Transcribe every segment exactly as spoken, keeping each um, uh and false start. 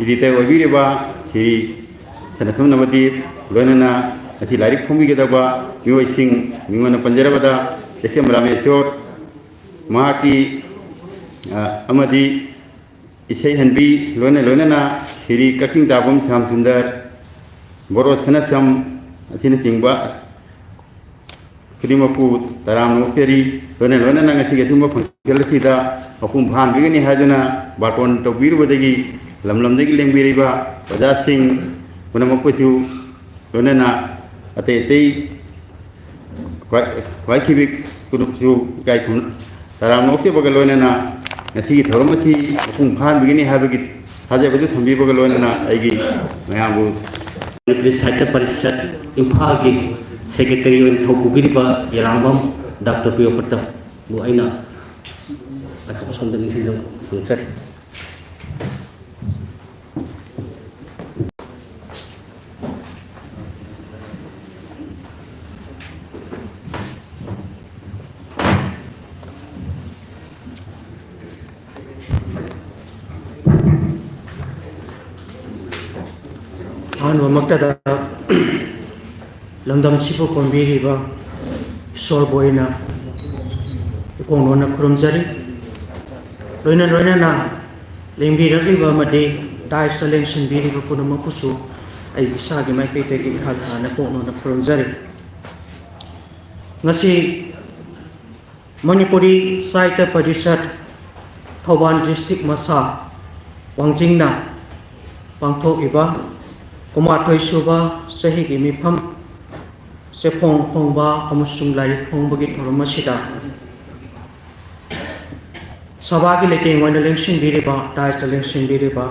Editor ꯑꯣꯏꯕꯤꯔꯤꯕ Shri ꯁꯅꯥꯊꯣꯏ ꯅꯕꯗꯤꯞ, ꯂꯣꯏꯅꯅ ꯉꯁꯤ ꯂꯥꯏꯔꯤꯛ ꯐꯣꯡꯕꯤꯒꯗꯕ ꯃꯤꯑꯣꯏꯁꯤꯡ, ꯃꯤꯡ ꯑꯣꯏꯅ ꯄꯟꯖꯔꯕꯗ, ꯑꯦꯁ ꯑꯦꯝ ꯔꯥꯃꯦꯁꯣꯔ, ꯃꯍꯥꯛꯀꯤ, ꯑ, ꯑꯃꯗꯤ ꯏꯁꯩ ꯍꯟꯕꯤ, ꯂꯣꯏꯅ ꯂꯣꯏꯅꯅ ꯁ꯭ꯔꯤ ꯀꯛꯆꯤꯡ ꯇꯥꯕꯝ ꯁ꯭ꯌꯥꯝ ꯁꯨꯟꯗꯔ, ꯕꯣꯔꯣ ꯁꯅꯥꯁꯝ ꯑꯁꯤꯅꯆꯤꯡꯕ ꯈꯨꯗꯤꯡꯃꯛꯄꯨ ꯇꯔꯥꯝꯅ ꯑꯣꯛꯆꯔꯤ꯫ ꯂꯣꯏꯅ ꯂꯣꯏꯅꯅ ꯉꯁꯤꯒꯤ ꯑꯁꯤꯒꯨꯝꯕ ꯐꯪꯁꯟ ꯑꯁꯤꯗ ꯃꯄꯨꯡ ꯐꯥꯍꯟꯕꯤꯒꯅꯤ ꯍꯥꯏꯗꯨꯅ ꯕꯥꯔꯇꯣꯟ ꯇꯧꯕꯤꯔꯨꯕꯗꯒꯤ ꯂꯝ ꯂꯝꯗꯒꯤ ꯂꯦꯡꯕꯤꯔꯤꯕ ꯑꯣꯖꯥꯁꯤꯡ ꯄꯨꯝꯅꯃꯛꯄꯨꯁꯨ, ꯂꯣꯏꯅꯅ ꯑꯇꯩ ꯑꯇꯩ ꯈ꯭ꯋꯥꯏ-, ꯈ꯭ꯋꯥꯏꯈꯤꯕꯤ ꯀꯨꯂꯨꯞꯁꯨ ꯏꯀꯥꯏ ꯈꯨꯝ-, ꯇꯔꯥꯝꯅ ꯑꯣꯛꯆꯕꯒ ꯂꯣꯏꯅꯅ ꯉꯁꯤꯒꯤ ꯊꯧꯔꯝ ꯑꯁꯤ ꯃꯄꯨꯡ ꯐꯥꯍꯟꯕꯤꯒꯅꯤ ꯍꯥꯏꯕꯒꯤ ꯊꯥꯖꯕꯗꯨ ꯊꯝꯕꯤꯕꯒ ꯂꯣꯏꯅꯅ ꯑꯩꯒꯤ ꯃꯌꯥꯝꯕꯨ ꯃꯅꯤꯄꯨꯔꯤ ꯁꯥꯍꯤꯇ꯭ꯌ ꯄꯔꯤꯁꯠ ꯏꯝꯐꯥꯜꯒꯤ ꯁꯦꯀ꯭ꯔꯦꯇꯔꯤ ꯑꯣꯏꯅ ꯊꯧ ꯄꯨꯕꯤꯔꯤꯕ ꯌꯦꯂꯥꯡꯕꯝ ꯗꯥꯛꯇꯔ ꯄ꯭ꯔꯤꯌꯣꯄ꯭ꯔꯇꯝꯕꯨ ꯑꯩꯅ ꯑꯁꯣꯝꯗ ꯅꯤꯡꯁꯤꯡꯖ-, ꯐꯣꯡꯗꯣꯛꯆꯔꯤ꯫ ꯑꯍꯥꯟꯕꯃꯛꯇꯗ ꯂꯝꯗꯝꯁꯤꯕꯨ ꯀꯣꯟꯕꯤꯔꯤꯕ ꯏꯁꯣꯔꯕꯨ ꯑꯩꯅ ꯏꯀꯣꯡ ꯅꯣꯟꯅ ꯈꯨꯔꯨꯝꯖꯔꯤ꯫ ꯂꯣꯏꯅ ꯂꯣꯏꯅꯅ ꯂꯦꯡꯕꯤꯔꯛꯂꯤꯕ ꯑꯃꯗꯤ ꯗꯥꯏꯁꯇ ꯂꯦꯡꯁꯤꯟꯕꯤꯔꯤꯕ ꯄꯨꯝꯅꯃꯛꯄꯨꯁꯨ ꯑꯩ ꯏꯁꯥꯒꯤ ꯃꯥꯏꯀꯩꯗꯒꯤ ꯏꯍꯥꯟ ꯍꯥꯟꯅ ꯀꯣꯛ ꯅꯣꯟꯅ ꯈꯨꯔꯨꯝꯖꯔꯤ꯫ ꯉꯁꯤ ꯃꯅꯤꯄꯨꯔꯤ ꯁꯥꯍꯤꯇ꯭ꯌ ꯄꯔꯤꯁꯠ ꯊꯧꯕꯥꯜ ꯗꯤꯁꯇ꯭ꯔꯤꯛ ꯃꯁꯥ ꯋꯥꯡꯖꯤꯡꯅ ꯄꯥꯡꯊꯣꯛꯂꯤꯕ ꯀꯨꯟꯃꯥꯊꯣꯏ ꯁꯨꯕ ꯆꯍꯤꯒꯤ ꯃꯤꯐꯝ ꯆꯦꯐꯣꯡ ꯐꯣꯡꯕ ꯑꯃꯁꯨꯡ ꯂꯥꯏꯔꯤꯛ ꯐꯣꯡꯕꯒꯤ ꯊꯧꯔꯝ ꯑꯁꯤꯗ ꯁꯚꯥꯒꯤ ꯂꯩꯇꯦꯡ ꯑꯣꯏꯅ ꯂꯦꯡꯁꯤꯟꯕꯤꯔꯤꯕ, ꯗꯥꯏꯁꯇ ꯂꯦꯡꯁꯤꯟꯕꯤꯔꯤꯕ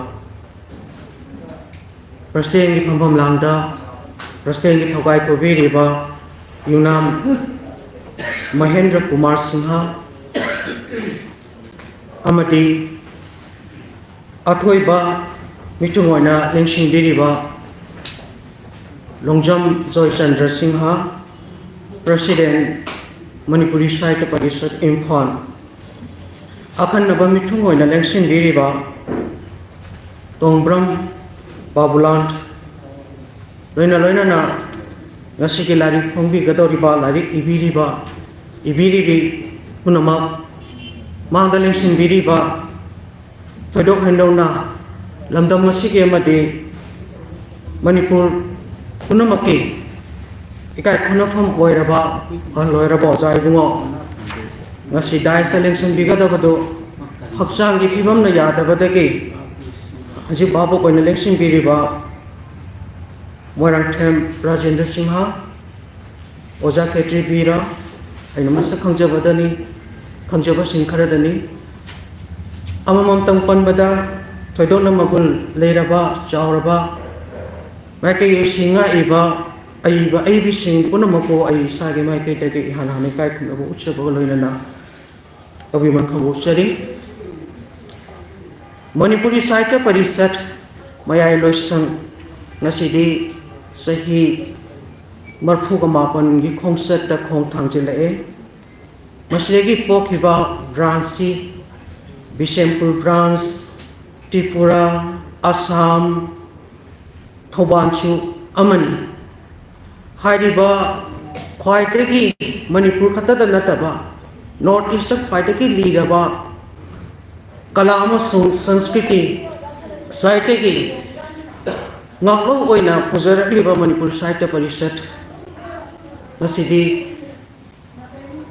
ꯄ꯭ꯔꯁꯤꯗꯦꯟꯒꯤ ꯐꯝꯐꯝ ꯂꯥꯡꯗ ꯄ꯭ꯔꯁꯤꯗꯦꯟꯒꯤ ꯊꯧꯒꯥꯏ ꯄꯨꯕꯤꯔꯤꯕ ꯌꯨꯝꯅꯥꯝ ꯃꯍꯦꯟꯗ꯭ꯔ ꯀꯨꯃꯥꯔ ꯁꯤꯡꯍ ꯑꯃꯗꯤ ꯑꯊꯣꯏꯕ ꯃꯤꯊꯨꯡ ꯑꯣꯏꯅ ꯂꯦꯡꯁꯤꯟꯕꯤꯔꯤꯕ ꯂꯣꯡꯖꯝ ꯖꯣꯏꯆꯟꯗ꯭ꯔ ꯁꯤꯡꯍ, ꯄ꯭ꯔꯁꯤꯗꯦꯟ, ꯃꯅꯤꯄꯨꯔꯤ ꯁꯥꯍꯤꯇ꯭ꯌ ꯄꯔꯤꯁꯠ, ꯏꯝꯐꯥꯜ꯫ ꯑꯈꯟꯅꯕ ꯃꯤꯊꯨꯡ ꯑꯣꯏꯅ ꯂꯦꯡꯁꯤꯟꯕꯤꯔꯤꯕ ꯇꯣꯡꯕ꯭ꯔꯝ ꯕꯥꯕꯨꯂꯥꯟ, ꯂꯣꯏꯅ ꯂꯣꯏꯅꯅ ꯉꯁꯤꯒꯤ ꯂꯥꯏꯔꯤꯛ ꯐꯣꯡꯕꯤꯒꯗꯧꯔꯤꯕ, ꯂꯥꯏꯔꯤꯛ ꯏꯕꯤꯔꯤꯕ, ꯏꯕꯤꯔꯤꯕꯤ ꯄꯨꯝꯅꯃꯛ, ꯃꯥꯡꯗ ꯂꯦꯡꯁꯤꯟꯕꯤꯔꯤꯕ, ꯊꯣꯏꯗꯣꯛ ꯍꯦꯟꯗꯣꯛꯅ ꯂꯝꯗꯝ ꯑꯁꯤꯒꯤ ꯑꯃꯗꯤ ꯃꯅꯤꯄꯨꯔ ꯄꯨꯝꯅꯃꯛꯀꯤ ꯏꯀꯥꯏ ꯈꯨꯝꯅꯐꯝ ꯑꯣꯏꯔꯕ ꯑꯍꯜ ꯑꯣꯏꯔꯕ ꯑꯣꯖꯥ ꯏꯕꯨꯡꯉꯣ, ꯉꯁꯤ ꯗꯥꯏꯁꯇ ꯂꯦꯡꯁꯤꯟꯕꯤꯒꯗꯕꯗꯨ ꯍꯛꯆꯥꯡꯒꯤ ꯐꯤꯕꯝꯅ ꯌꯥꯗꯕꯗꯒꯤ ꯍꯧꯖꯤꯛ ꯚꯥꯕꯨꯛ ꯑꯣꯏꯅ ꯂꯦꯡꯁꯤꯟꯕꯤꯔꯤꯕ ꯃꯣꯏꯔꯥꯡꯊꯦꯝ ꯔꯥꯖꯦꯟꯗ꯭ꯔ ꯁꯤꯡꯍ, ꯑꯣꯖꯥ ꯈꯦꯇ꯭ꯔꯤ ꯕꯤꯔ, ꯑꯩꯅ ꯃꯁꯛ ꯈꯪꯖꯕꯗꯅꯤ, ꯈꯪꯖꯕꯁꯤꯡ ꯈꯔꯗꯅꯤ꯫ ꯑꯃꯃꯝꯇꯪ ꯄꯟꯕꯗ ꯊꯣꯏꯗꯣꯛꯅ ꯃꯒꯨꯟ ꯂꯩꯔꯕ, ꯆꯥꯎꯔꯕ, ꯃꯥꯏꯀꯩ ꯑꯁꯤ ꯉꯥꯛꯏꯕ ꯑꯏꯕ ꯑꯏꯕꯤꯁꯤꯡ ꯄꯨꯝꯅꯃꯛꯄꯨ ꯑꯩ ꯏꯁꯥꯒꯤ ꯃꯥꯏꯀꯩꯗꯒꯤ ꯏꯍꯥꯟ ꯍꯥꯟꯅ ꯏꯀꯥꯏ ꯈꯨꯝꯅꯕ ꯎꯠꯆꯕꯒ ꯂꯣꯏꯅꯅ ꯇꯧꯕꯤꯃꯜ ꯈꯪꯗꯣꯛꯆꯔꯤ꯫ ꯃꯅꯤꯄꯨꯔꯤ ꯁꯥꯍꯤꯇ꯭ꯌ ꯄꯔꯤꯁꯠ ꯃꯌꯥꯏ ꯂꯣꯏꯁꯪ ꯉꯁꯤꯗꯤ ꯆꯍꯤ ꯃꯔꯤꯐꯨꯒ ꯃꯥꯄꯟꯒꯤ ꯈꯣꯡꯆꯠꯇ ꯈꯣꯡ ꯊꯥꯡꯖꯤꯜꯂꯛꯑꯦ꯫ ꯃꯁꯤꯗꯒꯤ ꯄꯣꯛꯈꯤꯕ ꯕ꯭ꯔꯥꯟꯁꯁꯤ ꯕꯤꯁꯦꯝꯄꯨꯔ ꯕ꯭ꯔꯥꯟꯁ, ꯇ꯭ꯔꯤꯄꯨꯔꯥ, ꯑꯁꯥꯝ, ꯊꯧꯕꯥꯜꯁꯨ ꯑꯃꯅꯤ꯫ ꯍꯥꯏꯔꯤꯕ ꯈ꯭ꯋꯥꯏꯗꯒꯤ, ꯃꯅꯤꯄꯨꯔ ꯈꯛꯇꯗ ꯅꯠꯇꯕ, ꯅꯣꯔꯠ ꯏꯁꯇ ꯈ꯭ꯋꯥꯏꯗꯒꯤ ꯂꯤꯔꯕ ꯀꯂꯥ ꯑꯃꯁꯨꯡ ꯁꯪꯁꯀ꯭ꯔꯤꯇꯤ ꯁꯥꯍꯤꯇ꯭ꯌꯒꯤ ꯉꯥꯛꯂꯧ ꯑꯣꯏꯅ ꯄꯨꯖꯔꯛꯂꯤꯕ ꯃꯅꯤꯄꯨꯔ ꯁꯥꯍꯤꯇ꯭ꯌ ꯄꯔꯤꯁꯠ ꯉꯁꯤꯗꯤ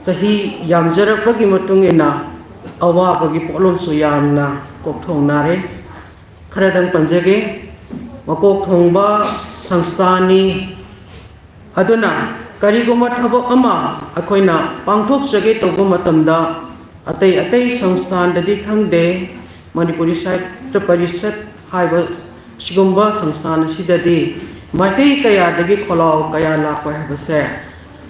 ꯆꯍꯤ ꯌꯥꯝꯖꯔꯛꯄꯒꯤ ꯃꯇꯨꯡ ꯏꯟꯅ ꯑꯋꯥꯕꯒꯤ ꯄꯣꯠꯂꯨꯝꯁꯨ ꯌꯥꯝꯅ ꯀꯣꯛꯊꯣꯡꯅꯔꯦ꯫ ꯈꯔꯗꯪ ꯄꯟꯖꯒꯦ꯫ ꯃꯀꯣꯛ ꯊꯣꯡꯕ ꯁꯪꯁꯊꯥꯟꯅꯤ꯫ ꯑꯗꯨꯅ ꯀꯔꯤꯒꯨꯝꯕ ꯊꯕꯛ ꯑꯃ ꯑꯩꯈꯣꯏꯅ ꯄꯥꯡꯊꯣꯛꯆꯒꯦ ꯇꯧꯕ ꯃꯇꯝꯗ, ꯑꯇꯩ ꯑꯇꯩ ꯁꯪꯁꯊꯥꯟꯗꯗꯤ ꯈꯪꯗꯦ, ꯃꯅꯤꯄꯨꯔꯤ ꯁꯥꯍꯤꯇ꯭ꯌ ꯄꯔꯤꯁꯠ ꯍꯥꯏꯕ ꯁꯤꯒꯨꯝꯕ ꯁꯪꯁꯊꯥꯟ ꯑꯁꯤꯗꯗꯤ ꯃꯥꯏꯀꯩ ꯀꯌꯥꯗꯒꯤ ꯈꯣꯜꯂꯥꯎ ꯀꯌꯥ ꯂꯥꯛꯄ ꯍꯥꯏꯕꯁꯦ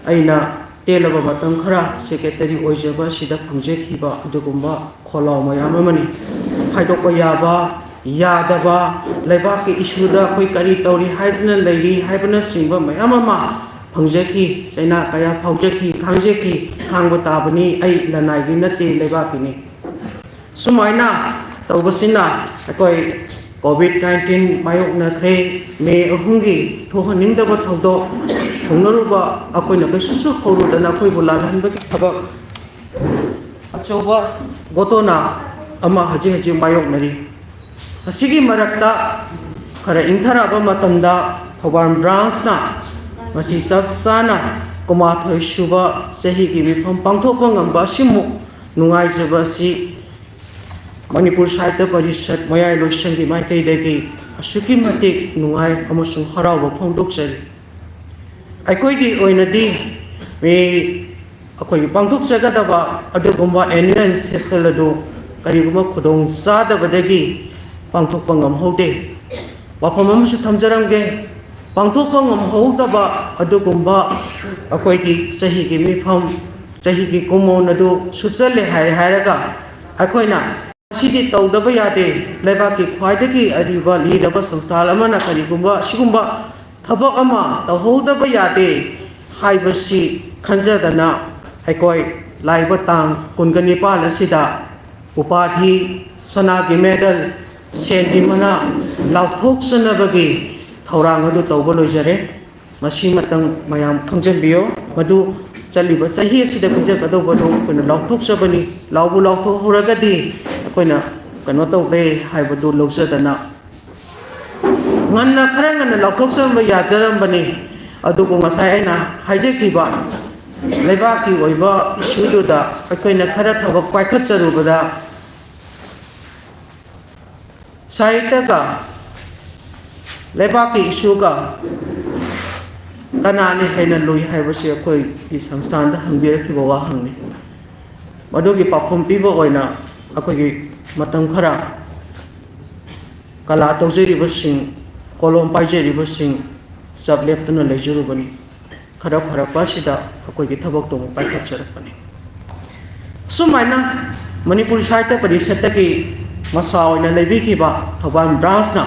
ꯑꯩꯅ ꯇꯦꯜꯂꯕ ꯃꯇꯝ ꯈꯔ ꯁꯦꯀ꯭ꯔꯦꯇꯔꯤ ꯑꯣꯏꯖꯕ ꯑꯁꯤꯗ ꯐꯪꯖꯈꯤꯕ ꯑꯗꯨꯒꯨꯝꯕ ꯈꯣꯜꯂꯥꯎ ꯃꯌꯥꯝ ꯑꯃꯅꯤ꯫ ꯍꯥꯏꯗꯣꯛꯄ ꯌꯥꯕ, ꯌꯥꯗꯕ, ꯂꯩꯕꯥꯛꯀꯤ ꯏꯁꯨꯗ ꯑꯩꯈꯣꯏ ꯀꯔꯤ ꯇꯧꯔꯤ ꯍꯥꯏꯗꯨꯅ ꯂꯩꯔꯤ ꯍꯥꯏꯕꯅꯆꯤꯡꯕ ꯃꯌꯥꯝ ꯑꯃ ꯐꯪꯖꯈꯤ꯫ ꯆꯩꯅꯥ ꯀꯌꯥ ꯐꯥꯎꯖꯈꯤ, ꯈꯥꯡꯖꯈꯤ, ꯈꯥꯡꯕ ꯇꯥꯕꯅꯤ꯫ ꯑꯩ ꯂꯅꯥꯏꯒꯤ ꯅꯠꯇꯦ, ꯂꯩꯕꯥꯛꯀꯤꯅꯤ꯫ ꯁꯨꯃꯥꯏꯅ ꯇꯧꯕꯁꯤꯅ ꯑꯩꯈꯣꯏ ꯀꯣꯚꯤꯗ ꯅꯥꯏꯟꯇꯤꯟ ꯃꯥꯌꯣꯛꯅꯈ꯭ꯔꯦ꯫ ꯃꯦ ꯑꯍꯨꯝꯒꯤ ꯊꯣꯛꯍꯟꯅꯤꯡꯗꯕ ꯊꯧꯗꯣꯛ ꯍꯧꯅꯔꯨꯕ ꯑꯩꯈꯣꯏꯅ ꯀꯩꯁꯨꯁꯨ ꯍꯧꯔꯨꯗꯅ ꯑꯩꯈꯣꯏꯕꯨ ꯂꯥꯜꯍꯟꯕꯒꯤ ꯊꯕꯛ ꯑꯆꯧꯕ ꯒꯣꯇꯣꯅꯥ ꯑꯃ ꯍꯧꯖꯤꯛ ꯍꯧꯖꯤꯛ ꯃꯥꯌꯣꯛꯅꯔꯤ꯫ ꯑꯁꯤꯒꯤ ꯃꯔꯛꯇ ꯈꯔ ꯏꯪꯊꯔꯛꯑꯕ ꯃꯇꯝꯗ ꯊꯧꯕꯥꯜ ꯕ꯭ꯔꯥꯟꯁꯅ ꯃꯁꯤ ꯆꯞ ꯆꯥꯅ ꯀꯨꯟꯃꯥꯊꯣꯏ ꯁꯨꯕ ꯆꯍꯤꯒꯤ ꯃꯤꯐꯝ ꯄꯥꯡꯊꯣꯛꯄ ꯉꯝꯕ ꯑꯁꯤꯃꯨꯛ ꯅꯨꯡꯉꯥꯏꯖꯕ ꯑꯁꯤ ꯃꯅꯤꯄꯨꯔ ꯁꯥꯍꯤꯇ꯭ꯌ ꯄꯔꯤꯁꯠ ꯃꯌꯥꯏ ꯂꯣꯏꯁꯪꯒꯤ ꯃꯥꯏꯀꯩꯗꯒꯤ ꯑꯁꯨꯛꯀꯤ ꯃꯇꯤꯛ ꯅꯨꯡꯉꯥꯏ ꯑꯃꯁꯨꯡ ꯍꯔꯥꯎꯕ ꯐꯣꯡꯗꯣꯛꯆꯔꯤ꯫ ꯑꯩꯈꯣꯏꯒꯤ ꯑꯣꯏꯅꯗꯤ ꯃꯤ ꯑꯩꯈꯣꯏꯒꯤ ꯄꯥꯡꯊꯣꯛꯆꯒꯗꯕ ꯑꯗꯨꯒꯨꯝꯕ ꯑꯦꯅꯨꯋꯦꯜ ꯁꯦꯁꯟ ꯑꯗꯨ ꯀꯔꯤꯒꯨꯝꯕ ꯈꯨꯗꯣꯡ ꯆꯥꯗꯕꯗꯒꯤ ꯄꯥꯡꯊꯣꯛꯄ ꯉꯝꯍꯧꯗꯦ꯫ ꯋꯥꯐꯝ ꯑꯃꯁꯨ ꯊꯝꯖꯔꯝꯒꯦ, ꯄꯥꯡꯊꯣꯛꯄ ꯉꯝꯍꯧꯗꯕ ꯑꯗꯨꯒꯨꯝꯕ ꯑꯩꯈꯣꯏꯒꯤ ꯆꯍꯤꯒꯤ ꯃꯤꯐꯝ, ꯆꯍꯤꯒꯤ ꯀꯨꯝꯑꯣꯟ ꯑꯗꯨ ꯁꯨꯞꯆꯜꯂꯦ ꯍꯥꯏꯔꯦ ꯍꯥꯏꯔꯒ ꯑꯩꯈꯣꯏꯅ ꯃꯁꯤꯗꯤ ꯇꯧꯗꯕ ꯌꯥꯗꯦ, ꯂꯩꯕꯥꯛꯀꯤ ꯈ꯭ꯋꯥꯏꯗꯒꯤ ꯑꯔꯤꯕ ꯂꯤꯔꯕ ꯁꯪꯁꯊꯥꯟ ꯑꯃꯅ ꯀꯔꯤꯒꯨꯝꯕ ꯑꯁꯤꯒꯨꯝꯕ ꯊꯕꯛ ꯑꯃ ꯇꯧꯍꯧꯗꯕ ꯌꯥꯗꯦ ꯍꯥꯏꯕꯁꯤ ꯈꯟꯖꯗꯅ ꯑꯩꯈꯣꯏ ꯂꯥꯛꯏꯕ ꯇꯥꯡ ꯀꯨꯟꯒ ꯅꯤꯄꯥꯜ ꯑꯁꯤꯗ ꯎꯄꯥꯙꯤ, ꯁꯅꯥꯒꯤ ꯃꯦꯗꯜ, ꯁꯦꯟꯒꯤ ꯃꯅꯥ ꯂꯥꯎꯊꯣꯛꯆꯅꯕꯒꯤ ꯊꯧꯔꯥꯡ ꯑꯗꯨ ꯇꯧꯕ ꯂꯣꯏꯖꯔꯦ꯫ ꯃꯁꯤꯃꯇꯪ ꯃꯌꯥꯝ ꯈꯪꯖꯟꯕꯤꯌꯨ꯫ ꯃꯗꯨ ꯆꯠꯂꯤꯕ ꯆꯍꯤ ꯑꯁꯤꯗ ꯄꯤꯖꯒꯗꯧꯕꯗꯨ ꯑꯩꯈꯣꯏꯅ ꯂꯥꯎꯊꯣꯛꯆꯕꯅꯤ꯫ ꯂꯥꯎꯕꯨ ꯂꯥꯎꯊꯣꯛꯍꯧꯔꯒꯗꯤ ꯑꯩꯈꯣꯏꯅ ꯀꯩꯅꯣ ꯇꯧꯔꯦ ꯍꯥꯏꯕꯗꯨ ꯂꯧꯖꯗꯅ ꯉꯟꯅ, ꯈꯔ ꯉꯟꯅ ꯂꯥꯎꯊꯣꯛꯆꯔꯝꯕ ꯌꯥꯖꯔꯝꯕꯅꯤ꯫ ꯑꯗꯨꯕꯨ ꯉꯁꯥꯏ ꯑꯩꯅ ꯍꯥꯏꯖꯈꯤꯕ ꯂꯩꯕꯥꯛꯀꯤ ꯑꯣꯏꯕ ꯏꯁꯨꯗꯨꯗ ꯑꯩꯈꯣꯏꯅ ꯈꯔ ꯊꯕꯛ ꯄꯥꯏꯈꯠꯆꯔꯨꯕꯗ ꯁꯥꯍꯤꯇ꯭ꯌꯒ ꯂꯩꯕꯥꯛꯀꯤ ꯏꯁꯨꯒ ꯀꯅꯥꯅ ꯍꯦꯟꯅ ꯂꯨꯏ ꯍꯥꯏꯕꯁꯤ ꯑꯩꯈꯣꯏꯒꯤ ꯁꯪꯁꯊꯥꯟꯗ ꯍꯪꯕꯤꯔꯛꯈꯤꯕ ꯋꯥꯍꯪꯅꯤ꯫ ꯃꯗꯨꯒꯤ ꯄꯥꯎꯈꯨꯝ ꯄꯤꯕ ꯑꯣꯏꯅ ꯑꯩꯈꯣꯏꯒꯤ ꯃꯇꯝ ꯈꯔ ꯀꯂꯥ ꯇꯧꯖꯔꯤꯕꯁꯤꯡ, ꯀꯣꯂꯣꯝ ꯄꯥꯏꯖꯔꯤꯕꯁꯤꯡ ꯆꯞ ꯂꯦꯞꯇꯨꯅ ꯂꯩꯖꯔꯨꯕꯅꯤ꯫ ꯈꯔ ꯐꯔꯛꯄ ꯑꯁꯤꯗ ꯑꯩꯈꯣꯏꯒꯤ ꯊꯕꯛꯇꯨ ꯑꯃꯨꯛ ꯄꯥꯏꯈꯠꯆꯔꯛꯄꯅꯤ꯫ ꯁꯨꯃꯥꯏꯅ ꯃꯅꯤꯄꯨꯔ ꯁꯥꯍꯤꯇ꯭ꯌ ꯄꯔꯤꯁꯠꯇꯒꯤ ꯃꯆꯥ ꯑꯣꯏꯅ ꯂꯩꯕꯤꯈꯤꯕ ꯊꯧꯕꯥꯜ ꯕ꯭ꯔꯥꯟꯁꯅ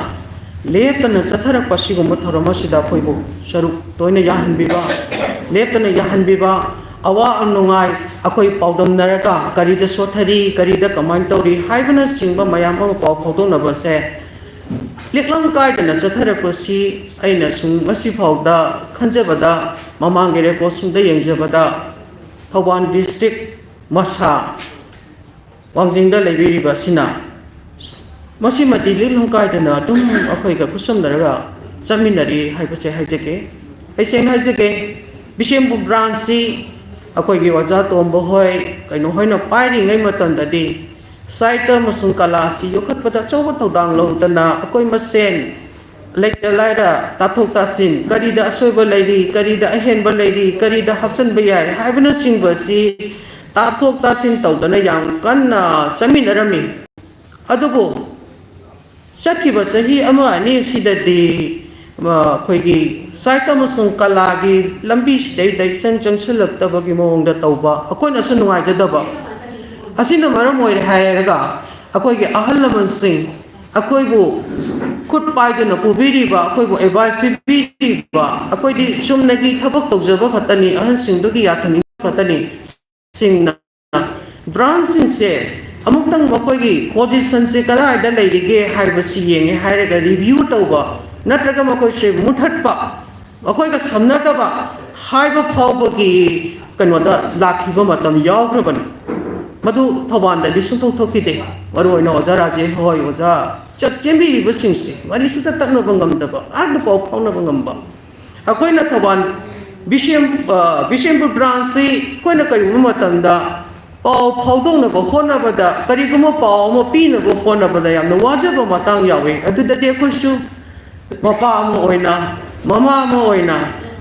ꯂꯦꯞꯇꯅ ꯆꯠꯊꯔꯛꯄ ꯑꯁꯤꯒꯨꯝꯕ ꯊꯧꯔꯝ ꯑꯁꯤꯗ ꯑꯩꯈꯣꯏꯕꯨ ꯁꯔꯨꯛ ꯇꯣꯏꯅ ꯌꯥꯍꯟꯕꯤꯕ, ꯂꯦꯞꯇꯅ ꯌꯥꯍꯟꯕꯤꯕ, ꯑꯋꯥ ꯅꯨꯡꯉꯥꯏ ꯑꯩꯈꯣꯏ ꯄꯥꯎꯗꯝꯅꯔꯒ ꯀꯔꯤꯗ ꯁꯣꯊꯔꯤ, ꯀꯔꯤꯗ ꯀꯃꯥꯏꯅ ꯇꯧꯔꯤ ꯍꯥꯏꯕꯅꯆꯤꯡꯕ ꯃꯌꯥꯝ ꯑꯃ ꯄꯥꯎ ꯐꯥꯎꯗꯣꯛꯅꯕꯁꯦ ꯂꯤꯛꯂꯝ ꯀꯥꯏꯗꯅ ꯆꯠꯊꯔꯛꯄꯁꯤ ꯑꯩꯅ ꯁꯨꯝ ꯉꯁꯤꯐꯥꯎꯗ ꯈꯟꯖꯕꯗ, ꯃꯃꯥꯡꯒꯤ ꯔꯦꯀꯣꯔꯠꯁꯤꯡꯗ ꯌꯦꯡꯖꯕꯗ, ꯊꯧꯕꯥꯜ ꯗꯤꯁꯇ꯭ꯔꯤꯛ ꯃꯁꯥ ꯋꯥꯡꯖꯤꯡꯗ ꯂꯩꯕꯤꯔꯤꯕ ꯑꯁꯤꯅ ꯃꯁꯤꯃꯗꯤ ꯂꯤꯛꯂꯝ ꯀꯥꯏꯗꯅ ꯑꯗꯨꯝ ꯑꯩꯈꯣꯏꯒ ꯈꯨꯠꯁꯝꯅꯔꯒ ꯆꯠꯃꯤꯟꯅꯔꯤ ꯍꯥꯏꯕꯁꯦ ꯍꯥꯏꯖꯒꯦ꯫ ꯑꯩ ꯁꯦꯡꯅ ꯍꯥꯏꯖꯒꯦ, ꯕꯤꯁꯦꯝꯄꯨꯔ ꯕ꯭ꯔꯥꯟꯁꯁꯤ ꯑꯩꯈꯣꯏꯒꯤ ꯑꯣꯖꯥ ꯇꯣꯝꯕ ꯍꯣꯏ, ꯀꯩꯅꯣ ꯍꯣꯏꯅ ꯄꯥꯏꯔꯤꯉꯩ ꯃꯇꯝꯗꯗꯤ ꯁꯥꯍꯤꯇ꯭ꯌ ꯑꯃꯁꯨꯡ ꯀꯂꯥꯁꯤ ꯌꯣꯛꯈꯠꯄꯗ ꯑꯆꯧꯕ ꯊꯧꯗꯥꯡ ꯂꯧꯗꯅ ꯑꯩꯈꯣꯏ ꯃꯁꯦꯟ ꯂꯩꯇ ꯂꯥꯏꯔ ꯇꯥꯊꯣꯛ ꯇꯥꯁꯤꯟ, ꯀꯔꯤꯗ ꯑꯁꯣꯏꯕ ꯂꯩꯔꯤ, ꯀꯔꯤꯗ ꯑꯍꯦꯟꯕ ꯂꯩꯔꯤ, ꯀꯔꯤꯗ ꯍꯥꯞꯆꯤꯟꯕ ꯌꯥꯏ ꯍꯥꯏꯕꯅꯆꯤꯡꯕ ꯑꯁꯤ ꯇꯥꯊꯣꯛ ꯇꯥꯁꯤꯟ ꯇꯧꯗꯅ ꯌꯥꯝ ꯀꯟꯅ ꯆꯠꯃꯤꯟꯅꯔꯝꯃꯤ꯫ ꯑꯗꯨꯕꯨ ꯆꯠꯈꯤꯕ ꯆꯍꯤ ꯑꯃ ꯑꯅꯤ ꯑꯁꯤꯗꯗꯤ, ꯑ, ꯑꯩꯈꯣꯏꯒꯤ ꯁꯥꯍꯤꯇ꯭ꯌ ꯑꯃꯁꯨꯡ ꯀꯂꯥꯒꯤ ꯂꯝꯕꯤꯁꯤꯗꯩꯗ ꯏꯆꯪ ꯆꯪꯁꯤꯜꯂꯛꯇꯕꯒꯤ ꯃꯑꯣꯡꯗ ꯇꯧꯕ, ꯑꯩꯈꯣꯏꯅꯁꯨ ꯅꯨꯡꯉꯥꯏꯖꯗꯕ꯫ ꯑꯁꯤꯅ ꯃꯔꯝ ꯑꯣꯏꯔꯦ ꯍꯥꯏꯔꯒ ꯑꯩꯈꯣꯏꯒꯤ ꯑꯍꯜ ꯂꯃꯟꯁꯤꯡ ꯑꯩꯈꯣꯏꯕꯨ ꯈꯨꯠ ꯄꯥꯏꯗꯨꯅ ꯄꯨꯕꯤꯔꯤꯕ, ꯑꯩꯈꯣꯏꯕꯨ ꯑꯦꯗꯚꯥꯏꯁ ꯄꯤꯕꯤꯔꯤꯕ, ꯑꯩꯈꯣꯏꯗꯤ ꯆꯨꯝꯅꯒꯤ ꯊꯕꯛ ꯇꯧꯖꯕ ꯈꯛꯇꯅꯤ, ꯑꯍꯜꯁꯤꯡꯗꯨꯒꯤ ꯌꯥꯊꯪ ꯏꯟꯕ ꯈꯛꯇꯅꯤ꯫ ꯁꯤꯡꯅ ꯕ꯭ꯔꯥꯟꯁꯁꯤꯡꯁꯦ ꯑꯃꯨꯛꯇꯪ ꯃꯈꯣꯏꯒꯤ ꯄꯣꯖꯤꯁꯟꯁꯦ ꯀꯗꯥꯏꯗ ꯂꯩꯔꯤꯒꯦ ꯍꯥꯏꯕꯁꯤ ꯌꯦꯡꯉꯦ ꯍꯥꯏꯔꯒ ꯔꯤꯚ꯭ꯌꯨ ꯇꯧꯕ, ꯅꯠꯇ꯭ꯔꯒ ꯃꯈꯣꯏꯁꯦ ꯃꯨꯊꯠꯄ, ꯃꯈꯣꯏꯒ ꯁꯝꯅꯗꯕ ꯍꯥꯏꯕ ꯐꯥꯎꯕꯒꯤ ꯀꯩꯅꯣꯗ ꯂꯥꯛꯈꯤꯕ ꯃꯇꯝ ꯌꯥꯎꯈ꯭ꯔꯕꯅꯤ꯫ ꯃꯗꯨ ꯊꯧꯕꯥꯜꯗꯗꯤ ꯁꯨꯡꯊꯣꯛ ꯊꯣꯛꯈꯤꯗꯦ꯫ ꯃꯔꯨꯑꯣꯏꯅ ꯑꯣꯖꯥ ꯔꯥꯖꯦꯟ ꯍꯣꯏ, ꯑꯣꯖꯥ ꯆꯠ-, ꯆꯦꯟꯕꯤꯔꯤꯕꯁꯤꯡꯁꯦ ꯃꯔꯤ ꯁꯨꯡꯇꯠ ꯇꯠꯅꯕ ꯉꯝꯗꯕ, ꯑꯥꯔꯠꯇ ꯄꯥꯎ ꯐꯥꯎꯅꯕ ꯉꯝꯕ꯫ ꯑꯩꯈꯣꯏꯅ ꯊꯧꯕꯥꯜ ꯕꯤꯁꯦꯝ-, ꯑ, ꯕꯤꯁꯦꯝꯄꯨꯔ ꯕ꯭ꯔꯥꯟꯁꯁꯤ ꯑꯩꯈꯣꯏꯅ ꯀꯔꯤꯒꯨꯝꯕ ꯃꯇꯝꯗ ꯄꯥꯎ ꯐꯥꯎꯗꯣꯛꯅꯕ ꯍꯣꯠꯅꯕꯗ, ꯀꯔꯤꯒꯨꯝꯕ ꯄꯥꯎ ꯑꯃ ꯄꯤꯅꯕ ꯍꯣꯠꯅꯕꯗ ꯌꯥꯝꯅ ꯋꯥꯖꯕ ꯃꯇꯥꯡ ꯌꯥꯎꯏ꯫ ꯑꯗꯨꯗꯗꯤ ꯑꯩꯈꯣꯏꯁꯨ ꯃꯄꯥ ꯑꯃ ꯑꯣꯏꯅ, ꯃꯃꯥ ꯑꯃ ꯑꯣꯏꯅ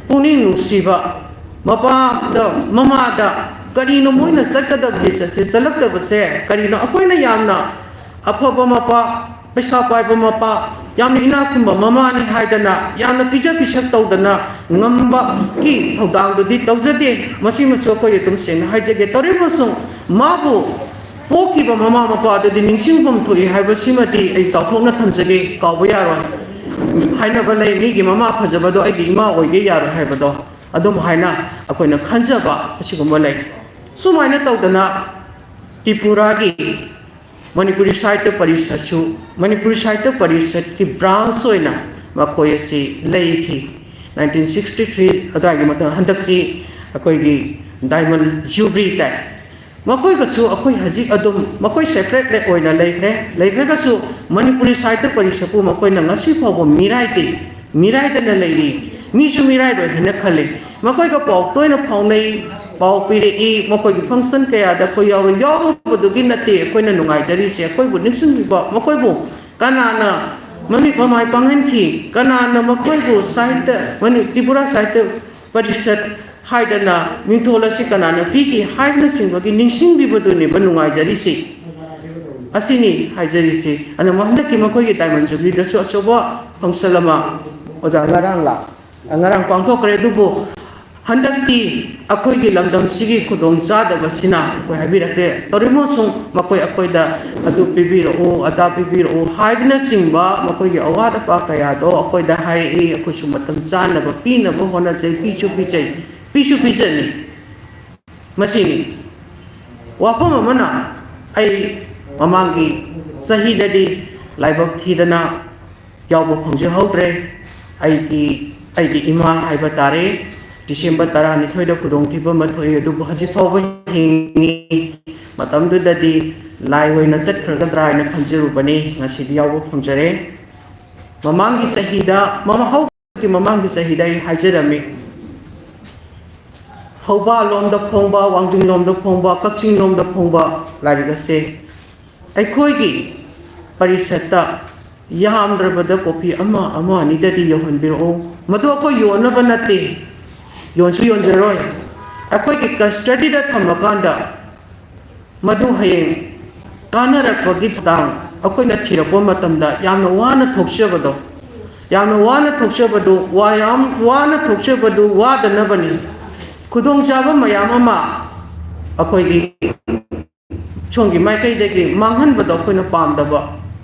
ꯄꯨꯛꯅꯤꯡ ꯅꯨꯡꯁꯤꯕ, ꯃꯄꯥꯗ, ꯃꯃꯥꯗ ꯀꯔꯤꯅꯣ ꯃꯣꯏꯅ ꯆꯠꯀꯗꯕ ꯂꯤꯁ ꯑꯁꯦ ꯆꯠꯂꯛꯇꯕꯁꯦ ꯀꯔꯤꯅꯣ? ꯑꯩꯈꯣꯏꯅ ꯌꯥꯝꯅ ꯑꯐꯕ ꯃꯄꯥ, ꯄꯩꯁꯥ ꯄꯥꯏꯕ ꯃꯄꯥ, ꯌꯥꯝꯅ ꯏꯅꯥꯛ ꯈꯨꯟꯕ ꯃꯃꯥꯅꯤ ꯍꯥꯏꯗꯅ ꯌꯥꯝꯅ ꯄꯤꯖ ꯄꯤꯊꯛ ꯇꯧꯗꯅ ꯉꯝꯕꯒꯤ ꯊꯧꯗꯥꯡꯗꯨꯗꯤ ꯇꯧꯖꯗꯦ꯫ ꯃꯁꯤꯃꯁꯨ ꯑꯩꯈꯣꯏ ꯑꯗꯨꯝ ꯁꯦꯡꯅ ꯍꯥꯏꯖꯒꯦ꯫ ꯇꯧꯔꯤꯕꯁꯨ ꯃꯥꯕꯨ ꯄꯣꯛꯈꯤꯕ ꯃꯃꯥ ꯃꯄꯥꯗꯨꯗꯤ ꯅꯤꯡꯁꯤꯡꯐꯝ ꯊꯣꯛꯏ ꯍꯥꯏꯕꯁꯤꯃꯗꯤ ꯑꯩ ꯆꯥꯎꯊꯣꯛꯅ ꯊꯝꯖꯒꯦ, ꯀꯥꯎꯕ ꯌꯥꯔꯣꯏ꯫ ꯍꯥꯏꯅꯕ ꯂꯩ, "ꯃꯤꯒꯤ ꯃꯃꯥ ꯐꯖꯕꯗꯣ ꯑꯩꯒꯤ ꯏꯃꯥ ꯑꯣꯏꯒꯦ ꯌꯥꯔꯣꯏ" ꯍꯥꯏꯕꯗꯣ꯫ ꯑꯗꯨꯝ ꯍꯥꯏꯅ ꯑꯩꯈꯣꯏꯅ ꯈꯟꯖꯕ ꯑꯁꯤꯒꯨꯝꯕ ꯂꯩ꯫ ꯁꯨꯃꯥꯏꯅ ꯇꯧꯗꯅ ꯇ꯭ꯔꯤꯄꯨꯔꯥꯒꯤ ꯃꯅꯤꯄꯨꯔꯤ ꯁꯥꯍꯤꯇ꯭ꯌ ꯄꯔꯤꯁꯠꯁꯨ, ꯃꯅꯤꯄꯨꯔꯤ ꯁꯥꯍꯤꯇ꯭ꯌ ꯄꯔꯤꯁꯠꯀꯤ ꯕ꯭ꯔꯥꯟꯁ ꯑꯣꯏꯅ ꯃꯈꯣꯏ ꯑꯁꯤ ꯂꯩꯈꯤ꯫ ꯅꯥꯏꯟꯇꯤꯟ ꯁꯤꯛꯁꯇꯤ ꯊ꯭ꯔꯤ ꯑꯗꯨꯋꯥꯏꯒꯤ ꯃꯇꯝ, ꯍꯟꯗꯛꯁꯤ ꯑꯩꯈꯣꯏꯒꯤ ꯗꯥꯏꯃꯟ ꯖꯨꯕ꯭ꯂꯤ ꯇꯥꯏ꯫ ꯃꯈꯣꯏꯒꯁꯨ ꯑꯩꯈꯣꯏ ꯍꯧꯖꯤꯛ ꯑꯗꯨꯝ ꯃꯈꯣꯏ ꯁꯦꯄꯔꯦꯠ ꯑꯣꯏꯅ ꯂꯩꯈ꯭ꯔꯦ꯫ ꯂꯩꯈ꯭ꯔꯒꯁꯨ ꯃꯅꯤꯄꯨꯔꯤ ꯁꯥꯍꯤꯇ꯭ꯌ ꯄꯔꯤꯁꯠꯄꯨ ꯃꯈꯣꯏꯅ ꯉꯁꯤ ꯐꯥꯎꯕ ꯃꯤꯔꯥꯏꯗꯦ, ꯃꯤꯔꯥꯏꯗꯅ ꯂꯩꯔꯤ꯫ ꯃꯤꯁꯨ ꯃꯤꯔꯥꯏꯔꯣꯏ ꯍꯥꯏꯅ ꯈꯜꯂꯤ꯫ ꯃꯈꯣꯏꯒ ꯄꯥꯎ ꯇꯣꯏꯅ ꯐꯥꯎꯅꯩ, ꯄꯥꯎ ꯄꯤꯔꯛꯏ꯫ ꯃꯈꯣꯏꯒꯤ ꯐꯪꯁꯟ ꯀꯌꯥꯗ ꯑꯩꯈꯣꯏ ꯌꯥꯎꯔ-, ꯌꯥꯎꯔꯨꯕꯗꯨꯒꯤ ꯅꯠꯇꯦ ꯑꯩꯈꯣꯏꯅ ꯅꯨꯡꯉꯥꯏꯖꯔꯤꯁꯦ꯫ ꯑꯩꯈꯣꯏꯕꯨ ꯅꯤꯡꯁꯤꯡꯕꯤꯕ, ꯃꯈꯣꯏꯕꯨ ꯀꯅꯥꯅ ꯃꯃꯤꯠ ꯃꯃꯥꯏ ꯄꯥꯡꯍꯟꯈꯤ, ꯀꯅꯥꯅ ꯃꯈꯣꯏꯕꯨ ꯁꯥꯍꯤꯇ꯭ꯌ, ꯃꯅꯤ-, ꯇ꯭ꯔꯤꯄꯨꯔꯥ ꯁꯥꯍꯤꯇ꯭ꯌ ꯄꯔꯤꯁꯠ ꯍꯥꯏꯗꯅ ꯃꯤꯡꯊꯣꯜ ꯑꯁꯤ ꯀꯅꯥꯅ ꯄꯤꯈꯤ ꯍꯥꯏꯕꯅꯆꯤꯡꯕꯒꯤ ꯅꯤꯡꯁꯤꯡꯕꯤꯕꯗꯨꯅꯦꯕ ꯅꯨꯡꯉꯥꯏꯖꯔꯤꯁꯤ꯫ ꯑꯁꯤꯅꯤ ꯍꯥꯏꯖꯔꯤꯁꯤ꯫ ꯑꯗꯨꯅ ꯍꯟꯗꯛꯀꯤ ꯃꯈꯣꯏꯒꯤ ꯗꯥꯏꯃꯟ ꯖꯨꯕ꯭ꯂꯤꯗꯁꯨ ꯑꯆꯧꯕ ꯐꯪꯁꯟ ꯑꯃ ꯑꯣꯖꯥ ꯉꯔꯥꯡ ꯂꯥꯛ-, ꯉꯔꯥꯡ ꯄꯥꯡꯊꯣꯛꯈ꯭ꯔꯦ꯫ ꯑꯗꯨꯕꯨ ꯍꯟꯗꯛꯇꯤ ꯑꯩꯈꯣꯏꯒꯤ ꯂꯝꯗꯝꯁꯤꯒꯤ ꯈꯨꯗꯣꯡ ꯆꯥꯗꯕꯁꯤꯅ ꯑꯩꯈꯣꯏ ꯍꯥꯏꯕꯤꯔꯛꯇꯦ꯫ ꯇꯧꯔꯤꯃꯣꯁꯨꯡ ꯃꯈꯣꯏ ꯑꯩꯈꯣꯏꯗ ꯑꯗꯨ ꯄꯤꯕꯤꯔꯛꯎ, ꯑꯗꯥ ꯄꯤꯕꯤꯔꯛꯎ ꯍꯥꯏꯕꯅꯆꯤꯡꯕ ꯃꯈꯣꯏꯒꯤ ꯑꯋꯥꯠ ꯑꯄꯥ ꯀꯌꯥꯗꯣ ꯑꯩꯈꯣꯏꯗ ꯍꯥꯏꯔꯛꯏ꯫ ꯑꯩꯈꯣꯏꯁꯨ ꯃꯇꯝ ꯆꯥꯅꯕ ꯄꯤꯅꯕ ꯍꯣꯠꯅꯖꯩ, ꯄꯤꯁꯨ ꯄꯤꯖꯩ, ꯄꯤꯁꯨ ꯄꯤꯖꯅꯤ꯫ ꯃꯁꯤꯅꯤ꯫ ꯋꯥꯐꯝ ꯑꯃꯅ, ꯑꯩ ꯃꯃꯥꯡꯒꯤ ꯆꯍꯤꯗꯗꯤ ꯂꯥꯏꯕꯛ ꯊꯤꯗꯅ ꯌꯥꯎꯕ ꯐꯪꯖꯍꯧꯗ꯭ꯔꯦ꯫ ꯑꯩꯒꯤ, ꯑꯩꯒꯤ ꯏꯃꯥ ꯍꯥꯏꯕ ꯇꯥꯔꯦ, ꯗꯤꯁꯦꯝꯕꯔ ꯇꯔꯥꯅꯤꯊꯣꯏꯗ ꯈꯨꯗꯣꯡꯊꯤꯕ ꯑꯃ ꯊꯣꯛꯏ, ꯑꯗꯨꯕꯨ ꯍꯧꯖꯤꯛ ꯐꯥꯎꯕ ꯍꯤꯡꯉꯤ꯫ ꯃꯇꯝꯗꯨꯗꯗꯤ ꯂꯥꯏ ꯑꯣꯏꯅ ꯆꯠꯈ꯭ꯔꯒꯗ꯭ꯔꯥ ꯍꯥꯏꯅ ꯈꯟꯖꯔꯨꯕꯅꯤ, ꯉꯁꯤꯗꯤ ꯌꯥꯎꯕ ꯐꯪꯖꯔꯦ꯫ ꯃꯃꯥꯡꯒꯤ ꯆꯍꯤꯗ, ꯃꯃꯥ-, ꯍꯧꯈꯤꯕ ꯃꯃꯥꯡꯒꯤ ꯆꯍꯤꯗ ꯑꯩ ꯍꯥꯏꯖꯔꯝꯃꯤ, ꯊꯧꯕꯥꯜ ꯂꯣꯝꯗ ꯐꯣꯡꯕ, ꯋꯥꯡꯖꯤꯡ ꯂꯣꯝꯗ ꯐꯣꯡꯕ, ꯀꯛꯆꯤꯡ ꯂꯣꯝꯗ ꯐꯣꯡꯕ ꯂꯥꯏꯔꯤꯛ ꯑꯁꯦ ꯑꯩꯈꯣꯏꯒꯤ ꯄꯔꯤꯁꯠꯇ ꯌꯥꯝꯗ꯭ꯔꯕꯗ ꯀꯣꯄꯤ ꯑꯃ, ꯑꯃ ꯑꯅꯤꯗꯗꯤ ꯌꯧꯍꯟꯕꯤꯔꯛꯎ꯫ ꯃꯗꯨ ꯑꯩꯈꯣꯏ ꯌꯣꯟꯅꯕ ꯅꯠꯇꯦ, ꯌꯣꯟꯁꯨ ꯌꯣꯟꯖꯔꯣꯏ꯫ ꯑꯩꯈꯣꯏꯒꯤ ꯀꯁꯇꯗꯤꯗ ꯊꯝꯃꯀꯥꯟꯗ ꯃꯗꯨ ꯍꯌꯦꯡ ꯀꯥꯟꯅꯔꯛꯄꯒꯤ ꯊꯧꯗꯥꯡ ꯑꯩꯈꯣꯏꯅ ꯊꯤꯔꯛꯄ ꯃꯇꯝꯗ ꯌꯥꯝꯅ ꯋꯥꯅ ꯊꯣꯛꯆꯕꯗꯣ, ꯌꯥꯝꯅ ꯋꯥꯅ ꯊꯣꯛꯆꯕꯗꯨ, ꯋꯥ-, ꯌꯥꯝ ꯋꯥꯅ ꯊꯣꯛꯆꯕꯗꯨ ꯋꯥꯗꯅꯕꯅꯤ꯫ ꯈꯨꯗꯣꯡꯆꯥꯕ ꯃꯌꯥꯝ ꯑꯃ ꯑꯩꯈꯣꯏꯒꯤ ꯁꯣꯝꯒꯤ ꯃꯥꯏꯀꯩꯗꯒꯤ ꯃꯥꯡꯍꯟꯕꯗꯣ ꯑꯩꯈꯣꯏꯅ ꯄꯥꯝꯗꯕ꯫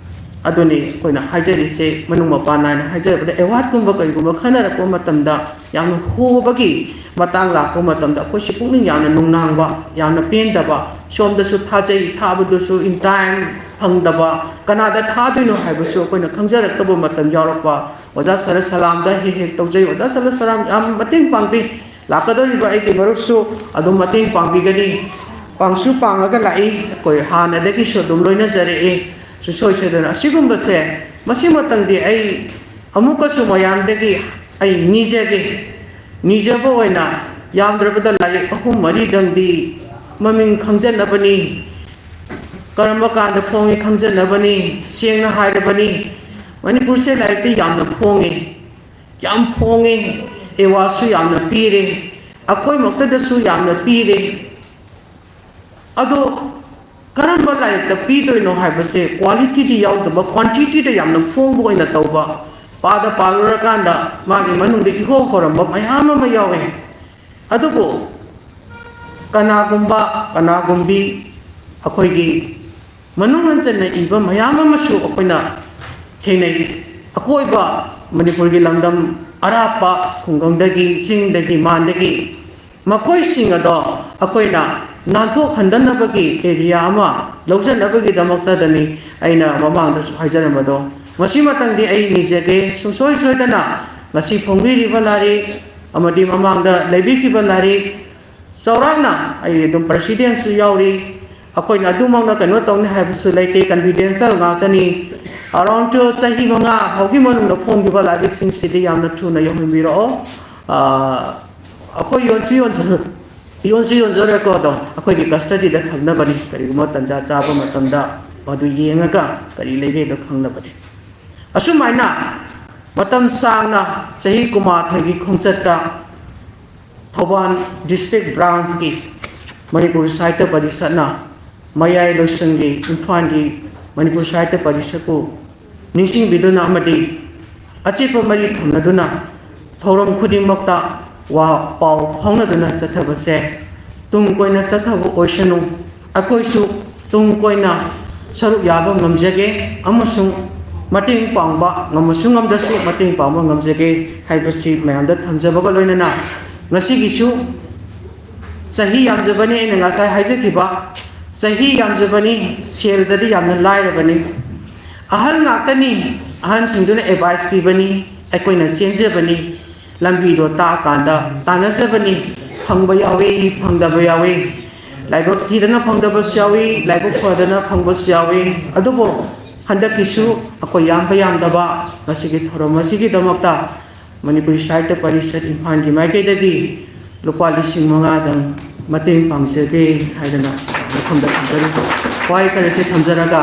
ꯑꯗꯨꯅꯤ ꯑꯩꯈꯣꯏꯅ ꯍꯥꯏꯖꯔꯤꯁꯦ, ꯃꯅꯨꯡ ꯃꯄꯥꯟ ꯅꯥꯏꯅ ꯍꯥꯏꯖꯔꯕꯗ, ꯑꯦꯋꯥꯔꯗꯀꯨꯝꯕ ꯀꯔꯤꯒꯨꯝꯕ ꯈꯟꯅꯔꯛꯄ ꯃꯇꯝꯗ ꯌꯥꯝꯅ ꯍꯣꯕꯒꯤ ꯃꯇꯥꯡ ꯂꯥꯛꯄ ꯃꯇꯝꯗ ꯑꯩꯈꯣꯏꯁꯤ ꯄꯨꯛꯅꯤꯡ ꯌꯥꯝꯅ ꯅꯨꯡꯅꯥꯡꯕ, ꯌꯥꯝꯅ ꯄꯦꯟꯗꯕ, ꯁꯣꯝꯗꯁꯨ ꯊꯥꯖꯩ, ꯊꯥꯕꯗꯨꯁꯨ in time ꯐꯪꯗꯕ, ꯀꯅꯥꯗ ꯊꯥꯗꯣꯏꯅꯣ ꯍꯥꯏꯕꯁꯨ ꯑꯩꯈꯣꯏꯅ ꯈꯪꯖꯔꯛꯇꯕ ꯃꯇꯝ ꯌꯥꯎꯔꯛꯄ꯫ ꯑꯣꯖꯥ ꯁꯔꯁꯂꯥꯝꯗ ꯍꯦꯛ ꯍꯦꯛ ꯇꯧꯖꯩ꯫ ꯑꯣꯖꯥ ꯁꯔꯁꯂꯥꯝ ꯌꯥꯝ ꯃꯇꯦꯡ ꯄꯥꯡꯕꯤ꯫ ꯂꯥꯛꯀꯗꯧꯔꯤꯕ ꯑꯩꯒꯤ ꯃꯔꯨꯞꯁꯨ ꯑꯗꯨꯝ ꯃꯇꯦꯡ ꯄꯥꯡꯕꯤꯒꯅꯤ꯫ ꯄꯥꯡꯁꯨ ꯄꯥꯡꯉꯒ ꯂꯥꯛꯏ꯫ ꯑꯩꯈꯣꯏ ꯍꯥꯟꯅꯗꯒꯤꯁꯨ ꯑꯗꯨꯝ ꯂꯣꯏꯅꯖꯔꯛꯏ꯫ ꯁꯨꯡꯁꯣꯏ ꯁꯣꯏꯗꯅ ꯑꯁꯤꯒꯨꯝꯕꯁꯦ ꯃꯁꯤꯃꯇꯪꯗꯤ ꯑꯩ ꯑꯃꯨꯛꯀꯁꯨ ꯃꯌꯥꯝꯗꯒꯤ ꯑꯩ ꯅꯤꯖꯒꯦ꯫ ꯅꯤꯖꯕ ꯑꯣꯏꯅ ꯌꯥꯝꯗ꯭ꯔꯕꯗ ꯂꯥꯏꯔꯤꯛ ꯑꯍꯨꯝ ꯃꯔꯤꯗꯪꯗꯤ ꯃꯃꯤꯡ ꯈꯪꯖꯅꯕꯅꯤ꯫ ꯀꯔꯝꯕ ꯀꯥꯟꯗ ꯐꯣꯡꯉꯤ ꯈꯪꯖꯅꯕꯅꯤ꯫ ꯁꯦꯡꯅ ꯍꯥꯏꯔꯕꯅꯤ, ꯃꯅꯤꯄꯨꯔꯁꯦ ꯂꯥꯏꯔꯤꯛꯇꯤ ꯌꯥꯝꯅ ꯐꯣꯡꯉꯤ, ꯌꯥꯝ ꯐꯣꯡꯉꯤ, ꯑꯦꯋꯥꯔꯗꯁꯨ ꯌꯥꯝꯅ ꯄꯤꯔꯦ, ꯑꯩꯈꯣꯏꯃꯛꯇꯗꯁꯨ ꯌꯥꯝꯅ ꯄꯤꯔꯦ꯫ ꯑꯗꯣ ꯀꯔꯝꯕ ꯂꯥꯏꯔꯤꯛꯇ ꯄꯤꯗꯣꯏꯅꯣ ꯍꯥꯏꯕꯁꯦ ꯀ꯭ꯋꯥꯂꯤꯇꯤꯗꯤ ꯌꯥꯎꯗꯕ, ꯀ꯭ꯋꯥꯟꯇꯤꯇꯤꯗ ꯌꯥꯝꯅ ꯐꯣꯡꯕ ꯑꯣꯏꯅ ꯇꯧꯕ, ꯄꯥꯗ ꯄꯥꯔꯨꯔꯀꯥꯟꯗ ꯃꯥꯒꯤ ꯃꯅꯨꯡꯗ ꯏꯍꯣ ꯍꯣꯔꯝꯕ ꯃꯌꯥꯝ ꯑꯃ ꯌꯥꯎꯋꯦ꯫ ꯑꯗꯨꯕꯨ ꯀꯅꯥꯒꯨꯝꯕ, ꯀꯅꯥꯒꯨꯝꯕꯤ ꯑꯩꯈꯣꯏꯒꯤ ꯃꯅꯨꯡ ꯍꯟꯖꯟꯅ ꯏꯕ ꯃꯌꯥꯝ ꯑꯃꯁꯨ ꯑꯩꯈꯣꯏꯅ ꯊꯦꯡꯅꯩ꯫ ꯑꯀꯣꯏꯕ ꯃꯅꯤꯄꯨꯔꯒꯤ ꯂꯝꯗꯝ ꯑꯔꯥꯞꯄ ꯈꯨꯡꯒꯪꯗꯒꯤ, ꯆꯤꯡꯗꯒꯤ, ꯃꯥꯟꯗꯒꯤ ꯃꯈꯣꯏꯁꯤꯡ ꯑꯗꯣ ꯑꯩꯈꯣꯏꯅ ꯅꯥꯟꯊꯣꯛꯍꯟꯗꯅꯕꯒꯤ ꯑꯦꯔꯤꯌꯥ ꯑꯃ ꯂꯧꯖꯅꯕꯒꯤꯗꯃꯛꯇꯗꯅꯤ ꯑꯩꯅ ꯃꯃꯥꯡꯗꯁꯨ ꯍꯥꯏꯖꯔꯝꯕꯗꯣ꯫ ꯃꯁꯤꯃꯇꯪꯗꯤ ꯑꯩ ꯅꯤꯖꯒꯦ, ꯁꯨꯡꯁꯣꯏ ꯁꯣꯏꯗꯅ ꯉꯁꯤ ꯐꯣꯡꯕꯤꯔꯤꯕ ꯂꯥꯏꯔꯤꯛ ꯑꯃꯗꯤ ꯃꯃꯥꯡꯗ ꯂꯩꯕꯤꯈꯤꯕ ꯂꯥꯏꯔꯤꯛ ꯆꯥꯎꯔꯥꯛꯅ ꯑꯩ ꯑꯗꯨꯝ ꯄ꯭ꯔꯁꯤꯗꯦꯟꯁꯨ ꯌꯥꯎꯔꯤ꯫ ꯑꯩꯈꯣꯏꯅ ꯑꯗꯨꯃꯛꯅ ꯀꯩꯅꯣ ꯇꯧꯅꯤ ꯍꯥꯏꯕꯁꯨ ꯂꯩꯇꯦ, ꯀꯟꯐꯤꯗꯦꯟꯁꯤꯌꯦꯜ ꯉꯥꯛꯇꯅꯤ꯫ ꯑꯔꯥꯎꯟ ꯇꯨ ꯆꯍꯤ ꯃꯉꯥ ꯐꯥꯎꯒꯤ ꯃꯅꯨꯡꯗ ꯐꯣꯡꯈꯤꯕ ꯂꯥꯏꯔꯤꯛꯁꯤꯡꯁꯤꯗꯤ ꯌꯥꯝꯅ ꯊꯨꯅ ꯌꯧꯍꯟꯕꯤꯔꯛꯑꯣ꯫ ꯑꯥ, ꯑꯩꯈꯣꯏ ꯌꯣꯟꯁꯨ ꯌꯣꯟꯖ-, ꯌꯣꯟꯁꯨ ꯌꯣꯟꯖꯔꯦꯀꯣ, ꯑꯗꯣ ꯑꯩꯈꯣꯏꯒꯤ ꯀꯁꯇꯗꯤꯗ ꯊꯝꯅꯕꯅꯤ꯫ ꯀꯔꯤꯒꯨꯝꯕ ꯇꯟꯖꯥ ꯆꯥꯕ ꯃꯇꯝꯗ ꯃꯗꯨ ꯌꯦꯡꯉꯒ ꯀꯔꯤ ꯂꯩꯒꯦꯗꯣ ꯈꯪꯅꯕꯅꯤ꯫ ꯑꯁꯨꯃꯥꯏꯅ ꯃꯇꯝ ꯁꯥꯡꯅ ꯆꯍꯤ ꯀꯨꯟꯃꯥꯊꯣꯏꯒꯤ ꯈꯣꯡꯆꯠꯇ ꯊꯧꯕꯥꯜ ꯗꯤꯁꯇ꯭ꯔꯤꯛ ꯕ꯭ꯔꯥꯟꯁꯀꯤ ꯃꯅꯤꯄꯨꯔ ꯁꯥꯍꯤꯇ꯭ꯌ ꯄꯔꯤꯁꯠꯅ ꯃꯌꯥꯏ ꯂꯣꯏꯁꯪꯒꯤ ꯏꯝꯐꯥꯜꯒꯤ ꯃꯅꯤꯄꯨꯔ ꯁꯥꯍꯤꯇ꯭ꯌ ꯄꯔꯤꯁꯠꯄꯨ ꯅꯤꯡꯁꯤꯡꯕꯤꯗꯨꯅ ꯑꯃꯗꯤ ꯑꯆꯦꯠꯄ ꯃꯔꯤ ꯊꯝꯅꯗꯨꯅ ꯊꯧꯔꯝ ꯈꯨꯗꯤꯡꯃꯛꯇ ꯋꯥ ꯄꯥꯎ ꯐꯥꯎꯅꯗꯨꯅ ꯆꯠꯊꯕꯁꯦ ꯇꯨꯡ ꯀꯣꯏꯅ ꯆꯠꯊꯕ ꯑꯣꯏꯁꯅꯨ꯫ ꯑꯩꯈꯣꯏꯁꯨ ꯇꯨꯡ ꯀꯣꯏꯅ ꯁꯔꯨꯛ ꯌꯥꯕ ꯉꯝꯖꯒꯦ ꯑꯃꯁꯨꯡ ꯃꯇꯦꯡ ꯄꯥꯡꯕ ꯉꯝꯃꯁꯨ ꯉꯝꯗ꯭ꯔꯁꯨ ꯃꯇꯦꯡ ꯄꯥꯡꯕ ꯉꯝꯖꯒꯦ ꯍꯥꯏꯕꯁꯤ ꯃꯌꯥꯝꯗ ꯊꯝꯖꯕꯒ ꯂꯣꯏꯅꯅ, ꯉꯁꯤꯒꯤꯁꯨ ꯆꯍꯤ ꯌꯥꯝꯖꯕꯅꯤ, ꯑꯩꯅ ꯉꯁꯥꯏ ꯍꯥꯏꯖꯈꯤꯕ, ꯆꯍꯤ ꯌꯥꯝꯖꯕꯅꯤ, ꯁꯦꯜꯗꯗꯤ ꯌꯥꯝꯅ ꯂꯥꯏꯔꯕꯅꯤ꯫ ꯑꯍꯜ ꯉꯥꯛꯇꯅꯤ, ꯑꯍꯟꯁꯤꯡꯗꯨꯅ advice ꯄꯤꯕꯅꯤ, ꯑꯩꯈꯣꯏꯅ ꯆꯦꯟꯖꯕꯅꯤ꯫ ꯂꯝꯕꯤꯗꯣ ꯇꯥꯛꯑꯀꯥꯟꯗ ꯇꯥꯟꯅꯖꯕꯅꯤ꯫ ꯐꯪꯕ ꯌꯥꯎꯏ, ꯐꯪꯗꯕ ꯌꯥꯎꯏ, ꯂꯥꯏꯕꯛ ꯊꯤꯗꯅ ꯐꯪꯗꯕꯁꯨ ꯌꯥꯎꯏ, ꯂꯥꯏꯕꯛ ꯐꯗꯅ ꯐꯪꯕꯁꯨ ꯌꯥꯎꯏ꯫ ꯑꯗꯨꯕꯨ ꯍꯟꯗꯛꯀꯤꯁꯨ ꯑꯩꯈꯣꯏ ꯌꯥꯝꯕ ꯌꯥꯝꯗꯕ ꯉꯁꯤꯒꯤ ꯊꯧꯔꯝ ꯑꯁꯤꯒꯤꯗꯃꯛꯇ ꯃꯅꯤꯄꯨꯔꯤ ꯁꯥꯍꯤꯇ꯭ꯌ ꯄꯔꯤꯁꯠ ꯏꯝꯐꯥꯜꯒꯤ ꯃꯥꯏꯀꯩꯗꯒꯤ ꯂꯨꯄꯥ ꯂꯤꯁꯤꯡ ꯃꯉꯥꯗꯪ ꯃꯇꯦꯡ ꯄꯥꯡꯖꯒꯦ ꯍꯥꯏꯗꯅ ꯃꯐꯝꯗ ꯊꯝꯖꯔꯤ꯫ ꯋꯥꯍꯩ ꯈꯔꯁꯦ ꯊꯝꯖꯔꯒ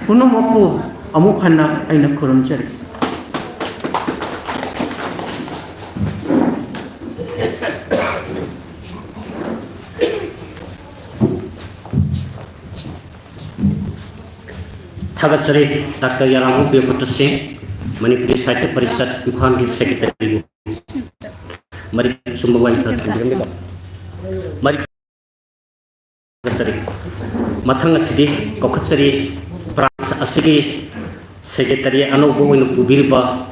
ꯄꯨꯝꯅꯃꯛꯄꯨ ꯑꯃꯨꯛ ꯍꯟꯅ ꯑꯩꯅ ꯈꯨꯔꯨꯝꯖꯔꯤ꯫ ꯊꯥꯒꯠꯆꯔꯤ ꯗꯥꯛꯇꯔ ꯌꯥꯔꯥꯡꯕꯝ ꯄ꯭ꯔꯤꯌꯄꯇ ꯁꯤꯡ, ꯃꯅꯤꯄꯨꯔꯤ ꯁꯥꯍꯤꯇ꯭ꯌ ꯄꯔꯤꯁꯠ ꯏꯝꯐꯥꯜꯒꯤ ꯁꯦꯀ꯭ꯔꯦꯇꯔꯤꯕꯨ꯫ ꯃꯔꯤꯛ ꯆꯨꯝꯕ ꯋꯥꯔꯤ ꯈꯔ ꯊꯝꯕꯤꯔꯝꯒꯦꯀꯣ꯫ ꯃꯔꯤꯛ ꯊꯥꯒꯠꯆꯔꯤ꯫ ꯃꯊꯪ ꯑꯁꯤꯗꯤ ꯀꯧꯈꯠꯆꯔꯤ ꯕ꯭ꯔꯥꯟꯁ ꯑꯁꯤꯒꯤ ꯁꯦꯀ꯭ꯔꯦꯇꯔꯤ ꯑꯅꯧꯕ ꯑꯣꯏꯅ ꯄꯨꯕꯤꯔꯤꯕ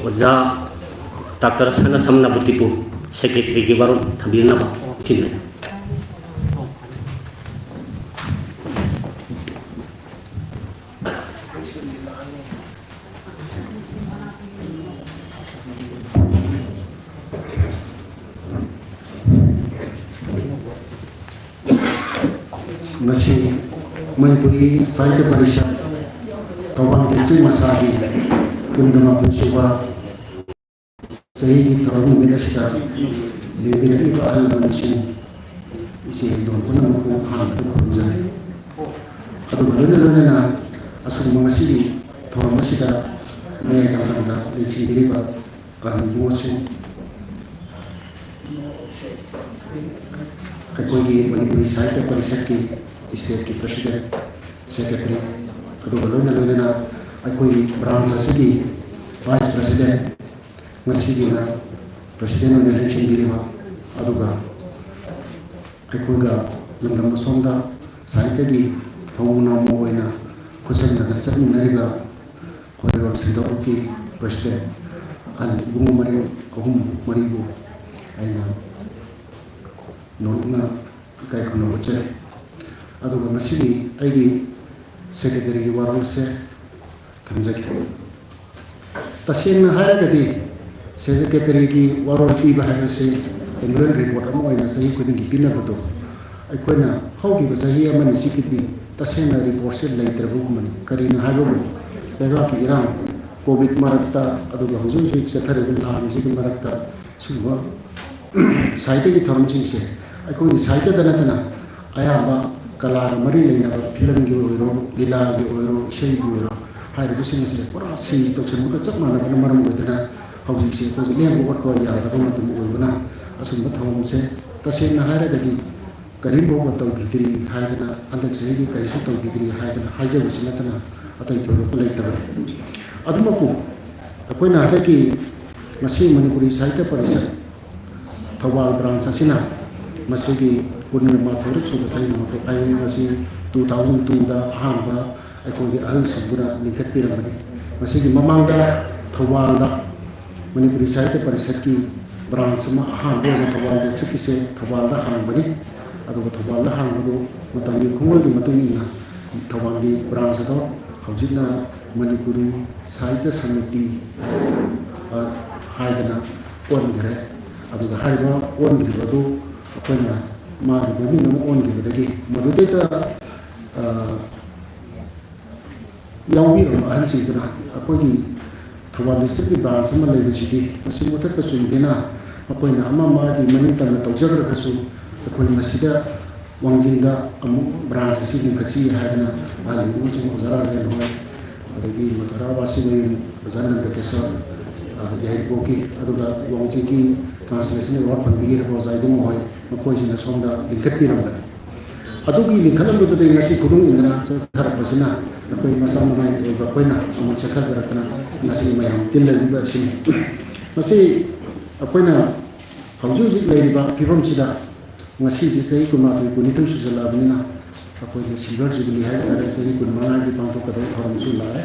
ꯑꯣꯖꯥ ꯗꯥꯛꯇꯔ ꯁꯅꯥꯁꯝ ꯅꯥꯕꯨꯇꯤꯕꯨ ꯁꯦꯀ꯭ꯔꯦꯇꯔꯤꯒꯤ ꯋꯥꯔꯣꯜ ꯊꯝꯕꯤꯅꯕ ꯈꯤꯜꯂꯤ꯫ ꯉꯁꯤ ꯃꯅꯤꯄꯨꯔꯤ ꯁꯥꯍꯤꯇ꯭ꯌ ꯄꯔꯤꯁꯠ ꯊꯧꯕꯥꯜ ꯗꯤꯁꯇ꯭ꯔꯤꯛ ꯃꯁꯥꯒꯤ ꯀꯨꯟꯒ ꯃꯥꯄꯟ ꯁꯨꯕ ꯆꯍꯤꯒꯤ ꯊꯧꯔꯝ ꯅꯨꯃꯤꯠ ꯑꯁꯤꯗ ꯂꯦꯡꯕꯤꯔꯛꯂꯤꯕ ꯑꯍꯜ ꯂꯃꯟꯁꯤꯡ, ꯏꯆꯦ ꯏꯟꯗꯣꯜ ꯄꯨꯝꯅꯃꯛꯄꯨ ꯑꯍꯥꯟꯕꯗ ꯈꯨꯔꯨꯝꯖꯔꯤ꯫ ꯑꯗꯨꯒ ꯂꯣꯏꯅ ꯂꯣꯏꯅꯅ ꯑꯁꯤꯒꯨꯝꯕ ꯉꯁꯤꯒꯤ ꯊꯧꯔꯝ ꯑꯁꯤꯗ ꯃꯌꯥꯏ ꯀꯥꯡꯊꯪꯗ ꯂꯦꯡꯁꯤꯟꯕꯤꯔꯤꯕ ꯄꯥꯟꯕ ꯏꯕꯨꯡꯉꯣꯁꯤꯡ, ꯑꯩꯈꯣꯏꯒꯤ ꯃꯅꯤꯄꯨꯔꯤ ꯁꯥꯍꯤꯇ꯭ꯌ ꯄꯔꯤꯁꯠꯀꯤ ꯁ꯭ꯇꯦꯠꯀꯤ ꯄ꯭ꯔꯁꯤꯗꯦꯟꯠ, ꯁꯦꯀ꯭ꯔꯦꯇꯔꯤ, ꯑꯗꯨꯒ ꯂꯣꯏꯅ ꯂꯣꯏꯅꯅ ꯑꯩꯈꯣꯏꯒꯤ ꯕ꯭ꯔꯥꯟꯁ ꯑꯁꯤꯒꯤ ꯚꯥꯏꯁ ꯄ꯭ꯔꯁꯤꯗꯦꯟꯠ, ꯉꯁꯤꯒꯤꯅ ꯄ꯭ꯔꯁꯤꯗꯦꯟꯠ ꯑꯣꯏꯅ ꯂꯦꯡꯁꯤꯟꯕꯤꯔꯤꯕ, ꯑꯗꯨꯒ ꯑꯩꯈꯣꯏꯒ ꯂꯝꯗꯝ ꯑꯁꯣꯝꯗ ꯁꯥꯍꯤꯇ꯭ꯌꯒꯤ ꯊꯧ ꯅꯥꯎꯃ ꯑꯣꯏꯅ ꯈꯨꯠꯁꯝꯅꯗꯅ ꯆꯠꯃꯤꯟꯅꯔꯤꯕ ꯃꯔꯤꯔꯣꯜ ꯁꯦꯟꯖꯥꯕꯨꯛꯀꯤ president ꯑꯍꯜ ꯏꯕꯨꯡꯉꯣ ꯃꯔꯤ, ꯑꯍꯨꯝ ꯃꯔꯤꯕꯨ ꯑꯩꯅ ꯅꯧꯅ ꯏꯀꯥꯏ ꯈꯨꯝꯅꯕ ꯎꯠꯆꯔꯤ꯫ ꯑꯗꯨꯒ ꯉꯁꯤꯒꯤ ꯑꯩꯒꯤ secretaryꯒꯤ ꯋꯥꯔꯣꯜꯁꯦ ꯊꯝꯖꯒꯦ꯫ ꯇꯁꯦꯡꯅ ꯍꯥꯏꯔꯒꯗꯤ secretaryꯒꯤ ꯋꯥꯔꯣꯜ ꯄꯤꯕ ꯍꯥꯏꯕꯁꯤ annual report ꯑꯃ ꯑꯣꯏꯅ ꯆꯍꯤ ꯈꯨꯗꯤꯡꯒꯤ ꯄꯤꯅꯕꯗꯣ ꯑꯩꯈꯣꯏꯅ ꯍꯧꯈꯤꯕ ꯆꯍꯤ ꯑꯃꯅꯤꯁꯤꯒꯤꯗꯤ ꯇꯁꯦꯡꯅ reportꯁꯦ ꯂꯩꯇ꯭ꯔꯕꯒꯨꯝꯕꯅꯤ꯫ ꯀꯔꯤꯅꯣ ꯍꯥꯏꯕꯕꯨ ꯂꯩꯕꯥꯛꯀꯤ ꯏꯔꯥꯡ, COVID ꯃꯔꯛꯇ, ꯑꯗꯨꯒ ꯍꯧꯖꯤꯛ ꯍꯧꯖꯤꯛ ꯆꯠꯊꯔꯤꯕ ꯂꯥꯟꯁꯤꯒꯤ ꯃꯔꯛꯇ ꯁꯤꯒꯨꯝꯕ ꯁꯥꯍꯤꯇ꯭ꯌꯒꯤ ꯊꯧꯔꯝꯁꯤꯡꯁꯦ ꯑꯩꯈꯣꯏꯒꯤ ꯁꯥꯍꯤꯇ꯭ꯌꯗ ꯅꯠꯇꯅ ꯑꯌꯥꯝꯕ ꯀꯂꯥꯒ ꯃꯔꯤ ꯂꯩꯅꯕ ꯐꯤꯂꯝꯒꯤ ꯑꯣꯏꯔꯣ, ꯂꯤꯂꯥꯒꯤ ꯑꯣꯏꯔꯣ, ꯏꯁꯩꯒꯤ ꯑꯑꯣꯏꯔꯣ ꯍꯥꯏꯔꯤꯕꯁꯤꯡ ꯑꯁꯦ ꯄꯨꯔꯥ cease ꯇꯧꯁꯤꯟꯕꯒ ꯆꯞ ꯃꯥꯟꯅꯕꯅ ꯃꯔꯝ ꯑꯣꯏꯗꯨꯅ ꯍꯧꯖꯤꯛꯁꯦ ꯑꯩꯈꯣꯏꯁꯦ ꯂꯦꯡꯕ ꯑꯣꯠꯄ ꯌꯥꯗꯕ ꯃꯇꯝ ꯑꯣꯏꯕꯅ ꯑꯁꯨꯝꯕ ꯊꯧꯔꯝꯁꯦ ꯇꯁꯦꯡꯅ ꯍꯥꯏꯔꯒꯗꯤ ꯀꯔꯤꯝ ꯐꯥꯎꯕ ꯇꯧꯈꯤꯗ꯭ꯔꯤ ꯍꯥꯏꯗꯅ, ꯍꯟꯗꯛ ꯆꯍꯤꯒꯤ ꯀꯔꯤꯁꯨ ꯇꯧꯈꯤꯗ꯭ꯔꯤ ꯍꯥꯏꯗꯅ ꯍꯥꯏꯖꯕꯁꯤ ꯅꯠꯇꯅ ꯑꯇꯩ ꯊꯣꯏꯗꯣꯛꯄ ꯂꯩꯇꯕꯅꯤ꯫ ꯑꯗꯨꯃꯛꯄꯨ ꯑꯩꯈꯣꯏꯅ ꯍꯟꯗꯛꯀꯤ ꯉꯁꯤ ꯃꯅꯤꯄꯨꯔꯤ ꯁꯥꯍꯤꯇ꯭ꯌ ꯄꯔꯤꯁꯠ ꯊꯧꯕꯥꯜ branch ꯑꯁꯤꯅ ꯃꯁꯤꯒꯤ ꯀꯨꯟꯒ ꯃꯥꯊꯣꯏꯔꯛ ꯁꯨꯕ ꯆꯍꯤ ꯃꯄꯨꯡ ꯐꯥꯏ꯫ ꯃꯁꯤ two thousand twoꯗ ꯑꯍꯥꯟꯕ ꯑꯩꯈꯣꯏꯒꯤ ꯑꯍꯜꯁꯤꯡꯗꯨꯅ ꯂꯤꯡꯈꯠꯄꯤꯔꯝꯕꯅꯤ꯫ ꯃꯁꯤꯒꯤ ꯃꯃꯥꯡꯗ ꯊꯧꯕꯥꯜꯗ ꯃꯅꯤꯄꯨꯔꯤ ꯁꯥꯍꯤꯇ꯭ꯌ ꯄꯔꯤꯁꯠꯀꯤ branch ꯑꯃ ꯑꯍꯥꯟꯕ ꯑꯣꯏꯅ ꯊꯧꯕꯥꯜ districtꯀꯤꯁꯦ ꯊꯧꯕꯥꯜꯗ ꯍꯥꯡꯕꯅꯤ꯫ ꯑꯗꯨꯒ ꯊꯧꯕꯥꯜꯗ ꯍꯥꯡꯕꯗꯨ ꯃꯇꯝꯒꯤ ꯈꯣꯡꯂꯣꯏꯒꯤ ꯃꯇꯨꯡ ꯏꯟꯅ ꯊꯧꯕꯥꯜꯒꯤ branch ꯑꯗꯣ ꯍꯧꯖꯤꯛꯅ ꯃꯅꯤꯄꯨꯔꯤ ꯁꯥꯍꯤꯇ꯭ꯌ ꯁꯃꯤꯇꯤ, ꯑ, ꯍꯥꯏꯗꯅ ꯑꯣꯟꯈ꯭ꯔꯦ꯫ ꯑꯗꯨꯒ ꯍꯥꯏꯔꯤꯕ ꯑꯣꯟꯈ꯭ꯔꯤꯕ ꯑꯗꯨ ꯑꯩꯈꯣꯏꯅ ꯃꯥꯒꯤ ꯃꯃꯤꯡ ꯑꯃ ꯑꯣꯟꯈꯤꯕꯗꯒꯤ ꯃꯗꯨꯗꯩꯗ, ꯑ, ꯌꯥꯎꯕꯤꯔꯝꯕ ꯑꯍꯟꯁꯤꯡꯗꯨꯅ ꯑꯩꯈꯣꯏꯒꯤ ꯊꯧꯕꯥꯜ districtꯀꯤ branch ꯑꯃ ꯂꯩꯕꯁꯤꯗꯤ ꯃꯁꯤ ꯃꯨꯊꯠꯄ ꯆꯨꯝꯗꯦꯅ ꯃꯈꯣꯏꯅ ꯑꯃ ꯃꯥꯒꯤ ꯃꯅꯤꯡ ꯇꯝꯅ ꯇꯧꯖꯈ꯭ꯔꯒꯁꯨ ꯑꯩꯈꯣꯏ ꯃꯁꯤꯗ ꯋꯥꯡꯖꯤꯡꯗ ꯑꯃꯨꯛ branch ꯑꯁꯤ ꯂꯤꯡꯈꯠꯁꯤ ꯍꯥꯏꯗꯅ ꯑꯍꯜ ꯂꯩꯕꯁꯤꯡ ꯑꯣꯖꯥ ꯔꯥꯖꯦꯟ ꯍꯣꯏ, ꯑꯗꯒꯤ ꯃꯊꯨꯔꯥ ꯋꯥꯁꯤꯃꯌꯨꯝ ꯑꯣꯖꯥ ꯅꯟꯗꯀꯦꯁꯣꯔ, ꯑ, ꯌꯥꯏꯔꯤꯄꯣꯛꯀꯤ, ꯑꯗꯨꯒ ꯋꯥꯡꯖꯤꯡꯒꯤ Consolation Award ꯐꯪꯕꯤꯈꯤꯕ ꯑꯣꯖꯥ ꯏꯕꯨꯡꯉꯣ ꯍꯣꯏ, ꯃꯈꯣꯏꯁꯤꯡꯅ ꯁꯣꯝꯗ ꯂꯤꯡꯈꯠꯄꯤꯔꯝꯕꯅꯤ꯫ ꯑꯗꯨꯒꯤ ꯂꯤꯡꯈꯠꯂꯝꯕꯗꯨꯗꯒꯤ ꯉꯁꯤ ꯈꯨꯗꯣꯡ ꯏꯟꯗꯅ ꯆꯠꯊꯔꯛꯄꯁꯤꯅ ꯑꯩꯈꯣꯏ ꯃꯆꯥ ꯃꯅꯥꯏ ꯑꯣꯏꯕ ꯑꯩꯈꯣꯏꯅ ꯑꯃꯨꯛ ꯆꯠꯊꯖꯔꯛꯇꯅ ꯉꯁꯤ ꯃꯌꯥꯝ ꯇꯤꯜꯂꯛꯂꯤꯕ ꯑꯁꯤꯅꯤ꯫ ꯃꯁꯤ ꯑꯩꯈꯣꯏꯅ ꯍꯧꯖꯤꯛ ꯍꯧꯖꯤꯛ ꯂꯩꯔꯤꯕ ꯐꯤꯕꯝꯁꯤꯗ ꯉꯁꯤꯁꯤ ꯆꯍꯤ ꯀꯨꯟꯃꯥꯊꯣꯏ, ꯀꯨꯟꯅꯤꯊꯣꯏ ꯁꯨꯖꯜꯂꯛꯑꯕꯅꯤꯅ ꯑꯩꯈꯣꯏꯒꯤ silver jubilee ꯍꯥꯏꯕ ꯇꯥꯔꯦ, ꯆꯍꯤ ꯀꯨꯟꯃꯉꯥꯒꯤ ꯄꯥꯡꯊꯣꯛꯀꯗꯕ ꯊꯧꯔꯝꯁꯨ ꯂꯥꯛꯑꯦ꯫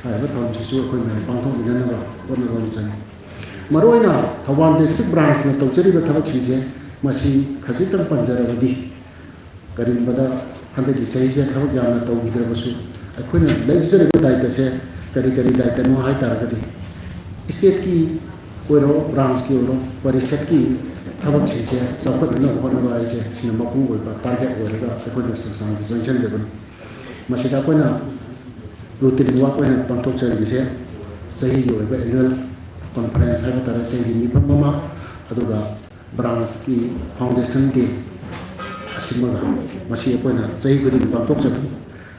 ꯍꯥꯏꯔꯤꯕ ꯊꯧꯔꯝꯁꯤꯁꯨ ꯑꯩꯈꯣꯏ ꯃꯌꯥꯝ ꯄꯥꯡꯊꯣꯛꯃꯤꯟꯅꯅꯕ ꯍꯣꯠꯅꯕ ꯑꯃ ꯆꯪꯏ꯫ ꯃꯔꯨꯑꯣꯏꯅ ꯊꯧꯕꯥꯜ district branchꯅ ꯇꯧꯖꯔꯤꯕ ꯊꯕꯛꯁꯤꯡꯁꯦ, ꯃꯁꯤ ꯈꯖꯤꯛꯇꯪ ꯄꯟꯖꯔꯕꯗꯤ, ꯀꯔꯤꯒꯨꯝꯕꯗ ꯍꯟꯗꯛꯀꯤ ꯆꯍꯤꯁꯦ ꯊꯕꯛ ꯌꯥꯝꯅ ꯇꯧꯈꯤꯗ꯭ꯔꯕꯁꯨ, ꯑꯩꯈꯣꯏꯅ ꯂꯩꯖꯔꯤꯕ ꯗꯥꯏꯇꯁꯦ ꯀꯔꯤ ꯀꯔꯤ ꯗꯥꯏꯇꯅꯣ ꯍꯥꯏ ꯇꯥꯔꯒꯗꯤ, stateꯀꯤ ꯑꯣꯏꯔꯣ, branchꯀꯤ ꯑꯣꯏꯔꯣ, ꯄꯔꯤꯁꯠꯀꯤ ꯊꯕꯛꯁꯤꯡꯁꯦ ꯆꯥꯎꯈꯠꯅꯅꯕ ꯍꯣꯠꯅꯕ ꯍꯥꯏꯁꯦ, ꯁꯤꯅ ꯃꯄꯨꯡ ꯑꯣꯏꯕ target ꯑꯣꯏꯔꯒ ꯑꯩꯈꯣꯏꯅ ꯁꯪꯁꯊꯥꯟꯁꯦ ꯆꯪꯁꯤꯟꯖꯕꯅꯤ꯫ ꯃꯁꯤꯗ ꯑꯩꯈꯣꯏꯅ routine work ꯑꯣꯏꯅ ꯄꯥꯡꯊꯣꯛꯆꯔꯤꯕꯁꯦ, ꯆꯍꯤꯒꯤ ꯑꯣꯏꯕ annual conference ꯍꯥꯏꯕ ꯇꯥꯔꯦ, ꯆꯍꯤꯒꯤ ꯃꯤꯐꯝ ꯑꯃ, ꯑꯗꯨꯒ branchꯀꯤ foundation day, ꯑꯁꯤꯃꯒ ꯃꯁꯤ ꯑꯩꯈꯣꯏꯅ ꯆꯍꯤ ꯈꯨꯗꯤꯡꯒꯤ ꯄꯥꯡꯊꯣꯛꯆꯕꯅꯤ꯫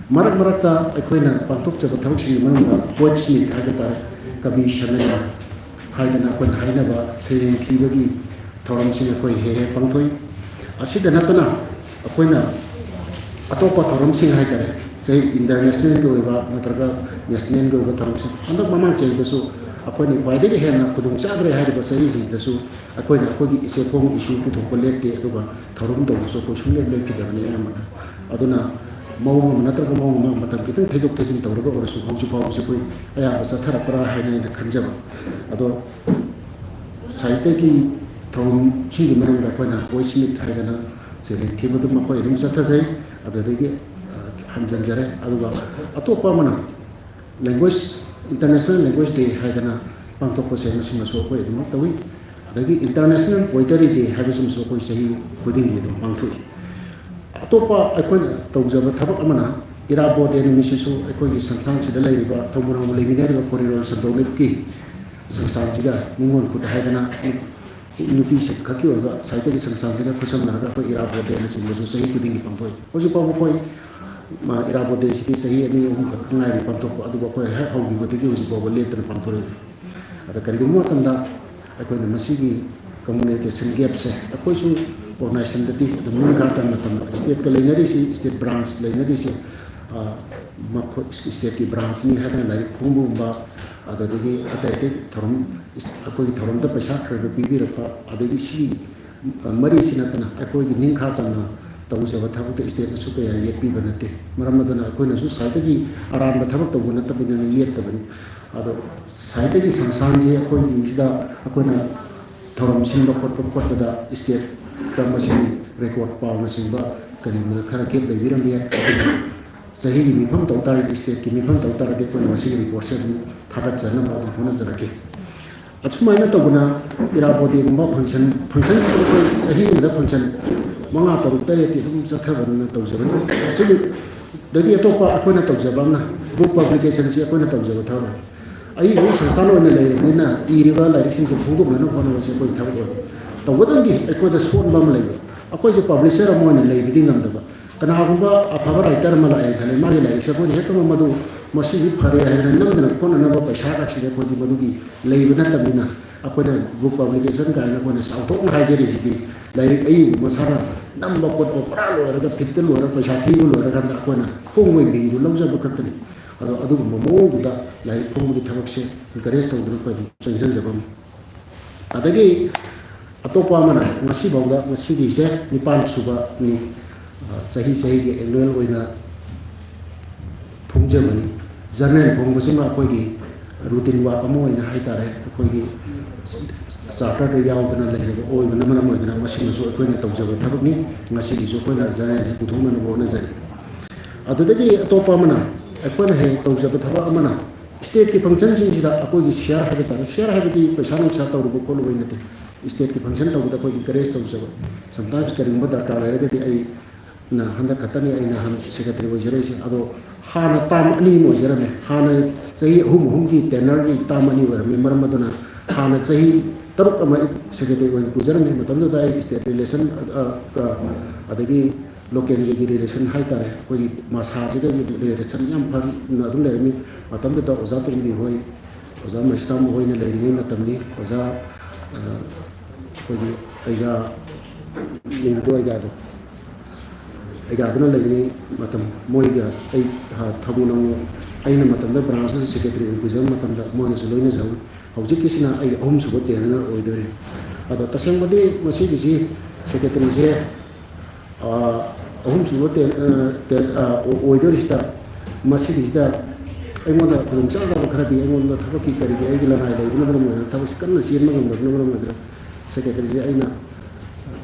ꯃꯔꯛ ꯃꯔꯛꯇ ꯑꯩꯈꯣꯏꯅ ꯄꯥꯡꯊꯣꯛꯆꯕ ꯊꯕꯛꯁꯤꯡꯒꯤ ꯃꯅꯨꯡꯗ poets meet ꯍꯥꯏꯕ ꯇꯥꯔꯦ, ꯀꯕꯤ ꯁꯝꯃꯦꯂꯟ ꯍꯥꯏꯗꯅ ꯑꯩꯈꯣꯏꯅ ꯍꯥꯏꯅꯕ ꯁꯩꯔꯦꯡ ꯊꯤꯕꯒꯤ ꯊꯧꯔꯝꯁꯤꯡ ꯑꯩꯈꯣꯏ ꯍꯦꯛ ꯍꯦꯛ ꯄꯥꯡꯊꯣꯛꯏ꯫ ꯑꯁꯤꯗ ꯅꯠꯇꯅ ꯑꯩꯈꯣꯏꯅ ꯑꯇꯣꯞꯄ ꯊꯧꯔꯝꯁꯤꯡ ꯍꯥꯏ ꯇꯥꯔꯦ, ꯆꯍꯤ internationalꯒꯤ ꯑꯣꯏꯕ ꯅꯠꯇ꯭ꯔꯒ nationalꯒꯤ ꯑꯣꯏꯕ ꯊꯧꯔꯝꯁꯤꯡ, ꯍꯟꯗꯛ ꯃꯃꯥꯡ ꯆꯍꯤꯗꯁꯨ ꯑꯩꯈꯣꯏꯅ ꯈ꯭ꯋꯥꯏꯗꯒꯤ ꯍꯦꯟꯅ ꯈꯨꯗꯣꯡ ꯆꯥꯗ꯭ꯔꯦ ꯍꯥꯏꯔꯤꯕ ꯆꯍꯤꯁꯤꯡꯁꯤꯗꯁꯨ ꯑꯩꯈꯣꯏꯅ ꯑꯩꯈꯣꯏꯒꯤ ꯏꯆꯦꯐꯣꯡ issue ꯄꯨꯊꯣꯛꯄ ꯂꯦꯞꯇꯦ, ꯑꯗꯨꯒ ꯊꯧꯔꯝ ꯇꯧꯕꯁꯨ ꯑꯩꯈꯣꯏ ꯁꯨꯡꯂꯦꯞ ꯂꯦꯞꯈꯤꯗꯕꯅꯤ ꯑꯌꯥꯝꯕꯅ꯫ ꯑꯗꯨꯅ ꯃꯑꯣꯡ ꯑꯃ ꯅꯠꯇ꯭ꯔꯒ ꯃꯑꯣꯡ ꯑꯃ ꯃꯇꯝ ꯈꯤꯇꯪ ꯊꯩꯗꯣꯛ ꯊꯩꯖꯤꯟ ꯇꯧꯔꯒ ꯑꯣꯏꯔꯁꯨ ꯍꯧꯖꯤꯛ ꯐꯥꯎꯕꯁꯦ ꯑꯩꯈꯣꯏ ꯑꯌꯥꯝꯕ ꯆꯠꯊꯔꯛꯄ꯭ꯔꯥ ꯍꯥꯏꯅ ꯑꯩꯅ ꯈꯟꯖꯕ꯫ ꯑꯗꯣ ꯁꯥꯍꯤꯇ꯭ꯌꯒꯤ ꯊꯧꯔꯝꯁꯤꯡꯒꯤ ꯃꯅꯨꯡꯗ ꯑꯩꯈꯣꯏꯅ poets meet ꯍꯥꯏꯗꯅ ꯁꯩꯔꯦꯡ ꯊꯤꯕ ꯑꯗꯨꯝ ꯑꯩꯈꯣꯏ ꯑꯗꯨꯝ ꯆꯠꯊꯖꯩ꯫ ꯑꯗꯨꯗꯒꯤ, ꯑ, ꯍꯟꯖꯤꯟꯖꯔꯦ꯫ ꯑꯗꯨꯒ ꯑꯇꯣꯞꯄ ꯑꯃꯅ language, International Language Day ꯍꯥꯏꯗꯅ ꯄꯥꯡꯊꯣꯛꯄꯁꯦ, ꯃꯁꯤꯃꯁꯨ ꯑꯩꯈꯣꯏ ꯑꯗꯨꯃꯛ ꯇꯧꯏ꯫ ꯑꯗꯒꯤ International Poetry Day ꯍꯥꯏꯕꯁꯤꯃꯁꯨ ꯑꯩꯈꯣꯏ ꯆꯍꯤ ꯈꯨꯗꯤꯡꯒꯤ ꯑꯗꯨꯝ ꯄꯥꯡꯊꯣꯛꯏ꯫ ꯑꯇꯣꯞꯄ ꯑꯩꯈꯣꯏꯅ ꯇꯧꯖꯕ ꯊꯕꯛ ꯑꯃꯅ, ꯏꯔꯥꯕꯣꯠ Day ꯅꯨꯃꯤꯠꯁꯤꯁꯨ ꯑꯩꯈꯣꯏꯒꯤ ꯁꯪꯁꯊꯥꯟꯁꯤꯗ ꯂꯩꯔꯤꯕ ꯊꯧꯕꯨ ꯅꯧꯅ ꯂꯩꯃꯤꯟꯅꯔꯤꯕ ꯈꯣꯔꯤꯔꯣꯜ ꯁꯟꯗꯣꯛꯂꯤꯞꯀꯤ ꯁꯪꯁꯊꯥꯟꯁꯤꯒ ꯅꯤꯉꯣꯜ ꯈꯨꯠ ꯍꯥꯏꯗꯅ ꯅꯨꯄꯤꯁꯤꯡ ꯈꯛꯀꯤ ꯑꯣꯏꯕ ꯁꯥꯍꯤꯇ꯭ꯌꯒꯤ ꯁꯪꯁꯊꯥꯟꯁꯤꯒ ꯈꯨꯠꯁꯝꯅꯔꯒ ꯑꯩꯈꯣꯏ ꯏꯔꯥꯕꯣꯠ Day ꯅꯆꯤꯡꯕꯁꯨ ꯆꯍꯤ ꯈꯨꯗꯤꯡꯒꯤ ꯄꯥꯡꯊꯣꯛꯏ꯫ ꯍꯧꯖꯤꯛ ꯐꯥꯎꯕ ꯑꯩꯈꯣꯏ, ꯃ, ꯏꯔꯥꯕꯣꯠ Day ꯁꯤꯗꯤ ꯆꯍꯤ ꯑꯅꯤ ꯑꯍꯨꯝ ꯈꯛꯇ ꯉꯥꯏꯔꯤ ꯄꯥꯡꯊꯣꯛꯄ, ꯑꯗꯨꯕꯨ ꯑꯩꯈꯣꯏ ꯍꯦꯛ ꯍꯧꯈꯤꯕꯗꯒꯤ ꯍꯧꯖꯤꯛ ꯐꯥꯎꯕ ꯂꯦꯞꯇꯅ ꯄꯥꯡꯊꯣꯔꯛꯏ꯫ ꯑꯗ ꯀꯔꯤꯒꯨꯝꯕ ꯃꯇꯝꯗ ꯑꯩꯈꯣꯏꯅ ꯃꯁꯤꯒꯤ communication gapꯁꯦ, ꯑꯩꯈꯣꯏꯁꯨ organizationꯗꯗꯤ ꯑꯗꯨꯝ ꯅꯤꯡꯈꯥ ꯇꯝꯅ ꯇꯝꯅ stateꯀ ꯂꯩꯅꯔꯤꯁꯤ, state branch ꯂꯩꯅꯔꯤꯁꯤ, ꯑ, ꯃꯈꯣꯏ stateꯀꯤ branchꯅꯤ ꯍꯥꯏꯗꯅ ꯂꯥꯏꯔꯤꯛ ꯐꯣꯡꯕꯒꯨꯝꯕ, ꯑꯗꯨꯗꯒꯤ ꯑꯇꯩ ꯑꯇꯩ ꯊꯧꯔꯝ, ꯑꯩꯈꯣꯏꯒꯤ ꯊꯧꯔꯝꯗ ꯄꯩꯁꯥ ꯈꯔ ꯈꯔ ꯄꯤꯕꯤꯔꯛꯄ, ꯑꯗꯒꯤ ꯁꯤ, ꯑ, ꯃꯔꯤꯁꯤ ꯅꯠꯇꯅ ꯑꯩꯈꯣꯏꯒꯤ ꯅꯤꯡꯈꯥ ꯇꯝꯅ ꯇꯧꯖꯕ ꯊꯕꯛꯇ stateꯅꯁꯨ ꯀꯌꯥ ꯌꯦꯠꯄꯤꯕ ꯅꯠꯇꯦ꯫ ꯃꯔꯝ ꯑꯗꯨꯅ ꯑꯩꯈꯣꯏꯅꯁꯨ ꯁꯥꯏꯠꯇꯒꯤ ꯑꯔꯥꯟꯕ ꯊꯕꯛ ꯇꯧꯕ ꯅꯠꯇꯕꯅꯤꯅ ꯌꯦꯠꯇꯕꯅꯤ꯫ ꯑꯗꯣ ꯁꯥꯏꯠꯇꯒꯤ ꯁꯪꯁꯊꯥꯟꯁꯦ ꯑꯩꯈꯣꯏꯒꯤꯁꯤꯗ ꯑꯩꯈꯣꯏꯅ ꯊꯧꯔꯝ ꯁꯤꯟꯕ ꯈꯣꯠꯄ ꯈꯣꯠꯄꯗ stateꯇ ꯃꯁꯤꯒꯤ record ꯄꯥꯎꯅꯆꯤꯡꯕ ꯀꯔꯤꯒꯨꯝꯕꯗ ꯈꯔ gap ꯂꯩꯕꯤꯔꯝꯕ ꯌꯥꯏ꯫ ꯑꯗꯨꯕꯨ ꯆꯍꯤꯒꯤ ꯃꯤꯐꯝ ꯇꯧ ꯇꯥꯔꯒꯗꯤ, stateꯀꯤ ꯃꯤꯐꯝ ꯇꯧ ꯇꯥꯔꯒꯗꯤ ꯑꯩꯈꯣꯏꯅ ꯃꯁꯤꯒꯤ reportꯁꯦ ꯑꯗꯨꯝ ꯊꯥꯒꯠꯆꯅꯕ ꯑꯗꯨꯝ ꯍꯣꯠꯅꯖꯔꯛꯀꯦ꯫ ꯑꯁꯨꯃꯥꯏꯅ ꯇꯧꯗꯅ ꯏꯔꯥꯕꯣꯠ ꯗꯦꯒꯨꯝꯕ function, functionꯁꯤꯗꯤ ꯑꯩꯈꯣꯏ ꯆꯍꯤ ꯑꯃꯗ function ꯃꯉꯥ, ꯇꯔꯨꯛ, ꯇꯔꯦꯠꯇꯤ ꯑꯗꯨꯝ ꯆꯠꯊꯕꯅꯤꯅ ꯇꯧꯖꯕꯅꯤ꯫ ꯑꯁꯤꯗꯒꯤ ꯑꯇꯣꯞꯄ ꯑꯩꯈꯣꯏꯅ ꯇꯧꯖꯕ ꯑꯃꯅ book publicationꯁꯤ ꯑꯩꯈꯣꯏꯅ ꯇꯧꯖꯕ ꯊꯕꯛꯅꯤ꯫ ꯑꯩꯒꯤ ꯁꯪꯁꯊꯥꯟ ꯑꯣꯏꯅ ꯂꯩꯔꯕꯅꯤꯅ ꯏꯔꯤꯕ ꯂꯥꯏꯔꯤꯛꯁꯤꯡꯁꯦ ꯐꯣꯡꯗꯣꯛꯅꯕ ꯍꯣꯠꯅꯕꯁꯦ ꯑꯩꯈꯣꯏꯒꯤ ꯊꯕꯛ ꯑꯣꯏꯕ꯫ ꯇꯧꯕꯇꯕꯨ ꯑꯩꯈꯣꯏꯗ ꯁꯣꯟꯕ ꯑꯃ ꯂꯩꯕ, ꯑꯩꯈꯣꯏꯁꯦ publisher ꯑꯃ ꯑꯣꯏꯅ ꯂꯩꯕꯗꯤ ꯉꯝꯗꯕ꯫ ꯀꯅꯥꯒꯨꯝꯕ ꯑꯐꯕ writer ꯑꯃ ꯂꯥꯛꯑꯦ ꯈꯜꯂꯦ, ꯃꯥꯒꯤ ꯂꯥꯏꯔꯤꯛꯁꯦ ꯑꯩꯈꯣꯏꯅ ꯍꯦꯛꯇ ꯃꯗꯨ, ꯃꯁꯤꯁꯤ ꯐꯔꯦ ꯍꯥꯏꯗꯅ ꯅꯝꯗꯅ ꯈꯣꯠꯅꯅꯕ ꯄꯩꯁꯥ ꯈꯛꯁꯤꯗꯤ ꯑꯩꯈꯣꯏꯗꯤ ꯃꯗꯨꯒꯤ ꯂꯩꯕ ꯅꯠꯇꯕꯅꯤꯅ, ꯑꯩꯈꯣꯏꯅ book publication ꯀꯥꯏꯅ ꯑꯩꯈꯣꯏꯅ ꯆꯥꯎꯊꯣꯛꯅ ꯍꯥꯏꯖꯔꯤꯁꯤꯗꯤ ꯂꯥꯏꯔꯤꯛ ꯑꯏꯕ ꯃꯁꯥꯅ ꯅꯝꯕ ꯈꯣꯠꯄ ꯄꯨꯔꯥ ꯂꯣꯏꯔꯒ, ꯐꯤꯠꯇ ꯂꯣꯏꯔꯒ, ꯄꯩꯁꯥ ꯊꯤꯕ ꯂꯣꯏꯔꯀꯥꯟꯗ ꯑꯩꯈꯣꯏꯅ ꯐꯣꯡꯕꯒꯤ ꯃꯤꯡꯗꯨ ꯂꯧꯖꯕ ꯈꯛꯇꯅꯤ꯫ ꯑꯗꯣ ꯑꯗꯨꯒꯨꯝꯕ ꯃꯑꯣꯡꯗꯨꯗ ꯂꯥꯏꯔꯤꯛ ꯐꯣꯡꯕꯒꯤ ꯊꯕꯛꯁꯦ encourage ꯇꯧꯗꯅ ꯑꯩꯈꯣꯏ ꯑꯗꯨꯝ ꯆꯪꯁꯤꯟꯖꯕ ꯑꯃ꯫ ꯑꯗꯒꯤ ꯑꯇꯣꯞꯄ ꯑꯃꯅ ꯉꯁꯤꯐꯥꯎꯗ, ꯉꯁꯤꯒꯤꯁꯦ ꯅꯤꯄꯥꯟ ꯁꯨꯕꯅꯤ, ꯑ, ꯆꯍꯤ ꯆꯍꯤꯒꯤ annual ꯑꯣꯏꯅ ꯐꯣꯡꯖꯕꯅꯤ꯫ Journal ꯐꯣꯡꯕꯁꯤꯃ ꯑꯩꯈꯣꯏꯒꯤ routine work ꯑꯃ ꯑꯣꯏꯅ ꯍꯥꯏꯇꯥꯔꯦ, ꯑꯩꯈꯣꯏꯒꯤ charterꯗ ꯌꯥꯎꯗꯅ ꯂꯩꯔꯕ ꯑꯣꯏꯕꯅ ꯃꯔꯝ ꯑꯣꯏꯗꯅ ꯃꯁꯤꯃꯁꯨ ꯑꯩꯈꯣꯏꯅ ꯇꯧꯖꯕ ꯊꯕꯛꯅꯤ꯫ ꯉꯁꯤꯒꯤꯁꯨ ꯑꯩꯈꯣꯏꯅ journalꯁꯤ ꯄꯨꯊꯣꯛꯅꯅꯕ ꯍꯣꯠꯅꯖꯔꯤ꯫ ꯑꯗꯨꯗꯒꯤ ꯑꯇꯣꯞꯄ ꯑꯃꯅ, ꯑꯩꯈꯣꯏꯅ ꯍꯦꯛ ꯇꯧꯖꯕ ꯊꯕꯛ ꯑꯃꯅ stateꯀꯤ functionꯁꯤꯡꯁꯤꯗ ꯑꯩꯈꯣꯏꯒꯤ share ꯍꯥꯏꯕ ꯇꯥꯔꯦ, share ꯍꯥꯏꯕꯗꯤ ꯄꯩꯁꯥ ꯅꯨꯡꯁꯥ ꯇꯧꯔꯨꯕ ꯈꯣꯠꯂꯨꯕꯩ ꯅꯠꯇꯦ꯫ Stateꯀꯤ function ꯇꯧꯕꯗ ꯑꯩꯈꯣꯏ encourage ꯇꯧꯖꯕ꯫ Sometimes ꯀꯔꯤꯒꯨꯝꯕ ꯗꯔꯀꯥꯔ ꯂꯩꯔꯒꯗꯤ ꯑꯩꯅ ꯍꯟꯗꯛ ꯈꯛꯇꯅꯤ ꯑꯩꯅ ꯍꯥꯟꯅ secretary ꯑꯣꯏꯖꯔꯛꯏꯁꯦ꯫ ꯑꯗꯣ ꯍꯥꯟꯅ term ꯑꯅꯤ ꯑꯃ ꯑꯣꯏꯖꯔꯝꯃꯦ꯫ ꯍꯥꯟꯅ ꯆꯍꯤ ꯑꯍꯨꯝ ꯑꯍꯨꯝꯒꯤ tenureꯒꯤ term ꯑꯅꯤ ꯑꯣꯏꯔꯝꯃꯤ꯫ ꯃꯔꯝ ꯑꯗꯨꯅ ꯍꯥꯟꯅ ꯆꯍꯤ ꯇꯔꯨꯛ ꯑꯃ secretary ꯑꯣꯏꯅ ꯄꯨꯖꯔꯝꯃꯤ꯫ ꯃꯇꯝꯗꯨꯗ ꯑꯩ state relation, ꯑ, ꯑ, ꯑꯗꯒꯤ localꯒꯤ relation ꯍꯥꯏꯇꯥꯔꯦ, ꯑꯩꯈꯣꯏꯒꯤ ꯃꯁꯥꯁꯤꯒ relation ꯌꯥꯝ ꯐꯅ ꯑꯗꯨꯝ ꯂꯩꯔꯝꯃꯤ꯫ ꯃꯇꯝꯗꯨꯗ ꯑꯣꯖꯥ ꯇꯣꯝꯕꯤ ꯍꯣꯏ, ꯑꯣꯖꯥ ꯃꯍꯦꯁꯇꯥꯝꯕ ꯍꯣꯏꯅ ꯂꯩꯔꯤꯉꯩ ꯃꯇꯝꯅꯤ꯫ ꯑꯣꯖꯥ, ꯑ, ꯑꯩꯈꯣꯏꯒꯤ ꯑꯩꯒꯥ, ꯃꯤꯡꯗꯣ ꯑꯩꯒꯥꯗꯣ, ꯑꯩꯒꯥꯗꯨꯅ ꯂꯩꯔꯤꯉꯩ ꯃꯇꯝ, ꯃꯣꯏꯒ ꯑꯩ, ꯑ, ꯊꯧꯒꯜ ꯑꯃ, ꯑꯩꯅ ꯃꯇꯝꯗ branchꯇ secretary ꯑꯣꯏꯅ ꯄꯨꯖꯕ ꯃꯇꯝꯗ ꯃꯣꯏꯒꯁꯨ ꯂꯣꯏꯅꯖꯍꯧꯏ꯫ ꯍꯧꯖꯤꯛꯀꯤꯁꯤꯅ ꯑꯩ ꯑꯍꯨꯝꯁꯨꯕ tenure ꯑꯣꯏꯗꯣꯏꯔꯦ꯫ ꯑꯗꯣ ꯇꯁꯦꯡꯕꯗꯤ ꯃꯁꯤꯒꯤꯁꯤ secretaryꯁꯦ ꯑꯍꯨꯝꯁꯨꯕ ꯑꯣꯏꯗꯣꯔꯤꯁꯤꯗ, ꯃꯁꯤꯒꯤꯁꯤꯗ ꯑꯩꯉꯣꯟꯗ ꯈꯨꯗꯣꯡꯆꯥꯗꯕ ꯈꯔꯗꯤ, ꯑꯩꯉꯣꯟꯗ ꯊꯕꯛꯀꯤ ꯀꯔꯤꯒꯤ ꯑꯩꯒꯤ ꯂꯅꯥꯏ ꯂꯩꯕꯅ ꯃꯔꯝ ꯑꯣꯏꯗꯅ, ꯊꯕꯛꯁꯤ ꯀꯟꯅ ꯆꯦꯟꯕ ꯉꯝꯗꯕꯅ ꯃꯔꯝ ꯑꯣꯏꯗꯅ, ꯁꯦꯀ꯭ꯔꯦꯇꯔꯤꯁꯦ ꯑꯩꯅ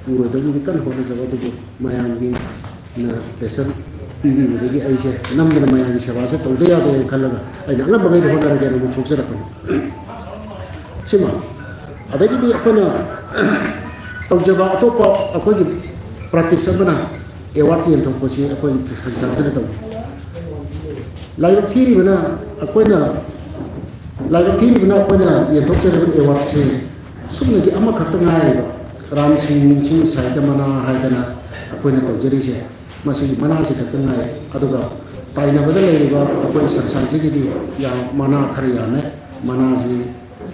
ꯄꯨꯔꯣꯏꯗꯕꯒꯤꯗꯤ ꯀꯟꯅ ꯍꯣꯠꯅꯖꯕ, ꯑꯗꯨꯕꯨ ꯃꯌꯥꯝꯒꯤ ꯅ pressure ꯄꯤꯕꯤꯕꯗꯒꯤ ꯑꯩꯁꯦ ꯅꯝꯗꯅ ꯃꯌꯥꯝꯒꯤ ꯁꯦꯕꯥꯁꯦ ꯇꯧꯗ ꯌꯥꯗꯦꯅ ꯈꯜꯂꯒ, ꯑꯩꯅ ꯑꯉꯝꯕꯈꯩꯗꯤ ꯍꯣꯠꯅꯔꯒꯦꯅ ꯑꯃꯨꯛ ꯊꯣꯛꯆꯔꯛꯄꯅꯤ꯫ ꯁꯤꯃ꯫ ꯑꯗꯒꯤꯗꯤ ꯑꯩꯈꯣꯏꯅ ꯇꯧꯖꯕ ꯑꯇꯣꯞꯄ ꯑꯩꯈꯣꯏꯒꯤ practice ꯑꯃꯅ award ꯌꯦꯟꯊꯣꯛꯄꯁꯤ ꯑꯩꯈꯣꯏ ꯁꯪꯁꯊꯥꯁꯤꯅ ꯇꯧꯏ꯫ ꯂꯥꯏꯕꯛ ꯊꯤꯔꯤꯕꯅ ꯑꯩꯈꯣꯏꯅ, ꯂꯥꯏꯕꯛ ꯊꯤꯔꯤꯕꯅ ꯑꯩꯈꯣꯏꯅ ꯌꯦꯟꯊꯣꯛꯆꯔꯤꯕ awardꯁꯦ ꯁꯨꯞꯅꯒꯤ ꯑꯃꯈꯛꯇ ꯉꯥꯏꯔꯤꯕ, ꯔꯥꯝ ꯁꯤꯡ ꯅꯤꯡꯁꯤꯡ ꯁꯥꯍꯤꯇ꯭ꯌ ꯃꯅꯥ ꯍꯥꯏꯗꯅ ꯑꯩꯈꯣꯏꯅ ꯇꯧꯖꯔꯤꯁꯦ, ꯃꯁꯤꯒꯤ ꯃꯅꯥꯁꯤ ꯈꯛꯇ ꯉꯥꯏꯔꯦ꯫ ꯑꯗꯨꯒ ꯇꯥꯏꯅꯕꯗ ꯂꯩꯔꯤꯕ ꯑꯩꯈꯣꯏ ꯁꯪꯁꯊꯥꯟꯁꯤꯒꯤꯗꯤ ꯌꯥꯝ, ꯃꯅꯥ ꯈꯔ ꯌꯥꯝꯃꯦ꯫ ꯃꯅꯥꯁꯤ,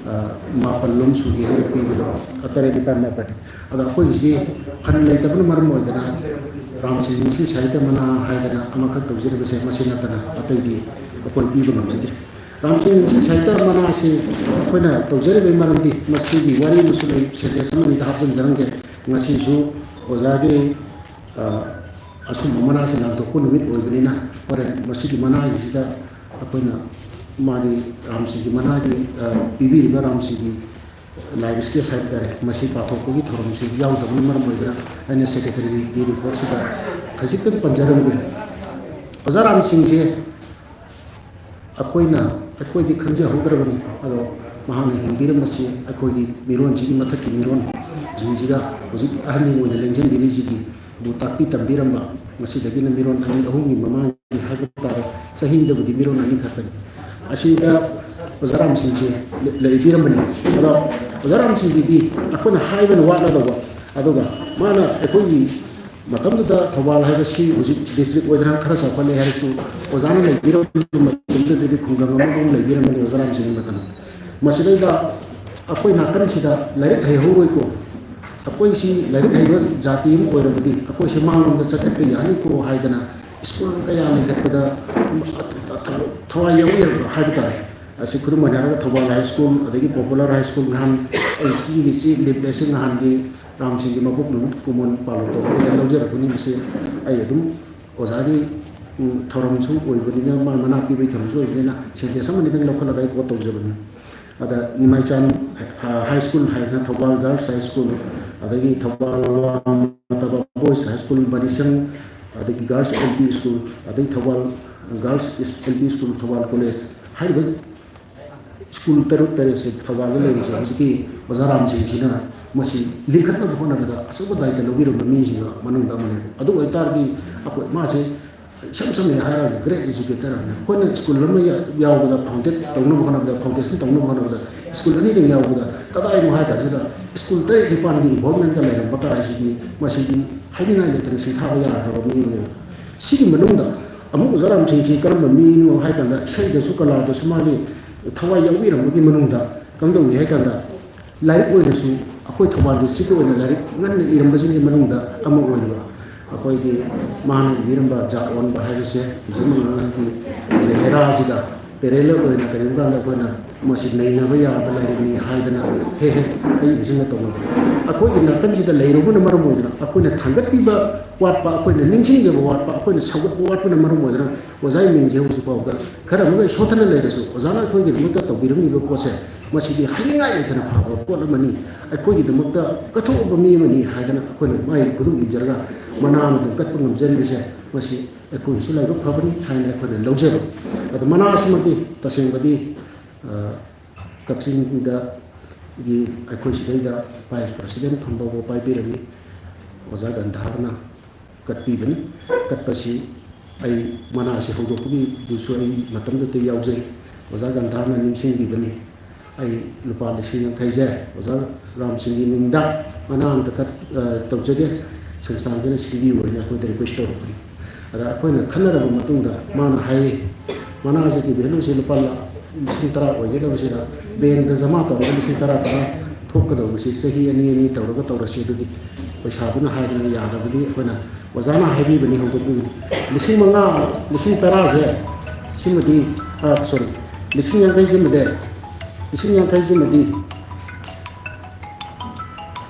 ꯑ, ꯃꯥꯄꯜ ꯂꯣꯝ ꯁꯨꯒꯦ ꯍꯥꯏꯅ ꯄꯤꯕꯗꯣ, ꯑ, ꯇꯔꯦꯠ ꯅꯤꯄꯥꯜ ꯃꯥꯄꯜ꯫ ꯑꯗꯣ ꯑꯩꯈꯣꯏꯒꯤꯁꯤ ꯐꯟ ꯂꯩꯇꯕꯅ ꯃꯔꯝ ꯑꯣꯏꯗꯅ ꯔꯥꯝ ꯁꯤꯡ ꯅꯤꯡꯁꯤꯡ ꯁꯥꯍꯤꯇ꯭ꯌ ꯃꯅꯥ ꯍꯥꯏꯗꯅ ꯑꯃꯈꯛ ꯇꯧꯖꯔꯤꯕꯁꯦ, ꯃꯁꯤ ꯅꯠꯇꯅ ꯑꯇꯩꯗꯤ ꯑꯩꯈꯣꯏ ꯄꯤꯕ ꯉꯝꯖꯗꯦ꯫ ꯔꯥꯝ ꯁꯤꯡ ꯅꯤꯡꯁꯤꯡ ꯁꯥꯍꯤꯇ꯭ꯌ ꯃꯅꯥꯁꯤ ꯑꯩꯈꯣꯏꯅ ꯇꯧꯖꯔꯤꯕꯒꯤ ꯃꯔꯝꯗꯤ, ꯃꯁꯤꯒꯤ ꯋꯥꯔꯤ ꯑꯃꯁꯨ ꯂꯩ, sentence ꯑꯃ ꯑꯅꯤꯗ ꯍꯥꯞꯆꯤꯟꯖꯔꯝꯒꯦ꯫ ꯉꯁꯤꯁꯨ ꯑꯣꯖꯥꯒꯤ, ꯑ, ꯑꯁꯨꯝꯕ ꯃꯅꯥꯁꯤ ꯂꯥꯟꯊꯣꯛꯄ ꯅꯨꯃꯤꯠ ꯑꯣꯏꯕꯅꯤꯅ, ꯍꯣꯔꯦꯟ ꯃꯁꯤꯒꯤ ꯃꯅꯥꯒꯤꯁꯤꯗ ꯑꯩꯈꯣꯏꯅ ꯃꯥꯒꯤ ꯔꯥꯝꯁꯤꯒꯤ ꯃꯅꯥꯒꯤ, ꯑ, ꯄꯤꯕꯤꯔꯤꯕ ꯔꯥꯝꯁꯤꯒꯤ live sketch ꯍꯥꯏꯕ ꯇꯥꯔꯦ, ꯃꯁꯤ ꯄꯥꯊꯣꯛꯄꯒꯤ ꯊꯧꯔꯝꯁꯤ ꯌꯥꯎꯗꯕꯅ ꯃꯔꯝ ꯑꯣꯏꯗꯅ ꯑꯩꯅ secretaryꯒꯤ reportꯁꯤꯗ ꯈꯖꯤꯛꯇꯪ ꯄꯟꯖꯔꯝꯒꯦ꯫ ꯑꯣꯖꯥ ꯔꯥꯝꯁꯤꯡꯁꯦ ꯑꯩꯈꯣꯏꯅ, ꯑꯩꯈꯣꯏꯗꯤ ꯈꯪꯖꯍꯧꯗ꯭ꯔꯕꯅꯤ, ꯑꯗꯣ ꯃꯍꯥꯛꯅ ꯍꯤꯡꯕꯤꯔꯝꯕꯁꯤ ꯑꯩꯈꯣꯏꯒꯤ ꯃꯤꯔꯣꯟꯁꯤꯒꯤ ꯃꯊꯛꯀꯤ ꯃꯤꯔꯣꯟꯁꯤꯡꯁꯤꯒ ꯍꯧꯖꯤꯛ ꯑꯍꯜꯁꯤꯡ ꯑꯣꯏꯅ ꯂꯦꯡꯁꯤꯟꯕꯤꯔꯤꯁꯤꯒꯤ ꯕꯨ ꯇꯥꯛꯄꯤ ꯇꯝꯕꯤꯔꯝꯕ, ꯉꯁꯤꯗꯒꯤꯅ ꯃꯤꯔꯣꯟ ꯑꯅꯤ ꯑꯍꯨꯝꯒꯤ ꯃꯃꯥꯡꯒꯤ ꯍꯥꯏꯕ ꯇꯥꯔꯦ, ꯆꯍꯤꯗꯕꯨꯗꯤ ꯃꯤꯔꯣꯟ ꯑꯅꯤ ꯈꯛꯇꯅꯤ꯫ ꯑꯁꯤꯗ ꯑꯣꯖꯥ ꯔꯥꯝꯁꯤꯡꯁꯦ ꯂꯩꯕꯤꯔꯝꯕꯅꯤ꯫ ꯑꯗꯣ ꯑꯣꯖꯥ ꯔꯥꯝꯁꯤꯡꯒꯤꯗꯤ ꯑꯩꯈꯣꯏꯅ ꯍꯥꯏꯕꯅ ꯋꯥꯠꯂꯗꯧꯕ, ꯑꯗꯨꯒ ꯃꯥꯅ ꯑꯩꯈꯣꯏꯒꯤ ꯃꯇꯝꯗꯨꯗ ꯊꯧꯕꯥꯜ ꯍꯥꯏꯕꯁꯤ ꯍꯧꯖꯤꯛ district ꯑꯣꯏꯗꯅ ꯈꯔ ꯆꯥꯎꯈꯠꯂꯦ ꯍꯥꯏꯔꯁꯨ, ꯑꯣꯖꯥꯅ ꯂꯩꯕꯤꯔꯝꯕ ꯃꯇꯝꯗꯨꯗꯗꯤ ꯈꯨꯡꯒꯪ ꯑꯃꯗ ꯑꯗꯨꯝ ꯂꯩꯕꯤꯔꯝꯕꯅꯤ ꯑꯣꯖꯥ ꯔꯥꯝꯁꯤꯡꯒꯤ ꯃꯇꯝ꯫ ꯃꯁꯤꯗꯩꯗ ꯑꯩꯈꯣꯏ ꯅꯥꯀꯟꯁꯤꯗ ꯂꯥꯏꯔꯤꯛ ꯍꯩꯍꯧꯔꯣꯏꯀꯣ, ꯑꯩꯈꯣꯏꯁꯤ ꯂꯥꯏꯔꯤꯛ ꯍꯩꯕ ꯖꯥꯇꯤ ꯑꯃ ꯑꯣꯏꯔꯕꯗꯤ ꯑꯩꯈꯣꯏꯁꯦ ꯃꯥꯡꯂꯣꯝꯗ ꯆꯠꯈꯠꯄ ꯌꯥꯅꯤꯀꯣ ꯍꯥꯏꯗꯅ ꯁ꯭ꯀꯨꯜ ꯀꯌꯥ ꯂꯤꯡꯈꯠꯄꯗ ꯊꯋꯥꯏ ꯌꯥꯎꯕꯤꯔꯕ ꯍꯥꯏꯕ ꯇꯥꯔꯦ꯫ ꯑꯁꯤ ꯈꯨꯗꯝ ꯑꯣꯏꯅ ꯍꯥꯏꯔꯒ ꯊꯧꯕꯥꯜ ꯍꯥꯏ ꯁ꯭ꯀꯨꯜ, ꯑꯗꯒꯤ ꯄꯣꯄꯨꯂꯔ ꯍꯥꯏ ꯁ꯭ꯀꯨꯜ, ꯅꯍꯥꯟ ꯑꯩ ꯁꯤꯒꯤ ꯆꯦ ꯂꯤꯞ ꯑꯁꯤ ꯅꯍꯥꯟꯒꯤ ꯔꯥꯝꯁꯤꯡꯒꯤ ꯃꯄꯣꯛ ꯅꯨꯃꯤꯠ ꯀꯨꯃꯣꯟ ꯄꯥꯂꯟ ꯇꯧꯕꯗ ꯂꯧꯖꯔꯛꯄꯅꯤ꯫ ꯃꯁꯤ ꯑꯩ ꯑꯗꯨꯝ ꯑꯣꯖꯥꯒꯤ, ꯎꯝ, ꯊꯧꯔꯝꯁꯨ ꯑꯣꯏꯕꯅꯤꯅ, ꯃꯥ ꯃꯅꯥ ꯄꯤꯕꯒꯤ ꯊꯧꯔꯝꯁꯨ ꯑꯣꯏꯕꯅꯤꯅ, ꯁꯦꯟꯇꯦꯟꯁ ꯑꯃꯅꯤꯗꯪ ꯂꯧꯈꯠꯂꯒ ꯑꯩ ꯀꯣꯠ ꯇꯧꯖꯕꯅꯤ꯫ ꯑꯗ ꯅꯤꯃꯥꯏꯆꯥꯟ, ꯑ, ꯍꯥꯏ ꯁ꯭ꯀꯨꯜ ꯍꯥꯏꯗꯅ ꯊꯧꯕꯥꯜ ꯒꯥꯔꯜꯁ ꯍꯥꯏ ꯁ꯭ꯀꯨꯜ, ꯑꯗꯒꯤ ꯊꯧꯕꯥꯜ ꯋꯥꯡꯃ ꯇꯥꯕ ꯕꯣꯏꯁ ꯍꯥꯏ ꯁ꯭ꯀꯨꯜ ꯃꯅꯤꯁꯪ, ꯑꯗꯒꯤ ꯒꯥꯔꯜꯁ ꯑꯦꯜ ꯄꯤ ꯁ꯭ꯀꯨꯜ, ꯑꯗꯒꯤ Thoubal girls L P school Thoubal college ꯍꯥꯏꯔꯤꯕ ꯁ꯭ꯀꯨꯜ ꯇꯔꯨꯛ ꯇꯔꯦꯠꯁꯦ ꯊꯧꯕꯥꯜꯗ ꯂꯩꯔꯤꯁꯦ ꯍꯧꯖꯤꯛꯀꯤ ꯑꯣꯖꯥ ꯔꯥꯝꯁꯤꯡꯁꯤꯅ ꯃꯁꯤ ꯂꯤꯡꯈꯠꯅꯕ ꯍꯣꯠꯅꯕꯗ ꯑꯆꯧꯕ ꯗꯥꯏꯇ ꯂꯧꯕꯤꯔꯝꯕ ꯃꯤꯁꯤꯡꯒ ꯃꯅꯨꯡꯗ ꯑꯃꯅꯦꯕ꯫ ꯑꯗꯨ ꯑꯣꯏꯇꯥꯔꯗꯤ ꯑꯩꯈꯣꯏ ꯃꯥꯁꯦ ꯏꯁꯝ ꯁꯝꯅ ꯍꯥꯏꯔꯕꯗ ꯒ꯭ꯔꯦꯠ ꯑꯦꯖꯨꯀꯦꯇꯔ ꯑꯃꯅꯤ꯫ ꯑꯩꯈꯣꯏꯅ ꯁ꯭ꯀꯨꯜ ꯑꯃ ꯌꯥ-, ꯌꯥꯎꯕꯗ ꯐꯥꯎꯟꯗꯦꯠ ꯇꯧꯅꯕ ꯍꯣꯠꯅꯕꯗ, ꯐꯥꯎꯟꯗꯦꯁꯟ ꯇꯧꯅꯕ ꯍꯣꯠꯅꯕꯗ ꯁ꯭ꯀꯨꯜ ꯑꯅꯤꯗꯪ ꯌꯥꯎꯕꯗ ꯀꯗꯥꯏꯅꯣ ꯍꯥꯏ ꯀꯥꯟꯁꯤꯗ ꯁ꯭ꯀꯨꯜ ꯇꯔꯦꯠ ꯅꯤꯄꯥꯜꯒꯤ ꯏꯟꯚꯣꯜꯕꯃꯦꯟꯇ ꯂꯩꯔꯝꯕ ꯀꯥꯏꯁꯤꯗꯤ ꯃꯁꯤꯗꯤ ꯍꯥꯏꯅꯤꯡꯉꯥꯏ ꯂꯩꯇꯅ ꯁꯤꯡꯊꯥꯕ ꯌꯥꯈ꯭ꯔꯕ ꯃꯤ ꯑꯃꯅꯦꯕ꯫ ꯁꯤꯒꯤ ꯃꯅꯨꯡꯗ ꯑꯃꯨꯛ ꯑꯣꯖꯥ ꯔꯥꯝꯁꯤꯡꯁꯤ ꯀꯔꯝꯕ ꯃꯤꯅꯣ ꯍꯥꯏ ꯀꯥꯟꯗ ꯏꯁꯩꯗꯁꯨ ꯀꯂꯥꯗꯁꯨ ꯃꯥꯒꯤ ꯊꯋꯥꯏ ꯌꯥꯎꯕꯤꯔꯝꯕꯒꯤ ꯃꯅꯨꯡꯗ ꯀꯝꯗꯧꯏ ꯍꯥꯏ ꯀꯥꯟꯗ ꯂꯥꯏꯔꯤꯛ ꯑꯣꯏꯅꯁꯨ ꯑꯩꯈꯣꯏ ꯊꯧꯕꯥꯜ ꯗꯤꯁꯇ꯭ꯔꯤꯛꯀꯤ ꯑꯣꯏꯅ ꯂꯥꯏꯔꯤꯛ ꯉꯟꯅ ꯏꯔꯝꯕꯁꯤꯡꯒꯤ ꯃꯅꯨꯡꯗ ꯑꯃ ꯑꯣꯏꯔꯤꯕ ꯑꯩꯈꯣꯏꯒꯤ ꯃꯥꯅ ꯏꯕꯤꯔꯝꯕ ꯖꯥꯠ ꯑꯣꯟꯕ ꯍꯥꯏꯕꯁꯦ ꯍꯧꯖꯤꯛ ꯃꯉꯥꯜꯒꯤ ꯖꯍꯦꯔꯥꯁꯤꯗ ꯄꯦꯔꯦꯂꯦꯜ ꯑꯣꯏꯅ ꯀꯔꯤꯒꯨꯝꯕ ꯀꯥꯟꯗ ꯑꯩꯈꯣꯏꯅ ꯃꯁꯤ ꯅꯩꯅꯕ ꯌꯥꯕ ꯂꯥꯏꯔꯤꯛꯅꯤ ꯍꯥꯏꯗꯅ ꯍꯦꯛ ꯍꯦꯛ ꯑꯏꯕꯁꯤꯡꯅ ꯇꯧꯅꯕ꯫ ꯑꯩꯈꯣꯏꯒꯤ ꯅꯥꯀꯟꯁꯤꯗ ꯂꯩꯔꯨꯕꯅ ꯃꯔꯝ ꯑꯣꯏꯗꯅ ꯑꯩꯈꯣꯏꯅ ꯊꯥꯡꯒꯠꯄꯤꯕ ꯋꯥꯠꯄ, ꯑꯩꯈꯣꯏꯅ ꯅꯤꯡꯁꯤꯡꯖꯕ ꯋꯥꯠꯄ, ꯑꯩꯈꯣꯏꯅ ꯁꯧꯒꯠꯄ ꯋꯥꯠꯄꯅ ꯃꯔꯝ ꯑꯣꯏꯗꯅ ꯑꯣꯖꯥꯒꯤ ꯃꯤꯡꯁꯦ ꯍꯧꯖꯤꯛ ꯐꯥꯎꯗ ꯈꯔ ꯑꯃꯒ ꯁꯣꯠꯊꯅ ꯂꯩꯔꯁꯨ, ꯑꯣꯖꯥꯅ ꯑꯩꯈꯣꯏꯒꯤꯗꯃꯛꯇ ꯇꯧꯕꯤꯔꯝꯂꯤꯕ ꯄꯣꯠꯁꯦ, ꯃꯁꯤꯗꯤ ꯍꯥꯏꯅꯤꯡꯉꯥꯏ ꯂꯩꯇꯅ ꯐꯕ ꯄꯣꯠ ꯑꯃꯅꯤ, ꯑꯩꯈꯣꯏꯒꯤꯗꯃꯛꯇ ꯀꯠꯊꯣꯛꯑꯕ ꯃꯤ ꯑꯃꯅꯤ ꯍꯥꯏꯗꯅ ꯑꯩꯈꯣꯏꯅ ꯃꯥꯒꯤ ꯈꯨꯗꯣꯡ ꯏꯟꯖꯔꯒ ꯃꯅꯥ ꯑꯃꯇꯪ ꯀꯠꯄ ꯉꯝꯖꯔꯤꯕꯁꯦ, ꯃꯁꯤ ꯑꯩꯈꯣꯏꯒꯤꯁꯨ ꯂꯥꯏꯕꯛ ꯐꯕꯅꯤ ꯍꯥꯏꯅ ꯑꯩꯈꯣꯏꯅ ꯂꯧꯖꯕ꯫ ꯑꯗꯣ ꯃꯅꯥ ꯑꯁꯤꯃꯛꯇꯤ ꯇꯁꯦꯡꯕꯗꯤ, ꯑ, ꯀꯛꯆꯤꯡꯗꯒꯤ ꯑꯩꯈꯣꯏ ꯁꯤꯗꯩꯗ ꯚꯥꯏꯁ ꯄ꯭ꯔꯁꯤꯗꯦꯟ ꯐꯝ ꯐꯥꯎꯕ ꯄꯥꯏꯕꯤꯔꯝꯃꯤ ꯑꯣꯖꯥ ꯒꯟꯙꯥꯔꯅ꯫ ꯀꯠꯄꯤꯕꯅꯤ꯫ ꯀꯠꯄꯁꯤ ꯑꯩ ꯃꯅꯥꯁꯤ ꯍꯧꯗꯣꯛꯄꯒꯤꯗꯨꯁꯨ ꯑꯩ ꯃꯇꯝꯗꯨꯗ ꯌꯥꯎꯖꯩ꯫ ꯑꯣꯖꯥ ꯒꯟꯙꯥꯔꯅ ꯅꯤꯡꯁꯤꯡꯕꯤꯕꯅꯤ꯫ ꯑꯩ ꯂꯨꯄꯥ ꯂꯤꯁꯤꯡ ꯌꯥꯡꯈꯩꯁꯦ ꯑꯣꯖꯥ ꯔꯥꯝꯁꯤꯡꯒꯤ ꯃꯤꯡꯗ ꯃꯅꯥ ꯑꯝꯇ ꯀꯠ-, ꯑ, ꯇꯧꯖꯒꯦ, ꯁꯪꯁꯊꯥꯟꯁꯤꯅ ꯁꯤꯟꯕꯤꯌꯨ ꯍꯥꯏꯅ ꯑꯩꯈꯣꯏꯗ ꯔꯤꯀ꯭ꯋꯦꯁ ꯇꯧꯔꯛꯄꯅꯤ꯫ ꯑꯗ ꯑꯩꯈꯣꯏꯅ ꯈꯟꯅꯔꯕ ꯃꯇꯨꯡꯗ ꯃꯥꯅ ꯍꯥꯏꯌꯦ, ꯃꯅꯥꯁꯤꯒꯤ ꯚꯦꯂꯨꯁꯦ ꯂꯨꯄꯥ ꯂꯥꯈ ꯂꯤꯁꯤꯡ ꯇꯔꯥ ꯑꯣꯏꯒꯗꯕꯁꯤꯗ ꯕꯦꯡꯗ ꯖꯃꯥ ꯇꯧꯔꯒ ꯂꯤꯁꯤꯡ ꯇꯔꯥ ꯇꯔꯥ ꯊꯣꯛꯀꯗꯧꯕꯁꯤ ꯆꯍꯤ ꯑꯅꯤ ꯑꯅꯤ ꯇꯧꯔꯒ ꯇꯧꯔꯁꯤ, ꯑꯗꯨꯗꯤ ꯄꯩꯁꯥꯗꯨꯅ ꯍꯥꯏꯗꯅ ꯌꯥꯗꯕꯗꯤ ꯑꯩꯈꯣꯏꯅ ꯑꯣꯖꯥꯅ ꯍꯥꯏꯕꯤꯕꯅꯤ, ꯍꯧꯗꯣꯛꯄꯤꯕꯅꯤ꯫ ꯂꯤꯁꯤꯡ ꯃꯉꯥ, ꯂꯤꯁꯤꯡ ꯇꯔꯥꯁꯦ ꯁꯤꯃꯗꯤ, ꯑ, ꯁꯣꯔꯤ, ꯂꯤꯁꯤꯡ ꯌꯥꯡꯈꯩꯁꯤꯃꯗꯤ, ꯂꯤꯁꯤꯡ ꯌꯥꯡꯈꯩꯁꯤꯃꯗꯤ,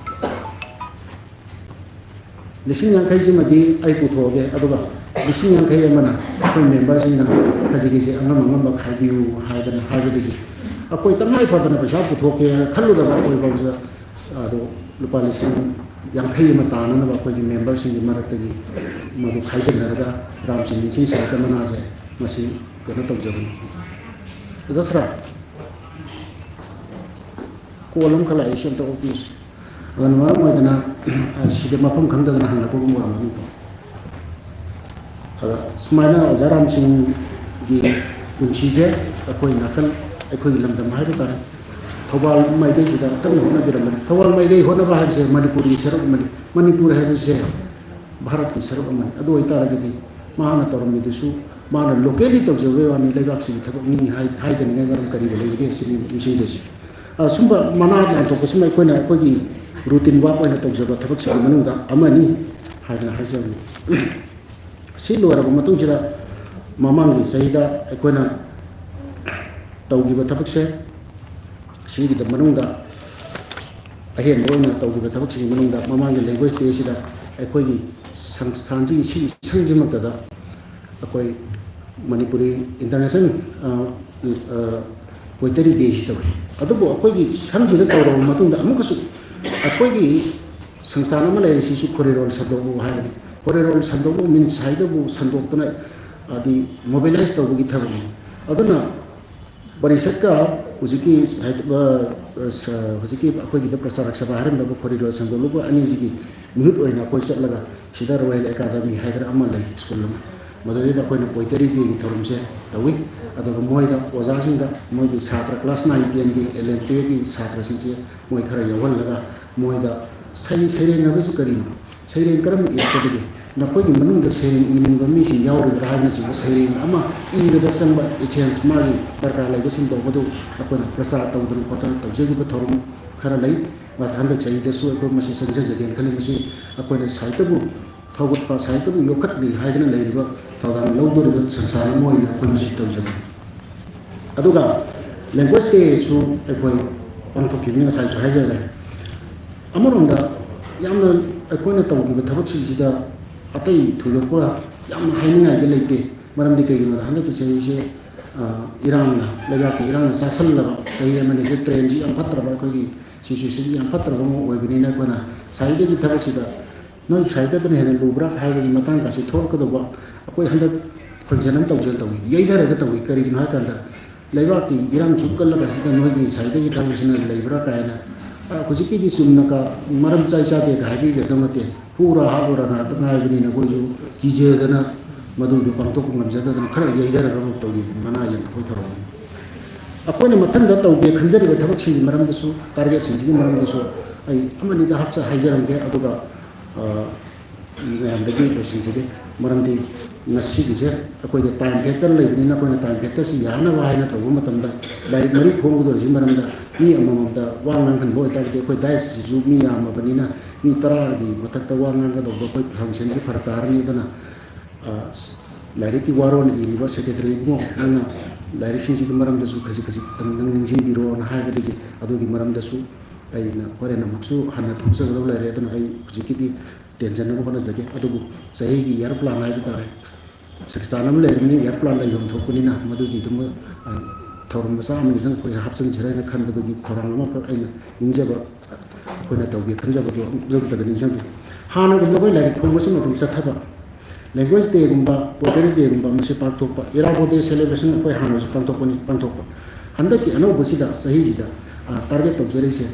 ꯂꯤꯁꯤꯡ ꯌꯥꯡꯈꯩꯁꯤꯃꯗꯤ ꯑꯩ ꯄꯨꯊꯣꯛꯑꯒꯦ, ꯑꯗꯨꯒ ꯂꯤꯁꯤꯡ ꯌꯥꯡꯈꯩ ꯑꯃꯅ ꯑꯩꯈꯣꯏ ꯃꯦꯝꯕꯔꯁꯤꯡꯅ ꯈꯖꯤꯛ ꯈꯖꯤꯛ ꯑꯉꯝ ꯑꯉꯝꯕ ꯈꯥꯏꯕꯤꯌꯨ ꯍꯥꯏꯗꯅ ꯍꯥꯏꯕꯗꯒꯤ, ꯑꯩꯈꯣꯏ ꯇꯉꯥꯏ ꯐꯗꯅ ꯄꯩꯁꯥ ꯄꯨꯊꯣꯛꯀꯦꯅ ꯈꯜꯂꯨꯗꯕ ꯑꯩꯈꯣꯏ ꯐꯥꯎꯁꯤꯗ, ꯑꯗꯣ ꯂꯨꯄꯥ ꯂꯤꯁꯤꯡ ꯌꯥꯡꯈꯩ ꯑꯃ ꯇꯥꯅꯅꯕ ꯑꯩꯈꯣꯏꯒꯤ ꯃꯦꯝꯕꯔꯁꯤꯡꯒꯤ ꯃꯔꯛꯇꯒꯤ ꯃꯗꯨ ꯈꯥꯏꯖꯤꯟꯅꯔꯒ ꯔꯥꯝꯆꯤꯟ ꯅꯤꯡꯁꯤꯡ ꯁꯥꯏꯠꯇ ꯃꯅꯥꯁꯦ ꯃꯁꯤ ꯀꯩꯅꯣ ꯇꯧꯖꯕꯅꯤ꯫ ꯑꯣꯖꯥ ꯁꯔꯥ, ꯀꯣꯜ ꯑꯃꯈꯛ ꯂꯥꯛꯏ, ꯁꯤ ꯑꯝꯇ ꯑꯣꯛꯄꯤꯌꯨꯁꯦ꯫ ꯑꯗꯨꯅ ꯃꯔꯝ ꯑꯣꯏꯗꯅ, ꯑ, ꯁꯤꯗ ꯃꯐꯝ ꯈꯪꯗꯗꯅ ꯍꯪꯂꯛꯄꯒꯨꯝꯕ ꯑꯣꯏꯔꯝꯒꯅꯤꯀꯣ꯫ ꯑꯗ ꯁꯨꯃꯥꯏꯅ ꯑꯣꯖꯥ ꯔꯥꯝꯁꯤꯡꯒꯤ ꯄꯨꯟꯁꯤꯁꯦ ꯑꯩꯈꯣꯏ ꯅꯥꯀꯟ, ꯑꯩꯈꯣꯏꯒꯤ ꯂꯝꯗꯝ ꯍꯥꯏꯕ ꯇꯥꯔꯦ, ꯊꯧꯕꯥꯜ ꯃꯥꯏꯀꯩꯁꯤꯗ ꯀꯟꯅ ꯍꯣꯠꯅꯕꯤꯔꯝꯕꯅꯤ꯫ ꯊꯧꯕꯥꯜ ꯃꯥꯏꯀꯩ ꯍꯣꯠꯅꯕ ꯍꯥꯏꯕꯁꯦ ꯃꯅꯤꯄꯨꯔꯒꯤ ꯁꯔꯨꯛ ꯑꯃꯅꯤ꯫ ꯃꯅꯤꯄꯨꯔ ꯍꯥꯏꯕꯁꯦ ꯚꯥꯔꯠꯀꯤ ꯁꯔꯨꯛ ꯑꯃꯅꯤ꯫ ꯑꯗꯨ ꯑꯣꯏꯇꯥꯔꯒꯗꯤ ꯃꯥꯅ ꯇꯧꯔꯝꯃꯤꯗꯨꯁꯨ ꯃꯥꯅ locally ꯇꯧꯖꯕꯩ ꯋꯥꯅꯤ, ꯂꯩꯕꯥꯛꯁꯤꯒꯤ ꯊꯕꯛꯅꯤ ꯍꯥꯏ-, ꯍꯥꯏꯗꯅꯤꯡꯉꯥꯏ ꯃꯔꯝ ꯀꯔꯤꯕꯨ ꯂꯩꯕꯒꯦ ꯁꯤꯅꯤ ꯅꯤꯡꯁꯤꯡꯗꯣꯏꯁꯦ꯫ ꯑ, ꯁꯨꯝꯕ ꯃꯅꯥ ꯂꯥꯟꯊꯣꯛꯄꯁꯤꯃ ꯑꯩꯈꯣꯏꯅ ꯑꯩꯈꯣꯏꯒꯤ routine work ꯑꯣꯏꯅ ꯇꯧꯖꯕ ꯊꯕꯛꯁꯤꯡꯒꯤ ꯃꯅꯨꯡꯗ ꯑꯃꯅꯤ ꯍꯥꯏꯗꯅ ꯍꯥꯏꯖꯕꯅꯤ꯫ ꯁꯤ ꯂꯣꯏꯔꯕ ꯃꯇꯨꯡꯁꯤꯗ ꯃꯃꯥꯡꯒꯤ ꯆꯍꯤꯗ ꯑꯩꯈꯣꯏꯅ ꯇꯧꯈꯤꯕ ꯊꯕꯛꯁꯦ, ꯁꯤꯒꯤꯗ ꯃꯅꯨꯡꯗ ꯑꯍꯦꯟꯕ ꯑꯣꯏꯅ ꯇꯧꯈꯤꯕ ꯊꯕꯛꯁꯤꯡꯒꯤ ꯃꯅꯨꯡꯗ ꯃꯃꯥꯡꯒꯤ language day ꯁꯤꯗ ꯑꯩꯈꯣꯏꯒꯤ ꯁꯪꯁꯊꯥꯟꯁꯤꯒꯤ ꯁꯤꯒꯤ ꯁꯪꯁꯤꯃꯛꯇꯗ ꯑꯩꯈꯣꯏ ꯃꯅꯤꯄꯨꯔꯤ international, ꯑ, ꯑ, poetry day ꯁꯤ ꯇꯧꯏ꯫ ꯑꯗꯨꯕꯨ ꯑꯩꯈꯣꯏꯒꯤ ꯁꯪꯁꯤꯗ ꯇꯧꯔꯕ ꯃꯇꯨꯡꯗ ꯑꯃꯨꯛꯀꯁꯨ ꯑꯩꯈꯣꯏꯒꯤ ꯁꯪꯁꯊꯥꯟ ꯑꯃ ꯂꯩꯔꯤꯁꯤꯁꯨ ꯈꯣꯔꯤꯔꯣꯜ ꯁꯟꯗꯣꯛꯂꯨ ꯍꯥꯏꯕꯅꯤ꯫ ꯈꯣꯔꯤꯔꯣꯜ ꯁꯟꯗꯣꯛꯂꯨ means ꯍꯥꯏꯗꯕꯨ ꯁꯟꯗꯣꯛꯇꯅ ꯍꯥꯏꯗꯤ mobilize ꯇꯧꯕꯒꯤ ꯊꯕꯛꯅꯤ꯫ ꯑꯗꯨꯅ ꯄꯔꯤꯁꯠꯀ ꯍꯧꯖꯤꯛꯀꯤ ꯁꯥꯍꯤꯇ꯭ꯌ, ꯑ, ꯁ-, ꯍꯧꯖꯤꯛꯀꯤ ꯑꯩꯈꯣꯏꯒꯤꯗ ꯄ꯭ꯔꯆꯥꯔꯛ ꯁꯚꯥ ꯍꯥꯏꯔꯝꯂꯕ ꯈꯣꯔꯤꯔꯣꯜ ꯁꯟꯗꯣꯛꯂꯨꯕ ꯑꯅꯤꯁꯤꯒꯤ ꯃꯤꯍꯨꯠ ꯑꯣꯏꯅ ꯑꯩꯈꯣꯏ ꯆꯠꯂꯒ ꯁꯤꯗ Royal Academy ꯍꯥꯏꯗꯅ ꯑꯃ ꯂꯩ, ꯁ꯭ꯀꯨꯜ ꯑꯃ, ꯃꯗꯨꯗꯩꯗ ꯑꯩꯈꯣꯏꯅ poetry day ꯒꯤ ꯊꯧꯔꯝꯁꯦ ꯇꯧꯏ꯫ ꯑꯗꯨꯒ ꯃꯣꯏꯗ ꯑꯣꯖꯥꯁꯤꯡꯗ ꯃꯣꯏꯒꯤ ꯁꯥꯇ꯭ꯔ class nine ten ꯒꯤ eleven twelve ꯀꯤ ꯁꯥꯇ꯭ꯔꯁꯤꯡꯁꯦ ꯃꯣꯏ ꯈꯔ ꯌꯥꯎꯍꯜꯂꯒ ꯃꯣꯏꯗ ꯁꯩ-, ꯁꯩꯔꯦꯡ ꯍꯥꯏꯕꯁꯤ ꯀꯔꯤꯅꯣ? ꯁꯩꯔꯦꯡ ꯀꯔꯝꯅ ꯏꯔꯛꯀꯗꯒꯦ? ꯅꯈꯣꯏꯒꯤ ꯃꯅꯨꯡꯗ ꯁꯩꯔꯦꯡ ꯏꯅꯤꯡꯕ ꯃꯤꯁꯤꯡ ꯌꯥꯎꯔꯤꯕ꯭ꯔꯥ ꯍꯥꯏꯕꯅꯆꯤꯡꯕ ꯁꯩꯔꯦꯡ ꯑꯃ ꯏꯕꯗ ꯆꯪꯕ essence, ꯃꯥꯒꯤ ꯗꯔꯀꯥꯔ ꯂꯩꯕꯁꯤꯡꯗꯣ ꯃꯗꯨ ꯑꯩꯈꯣꯏꯅ ꯄ꯭ꯔꯆꯥꯔ ꯇꯧꯗꯅ ꯈꯣꯠꯇꯅ ꯇꯧꯖꯈꯤꯕ ꯊꯧꯔꯝ ꯈꯔ ꯂꯩ꯫ ꯃꯊꯪ ꯍꯟꯗꯛ ꯆꯍꯤꯗꯁꯨ ꯑꯩꯈꯣꯏ ꯃꯁꯤ ꯆꯪꯖꯖꯒꯦꯅ ꯈꯜꯂꯤ꯫ ꯃꯁꯤ ꯑꯩꯈꯣꯏꯅ ꯁꯥꯍꯤꯇ꯭ꯌꯕꯨ ꯊꯧꯒꯠꯄ, ꯁꯥꯍꯤꯇ꯭ꯌꯕꯨ ꯌꯣꯛꯈꯠꯂꯤ ꯍꯥꯏꯗꯅ ꯂꯩꯔꯤꯕ ꯊꯧꯗꯥꯡ ꯂꯧꯗꯣꯔꯤꯕ ꯁꯪꯁꯊꯥꯟ ꯑꯃ ꯑꯣꯏꯅ ꯑꯩꯈꯣꯏ ꯃꯁꯤ ꯇꯧꯖꯕꯅꯤ꯫ ꯑꯗꯨꯒ language dayꯁꯨ ꯑꯩꯈꯣꯏ ꯄꯥꯡꯊꯣꯛꯈꯤꯕꯅꯤ, ꯉꯁꯥꯏꯁꯨ ꯍꯥꯏꯖꯈ꯭ꯔꯦ꯫ ꯑꯃꯔꯣꯝꯗ ꯌꯥꯝꯅ ꯑꯩꯈꯣꯏꯅ ꯇꯧꯈꯤꯕ ꯊꯕꯛꯁꯤꯡꯁꯤꯗ ꯑꯇꯩ ꯊꯣꯏꯗꯣꯛꯄ ꯌꯥꯝꯅ ꯍꯥꯏꯅꯤꯡꯉꯥꯏꯗꯤ ꯂꯩꯇꯦ꯫ ꯃꯔꯝꯗꯤ ꯀꯩꯒꯤꯅꯣꯗ, ꯍꯟꯗꯛꯀꯤ ꯆꯍꯤꯁꯦ, ꯑ, ꯏꯔꯥꯡꯅ, ꯂꯩꯕꯥꯛꯀꯤ ꯏꯔꯥꯡꯅ ꯆꯥꯁꯜꯂꯕ ꯆꯍꯤ ꯑꯃꯅꯤ꯫ ꯁꯤ trendꯁꯤ ꯌꯥꯝ ꯐꯠꯇ꯭ꯔꯕ, ꯑꯩꯈꯣꯏꯒꯤ situationꯁꯤ ꯌꯥꯝ ꯐꯠꯇ꯭ꯔꯕ ꯑꯃ ꯑꯣꯏꯕꯅꯤꯅ, ꯑꯩꯈꯣꯏꯅ ꯁꯥꯏꯗꯒꯤ ꯊꯕꯛꯁꯤꯗ ꯅꯣꯏ ꯁꯥꯏꯗꯕꯅ ꯍꯦꯟꯅ ꯂꯨꯕ꯭ꯔꯥ ꯍꯥꯏꯕꯒꯤ ꯃꯇꯥꯡ ꯀꯥꯁꯤ ꯊꯣꯛꯂꯛꯀꯗꯧꯕ꯫ ꯑꯩꯈꯣꯏ ꯍꯟꯗꯛ function ꯑꯃ ꯇꯧꯖꯦꯅ ꯇꯧꯏ, ꯌꯩꯊꯔꯒ ꯇꯧꯏ꯫ ꯀꯔꯤꯒꯤꯅꯣ ꯍꯥꯏ ꯀꯥꯟꯗ, ꯂꯩꯕꯥꯛꯀꯤ ꯏꯔꯥꯡ ꯁꯨꯛ ꯀꯜꯂ ꯀꯥꯟꯁꯤꯗ ꯅꯣꯏꯒꯤ ꯁꯥꯏꯗꯒꯤ ꯊꯕꯛꯁꯤꯅ ꯂꯩꯕ꯭ꯔꯥ ꯀꯥꯏꯅ, ꯑ, ꯍꯧꯖꯤꯛꯀꯤꯗꯤ ꯆꯨꯝꯅ ꯀ-, ꯃꯔꯝ ꯆꯥꯏ ꯆꯥꯗꯦꯒ ꯍꯥꯏꯕꯤꯒꯗꯕ ꯅꯠꯇꯦ꯫ ꯍꯨꯔ ꯍꯥꯠꯂꯨꯔ ꯉꯥꯛꯇ ꯉꯥꯏꯕꯅꯤꯅ ꯑꯩꯈꯣꯏꯁꯨ ꯀꯤꯖꯗꯅ ꯃꯗꯨꯗꯣ ꯄꯥꯡꯊꯣꯛꯄ ꯉꯝꯖꯗꯗꯅ ꯈꯔ ꯌꯩꯊꯔꯒ ꯑꯃꯨꯛ ꯇꯧꯔꯤꯕ ꯃꯅꯥ ꯌꯦꯟꯊꯣꯛꯄꯒꯤ ꯊꯧꯔꯝꯅꯤ꯫ ꯑꯩꯈꯣꯏꯅ ꯃꯊꯪꯗ ꯇꯧꯒꯦ ꯈꯟꯖꯔꯤꯕ ꯊꯕꯛꯁꯤꯡꯒꯤ ꯃꯔꯝꯗꯁꯨ, targetꯁꯤꯡꯁꯤꯒꯤ ꯃꯔꯝꯗꯁꯨ ꯑꯩ ꯑꯃꯅꯤꯗ ꯍꯥꯞꯆ-, ꯍꯥꯏꯖꯔꯝꯒꯦ꯫ ꯑꯗꯨꯒ, ꯑ, ꯃꯌꯥꯝꯗꯒꯤ ꯂꯣꯏꯁꯤꯟꯖꯒꯦ꯫ ꯃꯔꯝꯗꯤ ꯉꯁꯤꯒꯤꯁꯦ ꯑꯩꯈꯣꯏꯒꯤ time factor ꯂꯩꯕꯅꯤꯅ, ꯑꯩꯈꯣꯏꯅ time factorꯁꯤ ꯌꯥꯅꯕ ꯍꯥꯏꯅ ꯇꯧꯕ ꯃꯇꯝꯗ, ꯂꯥꯏꯔꯤꯛ ꯃꯔꯤ ꯐꯣꯡꯒꯗꯧꯔꯤꯁꯤ ꯃꯔꯝꯗ ꯃꯤ ꯑꯃꯃꯝꯗ ꯋꯥ ꯉꯥꯡꯍꯟꯕ ꯑꯣꯏꯇꯥꯔꯒꯗꯤ, ꯑꯩꯈꯣꯏ diocese ꯁꯤꯁꯨ ꯃꯤ ꯌꯥꯝꯃꯕꯅꯤꯅ ꯃꯤ ꯇꯔꯥꯒꯤ ꯃꯊꯛꯇ ꯋꯥ ꯉꯥꯡꯒꯗꯧꯕ ꯑꯩꯈꯣꯏ functionꯁꯤ ꯐꯔꯛ ꯇꯥꯔꯅꯤ꯫ ꯑꯗꯨꯅ, ꯑ, ꯂꯥꯏꯔꯤꯛꯀꯤ ꯋꯥꯔꯣꯜ ꯏꯔꯤꯕ secretary ꯏꯕꯨꯡꯉꯣ, ꯅꯪꯅ ꯂꯥꯏꯔꯤꯛꯁꯤꯡꯁꯤꯒꯤ ꯃꯔꯝꯗꯁꯨ ꯈꯖꯤꯛ ꯈꯖꯤꯛꯇꯪ ꯅꯪ ꯅꯤꯡꯁꯤꯡꯕꯤꯔꯣꯅ ꯍꯥꯏꯕꯗꯒꯤ, ꯑꯗꯨꯒꯤ ꯃꯔꯝꯗꯁꯨ ꯑꯩꯅ ꯍꯣꯔꯦꯟ ꯑꯃꯨꯛꯁꯨ ꯍꯟꯅ ꯊꯣꯛꯆꯒꯗꯕ ꯂꯩꯔꯦ꯫ ꯑꯗꯨꯅ ꯑꯩ ꯍꯧꯖꯤꯛꯀꯤꯗꯤ ꯇꯦꯟꯁꯤꯟꯅꯕ ꯍꯣꯠꯅꯖꯒꯦ꯫ ꯑꯗꯨꯕꯨ ꯆꯍꯤꯒꯤ year plan ꯍꯥꯏꯕ ꯇꯥꯔꯦ, ꯁꯪꯁꯊꯥꯟ ꯑꯃ ꯂꯩꯔꯕꯅꯤꯅ year plan ꯂꯩꯐꯝ ꯊꯣꯛꯄꯅꯤꯅ, ꯃꯗꯨꯒꯤ ꯑꯗꯨꯝ, ꯑ, ꯊꯧꯔꯝ ꯃꯆꯥ ꯑꯃꯅꯤꯗꯪ ꯑꯩꯈꯣꯏ ꯍꯥꯞꯆꯤꯟꯁꯤꯔꯥ ꯍꯥꯏꯅ ꯈꯟꯕꯗꯨꯒꯤ ꯊꯧꯔꯥꯡ ꯑꯃꯈꯛ ꯑꯩꯅ ꯅꯤꯡꯖꯕ, ꯑꯩꯈꯣꯏꯅ ꯇꯧꯒꯦ ꯈꯟꯖꯕꯗꯨ ꯑꯗꯨꯝꯇꯒ ꯅꯤꯡꯁꯤꯡꯕꯤꯌꯨ꯫ ꯍꯥꯟꯅꯒꯨꯝꯅ ꯑꯩꯈꯣꯏ ꯂꯥꯏꯔꯤꯛ ꯐꯣꯡꯕꯁꯤꯃ ꯑꯗꯨꯝ ꯆꯠꯊꯕ, language dayꯒꯨꯝꯕ, poetry dayꯒꯨꯝꯕ ꯃꯁꯤ ꯄꯥꯡꯊꯣꯛꯄ, ꯏꯔꯥꯕꯣꯠ day celebration ꯑꯩꯈꯣꯏ ꯍꯥꯟꯅꯁꯨ ꯄꯥꯡꯊꯣꯛꯄꯅꯤ, ꯄꯥꯡꯊꯣꯛꯄ꯫ ꯍꯟꯗꯛꯀꯤ ꯑꯅꯧꯕꯁꯤꯗ, ꯆꯍꯤꯁꯤꯗ, ꯑ, target ꯇꯧꯖꯔꯤꯁꯦ,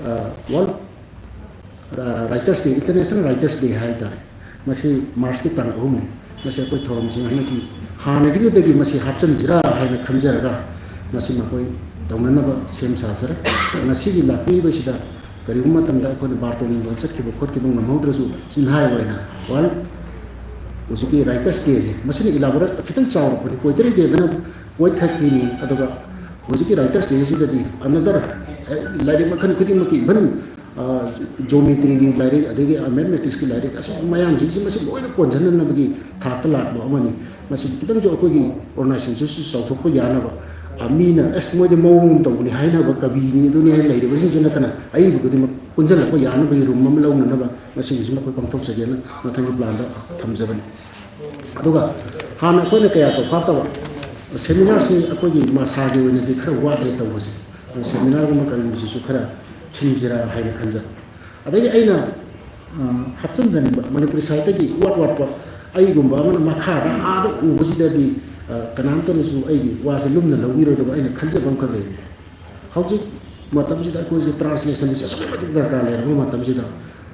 ꯑ, World, ꯑ, Writers Day, International Writers Day ꯍꯥꯏ ꯇꯥꯔꯦ꯫ ꯃꯁꯤ Marchꯀꯤ ꯇꯥꯡ ꯑꯍꯨꯝꯅꯤ꯫ ꯃꯁꯤ ꯑꯩꯈꯣꯏ ꯊꯧꯔꯝꯁꯤꯡ ꯍꯟꯗꯛꯀꯤ ꯍꯥꯟꯅꯒꯤꯗꯨꯗꯒꯤ ꯃꯁꯤ ꯍꯥꯞꯆꯤꯟꯁꯤꯔꯥ ꯍꯥꯏꯅ ꯈꯟꯖꯔꯒ, ꯃꯁꯤ ꯃꯈꯣꯏ ꯇꯧꯅꯅꯕ ꯁꯦꯝ ꯁꯥꯖꯔꯦ꯫ ꯉꯁꯤꯒꯤ ꯂꯥꯛꯄꯤꯔꯤꯕꯁꯤꯗ ꯀꯔꯤꯒꯨꯝꯕ ꯃꯇꯝꯗ ꯑꯩꯈꯣꯏꯅ ꯕꯥꯔꯇꯣꯟꯗꯣ ꯆꯠꯈꯤꯕ ꯈꯣꯠꯈꯤꯕ ꯉꯝꯍꯧꯗ꯭ꯔꯁꯨ, ꯆꯤꯟꯍꯥꯏ ꯑꯣꯏꯅ, ꯋꯥꯔꯜ, ꯍꯧꯖꯤꯛꯀꯤ Writers Dayꯁꯦ, ꯃꯁꯤꯅ elaborate ꯈꯤꯇꯪ ꯆꯥꯎꯔꯛꯄꯅꯤ꯫ Poetry Dayꯗꯅ poet ꯈꯛꯀꯤꯅꯤ, ꯑꯗꯨꯒ ꯍꯧꯖꯤꯛꯀꯤ Writers Dayꯁꯤꯗꯗꯤ another, ꯑꯦ, ꯂꯥꯏꯔꯤꯛ ꯃꯈꯜ ꯈꯨꯗꯤꯡꯃꯛꯀꯤ, even, ꯑ, geometryꯒꯤ ꯂꯥꯏꯔꯤꯛ, ꯑꯗꯒꯤ mathematicsꯀꯤ ꯂꯥꯏꯔꯤꯛ, ꯑꯁꯤ ꯃꯌꯥꯝꯁꯤꯡꯁꯤ ꯃꯁꯤ ꯂꯣꯏꯅ ꯀꯣꯟꯁꯤꯟꯅꯅꯕꯒꯤ ꯊꯥꯛꯇ ꯂꯥꯛꯄ ꯑꯃꯅꯤ꯫ ꯃꯁꯤ ꯈꯤꯇꯪꯁꯨ ꯑꯩꯈꯣꯏꯒꯤ organizationꯁꯤꯁꯨ ꯆꯥꯎꯊꯣꯛꯄ ꯌꯥꯅꯕ, ꯃꯤꯅ ꯑꯁ ꯃꯣꯏꯗꯤ ꯃꯑꯣꯡ ꯑꯃ ꯇꯧꯕꯅꯤ ꯍꯥꯏꯅꯕ ꯀꯕꯤꯅꯤ ꯑꯗꯨꯅꯤ ꯍꯥꯏꯅ ꯂꯩꯔꯤꯕꯁꯤꯡꯁꯨ ꯅꯠꯇꯅ ꯑꯏꯕ ꯈꯨꯗꯤꯡꯃꯛ ꯄꯨꯟꯁꯤꯜꯂꯛꯄ ꯌꯥꯅꯕꯒꯤ ꯔꯨꯝ ꯑꯃ ꯂꯧꯅꯅꯕ ꯃꯁꯤꯒꯤꯁꯨ ꯑꯩꯈꯣꯏ ꯄꯥꯡꯊꯣꯛꯆꯒꯦꯅ ꯃꯊꯪꯒꯤ ꯄ꯭ꯂꯥꯟꯗ ꯊꯝꯖꯕꯅꯤ꯫ ꯑꯗꯨꯒ ꯍꯥꯟꯅ ꯑꯩꯈꯣꯏꯅ ꯀꯌꯥ ꯇꯧꯐꯥꯠꯇꯕ ꯁꯦꯃꯤꯅꯥꯔꯁꯤ ꯑꯩꯈꯣꯏꯒꯤ ꯃꯁꯥꯒꯤ ꯑꯣꯏꯅꯗꯤ ꯈꯔ ꯋꯥꯠꯂꯦ ꯇꯧꯕꯁꯦ꯫ ꯁꯦꯃꯤꯅꯥꯔꯒꯨꯝꯕ ꯀꯔꯤꯒꯨꯝꯕꯁꯤꯁꯨ ꯈꯔ ꯁꯤꯟꯁꯤꯔꯥ ꯍꯥꯏꯅ ꯈꯟꯖꯩ꯫ ꯑꯗꯒꯤ ꯑꯩꯅ ꯍꯥꯞꯆꯤꯟꯖꯅꯤꯡꯕ ꯃꯅꯤꯄꯨꯔꯤ ꯁꯥꯍꯤꯇ꯭ꯌꯒꯤ ꯏꯋꯥꯠ ꯋꯥꯠꯄ ꯑꯩꯒꯨꯝꯕ ꯑꯃꯅ ꯃꯈꯥꯗ ꯑꯥꯗ ꯎꯕꯁꯤꯗꯗꯤ ꯀꯅꯥꯝꯇꯅꯁꯨ ꯑꯩꯒꯤ ꯋꯥꯁꯦ ꯂꯨꯝꯅ ꯂꯧꯕꯤꯔꯣꯏꯗꯕ ꯑꯩꯅ ꯈꯟꯖꯕ ꯑꯃꯈꯛ ꯂꯩꯔꯤ꯫ ꯍꯧꯖꯤꯛ ꯃꯇꯝꯁꯤꯗ ꯑꯩꯈꯣꯏꯁꯦ ꯇ꯭ꯔꯥꯟꯁꯂꯦꯁꯟꯁꯦ ꯑꯁꯨꯛꯀꯤ ꯃꯇꯤꯛ ꯗꯔꯀꯥꯔ ꯂꯩꯔꯕ ꯃꯇꯝꯁꯤꯗ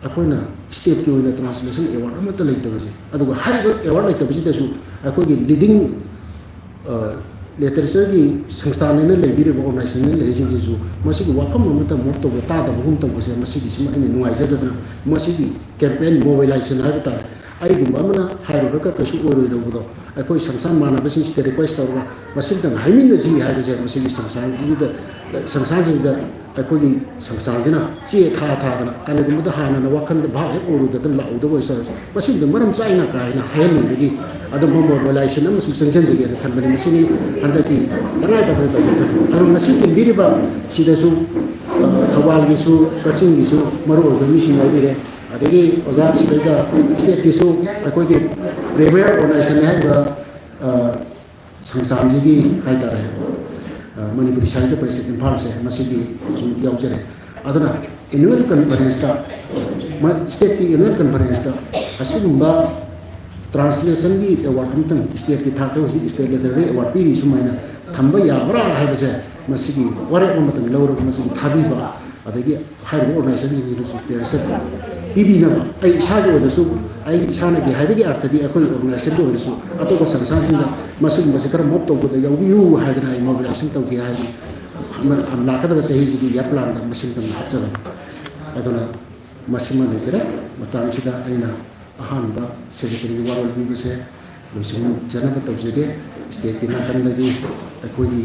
ꯑꯩꯈꯣꯏꯅ ꯁ꯭ꯇꯦꯠꯀꯤ ꯑꯣꯏꯅ ꯇ꯭ꯔꯥꯟꯁꯂꯦꯁꯟ ꯑꯦꯋꯥꯔꯗ ꯑꯃꯠꯇ ꯂꯩꯇꯕꯁꯦ, ꯑꯗꯨꯒ ꯍꯥꯏꯔꯤꯕ ꯑꯦꯋꯥꯔꯗ ꯂꯩꯇꯕꯁꯤꯗꯁꯨ ꯑꯩꯈꯣꯏꯒꯤ ꯂꯤꯗꯤꯡ ꯂꯤꯇꯔꯦꯆꯔꯒꯤ ꯁꯪꯁꯊꯥꯟ ꯍꯥꯏꯅ ꯂꯩꯕꯤꯔꯤꯕ ꯑꯣꯔꯒꯅꯥꯏꯖꯦꯁꯟ ꯂꯩꯔꯤꯁꯤꯡꯁꯤꯁꯨ ꯃꯁꯤꯒꯤ ꯋꯥꯐꯝ ꯑꯃꯠꯇ ꯃꯨꯞ ꯇꯧꯕ ꯇꯥꯗꯕꯒꯨꯝ ꯇꯧꯕꯁꯦ ꯃꯁꯤꯒꯤꯁꯤꯃ ꯑꯩꯅ ꯅꯨꯡꯉꯥꯏꯖꯗꯗꯅ ꯃꯁꯤꯒꯤ ꯀꯦꯝꯄꯦꯟ ꯃꯣꯕꯤꯂꯥꯏꯖꯦꯁꯟ ꯍꯥꯏꯕ ꯇꯥꯔꯦ꯫ ꯑꯩꯒꯨꯝꯕ ꯑꯃꯅ ꯍꯥꯏꯔꯨꯔꯒ ꯀꯩꯁꯨ ꯑꯣꯏꯔꯣꯏꯗꯧꯕꯗꯣ ꯑꯩꯈꯣꯏ ꯁꯪꯁꯊꯥꯟ ꯃꯥꯟꯅꯕꯁꯤꯡꯁꯤꯗ ꯔꯤꯀ꯭ꯋꯦꯁ ꯇꯧꯔꯒ ꯃꯁꯤꯝꯇꯪ ꯍꯥꯏꯃꯤꯟꯅꯁꯤ ꯍꯥꯏꯕꯁꯦ ꯃꯁꯤꯒꯤ ꯁꯪꯁꯊꯥꯟꯁꯤꯗ ꯁꯪꯁꯊꯥꯟꯁꯤꯡꯗ ꯑꯩꯈꯣꯏꯒꯤ ꯁꯪꯁꯊꯥꯟꯁꯤꯅ ꯆꯦ ꯊꯥ ꯊꯥꯗꯅ ꯀꯔꯤꯒꯨꯝꯕꯗ ꯍꯥꯟꯅꯅ ꯋꯥꯈꯜꯗ ꯚꯥꯞ ꯍꯦꯛ ꯑꯣꯏꯔꯨꯗꯗꯅ ꯂꯥꯛꯍꯧꯗꯕ ꯑꯣꯏꯁꯥꯔꯁꯨ ꯃꯁꯤꯗ ꯃꯔꯝ ꯆꯥꯏꯅ ꯀꯥꯏꯅ ꯍꯥꯏꯍꯟꯅꯤꯡꯕꯒꯤ ꯑꯗꯨꯝꯕ ꯃꯣꯕꯤꯂꯥꯏꯖꯦꯁꯟ ꯑꯃꯁꯨ ꯆꯪꯁꯤꯟꯖꯒꯦꯅ ꯈꯟꯕꯅꯤ꯫ ꯃꯁꯤꯅꯤ ꯍꯟꯗꯛꯀꯤ ꯇꯉꯥꯏ ꯐꯗꯅ ꯇꯧꯕ ꯈꯟꯕ꯫ ꯑꯗꯨ ꯉꯁꯤ ꯇꯤꯟꯕꯤꯔꯤꯕ ꯁꯤꯗꯁꯨ ꯊꯧꯕꯥꯜꯒꯤꯁꯨ ꯀꯛꯆꯤꯡꯒꯤꯁꯨ ꯃꯔꯨꯑꯣꯏꯕ ꯃꯤꯁꯤꯡ ꯌꯥꯎꯕꯤꯔꯦ꯫ ꯑꯗꯒꯤ ꯑꯣꯖꯥ ꯁꯤꯗꯩꯗ ꯁ꯭ꯇꯦꯠꯀꯤꯁꯨ ꯑꯩꯈꯣꯏꯒꯤ ꯄ꯭ꯔꯤꯃꯤꯌꯔ ꯑꯣꯔꯒꯅꯥꯏꯖꯦꯁꯟ ꯍꯥꯏꯔꯤꯕ ꯁꯪꯁꯊꯥꯟꯁꯤꯒꯤ ꯍꯥꯏꯇꯥꯔꯦ ꯃꯅꯤꯄꯨꯔꯤ ꯁꯥꯍꯤꯇ꯭ꯌ ꯄꯔꯤꯁꯠ ꯏꯝꯐꯥꯜꯁꯦ ꯃꯁꯤꯒꯤꯁꯨ ꯌꯥꯎꯖꯔꯦ꯫ ꯑꯗꯨꯅ ꯑꯦꯅꯨꯋꯦꯜ ꯀꯟꯐꯔꯦꯟꯁꯇ ꯁ꯭ꯇꯦꯠꯀꯤ ꯑꯦꯅꯨꯋꯦꯜ ꯀꯟꯐꯔꯦꯟꯁꯇ ꯑꯁꯤꯒꯨꯝꯕ ꯇ꯭ꯔꯥꯟꯁꯂꯦꯁꯟꯒꯤ ꯑꯦꯋꯥꯔꯗ ꯑꯃꯇꯪ ꯁ꯭ꯇꯦꯠꯀꯤ ꯊꯥꯛꯇ ꯍꯧꯖꯤꯛ ꯁ꯭ꯇꯦꯠ ꯂꯤꯇꯔꯦꯔꯤ ꯑꯦꯋꯥꯔꯗ ꯄꯤꯔꯤ ꯁꯨꯃꯥꯏꯅ ꯊꯝꯕ ꯌꯥꯕ꯭ꯔꯥ ꯍꯥꯏꯕꯁꯦ ꯃꯁꯤꯒꯤ ꯋꯥꯔꯦꯞ ꯑꯃꯇꯪ ꯂꯧꯔꯒ ꯃꯁꯤꯒꯤ ꯊꯥꯕꯤꯕ ꯑꯗꯒꯤ ꯍꯥꯏꯔꯤꯕ ꯑꯣꯔꯒꯅꯥꯏꯖꯦꯁꯟꯁꯤꯡꯁꯤꯅꯁꯨ ꯄꯤꯕꯤꯅꯕ ꯑꯩ ꯏꯁꯥꯒꯤ ꯑꯣꯏꯅꯁꯨ ꯑꯩ ꯏꯁꯥꯅꯒꯤ ꯍꯥꯏꯕꯒꯤ ꯑꯥꯔꯊꯗꯤ ꯑꯩꯈꯣꯏ ꯑꯣꯔꯒꯅꯥꯏꯖꯦꯁꯟꯒꯤ ꯑꯣꯏꯅꯁꯨ ꯑꯇꯣꯞꯄ ꯁꯪꯁꯊꯥꯟꯁꯤꯡꯗ ꯃꯁꯤꯒꯨꯝꯕꯁꯦ ꯈꯔ ꯃꯨꯞ ꯇꯧꯕꯗ ꯌꯥꯎꯕꯤꯌꯨ ꯍꯥꯏꯗꯅ ꯑꯩ ꯃꯣꯕꯤꯂꯥꯏꯖꯦꯁꯟ ꯇꯧꯒꯦ ꯍꯥꯏꯕ ꯂꯥꯛꯀꯗꯕ ꯆꯍꯤꯁꯤꯒꯤ ꯏꯌꯥꯔ ꯄ꯭ꯂꯥꯟꯗ ꯃꯁꯤꯝꯇꯪ ꯍꯥꯞꯆꯕꯅꯤ꯫ ꯑꯗꯨꯅ ꯃꯁꯤꯃ ꯂꯩꯖꯔꯦ꯫ ꯃꯇꯥꯡꯁꯤꯗ ꯑꯩꯅ ꯑꯍꯥꯟꯕ ꯁꯦꯀ꯭ꯔꯦꯇꯔꯤꯒꯤ ꯋꯥꯔꯣꯜ ꯄꯤꯕꯁꯦ ꯂꯣꯏꯁꯤꯟꯖꯅꯕ ꯇꯧꯖꯒꯦ꯫ ꯁ꯭ꯇꯦꯠꯀꯤ ꯅꯥꯀꯟꯗꯒꯤ ꯑꯩꯈꯣꯏꯒꯤ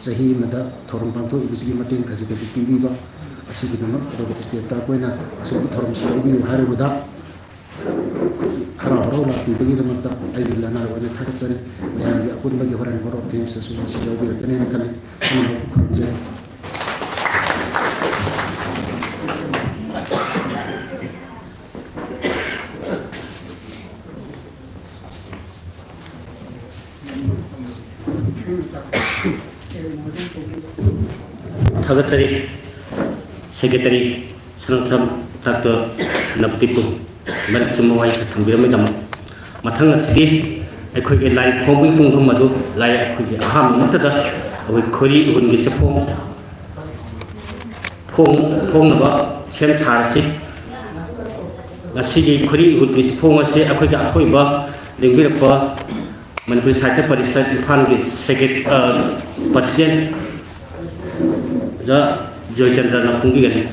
ꯆꯍꯤ ꯑꯃꯗ ꯊꯧꯔꯝ ꯄꯥꯡꯊꯣꯛꯏꯕꯁꯤꯒꯤ ꯃꯇꯦꯡ ꯈꯖꯤꯛ ꯈꯖꯤꯛ ꯄꯤꯕꯤꯕ ꯑꯁꯤꯒꯤꯗꯃꯛ ꯑꯗꯨꯒ ꯁ꯭ꯇꯦꯠꯇ ꯑꯩꯈꯣꯏꯅ ꯑꯁꯨꯝꯕ ꯊꯧꯔꯝꯁꯤ ꯂꯧꯕꯤꯌꯨ ꯍꯥꯏꯔꯨꯕꯗ ꯍꯔꯥꯎ ꯍꯔꯥꯎ ꯂꯥꯛꯄꯤꯕꯒꯤꯗꯃꯛꯇ ꯑꯩꯒꯤ ꯂꯅꯥꯏ ꯑꯣꯏꯅ ꯊꯥꯒꯠꯆꯔꯤ꯫ ꯃꯌꯥꯝꯒꯤ ꯄꯨꯟꯕꯒꯤ ꯍꯣꯔꯦꯟ Board of Trusteesꯇꯁꯨ ꯃꯁꯤ ꯂꯧꯕꯤꯔꯛꯀꯅꯦꯅ ꯈꯜꯂꯤ꯫ ꯑꯃꯨꯛ ꯈꯨꯔꯨꯝꯖꯔꯤ꯫ ꯊꯥꯒꯠꯆꯔꯤ꯫ Secretary ꯁꯅꯥꯁꯝ Doctor ꯅꯕꯗꯤꯞꯄꯨ ꯃꯔꯤꯛ ꯆꯨꯝꯕ ꯋꯥꯍꯩ ꯊꯝꯕꯤꯔꯝꯕꯒꯤꯗꯃꯛ꯫ ꯃꯊꯪ ꯑꯁꯤꯗꯤ ꯑꯩꯈꯣꯏꯒꯤ ꯂꯥꯏꯔꯤꯛ ꯐꯣꯡꯕꯒꯤ ꯄꯨꯡꯐꯝ ꯑꯗꯨ ꯂꯥꯏꯔꯤꯛ ꯑꯩꯈꯣꯏꯒꯤ ꯑꯍꯥꯟꯕ ꯃꯛꯇꯗ ꯑꯩꯈꯣꯏ ꯈꯣꯏꯔꯤ ꯏꯍꯨꯜꯒꯤ ꯆꯦꯐꯣꯡ ꯐꯣꯡ-, ꯐꯣꯡꯅꯕ ꯁꯦꯝ ꯁꯥꯔꯁꯤ꯫ ꯉꯁꯤꯒꯤ ꯈꯣꯏꯔꯤ ꯏꯍꯨꯜꯒꯤ ꯆꯦꯐꯣꯡ ꯑꯁꯤ ꯑꯩꯈꯣꯏꯒꯤ ꯑꯊꯣꯏꯕ ꯂꯦꯡꯕꯤꯔꯛꯄ ꯃꯅꯤꯄꯨꯔꯤ ꯁꯥꯍꯤꯇ꯭ꯌ ꯄꯔꯤꯁꯠ ꯏꯝꯐꯥꯜꯒꯤ ꯁꯦꯀ꯭ꯔꯦ-, ꯑ, President ꯑꯣꯖꯥ ꯖꯣꯏꯆꯟꯗ꯭ꯔꯅ ꯐꯣꯡꯕꯤꯒꯅꯤ꯫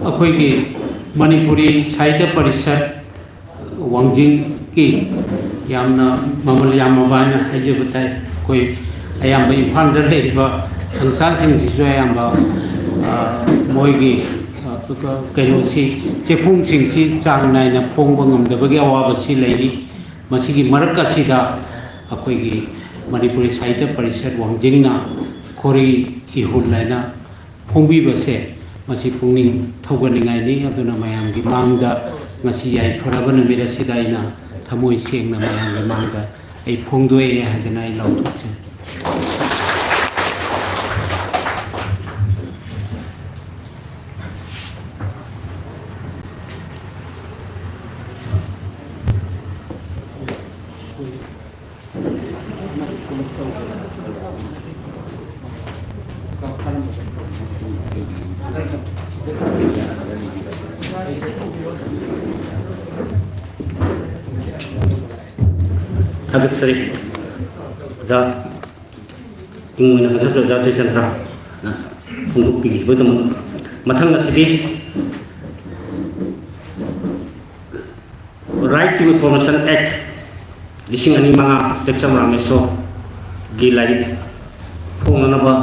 ꯑꯩꯈꯣꯏꯒꯤ ꯃꯅꯤꯄꯨꯔꯤ ꯁꯥꯍꯤꯇ꯭ꯌ ꯄꯔꯤꯁꯠ ꯋꯥꯡꯖꯤꯡꯒꯤ ꯌꯥꯝꯅ ꯃꯃꯜ ꯌꯥꯝꯃꯕ ꯍꯥꯏꯅ ꯍꯥꯏꯖꯕ ꯇꯥꯏ꯫ ꯑꯩꯈꯣꯏ ꯑꯌꯥꯝꯕ ꯏꯝꯐꯥꯜꯗ ꯂꯩꯔꯤꯕ ꯁꯪꯁꯊꯥꯟꯁꯤꯡꯁꯤꯁꯨ ꯑꯌꯥꯝꯕ, ꯑ, ꯃꯣꯏꯒꯤ, ꯑ, ꯀꯩꯅꯣꯁꯤ, ꯆꯦꯐꯣꯡꯁꯤꯡꯁꯤ ꯆꯥꯡ ꯅꯥꯏꯅ ꯐꯣꯡꯕ ꯉꯝꯗꯕꯒꯤ ꯑꯋꯥꯕꯁꯤ ꯂꯩꯔꯤ꯫ ꯃꯁꯤꯒꯤ ꯃꯔꯛ ꯑꯁꯤꯗ ꯑꯩꯈꯣꯏꯒꯤ ꯃꯅꯤꯄꯨꯔꯤ ꯁꯥꯍꯤꯇ꯭ꯌ ꯄꯔꯤꯁꯠ ꯋꯥꯡꯖꯤꯡꯅ ꯈꯣꯔꯤ ꯏꯍꯨꯜ ꯍꯥꯏꯅ ꯐꯣꯡꯕꯤꯕꯁꯦ, ꯃꯁꯤ ꯄꯨꯛꯅꯤꯡ ꯊꯧꯒꯠꯅꯤꯡꯉꯥꯏꯅꯤ꯫ ꯑꯗꯨꯅ ꯃꯌꯥꯝꯒꯤ ꯃꯥꯡꯗ ꯉꯁꯤ ꯌꯥꯏꯐꯔꯕ ꯅꯨꯃꯤꯠ ꯑꯁꯤꯗ ꯑꯩꯅ ꯊꯃꯣꯏ ꯁꯦꯡꯅ ꯃꯌꯥꯝꯒꯤ ꯃꯥꯡꯗ ꯑꯩ ꯐꯣꯡꯗꯣꯛꯑꯦ ꯍꯥꯏꯗꯅ ꯑꯩ ꯂꯥꯎꯊꯣꯛꯆꯩ꯫ ꯊꯥꯒꯠꯆꯔꯤ꯫ ꯑꯣꯖꯥ, ꯏꯪ ꯑꯣꯏꯅ ꯍꯟꯖꯈ꯭ꯔ ꯑꯣꯖꯥ ꯖꯌꯆꯟꯗ꯭ꯔ ꯐꯣꯡꯗꯣꯛꯄꯤꯈꯤꯕꯒꯤꯗꯃꯛ꯫ ꯃꯊꯪ ꯑꯁꯤꯗꯤ Right to Information Act ꯂꯤꯁꯤꯡ ꯑꯅꯤ ꯃꯉꯥ, ꯇꯦꯛꯆꯝ ꯔꯥꯃꯦꯁꯣꯔꯒꯤ ꯂꯥꯏꯔꯤꯛ ꯐꯣꯡꯅꯅꯕ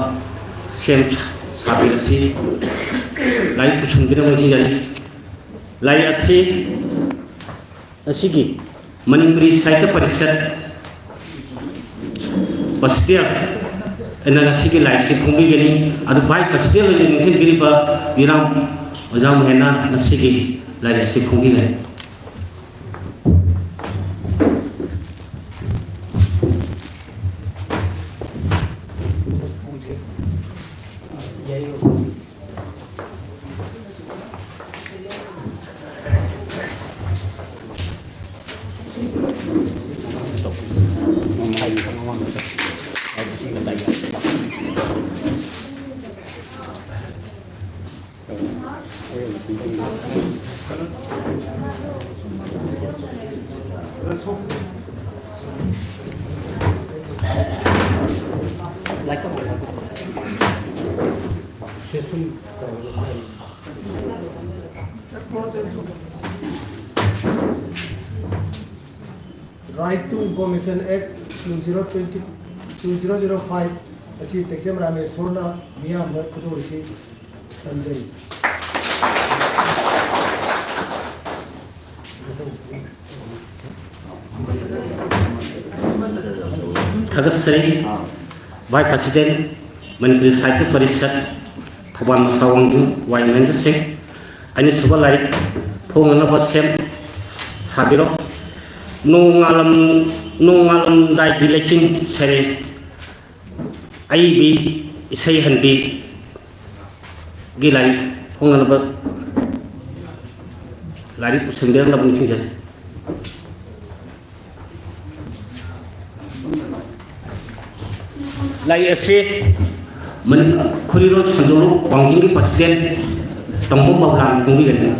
ꯁꯦꯝ ꯁꯥꯕꯤꯔꯁꯤ꯫ ꯂꯥꯏꯔꯤꯛ ꯄꯨꯁꯤꯟꯕꯤꯔꯝꯕ ꯅꯤꯡꯁꯤꯡꯖꯔꯤ꯫ ꯂꯥꯏꯔꯤꯛ ꯑꯁꯤ ꯑꯁꯤꯒꯤ ꯃꯅꯤꯄꯨꯔꯤ ꯁꯥꯍꯤꯇ꯭ꯌ ꯄꯔꯤꯁꯠ ꯄꯁꯤꯗꯦꯜ ꯑꯩꯅ ꯉꯁꯤꯒꯤ ꯂꯥꯏꯔꯤꯛꯁꯤ ꯐꯣꯡꯕꯤꯒꯅꯤ꯫ ꯑꯗꯨ ꯚꯥꯏ ꯄꯁꯤꯗꯦꯜ ꯑꯣꯏꯅ ꯅꯤꯡꯁꯤꯡꯕꯤꯔꯤꯕ ꯏꯔꯥꯡ ꯑꯣꯖꯥ ꯃꯍꯦꯟꯅ ꯉꯁꯤꯒꯤ ꯂꯥꯏꯔꯤꯛ ꯑꯁꯤ ꯐꯣꯡꯕꯤꯒꯅꯤ꯫ Right to Information Act two zero twenty, two zero zero five ꯑꯁꯤ ꯇꯦꯛꯆꯝ ꯔꯥꯃꯦꯁꯣꯔꯅ ꯃꯤꯌꯥꯝꯗ ꯈꯨꯗꯣꯜꯁꯤ ꯇꯝꯖꯔꯤ꯫ ꯊꯥꯒꯠꯆꯔꯤ꯫ ꯚꯥꯏꯁ ꯄ꯭ꯔꯁꯤꯗꯦꯟ, ꯃꯅꯤꯄꯨꯔꯤ ꯁꯥꯍꯤꯇ꯭ꯌ ꯄꯔꯤꯁꯠ, ꯊꯧꯕꯥꯜ ꯃꯁꯥ ꯋꯥꯡꯖꯤꯡ, ꯋꯥꯏ ꯃꯍꯦꯟꯗ꯭ꯔ ꯁꯤꯡ꯫ ꯑꯅꯤꯁꯨꯕ ꯂꯥꯏꯔꯤꯛ ꯐꯣꯡꯅꯅꯕ ꯁꯦꯝ ꯁꯥꯕꯤꯔꯣ꯫ ꯅꯣꯡꯉꯥꯜꯂꯝ-, ꯅꯣꯡꯉꯥꯜꯂꯝꯗꯥꯏꯒꯤ ꯂꯩꯆꯤꯟ ꯁꯩꯔꯦꯡ, ꯑꯏꯕꯤ ꯏꯁꯩ ꯍꯟꯕꯤꯒꯤ ꯂꯥꯏꯔꯤꯛ ꯐꯣꯡꯅꯅꯕ ꯂꯥꯏꯔꯤꯛ ꯄꯨꯁꯤꯟꯕꯤꯔꯝꯅꯕ ꯅꯤꯡꯁꯤꯡꯖꯔꯤ꯫ ꯂꯥꯏꯔꯤꯛ ꯑꯁꯤ ꯃꯅꯤ-, ꯈꯨꯔꯤꯔꯣꯜ ꯁꯟꯗꯣꯂꯨ ꯋꯥꯡꯖꯤꯡꯒꯤ president ꯇꯣꯝꯕ ꯃꯧꯂꯥꯅ ꯐꯣꯡꯕꯤꯒꯅꯤ꯫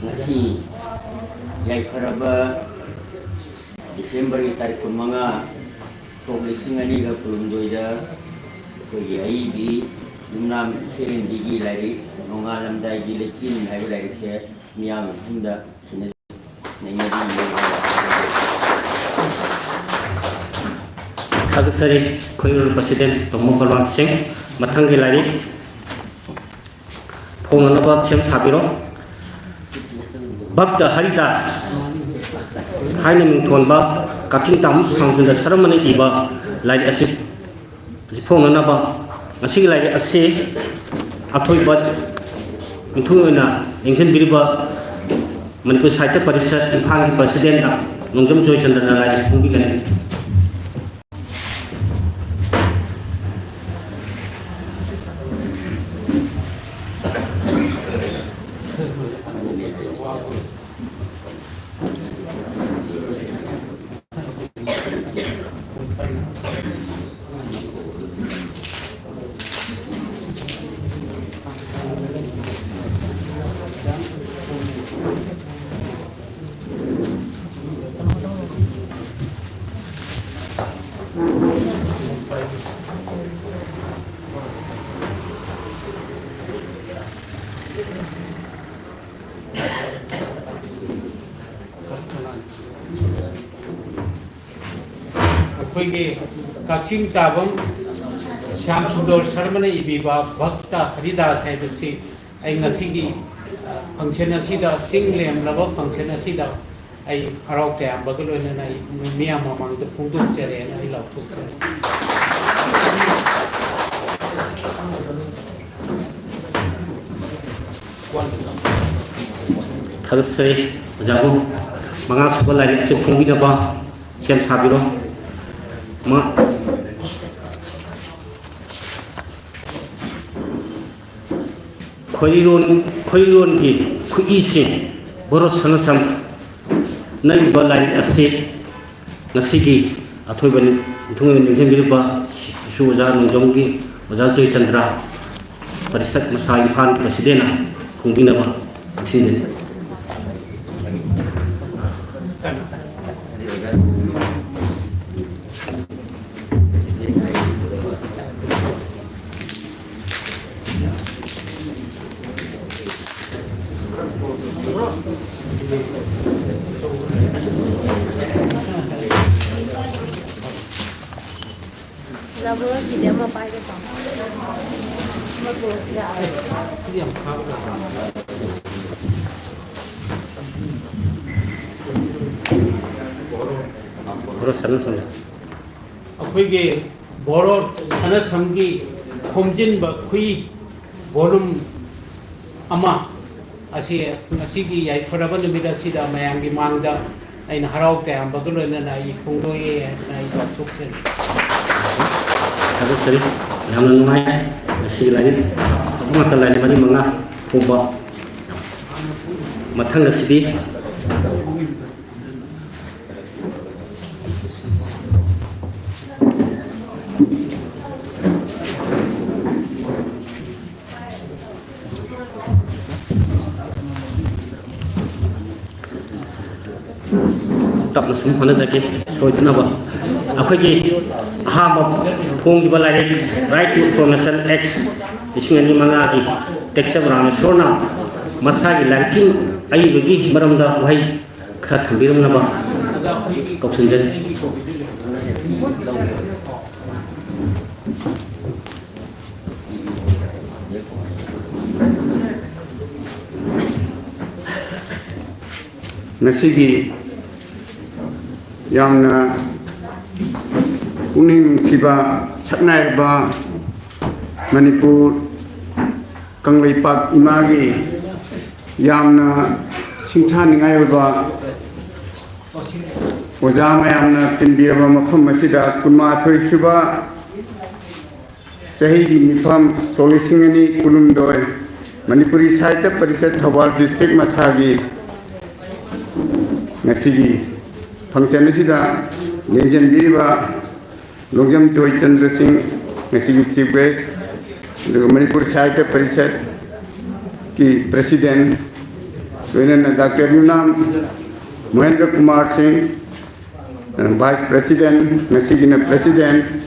ꯉꯁꯤ ꯌꯥꯏꯐꯔꯕ ꯗꯤꯁꯦꯝꯕꯔꯒꯤ ꯇꯥꯔꯤꯛ ꯀꯨꯟꯃꯉꯥ, ꯁꯣꯛ ꯂꯤꯁꯤꯡ ꯑꯅꯤꯒ ꯀꯨꯟꯍꯨꯝꯗꯣꯏꯗ ꯑꯩꯈꯣꯏꯒꯤ ꯑꯏꯕꯤ ꯌꯨꯝꯅꯥꯝ ꯏꯆꯦꯔꯦꯟꯕꯤꯒꯤ ꯂꯥꯏꯔꯤꯛ ꯅꯣꯡꯉꯥꯜꯂꯝꯗꯥꯏꯒꯤ ꯂꯩꯆꯤꯜ ꯍꯥꯏꯕ ꯂꯥꯏꯔꯤꯛꯁꯦ ꯃꯤꯌꯥꯝꯒꯤ ꯃꯐꯝꯗ ꯁꯤꯟꯅ-, ꯅꯩꯅꯕꯤꯌꯨ꯫ ꯊꯥꯒꯠꯆꯔꯤ ꯑꯩꯈꯣꯏ president ꯇꯣꯝꯕ ꯕꯂꯋꯥꯟ ꯁꯤꯡ꯫ ꯃꯊꯪꯒꯤ ꯂꯥꯏꯔꯤꯛ ꯐꯣꯡꯅꯅꯕ ꯁꯦꯝ ꯁꯥꯕꯤꯔꯣ꯫ ꯚꯛꯇ ꯍꯔꯤꯗꯥꯁ ꯍꯥꯏꯅ ꯃꯤꯡꯊꯣꯟꯕ ꯀꯛꯆꯤꯡ ꯇꯥꯃꯨ ꯁꯥꯡꯖꯨꯟꯗ ꯁꯔꯃꯅ ꯏꯕ ꯂꯥꯏꯔꯤꯛ ꯑꯁꯤ ꯐꯣꯡꯅꯅꯕ ꯉꯁꯤꯒꯤ ꯂꯥꯏꯔꯤꯛ ꯑꯁꯤ ꯑꯊꯣꯏꯕ ꯃꯤꯊꯨꯡ ꯑꯣꯏꯅ ꯌꯦꯡꯁꯤꯟꯕꯤꯔꯤꯕ ꯃꯅꯤꯄꯨꯔ ꯁꯥꯍꯤꯇ꯭ꯌ ꯄꯔꯤꯁꯠ ꯏꯝꯐꯥꯜꯒꯤ presidentꯅ ꯅꯣꯡꯖꯝ ꯖꯣꯏꯆꯟꯗ꯭ꯔꯅ ꯂꯥꯏꯔꯤꯛ ꯑꯁꯤ ꯐꯣꯡꯕꯤꯒꯅꯤ꯫ ꯑꯩꯈꯣꯏꯒꯤ ꯀꯛꯆꯤꯡ ꯇꯥꯐꯝ ꯁ꯭ꯌꯥꯝ ꯁꯨꯟꯗꯔ ꯁꯔꯃꯅ ꯏꯕꯤꯕ ꯚꯛꯇ ꯍꯔꯤꯗꯥꯁ ꯍꯥꯏꯕꯁꯤ ꯑꯩ ꯉꯁꯤꯒꯤ, ꯑ, function ꯑꯁꯤꯗ, ꯆꯤꯡ ꯂꯦꯝꯂꯕ function ꯑꯁꯤꯗ ꯑꯩ ꯍꯔꯥꯎ ꯇꯌꯥꯝꯕꯒ ꯂꯣꯏꯅꯅ ꯑꯩ ꯃꯤꯌꯥꯝ ꯃꯃꯥꯡꯗ ꯐꯣꯡꯗꯣꯛꯆꯔꯦꯅ ꯑꯩ ꯂꯥꯎꯊꯣꯛꯆꯔꯤ꯫ ꯊꯥꯒꯠꯆꯔꯤ꯫ ꯑꯣꯖꯥꯕꯨ ꯃꯉꯥ ꯁꯨꯕ ꯂꯥꯏꯔꯤꯛ ꯑꯁꯤ ꯐꯣꯡꯕꯤꯅꯕ ꯁꯦꯝ ꯁꯥꯕꯤꯔꯣ꯫ ꯃ-, ꯈꯣꯏꯔꯤꯔꯣꯟ, ꯈꯣꯏꯔꯤꯔꯣꯟꯒꯤ ꯈꯨꯏꯁꯤꯡ ꯕꯣꯔꯣ ꯁꯅꯥꯁꯝ ꯅ ꯏꯕ ꯂꯥꯏꯔꯤꯛ ꯑꯁꯤ ꯉꯁꯤꯒꯤ ꯑꯊꯣꯏꯕ ꯅꯤꯡꯊꯤꯡ ꯑꯣꯏꯅ ꯅꯤꯡꯁꯤꯡꯕꯤꯔꯤꯕ ꯏꯁꯨ ꯑꯣꯖꯥ ꯅꯣꯡꯖꯝꯒꯤ ꯑꯣꯖꯥ ꯖꯣꯏꯆꯟꯗ꯭ꯔ, ꯄꯔꯤꯁꯠ ꯃꯁꯥ ꯏꯝꯐꯥꯜꯒꯤ ꯄ꯭ꯔꯁꯤꯗꯦꯟꯅ ꯐꯣꯡꯕꯤꯅꯕ ꯅꯤꯡꯁꯤꯡꯖꯔꯤ꯫ ꯕꯣꯔꯣ ꯁꯅꯥꯁꯝ꯫ ꯑꯩꯈꯣꯏꯒꯤ ꯕꯣꯔꯣ ꯁꯅꯥꯁꯝꯒꯤ ꯈꯣꯝꯖꯤꯟꯕ ꯈꯨꯏ volume ꯑꯃ ꯑꯁꯤ ꯉꯁꯤꯒꯤ ꯌꯥꯏꯐꯔꯕ ꯅꯨꯃꯤꯠ ꯑꯁꯤꯗ ꯃꯌꯥꯝꯒꯤ ꯃꯥꯡꯗ ꯑꯩꯅ ꯍꯔꯥꯎ ꯇꯌꯥꯝꯕꯒ ꯂꯣꯏꯅꯅ ꯑꯩ ꯐꯣꯡꯗꯣꯛꯑꯦ ꯍꯥꯏꯗꯅ ꯑꯩ ꯂꯥꯎꯊꯣꯛꯆꯔꯤ꯫ ꯊꯥꯒꯠꯆꯔꯤ꯫ ꯌꯥꯝꯅ ꯅꯨꯡꯉꯥꯏ꯫ ꯉꯁꯤꯒꯤ ꯂꯥꯏꯔꯤꯛ ꯑꯍꯨꯝ ꯃꯈꯜ ꯂꯥꯏꯔꯤꯛ ꯃꯔꯤ ꯃꯉꯥ ꯐꯣꯡꯕ ꯃꯊꯪ ꯑꯁꯤꯗꯤ ꯇꯞꯅ ꯁꯨꯝ ꯍꯣꯠꯅꯖꯒꯦ, ꯁꯣꯏꯗꯅꯕ꯫ ꯑꯩꯈꯣꯏꯒꯤ ꯑꯍꯥꯟꯕ ꯐꯣꯡꯈꯤꯕ ꯂꯥꯏꯔꯤꯛ Right to Information Act ꯂꯤꯁꯤꯡ ꯑꯅꯤ ꯃꯉꯥꯒꯤ ꯇꯦꯛꯆꯝ ꯔꯥꯃꯦꯁꯣꯔꯅ ꯃꯁꯥꯒꯤ ꯂꯥꯏꯔꯤꯛꯀꯤ ꯑꯏꯕꯒꯤ ꯃꯔꯝꯗ ꯋꯥꯍꯩ ꯈꯔ ꯊꯝꯕꯤꯔꯝꯅꯕ ꯀꯧꯁꯤꯟꯖꯔꯤ꯫ ꯉꯁꯤꯒꯤ ꯌꯥꯝꯅ ꯄꯨꯛꯅꯤꯡ ꯅꯨꯡꯁꯤꯕ ꯁꯛꯅꯥꯏꯔꯕ ꯃꯅꯤꯄꯨꯔ ꯀꯪꯂꯩꯄꯥꯛ ꯏꯃꯥꯒꯤ ꯌꯥꯝꯅ ꯁꯤꯡꯊꯥꯅꯤꯡꯉꯥꯏ ꯑꯣꯏꯕ ꯑꯣꯖꯥ ꯃꯌꯥꯝꯅ ꯇꯤꯟꯕꯤꯔꯕ ꯃꯐꯝ ꯑꯁꯤꯗ ꯀꯨꯟꯃꯥꯊꯣꯏ ꯁꯨꯕ ꯆꯍꯤꯒꯤ ꯃꯤꯐꯝ ꯁꯣꯛ ꯂꯤꯁꯤꯡ ꯑꯅꯤ ꯀꯨꯟꯍꯨꯝꯗꯣꯏ ꯃꯅꯤꯄꯨꯔꯤ ꯁꯥꯍꯤꯇ꯭ꯌ ꯄꯔꯤꯁꯠ ꯊꯧꯕꯥꯜ ꯗꯤꯁꯇ꯭ꯔꯤꯛ ꯃꯁꯥꯒꯤ ꯉꯁꯤꯒꯤ ꯐꯪꯁꯟ ꯑꯁꯤꯗ ꯂꯦꯡꯁꯤꯟꯕꯤꯔꯤꯕ ꯂꯣꯡꯖꯝ ꯖꯣꯏꯆꯟꯗ꯭ꯔ ꯁꯤꯡ, ꯉꯁꯤꯒꯤ ꯆꯤꯐ ꯒꯦꯁ, ꯑꯗꯨꯒ ꯃꯅꯤꯄꯨꯔ ꯁꯥꯍꯤꯇ꯭ꯌ ꯄꯔꯤꯁꯠꯀꯤ ꯄ꯭ꯔꯦꯁꯤꯗꯦꯟ, ꯂꯣꯏꯅꯅ doctor Yumnam Mohendra Kumar Singh, vice president, ꯉꯁꯤꯒꯤꯅ ꯄ꯭ꯔꯦꯁꯤꯗꯦꯟ,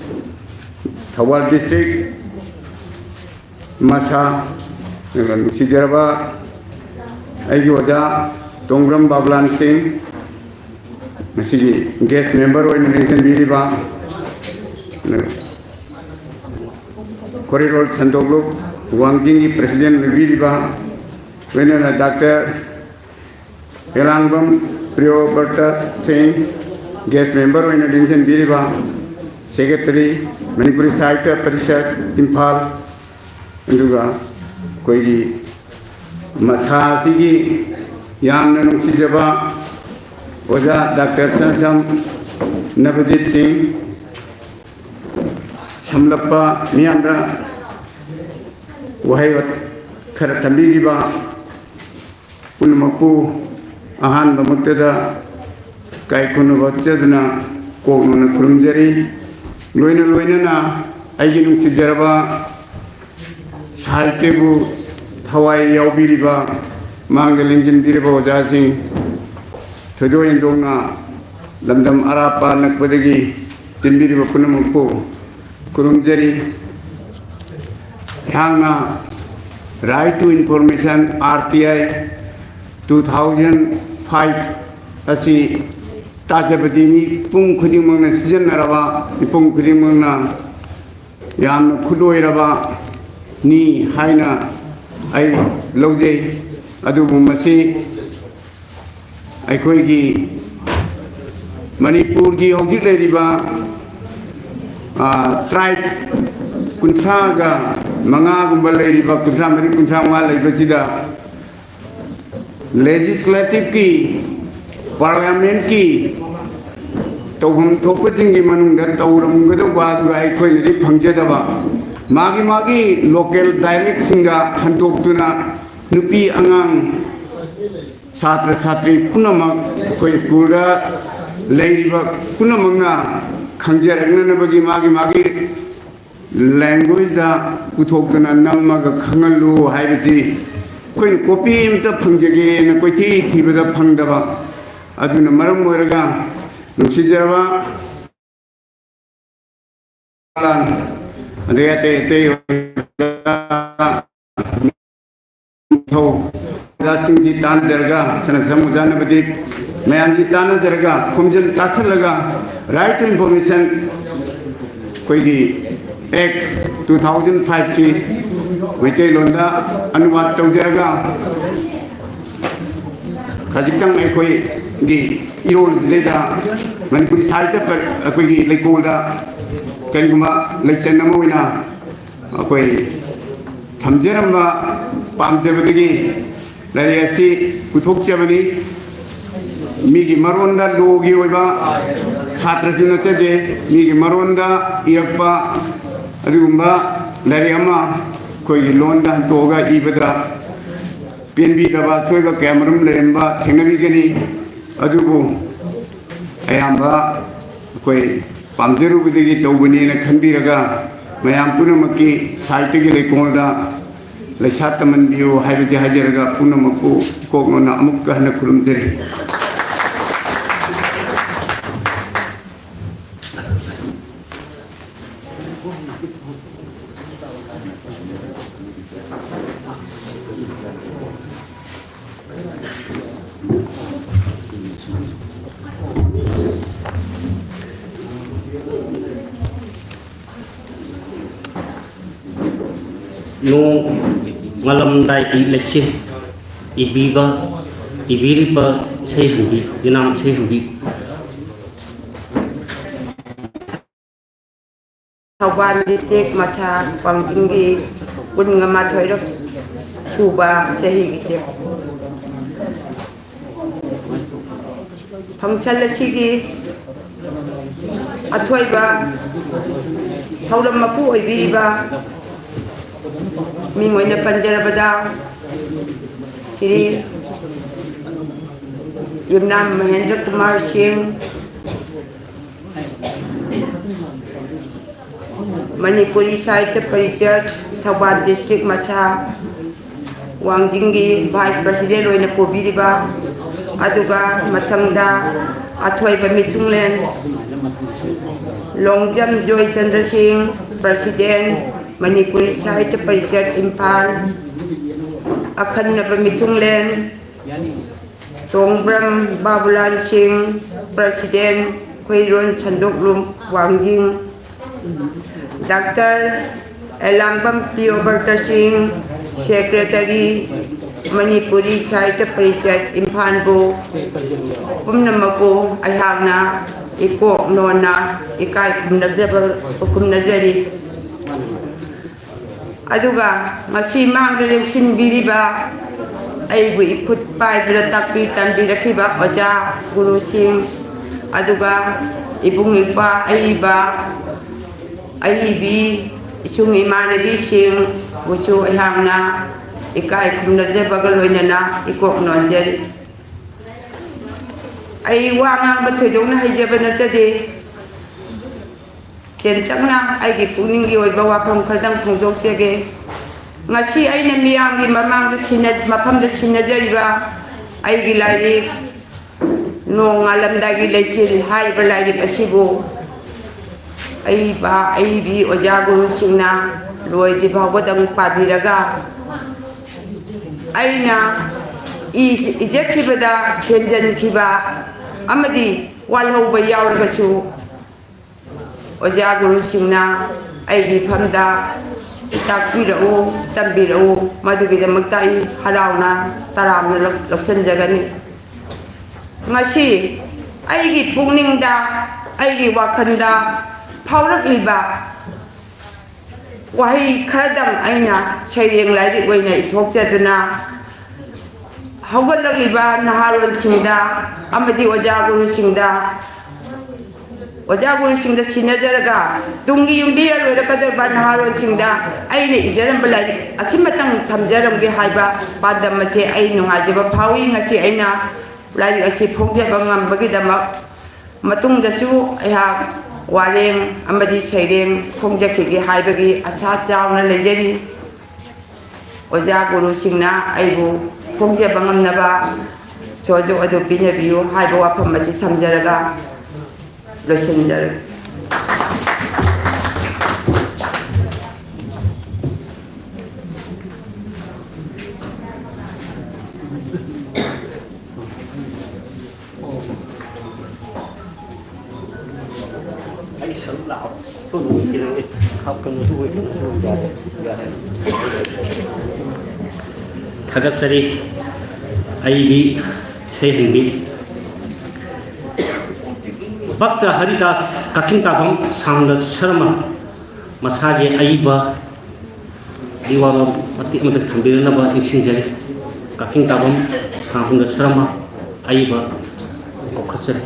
ꯊꯧꯕꯥꯜ ꯗꯤꯁꯇ꯭ꯔꯤꯛ ꯃꯁꯥ, ꯑꯗꯨꯒ ꯅꯨꯡꯁꯤꯖꯔꯕ ꯑꯩꯒꯤ ꯑꯣꯖꯥ ꯇꯣꯡꯕ꯭ꯔꯝ ꯕꯥꯕꯨꯂꯥꯜ ꯁꯤꯡ, ꯉꯁꯤꯒꯤ ꯒꯦꯁ ꯃꯦꯝꯕꯔ ꯑꯣꯏꯅ ꯂꯦꯡꯁꯤꯟꯕꯤꯔꯤꯕ, ꯀꯣꯔꯤꯗꯣꯔ ꯁꯟꯗꯣꯛꯂꯨꯞ ꯋꯥꯡꯖꯤꯡꯒꯤ ꯄ꯭ꯔꯦꯁꯤꯗꯦꯟ ꯑꯣꯏꯕꯤꯔꯤꯕ, ꯂꯣꯏꯅꯅ ꯗꯥꯛꯇꯔ ꯍꯦꯂꯥꯡꯕꯝ ꯄ꯭ꯔꯤꯌꯣꯕ꯭ꯔꯇ ꯁꯤꯡ, ꯒꯦꯁ ꯃꯦꯝꯕꯔ ꯑꯣꯏꯅ ꯂꯦꯡꯁꯤꯟꯕꯤꯔꯤꯕ, ꯁꯦꯀ꯭ꯔꯦꯇꯔꯤ, ꯃꯅꯤꯄꯨꯔꯤ ꯁꯥꯍꯤꯇ꯭ꯌ ꯄꯔꯤꯁꯠ, ꯏꯝꯐꯥꯜ, ꯑꯗꯨꯒ ꯑꯩꯈꯣꯏꯒꯤ ꯃꯁꯥ ꯑꯁꯤꯒꯤ ꯌꯥꯝꯅ ꯅꯨꯡꯁꯤꯖꯕ ꯑꯣꯖꯥ ꯗꯥꯛꯇꯔ ꯁꯅꯥꯁꯝ ꯅꯕꯗꯤꯞ ꯁꯤꯡ, ꯁꯝꯂꯞꯄ ꯃꯤꯌꯥꯝꯗ ꯋꯥꯍꯩ ꯈꯔ ꯊꯝꯕꯤꯈꯤꯕ ꯄꯨꯝꯅꯃꯛꯄꯨ ꯑꯍꯥꯟꯕꯃꯛꯇꯗ ꯏꯀꯥꯏ ꯈꯨꯝꯅꯕ ꯆꯦꯠꯅ ꯀꯣꯛꯅꯅ ꯈꯨꯔꯨꯝꯖꯔꯤ꯫ ꯂꯣꯏꯅ ꯂꯣꯏꯅꯅ ꯑꯩꯒꯤ ꯅꯨꯡꯁꯤꯖꯔꯕ ꯁꯥꯍꯤꯇ꯭ꯌꯕꯨ ꯊꯋꯥꯏ ꯌꯥꯎꯕꯤꯔꯤꯕ, ꯃꯥꯡꯗ ꯂꯦꯡꯁꯤꯟꯕꯤꯔꯕ ꯑꯣꯖꯥꯁꯤꯡ, ꯊꯣꯏꯗꯣꯛ ꯍꯦꯟꯗꯣꯛꯅ ꯂꯝꯗꯝ ꯑꯔꯥꯞꯄ ꯑꯅꯛꯄꯗꯒꯤ ꯇꯤꯟꯕꯤꯔꯤꯕ ꯄꯨꯝꯅꯃꯛꯄꯨ ꯈꯨꯔꯨꯝꯖꯔꯤ꯫ ꯑꯩꯍꯥꯛꯅ Right to Information, R T I, two thousand five ꯑꯁꯤ ꯇꯥꯖꯕꯗꯤ ꯃꯤꯄꯨꯝ ꯈꯨꯗꯤꯡꯃꯛꯅ ꯁꯤꯖꯤꯟꯅꯔꯕ, ꯃꯤꯄꯨꯝ ꯈꯨꯗꯤꯡꯃꯛꯅ ꯌꯥꯝꯅ ꯈꯨꯠꯂꯣꯏꯔꯕꯅꯤ ꯍꯥꯏꯅ ꯑꯩ ꯂꯧꯖꯩ꯫ ꯑꯗꯨꯕꯨ ꯃꯁꯤ ꯑꯩꯈꯣꯏꯒꯤ ꯃꯅꯤꯄꯨꯔꯒꯤ ꯍꯧꯖꯤꯛ ꯂꯩꯔꯤꯕ, ꯑ, tribe ꯀꯨꯟꯊ꯭ꯔꯥꯒ ꯃꯉꯥꯒꯨꯝꯕ ꯂꯩꯔꯤꯕ, ꯀꯨꯟꯊ꯭ꯔꯥ ꯃꯔꯤ, ꯀꯨꯟꯊ꯭ꯔꯥ ꯃꯉꯥ ꯂꯩꯕꯁꯤꯗ legislative ꯀꯤ, parliament ꯀꯤ ꯇꯧꯐꯝ ꯊꯣꯛꯄꯁꯤꯡꯒꯤ ꯃꯅꯨꯡꯗ ꯇꯧꯔꯝꯒꯗꯧꯕ ꯑꯗꯨꯒ ꯑꯩꯈꯣꯏꯅꯗꯤ ꯐꯪꯖꯗꯕ, ꯃꯥꯒꯤ ꯃꯥꯒꯤ local dialect ꯁꯤꯡꯗ ꯍꯟꯗꯣꯛꯇꯨꯅ ꯅꯨꯄꯤ ꯑꯉꯥꯡ ꯁꯥꯇ꯭ꯔ ꯁꯥꯇ꯭ꯔꯤ ꯄꯨꯝꯅꯃꯛ, ꯑꯩꯈꯣꯏ ꯁ꯭ꯀꯨꯜꯗ ꯂꯩꯔꯤꯕ ꯄꯨꯝꯅꯃꯛꯅ ꯈꯪꯖꯔꯛꯅꯅꯕꯒꯤ ꯃꯥꯒꯤ ꯃꯥꯒꯤ language ꯗ ꯄꯨꯊꯣꯛꯇꯨꯅ ꯅꯝꯃꯒ ꯈꯪꯍꯜꯂꯨ ꯍꯥꯏꯕꯁꯤ ꯑꯩꯈꯣꯏꯅ copy ꯑꯃꯇ ꯐꯪꯖꯒꯦꯅ ꯀꯣꯏꯊꯤ ꯊꯤꯕꯗ ꯐꯪꯗꯕ꯫ ꯑꯗꯨꯅ ꯃꯔꯝ ꯑꯣꯏꯔꯒ ꯅꯨꯡꯁꯤꯖꯔꯕ ꯑꯗꯩ ꯑꯇꯩ ꯑꯇꯩ ꯊꯧ ꯑꯣꯖꯥꯁꯤꯡꯁꯤ ꯇꯥꯟꯅꯖꯔꯒ, ꯁꯅꯥꯖꯝ ꯑꯣꯖꯥ ꯅꯕꯗꯤꯞ ꯃꯌꯥꯝꯁꯤ ꯇꯥꯟꯅꯖꯔꯒ, ꯈꯣꯝꯖꯤꯟ ꯇꯥꯁꯜꯂꯒ, right to information ꯑꯩꯈꯣꯏꯒꯤ Act two thousand five ꯁꯤ ꯃꯩꯇꯩꯂꯣꯟꯗ ꯑꯅꯨꯋꯥꯗ ꯇꯧꯖꯔꯒ, ꯈꯖꯤꯛꯇꯪ ꯑꯩꯈꯣꯏꯒꯤ ꯏꯔꯣꯜꯁꯤꯗꯩꯗ ꯃꯅꯤꯄꯨꯔꯤ ꯁꯥꯍꯤꯇ꯭ꯌ ꯄ-, ꯑꯩꯈꯣꯏꯒꯤ ꯂꯩꯀꯣꯜꯗ ꯀꯔꯤꯒꯨꯝꯕ ꯂꯩꯆꯟ ꯑꯃ ꯑꯣꯏꯅ ꯑꯩꯈꯣꯏ ꯊꯝꯖꯔꯝꯕ ꯄꯥꯝꯖꯕꯗꯒꯤ ꯂꯥꯏꯔꯤꯛ ꯑꯁꯤ ꯄꯨꯊꯣꯛꯆꯕꯅꯤ꯫ ꯃꯤꯒꯤ ꯃꯔꯣꯟꯗ ꯂꯣꯒꯤ ꯑꯣꯏꯕ ꯁꯥꯇ꯭ꯔꯁꯨ ꯅꯠꯆꯗꯦ, ꯃꯤꯒꯤ ꯃꯔꯣꯟꯗ ꯏꯔꯛꯄ ꯑꯗꯨꯒꯨꯝꯕ ꯂꯥꯏꯔꯤꯛ ꯑꯃ ꯑꯩꯈꯣꯏꯒꯤ ꯂꯣꯟꯗ ꯍꯟꯇꯣꯛꯑꯒ ꯏꯕꯗ ꯄꯦꯟꯕꯤꯗꯕ ꯑꯁꯣꯏꯕ ꯀꯌꯥꯃꯔꯨꯝ ꯂꯩꯔꯝꯕ ꯊꯦꯡꯅꯕꯤꯒꯅꯤ꯫ ꯑꯗꯨꯕꯨ ꯑꯌꯥꯝꯕ ꯑꯩꯈꯣꯏ ꯄꯥꯝꯖꯔꯨꯕꯗꯒꯤ ꯇꯧꯕꯅꯦꯅ ꯈꯟꯕꯤꯔꯒ, ꯃꯌꯥꯝ ꯄꯨꯝꯅꯃꯛꯀꯤ ꯁꯥꯍꯤꯇ꯭ꯌꯒꯤ ꯂꯩꯀꯣꯜꯗ ꯂꯩꯁꯥ ꯇꯝꯍꯟꯕꯤꯌꯨ ꯍꯥꯏꯕꯁꯤ ꯍꯥꯏꯖꯔꯒ, ꯄꯨꯝꯅꯃꯛꯄꯨ ꯏꯀꯣꯛ ꯅꯣꯟꯅ ꯑꯃꯨꯛꯀ ꯍꯟꯅ ꯈꯨꯔꯨꯝꯖꯔꯤ꯫ ꯅꯣꯡ ꯉꯥꯜꯂꯝꯗꯥꯏꯒꯤ ꯂꯩꯆꯤꯜ ꯏꯕꯤꯕ, ꯏꯕꯤꯔꯤꯕ ꯏꯁꯩ ꯍꯟꯕꯤ, ꯌꯨꯅꯥꯝ ꯏꯁꯩ ꯍꯟꯕꯤ꯫ ꯊꯧꯕꯥꯜ ꯗꯤꯁꯇ꯭ꯔꯤꯛ ꯃꯁꯥ ꯋꯥꯡꯖꯤꯡꯒꯤ ꯀꯨꯟꯃꯥꯊꯣꯏꯔꯛ ꯁꯨꯕ ꯆꯍꯤꯒꯤ ꯆꯦ ꯐꯪꯁꯟ ꯑꯁꯤꯒꯤ ꯑꯊꯣꯏꯕ ꯊꯧꯔꯝ ꯃꯄꯨ ꯑꯣꯏꯕꯤꯔꯤꯕ ꯃꯤꯡ ꯑꯣꯏꯅ ꯄꯟꯖꯔꯕꯗ ꯁ꯭ꯔꯤ ꯌꯨꯝꯅꯥꯝ ꯃꯍꯦꯟꯗ꯭ꯔ ꯀꯨꯃꯥꯔ ꯁꯤꯡ, ꯃꯅꯤꯄꯨꯔꯤ ꯁꯥꯍꯤꯇ꯭ꯌ ꯄꯔꯤꯁꯠ ꯊꯧꯕꯥꯜ ꯗꯤꯁꯇ꯭ꯔꯤꯛ ꯃꯁꯥ ꯋꯥꯡꯖꯤꯡꯒꯤ ꯚꯥꯏꯁ ꯄ꯭ꯔꯁꯤꯗꯦꯟ ꯑꯣꯏꯅ ꯄꯨꯕꯤꯔꯤꯕ, ꯑꯗꯨꯒ ꯃꯊꯪꯗ ꯑꯊꯣꯏꯕ ꯃꯤꯊꯨꯡꯂꯦꯟ ꯂꯣꯡꯖꯝ ꯖꯣꯏꯆꯟꯗ꯭ꯔ ꯁꯤꯡ, ꯄ꯭ꯔꯁꯤꯗꯦꯟ, ꯃꯅꯤꯄꯨꯔꯤ ꯁꯥꯍꯤꯇ꯭ꯌ ꯄꯔꯤꯁꯠ ꯏꯝꯐꯥꯜ, ꯑꯈꯟꯅꯕ ꯃꯤꯊꯨꯡꯂꯦꯟ ꯇꯣꯡꯕ꯭ꯔꯝ ꯕꯥꯕꯨꯂꯥꯜ ꯁꯤꯡ, ꯄ꯭ꯔꯁꯤꯗꯦꯟ, ꯈꯣꯏꯔꯣꯟ ꯁꯟꯗꯣꯛꯂꯨꯝ ꯋꯥꯡꯖꯤꯡ, ꯗꯥꯛꯇꯔ ꯑꯦꯂꯥꯡꯕꯝ ꯄ꯭ꯔꯤꯌꯣꯕ꯭ꯔꯇ ꯁꯤꯡ, ꯁꯦꯀ꯭ꯔꯦꯇꯔꯤ, ꯃꯅꯤꯄꯨꯔꯤ ꯁꯥꯍꯤꯇ꯭ꯌ ꯄꯔꯤꯁꯠ ꯏꯝꯐꯥꯜꯕꯨ ꯄꯨꯝꯅꯃꯛꯄꯨ ꯑꯩꯍꯥꯛꯅ ꯏꯀꯣꯛ ꯅꯣꯟꯅ ꯏꯀꯥꯏ ꯈꯨꯝꯅꯖꯕ ꯈꯨꯝꯅꯖꯔꯤ꯫ ꯑꯗꯨꯒ ꯉꯁꯤ ꯃꯥꯡꯗ ꯂꯦꯡꯁꯤꯟꯕꯤꯔꯤꯕ ꯑꯩꯕꯨ ꯏꯈꯨꯠ ꯄꯥꯏꯗꯨꯅ ꯇꯥꯛꯄꯤ ꯇꯝꯕꯤꯔꯛꯈꯤꯕ ꯑꯣꯖꯥ ꯒꯨꯔꯨꯁꯤꯡ, ꯑꯗꯨꯒ ꯏꯕꯨꯡ ꯏꯄ꯭ꯋꯥ ꯑꯏꯕ ꯑꯏꯕꯤ ꯏꯁꯨꯡ ꯏꯃꯥꯟꯅꯕꯤꯁꯤꯡꯕꯨꯁꯨ ꯑꯩꯍꯥꯛꯅ ꯏꯀꯥꯏ ꯈꯨꯝꯅꯖꯕꯒ ꯂꯣꯏꯅꯅ ꯏꯀꯣꯛ ꯅꯣꯟꯖꯔꯤ꯫ ꯑꯩ ꯋꯥ ꯉꯥꯡꯕ ꯊꯣꯏꯗꯣꯛꯅ ꯍꯩꯖꯕ ꯅꯠꯆꯗꯦ꯫ ꯇꯦꯟꯇꯛꯅ ꯑꯩꯒꯤ ꯄꯨꯛꯅꯤꯡꯒꯤ ꯑꯣꯏꯕ ꯋꯥꯐꯝ ꯈꯔꯗꯪ ꯐꯣꯡꯗꯣꯛꯆꯒꯦ꯫ ꯉꯁꯤ ꯑꯩꯅ ꯃꯤꯌꯥꯝꯒꯤ ꯃꯃꯥꯡꯗ ꯁꯤꯟꯅ-, ꯃꯐꯝꯗ ꯁꯤꯟꯅꯖꯔꯤꯕ ꯑꯩꯒꯤ ꯂꯥꯏꯔꯤꯛ ꯅꯣꯡ ꯉꯥꯜꯂꯝꯗꯥꯏꯒꯤ ꯂꯩꯆꯤꯜ ꯍꯥꯏꯔꯤꯕ ꯂꯥꯏꯔꯤꯛ ꯑꯁꯤꯕꯨ ꯑꯏꯕ ꯑꯏꯕꯤ ꯑꯣꯖꯥ ꯒꯨꯔꯨꯁꯤꯡꯅ ꯂꯣꯏꯗ꯭ꯔꯤ ꯐꯥꯎꯕꯗꯪ ꯄꯥꯕꯤꯔꯒ ꯑꯩꯅ ꯏ-, ꯏꯖꯈꯤꯕꯗ ꯍꯦꯟꯖꯟꯈꯤꯕ ꯑꯃꯗꯤ ꯋꯥꯠꯍꯧꯕ ꯌꯥꯎꯔꯒꯁꯨ ꯑꯣꯖꯥ ꯒꯨꯔꯨꯁꯤꯡꯅ ꯑꯩꯒꯤ ꯏꯐꯝꯗ ꯇꯥꯛꯄꯤꯔꯛꯎ, ꯇꯝꯕꯤꯔꯛꯎ, ꯃꯗꯨꯒꯤꯗꯃꯛꯇ ꯑꯩ ꯍꯔꯥꯎꯅ ꯇꯔꯥꯝꯅ ꯂꯧ-, ꯂꯧꯁꯤꯟꯖꯒꯅꯤ꯫ ꯉꯁꯤ ꯑꯩꯒꯤ ꯄꯨꯛꯅꯤꯡꯗ, ꯑꯩꯒꯤ ꯋꯥꯈꯜꯗ ꯐꯥꯎꯔꯛꯂꯤꯕ ꯋꯥꯍꯩ ꯈꯔꯗꯪ ꯑꯩꯅ ꯁꯩꯔꯦꯡ ꯂꯥꯏꯔꯤꯛ ꯑꯣꯏꯅ ꯏꯊꯣꯛꯆꯗꯨꯅ, ꯍꯧꯒꯠꯂꯛꯂꯤꯕ ꯅꯍꯥꯔꯣꯜꯁꯤꯡꯗ ꯑꯃꯗꯤ ꯑꯣꯖꯥ ꯒꯨꯔꯨꯁꯤꯡꯗ, ꯑꯣꯖꯥ ꯒꯨꯔꯨꯁꯤꯡꯗ ꯁꯤꯟꯅꯖꯔꯒ, ꯇꯨꯡꯒꯤ ꯌꯨꯝꯕꯤꯔ ꯂꯣꯏꯔꯛꯀꯗꯧꯔꯤꯕ ꯅꯍꯥꯔꯣꯜꯁꯤꯡꯗ ꯑꯩꯅ ꯏꯖꯔꯝꯕ ꯂꯥꯏꯔꯤꯛ ꯑꯁꯤꯃꯇꯪ ꯊꯝꯖꯔꯝꯒꯦ ꯍꯥꯏꯕ ꯄꯥꯟꯗꯝ ꯑꯁꯦ ꯑꯩ ꯅꯨꯡꯉꯥꯏꯖꯕ ꯐꯥꯎꯏ꯫ ꯉꯁꯤ ꯑꯩꯅ ꯂꯥꯏꯔꯤꯛ ꯑꯁꯤ ꯐꯣꯡꯖꯕ ꯉꯝꯕꯒꯤꯗꯃꯛ ꯃꯇꯨꯡꯗꯁꯨ ꯑꯩꯍꯥꯛ ꯋꯥꯔꯦꯡ ꯑꯃꯗꯤ ꯁꯩꯔꯦꯡ ꯐꯣꯡꯖꯈꯤꯒꯦ ꯍꯥꯏꯕꯒꯤ ꯑꯁꯥ ꯆꯥꯎꯅ ꯂꯩꯖꯔꯤ꯫ ꯑꯣꯖꯥ ꯒꯨꯔꯨꯁꯤꯡꯅ ꯑꯩꯕꯨ ꯐꯣꯡꯖꯕ ꯉꯝꯅꯕ ꯁꯣꯖꯨ ꯑꯗꯨ ꯄꯤꯅꯕꯤꯌꯨ ꯍꯥꯏꯕ ꯋꯥꯐꯝ ꯑꯁꯤ ꯊꯝꯖꯔꯒ ꯂꯣꯏꯁꯤꯟꯖꯔꯒꯦ꯫ ꯑꯩ ꯁꯔꯨꯛ ꯂꯥꯛꯑꯣ꯫ ꯁꯣꯝꯗ ꯑꯣꯏꯕꯤꯔꯒꯦ꯫ ꯍꯥꯞ ꯀꯩꯅꯣꯁꯨ ꯑꯣꯏ, ꯀꯩꯅꯣꯁꯨ ꯑꯣꯏ꯫ ꯌꯥꯔꯦ, ꯌꯥꯔꯦ꯫ ꯊꯥꯒꯠꯆꯔꯤ꯫ ꯑꯏꯕꯤ ꯏꯁꯩ ꯍꯟꯕꯤ ꯚꯛꯇ ꯍꯔꯤꯗꯥꯁ ꯀꯛꯆꯤꯡ ꯇꯥꯐꯝ ꯁꯥꯡꯅ ꯁꯔꯃ ꯃꯁꯥꯒꯤ ꯑꯏꯕ ꯋꯥꯔꯣꯜ ꯃꯇꯦꯛ ꯑꯃꯇ ꯊꯝꯕꯤꯔꯛꯅꯕ ꯅꯤꯡꯁꯤꯡꯖꯔꯤ꯫ ꯀꯛꯆꯤꯡ ꯇꯥꯐꯝ ꯁꯥꯡꯅ ꯁꯔꯃ ꯑꯏꯕ ꯀꯧꯈꯠꯆꯔꯤ꯫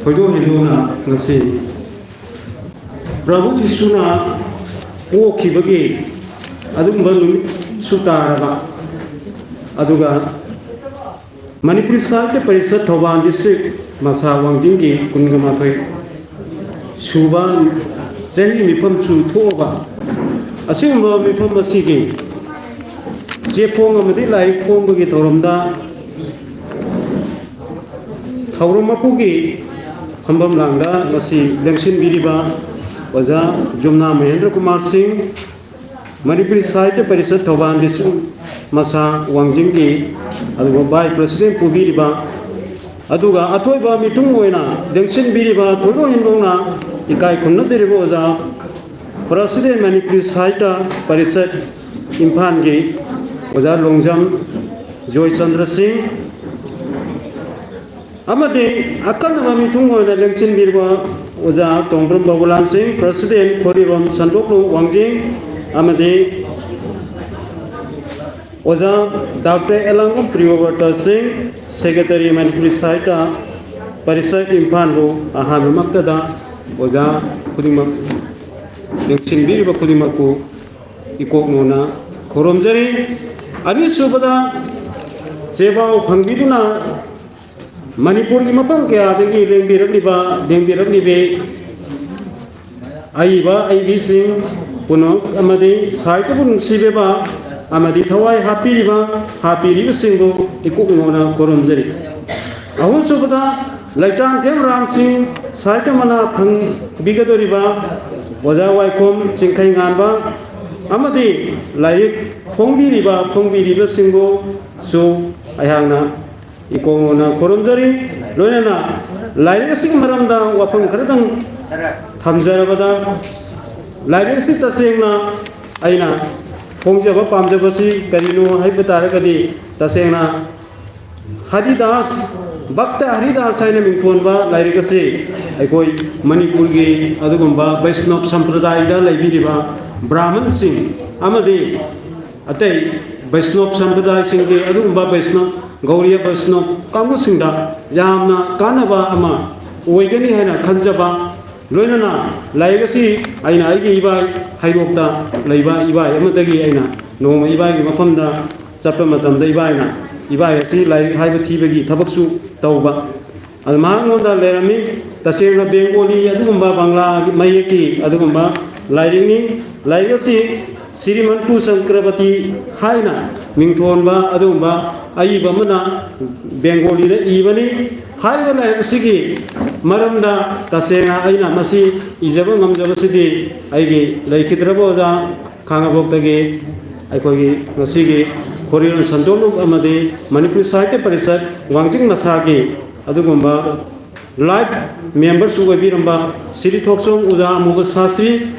ꯊꯣꯏꯗꯣꯛ ꯍꯦꯟꯗꯣꯛꯅ ꯉꯁꯤ ꯄ꯭ꯔꯚꯨ ꯖꯤꯁꯨꯅ ꯄꯣꯛꯈꯤꯕꯒꯤ ꯑꯗꯨꯒꯨꯝꯕ ꯅꯨꯃꯤꯠꯁꯨ ꯇꯥꯔꯕ, ꯑꯗꯨꯒ ꯃꯅꯤꯄꯨꯔꯤ ꯁꯥꯍꯤꯇ꯭ꯌ ꯄꯔꯤꯁꯠ ꯊꯧꯕꯥꯜ ꯗꯤꯁꯇ꯭ꯔꯤꯛ ꯃꯁꯥ ꯋꯥꯡꯖꯤꯡꯒꯤ ꯀꯨꯟꯒ ꯃꯥꯊꯣꯏ ꯁꯨꯕ ꯆꯍꯤ ꯃꯤꯐꯝꯁꯨ ꯊꯣꯛꯑꯕ ꯑꯁꯤꯒꯨꯝꯕ ꯃꯤꯐꯝ ꯑꯁꯤꯒꯤ ꯆꯦ ꯐꯣꯡ ꯑꯃꯗꯤ ꯂꯥꯏꯔꯤꯛ ꯐꯣꯡꯕꯒꯤ ꯊꯧꯔꯝꯗ ꯊꯧꯔꯝ ꯃꯄꯨꯒꯤ ꯐꯝꯐꯝ ꯂꯥꯡꯗ ꯉꯁꯤ ꯂꯦꯡꯁꯤꯟꯕꯤꯔꯤꯕ ꯑꯣꯖꯥ ꯖꯨꯝꯅꯥ ꯃꯍꯦꯟꯗ꯭ꯔ ꯀꯨꯃꯥꯔ ꯁꯤꯡ, ꯃꯅꯤꯄꯨꯔꯤ ꯁꯥꯍꯤꯇ꯭ꯌ ꯄꯔꯤꯁꯠ ꯊꯧꯕꯥꯜ ꯗꯤꯁꯇ꯭ꯔꯤꯛ ꯃꯁꯥ ꯋꯥꯡꯖꯤꯡꯒꯤ ꯑꯗꯨꯒ ꯚꯥꯏꯁ ꯄ꯭ꯔꯁꯤꯗꯦꯟ ꯄꯨꯕꯤꯔꯤꯕ, ꯑꯗꯨꯒ ꯑꯊꯣꯏꯕ ꯃꯤꯊꯨꯡ ꯑꯣꯏꯅ ꯂꯦꯡꯁꯤꯟꯕꯤꯔꯤꯕ ꯊꯣꯏꯗꯣꯛ ꯍꯦꯟꯗꯣꯛꯅ ꯏꯀꯥꯏ ꯈꯨꯝꯅꯖꯔꯤꯕ ꯑꯣꯖꯥ ꯄ꯭ꯔꯁꯤꯗꯦꯟ ꯃꯅꯤꯄꯨꯔꯤ ꯁꯥꯍꯤꯇ꯭ꯌ ꯄꯔꯤꯁꯠ ꯏꯝꯐꯥꯜꯒꯤ ꯑꯣꯖꯥ ꯂꯣꯡꯖꯝ ꯖꯣꯏꯆꯟꯗ꯭ꯔ ꯁꯤꯡ, ꯑꯃꯗꯤ ꯑꯀꯟꯅꯕ ꯃꯤꯊꯨꯡ ꯑꯣꯏꯅ ꯂꯦꯡꯁꯤꯟꯕꯤꯔꯤꯕ ꯑꯣꯖꯥ ꯇꯣꯡꯕ꯭ꯔꯝ ꯕꯕꯨꯂꯥꯜ ꯁꯤꯡ, ꯄ꯭ꯔꯁꯤꯗꯦꯟ ꯈꯣꯔꯤꯔꯣꯝ ꯁꯟꯗꯣꯛꯂꯨ ꯋꯥꯡꯖꯤꯡ, ꯑꯃꯗꯤ ꯑꯣꯖꯥ ꯗꯥꯛꯇꯔ ꯑꯦꯂꯥꯡꯕꯝ ꯄ꯭ꯔꯤꯌꯣꯕ꯭ꯔꯇ ꯁꯤꯡ, ꯁꯦꯀ꯭ꯔꯦꯇꯔꯤ ꯃꯅꯤꯄꯨꯔꯤ ꯁꯥꯍꯤꯇ꯭ꯌ ꯄꯔꯤꯁꯠ ꯏꯝꯐꯥꯜꯕꯨ ꯑꯍꯥꯟꯕꯃꯛꯇꯗ ꯑꯣꯖꯥ ꯈꯨꯗꯤꯡꯃꯛ, ꯂꯦꯡꯁꯤꯟꯕꯤꯔꯤꯕ ꯈꯨꯗꯤꯡꯃꯛꯄꯨ ꯏꯀꯣꯛ ꯅꯧꯅ ꯈꯨꯔꯨꯝꯖꯔꯤ꯫ ꯑꯅꯤꯁꯨꯕꯗ, ꯆꯦꯕꯥꯎ ꯐꯪꯕꯤꯗꯨꯅ ꯃꯅꯤꯄꯨꯔꯒꯤ ꯃꯐꯝ ꯀꯌꯥꯗꯒꯤ ꯂꯦꯡꯕꯤꯔꯛꯂꯤꯕ, ꯂꯦꯡꯕꯤꯔꯛꯂꯤꯕꯤ ꯑꯏꯕ ꯑꯏꯕꯤꯁꯤꯡ ꯄꯨꯝꯅꯃꯛ ꯑꯃꯗꯤ ꯁꯥꯍꯤꯇ꯭ꯌꯕꯨ ꯅꯨꯡꯁꯤꯕꯤꯕ ꯑꯃꯗꯤ ꯊꯋꯥꯏ ꯍꯥꯞꯄꯤꯔꯤꯕ, ꯍꯥꯞꯄꯤꯔꯤꯕꯁꯤꯡꯕꯨ ꯏꯀꯣꯛ ꯅꯧꯅ ꯈꯨꯔꯨꯝꯖꯔꯤ꯫ ꯑꯍꯨꯝꯁꯨꯕꯗ, ꯂꯩꯇꯥꯝꯊꯦꯝ ꯔꯥꯝ ꯁꯤꯡ, ꯁꯥꯍꯤꯇ꯭ꯌ ꯃꯅꯥ ꯐꯪꯕꯤꯒꯗꯧꯔꯤꯕ ꯑꯣꯖꯥ ꯋꯥꯏꯈꯣꯝ ꯆꯤꯡꯈꯩꯉꯥꯟꯕ ꯑꯃꯗꯤ ꯂꯥꯏꯔꯤꯛ ꯐꯣꯡꯕꯤꯔꯤꯕ, ꯐꯣꯡꯕꯤꯔꯤꯕꯁꯤꯡꯕꯨꯁꯨ ꯑꯩꯍꯥꯛꯅ ꯏꯀꯣꯛ ꯅꯧꯅ ꯈꯨꯔꯨꯝꯖꯔꯤ꯫ ꯂꯣꯏꯅꯅ ꯂꯥꯏꯔꯤꯛ ꯑꯁꯤꯒꯤ ꯃꯔꯝꯗ ꯋꯥꯐꯝ ꯈꯔꯗꯪ ꯊꯝꯖꯔꯕꯗ, ꯂꯥꯏꯔꯤꯛ ꯑꯁꯤ ꯇꯁꯦꯡꯅ ꯑꯩꯅ ꯐꯣꯡꯖꯕ ꯄꯥꯝꯖꯕꯁꯤ ꯀꯔꯤꯅꯣ ꯍꯥꯏꯕ ꯇꯥꯔꯒꯗꯤ, ꯇꯁꯦꯡꯅ ꯍꯔꯤꯗꯥꯁ, ꯚꯛꯇ ꯍꯔꯤꯗꯥꯁ ꯍꯥꯏꯅ ꯃꯤꯡꯊꯣꯟꯕ ꯂꯥꯏꯔꯤꯛ ꯑꯁꯤ ꯑꯩꯈꯣꯏ ꯃꯅꯤꯄꯨꯔꯒꯤ ꯑꯗꯨꯒꯨꯝꯕ ꯕꯩꯁꯅꯣꯞ ꯁꯝꯄ꯭ꯔꯗꯥꯌꯗ ꯂꯩꯕꯤꯔꯤꯕ ꯕ꯭ꯔꯥꯍꯃꯟꯁꯤꯡ ꯑꯃꯗꯤ ꯑꯇꯩ ꯕꯩꯁꯅꯣꯞ ꯁꯝꯄ꯭ꯔꯗꯥꯌꯁꯤꯡꯒꯤ ꯑꯗꯨꯒꯨꯝꯕ ꯕꯩꯁꯅꯣꯞ, ꯒꯧꯔꯤꯌ ꯕꯩꯁꯅꯣꯞ ꯀꯥꯡꯕꯨꯁꯤꯡꯗ ꯌꯥꯝꯅ ꯀꯥꯟꯅꯕ ꯑꯃ ꯑꯣꯏꯒꯅꯤ ꯍꯥꯏꯅ ꯈꯟꯖꯕ, ꯂꯣꯏꯅꯅ ꯂꯥꯏꯔꯤꯛ ꯑꯁꯤ ꯑꯩꯅ ꯑꯩꯒꯤ ꯏꯕꯥꯏ, ꯍꯩꯔꯣꯛꯇ ꯂꯩꯕ ꯏꯕꯥꯏ ꯑꯃꯗꯒꯤ ꯑꯩꯅ ꯅꯣꯡꯃ ꯏꯕꯥꯏꯒꯤ ꯃꯐꯝꯗ ꯆꯠꯄ ꯃꯇꯝꯗ ꯏꯕꯥꯏꯅ, ꯏꯕꯥꯏ ꯑꯁꯤ ꯂꯥꯏꯔꯤꯛ ꯍꯥꯏꯕ ꯊꯤꯕꯒꯤ ꯊꯕꯛꯁꯨ ꯇꯧꯕ, ꯑꯗꯨ ꯃꯍꯥꯛꯉꯣꯟꯗ ꯂꯩꯔꯝꯃꯤ꯫ ꯇꯁꯦꯡꯅ ꯕꯦꯡꯒꯣꯂꯤ ꯑꯗꯨꯒꯨꯝꯕ ꯕꯪꯒ꯭ꯂꯥ ꯃꯌꯦꯛꯀꯤ ꯑꯗꯨꯒꯨꯝꯕ ꯂꯥꯏꯔꯤꯛꯅꯤ꯫ ꯂꯥꯏꯔꯤꯛ ꯑꯁꯤ ꯁ꯭ꯔꯤꯃꯟꯇꯨ ꯆꯀ꯭ꯔꯕꯔꯇꯤ ꯍꯥꯏꯅ ꯃꯤꯡꯊꯣꯟꯕ ꯑꯗꯨꯒꯨꯝꯕ ꯑꯏꯕ ꯑꯃꯅ ꯕꯦꯡꯒꯣꯂꯤꯗ ꯏꯕꯅꯤ꯫ ꯍꯥꯏꯔꯤꯕ ꯂꯥꯏꯔꯤꯛ ꯑꯁꯤꯒꯤ ꯃꯔꯝꯗ ꯇꯁꯦꯡꯅ ꯑꯩꯅ ꯃꯁꯤ ꯏꯖꯕ ꯉꯝꯖꯕꯁꯤꯗꯤ ꯑꯩꯒꯤ ꯂꯩꯈꯤꯗ꯭ꯔꯕ ꯑꯣꯖꯥ ꯈꯥꯉꯕꯣꯛꯇꯒꯤ ꯑꯩꯈꯣꯏꯒꯤ ꯉꯁꯤꯒꯤ ꯈꯣꯔꯤꯔꯣꯜ ꯁꯟꯗꯣꯛꯂꯨꯞ ꯑꯃꯗꯤ ꯃꯅꯤꯄꯨꯔ ꯁꯥꯍꯤꯇ꯭ꯌ ꯄꯔꯤꯁꯠ ꯋꯥꯡꯖꯤꯡ ꯃꯁꯥꯒꯤ ꯑꯗꯨꯒꯨꯝꯕ ꯂꯥꯏꯐ ꯃꯦꯝꯕꯔꯁꯨ ꯑꯣꯏꯕꯤꯔꯝꯕ ꯁ꯭ꯔꯤ ꯊꯣꯛꯆꯣꯝ ꯑꯣꯖꯥ ꯑꯃꯨꯕ ꯁꯥꯁ꯭ꯔꯤ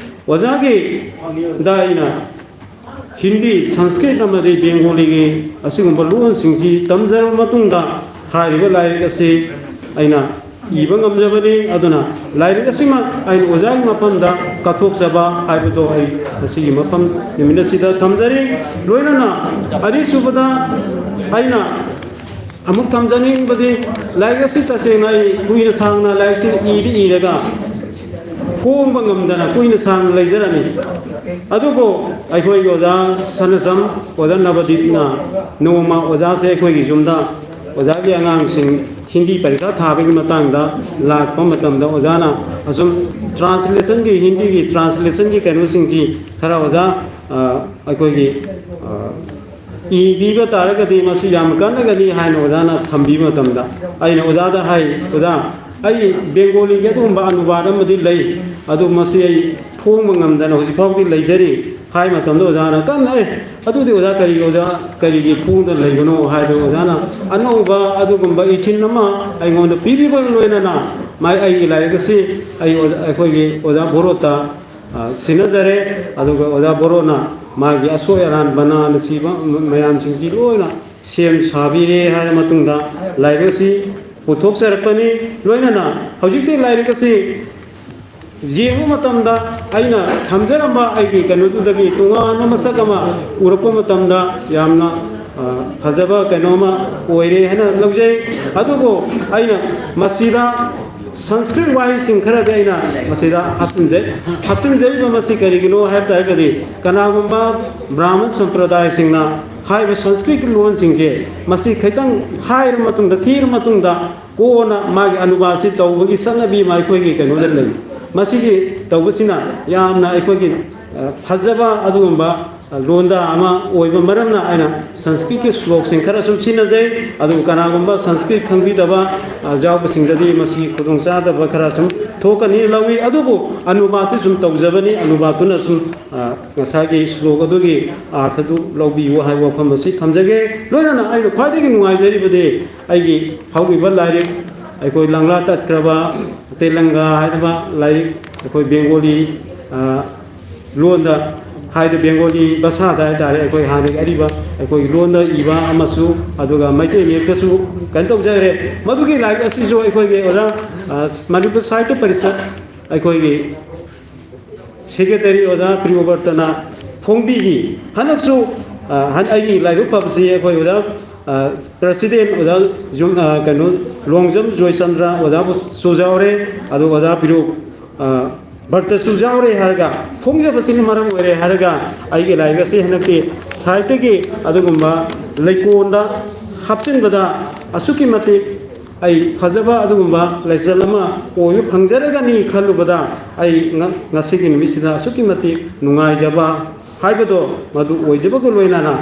ꯑꯣꯖꯥꯒꯤꯗ ꯑꯩꯅ ꯍꯤꯟꯗꯤ, ꯁꯪꯁꯀ꯭ꯔꯤꯠ ꯑꯃꯗꯤ ꯕꯦꯡꯒꯣꯂꯤꯒꯤ ꯑꯁꯤꯒꯨꯝꯕ ꯂꯣꯟꯁꯤꯡꯁꯤ ꯇꯝꯖꯔꯕ ꯃꯇꯨꯡꯗ ꯍꯥꯏꯔꯤꯕ ꯂꯥꯏꯔꯤꯛ ꯑꯁꯤ ꯑꯩꯅ ꯏꯕ ꯉꯝꯖꯕꯅꯤ꯫ ꯑꯗꯨꯅ ꯂꯥꯏꯔꯤꯛ ꯑꯁꯤꯃꯛ ꯑꯩꯅ ꯑꯣꯖꯥꯒꯤ ꯃꯐꯝꯗ ꯀꯠꯊꯣꯛꯆꯕ ꯍꯥꯏꯕꯗꯣ ꯑꯩ ꯃꯁꯤꯒꯤ ꯃꯐꯝ ꯅꯨꯃꯤꯠ ꯑꯁꯤꯗ ꯊꯝꯖꯔꯤ꯫ ꯂꯣꯏꯅꯅ ꯑꯅꯤꯁꯨꯕꯗ ꯑꯩꯅ ꯑꯃꯨꯛ ꯊꯝꯖꯅꯤꯡꯕꯗꯤ ꯂꯥꯏꯔꯤꯛ ꯑꯁꯤ ꯇꯁꯦꯡꯅ ꯑꯩ ꯀꯨꯏꯅ ꯁꯥꯡꯅ ꯂꯥꯏꯔꯤꯛꯁꯤ ꯏꯗꯤ ꯏꯔꯒ ꯐꯣꯡꯕ ꯉꯝꯗꯅ ꯀꯨꯏꯅ ꯁꯥꯡꯅ ꯂꯩꯖꯔꯝꯃꯤ꯫ ꯑꯗꯨꯕꯨ ꯑꯩꯈꯣꯏꯒꯤ ꯑꯣꯖꯥ ꯁꯅꯖꯝ, ꯑꯣꯖꯥ ꯅꯕꯗꯤꯞꯅ ꯅꯣꯡꯃ ꯑꯣꯖꯥꯁꯦ ꯑꯩꯈꯣꯏꯒꯤ ꯌꯨꯝꯗ ꯑꯣꯖꯥꯒꯤ ꯑꯉꯥꯡꯁꯤꯡ ꯍꯤꯟꯗꯤ ꯄꯔꯤꯈꯥ ꯊꯥꯕꯒꯤ ꯃꯇꯥꯡꯗ ꯂꯥꯛꯄ ꯃꯇꯝꯗ ꯑꯣꯖꯥꯅ ꯑꯁꯨꯝ ꯇ꯭ꯔꯥꯟꯁꯂꯦꯁꯟꯒꯤ, ꯍꯤꯟꯗꯤꯒꯤ ꯇ꯭ꯔꯥꯟꯁꯂꯦꯁꯟꯒꯤ ꯀꯩꯅꯣꯁꯤꯡꯁꯤ ꯈꯔ ꯑꯣꯖꯥ, ꯑ, ꯑꯩꯈꯣꯏꯒꯤ, ꯑ, ꯏꯕꯤꯕ ꯇꯥꯔꯒꯗꯤ ꯃꯁꯤ ꯌꯥꯝ ꯀꯥꯟꯅꯒꯅꯤ ꯍꯥꯏꯅ ꯑꯣꯖꯥꯅ ꯊꯝꯕꯤꯕ ꯃꯇꯝꯗ ꯑꯩꯅ ꯑꯣꯖꯥꯗ ꯍꯥꯏ, "ꯑꯣꯖꯥ, ꯑꯩ ꯕꯦꯡꯒꯣꯂꯤꯒꯤ ꯑꯗꯨꯒꯨꯝꯕ ꯑꯅꯨꯕꯥꯗ ꯑꯃꯗꯤ ꯂꯩ, ꯑꯗꯨ ꯃꯁꯤ ꯑꯩ ꯐꯣꯡꯕ ꯉꯝꯗꯅ ꯍꯧꯖꯤꯛ ꯐꯥꯎꯗꯤ ꯂꯩꯖꯔꯤ" ꯍꯥꯏ ꯃꯇꯝꯗ ꯑꯣꯖꯥꯅ ꯀꯟꯅ, "ꯑꯦ, ꯑꯗꯨꯗꯤ ꯑꯣꯖꯥ ꯀꯔꯤ, ꯑꯣꯖꯥ ꯀꯔꯤꯒꯤ ꯐꯣꯡꯗꯅ ꯂꯩꯕꯅꯣ?" ꯍꯥꯏꯗ ꯑꯣꯖꯥꯅ ꯑꯅꯧꯕ ꯑꯗꯨꯒꯨꯝꯕ ꯏꯊꯤꯟ ꯑꯃ ꯑꯩꯉꯣꯟꯗ ꯄꯤꯕꯤꯕꯒ ꯂꯣꯏꯅꯅ ꯃꯥꯏ ꯑꯩꯒꯤ ꯂꯥꯏꯔꯤꯛ ꯑꯁꯤ ꯑꯩ ꯑꯣꯖꯥ, ꯑꯩꯈꯣꯏꯒꯤ ꯑꯣꯖꯥ ꯕꯣꯔꯣꯠꯇ, ꯑ, ꯁꯤꯟꯅꯖꯔꯦ꯫ ꯑꯗꯨꯒ ꯑꯣꯖꯥ ꯕꯣꯔꯣꯅ ꯃꯥꯒꯤ ꯑꯁꯣꯏ ꯑꯔꯥꯟ ꯕꯅꯥꯅꯆꯤꯡꯕ ꯃꯌꯥꯝꯁꯤꯡꯁꯤ ꯂꯣꯏꯅ ꯁꯦꯝ ꯁꯥꯕꯤꯔꯦ ꯍꯥꯏꯔ ꯃꯇꯨꯡꯗ ꯂꯥꯏꯔꯤꯛ ꯑꯁꯤ ꯄꯨꯊꯣꯛꯆꯔꯛꯄꯅꯤ꯫ ꯂꯣꯏꯅꯅ ꯍꯧꯖꯤꯛꯇꯤ ꯂꯥꯏꯔꯤꯛ ꯑꯁꯤ ꯌꯦꯡꯕ ꯃꯇꯝꯗ ꯑꯩꯅ ꯊꯝꯖꯔꯝꯕ ꯑꯩꯒꯤ ꯀꯩꯅꯣꯗꯨꯗꯒꯤ ꯇꯣꯉꯥꯟꯕ ꯃꯁꯛ ꯑꯃ ꯎꯔꯛꯄ ꯃꯇꯝꯗ ꯌꯥꯝꯅ, ꯑ, ꯐꯖꯕ ꯀꯩꯅꯣꯃ ꯑꯣꯏꯔꯦ ꯍꯥꯏꯅ ꯂꯧꯖꯩ꯫ ꯑꯗꯨꯕꯨ ꯑꯩꯅ ꯃꯁꯤꯗ ꯁꯪꯁꯀ꯭ꯔꯤꯠ ꯋꯥꯍꯩꯁꯤꯡ ꯈꯔꯗꯤ ꯑꯩꯅ ꯃꯁꯤꯗ ꯍꯥꯞꯆꯤꯟꯖꯩ꯫ ꯍꯥꯞꯆꯤꯟꯖꯔꯤꯕ ꯃꯁꯤ ꯀꯔꯤꯒꯤꯅꯣ ꯍꯥꯏꯕ ꯇꯥꯔꯒꯗꯤ, ꯀꯅꯥꯒꯨꯝꯕ ꯕ꯭ꯔꯥꯍꯃꯟ ꯁꯝꯄ꯭ꯔꯗꯥꯌꯁꯤꯡꯅ ꯍꯥꯏꯔꯤꯕ ꯁꯪꯁꯀ꯭ꯔꯤꯠꯀꯤ ꯂꯣꯟꯁꯤꯡꯁꯦ ꯃꯁꯤ ꯈꯤꯇꯪ ꯍꯥꯏꯔ ꯃꯇꯨꯡꯗ, ꯊꯤꯔ ꯃꯇꯨꯡꯗ, ꯀꯣꯟꯅ ꯃꯥꯒꯤ ꯑꯅꯨꯕꯥꯗꯁꯤ ꯇꯧꯕꯒꯤ ꯆꯠꯅꯕꯤ ꯑꯃ ꯑꯩꯈꯣꯏꯒꯤ ꯀꯩꯅꯣꯗ ꯂꯩ꯫ ꯃꯁꯤꯒꯤ ꯇꯧꯕꯁꯤꯅ ꯌꯥꯝꯅ ꯑꯩꯈꯣꯏꯒꯤ, ꯑ, ꯐꯖꯕ ꯑꯗꯨꯒꯨꯝꯕ ꯂꯣꯟꯗ ꯑꯃ ꯑꯣꯏꯕ ꯃꯔꯝꯅ ꯑꯩꯅ ꯁꯪꯁꯀ꯭ꯔꯤꯠꯀꯤ ꯁ꯭ꯂꯣꯛꯁꯤꯡ ꯈꯔ ꯁꯨꯝ ꯁꯤꯖꯤꯟꯅꯖꯩ꯫ ꯑꯗꯨꯕꯨ ꯀꯅꯥꯒꯨꯝꯕ ꯁꯪꯁꯀ꯭ꯔꯤꯠ ꯈꯪꯕꯤꯗꯕ, ꯑ, ꯌꯥꯎꯕꯁꯤꯡꯗꯗꯤ ꯃꯁꯤ ꯈꯨꯗꯣꯡꯆꯥꯗꯕ ꯈꯔ ꯁꯨꯝ ꯊꯣꯛꯀꯅꯤ ꯂꯧꯏ꯫ ꯑꯗꯨꯕꯨ ꯑꯅꯨꯕꯥꯗꯇꯨ ꯁꯨꯝ ꯇꯧꯖꯕꯅꯤ, ꯑꯅꯨꯕꯥꯗꯇꯨꯅ ꯁꯨꯝ, ꯑ, ꯉꯁꯥꯏꯒꯤ ꯁ꯭ꯂꯣꯛ ꯑꯗꯨꯒꯤ ꯑꯥꯔꯊꯗꯨ ꯂꯧꯕꯤꯌꯨ ꯍꯥꯏꯕ ꯋꯥꯐꯝ ꯑꯁꯤ ꯊꯝꯖꯒꯦ꯫ ꯂꯣꯏꯅꯅ ꯑꯩꯅ ꯈ꯭ꯋꯥꯏꯗꯒꯤ ꯅꯨꯡꯉꯥꯏꯖꯔꯤꯕꯗꯤ ꯑꯩꯒꯤ ꯍꯧꯈꯤꯕ ꯂꯥꯏꯔꯤꯛ, ꯑꯩꯈꯣꯏ ꯂꯪꯂꯥ ꯇꯠꯈ꯭ꯔꯕ ꯇꯦꯂꯪꯒꯥ ꯍꯥꯏꯔꯤꯕ ꯂꯥꯏꯔꯤꯛ, ꯑꯩꯈꯣꯏ ꯕꯦꯡꯒꯣꯂꯤ, ꯑ, ꯂꯣꯟꯗ ꯍꯥꯏꯗꯤ ꯕꯦꯡꯒꯣꯂꯤ ꯚꯥꯁꯥꯗ ꯍꯥꯏꯇꯥꯔꯦ, ꯑꯩꯈꯣꯏ ꯍꯥꯟꯅꯒꯤ ꯑꯔꯤꯕ ꯑꯩꯈꯣꯏꯒꯤ ꯂꯣꯟꯗ ꯏꯕ ꯑꯃꯁꯨ, ꯑꯗꯨꯒ ꯃꯩꯇꯩ ꯃꯌꯦꯛꯇꯁꯨ ꯀꯩꯅꯣ ꯇꯧꯖꯈ꯭ꯔꯦ꯫ ꯃꯗꯨꯒꯤ ꯂꯥꯏꯔꯤꯛ ꯑꯁꯤꯁꯨ ꯑꯩꯈꯣꯏꯒꯤ ꯑꯣꯖꯥ, ꯑ, ꯃꯅꯤꯄꯨꯔ ꯁꯥꯍꯤꯇ꯭ꯌ ꯄꯔꯤꯁꯠ ꯑꯩꯈꯣꯏꯒꯤ ꯁꯦꯀ꯭ꯔꯦꯇꯔꯤ ꯑꯣꯖꯥ ꯄ꯭ꯔꯤꯌꯣꯕꯔꯇꯅ ꯐꯣꯡꯕꯤꯈꯤ꯫ ꯍꯟꯗꯛꯁꯨ, ꯑ, ꯍꯟ-, ꯑꯩꯒꯤ ꯂꯥꯏꯕꯛ ꯐꯕꯁꯤ ꯑꯩꯈꯣꯏ ꯑꯣꯖꯥ, ꯑ, ꯄ꯭ꯔꯁꯤꯗꯦꯟ ꯑꯣꯖꯥ ꯌꯨꯝ-, ꯑ, ꯀꯩꯅꯣ, ꯂꯣꯡꯖꯝ ꯖꯣꯏꯆꯟꯗ꯭ꯔ ꯑꯣꯖꯥꯕꯨꯁꯨ ꯌꯥꯎꯔꯦ, ꯑꯗꯨꯒ ꯑꯣꯖꯥ ꯄ꯭ꯔꯤꯌꯣ, ꯑ, ꯕꯔꯇꯁꯨ ꯌꯥꯎꯔꯦ ꯍꯥꯏꯔꯒ, ꯐꯣꯡꯖꯕꯁꯤꯅ ꯃꯔꯝ ꯑꯣꯏꯔꯦ ꯍꯥꯏꯔꯒ ꯑꯩꯒꯤ ꯂꯥꯏꯔꯤꯛ ꯑꯁꯤ ꯍꯟꯗꯛꯀꯤ ꯁꯥꯍꯤꯇ꯭ꯌꯒꯤ ꯑꯗꯨꯒꯨꯝꯕ ꯂꯩꯀꯣꯜꯗ ꯍꯥꯞꯆꯤꯟꯕꯗ ꯑꯁꯨꯛꯀꯤ ꯃꯇꯤꯛ ꯑꯩ ꯐꯖꯕ ꯑꯗꯨꯒꯨꯝꯕ ꯂꯥꯏꯁꯣꯟ ꯑꯃ ꯑꯣꯏꯕ ꯐꯪꯖꯔꯒꯅꯤ ꯈꯜꯂꯨꯕꯗ ꯑꯩ ꯉ-, ꯉꯁꯤꯒꯤ ꯅꯨꯃꯤꯠꯁꯤꯗ ꯑꯁꯨꯛꯀꯤ ꯃꯇꯤꯛ ꯅꯨꯡꯉꯥꯏꯖꯕ ꯍꯥꯏꯕꯗꯣ ꯃꯗꯨ ꯑꯣꯏꯖꯕꯒ ꯂꯣꯏꯅꯅ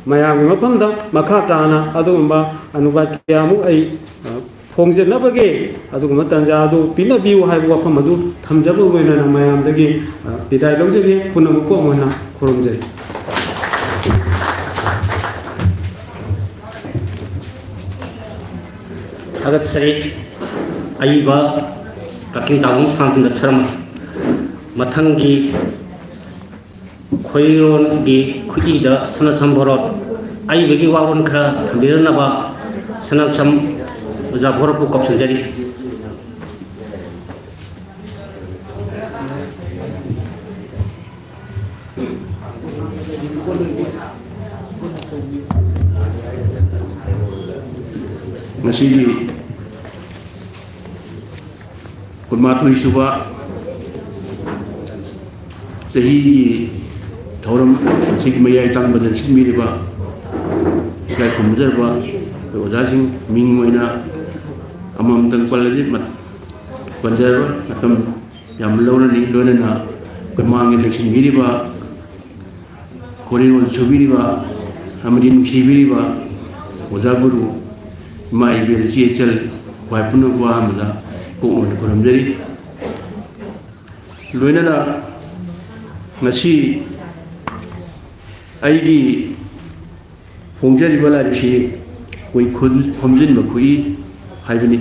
ꯃꯌꯥꯝꯒꯤ ꯃꯐꯝꯗ ꯃꯈꯥ ꯇꯥꯅ ꯑꯗꯨꯒꯨꯝꯕ ꯑꯅꯨꯕꯥꯗ ꯀꯌꯥꯃꯨꯛ ꯑꯩ, ꯑ, ꯐꯣꯡꯖꯅꯕꯒꯤ ꯑꯗꯨꯒꯨꯝꯕ ꯇꯥꯟꯖꯥ ꯑꯗꯨ ꯄꯤꯅꯕꯤꯌꯨ ꯍꯥꯏꯕ ꯋꯥꯐꯝ ꯑꯗꯨ ꯊꯝꯖꯕꯒ ꯂꯣꯏꯅꯅ ꯃꯌꯥꯝꯗꯒꯤ, ꯑ, ꯕꯤꯗꯥꯏ ꯂꯧꯖꯒꯦ꯫ ꯄꯨꯝꯅꯃꯛꯄꯨ ꯑꯃꯨꯛ ꯍꯟꯅ ꯈꯨꯔꯨꯝꯖꯔꯤ꯫ ꯊꯥꯒꯠꯆꯔꯤ꯫ ꯑꯏꯕ ꯀꯛꯆꯤꯡ ꯇꯥꯕꯝ ꯁꯥꯟꯇ ꯁꯔꯃ꯫ ꯃꯊꯪꯒꯤ ꯈꯣꯏꯔꯣꯟꯒꯤ ꯈꯨꯠꯏꯗ ꯁꯅꯥꯁꯝ ꯕꯣꯔꯣꯠ ꯑꯏꯕꯒꯤ ꯋꯥꯔꯣꯜ ꯈꯔ ꯊꯝꯕꯤꯔꯛꯅꯕ ꯁꯅꯥꯁꯝ ꯑꯣꯖꯥ ꯕꯣꯔꯣꯠꯄꯨ ꯀꯧꯁꯤꯟꯖꯔꯤ꯫ ꯉꯁꯤꯒꯤ ꯀꯨꯟꯃꯥꯊꯣꯏ ꯁꯨꯕ ꯆꯍꯤꯒꯤ ꯊꯧꯔꯝ ꯑꯁꯤꯒꯤ ꯃꯌꯥꯏ ꯇꯥꯡꯕꯗ ꯁꯤꯟꯕꯤꯔꯤꯕ ꯏꯀꯥꯏ ꯈꯨꯝꯅꯖꯔꯕ ꯑꯩꯈꯣꯏ ꯑꯣꯖꯥꯁꯤꯡ, ꯃꯤꯡ ꯑꯣꯏꯅ ꯑꯃꯃꯝꯇꯪ ꯄꯜꯂꯗꯤ ꯃꯠ-, ꯄꯟꯖꯔꯔꯣꯏ, ꯃꯇꯝ ꯌꯥꯝ ꯂꯧꯔꯅꯤ꯫ ꯂꯣꯏꯅꯅ ꯑꯩꯈꯣꯏ ꯃꯥꯡꯒꯤ ꯂꯦꯡꯁꯤꯟꯕꯤꯔꯤꯕ ꯈꯣꯔꯤꯔꯣꯜ ꯁꯨꯕꯤꯔꯤꯕ ꯑꯃꯗꯤ ꯅꯨꯡꯁꯤꯕꯤꯔꯤꯕ ꯑꯣꯖꯥ ꯒꯨꯔꯨ, ꯏꯃꯥ ꯏꯕꯦꯜ, ꯏꯆꯦ ꯏꯆꯜ, ꯈ꯭ꯋꯥꯏ ꯄꯨꯝꯅꯃꯛꯄꯨ ꯑꯍꯥꯟꯕꯗ ꯀꯣꯛꯅꯣꯟꯅ ꯈꯨꯔꯨꯝꯖꯔꯤ꯫ ꯂꯣꯏꯅꯅ ꯉꯁꯤ ꯑꯩꯒꯤ ꯐꯣꯡꯖꯔꯤꯕ ꯂꯥꯏꯔꯤꯛꯁꯤ ꯑꯩꯈꯣꯏ ꯈꯨꯟ-, ꯈꯣꯝꯖꯤꯟꯕ ꯈꯨꯏ ꯍꯥꯏꯕꯅꯤ꯫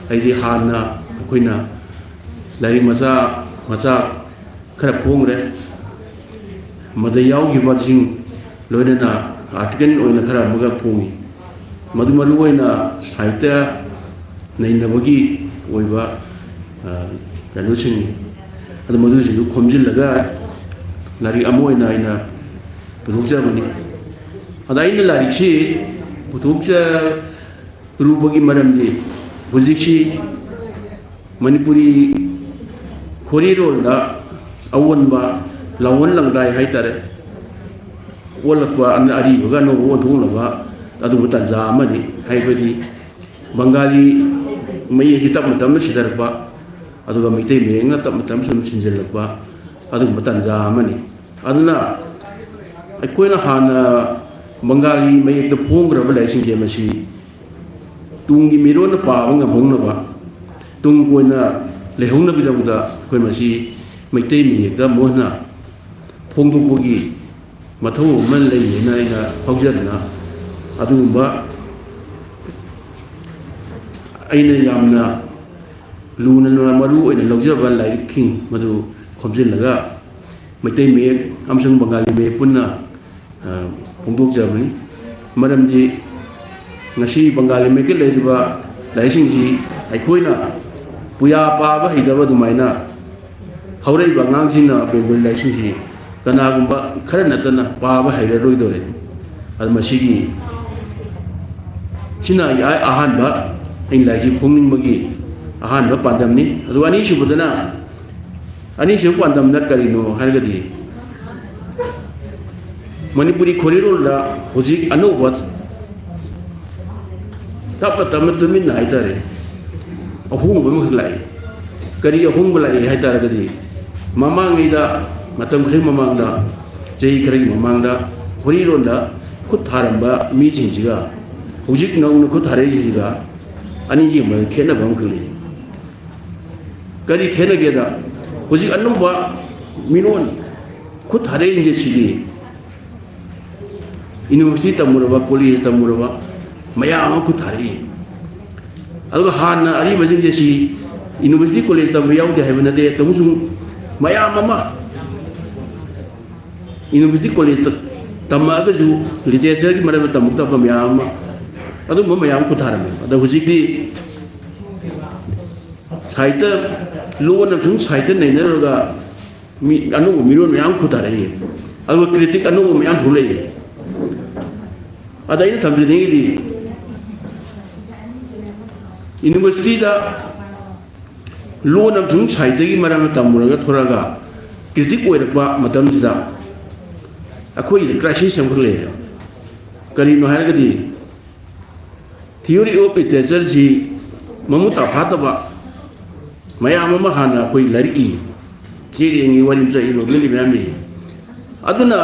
ꯑꯩꯗꯤ ꯍꯥꯟꯅ ꯑꯩꯈꯣꯏꯅ ꯂꯥꯏꯔꯤꯛ ꯃꯆꯥ ꯃꯆꯥ ꯈꯔ ꯐꯣꯡꯈ꯭ꯔꯦ꯫ ꯃꯗ ꯌꯥꯎꯈꯤꯕꯁꯤꯡ ꯂꯣꯏꯅꯅ ꯑꯥꯔꯇꯤꯀꯜ ꯑꯣꯏꯅ ꯈꯔ ꯑꯃꯒ ꯐꯣꯡꯉꯤ꯫ ꯃꯗꯨ ꯃꯔꯨ ꯑꯣꯏꯅ ꯁꯥꯍꯤꯇ꯭ꯌ ꯅꯩꯅꯕꯒꯤ ꯑꯣꯏꯕ, ꯑ, ꯀꯩꯅꯣꯁꯤꯡꯅꯤ꯫ ꯑꯗꯨ ꯃꯗꯨꯁꯤꯡꯗꯨ ꯈꯣꯝꯖꯤꯜꯂꯒ ꯂꯥꯏꯔꯤꯛ ꯑꯃ ꯑꯣꯏꯅ ꯑꯩꯅ ꯄꯨꯊꯣꯛꯆꯕꯅꯤ꯫ ꯑꯗ ꯑꯩꯅ ꯂꯥꯏꯔꯤꯛꯁꯤ ꯄꯨꯊꯣꯛꯆꯔꯨꯕꯒꯤ ꯃꯔꯝꯗꯤ ꯍꯧꯖꯤꯛꯁꯤ ꯃꯅꯤꯄꯨꯔꯤ ꯈꯣꯔꯤꯔꯣꯜꯗ ꯑꯑꯣꯟꯕ ꯂꯥꯑꯣꯟ ꯂꯪꯗꯥꯏ ꯍꯥꯏꯇꯥꯔꯦ, ꯑꯣꯜꯂꯛꯄ, ꯑꯔꯤꯕꯒ ꯑꯅꯧꯕ ꯑꯣꯟꯊꯣꯛꯅꯕ ꯑꯗꯨꯒꯨꯝꯕ ꯇꯥꯟꯖꯥ ꯑꯃꯅꯤ꯫ ꯍꯥꯏꯕꯗꯤ ꯕꯪꯒꯥꯂꯤ ꯃꯌꯦꯛꯁꯤ ꯇꯞꯅ ꯇꯞꯅ ꯁꯤꯊꯔꯛꯄ, ꯑꯗꯨꯒ ꯃꯩꯇꯩ ꯃꯌꯦꯛꯅ ꯇꯞꯅ ꯇꯞꯅ ꯁꯨꯝ ꯁꯤꯟꯖꯤꯜꯂꯛꯄ ꯑꯗꯨꯒꯨꯝꯕ ꯇꯥꯟꯖꯥ ꯑꯃꯅꯤ꯫ ꯑꯗꯨꯅ ꯑꯩꯈꯣꯏꯅ ꯍꯥꯟꯅ ꯕꯪꯒꯥꯂꯤ ꯃꯌꯦꯛꯇ ꯐꯣꯡꯈ꯭ꯔꯕ ꯂꯥꯏꯔꯤꯛꯁꯤꯡꯁꯦ ꯃꯁꯤ ꯇꯨꯡꯒꯤ ꯃꯤꯔꯣꯟꯅ ꯄꯥꯕ ꯉꯝꯍꯧꯅꯕ, ꯇꯨꯡ ꯀꯣꯏꯅ ꯂꯩꯍꯧꯅꯕꯒꯤꯗꯃꯛꯇ ꯑꯩꯈꯣꯏ ꯃꯁꯤ ꯃꯩꯇꯩ ꯃꯌꯦꯛꯇ ꯑꯃꯨꯛ ꯍꯟꯅ ꯐꯣꯡꯗꯣꯛꯄꯒꯤ ꯃꯊꯧ ꯑꯃ ꯂꯩꯌꯦꯅ ꯑꯩꯅ ꯐꯥꯎꯖꯗꯨꯅ, ꯑꯗꯨꯒꯨꯝꯕ ꯑꯩꯅ ꯌꯥꯝꯅ ꯂꯨꯅ ꯃꯔꯨ ꯑꯣꯏꯅ ꯂꯧꯖꯕ ꯂꯥꯏꯔꯤꯛꯁꯤꯡ ꯃꯗꯨ ꯈꯣꯝꯖꯤꯜꯂꯒ ꯃꯩꯇꯩ ꯃꯌꯦꯛ ꯑꯃꯁꯨꯡ ꯕꯪꯒꯥꯂꯤ ꯃꯌꯦꯛ ꯄꯨꯟꯅ, ꯑ, ꯐꯣꯡꯗꯣꯛꯆꯕꯅꯤ꯫ ꯃꯔꯝꯗꯤ ꯉꯁꯤ ꯕꯪꯒꯥꯂꯤ ꯃꯌꯦꯛꯇ ꯂꯩꯔꯤꯕ ꯂꯥꯏꯔꯤꯛꯁꯤꯡꯁꯤ ꯑꯩꯈꯣꯏꯅ ꯄꯨꯌꯥ ꯄꯥꯕ ꯍꯩꯇꯕ ꯑꯗꯨꯃꯥꯏꯅ ꯍꯧꯔꯛꯏꯕ ꯑꯉꯥꯡꯁꯤꯡꯅ ꯕꯦꯡꯒꯣꯂꯤ ꯂꯥꯏꯔꯤꯛꯁꯤꯡꯁꯤ ꯀꯅꯥꯒꯨꯝꯕ ꯈꯔ ꯅꯠꯇꯅ ꯄꯥꯕ ꯍꯩꯔꯔꯣꯏꯗꯧꯔꯦ꯫ ꯑꯗꯨ ꯃꯁꯤꯒꯤ, ꯁꯤꯅ ꯑꯩ ꯑꯍꯥꯟꯕ ꯑꯩꯅ ꯂꯥꯏꯔꯤꯛꯁꯤ ꯐꯣꯡꯅꯤꯡꯕꯒꯤ ꯑꯍꯥꯟꯕ ꯄꯥꯟꯗꯝꯅꯤ꯫ ꯑꯗꯨꯒ ꯑꯅꯤꯁꯨꯕꯗꯅ, ꯑꯅꯤꯁꯨꯕ ꯄꯥꯟꯗꯝꯅ ꯀꯔꯤꯅꯣ ꯍꯥꯏꯔꯒꯗꯤ, ꯃꯅꯤꯄꯨꯔꯤ ꯈꯣꯔꯤꯔꯣꯜꯗ ꯍꯧꯖꯤꯛ ꯑꯅꯧꯕ ꯇꯞꯅ ꯇꯞꯅ ꯇꯨꯃꯤꯟꯅ ꯍꯥꯏꯇꯥꯔꯦ, ꯑꯍꯣꯡꯕ ꯑꯃꯈꯛ ꯂꯥꯛꯏ꯫ ꯀꯔꯤ ꯑꯍꯣꯡꯕ ꯂꯥꯛꯏ ꯍꯥꯏ ꯇꯥꯔꯒꯗꯤ, ꯃꯃꯥꯡꯉꯩꯗ, ꯃꯇꯝ ꯈꯔꯒꯤ ꯃꯃꯥꯡꯗ ꯆꯍꯤ ꯈꯔꯒꯤ ꯃꯃꯥꯡꯗ ꯋꯥꯔꯤꯔꯣꯟꯗ ꯈꯨꯠ ꯊꯥꯔꯝꯕ ꯃꯤꯁꯤꯡꯁꯤꯒ ꯍꯧꯖꯤꯛ ꯅꯧꯅ ꯈꯨꯠ ꯊꯥꯔꯛꯏꯁꯤꯡꯁꯤꯒ ꯑꯅꯤꯁꯤꯒꯤ ꯃꯔꯛꯇ ꯈꯦꯠꯅꯕ ꯑꯃꯈꯛ ꯂꯩ꯫ ꯀꯔꯤ ꯈꯦꯠꯅꯒꯦꯗ, ꯍꯧꯖꯤꯛ ꯑꯅꯧꯕ ꯃꯤꯔꯣꯟ ꯈꯨꯠ ꯊꯥꯔꯛꯏꯁꯤꯡꯁꯦ ꯁꯤꯗꯤ ꯌꯨꯅꯤꯚꯔꯁꯤꯇꯤ ꯇꯝꯃꯨꯔꯕ, ꯀꯣꯂꯦꯖ ꯇꯝꯃꯨꯔꯕ ꯃꯌꯥꯝ ꯑꯃ ꯈꯨꯠ ꯊꯥꯔꯛꯏ꯫ ꯑꯗꯨꯒ ꯍꯥꯟꯅ ꯑꯔꯤꯕꯁꯤꯡꯁꯦ ꯁꯤ ꯌꯨꯅꯤꯚꯔꯁꯤꯇꯤ ꯀꯣꯂꯦꯖ ꯇꯝꯕ ꯌꯥꯎꯗꯦ ꯍꯥꯏꯕ ꯅꯠꯇꯦ, ꯇꯧꯕꯁꯨ ꯃꯌꯥꯝ ꯑꯃ ꯌꯨꯅꯤꯚꯔꯁꯤꯇꯤ ꯀꯣꯂꯦꯖꯇ ꯇꯝꯃꯛꯑꯒꯁꯨ ꯂꯤꯇꯔꯦꯆꯔꯒꯤ ꯃꯔꯝꯗ ꯇꯝꯃꯛꯇꯕ ꯃꯌꯥꯝ ꯑꯃ, ꯑꯗꯨꯒꯨꯝꯕ ꯃꯌꯥꯝ ꯑꯃ ꯈꯨꯠ ꯊꯥꯔꯝꯃꯦ꯫ ꯑꯗꯣ ꯍꯧꯖꯤꯛꯇꯤ ꯁꯥꯍꯤꯇ꯭ꯌ ꯂꯣꯟ ꯑꯃꯁꯨꯡ ꯁꯥꯍꯤꯇ꯭ꯌ ꯅꯩꯅꯔꯨꯔꯒ ꯃꯤ ꯑꯅꯧꯕ ꯃꯤꯔꯣꯜ ꯃꯌꯥꯝ ꯈꯨꯠ ꯊꯥꯔꯛꯏ꯫ ꯑꯗꯨꯒ ꯀ꯭ꯔꯤꯇꯤꯛ ꯑꯅꯧꯕ ꯃꯌꯥꯝ ꯊꯣꯛꯂꯛꯏ꯫ ꯑꯗ ꯑꯩꯅ ꯊꯝꯖꯅꯤꯡꯉꯤꯗꯤ ꯌꯨꯅꯤꯚꯔꯁꯤꯇꯤꯗ ꯂꯣꯟ ꯑꯃꯁꯨꯡ ꯁꯥꯍꯤꯇ꯭ꯌꯒꯤ ꯃꯔꯝꯗ ꯇꯝꯃꯨꯔꯒ ꯊꯣꯔꯛꯑꯒ ꯀ꯭ꯔꯤꯇꯤꯛ ꯑꯣꯏꯔꯛꯄ ꯃꯇꯝꯁꯤꯗ ꯑꯩꯈꯣꯏꯒꯤꯗ ꯀ꯭ꯔꯥꯏꯁꯤꯁ ꯑꯃꯈꯛ ꯂꯩꯔꯦ꯫ ꯀꯔꯤꯅꯣ ꯍꯥꯏꯔꯒꯗꯤ theory of literature ꯁꯤ ꯃꯃꯨꯠ ꯇꯥ ꯐꯥꯠꯇꯕ ꯃꯌꯥꯝ ꯑꯃ ꯍꯥꯟꯅ ꯑꯩꯈꯣꯏ ꯂꯥꯏꯔꯤꯛ ꯏ, ꯁꯩꯔꯦꯡꯒꯤ ꯋꯥꯔꯤ ꯃꯆꯥ ꯏ, ꯅꯣꯕꯦꯜꯒꯤ ꯃꯌꯥꯝ ꯏ꯫ ꯑꯗꯨꯅ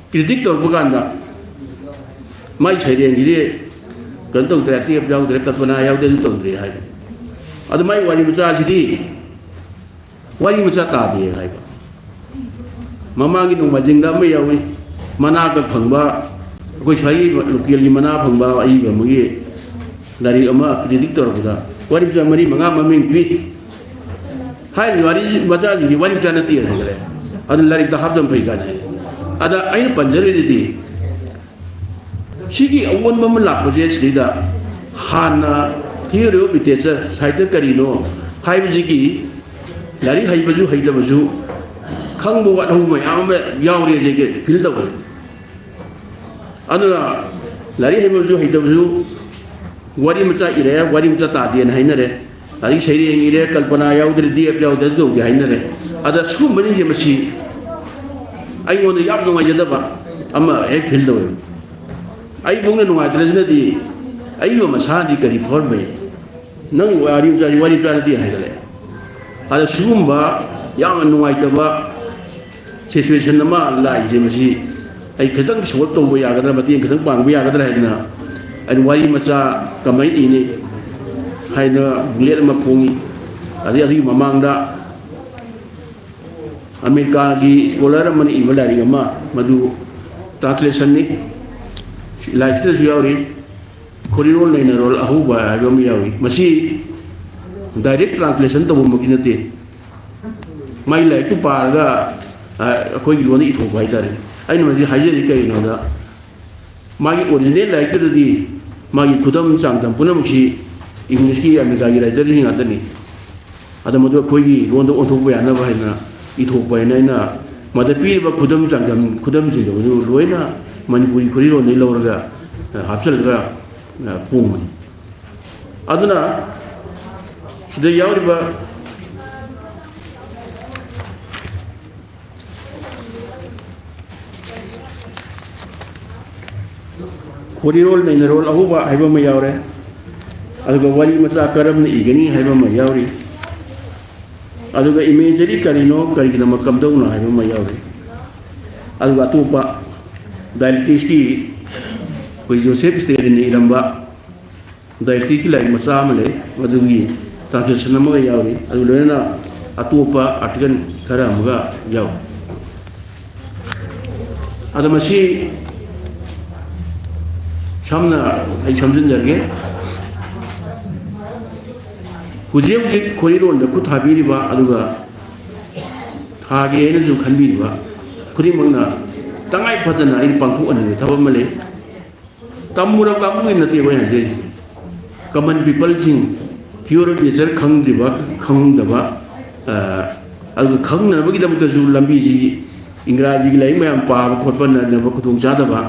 ꯀ꯭ꯔꯤꯇꯤꯛ ꯇꯧꯔꯛꯄ ꯀꯥꯟꯗ ꯃꯥꯏ ꯁꯩꯔꯦꯡꯁꯤꯗꯤ ꯀꯩꯅꯣ ꯇꯧꯗ꯭ꯔꯦ, ꯑꯇꯦꯞ ꯌꯥꯎꯗ꯭ꯔꯦ, ꯀꯜꯄꯅꯥ ꯌꯥꯎꯗꯦ, ꯑꯗꯨ ꯇꯧꯗ꯭ꯔꯦ ꯍꯥꯏꯕ꯫ ꯑꯗꯨ ꯃꯥꯏ ꯋꯥꯔꯤ ꯃꯆꯥꯁꯤꯗꯤ ꯋꯥꯔꯤ ꯃꯆꯥ ꯇꯥꯗꯦ ꯍꯥꯏꯕ꯫ ꯃꯃꯥꯡꯒꯤ ꯅꯣꯡꯃꯥꯏꯖꯤꯡꯗ ꯑꯃ ꯌꯥꯎꯏ, ꯃꯅꯥꯒ ꯐꯪꯕ, ꯑꯩꯈꯣꯏ ꯁ꯭ꯋꯥꯏꯒꯤ ꯂꯣꯀꯦꯜꯒꯤ ꯃꯅꯥ ꯐꯪꯕ ꯑꯏꯕ ꯑꯃꯒꯤ ꯂꯥꯏꯔꯤꯛ ꯑꯃ ꯀ꯭ꯔꯤꯇꯤꯛ ꯇꯧꯔꯛꯄꯗ ꯋꯥꯔꯤ ꯃꯆꯥ ꯃꯔꯤ ꯃꯉꯥ ꯃꯃꯤꯡ ꯄꯤ꯫ ꯍꯥꯏꯔꯤꯕ ꯋꯥꯔꯤ ꯃꯆꯥꯁꯤꯡꯁꯤ ꯋꯥꯔꯤ ꯃꯆꯥ ꯅꯠꯇꯦꯅ ꯍꯥꯏꯈꯔꯦ꯫ ꯑꯗꯨꯅ ꯂꯥꯏꯔꯤꯛꯇ ꯍꯥꯞꯇꯕ ꯐꯩ ꯀꯥꯏꯅ ꯍꯥꯏ꯫ ꯑꯗ ꯑꯩꯅ ꯄꯟꯖꯔꯤꯗꯨꯗꯤ ꯁꯤꯒꯤ ꯑꯑꯣꯟꯕ ꯑꯃ ꯂꯥꯛꯄꯁꯦ ꯁꯤꯗꯩꯗ ꯍꯥꯟꯅ theory of literature, ꯁꯥꯍꯤꯇ꯭ꯌ ꯀꯔꯤꯅꯣ ꯍꯥꯏꯕꯁꯤꯒꯤ ꯂꯥꯏꯔꯤꯛ ꯍꯩꯕꯁꯨ ꯍꯩꯇꯕꯁꯨ ꯈꯪꯕ ꯋꯥꯠꯍꯧꯕ ꯃꯌꯥꯝ ꯑꯃ ꯌꯥꯎꯔꯦ ꯍꯧꯖꯤꯛ ꯐꯤꯜ ꯇꯧꯕꯗ꯫ ꯑꯗꯨꯅ ꯂꯥꯏꯔꯤꯛ ꯍꯩꯕꯁꯨ ꯍꯩꯇꯕꯁꯨ ꯋꯥꯔꯤ ꯃꯆꯥ ꯏꯔꯦ, ꯋꯥꯔꯤ ꯃꯆꯥ ꯇꯥꯗꯦꯅ ꯍꯥꯏꯅꯔꯦ꯫ ꯑꯗꯒꯤ ꯁꯩꯔꯦꯡ ꯏꯔꯦ, ꯀꯜꯄꯅꯥ ꯌꯥꯎꯗ꯭ꯔꯦ, ꯗꯦꯕ ꯌꯥꯎꯗ꯭ꯔꯦ, ꯑꯗꯨ ꯇꯧꯗꯦ ꯍꯥꯏꯅꯔꯦ꯫ ꯑꯗ ꯁꯤꯒꯨꯝꯕꯁꯤꯡꯁꯦ ꯃꯁꯤ ꯑꯩꯉꯣꯟꯗ ꯌꯥꯝ ꯅꯨꯡꯉꯥꯏꯖꯗꯕ ꯑꯃ ꯍꯦꯛ ꯐꯤꯜ ꯇꯧꯋꯦ꯫ ꯑꯩꯕꯨꯛꯅ ꯅꯨꯡꯉꯥꯏꯇ꯭ꯔꯁꯤꯅꯗꯤ ꯑꯏꯕ ꯃꯁꯥꯅꯗꯤ ꯀꯔꯤ ꯐꯥꯎꯔꯝꯕ ꯌꯥꯏ? ꯅꯪ ꯋꯥꯔꯤ ꯃꯆꯥꯁꯤ ꯋꯥꯔꯤ ꯃꯆꯥ ꯅꯠꯇꯦ ꯍꯥꯏꯒꯠꯂꯛꯑꯦ꯫ ꯑꯗ ꯁꯤꯒꯨꯝꯕ ꯌꯥꯝꯅ ꯅꯨꯡꯉꯥꯏꯇꯕ ꯁꯤꯆꯨꯋꯦꯁꯟ ꯑꯃ ꯂꯥꯛꯏꯁꯦ, ꯃꯁꯤ ꯑꯩ ꯈꯤꯇꯪ ꯁꯣꯜꯕ ꯇꯧꯕ ꯌꯥꯒꯗ꯭ꯔꯥ, ꯃꯇꯦꯡ ꯈꯤꯇꯪ ꯄꯥꯡꯕ ꯌꯥꯒꯗ꯭ꯔꯥ ꯍꯥꯏꯗꯅ ꯑꯩꯅ ꯋꯥꯔꯤ ꯃꯆꯥ ꯀꯃꯥꯏꯅ ꯏꯅꯤ ꯍꯥꯏꯅ ꯕꯨꯛꯂꯦꯠ ꯑꯃ ꯐꯣꯡꯉꯤ꯫ ꯑꯗꯩ ꯑꯗꯨꯒꯤ ꯃꯃꯥꯡꯗ ꯑꯃꯦꯔꯤꯀꯥꯒꯤ ꯁ꯭ꯀꯣꯂꯔ ꯑꯃꯅ ꯏꯕ ꯂꯥꯏꯔꯤꯛ ꯑꯃ, ꯃꯗꯨ ꯇ꯭ꯔꯥꯟꯁꯂꯦꯁꯟꯅꯤ꯫ ꯂꯥꯏꯔꯤꯛꯁꯤꯗꯁꯨ ꯌꯥꯎꯔꯤ, ꯈꯣꯔꯤꯔꯣꯜ ꯅꯩꯅꯔꯣꯜ ꯑꯍꯧꯕ ꯍꯥꯏꯕ ꯑꯃ ꯌꯥꯎꯔꯤ꯫ ꯃꯁꯤ ꯗꯥꯏꯔꯦꯛ ꯇ꯭ꯔꯥꯟꯁꯂꯦꯁꯟ ꯇꯧꯕꯃꯛꯇꯤ ꯅꯠꯇꯦ꯫ ꯃꯥꯒꯤ ꯂꯥꯏꯔꯤꯛꯇꯨ ꯄꯥꯔꯒ, ꯑ, ꯑꯩꯈꯣꯏꯒꯤ ꯂꯣꯟꯗ ꯏꯊꯣꯛꯄ ꯍꯥꯏꯇꯥꯔꯦ꯫ ꯑꯩꯅ ꯃꯁꯤ ꯍꯥꯏꯖꯔꯤ ꯀꯔꯤꯒꯤꯅꯣꯗ, ꯃꯥꯒꯤ ꯑꯣꯔꯤꯖꯤꯅꯦꯜ ꯂꯥꯏꯔꯤꯛꯇꯨꯗꯗꯤ ꯃꯥꯒꯤ ꯈꯨꯗꯝ ꯆꯥꯡꯗꯝ ꯄꯨꯝꯅꯃꯛꯁꯤ ꯏꯪꯂꯤꯁꯀꯤ, ꯑꯃꯦꯔꯤꯀꯥꯒꯤ ꯔꯥꯏꯇꯔꯁꯤꯡ ꯉꯥꯛꯇꯅꯤ꯫ ꯑꯗꯣ ꯃꯗꯨ ꯑꯩꯈꯣꯏꯒꯤ ꯂꯣꯟꯗ ꯑꯣꯟꯊꯣꯛꯄ ꯌꯥꯅꯕ ꯍꯥꯏꯅ ꯏꯊꯣꯛꯄ ꯍꯥꯏꯅ ꯑꯩꯅ ꯃꯗ ꯄꯤꯔꯤꯕ ꯈꯨꯗꯝ ꯆꯥꯡꯗꯝ, ꯈꯨꯗꯝꯁꯤꯡꯗꯣ ꯃꯗꯨ ꯂꯣꯏꯅ ꯃꯅꯤꯄꯨꯔꯤ ꯈꯣꯔꯤꯔꯣꯟꯗꯒꯤ ꯂꯧꯔꯒ, ꯑ, ꯍꯥꯞꯆꯤꯜꯂꯒ, ꯑ, ꯐꯣꯡꯕꯅꯤ꯫ ꯑꯗꯨꯅ ꯁꯤꯗ ꯌꯥꯎꯔꯤꯕ ꯈꯣꯔꯤꯔꯣꯜ ꯅꯩꯅꯔꯣꯜ ꯑꯍꯧꯕ ꯍꯥꯏꯕ ꯑꯃ ꯌꯥꯎꯔꯦ, ꯑꯗꯨꯒ ꯋꯥꯔꯤ ꯃꯆꯥ ꯀꯔꯝꯅ ꯏꯒꯅꯤ ꯍꯥꯏꯕ ꯑꯃ ꯌꯥꯎꯔꯤ, ꯑꯗꯨꯒ ꯏꯃꯦꯖꯔꯤ ꯀꯔꯤꯅꯣ, ꯀꯔꯤꯒꯤꯗꯃꯛ ꯀꯝꯗꯧꯅ ꯍꯥꯏꯕ ꯑꯃ ꯌꯥꯎꯔꯤ, ꯑꯗꯨꯒ ꯑꯇꯣꯞꯄ ꯗꯥꯏꯂꯦꯛꯇꯤꯛꯁꯀꯤ ꯑꯩꯈꯣꯏ ꯖꯣꯁꯦꯐ ꯁ꯭ꯇꯦꯂꯤꯟꯅ ꯏꯔꯝꯕ ꯗꯥꯏꯂꯦꯛꯇꯤꯛꯀꯤ ꯂꯥꯏꯔꯤꯛ ꯃꯆꯥ ꯑꯃ ꯂꯩ, ꯃꯗꯨꯒꯤ ꯇ꯭ꯔꯥꯟꯁꯂꯦꯁꯟ ꯑꯃꯒ ꯌꯥꯎꯔꯤ, ꯑꯗꯨ ꯂꯣꯏꯅꯅ ꯑꯇꯣꯞꯄ ꯑꯥꯔꯇꯤꯀꯜ ꯈꯔ ꯑꯃꯒ ꯌꯥꯎꯔꯤ꯫ ꯑꯗꯣ ꯃꯁꯤ ꯁꯝꯅ ꯑꯩ ꯁꯝꯖꯤꯟꯖꯔꯒꯦ꯫ ꯍꯧꯖꯤꯛ ꯍꯧꯖꯤꯛ ꯈꯣꯔꯤꯔꯣꯟꯗ ꯈꯨꯠ ꯊꯥꯕꯤꯔꯤꯕ, ꯑꯗꯨꯒ ꯊꯥꯒꯦ ꯍꯥꯏꯅꯁꯨ ꯈꯟꯕꯤꯔꯤꯕ ꯈꯨꯗꯤꯡꯃꯛꯅ ꯇꯉꯥꯏ ꯐꯗꯅ ꯑꯩꯅ ꯄꯥꯡꯊꯣꯛꯍꯟꯅꯤꯡꯕ ꯊꯕꯛ ꯑꯃ ꯂꯩ꯫ ꯇꯝꯃꯨꯔꯕ ꯀꯥꯡꯕꯨꯒꯤ ꯅꯠꯇꯦ ꯑꯩꯈꯣꯏꯅ ꯍꯥꯏꯖꯔꯤꯁꯦ꯫ ꯀꯃꯟ ꯄꯤꯄꯜꯁꯤꯡ, ꯊꯤꯑꯣꯔꯤ ꯑꯣꯐ ꯅꯦꯆꯔ ꯈꯪꯗ꯭ꯔꯤꯕ, ꯈꯪꯗꯕ, ꯑ, ꯑꯗꯨꯒ ꯈꯪꯅꯕꯒꯤꯗꯃꯛꯇꯁꯨ ꯂꯝꯕꯤꯁꯤ ꯏꯪꯒ꯭ꯔꯥꯖꯤꯒꯤ ꯂꯥꯏꯔꯤꯛ ꯃꯌꯥꯝ ꯄꯥꯕ ꯈꯣꯠꯄ ꯅꯪꯅꯕ ꯈꯨꯗꯣꯡꯆꯥꯗꯕ,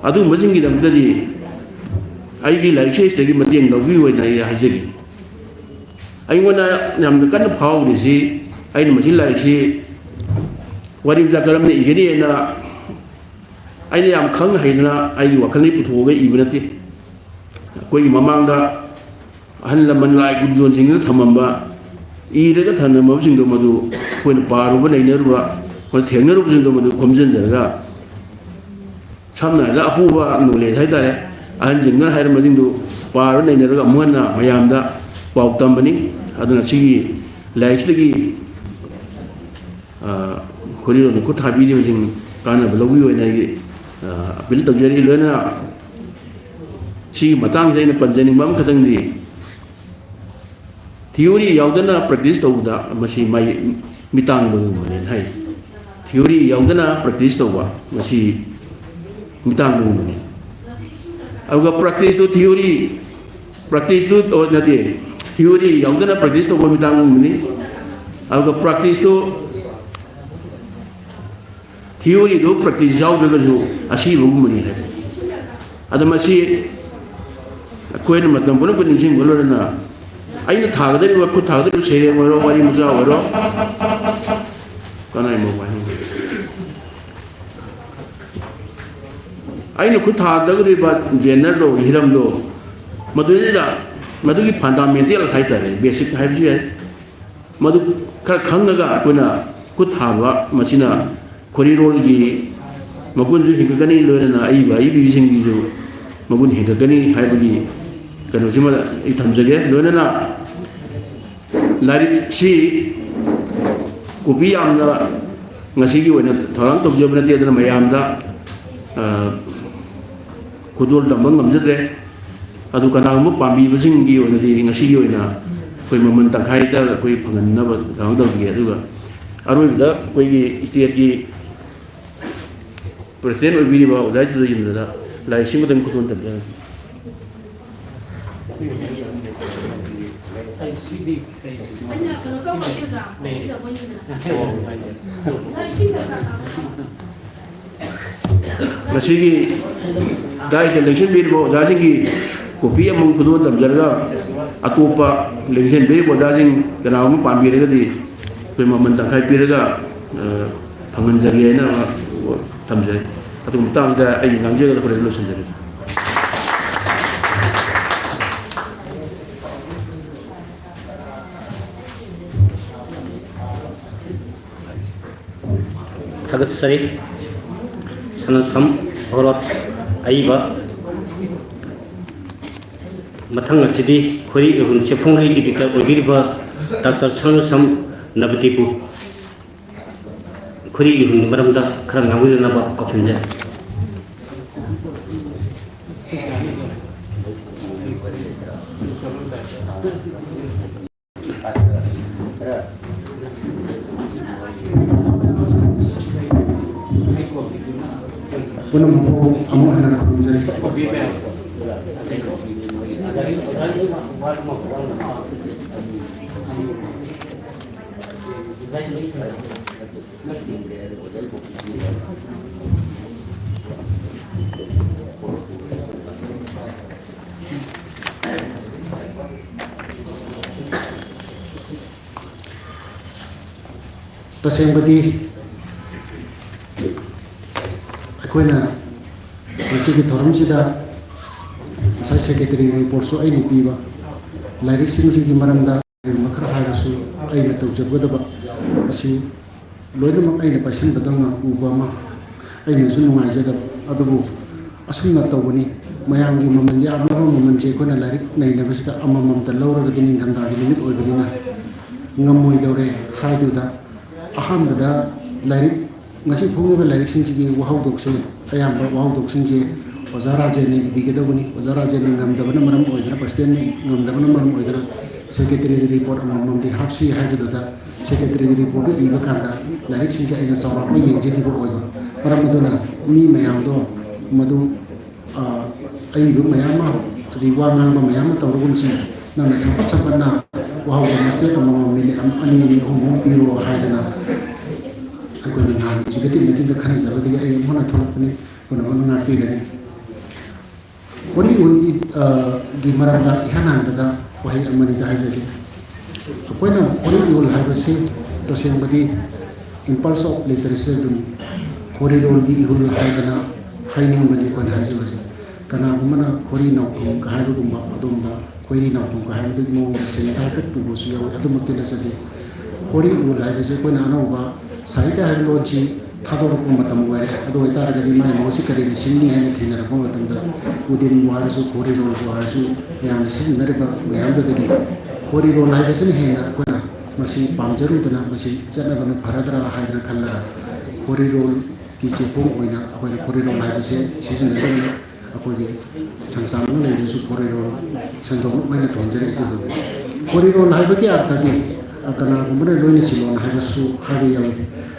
ꯑꯗꯨꯒꯨꯝꯕꯁꯤꯡꯒꯤꯗꯃꯛꯇꯗꯤ ꯑꯩꯒꯤ ꯂꯥꯏꯔꯤꯛꯁꯦ ꯁꯤꯗꯒꯤ ꯃꯇꯦꯡ ꯂꯧꯕꯤꯌꯨ ꯍꯥꯏꯅ ꯑꯩ ꯍꯥꯏꯖꯒꯦ꯫ ꯑꯩꯉꯣꯟꯗ ꯌꯥꯝꯅ ꯀꯟꯅ ꯐꯥꯎꯔꯤꯁꯤ, ꯑꯩꯅ ꯃꯁꯤ ꯂꯥꯏꯔꯤꯛꯁꯤ ꯋꯥꯔꯤ ꯃꯆꯥ ꯀꯔꯝꯅ ꯏꯒꯅꯤ ꯍꯥꯏꯅ ꯑꯩꯅ ꯌꯥꯝ ꯈꯪ ꯍꯩꯗꯅ ꯑꯩꯒꯤ ꯋꯥꯈꯜꯗꯒꯤ ꯄꯨꯊꯣꯛꯑꯒ ꯏꯕ ꯅꯠꯇꯦ꯫ ꯑꯩꯈꯣꯏꯒꯤ ꯃꯃꯥꯡꯗ ꯑꯍꯜ ꯂꯃꯟ ꯂꯥꯏ ꯒꯨꯔꯨꯖꯣꯟꯁꯤꯡꯅ ꯊꯝꯃꯝꯕ, ꯏꯔꯒ ꯊꯝꯂꯝꯃꯕꯁꯤꯡꯗꯣ ꯃꯗꯨ ꯑꯩꯈꯣꯏꯅ ꯄꯥꯔꯨꯕ ꯅꯩꯅꯔꯨꯕ, ꯑꯩꯈꯣꯏ ꯊꯦꯡꯅꯔꯨꯕꯁꯤꯡꯗꯣ ꯃꯗꯨ ꯈꯣꯝꯖꯤꯟꯖꯔꯒ, ꯁꯝꯅ ꯍꯥꯏꯔꯕꯗ ꯑꯄꯨꯕ ꯅꯣꯂꯦꯖ ꯍꯥꯏ ꯇꯥꯔꯦ, ꯑꯍꯟꯁꯤꯡꯗꯨꯅ ꯍꯥꯏꯔꯝꯕꯁꯤꯡꯗꯨ ꯄꯥꯔ ꯅꯩꯅꯔꯒ ꯑꯃꯨꯛ ꯍꯟꯅ ꯃꯌꯥꯝꯗ ꯄꯥꯎ ꯇꯝꯕꯅꯤ꯫ ꯑꯗꯨꯅ ꯁꯤꯒꯤ ꯂꯥꯏꯔꯤꯛꯁꯤꯗꯒꯤ, ꯑ, ꯈꯣꯔꯤꯔꯣꯜꯗ ꯈꯨꯠ ꯊꯥꯕꯤꯔꯤꯕꯁꯤꯡ ꯀꯥꯟꯅꯕ ꯂꯧꯕꯤꯌꯨ ꯍꯥꯏꯅ ꯑꯩꯒꯤ, ꯑ, ꯑꯄꯤꯜ ꯇꯧꯖꯔꯤ꯫ ꯂꯣꯏꯅꯅ ꯁꯤꯒꯤ ꯃꯇꯥꯡꯁꯤꯗ ꯑꯩꯅ ꯄꯟꯖꯅꯤꯡꯕ ꯑꯃꯈꯛꯇꯪꯗꯤ, ꯊꯤꯑꯣꯔꯤ ꯌꯥꯎꯗꯅ ꯄ꯭ꯔꯦꯛꯇꯤꯁ ꯇꯧꯕꯗ ꯃꯁꯤ ꯃꯥꯏ ꯃꯤꯠ ꯇꯥꯡꯕꯒꯨꯝꯕꯅꯦꯅ ꯍꯥꯏ꯫ ꯊꯤꯑꯣꯔꯤ ꯌꯥꯎꯗꯅ ꯄ꯭ꯔꯦꯛꯇꯤꯁ ꯇꯧꯕ ꯃꯁꯤ ꯃꯤꯠ ꯇꯥꯡꯕꯒꯨꯝꯕꯅꯤ꯫ ꯑꯗꯨꯒ ꯄ꯭ꯔꯦꯛꯇꯤꯁꯇꯨ ꯊꯤꯑꯣꯔꯤ, ꯄ꯭ꯔꯦꯛꯇꯤꯁꯇꯨ, ꯑꯣ, ꯅꯠꯇꯦ, ꯊꯤꯑꯣꯔꯤ ꯌꯥꯎꯗꯅ ꯄ꯭ꯔꯦꯛꯇꯤꯁ ꯇꯧꯕ ꯃꯤꯠ ꯇꯥꯡꯕꯒꯨꯝꯕꯅꯤ꯫ ꯑꯗꯨꯒ ꯄ꯭ꯔꯦꯛꯇꯤꯁꯇꯨ, ꯊꯤꯑꯣꯔꯤꯗꯨ ꯄ꯭ꯔꯦꯛꯇꯤꯁ ꯌꯥꯎꯗ꯭ꯔꯒꯁꯨ ꯑꯁꯤꯕꯒꯨꯝꯕꯅꯤ ꯍꯥꯏꯕ꯫ ꯑꯗ ꯃꯁꯤ ꯑꯩꯈꯣꯏꯅ ꯃꯇꯝ ꯄꯨꯝꯅꯃꯛꯇ ꯅꯤꯡꯁꯤꯡꯕ ꯂꯣꯏꯅꯅ ꯑꯩꯅ ꯊꯥꯒꯗꯧꯔꯤꯕ, ꯈꯨꯠ ꯊꯥꯒꯗꯧꯔꯤꯕ ꯁꯩꯔꯦꯡ ꯑꯣꯏꯔꯣ, ꯋꯥꯔꯤ ꯃꯆꯥ ꯑꯣꯏꯔꯣ, ꯀꯅꯥꯏ ꯃꯣꯕꯥꯏꯜꯅꯣ? ꯑꯩꯅ ꯈꯨꯠ ꯊꯥꯗꯧꯔꯤꯕ ꯖꯦꯅꯔꯗꯣ, ꯍꯤꯔꯝꯗꯣ, ꯃꯗꯨꯗꯩꯗ, ꯃꯗꯨꯒꯤ ꯐꯟꯗꯥꯃꯦꯟꯇꯦꯜ ꯍꯥꯏꯇꯥꯔꯦ, ꯕꯦꯁꯤꯛ ꯍꯥꯏꯕꯁꯨ ꯌꯥꯏ, ꯃꯗꯨ ꯈꯔ ꯈꯪꯉꯒ ꯑꯩꯈꯣꯏꯅ ꯈꯨꯠ ꯊꯥꯕ, ꯃꯁꯤꯅ ꯈꯣꯔꯤꯔꯣꯜꯒꯤ ꯃꯒꯨꯟꯁꯨ ꯍꯦꯟꯒꯠꯀꯅꯤ, ꯂꯣꯏꯅꯅ ꯑꯏꯕ ꯑꯏꯕꯤꯁꯤꯡꯒꯤꯁꯨ ꯃꯒꯨꯟ ꯍꯦꯟꯒꯠꯀꯅꯤ ꯍꯥꯏꯕꯒꯤ ꯀꯩꯅꯣꯁꯤꯃ ꯑꯩ ꯊꯝꯖꯒꯦ꯫ ꯂꯣꯏꯅꯅ ꯂꯥꯏꯔꯤꯛꯁꯤ ꯀꯣꯄꯤ ꯌꯥꯝꯅ ꯉꯁꯤꯒꯤ ꯑꯣꯏꯅ ꯊꯧꯔꯥꯡ ꯇꯧꯖꯕ ꯅꯠꯇꯦ, ꯑꯗꯨꯅ ꯃꯌꯥꯝꯗ, ꯑ, ꯈꯨꯗꯣꯜ ꯇꯝꯕ ꯉꯝꯖꯗ꯭ꯔꯦ꯫ ꯑꯗꯨ ꯀꯅꯥꯒꯨꯝꯕ ꯄꯥꯝꯕꯤꯕꯁꯤꯡꯒꯤ ꯑꯣꯏꯅꯗꯤ ꯉꯁꯤꯒꯤ ꯑꯣꯏꯅ ꯑꯩꯈꯣꯏ ꯃꯃꯜ ꯇꯪꯈꯥꯏꯗ ꯑꯩꯈꯣꯏ ꯐꯪꯍꯟꯅꯕ ꯊꯧꯔꯥꯡ ꯇꯧꯖꯒꯦ꯫ ꯑꯗꯨꯒ ꯑꯔꯣꯏꯕꯗ ꯑꯩꯈꯣꯏꯒꯤ ꯁ꯭ꯇꯦꯠꯀꯤ ꯄ꯭ꯔꯁꯤꯗꯦꯟ ꯑꯣꯏꯕꯤꯔꯤꯕ ꯑꯣꯖꯥ ꯖꯤꯇꯦꯟꯗ꯭ꯔꯗ ꯂꯥꯏꯔꯤꯛꯁꯤꯃꯇꯪ ꯈꯨꯗꯣꯜ ꯇꯝꯖꯔꯒꯦ꯫ ꯑꯩꯅ ꯀꯩꯅꯣ ꯇꯧꯕꯒꯤ ꯑꯣꯖꯥ, ꯑꯩꯅ ꯃꯣꯏꯅꯤꯅ꯫ ꯉꯁꯤꯒꯤ ꯗꯥꯏꯗ ꯂꯦꯡꯁꯤꯟꯕꯤꯔꯤꯕ ꯑꯣꯖꯥꯁꯤꯡꯒꯤ ꯀꯣꯄꯤ ꯑꯃꯃꯝ ꯈꯨꯗꯣꯜ ꯇꯝꯖꯔꯒ, ꯑꯇꯣꯞꯄ ꯂꯦꯡꯁꯤꯟꯕꯤꯔꯤꯕ ꯑꯣꯖꯥꯁꯤꯡ ꯀꯅꯥꯒꯨꯝꯕ ꯄꯥꯝꯕꯤꯔꯒꯗꯤ ꯑꯩꯈꯣꯏ ꯃꯃꯜ ꯇꯪꯈꯥꯏ ꯄꯤꯔꯒ, ꯑ, ꯐꯪꯍꯟꯖꯒꯦ ꯍꯥꯏꯅ ꯊꯝꯖꯩ꯫ ꯑꯗꯨꯒꯤ ꯃꯇꯥꯡꯗ ꯑꯩꯒꯤ ꯉꯥꯡꯖꯒꯗꯕ ꯈꯔ ꯂꯣꯏꯁꯤꯟꯖꯔꯒꯦ꯫ ꯊꯥꯒꯠꯆꯔꯤ꯫ ꯁꯅꯥꯁꯝ ꯍꯣꯔꯣꯠ ꯑꯏꯕ꯫ ꯃꯊꯪ ꯑꯁꯤꯗꯤ ꯈꯣꯏꯔꯤ ꯏꯍꯨꯜ ꯆꯦꯐꯣꯡꯒꯤ editor ꯑꯣꯏꯕꯤꯔꯤꯕ ꯗꯥꯛꯇꯔ ꯁꯅꯥꯁꯝ ꯅꯕꯗꯤꯞꯄꯨ ꯈꯣꯏꯔꯤ ꯏꯍꯨꯜꯒꯤ ꯃꯔꯝꯗ ꯈꯔ ꯉꯥꯡꯕꯤꯅꯅꯕ ꯀꯧꯁꯤꯟꯖꯔꯤ꯫ ꯄꯨꯝꯅꯃꯛꯄꯨ ꯑꯃꯨꯛ ꯍꯟꯅ ꯈꯨꯔꯨꯝꯖꯔꯤ꯫ ꯇꯁꯦꯡꯕꯗꯤ ꯑꯩꯈꯣꯏꯅ ꯉꯁꯤꯒꯤ ꯊꯧꯔꯝꯁꯤꯗ ꯉꯁꯥꯏ secretary reportꯁꯨ ꯑꯩꯅ ꯄꯤꯕ, ꯂꯥꯏꯔꯤꯛꯁꯤꯡꯁꯤꯒꯤ ꯃꯔꯝꯗ ꯀꯔꯤꯒꯨꯝꯕ ꯈꯔ ꯍꯥꯏꯕꯁꯨ ꯑꯩꯅ ꯇꯧꯖꯒꯗꯕ ꯑꯁꯤ ꯂꯣꯏꯅꯃꯛ ꯑꯩꯅ ꯄꯥꯏꯁꯟꯕꯗꯧꯅ ꯎꯕ ꯑꯃ ꯑꯩꯅꯁꯨ ꯅꯨꯡꯉꯥꯏꯖꯗꯕ꯫ ꯑꯗꯨꯕꯨ ꯑꯁꯨꯝꯅ ꯇꯧꯕꯅꯤ, ꯃꯌꯥꯝꯒꯤ ꯃꯃꯜ ꯌꯥꯝꯂꯕ ꯃꯃꯜꯁꯦ ꯑꯩꯈꯣꯏꯅ ꯂꯥꯏꯔꯤꯛ ꯅꯩꯅꯕꯁꯤꯗ ꯑꯃꯃꯝꯇ ꯂꯧꯔꯒꯗꯤ ꯅꯤꯡꯊꯝꯊꯥꯒꯤ ꯅꯨꯃꯤꯠ ꯑꯣꯏꯕꯅꯤꯅ ꯉꯝꯃꯣꯏꯗꯧꯔꯦ ꯍꯥꯏꯗꯨꯗ, ꯑꯍꯥꯟꯕꯗ ꯂꯥꯏꯔꯤꯛ ꯉꯁꯤ ꯐꯣꯡꯂꯤꯕ ꯂꯥꯏꯔꯤꯛꯁꯤꯡꯁꯤꯒꯤ ꯋꯥꯍꯧꯗꯣꯛꯁꯦ, ꯑꯌꯥꯝꯕ ꯋꯥꯍꯧꯗꯣꯛꯁꯤꯡꯁꯦ ꯑꯣꯖꯥ ꯔꯥꯖꯦꯟꯅ ꯏꯕꯤꯒꯗꯧꯕꯅꯤ꯫ ꯑꯣꯖꯥ ꯔꯥꯖꯦꯟꯅ ꯉꯝꯗꯕꯅ ꯃꯔꯝ ꯑꯣꯏꯗꯅ, presidentꯅ ꯉꯝꯗꯕꯅ ꯃꯔꯝ ꯑꯣꯏꯗꯅ, secretaryꯒꯤ report ꯑꯃꯃꯝꯗꯤ ꯍꯥꯞꯁꯤ ꯍꯥꯏꯕꯗꯨꯗ, secretaryꯒꯤ reportꯇꯨ ꯏꯕ ꯀꯥꯟꯗ ꯂꯥꯏꯔꯤꯛꯁꯤꯡꯁꯦ ꯑꯩꯅ ꯆꯥꯎꯔꯥꯛꯄ ꯌꯦꯡꯖꯈꯤꯕ ꯑꯣꯏꯕ꯫ ꯃꯔꯝ ꯑꯗꯨꯅ ꯃꯤ ꯃꯌꯥꯝꯗꯣ ꯃꯗꯨ ꯑ, ꯑꯏꯕ ꯃꯌꯥꯝ ꯑꯃ, ꯑꯗꯩ ꯋꯥ ꯉꯥꯡꯕ ꯃꯌꯥꯝ ꯑꯃ ꯇꯧꯔꯒꯨꯝꯁꯤ, ꯅꯪꯅ ꯁꯝꯄꯠ ꯁꯝꯄꯠꯅ ꯋꯥꯍꯧꯕ ꯃꯆꯦꯠ ꯑꯃꯃꯝ, minute ꯑꯃ, ꯑꯅꯤ, ꯑꯅꯤ, ꯑꯍꯨꯝ, ꯑꯍꯨꯝ ꯄꯤꯔꯣ ꯍꯥꯏꯗꯅ ꯑꯩꯈꯣꯏꯅ ꯅꯍꯥꯟ executive meetingꯗ ꯈꯟꯅꯖꯕꯗꯒꯤ ꯑꯩ ꯑꯃꯨꯛ ꯍꯟꯅ ꯊꯣꯛꯂꯛꯄꯅꯤ, ꯄꯨꯝꯅꯃꯛꯅ ꯉꯥꯛꯄꯤꯒꯅꯤ꯫ ꯈꯣꯔꯤ ꯏꯍꯨꯜ, ꯑ, ꯒꯤ ꯃꯔꯝꯗ ꯏꯍꯥꯟ ꯍꯥꯟꯕꯗ ꯋꯥꯍꯩ ꯑꯃꯅꯤꯗ ꯍꯥꯏꯖꯒꯦ꯫ ꯑꯩꯈꯣꯏꯅ ꯈꯣꯔꯤ ꯏꯍꯨꯜ ꯍꯥꯏꯕꯁꯤ ꯇꯁꯦꯡꯕꯗꯤ impulse of literature ꯑꯗꯨꯅꯤ꯫ ꯈꯣꯔꯤꯔꯣꯜꯒꯤ ꯏꯍꯨꯜ ꯍꯥꯏꯗꯅ ꯍꯥꯏꯅꯤꯡꯕꯅꯤ ꯑꯩꯈꯣꯏꯅ ꯍꯥꯏꯖꯕꯁꯦ꯫ ꯀꯅꯥꯒꯨꯝꯕꯅ ꯈꯣꯔꯤ ꯅꯥꯎꯐꯝꯒ ꯍꯥꯏꯕꯒꯨꯝꯕ ꯑꯗꯨꯒꯨꯝꯕ ꯈꯣꯏꯔꯤ ꯅꯥꯎꯐꯝꯒ ꯍꯥꯏꯕꯗꯨꯒꯤ ꯃꯑꯣꯡꯗ ꯁꯦꯟꯁ ꯍꯥꯏꯐꯦꯠ ꯄꯨꯕꯁꯨ ꯌꯥꯎꯏ꯫ ꯑꯗꯨꯃꯛꯇꯤ ꯅꯠꯆꯗꯦ꯫ ꯈꯣꯔꯤ ꯏꯍꯨꯜ ꯍꯥꯏꯕꯁꯦ ꯑꯩꯈꯣꯏꯅ ꯑꯅꯧꯕ ꯁꯥꯍꯤꯇ꯭ꯌ ꯍꯥꯏꯕ ꯂꯣꯟꯁꯤ ꯊꯥꯗꯣꯔꯛꯄ ꯃꯇꯝ ꯑꯣꯏꯔꯦ꯫ ꯑꯗꯨ ꯑꯣꯏꯇꯥꯔꯒꯗꯤ ꯃꯥꯒꯤ ꯃꯍꯨꯠꯁꯤ ꯀꯔꯤꯅ ꯁꯤꯟꯅꯤ ꯍꯥꯏꯅ ꯊꯤꯅꯔꯛꯄ ꯃꯇꯝꯗ, ꯎꯗꯤꯟꯕꯨ ꯍꯥꯏꯔꯁꯨ, ꯈꯣꯔꯤꯔꯣꯜꯕꯨ ꯍꯥꯏꯔꯁꯨ, ꯃꯌꯥꯝꯅ ꯁꯤꯖꯤꯟꯅꯔꯤꯕ ꯃꯌꯥꯝꯗꯨꯗꯒꯤ ꯈꯣꯔꯤꯔꯣꯜ ꯍꯥꯏꯕꯁꯤꯅ ꯍꯦꯟꯅ ꯑꯩꯈꯣꯏꯅ ꯃꯁꯤ ꯄꯥꯝꯖꯔꯨꯗꯅ ꯃꯁꯤ ꯆꯠꯅꯕꯅ ꯐꯔꯗ꯭ꯔꯥ ꯍꯥꯏꯗꯅ ꯈꯜꯂꯒ, ꯈꯣꯔꯤꯔꯣꯜꯒꯤ ꯆꯦꯐꯣꯡ ꯑꯣꯏꯅ ꯑꯩꯈꯣꯏꯅ ꯈꯣꯔꯤꯔꯣꯜ ꯍꯥꯏꯕꯁꯦ ꯁꯤꯖꯤꯟꯅꯖꯕꯅꯤ꯫ ꯑꯩꯈꯣꯏꯒꯤ ꯁꯪꯁꯥꯟ ꯑꯃ ꯂꯩꯔꯁꯨ ꯈꯣꯔꯤꯔꯣꯜ ꯁꯟꯗꯣꯛꯅ ꯑꯩꯈꯣꯏꯅ ꯊꯣꯟꯖꯔꯛꯏꯁꯤꯗꯤ꯫ ꯈꯣꯔꯤꯔꯣꯜ ꯍꯥꯏꯕꯒꯤ ꯑꯔꯊꯗꯤ, ꯑ, ꯀꯅꯥꯒꯨꯝꯕꯅ ꯂꯣꯏꯅ ꯁꯤꯜꯂꯣꯟ ꯍꯥꯏꯕꯁꯨ ꯍꯥꯏꯕ ꯌꯥꯎꯏ꯫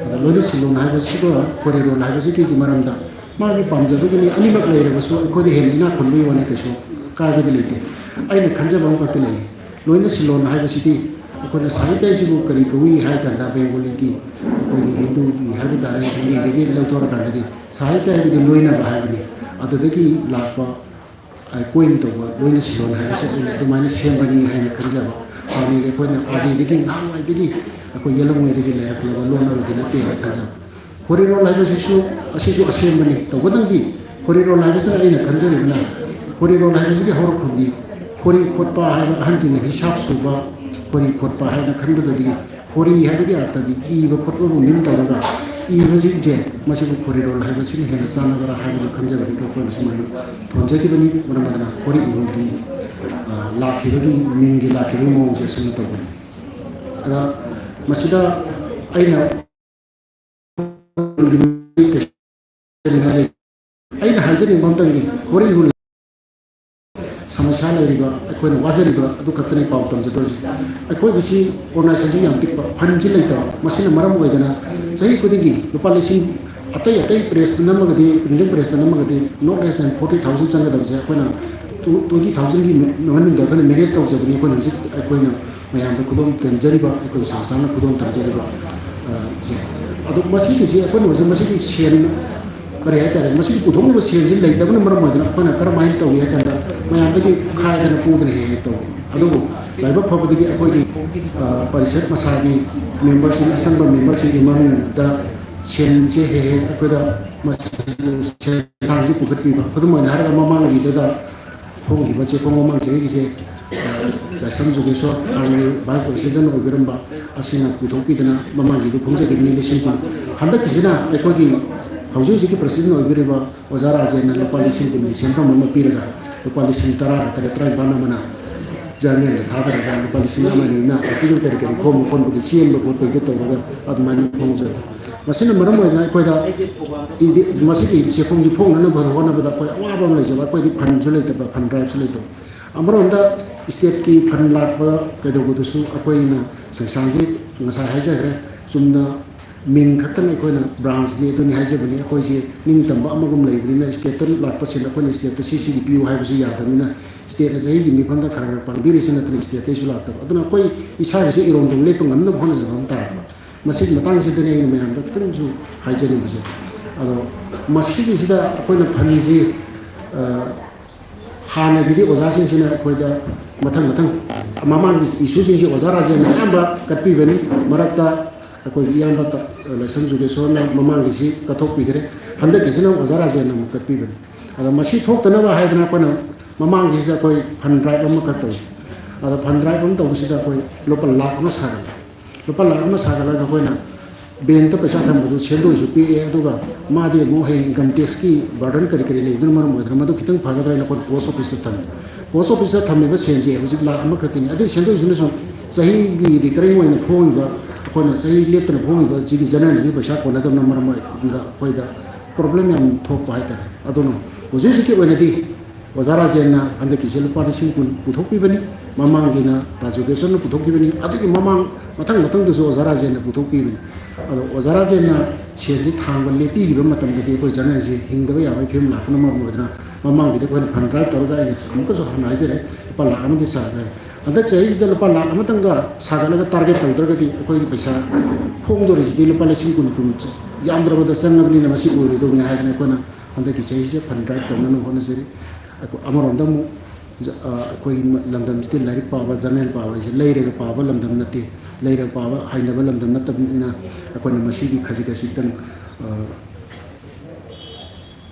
ꯑꯗ ꯂꯣꯏꯅ ꯁꯤꯜꯂꯣꯟ ꯍꯥꯏꯕꯁꯤꯒ ꯈꯣꯔꯤꯔꯣꯜ ꯍꯥꯏꯕꯁꯤꯒꯤ ꯃꯔꯝꯗ ꯃꯥꯒꯤ ꯄꯥꯝꯖꯕꯒꯤꯅꯤ, ꯑꯅꯤꯃꯛ ꯂꯩꯔꯕꯁꯨ ꯑꯩꯈꯣꯏꯗ ꯍꯦꯟꯅ ꯏꯅꯥꯛ ꯈꯨꯟꯕꯒꯤ ꯋꯥꯅꯤ, ꯀꯩꯁꯨ ꯀꯥꯏꯕꯗꯤ ꯂꯩꯇꯦ꯫ ꯑꯩꯅ ꯈꯟꯖꯕ ꯑꯃꯈꯛꯇ ꯂꯩ꯫ ꯂꯣꯏꯅ ꯁꯤꯜꯂꯣꯟ ꯍꯥꯏꯕꯁꯤꯗꯤ ꯑꯩꯈꯣꯏꯅ ꯁꯥꯍꯤꯇ꯭ꯌ ꯍꯥꯏꯁꯤꯕꯨ ꯀꯔꯤ ꯀꯧꯏ ꯍꯥꯏ ꯀꯥꯟꯗ, ꯕꯦꯡꯒꯣꯂꯤꯒꯤ, ꯑꯩꯈꯣꯏꯒꯤ ꯍꯤꯟꯗꯨꯒꯤ ꯍꯥꯏꯕ ꯇꯥꯔꯦ, ꯍꯤꯟꯗꯤꯗꯒꯤ ꯂꯧꯊꯣꯔꯀꯥꯟꯗꯗꯤ ꯁꯥꯍꯤꯇ꯭ꯌ ꯍꯥꯏꯕꯗꯤ ꯂꯣꯏꯅꯕ ꯍꯥꯏꯕꯅꯤ꯫ ꯑꯗꯨꯗꯒꯤ ꯂꯥꯛꯄ, ꯑ, ꯀꯣꯏꯟ ꯇꯧꯕ ꯂꯣꯏꯅ ꯁꯤꯜꯂꯣꯟ ꯍꯥꯏꯕꯁꯦ ꯑꯩꯅ ꯑꯗꯨꯃꯥꯏꯅ ꯁꯦꯝꯕꯅꯤ ꯍꯥꯏꯅ ꯈꯟꯖꯕ꯫ ꯍꯥꯟꯅꯒꯤ ꯑꯩꯈꯣꯏꯅ ꯑꯥꯗꯤꯗꯒꯤ, ꯉꯍꯥꯟꯋꯥꯏꯗꯒꯤ ꯑꯩꯈꯣꯏ ꯌꯦꯜꯂꯝꯉꯩꯗꯒꯤ ꯂꯩꯔꯛꯂꯕ ꯂꯣꯟ ꯑꯃꯗꯤ ꯅꯠꯇꯦ ꯍꯥꯏꯅ ꯈꯟꯖꯕ꯫ ꯈꯣꯔꯤꯔꯣꯜ ꯍꯥꯏꯕꯁꯤꯁꯨ, ꯑꯁꯤꯁꯨ ꯑꯁꯦꯝꯕꯅꯤ꯫ ꯇꯧꯕꯇꯕꯨ ꯈꯣꯔꯤꯔꯣꯜ ꯍꯥꯏꯕꯁꯤꯅ ꯑꯩꯅ ꯈꯟꯖꯔꯤꯕꯅ, ꯈꯣꯔꯤꯔꯣꯜ ꯍꯥꯏꯕꯁꯤꯒꯤ ꯍꯧꯔꯛꯐꯝꯗꯤ ꯈꯣꯔꯤ ꯈꯣꯠꯄ ꯍꯥꯏꯕ, ꯑꯍꯟꯁꯤꯡꯅ ꯍꯤꯁꯥꯞ ꯁꯨꯕ, ꯈꯣꯔꯤ ꯈꯣꯠꯄ ꯍꯥꯏꯅ ꯈꯟꯕꯗꯒꯤ, ꯈꯣꯔꯤ ꯍꯥꯏꯕꯒꯤ ꯑꯔꯊꯗꯤ ꯏꯕ ꯈꯣꯠꯄꯕꯨ ꯃꯤꯟ ꯇꯧꯔꯒ ꯏꯕꯁꯤꯡꯁꯦ, ꯃꯁꯤꯕꯨ ꯈꯣꯔꯤꯔꯣꯜ ꯍꯥꯏꯕꯁꯤꯅ ꯍꯦꯟꯅ ꯆꯥꯟꯅꯕ꯭ꯔꯥ ꯍꯥꯏꯕꯗꯨ ꯈꯟꯖꯕꯗꯒꯤ ꯑꯩꯈꯣꯏꯅ ꯁꯨꯃꯥꯏꯅ ꯊꯣꯟꯖꯈꯤꯕꯅꯤ꯫ ꯃꯔꯝ ꯑꯗꯨꯅ ꯈꯣꯔꯤ ꯏꯍꯨꯜꯒꯤ, ꯑ, ꯂꯥꯛꯈꯤꯕꯒꯤ, ꯃꯤꯡꯒꯤ ꯂꯥꯛꯈꯤꯕꯒꯤ ꯃꯑꯣꯡꯁꯦ ꯑꯁꯨꯝꯅ ꯇꯧꯕꯅꯤ꯫ ꯑꯗ ꯃꯁꯤꯗ ꯑꯩꯅ ꯑꯩꯅ ꯍꯥꯏꯖꯅꯤꯡꯕ ꯑꯝꯇꯪꯗꯤ, ꯈꯣꯔꯤ ꯏꯍꯨꯜ ꯁꯃꯁ꯭ꯌꯥ ꯂꯩꯔꯤꯕ, ꯑꯩꯈꯣꯏꯅ ꯋꯥꯖꯔꯤꯕ ꯑꯗꯨ ꯈꯛꯇꯅꯤ ꯄꯥꯎ ꯇꯝꯖꯗꯧꯔꯤꯁꯤ꯫ ꯑꯩꯈꯣꯏꯒꯤꯁꯤ ꯑꯣꯔꯒꯅꯥꯏꯖꯦꯁꯟꯁꯨ ꯌꯥꯝ ꯄꯤꯛꯄ, ꯐꯟꯁꯤ ꯂꯩꯇꯕ, ꯃꯁꯤꯅ ꯃꯔꯝ ꯑꯣꯏꯗꯅ ꯆꯍꯤ ꯈꯨꯗꯤꯡꯒꯤ ꯂꯨꯄꯥ ꯂꯤꯁꯤꯡ, ꯑꯇꯩ ꯑꯇꯩ ꯄ꯭ꯔꯦꯁꯇ ꯅꯝꯃꯒꯗꯤ, ꯄ꯭ꯔꯤꯟꯇꯤꯡ ꯄ꯭ꯔꯦꯁꯇ ꯅꯝꯃꯒꯗꯤ, not less than forty thousand ꯆꯪꯒꯗꯕꯁꯦ ꯑꯩꯈꯣꯏꯅ twenty thousandꯒꯤ ꯃꯅꯨꯡꯗ ꯑꯩꯈꯣꯏꯅ ꯃꯦꯅꯦꯖ ꯇꯧꯖꯕꯅꯤ꯫ ꯑꯩꯈꯣꯏꯅ ꯍꯧꯖꯤꯛ ꯑꯩꯈꯣꯏꯅ ꯃꯌꯥꯝꯗ ꯈꯨꯗꯣꯜ ꯇꯝꯖꯔꯤꯕ, ꯑꯩꯈꯣꯏꯒꯤ ꯁꯪꯁꯊꯥꯟꯅ ꯈꯨꯗꯣꯜ ꯇꯝꯖꯔꯤꯕ, ꯑ, ꯁꯦ꯫ ꯑꯗꯣ ꯃꯁꯤꯒꯤꯁꯤ ꯑꯩꯈꯣꯏꯅ ꯍꯧꯖꯤꯛ ꯃꯁꯤꯒꯤ ꯁꯦꯟ, ꯀꯔꯤ ꯍꯥꯏꯇꯥꯔꯦ, ꯃꯁꯤꯒꯤ ꯄꯨꯊꯣꯛꯅꯕ ꯁꯦꯟꯁꯤ ꯂꯩꯇꯕꯅ ꯃꯔꯝ ꯑꯣꯏꯗꯅ ꯑꯩꯈꯣꯏꯅ ꯀꯔꯝꯍꯥꯏꯅ ꯇꯧꯏ ꯍꯥꯏ ꯀꯥꯟꯗ, ꯃꯌꯥꯝꯗꯒꯤ ꯈꯥꯏꯗꯅ ꯄꯨꯗꯅ ꯍꯦꯛ ꯍꯦꯛ ꯇꯧꯏ꯫ ꯑꯗꯨꯕꯨ ꯂꯥꯏꯕꯛ ꯐꯕꯗꯒꯤ ꯑꯩꯈꯣꯏꯒꯤ, ꯑ, ꯄꯔꯤꯁꯠ ꯃꯁꯥꯒꯤ ꯃꯦꯝꯕꯔꯁꯤꯡ, ꯑꯁꯪꯕ ꯃꯦꯝꯕꯔꯁꯤꯡꯒꯤ ꯃꯅꯨꯡꯗ ꯁꯦꯟꯁꯦ ꯍꯦꯛ ꯍꯦꯛ ꯑꯩꯈꯣꯏꯗ ꯃꯁꯤ-, ꯁꯦꯟꯊꯥꯡꯁꯤ ꯄꯨꯈꯠꯄꯤꯕ꯫ ꯈꯨꯗꯝ ꯑꯣꯏꯅ ꯍꯥꯏꯔꯒ, ꯃꯃꯥꯡꯒꯤꯗꯨꯗ ꯍꯣꯡꯈꯤꯕ ꯆꯦꯐꯣꯡ ꯃꯃꯥꯡ ꯆꯍꯤꯒꯤꯁꯦ ꯂꯥꯏꯁ꯭ꯔꯝ ꯖꯨꯒꯦꯁꯣꯔ, ꯍꯥꯟꯅꯒꯤ vice president ꯑꯣꯏꯕꯤꯔꯝꯕ, ꯑꯁꯤꯅ ꯄꯨꯊꯣꯛꯄꯤꯗꯅ ꯃꯃꯥꯡꯒꯤꯗꯨ ꯐꯣꯡꯖꯈꯤꯕꯅꯤ, ꯂꯤꯁꯤꯡ ꯀꯨꯟ꯫ ꯍꯟꯗꯛꯀꯤꯁꯤꯅ ꯑꯩꯈꯣꯏꯒꯤ ꯍꯧꯖꯤꯛ ꯍꯧꯖꯤꯛꯀꯤ president ꯑꯣꯏꯕꯤꯔꯤꯕ ꯑꯣꯖꯥ ꯔꯥꯖꯦꯟꯅ ꯂꯨꯄꯥ ꯂꯤꯁꯤꯡ ꯀꯨꯟꯒꯤ ꯁꯦꯟꯐꯝ ꯑꯃ ꯄꯤꯔꯒ, ꯂꯨꯄꯥ ꯂꯤꯁꯤꯡ ꯇꯔꯥꯒ ꯇꯔꯦꯠ, ꯇꯔꯥꯅꯤꯄꯥꯟ ꯑꯃꯅ general ꯗ ꯊꯥꯗꯔꯒ, ꯂꯨꯄꯥ ꯂꯤꯁꯤꯡ ꯑꯃ ꯑꯅꯤꯅ article ꯀꯔꯤ ꯀꯔꯤ ꯈꯣꯝꯕ ꯈꯣꯠꯄꯒꯤ ꯆꯦꯟꯕ ꯈꯣꯠꯄꯒꯤꯗꯣ ꯇꯧꯔꯒ ꯑꯗꯨꯃꯥꯏꯅ ꯐꯣꯡꯖꯕ꯫ ꯃꯁꯤꯅ ꯃꯔꯝ ꯑꯣꯏꯗꯅ ꯑꯩꯈꯣꯏꯗ ꯏꯗꯤ-, ꯃꯁꯤꯒꯤ ꯆꯦꯐꯣꯡꯁꯤ ꯐꯣꯡꯅꯅꯕ ꯍꯣꯠꯅꯕꯗ ꯑꯩꯈꯣꯏ ꯑꯋꯥꯕ ꯑꯃ ꯂꯩꯖꯕ, ꯑꯩꯈꯣꯏꯗꯤ fund ꯁꯨ ꯂꯩꯇꯕ, fund drive ꯁꯨ ꯂꯩꯇꯕ꯫ ꯑꯃꯔꯣꯝꯗ state ꯀꯤ fund ꯂꯥꯛꯄ ꯀꯩꯗꯧꯕꯗꯨꯁꯨ ꯑꯩꯈꯣꯏꯅ ꯁꯪꯁꯊꯥꯟꯁꯤ ꯉꯁꯥꯏ ꯍꯥꯏꯖꯈ꯭ꯔꯦ, ꯆꯨꯝꯅ ꯃꯤꯡ ꯈꯛꯇꯪ ꯑꯩꯈꯣꯏꯅ branch ꯅꯤ ꯑꯗꯨꯅꯤ ꯍꯥꯏꯖꯕꯅꯤ꯫ ꯑꯩꯈꯣꯏꯁꯤ ꯅꯤꯡꯇꯝꯕ ꯑꯃꯒꯨꯝ ꯂꯩꯕꯅꯤꯅ state ꯇ ꯂꯥꯛꯄꯁꯤꯡ ꯑꯩꯈꯣꯏꯅ state ꯇ ꯁꯤ ꯁꯤꯒꯤ ꯄꯤꯌꯨ ꯍꯥꯏꯕꯁꯨ ꯌꯥꯗꯕꯅꯤꯅ, state ꯅ ꯆꯍꯤꯒꯤ ꯃꯤꯐꯝꯗ ꯈꯔ ꯈꯔ ꯄꯥꯡꯕꯤꯔꯤꯁꯤ ꯅꯠꯇꯅ state ꯇꯩꯁꯨ ꯂꯥꯛꯇꯕ꯫ ꯑꯗꯨꯅ ꯑꯩꯈꯣꯏ ꯏꯁꯥꯒꯤꯁꯨ ꯏꯔꯣꯝꯗꯣꯝ ꯂꯦꯞꯄ ꯉꯝꯅꯕ ꯍꯣꯠꯅꯖꯕ ꯑꯃ ꯇꯥꯔꯛꯄ꯫ ꯃꯁꯤꯒꯤ ꯃꯇꯥꯡꯁꯤꯗꯅꯤ ꯑꯩꯅ ꯃꯌꯥꯝꯗ ꯈꯤꯇꯪꯁꯨ ꯍꯥꯏꯖꯅꯤꯡꯕꯁꯦ꯫ ꯑꯗꯣ ꯃꯁꯤꯒꯤꯁꯤꯗ ꯑꯩꯈꯣꯏꯅ fund ꯁꯤ, ꯑ, ꯍꯥꯟꯅꯒꯤꯗꯤ ꯑꯣꯖꯥꯁꯤꯡꯁꯤꯅ ꯑꯩꯈꯣꯏꯗ ꯃꯊꯪ ꯃꯊꯪ ꯃꯃꯥꯡꯒꯤ issue ꯁꯤꯡꯁꯤ ꯑꯣꯖꯥ ꯔꯥꯖꯦꯟꯅ ꯑꯌꯥꯝꯕ ꯀꯠꯄꯤꯕꯅꯤ꯫ ꯃꯔꯛꯇ ꯑꯩꯈꯣꯏꯒꯤ ꯏꯌꯥꯝꯕ ꯇ-, ꯂꯥꯏꯁ꯭ꯔꯝ ꯖꯨꯒꯦꯁꯣꯔꯅ ꯃꯃꯥꯡꯒꯤꯁꯤ ꯀꯠꯊꯣꯛꯄꯤꯈ꯭ꯔꯦ꯫ ꯍꯟꯗꯛꯀꯤꯁꯤꯅ ꯑꯣꯖꯥ ꯔꯥꯖꯦꯟꯅ ꯑꯃꯨꯛ ꯀꯠꯄꯤꯕꯅꯤ꯫ ꯑꯗꯣ ꯃꯁꯤ ꯊꯣꯛꯇꯅꯕ ꯍꯥꯏꯗꯅ ꯑꯩꯈꯣꯏꯅ ꯃꯃꯥꯡꯒꯤꯁꯤꯗ ꯑꯩꯈꯣꯏ fund drive ꯑꯃꯈꯛ ꯇꯧꯏ꯫ ꯑꯗꯣ fund drive ꯑꯃ ꯇꯧꯕꯁꯤꯗ ꯑꯩꯈꯣꯏ ꯂꯨꯄꯥ ꯂꯥꯈ ꯑꯃ ꯁꯥꯒꯠꯂꯦ꯫ ꯂꯨꯄꯥ ꯂꯥꯈ ꯑꯃ ꯁꯥꯒꯠꯂꯒ ꯑꯩꯈꯣꯏꯅ bank ꯇ ꯄꯩꯁꯥ ꯊꯝꯕꯗꯨ ꯁꯦꯟꯗꯣꯏꯁꯨ ꯄꯤꯛꯑꯦ, ꯑꯗꯨꯒ ꯃꯥꯗꯤ ꯑꯃꯨꯛ ꯍꯌꯦꯡ income tax ꯀꯤ burden ꯀꯔꯤ ꯀꯔꯤ ꯂꯩꯕꯅ ꯃꯔꯝ ꯑꯣꯏꯗꯅ ꯃꯗꯨ ꯈꯤꯇꯪ ꯐꯒꯗ꯭ꯔꯥ ꯍꯥꯏꯅ ꯑꯩꯈꯣꯏꯅ post office ꯇ ꯊꯝꯃꯤ꯫ Post office ꯇ ꯊꯝꯃꯤꯕ ꯁꯦꯟꯁꯦ ꯍꯧꯖꯤꯛ ꯂꯥꯈ ꯑꯃꯈꯛꯀꯤꯅꯤ꯫ ꯑꯗꯨꯒꯤ ꯁꯦꯟꯗꯣꯏꯁꯤꯅꯁꯨ ꯆꯍꯤꯒꯤ recurring ꯑꯣꯏꯅ ꯐꯣꯡꯉꯤꯕ, ꯑꯩꯈꯣꯏꯅ ꯆꯍꯤ ꯂꯦꯞꯇꯅ ꯐꯣꯡꯉꯤꯕ ꯁꯤꯒꯤ general ꯁꯤ ꯄꯩꯁꯥ ꯀꯣꯟꯅꯗꯕꯅ ꯃꯔꯝ ꯑꯣꯏꯗꯅ ꯑꯩꯈꯣꯏꯗ problem ꯌꯥꯝ ꯊꯣꯛꯄ ꯍꯥꯏꯇꯥꯔꯦ꯫ ꯑꯗꯨꯅ ꯍꯧꯖꯤꯛ ꯍꯧꯖꯤꯛꯀꯤ ꯑꯣꯏꯅꯗꯤ ꯑꯣꯖꯥ ꯔꯥꯖꯦꯟꯅ ꯍꯟꯗꯛꯀꯤꯁꯦ ꯂꯨꯄꯥ ꯂꯤꯁꯤꯡ ꯀꯨꯟ ꯄꯨꯊꯣꯛꯄꯤꯕꯅꯤ, ꯃꯃꯥꯡꯒꯤꯅ ꯇꯥꯖꯨꯒꯦꯁꯟꯅ ꯄꯨꯊꯣꯛꯈꯤꯕꯅꯤ, ꯑꯗꯨꯒꯤ ꯃꯃꯥꯡ ꯃꯊꯪ ꯃꯊꯪꯗꯁꯨ ꯑꯣꯖꯥ ꯔꯥꯖꯦꯟꯅ ꯄꯨꯊꯣꯛꯄꯤꯕꯅꯤ꯫ ꯑꯗꯣ ꯑꯣꯖꯥ ꯔꯥꯖꯦꯟꯅ ꯁꯦꯟꯁꯤ ꯊꯥꯡꯕ ꯂꯦꯞꯄꯤꯈꯤꯕ ꯃꯇꯝꯗꯗꯤ ꯑꯩꯈꯣꯏ ꯖꯔꯅꯦꯜꯁꯤ ꯍꯤꯡꯗꯕ ꯌꯥꯕꯒꯤ ꯐꯤꯕꯝ ꯂꯥꯛꯄꯅ ꯃꯔꯝ ꯑꯣꯏꯗꯅ ꯃꯃꯥꯡꯒꯤꯗ ꯑꯩꯈꯣꯏꯅ fund drive ꯇꯧꯔꯒ ꯑꯩꯅ ꯑꯃꯨꯛꯀꯁꯨ ꯍꯟꯅ ꯍꯥꯏꯖꯔꯦ, ꯂꯨꯄꯥ ꯂꯥꯈ ꯑꯃꯗꯤ ꯁꯥꯈꯔꯦ꯫ ꯍꯟꯗꯛ ꯆꯍꯤꯁꯤꯗ ꯂꯨꯄꯥ ꯂꯥꯈ ꯑꯃꯇꯪꯒ ꯁꯥꯒꯠꯂꯒ target ꯇꯧꯗ꯭ꯔꯒꯗꯤ ꯑꯩꯈꯣꯏꯒꯤ ꯄꯩꯁꯥ ꯐꯣꯡꯗꯣꯔꯤꯁꯤꯗꯤ ꯂꯨꯄꯥ ꯂꯤꯁꯤꯡ ꯀꯨꯟ ꯀꯨꯟ ꯌꯥꯝꯗ꯭ꯔꯕꯗ ꯆꯪꯉꯕꯅꯤꯅ ꯃꯁꯤ ꯑꯣꯏꯔꯣꯏꯗꯧꯕꯅꯤ ꯍꯥꯏꯗꯅ ꯑꯩꯈꯣꯏꯅ ꯍꯟꯗꯛꯀꯤ ꯆꯍꯤꯁꯦ fund drive ꯇꯧꯅꯅꯕ ꯍꯣꯠꯅꯖꯔꯤ꯫ ꯑꯩꯈꯣꯏ ꯑꯃꯔꯣꯝꯗ ꯑꯃꯨꯛ ꯖ-, ꯑ, ꯑꯩꯈꯣꯏꯒꯤ ꯃ-, ꯂꯝꯗꯝꯁꯤꯗꯤ ꯂꯥꯏꯔꯤꯛ ꯄꯥꯕ, ꯖꯔꯅꯦꯜ ꯄꯥꯕ ꯍꯥꯏꯁꯦ ꯂꯩꯔꯒ ꯄꯥꯕ ꯂꯝꯗꯝ ꯅꯠꯇꯦ꯫ ꯂꯩꯔꯒ ꯄꯥꯕ ꯍꯩꯅꯕ ꯂꯝꯗꯝ ꯅꯠꯇꯕꯅꯤꯅ ꯑꯩꯈꯣꯏꯅ ꯃꯁꯤꯒꯤ ꯈꯖꯤꯛ ꯈꯖꯤꯛꯇꯪ, ꯑ,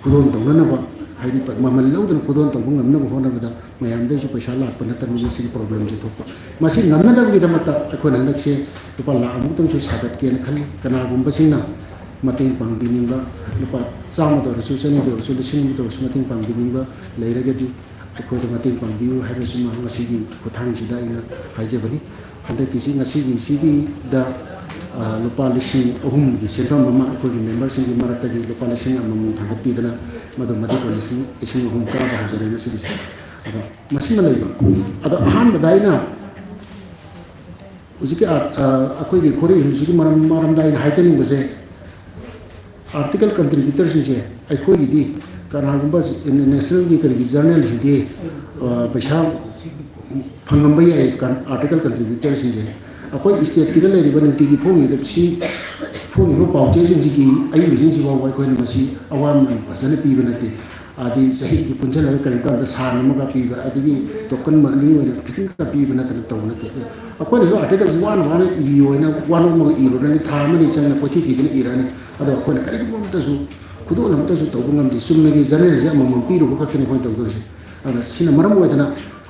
ꯈꯨꯗꯣꯜ ꯇꯧꯅꯅꯕ ꯍꯥꯏꯗꯤ ꯃꯃꯜ ꯂꯧꯗꯅ ꯈꯨꯗꯣꯜ ꯇꯧꯕ ꯉꯝꯅꯕ ꯍꯣꯠꯅꯕꯗ ꯃꯌꯥꯝꯗꯒꯤꯁꯨ ꯄꯩꯁꯥ ꯂꯥꯛꯄ ꯅꯠꯇꯕꯅꯤꯅ ꯁꯤꯒꯤ problemꯁꯦ ꯊꯣꯛꯄ꯫ ꯃꯁꯤ ꯉꯝꯅꯅꯕꯒꯤꯗꯃꯛꯇ ꯑꯩꯈꯣꯏꯅ ꯍꯟꯗꯛꯁꯦ ꯂꯨꯄꯥ ꯂꯥꯈ ꯑꯃꯨꯛꯇꯪꯁꯨ ꯁꯥꯒꯠꯀꯦꯅ ꯈꯜꯂꯤ꯫ ꯀꯅꯥꯒꯨꯝꯕꯁꯤꯡꯅ ꯃꯇꯦꯡ ꯄꯥꯡꯕꯤꯅꯤꯡꯕ, ꯂꯨꯄꯥ ꯆꯥꯝꯃꯗ ꯑꯣꯏꯔꯁꯨ, ꯆꯅꯤꯗ ꯑꯣꯏꯔꯁꯨ, ꯂꯤꯁꯤꯡ ꯑꯃꯗ ꯑꯣꯏꯔꯁꯨ ꯃꯇꯦꯡ ꯄꯥꯡꯕꯤꯅꯤꯡꯕ ꯂꯩꯔꯒꯗꯤ ꯑꯩꯈꯣꯏꯗ ꯃꯇꯦꯡ ꯄꯥꯡꯕꯤꯌꯨ ꯍꯥꯏꯕꯁꯤꯃ ꯉꯁꯤꯒꯤ ꯈꯨꯠꯊꯥꯡꯁꯤꯗ ꯑꯩꯅ ꯍꯥꯏꯖꯕꯅꯤ꯫ ꯍꯟꯗꯛꯀꯤꯁꯤ, ꯉꯁꯤꯒꯤꯁꯤꯒꯤꯗ, ꯑ, ꯂꯨꯄꯥ ꯂꯤꯁꯤꯡ ꯑꯍꯨꯝꯒꯤ ꯁꯦꯟꯐꯝ ꯑꯃ ꯑꯩꯈꯣꯏꯒꯤ memberꯁꯤꯡꯒꯤ ꯃꯔꯛꯇꯒꯤ ꯂꯨꯄꯥ ꯂꯤꯁꯤꯡ ꯑꯃꯃꯝ ꯊꯥꯡꯒꯠꯄꯤꯗꯅ ꯃꯗꯨ ꯃꯗꯨ ꯂꯤꯁꯤꯡ, ꯂꯤꯁꯤꯡ ꯑꯍꯨꯝ ꯀꯥꯕ ꯍꯧꯖꯔꯦ ꯉꯁꯤꯒꯤꯁꯦ꯫ ꯑꯗꯣ ꯃꯁꯤꯃ ꯂꯩꯕ꯫ ꯑꯗꯣ ꯑꯍꯥꯟꯕꯗ ꯑꯩꯅ ꯍꯧꯖꯤꯛꯀꯤ, ꯑ, ꯑ, ꯑꯩꯈꯣꯏꯒꯤ ꯈꯣꯔꯤ ꯍꯤꯜꯁꯤꯒꯤ ꯃꯔꯝ, ꯃꯔꯝꯗ ꯑꯩꯅ ꯍꯥꯏꯖꯅꯤꯡꯕꯁꯦ, article contributorꯁꯤꯡꯁꯦ ꯑꯩꯈꯣꯏꯒꯤꯗꯤ ꯀꯅꯥꯒꯨꯝꯕ nationalꯒꯤ ꯀꯔꯤꯒꯤ journalꯁꯤꯡꯗꯤ, ꯑ, ꯄꯩꯁꯥ ꯐꯪꯉꯝꯕ ꯌꯥꯏ, ꯀꯟ-, article contributorꯁꯤꯡꯁꯦ꯫ ꯑꯩꯈꯣꯏ stateꯀꯤꯗ ꯂꯩꯔꯤꯕ ꯅꯨꯡꯇꯤꯒꯤ ꯐꯣꯡꯉꯤꯕ ꯁꯤ, ꯐꯣꯡꯉꯤꯕ ꯄꯥꯎꯆꯦꯁꯤꯡꯁꯤꯒꯤ ꯑꯏꯕꯁꯤꯡꯁꯤ ꯐꯥꯎꯕ ꯑꯩꯈꯣꯏꯅ ꯃꯁꯤ ꯑꯋꯥꯃꯟ ꯐꯖꯅ ꯄꯤꯕ ꯅꯠꯇꯦ꯫ ꯑꯗꯩ ꯆꯍꯤꯒꯤ ꯄꯨꯟꯁꯤꯜꯂꯒ ꯀꯔꯤꯒꯨꯝꯕ ꯀꯥꯟꯗ ꯁꯥꯟ ꯑꯃꯒ ꯄꯤꯕ, ꯑꯗꯒꯤ token money ꯑꯣꯏꯅ ꯈꯤꯇꯪꯒ ꯄꯤꯕ ꯅꯠꯇꯅ ꯇꯧꯕ ꯅꯠꯇꯦ꯫ ꯑꯗꯣ ꯑꯩꯈꯣꯏꯅꯁꯨ articleꯁꯤ ꯋꯥꯅ ꯋꯥꯅ ꯏꯕꯤꯌꯣ ꯍꯥꯏꯅ ꯋꯥꯅꯣꯝꯃꯒ ꯏꯔꯨꯔꯅꯤ, ꯊꯥ ꯑꯃꯅꯤ ꯆꯪꯅ ꯀꯣꯏꯊꯤ ꯊꯤꯗꯅ ꯏꯔꯛꯑꯅꯤ꯫ ꯑꯗꯣ ꯑꯩꯈꯣꯏꯅ ꯀꯔꯤꯒꯨꯝꯕ ꯑꯃꯠꯇꯁꯨ ꯈꯨꯗꯣꯜ ꯑꯃꯠꯇꯁꯨ ꯇꯧꯕ ꯉꯝꯗꯦ꯫ ꯆꯨꯝꯅꯒꯤ journalꯁꯦ ꯑꯃꯃꯝ ꯄꯤꯔꯨꯕ ꯈꯛꯇꯅꯤ ꯑꯩꯈꯣꯏꯅ ꯇꯧꯗꯣꯔꯤꯁꯦ꯫ ꯑꯗꯨꯅ ꯁꯤꯅ ꯃꯔꯝ ꯑꯣꯏꯗꯅ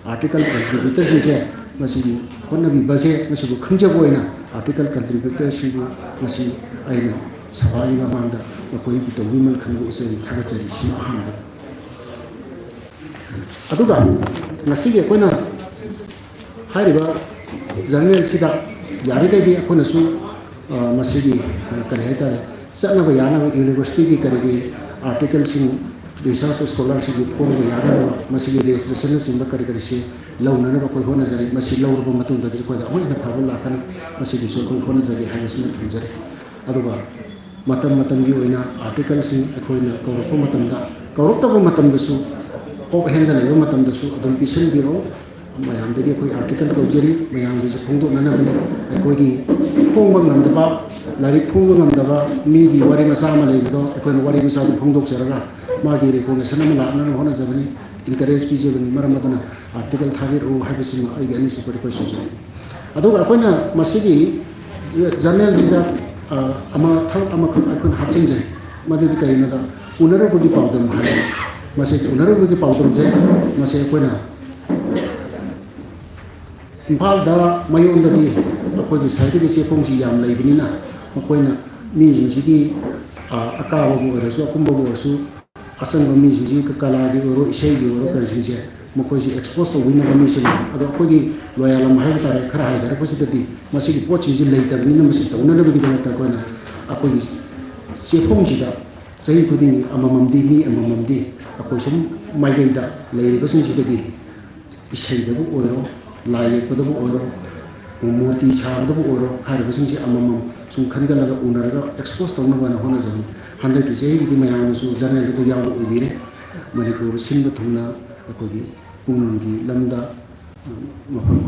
article contributorꯁꯤꯡꯁꯦ ꯃꯁꯤꯒꯤ ꯍꯣꯠꯅꯕꯤꯕꯁꯦ, ꯃꯁꯤꯕꯨ ꯈꯪꯖꯕ ꯑꯣꯏꯅ article contributorꯁꯤꯡꯕꯨ ꯉꯁꯤ ꯑꯩꯅ ꯁꯚꯥꯒꯤ ꯃꯃꯥꯡꯗ ꯃꯈꯣꯏꯒꯤ ꯇꯧꯕꯤꯃꯜ ꯈꯪꯕ ꯎꯠꯆꯔꯤ, ꯊꯥꯒꯠꯆꯔꯤ꯫ ꯁꯤ ꯑꯍꯥꯟꯕ꯫ ꯑꯗꯨꯒ ꯉꯁꯤꯒꯤ ꯑꯩꯈꯣꯏꯅ ꯍꯥꯏꯔꯤꯕ journalꯁꯤꯗ ꯌꯥꯔꯤꯈꯩꯗꯤ ꯑꯩꯈꯣꯏꯅꯁꯨ, ꯑ, ꯃꯁꯤꯒꯤ, ꯑ, ꯀꯔꯤ ꯍꯥꯏꯇꯥꯔꯦ, ꯆꯠꯅꯕ ꯌꯥꯅꯕ universityꯒꯤ ꯀꯔꯤꯒꯤ articleꯁꯤꯡ, research scholarshipꯀꯤ ꯐꯣꯡꯕ ꯌꯥꯅꯅꯕ ꯃꯁꯤꯒꯤ registrationꯅꯆꯤꯡꯕ ꯀꯔꯤ ꯀꯔꯤꯁꯤ ꯂꯧꯅꯅꯕ ꯑꯩꯈꯣꯏ ꯍꯣꯠꯅꯖꯔꯤ꯫ ꯃꯁꯤ ꯂꯧꯔꯕ ꯃꯇꯨꯡꯗꯗꯤ ꯑꯩꯈꯣꯏꯗ ꯑꯃꯨꯛ ꯍꯦꯟꯅ ꯐꯕ ꯂꯥꯛꯀꯅꯤ꯫ ꯃꯁꯤꯒꯤꯁꯨ ꯑꯩꯈꯣꯏ ꯍꯣꯠꯅꯖꯒꯦ ꯍꯥꯏꯕꯁꯤꯃ ꯊꯝꯖꯔꯤ꯫ ꯑꯗꯨꯒ ꯃꯇꯝ ꯃꯇꯝꯒꯤ ꯑꯣꯏꯅ articleꯁꯤꯡ ꯑꯩꯈꯣꯏꯅ ꯀꯧꯔꯛꯄ ꯃꯇꯝꯗ, ꯀꯧꯔꯛꯇꯕ ꯃꯇꯝꯗꯁꯨ, ꯀꯣꯛ ꯍꯦꯟꯗ ꯂꯩꯕ ꯃꯇꯝꯗꯁꯨ ꯑꯗꯨꯝ ꯄꯤꯁꯤꯟꯕꯤꯔꯛꯎ꯫ ꯃꯌꯥꯝꯗꯒꯤ ꯑꯩꯈꯣꯏ article ꯀꯧꯖꯔꯤ, ꯃꯌꯥꯝꯒꯤꯁꯨ ꯐꯣꯡꯗꯣꯛꯅꯅꯕꯅꯤ꯫ ꯑꯩꯈꯣꯏꯒꯤ ꯐꯣꯡꯕ ꯉꯝꯗꯕ, ꯂꯥꯏꯔꯤꯛ ꯐꯣꯡꯕ ꯉꯝꯗꯕ ꯃꯤꯒꯤ ꯋꯥꯔꯤ ꯃꯆꯥ ꯑꯃ ꯂꯩꯕꯗꯣ ꯑꯩꯈꯣꯏꯅ ꯋꯥꯔꯤ ꯃꯆꯥꯗꯨ ꯐꯣꯡꯗꯣꯛꯆꯔꯒ ꯃꯥꯒꯤ recognition ꯑꯃ ꯂꯥꯛꯅꯕ ꯍꯣꯠꯅꯖꯕꯅꯤ, encourage ꯄꯤꯖꯕꯅꯤ꯫ ꯃꯔꯝ ꯑꯗꯨꯅ article ꯊꯥꯕꯤꯔꯛꯎ ꯍꯥꯏꯕꯁꯤꯃ ꯑꯩꯒꯤ ꯑꯅꯤꯁꯨꯕ request ꯑꯣꯏꯖꯔꯤ꯫ ꯑꯗꯨꯒ ꯑꯩꯈꯣꯏꯅ ꯃꯁꯤꯒꯤ journalꯁꯤꯗ, ꯑ, ꯑꯃ, ꯊꯕꯛ ꯑꯃꯈꯛ ꯑꯩꯈꯣꯏꯅ ꯍꯥꯞꯆꯤꯟꯖꯩ꯫ ꯃꯗꯨꯗꯤ ꯀꯔꯤꯅꯣꯗ, ꯎꯅꯔꯨꯕꯒꯤ ꯄꯥꯎꯗꯝ ꯍꯥꯏꯕ꯫ ꯃꯁꯤ ꯎꯅꯔꯨꯕꯒꯤ ꯄꯥꯎꯗꯝꯁꯦ, ꯃꯁꯤ ꯑꯩꯈꯣꯏꯅ ꯏꯝꯐꯥꯜꯗ ꯃꯌꯣꯟꯗꯗꯤ ꯑꯩꯈꯣꯏꯒꯤ ꯁꯍꯤꯗꯒꯤ ꯆꯦꯐꯣꯡꯁꯤ ꯌꯥꯝ ꯂꯩꯕꯅꯤꯅ, ꯃꯈꯣꯏꯅ ꯃꯤꯁꯤꯡꯁꯤꯒꯤ, ꯑ, ꯑꯀꯥꯕꯕꯨ ꯑꯣꯏꯔꯁꯨ, ꯑꯀꯨꯝꯕꯕꯨ ꯑꯣꯏꯔꯁꯨ, ꯑꯆꯪꯕ ꯃꯤꯁꯤꯡꯁꯤ ꯀꯂꯥꯒꯤ ꯑꯣꯏꯔꯣ, ꯏꯁꯩꯒꯤ ꯑꯣꯏꯔꯣ, ꯀꯔꯤꯁꯤꯡꯁꯦ ꯃꯈꯣꯏꯁꯤ expose ꯇꯧꯕꯤꯅꯕ ꯃꯤꯁꯤꯡ꯫ ꯑꯗꯣ ꯑꯩꯈꯣꯏꯒꯤ ꯂꯣꯌꯥꯂꯝ ꯍꯥꯏꯕ ꯇꯥꯔꯦ, ꯈꯔ ꯍꯥꯏꯊꯔꯛꯄꯁꯤꯗꯗꯤ ꯃꯁꯤꯒꯤ ꯄꯣꯠꯁꯤꯡꯁꯤ ꯂꯩꯇꯕꯅꯤꯅ, ꯃꯁꯤ ꯇꯧꯅꯅꯕꯒꯤꯗꯃꯛꯇ ꯑꯩꯈꯣꯏꯅ ꯑꯩꯈꯣꯏꯒꯤ ꯆꯦꯐꯣꯡꯁꯤꯗ ꯆꯍꯤ ꯈꯨꯗꯤꯡꯒꯤ ꯑꯃꯃꯝꯗꯤ, ꯃꯤ ꯑꯃꯃꯝꯗꯤ ꯑꯩꯈꯣꯏ ꯁꯨꯝ ꯃꯥꯏꯀꯩꯗ ꯂꯩꯔꯤꯕꯁꯤꯡꯁꯤꯗꯒꯤ ꯏꯁꯩꯗꯕꯨ ꯑꯣꯏꯔꯣ, ꯂꯥꯏ ꯌꯦꯛꯄꯗꯕꯨ ꯑꯣꯏꯔꯣ, ꯃꯨꯔꯇꯤ ꯁꯥꯕꯗꯕꯨ ꯑꯣꯏꯔꯣ, ꯍꯥꯏꯔꯤꯕꯁꯤꯡꯁꯦ ꯑꯃꯃꯝ ꯁꯨꯝ ꯈꯟꯒꯠꯂꯒ ꯎꯅꯔꯒ expose ꯇꯧꯅꯕꯅ ꯍꯣꯠꯅꯖꯕꯅꯤ꯫ ꯍꯟꯗꯛꯀꯤ ꯆꯍꯤꯒꯤꯗꯤ ꯃꯌꯥꯝꯅꯁꯨ generalꯗꯨꯗ ꯌꯥꯎꯕ ꯑꯣꯏꯕꯤꯔꯦ꯫ ꯃꯅꯤꯄꯨꯔ ꯁꯤꯟꯕ ꯊꯨꯡꯅ ꯑꯩꯈꯣꯏꯒꯤ ꯄꯨꯡꯒꯤ ꯂꯝꯗ ꯃꯐꯝ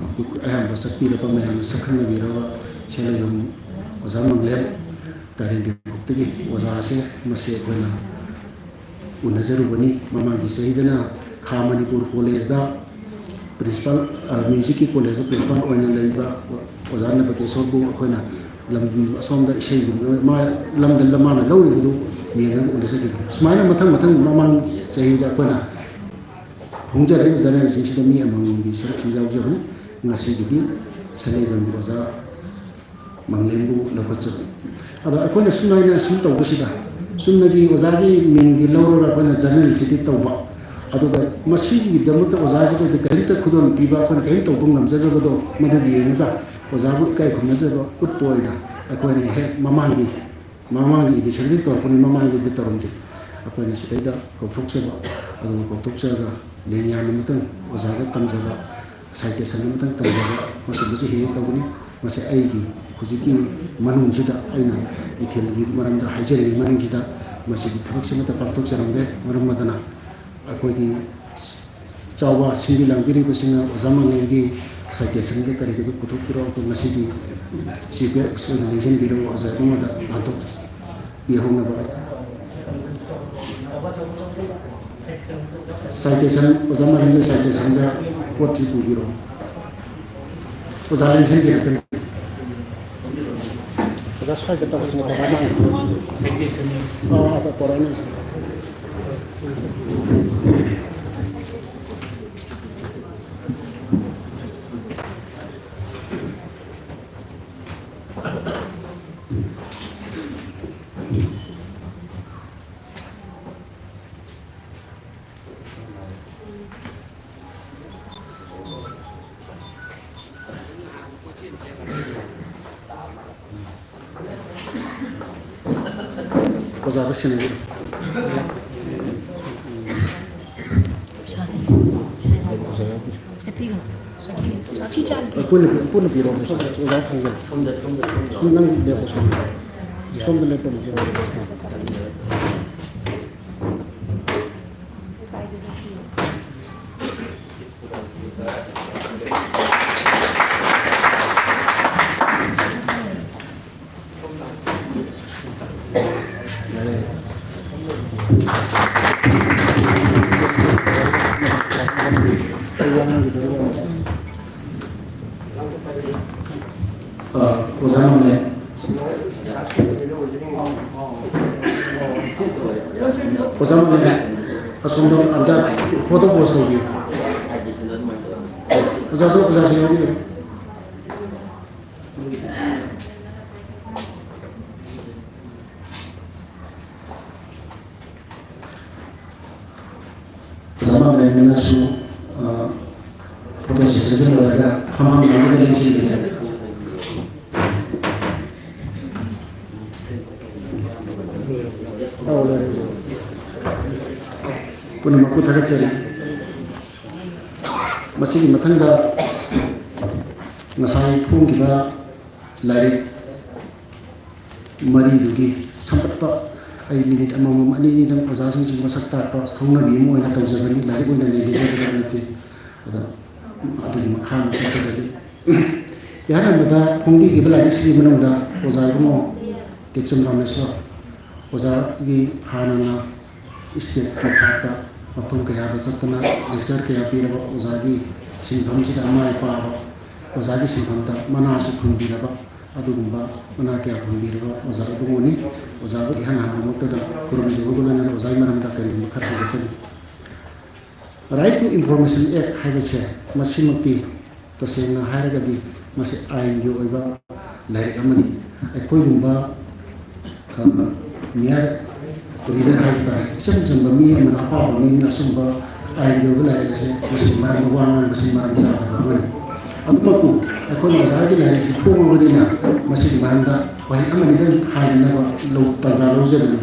ꯑꯌꯥꯝꯕ ꯆꯠꯄꯤꯔꯕ, ꯃꯌꯥꯝꯅ ꯁꯛꯈꯪꯅꯕꯤꯔꯕ ꯁꯦꯜꯂꯩꯕꯝ ꯑꯣꯖꯥ ꯃꯪꯂꯦꯝ ꯀꯥꯏꯔꯦꯟꯕꯤꯈꯣꯛꯇꯒꯤ ꯑꯣꯖꯥꯁꯦ, ꯃꯁꯤ ꯑꯩꯈꯣꯏꯅ ꯎꯅꯖꯔꯨꯕꯅꯤ꯫ ꯃꯃꯥꯡꯒꯤ ꯆꯍꯤꯗꯅ ꯈꯥ ꯃꯅꯤꯄꯨꯔ ꯀꯣꯂꯦꯖꯇ ꯄ꯭ꯔꯤꯟꯁꯤꯄꯥꯜ, ꯑ, ꯃ꯭ꯌꯨꯖꯤꯛꯀꯤ ꯀꯣꯂꯦꯖꯇ ꯄ꯭ꯔꯤꯟꯁꯤꯄꯥꯜ ꯑꯣꯏꯅ ꯂꯩꯕ ꯑꯣꯖꯥ ꯅꯕꯀꯦꯁꯣꯔꯕꯨ ꯑꯩꯈꯣꯏꯅ ꯂꯝ ꯑꯁꯣꯝꯗ ꯏꯁꯩꯒꯤ ꯃꯥ ꯂꯝꯗ ꯃꯥꯅ ꯂꯧꯔꯤꯕꯗꯨ ꯌꯦꯡꯉꯒ ꯎꯅꯖꯈꯤꯕꯅꯤ꯫ ꯁꯨꯃꯥꯏꯅ ꯃꯊꯪ ꯃꯊꯪ ꯃꯃꯥꯡ ꯆꯍꯤꯗ ꯑꯩꯈꯣꯏꯅ ꯈꯣꯡꯖꯔꯛꯏꯕ generalꯁꯤꯡꯁꯤꯗ ꯃꯤ ꯑꯃꯃꯝꯒꯤ ꯁꯔꯨꯛꯁꯨ ꯌꯥꯎꯖꯕꯅꯤ꯫ ꯉꯁꯤꯒꯤꯗꯤ ꯁꯦꯜꯂꯩꯕꯝꯒꯤ ꯑꯣꯖꯥ ꯃꯪꯂꯦꯝꯕꯨ ꯂꯧꯈꯠꯆꯕꯅꯤ꯫ ꯑꯗꯣ ꯑꯩꯈꯣꯏꯅ ꯁꯨꯃꯥꯏꯅ ꯁꯨꯝ ꯇꯧꯕꯁꯤꯗ, ꯆꯨꯝꯅꯒꯤ ꯑꯣꯖꯥꯒꯤ ꯃꯤꯡꯗꯤ ꯂꯧꯔꯒ ꯑꯩꯈꯣꯏꯅ generalꯁꯤꯗꯤ ꯇꯧꯕ, ꯑꯗꯨꯒ ꯃꯁꯤꯒꯤꯗꯃꯛꯇ ꯑꯣꯖꯥꯁꯤꯗꯗꯤ ꯀꯔꯤꯝꯇ ꯈꯨꯗꯣꯜ ꯄꯤꯕ, ꯑꯩꯈꯣꯏꯅ ꯀꯔꯤꯝ ꯇꯧꯕ ꯉꯝꯖꯗꯕꯗꯣ, ꯃꯗꯨ ꯌꯦꯡꯉꯒ ꯑꯣꯖꯥꯕꯨ ꯏꯀꯥꯏ ꯈꯨꯝꯅꯖꯕ ꯎꯠꯄ ꯑꯣꯏꯅ ꯑꯩꯈꯣꯏꯅ ꯍꯦꯛ ꯃꯃꯥꯡꯒꯤ, ꯃꯃꯥꯡꯒꯤ editionꯗꯤ ꯇꯧꯔꯛꯄꯅꯤ, ꯃꯃꯥꯡꯒꯤꯗꯤ ꯇꯧꯔꯝꯗꯦ꯫ ꯑꯩꯈꯣꯏꯅ ꯁꯤꯗꯩꯗ ꯀꯧꯊꯣꯛꯆꯕ, ꯑꯗꯨꯒ ꯀꯧꯊꯣꯛꯆꯔꯒ ꯂꯦꯡꯌꯥꯟ ꯑꯃꯇꯪ ꯑꯣꯖꯥꯒ ꯇꯝꯖꯕ, citation ꯑꯃꯇꯪ ꯇꯝꯖꯕ, ꯃꯁꯤꯒꯨꯝꯕꯁꯤ ꯍꯦꯛ ꯍꯦꯛ ꯇꯧꯒꯅꯤ꯫ ꯃꯁꯤ ꯑꯩꯒꯤ ꯍꯧꯖꯤꯛꯀꯤ ꯃꯅꯨꯡꯁꯤꯗ, ꯑꯩꯅ ꯏꯊꯤꯜꯒꯤ ꯃꯔꯝꯗ ꯍꯥꯏꯖꯔꯤꯉꯩ ꯃꯅꯨꯡꯁꯤꯗ ꯃꯁꯤꯒꯤ ꯊꯕꯛꯁꯤ ꯑꯃꯠꯇ ꯄꯥꯡꯊꯣꯛꯆꯔꯝꯗꯦ꯫ ꯃꯔꯝ ꯑꯗꯨꯅ ꯑꯩꯈꯣꯏꯒꯤ ꯆꯥꯎꯕ ꯁꯤꯟꯕꯤ ꯂꯥꯡꯕꯤꯔꯤꯕꯁꯤꯡꯅ ꯑꯣꯖꯥ ꯃꯪꯂꯦꯝꯒꯤ citationꯒ ꯀꯔꯤꯒꯗꯨ ꯄꯨꯊꯣꯛꯄꯤꯔꯣ꯫ ꯑꯩꯈꯣꯏ ꯉꯁꯤꯒꯤ chief guest ꯑꯣꯏꯅ ꯂꯦꯡꯁꯤꯟꯕꯤꯔꯕ ꯑꯣꯖꯥ ꯑꯃꯗ ꯂꯥꯟꯊꯣꯛ ꯄꯤꯍꯧꯅꯕ꯫ Citation, ꯑꯣꯖꯥ ꯃꯔꯤꯡꯒꯤ citationꯗ ꯄꯣꯠꯁꯤ ꯄꯨꯕꯤꯔꯛꯑꯣ꯫ ꯑꯣꯖꯥ ꯂꯦꯡꯁꯤꯟꯕꯤꯔꯛꯀꯅꯤ꯫ ꯑꯣꯖꯥ ꯁ꯭ꯋꯥꯏꯗ ꯇꯧꯁꯤꯅꯦ, ꯕꯕꯥ ꯅꯪ꯫ ꯑꯥ, ꯑꯥ, ꯄꯣꯔꯛꯑꯣꯅꯦ꯫ ꯑꯣꯖꯥꯗ ꯁꯤꯟꯅꯕꯤꯔꯣ꯫ ꯄꯨꯟꯅ, ꯄꯨꯟꯅ ꯄꯤꯔꯛꯑꯣ꯫ ꯑꯣꯖꯥ ꯐꯪꯒꯅꯤ꯫ ꯁꯣꯝ ꯅꯪ ꯂꯦꯞꯄꯣ ꯁꯣꯝꯗ꯫ ꯁꯣꯝꯗ ꯂꯦꯞꯄꯣ꯫ ꯑ, ꯑꯣꯖꯥ ꯅꯣꯡꯃꯩ꯫ ꯑꯣꯖꯥ ꯅꯣꯡꯃꯩ, ꯑꯁꯣꯝꯗ ꯑꯝꯇ ꯐꯣꯇꯣ ꯄꯣꯁ ꯇꯧꯕꯤꯌꯨ꯫ ꯑꯣꯖꯥꯁꯨ, ꯑꯣꯖꯥꯁꯨ ꯌꯥꯎꯕꯤꯌꯨ꯫ ꯑꯣꯖꯥ ꯃꯥꯂꯦꯝꯅꯁꯨ, ꯑ, ꯐꯣꯇꯣ ꯁꯦꯁꯟ ꯂꯣꯏꯔꯒ ꯐꯝꯐꯝ ꯑꯃꯗ ꯂꯦꯡꯁꯤꯟꯕꯤꯔꯦ꯫ ꯄꯨꯝꯅꯃꯛꯄꯨ ꯊꯥꯒꯠꯆꯔꯤ꯫ ꯃꯁꯤꯒꯤ ꯃꯊꯪꯗ ꯉꯁꯥꯏ ꯐꯣꯡꯈꯤꯕ ꯂꯥꯏꯔꯤꯛ ꯃꯔꯤꯗꯨꯒꯤ ꯁꯝꯂꯞꯄ ꯑꯩ ꯃꯤꯅꯤꯠ ꯑꯃꯃꯝ, ꯑꯅꯤ ꯑꯅꯤꯗꯪ ꯑꯣꯖꯥꯁꯤꯡꯁꯤ ꯃꯁꯛ ꯇꯥꯛꯄ ꯍꯧꯅꯕꯤ ꯑꯃ ꯑꯣꯏꯅ ꯇꯧꯖꯕꯅꯤ, ꯂꯥꯏꯔꯤꯛ ꯑꯣꯏꯅ ꯂꯩꯖꯗꯕ ꯅꯠꯇꯦ꯫ ꯑꯗꯣ ꯑꯗꯨꯒꯤ ꯃꯈꯥ ꯑꯃꯨꯛ ꯆꯠꯊꯖꯒꯦ꯫ ꯏꯍꯥꯟ ꯍꯥꯟꯕꯗ ꯐꯣꯡꯕꯤꯈꯤꯕ ꯂꯥꯏꯔꯤꯛꯁꯤꯒꯤ ꯃꯅꯨꯡꯗ ꯑꯣꯖꯥ ꯏꯕꯨꯡꯉꯣ ꯇꯦꯛꯆꯝ ꯔꯥꯃꯦꯁꯣꯔ ꯑꯣꯖꯥꯒꯤ ꯍꯥꯟꯅꯅ ꯁ꯭ꯇꯦꯠꯀꯤ ꯊꯥꯛꯇ ꯃꯐꯝ ꯀꯌꯥꯗ ꯆꯠꯇꯅ ꯂꯦꯛꯆꯔ ꯀꯌꯥ ꯄꯤꯔꯕ ꯑꯣꯖꯥꯒꯤ ꯁꯤꯟꯐꯝꯁꯤꯗ ꯃꯥꯏ ꯄꯥꯛꯑꯕ, ꯑꯣꯖꯥꯒꯤ ꯁꯤꯟꯐꯝꯗ ꯃꯅꯥꯁꯨ ꯐꯪꯕꯤꯔꯕ, ꯑꯗꯨꯒꯨꯝꯕ ꯃꯅꯥ ꯀꯌꯥ ꯐꯪꯕꯤꯔꯕ ꯑꯣꯖꯥ ꯏꯕꯨꯡꯉꯣꯅꯤ꯫ ꯑꯣꯖꯥꯕꯨ ꯏꯍꯥꯟ ꯍꯥꯟꯕꯃꯛꯇꯗ ꯈꯨꯔꯨꯝꯖꯕꯒ ꯂꯣꯏꯅꯅ ꯑꯣꯖꯥꯒꯤ ꯃꯔꯝꯗ ꯀꯔꯤꯒꯨꯝꯕ ꯈꯔ ꯍꯥꯏꯖꯒꯦ꯫ Right to Information Act ꯍꯥꯏꯕꯁꯦ ꯃꯁꯤꯃꯛꯇꯤ ꯇꯁꯦꯡꯅ ꯍꯥꯏꯔꯒꯗꯤ ꯃꯁꯤ ꯑꯥꯏꯟꯒꯤ ꯑꯣꯏꯕ ꯂꯥꯏꯔꯤꯛ ꯑꯃꯅꯤ꯫ ꯑꯩꯈꯣꯏꯒꯨꯝꯕ, ꯑ, mere reader ꯍꯥꯏꯕ ꯇꯥꯔꯦ, ꯏꯆꯝ ꯆꯝꯕ ꯃꯤ ꯑꯃꯅ, ꯑꯄꯥꯕ ꯃꯤ ꯑꯃꯅ ꯑꯁꯨꯝꯕ ꯑꯥꯏꯟꯒꯤ ꯑꯣꯏꯕ ꯂꯥꯏꯔꯤꯛ ꯑꯁꯦ ꯃꯁꯤ ꯃꯔꯝꯗ ꯋꯥ ꯉꯥꯡꯕꯁꯤ ꯃꯔꯝ ꯆꯥꯗꯕ ꯑꯃꯅꯤ꯫ ꯑꯗꯨꯃꯛꯄꯨ ꯑꯩꯈꯣꯏꯅ ꯑꯣꯖꯥꯒꯤ ꯂꯥꯏꯔꯤꯛꯁꯤ ꯐꯣꯡꯉꯕꯅꯤꯅ ꯃꯁꯤꯒꯤ ꯃꯔꯝꯗ ꯋꯥꯍꯩ ꯑꯃꯅꯤꯗꯪ ꯍꯥꯏꯅꯅꯕ ꯂꯧ-, ꯇꯥꯟꯖꯥ ꯂꯧꯖꯕꯅꯤ꯫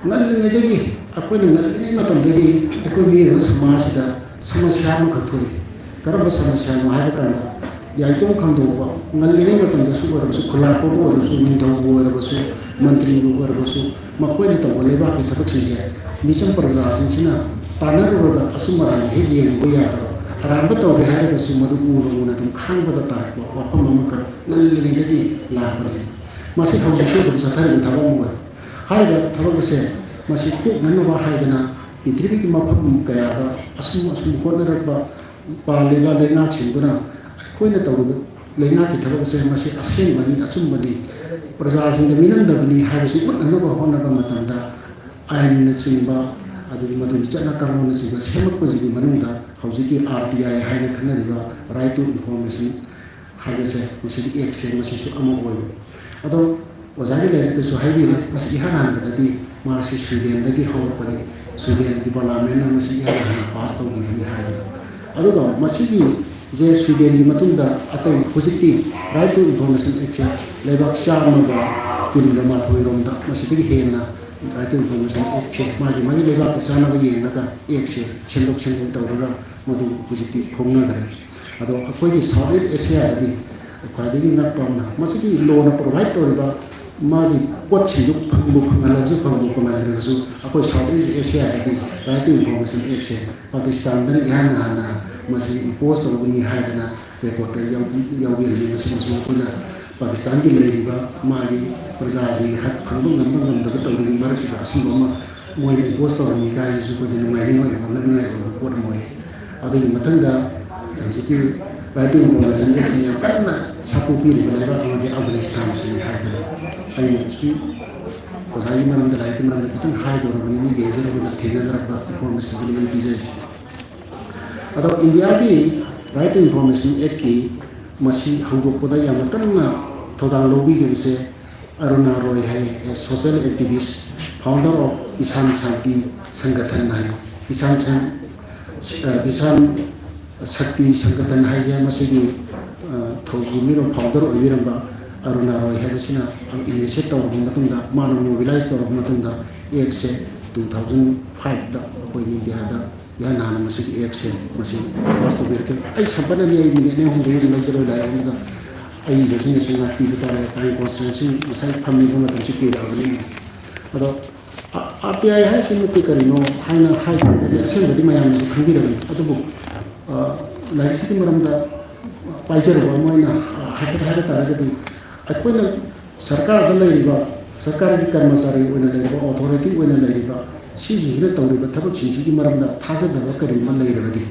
ꯉꯜꯂꯤꯉꯩꯗꯒꯤ, ꯑꯩꯈꯣꯏꯅ ꯉꯜꯂꯤꯉꯩ ꯃꯇꯝꯗꯒꯤ ꯑꯩꯈꯣꯏ ꯃꯤꯑꯣꯏꯕ ꯁꯃꯥꯖꯁꯤꯗ ꯁꯃꯁ꯭ꯌꯥ ꯑꯃꯈꯛ ꯊꯣꯛꯏ꯫ ꯀꯔꯝꯕ ꯁꯃꯁ꯭ꯌꯥꯅꯣ ꯍꯥꯏꯕ ꯀꯥꯟꯗ, ꯌꯥꯏꯇꯣꯡ ꯈꯝꯗꯣꯛꯄ, ꯉꯜꯂꯤꯉꯩ ꯃꯇꯝꯗꯁꯨ ꯑꯣꯏꯔꯕꯁꯨ, ꯈꯨꯜꯂꯥꯛꯄꯕꯨ ꯑꯣꯏꯔꯕꯁꯨ, ꯅꯤꯡꯊꯧꯕꯨ ꯑꯣꯏꯔꯕꯁꯨ, ꯃꯟꯇ꯭ꯔꯤꯕꯨ ꯑꯣꯏꯔꯕꯁꯨ, ꯃꯈꯣꯏꯅ ꯇꯧꯕ ꯂꯩꯕꯥꯛꯀꯤ ꯊꯕꯛꯁꯤꯡꯁꯦ ꯃꯤꯆꯝ ꯄ꯭ꯔꯖꯥꯁꯤꯡꯁꯤꯅ ꯇꯥꯟꯅꯔꯨꯔꯒ ꯑꯆꯨꯝ ꯑꯔꯥꯟ ꯍꯦꯛ ꯌꯦꯡꯕ ꯌꯥꯗꯕ, ꯑꯔꯥꯟꯕ ꯇꯧꯔꯦ ꯍꯥꯏꯔꯒꯁꯨ ꯃꯗꯨ ꯎꯅ ꯎꯅ ꯑꯗꯨꯝ ꯈꯥꯡꯕꯗ ꯇꯥꯔꯛꯄ ꯋꯥꯐꯝ ꯑꯃꯈꯛ ꯉꯜꯂꯤꯉꯩꯗꯒꯤ ꯂꯥꯛꯄꯅꯤ꯫ ꯃꯁꯤ ꯍꯧꯖꯤꯛꯁꯨ ꯑꯗꯨꯝ ꯆꯠꯊꯔꯤꯕ ꯊꯕꯛ ꯑꯃ ꯑꯣꯏ꯫ ꯍꯥꯏꯔꯤꯕ ꯊꯕꯛ ꯑꯁꯦ ꯃꯁꯤ ꯀꯣꯛꯅꯅꯕ ꯍꯥꯏꯗꯅ ꯄ꯭ꯔꯤꯊꯤꯕꯤꯒꯤ ꯃꯐꯝ ꯀꯌꯥꯗ ꯑꯁꯨꯝ ꯑꯁꯨꯝ ꯍꯣꯠꯅꯔꯛꯄ ꯄꯥꯜꯂꯤꯕ ꯂꯩꯉꯥꯛꯁꯤꯡꯗꯨꯅ ꯑꯩꯈꯣꯏꯅ ꯇꯧꯔꯤꯕ ꯂꯩꯉꯥꯛꯀꯤ ꯊꯕꯛ ꯑꯁꯦ ꯃꯁꯤ ꯑꯁꯦꯡꯕꯅꯤ, ꯑꯆꯨꯝꯕꯅꯤ, ꯄ꯭ꯔꯖꯥꯁꯤꯡꯗ ꯃꯤꯅꯝꯗꯕꯅꯤ ꯍꯥꯏꯕꯁꯤ ꯎꯠꯅꯅꯕ ꯍꯣꯠꯅꯕ ꯃꯇꯝꯗ ꯑꯥꯏꯟꯅꯆꯤꯡꯕ, ꯑꯗꯒꯤ ꯃꯗꯨꯒꯤ ꯆꯠꯅ ꯀꯥꯡꯂꯣꯟꯅꯆꯤꯡꯕ ꯁꯦꯝꯃꯛꯄꯁꯤꯒꯤ ꯃꯅꯨꯡꯗ ꯍꯧꯖꯤꯛꯀꯤ ꯑꯥꯔ ꯇꯤ ꯑꯥꯏ ꯍꯥꯏꯅ ꯈꯪꯅꯔꯤꯕ Right to Information ꯍꯥꯏꯕꯁꯦ, ꯃꯁꯤꯒꯤ ꯑꯦꯛꯁꯦ ꯃꯁꯤꯁꯨ ꯑꯃ ꯑꯣꯏꯕ꯫ ꯑꯗꯣ ꯑꯣꯖꯥꯒꯤ ꯂꯥꯏꯔꯤꯛꯇꯁꯨ ꯍꯥꯏꯕꯤꯔꯦ, ꯃꯁꯤ ꯏꯍꯥꯟ ꯍꯥꯟꯕꯗꯗꯤ ꯃꯥꯁꯤ ꯁ꯭ꯋꯤꯗꯦꯟꯗꯒꯤ ꯍꯧꯔꯛꯄꯅꯤ, ꯁ꯭ꯋꯤꯗꯦꯟꯒꯤ ꯄꯥꯔꯂꯥꯃꯦꯟꯅ ꯃꯁꯤ ꯏꯍꯥꯟ ꯍꯥꯟꯅ ꯄꯥꯁ ꯇꯧꯈꯤꯕꯅꯤ ꯍꯥꯏꯗꯅ꯫ ꯑꯗꯨꯒ ꯃꯁꯤꯒꯤ ꯖꯦ ꯁ꯭ꯋꯤꯗꯦꯟꯒꯤ ꯃꯇꯨꯡꯗ ꯑꯇꯩ ꯍꯧꯖꯤꯛꯇꯤ Right to Information Act ꯁꯦ ꯂꯩꯕꯥꯛ ꯆꯥꯝꯃꯒ ꯀꯨꯟꯒ ꯃꯥꯊꯣꯏ ꯔꯣꯝꯗ ꯃꯁꯤꯗꯒꯤ ꯍꯦꯟꯅ Right to Information Act ꯁꯦ ꯃꯥꯒꯤ ꯃꯥꯒꯤ ꯂꯩꯕꯥꯛꯀꯤ ꯆꯥꯅꯕ ꯌꯦꯡꯉꯒ ꯑꯦꯛꯁꯦ ꯁꯦꯝꯗꯣꯛ ꯁꯦꯝꯖꯤꯟ ꯇꯧꯔꯒ ꯃꯗꯨ ꯍꯧꯖꯤꯛꯇꯤ ꯐꯣꯡꯅꯈ꯭ꯔꯦ꯫ ꯑꯗꯣ ꯑꯩꯈꯣꯏꯒꯤ South East Asia ꯗꯗꯤ ꯈ꯭ꯋꯥꯏꯗꯒꯤ ꯉꯛꯄ ꯑꯃꯅ, ꯃꯁꯤꯒꯤ ꯂꯣꯅ ꯄ꯭ꯔꯣꯚꯥꯏꯠ ꯇꯧꯔꯤꯕ ꯃꯥꯒꯤ ꯄꯣꯠꯁꯤꯡꯗꯨ ꯐꯪꯕꯨ ꯐꯪꯍꯜꯂꯕꯁꯨ ꯐꯪꯕꯨ ꯐꯪꯍꯟꯗ꯭ꯔꯕꯁꯨ, ꯑꯩꯈꯣꯏ South East Asia ꯗꯗꯤ Right to Information Act ꯁꯦ ꯄꯥꯀꯤꯁꯇꯥꯟꯗꯅ ꯏꯍꯥꯟ ꯍꯥꯟꯅ ꯃꯁꯤ ꯏꯝꯄꯣꯁ ꯇꯧꯕꯅꯤ ꯍꯥꯏꯗꯅ ꯔꯦꯀꯣꯔꯠꯇ ꯌꯥꯎ-, ꯌꯥꯎꯕꯤꯔꯝꯃꯤ꯫ ꯃꯁꯤꯃꯁꯨ ꯑꯩꯈꯣꯏꯅ ꯄꯥꯀꯤꯁꯇꯥꯟꯒꯤ ꯂꯩꯔꯤꯕ ꯃꯥꯒꯤ ꯄ꯭ꯔꯖꯥꯁꯤꯡꯒꯤ ꯍꯛ ꯐꯪꯕ ꯉꯝꯕ ꯉꯝꯗꯕ ꯇꯧꯔꯤꯕ ꯃꯔꯛꯁꯤꯗ ꯑꯁꯤꯒꯨꯝꯕ ꯑꯃ ꯃꯣꯏꯅ ꯏꯝꯄꯣꯁ ꯇꯧꯔꯝꯃꯤ ꯀꯥꯏꯁꯤꯁꯨ ꯑꯩꯈꯣꯏꯗ ꯅꯨꯡꯉꯥꯏꯅꯤꯡꯉꯥꯏ ꯑꯣꯏꯕ, ꯉꯛꯅꯤꯡꯉꯥꯏ ꯑꯣꯏꯕ ꯄꯣꯠ ꯑꯃ ꯑꯣꯏ꯫ ꯑꯗꯨꯒꯤ ꯃꯊꯪꯗ ꯍꯧꯖꯤꯛꯀꯤ Right to Information Act ꯁꯤꯅ ꯌꯥꯝ ꯀꯟꯅ ꯁꯥꯐꯨ ꯄꯤꯔꯤꯕ ꯂꯩꯕꯥꯛ ꯑꯃꯗꯤ ꯑꯐꯒꯥꯅꯤꯁꯇꯥꯟꯁꯤꯅꯤ ꯍꯥꯏꯗꯅ ꯑꯩꯅ ꯁꯨꯝ ꯑꯣꯖꯥꯒꯤ ꯃꯔꯝꯗ, ꯂꯥꯏꯔꯤꯛꯀꯤ ꯃꯔꯝꯗ ꯈꯤꯇꯪ ꯍꯥꯏꯗꯧꯔꯕꯅꯤꯅ, ꯌꯦꯡꯖꯔꯨꯕꯗ ꯊꯦꯡꯅꯖꯔꯛꯄ ꯏꯟꯐꯣꯔꯃꯦꯁꯟꯗꯨꯅꯤ ꯑꯩꯅ ꯄꯤꯖꯔꯤꯁꯤ꯫ ꯑꯗꯣ ꯏꯟꯗꯤꯌꯥꯒꯤ Right to Information Act ꯀꯤ ꯃꯁꯤ ꯍꯧꯗꯣꯛꯄꯗ ꯌꯥꯝꯅ ꯀꯟꯅ ꯊꯧꯗꯥꯡ ꯂꯧꯕꯤꯈꯤꯕꯁꯦ ꯑꯔꯨꯅꯥ ꯔꯣꯏ ꯍꯥꯏ, a social activist, founder of Kisan Shanti Sangathan ꯍꯥꯏ꯫ ꯀꯤꯁꯥꯟ ꯁꯪ-, ꯑ, ꯀꯤꯁꯥꯟ ꯁꯛꯇꯤ ꯁꯪꯒꯇꯟ ꯍꯥꯏꯁꯦ ꯃꯁꯤꯒꯤ, ꯑ, ꯊꯧꯄꯨꯃꯤꯔꯣ, ꯐꯥꯎꯟꯗꯔ ꯑꯣꯏꯕꯤꯔꯝꯕ ꯑꯔꯨꯅꯥ ꯔꯣꯏ ꯍꯥꯏꯕꯁꯤꯅ ꯏꯅꯤꯁꯤꯌꯦꯠ ꯇꯧꯔꯕ ꯃꯇꯨꯡꯗ, ꯃꯥꯅ ꯃꯣꯕꯤꯂꯥꯏꯁ ꯇꯧꯔꯕ ꯃꯇꯨꯡꯗ, ꯑꯦꯛꯁꯦ ꯇꯨ ꯊꯥꯎꯖꯟ ꯐꯥꯏꯚꯇ ꯑꯩꯈꯣꯏꯒꯤ ꯏꯟꯗꯤꯌꯥꯗ ꯏꯍꯥꯟ ꯍꯥꯟꯅ ꯃꯁꯤꯒꯤ ꯑꯦꯛꯁꯦ ꯃꯁꯤ ꯄꯥꯁ ꯇꯧꯕꯤꯔꯛꯈꯤ꯫ ꯑꯩ ꯁꯝꯄꯠꯅꯅꯤ, ꯑꯩ ꯃꯤꯅꯤꯠ ꯑꯅꯤ ꯑꯍꯨꯝꯗꯒꯤ ꯑꯗꯨꯝ ꯂꯧꯖꯔꯣꯏ, ꯂꯥꯏꯔꯤꯛ ꯑꯃꯗ ꯑꯏꯕꯁꯤꯡꯅꯁꯨ ꯉꯥꯛꯄꯤꯕ ꯇꯥꯔꯦ꯫ ꯇꯥꯏꯝ ꯀꯣꯟꯁꯇꯦꯟꯁꯤ ꯉꯁꯥꯏ ꯊꯝꯃꯤꯕ ꯃꯇꯝꯁꯨ ꯄꯤꯔꯛꯑꯕꯅꯤꯅ꯫ ꯑꯗꯣ ꯑꯥꯔ ꯇꯤ ꯑꯥꯏ ꯍꯥꯏꯁꯤꯃꯛꯇꯤ ꯀꯔꯤꯅꯣ ꯍꯥꯏꯅ ꯍꯥꯏꯗ꯭ꯔꯒꯗꯤ ꯑꯁꯦꯡꯕꯗꯤ ꯃꯌꯥꯝꯅꯁꯨ ꯈꯪꯕꯤꯔꯕꯅꯤ꯫ ꯑꯗꯨꯕꯨ, ꯑ, ꯂꯥꯏꯔꯤꯛꯁꯤꯒꯤ ꯃꯔꯝꯗ ꯄꯥꯏꯖꯔꯨꯕ ꯑꯃ ꯑꯣꯏꯅ, ꯑ, ꯍꯥꯏꯐꯦꯠ ꯍꯥꯏꯕ ꯇꯥꯔꯒꯗꯤ, ꯑꯩꯈꯣꯏꯅ ꯁꯔꯀꯥꯔꯗ ꯂꯩꯔꯤꯕ, ꯁꯔꯀꯥꯔꯒꯤ ꯀꯔꯃꯆꯥꯔꯤ ꯑꯣꯏꯅ ꯂꯩꯔꯤꯕ, ꯑꯣꯊꯣꯔꯤꯇꯤ ꯑꯣꯏꯅ ꯂꯩꯔꯤꯕ, ꯁꯤꯁꯤꯡꯁꯤꯅ ꯇꯧꯔꯤꯕ ꯊꯕꯛꯁꯤꯡꯁꯤꯒꯤ ꯃꯔꯝꯗ ꯊꯥꯖꯗꯕ ꯀꯔꯤꯒꯨꯝꯕ ꯂꯩꯔꯕꯗꯤ,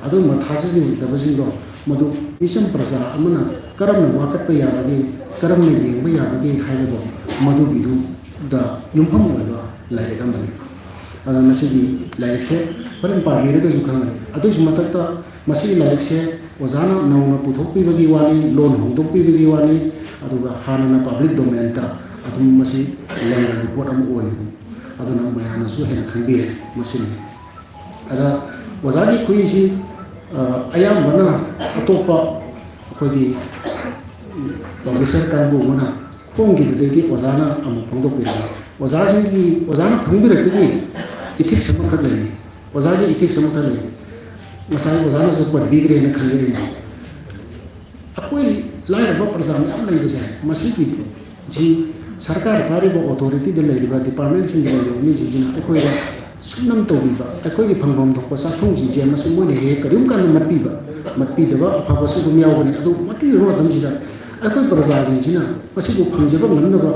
ꯑꯗꯨꯒꯨꯝꯕ ꯊꯥꯖꯗꯕꯁꯤꯡꯗꯣ ꯃꯗꯨ ꯃꯤꯆꯝ ꯄ꯭ꯔꯖꯥ ꯑꯃꯅ ꯀꯔꯝꯅ ꯋꯥꯀꯠꯄ ꯌꯥꯕꯒꯦ, ꯀꯔꯝꯅ ꯌꯦꯡꯕ ꯌꯥꯕꯒꯦ ꯍꯥꯏꯕꯗꯣ, ꯃꯗꯨꯒꯤꯗꯨꯗ ꯌꯨꯝꯐꯝ ꯑꯣꯏꯕ ꯂꯥꯏꯔꯤꯛ ꯑꯃꯅꯤ꯫ ꯑꯗꯨꯅ ꯃꯁꯤꯒꯤ ꯂꯥꯏꯔꯤꯛꯁꯦ ꯍꯣꯔꯦꯟ ꯄꯥꯕꯤꯔꯒꯁꯨ ꯈꯪꯒꯅꯤ꯫ ꯑꯗꯨꯒꯤꯁꯨ ꯃꯊꯛꯇ ꯃꯁꯤꯒꯤ ꯂꯥꯏꯔꯤꯛꯁꯦ ꯑꯣꯖꯥꯅ ꯅꯧꯅ ꯄꯨꯊꯣꯛꯄꯤꯕꯒꯤ ꯋꯥꯅꯤ, ꯂꯣꯟ ꯍꯣꯡꯗꯣꯛꯄꯤꯕꯒꯤ ꯋꯥꯅꯤ, ꯑꯗꯨꯒ ꯍꯥꯟꯅꯅ ꯄꯕ꯭ꯂꯤꯛ ꯗꯣꯃꯦꯟꯇ ꯑꯗꯨꯝ ꯃꯁꯤ ꯂꯩꯔꯕ ꯄꯣꯠ ꯑꯃ ꯑꯣꯏꯕꯅꯤ꯫ ꯑꯗꯨꯅ ꯃꯌꯥꯝꯅꯁꯨ ꯍꯦꯟꯅ ꯈꯪꯕꯤꯔꯦ ꯃꯁꯤꯅꯤ꯫ ꯑꯗ ꯑꯣꯖꯥꯒꯤ ꯈꯨꯏꯁꯤ, ꯑ, ꯑꯌꯥꯝꯕꯅ ꯑꯇꯣꯞꯄ ꯑꯩꯈꯣꯏꯒꯤ ꯄꯕ꯭ꯂꯤꯁꯔ ꯀꯥꯡꯕꯨ ꯑꯃꯅ ꯐꯣꯡꯈꯤꯕꯗꯒꯤ ꯑꯣꯖꯥꯅ ꯑꯃꯨꯛ ꯐꯣꯡꯗꯣꯛꯄꯤꯔꯛꯏ꯫ ꯑꯣꯖꯥꯁꯤꯡꯒꯤ, ꯑꯣꯖꯥꯅ ꯐꯣꯡꯕꯤꯔꯛꯄꯒꯤ ꯏꯊꯤꯛꯁ ꯑꯃꯈꯛ ꯂꯩ, ꯑꯣꯖꯥꯒꯤ ꯏꯊꯤꯛꯁ ꯑꯃꯈꯛ ꯂꯩ꯫ ꯉꯁꯥꯏ ꯑꯣꯖꯥꯅꯁꯨ ꯄꯟꯕꯤꯈ꯭ꯔꯦꯅ ꯈꯜꯂꯦ ꯑꯩꯅ꯫ ꯑꯩꯈꯣꯏ ꯂꯥꯏꯔꯕ ꯄ꯭ꯔꯖꯥ ꯃꯌꯥꯝ ꯂꯩꯕꯁꯦ, ꯃꯁꯤꯒꯤ ꯁꯤ ꯁꯔꯀꯥꯔ ꯄꯥꯏꯔꯤꯕ ꯑꯣꯊꯣꯔꯤꯇꯤꯗ ꯂꯩꯔꯤꯕ, ꯗꯤꯄꯥꯔꯠꯃꯦꯟꯁꯤꯡꯗ ꯂꯩꯔꯤꯕ ꯃꯤꯁꯤꯡꯁꯤꯅ ꯑꯩꯈꯣꯏꯗ ꯁꯨꯞꯅꯝ ꯇꯧꯕꯤꯕ, ꯑꯩꯈꯣꯏꯒꯤ ꯐꯪꯐꯝ ꯊꯣꯛꯄ ꯆꯥꯛꯊꯨꯡꯁꯤꯡꯁꯦ ꯃꯁꯤ ꯃꯣꯏꯅ ꯍꯦꯛ ꯍꯦꯛ ꯀꯔꯤꯒꯨꯝꯕ ꯀꯥꯟꯗ ꯃꯠꯄꯤꯕ, ꯃꯠꯄꯤꯗꯕ ꯑꯐꯕꯁꯨ ꯑꯗꯨꯝ ꯌꯥꯎꯕꯅꯤ꯫ ꯑꯗꯨ ꯃꯠꯄꯤꯕ ꯃꯇꯝꯁꯤꯗ ꯑꯩꯈꯣꯏ ꯄ꯭ꯔꯖꯥꯁꯤꯡꯁꯤꯅ ꯃꯁꯤꯕꯨ ꯐꯪꯖꯕ ꯉꯝꯅꯕ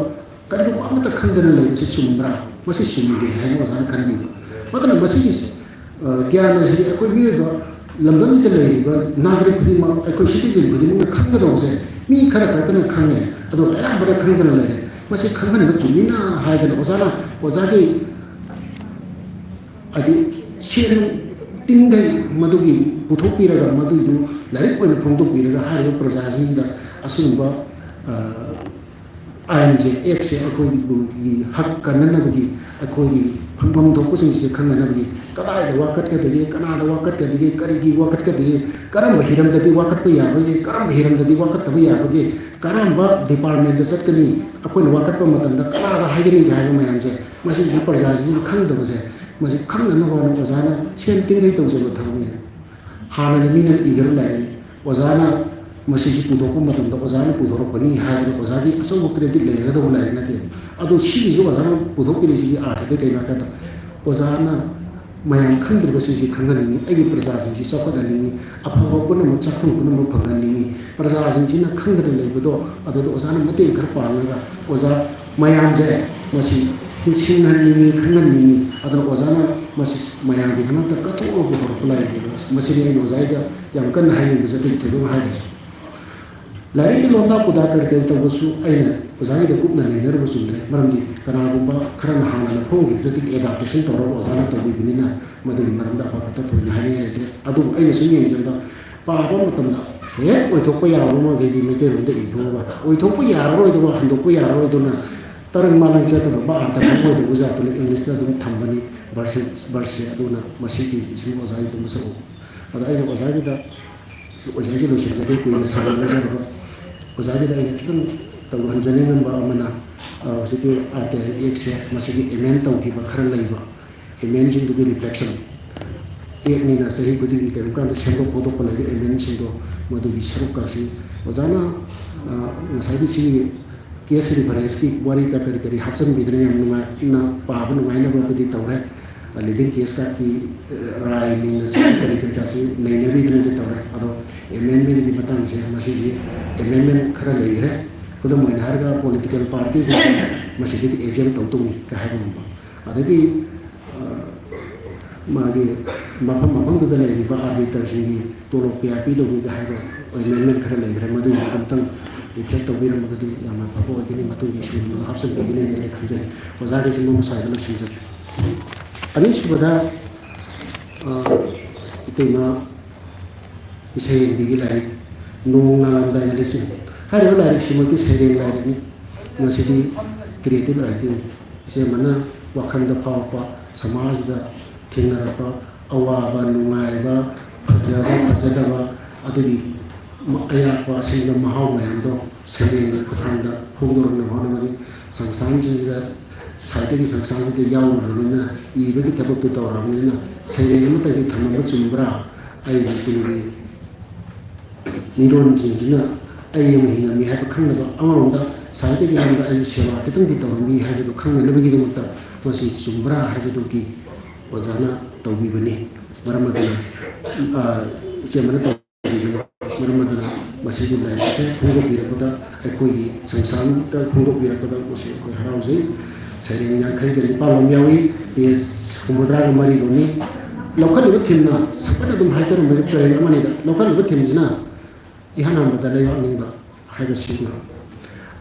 ꯀꯔꯤꯒꯨꯝꯕ ꯑꯃꯠꯇ ꯈꯪꯗꯅ ꯂꯩꯕꯁꯤ ꯆꯨꯝꯕ꯭ꯔꯥ? ꯃꯁꯤ ꯆꯨꯝꯗꯦ ꯍꯥꯏꯅ ꯑꯣꯖꯥꯅ ꯈꯟꯕꯤꯕ꯫ ꯃꯗꯨꯅ ꯃꯁꯤꯒꯤ, ꯑ, ꯒ꯭ꯌꯥꯟ ꯑꯁꯤ ꯑꯩꯈꯣꯏ ꯃꯤꯑꯣꯏꯕ ꯂꯝꯗꯝꯁꯤꯗ ꯂꯩꯔꯤꯕ ꯅꯥꯒꯔꯤꯛ ꯈꯨꯗꯤꯡꯃꯛ, ꯑꯩꯈꯣꯏ ꯁꯤꯇꯤꯖꯦꯟ ꯈꯨꯗꯤꯡꯃꯛꯅ ꯈꯪꯒꯗꯧꯕꯁꯦ ꯃꯤ ꯈꯔ ꯈꯛꯇꯅ ꯈꯪꯉꯦ, ꯑꯗꯨꯒ ꯑꯌꯥꯝꯕꯅ ꯈꯪꯗꯅ ꯂꯩꯔꯦ꯫ ꯃꯁꯤ ꯈꯪꯍꯟꯕ ꯆꯨꯝꯃꯤꯅ ꯍꯥꯏꯗꯅ ꯑꯣꯖꯥꯅ, ꯑꯣꯖꯥꯒꯤ ꯍꯥꯏꯗꯤ ꯁꯦꯟ ꯇꯤꯟꯈꯩ ꯃꯗꯨꯒꯤ ꯄꯨꯊꯣꯛꯄꯤꯔꯒ, ꯃꯗꯨꯏꯗꯨ ꯂꯥꯏꯔꯤꯛ ꯑꯣꯏꯅ ꯐꯣꯡꯗꯣꯛꯄꯤꯔꯒ ꯍꯥꯏꯔꯤꯕ ꯄ꯭ꯔꯖꯥꯁꯤꯡꯁꯤꯗ ꯑꯁꯤꯒꯨꯝꯕ, ꯑ, ꯑꯥꯏꯟꯁꯦ, ꯑꯦꯛꯁꯦ ꯑꯩꯈꯣꯏꯒꯤ ꯍꯛ ꯀꯟꯅꯅꯕꯒꯤ, ꯑꯩꯈꯣꯏꯒꯤ ꯐꯪꯐꯝ ꯊꯣꯛꯄꯁꯤꯡꯁꯦ ꯈꯪꯅꯅꯕꯒꯤ, ꯀꯗꯥꯏꯗ ꯋꯥꯀꯠꯀꯗꯒꯦ, ꯀꯅꯥꯗ ꯋꯥꯀꯠꯀꯗꯒꯦ, ꯀꯔꯤꯒꯤ ꯋꯥꯀꯠꯀꯗꯒꯦ, ꯀꯔꯝꯕ ꯍꯤꯔꯝꯗꯗꯤ ꯋꯥꯀꯠꯄ ꯌꯥꯕꯒꯦ, ꯀꯔꯝꯕ ꯍꯤꯔꯝꯗꯗꯤ ꯋꯥꯀꯠꯇꯕ ꯌꯥꯕꯒꯦ, ꯀꯔꯝꯕ ꯗꯤꯄꯥꯔꯠꯃꯦꯟꯗ ꯆꯠꯀꯅꯤ, ꯑꯩꯈꯣꯏꯅ ꯋꯥꯀꯠꯄ ꯃꯇꯝꯗ ꯀꯅꯥꯗ ꯍꯥꯏꯒꯅꯤꯒꯦ ꯍꯥꯏꯕ ꯃꯌꯥꯝꯁꯦ, ꯃꯁꯤꯁꯤ ꯄ꯭ꯔꯖꯥꯁꯤꯡꯁꯤꯅ ꯈꯪꯗꯕꯁꯦ, ꯃꯁꯤ ꯈꯪꯅꯅꯕ ꯍꯥꯏꯅ ꯑꯣꯖꯥꯅ ꯁꯦꯟ ꯇꯤꯡꯈꯩ ꯇꯧꯖꯕ ꯊꯕꯛꯅꯦ꯫ ꯍꯥꯟꯅꯅ ꯃꯤꯅ ꯏꯈ꯭ꯔ ꯂꯩꯔꯦ꯫ ꯑꯣꯖꯥꯅ ꯃꯁꯤꯁꯤ ꯄꯨꯊꯣꯛꯄ ꯃꯇꯝꯗ ꯑꯣꯖꯥꯅ ꯄꯨꯊꯣꯔꯛꯄꯅꯤ ꯍꯥꯏꯗꯅ ꯑꯣꯖꯥꯒꯤ ꯑꯆꯧꯕ ꯀ꯭ꯔꯦꯗꯤꯠ ꯂꯩꯒꯗꯧꯕ ꯂꯥꯏꯔꯤꯛ ꯅꯠꯇꯦꯕ꯫ ꯑꯗꯣ ꯁꯤꯒꯤꯁꯨ ꯑꯣꯖꯥꯅ ꯄꯨꯊꯣꯛꯄꯤꯔꯤꯁꯤꯒꯤ ꯑꯥꯔꯊꯗꯤ ꯀꯩꯅꯣ ꯍꯥꯏ ꯀꯥꯟꯗ, ꯑꯣꯖꯥꯅ ꯃꯌꯥꯝ ꯈꯪꯗ꯭ꯔꯤꯕꯁꯤꯡꯁꯤ ꯈꯪꯍꯟꯅꯤꯡꯉꯤ, ꯑꯩꯒꯤ ꯄ꯭ꯔꯖꯥꯁꯤꯡꯁꯤ ꯆꯥꯎꯈꯠꯍꯟꯅꯤꯡꯉꯤ, ꯑꯐꯕ ꯄꯨꯝꯅꯃꯛ, ꯆꯥꯛꯈꯨꯝ ꯄꯨꯝꯅꯃꯛ ꯐꯪꯍꯟꯅꯤꯡꯉꯤ꯫ ꯄ꯭ꯔꯖꯥꯁꯤꯡꯁꯤꯅ ꯈꯪꯗꯅ ꯂꯩꯕꯗꯣ ꯑꯗꯨꯗ ꯑꯣꯖꯥꯅ ꯃꯇꯦꯡ ꯈꯔ ꯄꯥꯡꯉꯒ ꯑꯣꯖꯥ ꯃꯌꯥꯝꯁꯦ ꯃꯁꯤ ꯅꯤꯡꯁꯤꯡꯍꯟꯅꯤꯡꯉꯤ, ꯈꯪꯍꯟꯅꯤꯡꯉꯤ꯫ ꯑꯗꯨꯅ ꯑꯣꯖꯥꯅ ꯃꯁꯤ ꯃꯌꯥꯝꯒꯤꯗꯃꯛꯇ ꯀꯠꯊꯣꯛꯑꯒ ꯄꯨꯊꯣꯔꯛꯄ ꯂꯥꯏꯔꯤꯛꯅꯦꯕ꯫ ꯃꯁꯤꯅꯤ ꯑꯩꯅ ꯑꯣꯖꯥꯒꯤꯗ ꯌꯥꯝ ꯀꯟꯅ ꯍꯥꯏꯅꯤꯡꯕꯁꯦ, ꯑꯇꯩ ꯊꯣꯏꯗꯣꯛꯅ ꯍꯥꯏꯗ꯭ꯔꯁꯨ꯫ ꯂꯥꯏꯔꯤꯛꯀꯤ ꯂꯣꯟꯗꯥ ꯄꯨꯗꯥ ꯀꯔꯤ ꯀꯔꯤ ꯇꯧꯕꯁꯨ ꯑꯩꯅ ꯑꯣꯖꯥꯒꯤꯗ ꯀꯨꯞꯅ ꯅꯩꯅꯔꯨꯕ ꯆꯨꯝꯗ꯭ꯔꯦ꯫ ꯃꯔꯝꯗꯤ ꯀꯅꯥꯒꯨꯝꯕ ꯈꯔꯅ ꯍꯥꯟꯅꯅ ꯐꯣꯡꯈꯤꯕꯗꯨꯗꯒꯤ ꯑꯦꯗꯥꯞꯇꯦꯁꯟ ꯇꯧꯔꯒ ꯑꯣꯖꯥꯅ ꯇꯧꯕꯤꯕꯅꯤꯅ ꯃꯗꯨꯒꯤ ꯃꯔꯝꯗ ꯑꯐ ꯐꯠꯇ ꯊꯣꯏꯅ ꯍꯥꯏꯅꯤꯡꯉꯥꯏ ꯂꯩꯇ꯭ꯔꯦ꯫ ꯑꯗꯨꯕꯨ ꯑꯩꯅ ꯁꯨꯝ ꯌꯦꯡꯖꯕꯗ ꯄꯥꯕ ꯃꯇꯝꯗ ꯍꯦꯛ ꯑꯣꯏꯊꯣꯛꯄ ꯌꯥꯕ ꯑꯃꯒꯤꯗꯤ ꯃꯩꯇꯩꯂꯣꯟꯗ ꯏꯊꯣꯛꯑꯒ, ꯑꯣꯏꯊꯣꯛꯄ ꯌꯥꯔꯔꯣꯏꯗꯕ, ꯍꯟꯗꯣꯛꯄ ꯌꯥꯔꯔꯣꯏꯗꯅ ꯇꯔꯪ ꯃꯥꯂꯪ ꯆꯠꯀꯗꯧꯕ ꯑꯥꯔꯊ ꯈꯪꯉꯣꯏꯗꯧꯕ ꯖꯥꯠꯇꯨꯅ ꯏꯪꯂꯤꯁꯇ ꯑꯗꯨꯝ ꯊꯝꯕꯅꯤ꯫ ꯚꯔꯁ, ꯚꯔꯁꯁꯦ꯫ ꯑꯗꯨꯅ ꯃꯁꯤꯒꯤ ꯁꯨꯝ ꯑꯣꯖꯥꯒꯤ ꯑꯗꯨꯝ ꯃꯁꯛ ꯎꯕ꯫ ꯑꯗ ꯑꯩꯅ ꯑꯣꯖꯥꯒꯤꯗ, ꯑꯣꯖꯥꯒꯤ ꯂꯣꯏꯁꯤꯟꯖꯒꯦ, ꯀꯨꯏꯅ ꯁꯥꯡꯅ ꯂꯧꯖꯔꯕ꯫ ꯑꯣꯖꯥꯒꯤꯗ ꯑꯩꯅ ꯈꯤꯇꯪ ꯇꯧꯍꯟꯖꯅꯤꯡꯉꯝꯕ ꯑꯃꯅ, ꯑ, ꯍꯧꯖꯤꯛꯀꯤ ꯑꯥꯔ ꯇꯤ ꯑꯥꯏ ꯑꯦꯛꯁꯦ, ꯃꯁꯤꯒꯤ ꯑꯦꯃꯦꯟ ꯇꯧꯈꯤꯕ ꯈꯔ ꯂꯩꯕ, ꯑꯦꯃꯦꯟꯁꯤꯡꯗꯨꯒꯤ ꯔꯤꯐ꯭ꯂꯦꯛꯁꯟ꯫ ꯑꯦꯛꯅꯤꯅ ꯆꯍꯤ ꯈꯨꯗꯤꯡꯒꯤ ꯀꯔꯤꯒꯨꯝꯕ ꯀꯥꯟꯗ ꯁꯦꯝꯗꯣꯛ ꯈꯣꯠꯇꯣꯛꯄ ꯂꯩꯕ ꯑꯦꯃꯦꯟꯁꯤꯡꯗꯣ, ꯃꯗꯨꯒꯤ ꯁꯔꯨꯛꯀꯁꯤ ꯑꯣꯖꯥꯅ, ꯑ, ꯉꯁꯥꯏꯒꯤ ꯁꯤꯒꯤ ꯀꯦꯁ ꯔꯤꯐꯔꯦꯟꯁꯀꯤ ꯋꯥꯔꯤꯒ ꯀꯔꯤ ꯀꯔꯤ ꯍꯥꯞꯆꯤꯟꯕꯤꯗꯅ ꯌꯥꯝ ꯅꯨꯡꯉꯥꯏꯅ ꯄꯥꯕ ꯅꯨꯡꯉꯥꯏꯅꯕꯕꯨꯗꯤ ꯇꯧꯔꯦ꯫ ꯂꯤꯗꯤꯡ ꯀꯦꯁꯀꯤ ꯔꯥꯏ ꯅꯤꯡꯅ ꯆꯤꯡꯕ ꯀꯔꯤ ꯀꯔꯤ ꯀꯥꯁꯤ ꯅꯩꯅꯕꯤꯗꯅꯗꯤ ꯇꯧꯔꯦ꯫ ꯑꯗꯣ ꯑꯦꯃꯦꯟꯃꯦꯟꯒꯤ ꯃꯇꯥꯡꯁꯦ, ꯃꯁꯤꯒꯤ ꯑꯦꯃꯦꯟꯃꯦꯟ ꯈꯔ ꯂꯩꯈ꯭ꯔꯦ꯫ ꯈꯨꯗꯝ ꯑꯣꯏꯅ ꯍꯥꯏꯔꯒ, ꯄꯣꯂꯤꯇꯤꯀꯦꯜ ꯄꯥꯔꯇꯤꯁꯤꯡꯁꯦ ꯃꯁꯤꯗꯒꯤ ꯑꯦꯛꯖꯦꯝ ꯇꯧ ꯇꯧꯅꯤ ꯀ ꯍꯥꯏꯕꯒꯨꯝꯕ꯫ ꯑꯗꯒꯤ, ꯑ, ꯃꯥꯒꯤ ꯃꯐꯝ ꯃꯐꯝꯗꯨꯗ ꯂꯩꯔꯤꯕ ꯑꯥꯔꯕꯤꯇꯔꯁꯤꯡꯒꯤ ꯇꯣꯂꯣꯞ ꯀꯌꯥ ꯄꯤꯗꯧꯔꯤꯒꯦ ꯍꯥꯏꯕ ꯑꯦꯃꯦꯟꯃꯦꯟ ꯈꯔ ꯂꯩꯈ꯭ꯔꯦ꯫ ꯃꯗꯨꯒꯤꯁꯨ ꯑꯃꯨꯛꯇꯪ ꯔꯤꯐ꯭ꯂꯦꯛ ꯇꯧꯕꯤꯔꯝꯃꯒꯗꯤ ꯌꯥꯝꯅ ꯐꯕ ꯑꯣꯏꯒꯅꯤ꯫ ꯃꯇꯨꯡꯒꯤ ꯏꯁꯨꯗ ꯃꯗꯨ ꯍꯥꯞꯆꯤꯟꯕꯤꯒꯅꯤ ꯍꯥꯏꯅ ꯈꯟꯖꯩ꯫ ꯑꯣꯖꯥꯒꯤꯁꯤ ꯃꯃꯨꯠ ꯁ꯭ꯋꯥꯏꯗ ꯂꯣꯏꯁꯤꯟꯖꯒꯦ꯫ ꯑꯅꯤꯁꯨꯕꯗ, ꯑ, ꯏꯇꯩꯃ ꯏꯁꯩꯍꯦꯟꯕꯤꯒꯤ ꯂꯥꯏꯔꯤꯛ, ꯅꯣꯡ ꯉꯥꯜꯂꯝꯗꯥꯏꯗ ꯂꯩꯆꯤꯜ ꯍꯥꯏꯔꯤꯕ ꯂꯥꯏꯔꯤꯛꯁꯤꯃꯛꯇꯤ ꯁꯩꯔꯦꯡ ꯂꯥꯏꯔꯤꯛꯅꯤ꯫ ꯃꯁꯤꯗꯤ creative writing, ꯏꯆꯦ ꯑꯃꯅ ꯋꯥꯈꯜꯗ ꯐꯥꯎꯔꯛꯄ, ꯁꯃꯥꯖꯗ ꯊꯦꯡꯅꯔꯛꯄ ꯑꯋꯥꯕ, ꯅꯨꯡꯉꯥꯏꯕ, ꯐꯖꯕ, ꯐꯖꯗꯕ, ꯑꯗꯨꯒꯤ ꯑꯌꯥꯛꯄ ꯑꯁꯦꯡꯕ ꯃꯍꯥꯎ ꯃꯌꯥꯝꯗꯣ ꯁꯩꯔꯦꯡꯒꯤ ꯈꯨꯠꯊꯥꯡꯗ ꯐꯣꯡꯗꯣꯔꯛꯅꯕ ꯍꯣꯠꯅꯕꯅꯤ꯫ ꯁꯪꯁꯊꯥꯟꯁꯤꯡꯁꯤꯗ, ꯁꯥꯍꯤꯇ꯭ꯌꯒꯤ ꯁꯪꯁꯊꯥꯟꯁꯤꯗ ꯌꯥꯎꯔꯨꯔꯕꯅꯤꯅ ꯏꯕꯒꯤ ꯊꯕꯛꯇꯨ ꯇꯧꯔꯕꯅꯤꯅ ꯁꯩꯔꯦꯡ ꯑꯃꯇꯪꯗꯤ ꯊꯝꯃꯝꯕ ꯆꯨꯝꯕ꯭ꯔꯥ? ꯑꯩꯒꯤ ꯇꯨꯡꯒꯤ ꯃꯤꯔꯣꯟꯁꯤꯡꯁꯤꯅ ꯑꯩ ꯑꯃ ꯍꯤꯡꯉꯝꯃꯤ ꯍꯥꯏꯕ ꯈꯪꯅꯕ, ꯑꯃꯔꯣꯝꯗ ꯁꯥꯍꯤꯇ꯭ꯌꯒꯤ ꯂꯝꯗ ꯑꯩ ꯁꯦꯕꯥ ꯈꯤꯇꯪꯗꯤ ꯇꯧꯔꯝꯃꯤ ꯍꯥꯏꯕꯗꯨ ꯈꯪꯅꯅꯕꯒꯤꯗꯃꯛꯇ ꯃꯁꯤ ꯆꯨꯝꯕ꯭ꯔꯥ ꯍꯥꯏꯕꯗꯨꯒꯤ ꯑꯣꯖꯥꯅ ꯇꯧꯕꯤꯕꯅꯤ꯫ ꯃꯔꯝ ꯑꯗꯨꯅ, ꯑ, ꯏꯆꯦ ꯑꯃꯅ ꯇꯧꯕꯤꯕꯅꯤ꯫ ꯃꯔꯝ ꯑꯗꯨꯅ ꯃꯁꯤꯒꯤ ꯂꯥꯏꯔꯤꯛ ꯑꯁꯦ ꯐꯣꯡꯗꯣꯛꯄꯤꯔꯛꯄꯗ, ꯑꯩꯈꯣꯏꯒꯤ ꯁꯪꯁꯊꯥꯟꯗ ꯐꯣꯡꯗꯣꯛꯄꯤꯔꯛꯄꯗ ꯃꯁꯤ ꯑꯩꯈꯣꯏ ꯍꯔꯥꯎꯖꯩ꯫ ꯁꯩꯔꯦꯡ ꯌꯥꯡꯈꯩꯒ ꯅꯤꯄꯥꯜ ꯂꯣꯝ ꯌꯥꯎꯏ, page ꯍꯨꯝꯐꯨꯇꯔꯥꯒ ꯃꯔꯤ ꯂꯣꯝꯅꯤ꯫ ꯂꯧꯈꯠꯂꯤꯕ themeꯅ, ꯁꯛꯄꯅ ꯑꯗꯨꯝ ꯍꯥꯏꯖꯔꯝꯕꯒꯤ ꯄꯔꯦꯡ ꯑꯃꯅꯤꯗ, ꯂꯧꯈꯠꯂꯤꯕ themeꯁꯤꯅ ꯏꯍꯥꯟ ꯍꯥꯟꯕꯗ ꯂꯩꯕꯥꯛ ꯅꯤꯡꯕ ꯍꯥꯏꯕꯁꯤꯅꯤ꯫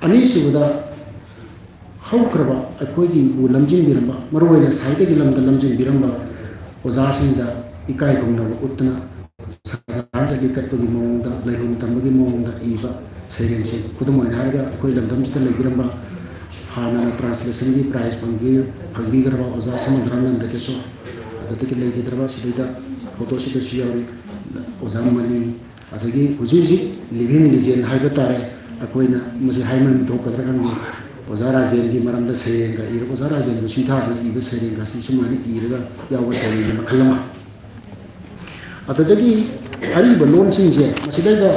ꯑꯅꯤꯁꯨꯕꯗ, ꯍꯧꯈ꯭ꯔꯕ ꯑꯩꯈꯣꯏꯒꯤꯕꯨ ꯂꯝꯖꯤꯡꯕꯤꯔꯝꯕ, ꯃꯔꯨꯑꯣꯏꯅ ꯁꯥꯍꯤꯇ꯭ꯌꯒꯤ ꯂꯝꯗ ꯂꯝꯖꯤꯡꯕꯤꯔꯝꯕ ꯑꯣꯖꯥꯁꯤꯡꯗ ꯏꯀꯥꯏ ꯈꯨꯝꯅꯕ ꯎꯠꯇꯨꯅ ꯁ꯭ꯔꯗꯥꯟꯖꯂꯤ ꯀꯠꯄꯒꯤ ꯃꯑꯣꯡꯗ, ꯂꯩꯔꯣꯟ ꯇꯝꯕꯒꯤ ꯃꯑꯣꯡꯗ ꯏꯕ ꯁꯩꯔꯦꯡꯁꯤꯡ, ꯈꯨꯗꯝ ꯑꯣꯏꯅ ꯍꯥꯏꯔꯒ ꯑꯩꯈꯣꯏ ꯂꯝꯗꯝꯁꯤꯗ ꯂꯩꯕꯤꯔꯝꯕ ꯍꯥꯟꯅꯅ translationꯒꯤ prize ꯐꯪꯕꯤ-, ꯐꯪꯕꯤꯈ꯭ꯔꯕ ꯑꯣꯖꯥ ꯁꯃꯨꯗ꯭ꯔꯥꯅꯟꯗ ꯀꯦꯁꯣ, ꯑꯗꯨꯗꯒꯤ ꯂꯩꯈꯤꯗ꯭ꯔꯕ ꯁꯤꯗꯩꯗ photo-ꯁꯤꯗꯁꯨ ꯌꯥꯎꯔꯤ ꯑꯣꯖꯥ ꯃꯅꯤ, ꯑꯗꯒꯤ ꯍꯧꯖꯤꯛ ꯍꯧꯖꯤꯛ living legend ꯍꯥꯏꯕ ꯇꯥꯔꯦ, ꯑꯩꯈꯣꯏꯅ ꯃꯁꯤ ꯍꯥꯏꯃꯟꯕ ꯊꯣꯛꯀꯗ꯭ꯔꯥ ꯈꯪꯗꯦ, ꯑꯣꯖꯥ ꯔꯥꯖꯦꯟꯒꯤ ꯃꯔꯝꯗ ꯁꯩꯔꯦꯡꯒ ꯏꯔꯒ, ꯑꯣꯖꯥ ꯔꯥꯖꯦꯟꯕꯨ ꯁꯤꯡꯊꯥꯗꯨꯅ ꯏꯕ ꯁꯩꯔꯦꯡꯒꯁꯤ ꯁꯨꯃꯥꯏꯅ ꯏꯔꯒ ꯌꯥꯎꯕ ꯁꯩꯔꯦꯡꯒꯤ ꯃꯈꯜ ꯑꯃ꯫ ꯑꯗꯨꯗꯒꯤ ꯑꯔꯤꯕ ꯂꯣꯟꯁꯤꯡꯁꯦ ꯃꯁꯤꯗꯩꯗ,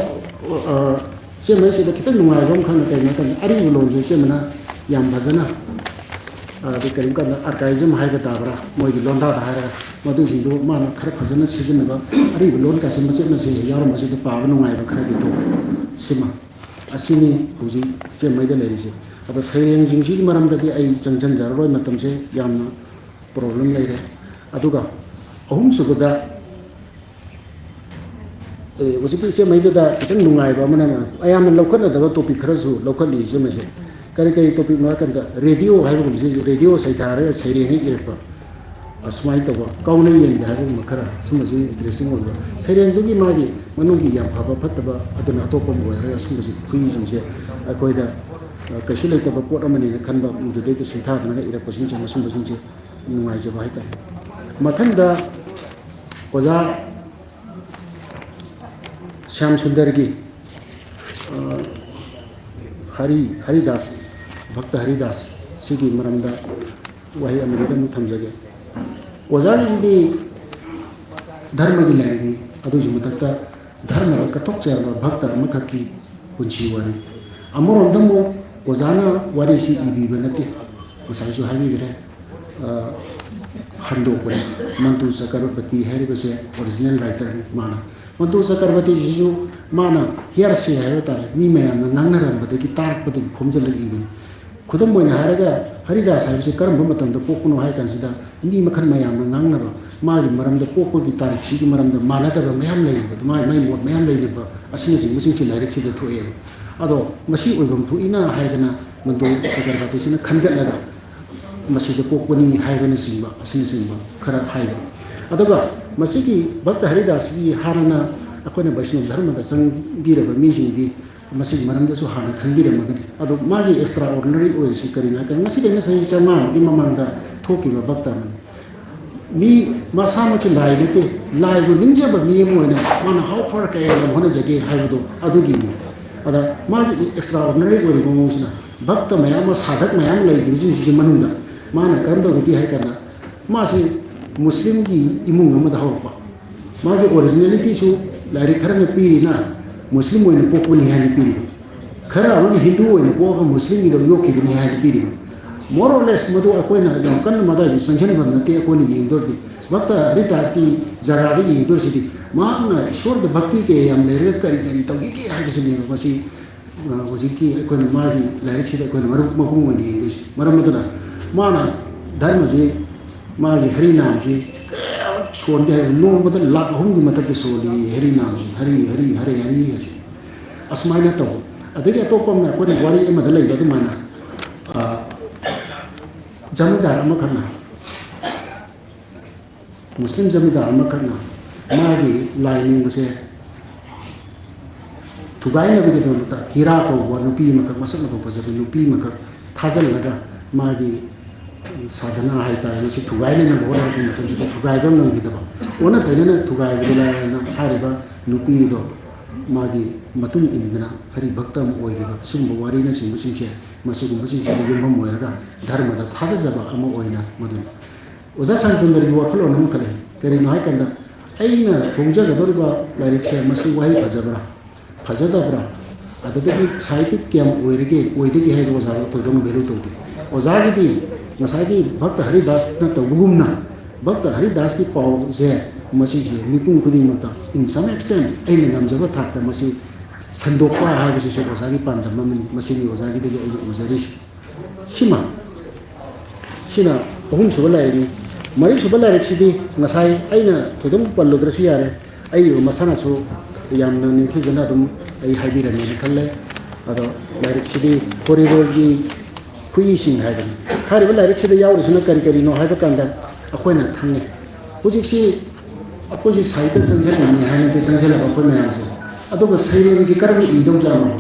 ꯑ, ꯏꯆꯦ ꯃꯩꯁꯤꯗ ꯈꯤꯇꯪ ꯅꯨꯡꯉꯥꯏꯕ ꯑꯃꯈꯛꯅ ꯀꯩꯅꯣ ꯍꯥꯏ ꯀꯥꯟꯗ, ꯑꯔꯤꯕ ꯂꯣꯟꯁꯦ ꯏꯆꯦ ꯑꯃꯅ ꯌꯥꯝ ꯐꯖꯅ, ꯑ, ꯑꯗꯩ ꯀꯔꯤꯒꯨꯝꯕ ꯀꯥꯟꯗ archaism ꯍꯥꯏꯕ ꯇꯥꯕ꯭ꯔꯥ, ꯃꯣꯏꯒꯤ ꯂꯣꯟꯗꯥꯗ ꯍꯥꯏꯔꯒ, ꯃꯗꯨꯁꯤꯡꯗꯨ ꯃꯥꯅ ꯈꯔ ꯐꯖꯅ ꯁꯤꯖꯤꯟꯅꯕ, ꯑꯔꯤꯕ ꯂꯣꯟ ꯀꯥꯁꯦ ꯃꯆꯦꯠ ꯃꯆꯦꯠ ꯌꯥꯎꯔꯝꯕꯁꯤꯗ ꯄꯥꯕ ꯅꯨꯡꯉꯥꯏꯕ ꯈꯔꯒꯤ ꯊꯣꯛ ꯁꯤꯃ, ꯑꯁꯤꯅꯤ ꯍꯧꯖꯤꯛ ꯏꯆꯦ ꯃꯩꯗ ꯂꯩꯔꯤꯁꯦ꯫ ꯑꯗꯣ ꯁꯩꯔꯦꯡꯁꯤꯡꯁꯤꯒꯤ ꯃꯔꯝꯗꯗꯤ ꯑꯩ ꯆꯪꯁꯤꯟꯖꯔꯔꯣꯏ, ꯃꯇꯝꯁꯦ ꯌꯥꯝꯅ problem ꯂꯩꯔꯦ꯫ ꯑꯗꯨꯒ ꯑꯍꯨꯝꯁꯨꯕꯗ, ꯑꯦ, ꯍꯧꯖꯤꯛꯀꯤ ꯏꯆꯦ ꯃꯩꯗꯨꯗ ꯈꯤꯇꯪ ꯅꯨꯡꯉꯥꯏꯕ ꯑꯃꯅ, ꯑꯌꯥꯝꯕ ꯂꯧꯈꯠꯅꯗꯕ topic ꯈꯔꯁꯨ ꯂꯧꯈꯠꯂꯤ ꯏꯆꯦ ꯃꯩꯁꯦ꯫ ꯀꯔꯤ ꯀꯔꯤ topic ꯅꯣ ꯍꯥꯏ ꯀꯥꯟꯗ, radio ꯍꯥꯏꯕꯒꯨꯝꯕꯁꯤ, radio ꯁꯩꯊꯥꯔꯒ ꯁꯩꯔꯦꯡ ꯍꯦꯛ ꯏꯔꯛꯄ, ꯑꯁꯨꯃꯥꯏꯅ ꯇꯧꯕ, ꯀꯥꯎꯅ ꯌꯦꯟꯕ ꯍꯥꯏꯕꯒꯨꯝꯕ ꯈꯔ, ꯁꯨꯝꯕꯁꯤ interesting ꯑꯣꯏꯕ꯫ ꯁꯩꯔꯦꯡꯗꯨꯒꯤ ꯃꯥꯒꯤ ꯃꯅꯨꯡꯒꯤ ꯌꯥꯝ ꯐꯕ ꯐꯠꯇꯕ ꯑꯗꯨꯅ ꯑꯇꯣꯞꯄ ꯑꯃ ꯑꯣꯏꯔꯒ, ꯁꯨꯝꯕꯁꯤ ꯈꯨꯏꯁꯤꯡꯁꯦ ꯑꯩꯈꯣꯏꯗ ꯑ, ꯀꯩꯁꯨ ꯂꯩꯇꯕ ꯄꯣꯠ ꯑꯃꯅꯦꯅ ꯈꯟꯕ, ꯃꯗꯨꯗꯩꯗ ꯁꯤꯡꯊꯥꯗꯅꯒ ꯏꯔꯛꯄꯁꯤꯡꯁꯦ, ꯃꯁꯨꯝꯕꯁꯤꯡꯁꯦ ꯅꯨꯡꯉꯥꯏꯖꯕ ꯍꯥꯏꯇꯥꯔꯦ꯫ ꯃꯊꯪꯗ ꯑꯣꯖꯥ ꯁ꯭ꯌꯥꯝ ꯁꯨꯟꯗꯔꯒꯤ, ꯑ, ꯍꯔꯤ, ꯍꯔꯤꯗꯥꯁ, ꯚꯛꯇ ꯍꯔꯤꯗꯥꯁ ꯁꯤꯒꯤ ꯃꯔꯝꯗ ꯋꯥꯍꯩ ꯑꯃꯅꯤꯗ ꯑꯃꯨꯛ ꯊꯝꯖꯒꯦ꯫ ꯑꯣꯖꯥꯒꯤꯁꯤꯗꯤ ꯙꯔꯃꯒꯤ ꯂꯥꯏꯔꯤꯛꯅꯤ, ꯑꯗꯨꯒꯤꯁꯨ ꯃꯊꯛꯇ ꯙꯔꯃꯗ ꯀꯠꯊꯣꯛꯆꯔꯕ ꯚꯛꯇ ꯑꯃꯈꯛꯀꯤ ꯄꯨꯟꯁꯤ ꯋꯥꯔꯤ꯫ ꯑꯃꯔꯣꯝꯗ ꯑꯃꯨꯛ ꯑꯣꯖꯥꯅ ꯋꯥꯔꯤꯁꯤ ꯏꯕꯤꯕ ꯅꯠꯇꯦ, ꯉꯁꯥꯏꯁꯨ ꯍꯥꯏꯕꯤꯈ꯭ꯔꯦ, ꯑ, ꯍꯟꯗꯣꯛꯄꯅꯤ꯫ ꯃꯟꯇꯨ ꯆꯀ꯭ꯔꯕꯔꯇꯤ ꯍꯥꯏꯔꯤꯕꯁꯦ original writerꯅꯤ ꯃꯥꯅ꯫ ꯃꯟꯇꯨ ꯆꯀ꯭ꯔꯕꯔꯇꯤꯁꯤꯁꯨ ꯃꯥꯅ hearsay ꯍꯥꯏꯕ ꯇꯥꯔꯦ, ꯃꯤ ꯃꯌꯥꯝꯅ ꯉꯥꯡꯅꯔꯝꯕꯗꯒꯤ, ꯇꯥꯔꯛꯄꯗꯒꯤ ꯈꯣꯝꯖꯤꯜꯂꯛꯏꯕꯅꯤ꯫ ꯈꯨꯗꯝ ꯑꯣꯏꯅ ꯍꯥꯏꯔꯒ, ꯍꯔꯤꯗꯥꯁ ꯍꯥꯏꯕꯁꯤ ꯀꯔꯝꯕ ꯃꯇꯝꯗ ꯄꯣꯛꯄꯅꯣ ꯍꯥꯏ ꯀꯥꯟꯁꯤꯗ, ꯃꯤ ꯃꯈꯜ ꯃꯌꯥꯝꯅ ꯉꯥꯡꯅꯕ, ꯃꯥꯒꯤ ꯃꯔꯝꯗ, ꯄꯣꯛꯄꯒꯤ ꯇꯥꯔꯤꯛꯁꯤꯒꯤ ꯃꯔꯝꯗ ꯃꯥꯟꯅꯗꯕ ꯃꯌꯥꯝ ꯂꯩꯔꯤꯕ, ꯃꯥꯏ, ꯃꯥꯏ ꯃꯣꯠ ꯃꯌꯥꯝ ꯂꯩꯅꯕ ꯑꯁꯤꯅꯆꯤꯡꯕꯁꯤꯡꯁꯤ ꯂꯥꯏꯔꯤꯛꯁꯤꯗ ꯊꯣꯛꯑꯦꯕ꯫ ꯑꯗꯣ ꯃꯁꯤ ꯑꯣꯏꯐꯝ ꯊꯣꯛꯏꯅ ꯍꯥꯏꯗꯅ ꯃꯟꯇꯨ ꯆꯀ꯭ꯔꯕꯔꯇꯤꯁꯤꯅ ꯈꯟꯒꯠꯂꯒ ꯃꯁꯤꯗ ꯄꯣꯛꯄꯅꯤ ꯍꯥꯏꯕꯅꯆꯤꯡꯕ ꯑꯁꯤꯅꯆꯤꯡꯕ ꯈꯔ ꯍꯥꯏꯕ꯫ ꯑꯗꯨꯒ ꯃꯁꯤꯒꯤ ꯚꯛꯇ ꯍꯔꯤꯗꯥꯁꯀꯤ ꯍꯥꯟꯅꯅ ꯑꯩꯈꯣꯏꯅ ꯕꯩꯁꯅꯕ ꯙꯔꯃꯗ ꯆꯪꯕꯤꯔꯕ ꯃꯤꯁꯤꯡꯗꯤ ꯃꯁꯤꯒꯤ ꯃꯔꯝꯗꯁꯨ ꯍꯥꯟꯅ ꯈꯪꯕꯤꯔꯝꯃꯒꯅꯤ꯫ ꯑꯗꯣ ꯃꯥꯒꯤ extraordinary ꯑꯣꯏꯔꯤꯁꯤ ꯀꯔꯤꯅꯣ ꯍꯥꯏ ꯀꯥꯟꯗ, ꯉꯁꯤꯗꯒꯤ ꯆꯍꯤ ꯆꯥꯝꯃꯉꯥꯃꯨꯛꯀꯤ ꯃꯃꯥꯡꯗ ꯊꯣꯛꯈꯤꯕ ꯚꯛꯇ ꯑꯃꯅꯤ꯫ ꯃꯤ ꯃꯁꯥꯃꯛꯁꯦ ꯂꯥꯏ ꯅꯠꯇꯦ, ꯂꯥꯏꯕꯨ ꯅꯤꯡꯖꯕ ꯃꯤ ꯑꯃ ꯑꯣꯏꯅ ꯃꯥꯅ how far ꯀꯌꯥ ꯌꯥꯝ ꯍꯣꯠꯅꯖꯒꯦ ꯍꯥꯏꯕꯗꯣ ꯑꯗꯨꯒꯤꯅꯤ꯫ ꯑꯗ ꯃꯥꯒꯤ extraordinary ꯑꯣꯏꯔꯤꯕ ꯃꯑꯣꯡꯁꯤꯅ, ꯚꯛꯇ ꯃꯌꯥꯝ ꯑꯃ, ꯁꯥꯙꯛ ꯃꯌꯥꯝ ꯂꯩꯈꯤꯕꯁꯤꯡꯁꯤꯒꯤ ꯃꯅꯨꯡꯗ ꯃꯥꯅ ꯀꯔꯝ ꯇꯧꯒꯦ ꯍꯥꯏ ꯀꯥꯟꯗ, ꯃꯥꯁꯤ ꯃꯨꯁꯂꯤꯝꯒꯤ ꯏꯃꯨꯡ ꯑꯃꯗ ꯍꯧꯔꯛꯄ, ꯃꯥꯒꯤ ꯑꯣꯔꯤꯖꯤꯅꯦꯂꯤꯇꯤꯁꯨ ꯂꯥꯏꯔꯤꯛ ꯈꯔꯅ ꯄꯤꯔꯤꯅ ꯃꯨꯁꯂꯤꯝ ꯑꯣꯏꯅ ꯄꯣꯛꯄꯅꯤ ꯍꯥꯏꯅ ꯄꯤꯔꯤꯕ, ꯈꯔ ꯑꯃꯅ ꯍꯤꯟꯗꯨ ꯑꯣꯏꯅ ꯄꯣꯛꯑꯒ ꯃꯨꯁꯂꯤꯝꯒꯤꯗ ꯌꯣꯛꯈꯤꯕꯅꯤ ꯍꯥꯏꯅ ꯄꯤꯔꯤꯕ꯫ More or less ꯃꯗꯨ ꯑꯩꯈꯣꯏꯅ ꯌꯥꯝ ꯀꯟꯅ ꯃꯗꯥꯏꯗꯨ ꯆꯪꯁꯤꯟꯐꯝ ꯅꯠꯇꯦ꯫ ꯑꯩꯈꯣꯏꯅ ꯌꯦꯡꯗꯣꯔꯗꯤ ꯚꯛꯇ ꯍꯔꯤꯗꯥꯁꯀꯤ ꯖꯒꯥꯗ ꯌꯦꯡꯗꯣꯔꯤꯁꯤꯗꯤ ꯃꯍꯥꯛꯅ ꯏꯁꯣꯔꯗ ꯚꯛꯇꯤ ꯀꯌꯥ ꯌꯥꯝ ꯂꯩꯔꯒ ꯀꯔꯤ ꯀꯔꯤ ꯇꯧꯈꯤꯒꯦ ꯍꯥꯏꯕꯁꯤꯅꯦꯕ꯫ ꯃꯁꯤ, ꯑ, ꯍꯧꯖꯤꯛꯀꯤ ꯑꯩꯈꯣꯏꯅ ꯃꯥꯒꯤ ꯂꯥꯏꯔꯤꯛꯁꯤꯗ ꯑꯩꯈꯣꯏꯅ ꯃꯔꯨ-, ꯃꯄꯨꯡ ꯑꯣꯏꯅ ꯌꯦꯡꯗꯣꯏꯁꯦ꯫ ꯃꯔꯝ ꯑꯗꯨꯅ ꯃꯥꯅ ꯙꯔꯃꯁꯤ, ꯃꯥꯒꯤ ꯍꯔꯤꯅꯥꯝꯁꯤ ꯀꯌꯥꯃꯨꯛ ꯁꯣꯟꯒꯦ ꯍꯥꯏꯕ, ꯅꯣꯡꯃꯗ ꯂꯥꯛ ꯑꯍꯨꯝꯒꯤ ꯃꯊꯛꯇ ꯁꯣꯜꯂꯤ ꯍꯔꯤꯅꯥꯝꯁꯤ, ꯍꯔꯤ, ꯍꯔꯤ, ꯍꯔꯦ, ꯍꯔꯤ ꯍꯥꯏꯁꯦ꯫ ꯑꯁꯨꯃꯥꯏꯅ ꯇꯧꯕ꯫ ꯑꯗꯒꯤ ꯑꯇꯣꯞꯄ ꯑꯃꯅ ꯑꯩꯈꯣꯏꯅ ꯋꯥꯔꯤ ꯑꯃꯗ ꯂꯩꯕ ꯑꯗꯨꯃꯥꯏꯅ, ꯑ, ꯖꯃꯤꯟꯗꯥꯔ ꯑꯃꯈꯛꯅ ꯃꯨꯁꯂꯤꯝ ꯖꯃꯤꯟꯗꯥꯔ ꯑꯃꯈꯛꯅ ꯃꯥꯒꯤ ꯂꯥꯏ ꯅꯤꯡꯕꯁꯦ ꯊꯨꯒꯥꯏꯅꯕꯒꯤꯗꯃꯛꯇ ꯍꯤꯔꯥ ꯀꯧꯕ ꯅꯨꯄꯤ ꯑꯃꯈꯛ, ꯃꯁꯛ ꯃꯇꯧ ꯐꯖꯕ ꯅꯨꯄꯤ ꯑꯃꯈꯛ ꯊꯥꯖꯤꯜꯂꯒ ꯃꯥꯒꯤ ꯁꯥꯙꯅꯥ ꯍꯥꯏꯇꯥꯔꯦ, ꯃꯁꯤ ꯊꯨꯒꯥꯏꯅꯅꯕ ꯍꯣꯠꯅꯔꯛꯄ ꯃꯇꯝꯁꯤꯗ ꯊꯨꯒꯥꯏꯕ ꯉꯝꯈꯤꯗꯕ, ꯑꯣꯟꯅ ꯇꯩꯅꯅ ꯊꯨꯒꯥꯏꯕꯗꯤ ꯂꯥꯏꯔꯗꯅ ꯍꯥꯏꯔꯤꯕ ꯅꯨꯄꯤꯗꯣ ꯃꯥꯒꯤ ꯃꯇꯨꯡ ꯏꯟꯗꯅ ꯍꯔꯤ ꯚꯛꯇ ꯑꯃ ꯑꯣꯏꯈꯤꯕ, ꯁꯤꯒꯨꯝꯕ ꯋꯥꯔꯤꯅꯆꯤꯡꯕꯁꯤꯡꯁꯦ, ꯃꯁꯤꯒꯨꯝꯕꯁꯤꯡꯁꯤꯗ ꯌꯨꯝꯐꯝ ꯑꯣꯏꯔꯒ ꯙꯔꯃꯗ ꯊꯥꯖꯖꯕ ꯑꯃ ꯑꯣꯏꯅ ꯃꯗꯨꯅꯤ꯫ ꯑꯣꯖꯥ ꯁꯥꯟꯇꯨꯟꯗꯔꯒꯤ ꯋꯥꯈꯜꯂꯣꯟ ꯑꯃꯈꯛ ꯂꯩ꯫ ꯀꯔꯤꯅꯣ ꯍꯥꯏꯀꯥꯟꯗ, ꯑꯩꯅ ꯐꯣꯡꯖꯒꯗꯧꯔꯤꯕ ꯂꯥꯏꯔꯤꯛꯁꯦ ꯃꯁꯤ ꯋꯥꯍꯩ ꯐꯖꯕ꯭ꯔꯥ, ꯐꯖꯗꯕ꯭ꯔꯥ, ꯑꯗꯨꯗꯒꯤ ꯁꯥꯍꯤꯇꯤꯛ ꯀꯌꯥꯝ ꯑꯣꯏꯔꯤꯒꯦ, ꯑꯣꯏꯗꯒꯦ ꯍꯥꯏꯕ ꯑꯣꯖꯥꯗꯣ ꯊꯣꯏꯗꯣꯛꯅ value ꯇꯧꯗꯦ꯫ ꯑꯣꯖꯥꯒꯤꯗꯤ ꯉꯁꯥꯏꯒꯤ ꯚꯛꯇ ꯍꯔꯤꯗꯥꯁꯅ ꯇꯧꯕꯒꯨꯝꯅ, ꯚꯛꯇ ꯍꯔꯤꯗꯥꯁꯀꯤ ꯄꯥꯎꯁꯦ ꯃꯁꯤꯁꯦ ꯃꯤꯄꯨꯝ ꯈꯨꯗꯤꯡꯃꯛꯇ in some extent ꯑꯩꯅ ꯉꯝꯖꯕ ꯊꯥꯛꯇ ꯃꯁꯤ ꯁꯟꯗꯣꯛꯄ ꯍꯥꯏꯕꯁꯤꯁꯨ ꯑꯣꯖꯥꯒꯤ ꯄꯥꯟꯗꯝ ꯑꯃꯅꯤ꯫ ꯃꯁꯤꯅꯤ ꯑꯣꯖꯥꯒꯤꯗꯒꯤ ꯑꯩꯅ ꯎꯖꯔꯤꯁꯤ꯫ ꯁꯤꯃ, ꯁꯤꯅ ꯑꯍꯨꯝꯁꯨꯕ ꯂꯥꯏꯔꯤꯛꯅꯤ꯫ ꯃꯔꯤꯁꯨꯕ ꯂꯥꯏꯔꯤꯛꯁꯤꯗꯤ ꯉꯁꯥꯏ ꯑꯩꯅ ꯊꯣꯏꯗꯣꯛ ꯄꯜꯂꯨꯗ꯭ꯔꯁꯨ ꯌꯥꯔꯦ, ꯑꯩ ꯃꯁꯥꯅꯁꯨ ꯌꯥꯝꯅ ꯅꯤꯡꯊꯤꯖꯅ ꯑꯗꯨꯝ ꯑꯩ ꯍꯥꯏꯕꯤꯔꯝꯃꯦꯅ ꯈꯜꯂꯦ꯫ ꯑꯗꯣ ꯂꯥꯏꯔꯤꯛꯁꯤꯗꯤ ꯈꯣꯔꯤꯔꯣꯜꯒꯤ ꯈꯨꯏꯁꯤꯡ ꯍꯥꯏꯕꯅꯤ꯫ ꯍꯥꯏꯔꯤꯕ ꯂꯥꯏꯔꯤꯛꯁꯤꯗ ꯌꯥꯎꯔꯤꯁꯤꯅ ꯀꯔꯤ ꯀꯔꯤꯅꯣ ꯍꯥꯏꯕ ꯀꯥꯟꯗ ꯑꯩꯈꯣꯏꯅ ꯈꯪꯉꯤ꯫ ꯍꯧꯖꯤꯛꯁꯤ ꯑꯩꯈꯣꯏꯁꯤ ꯁꯥꯍꯤꯇ꯭ꯌ ꯆꯪꯁꯤꯜꯂꯤꯅꯤ ꯍꯥꯏꯅꯗꯤ ꯆꯪꯁꯤꯜꯂꯕ ꯑꯩꯈꯣꯏ ꯃꯌꯥꯝꯁꯦ꯫ ꯑꯗꯨꯒ ꯁꯩꯔꯦꯡꯁꯤ ꯀꯔꯝꯅ ꯏꯗꯧꯖꯥꯠꯅꯣ?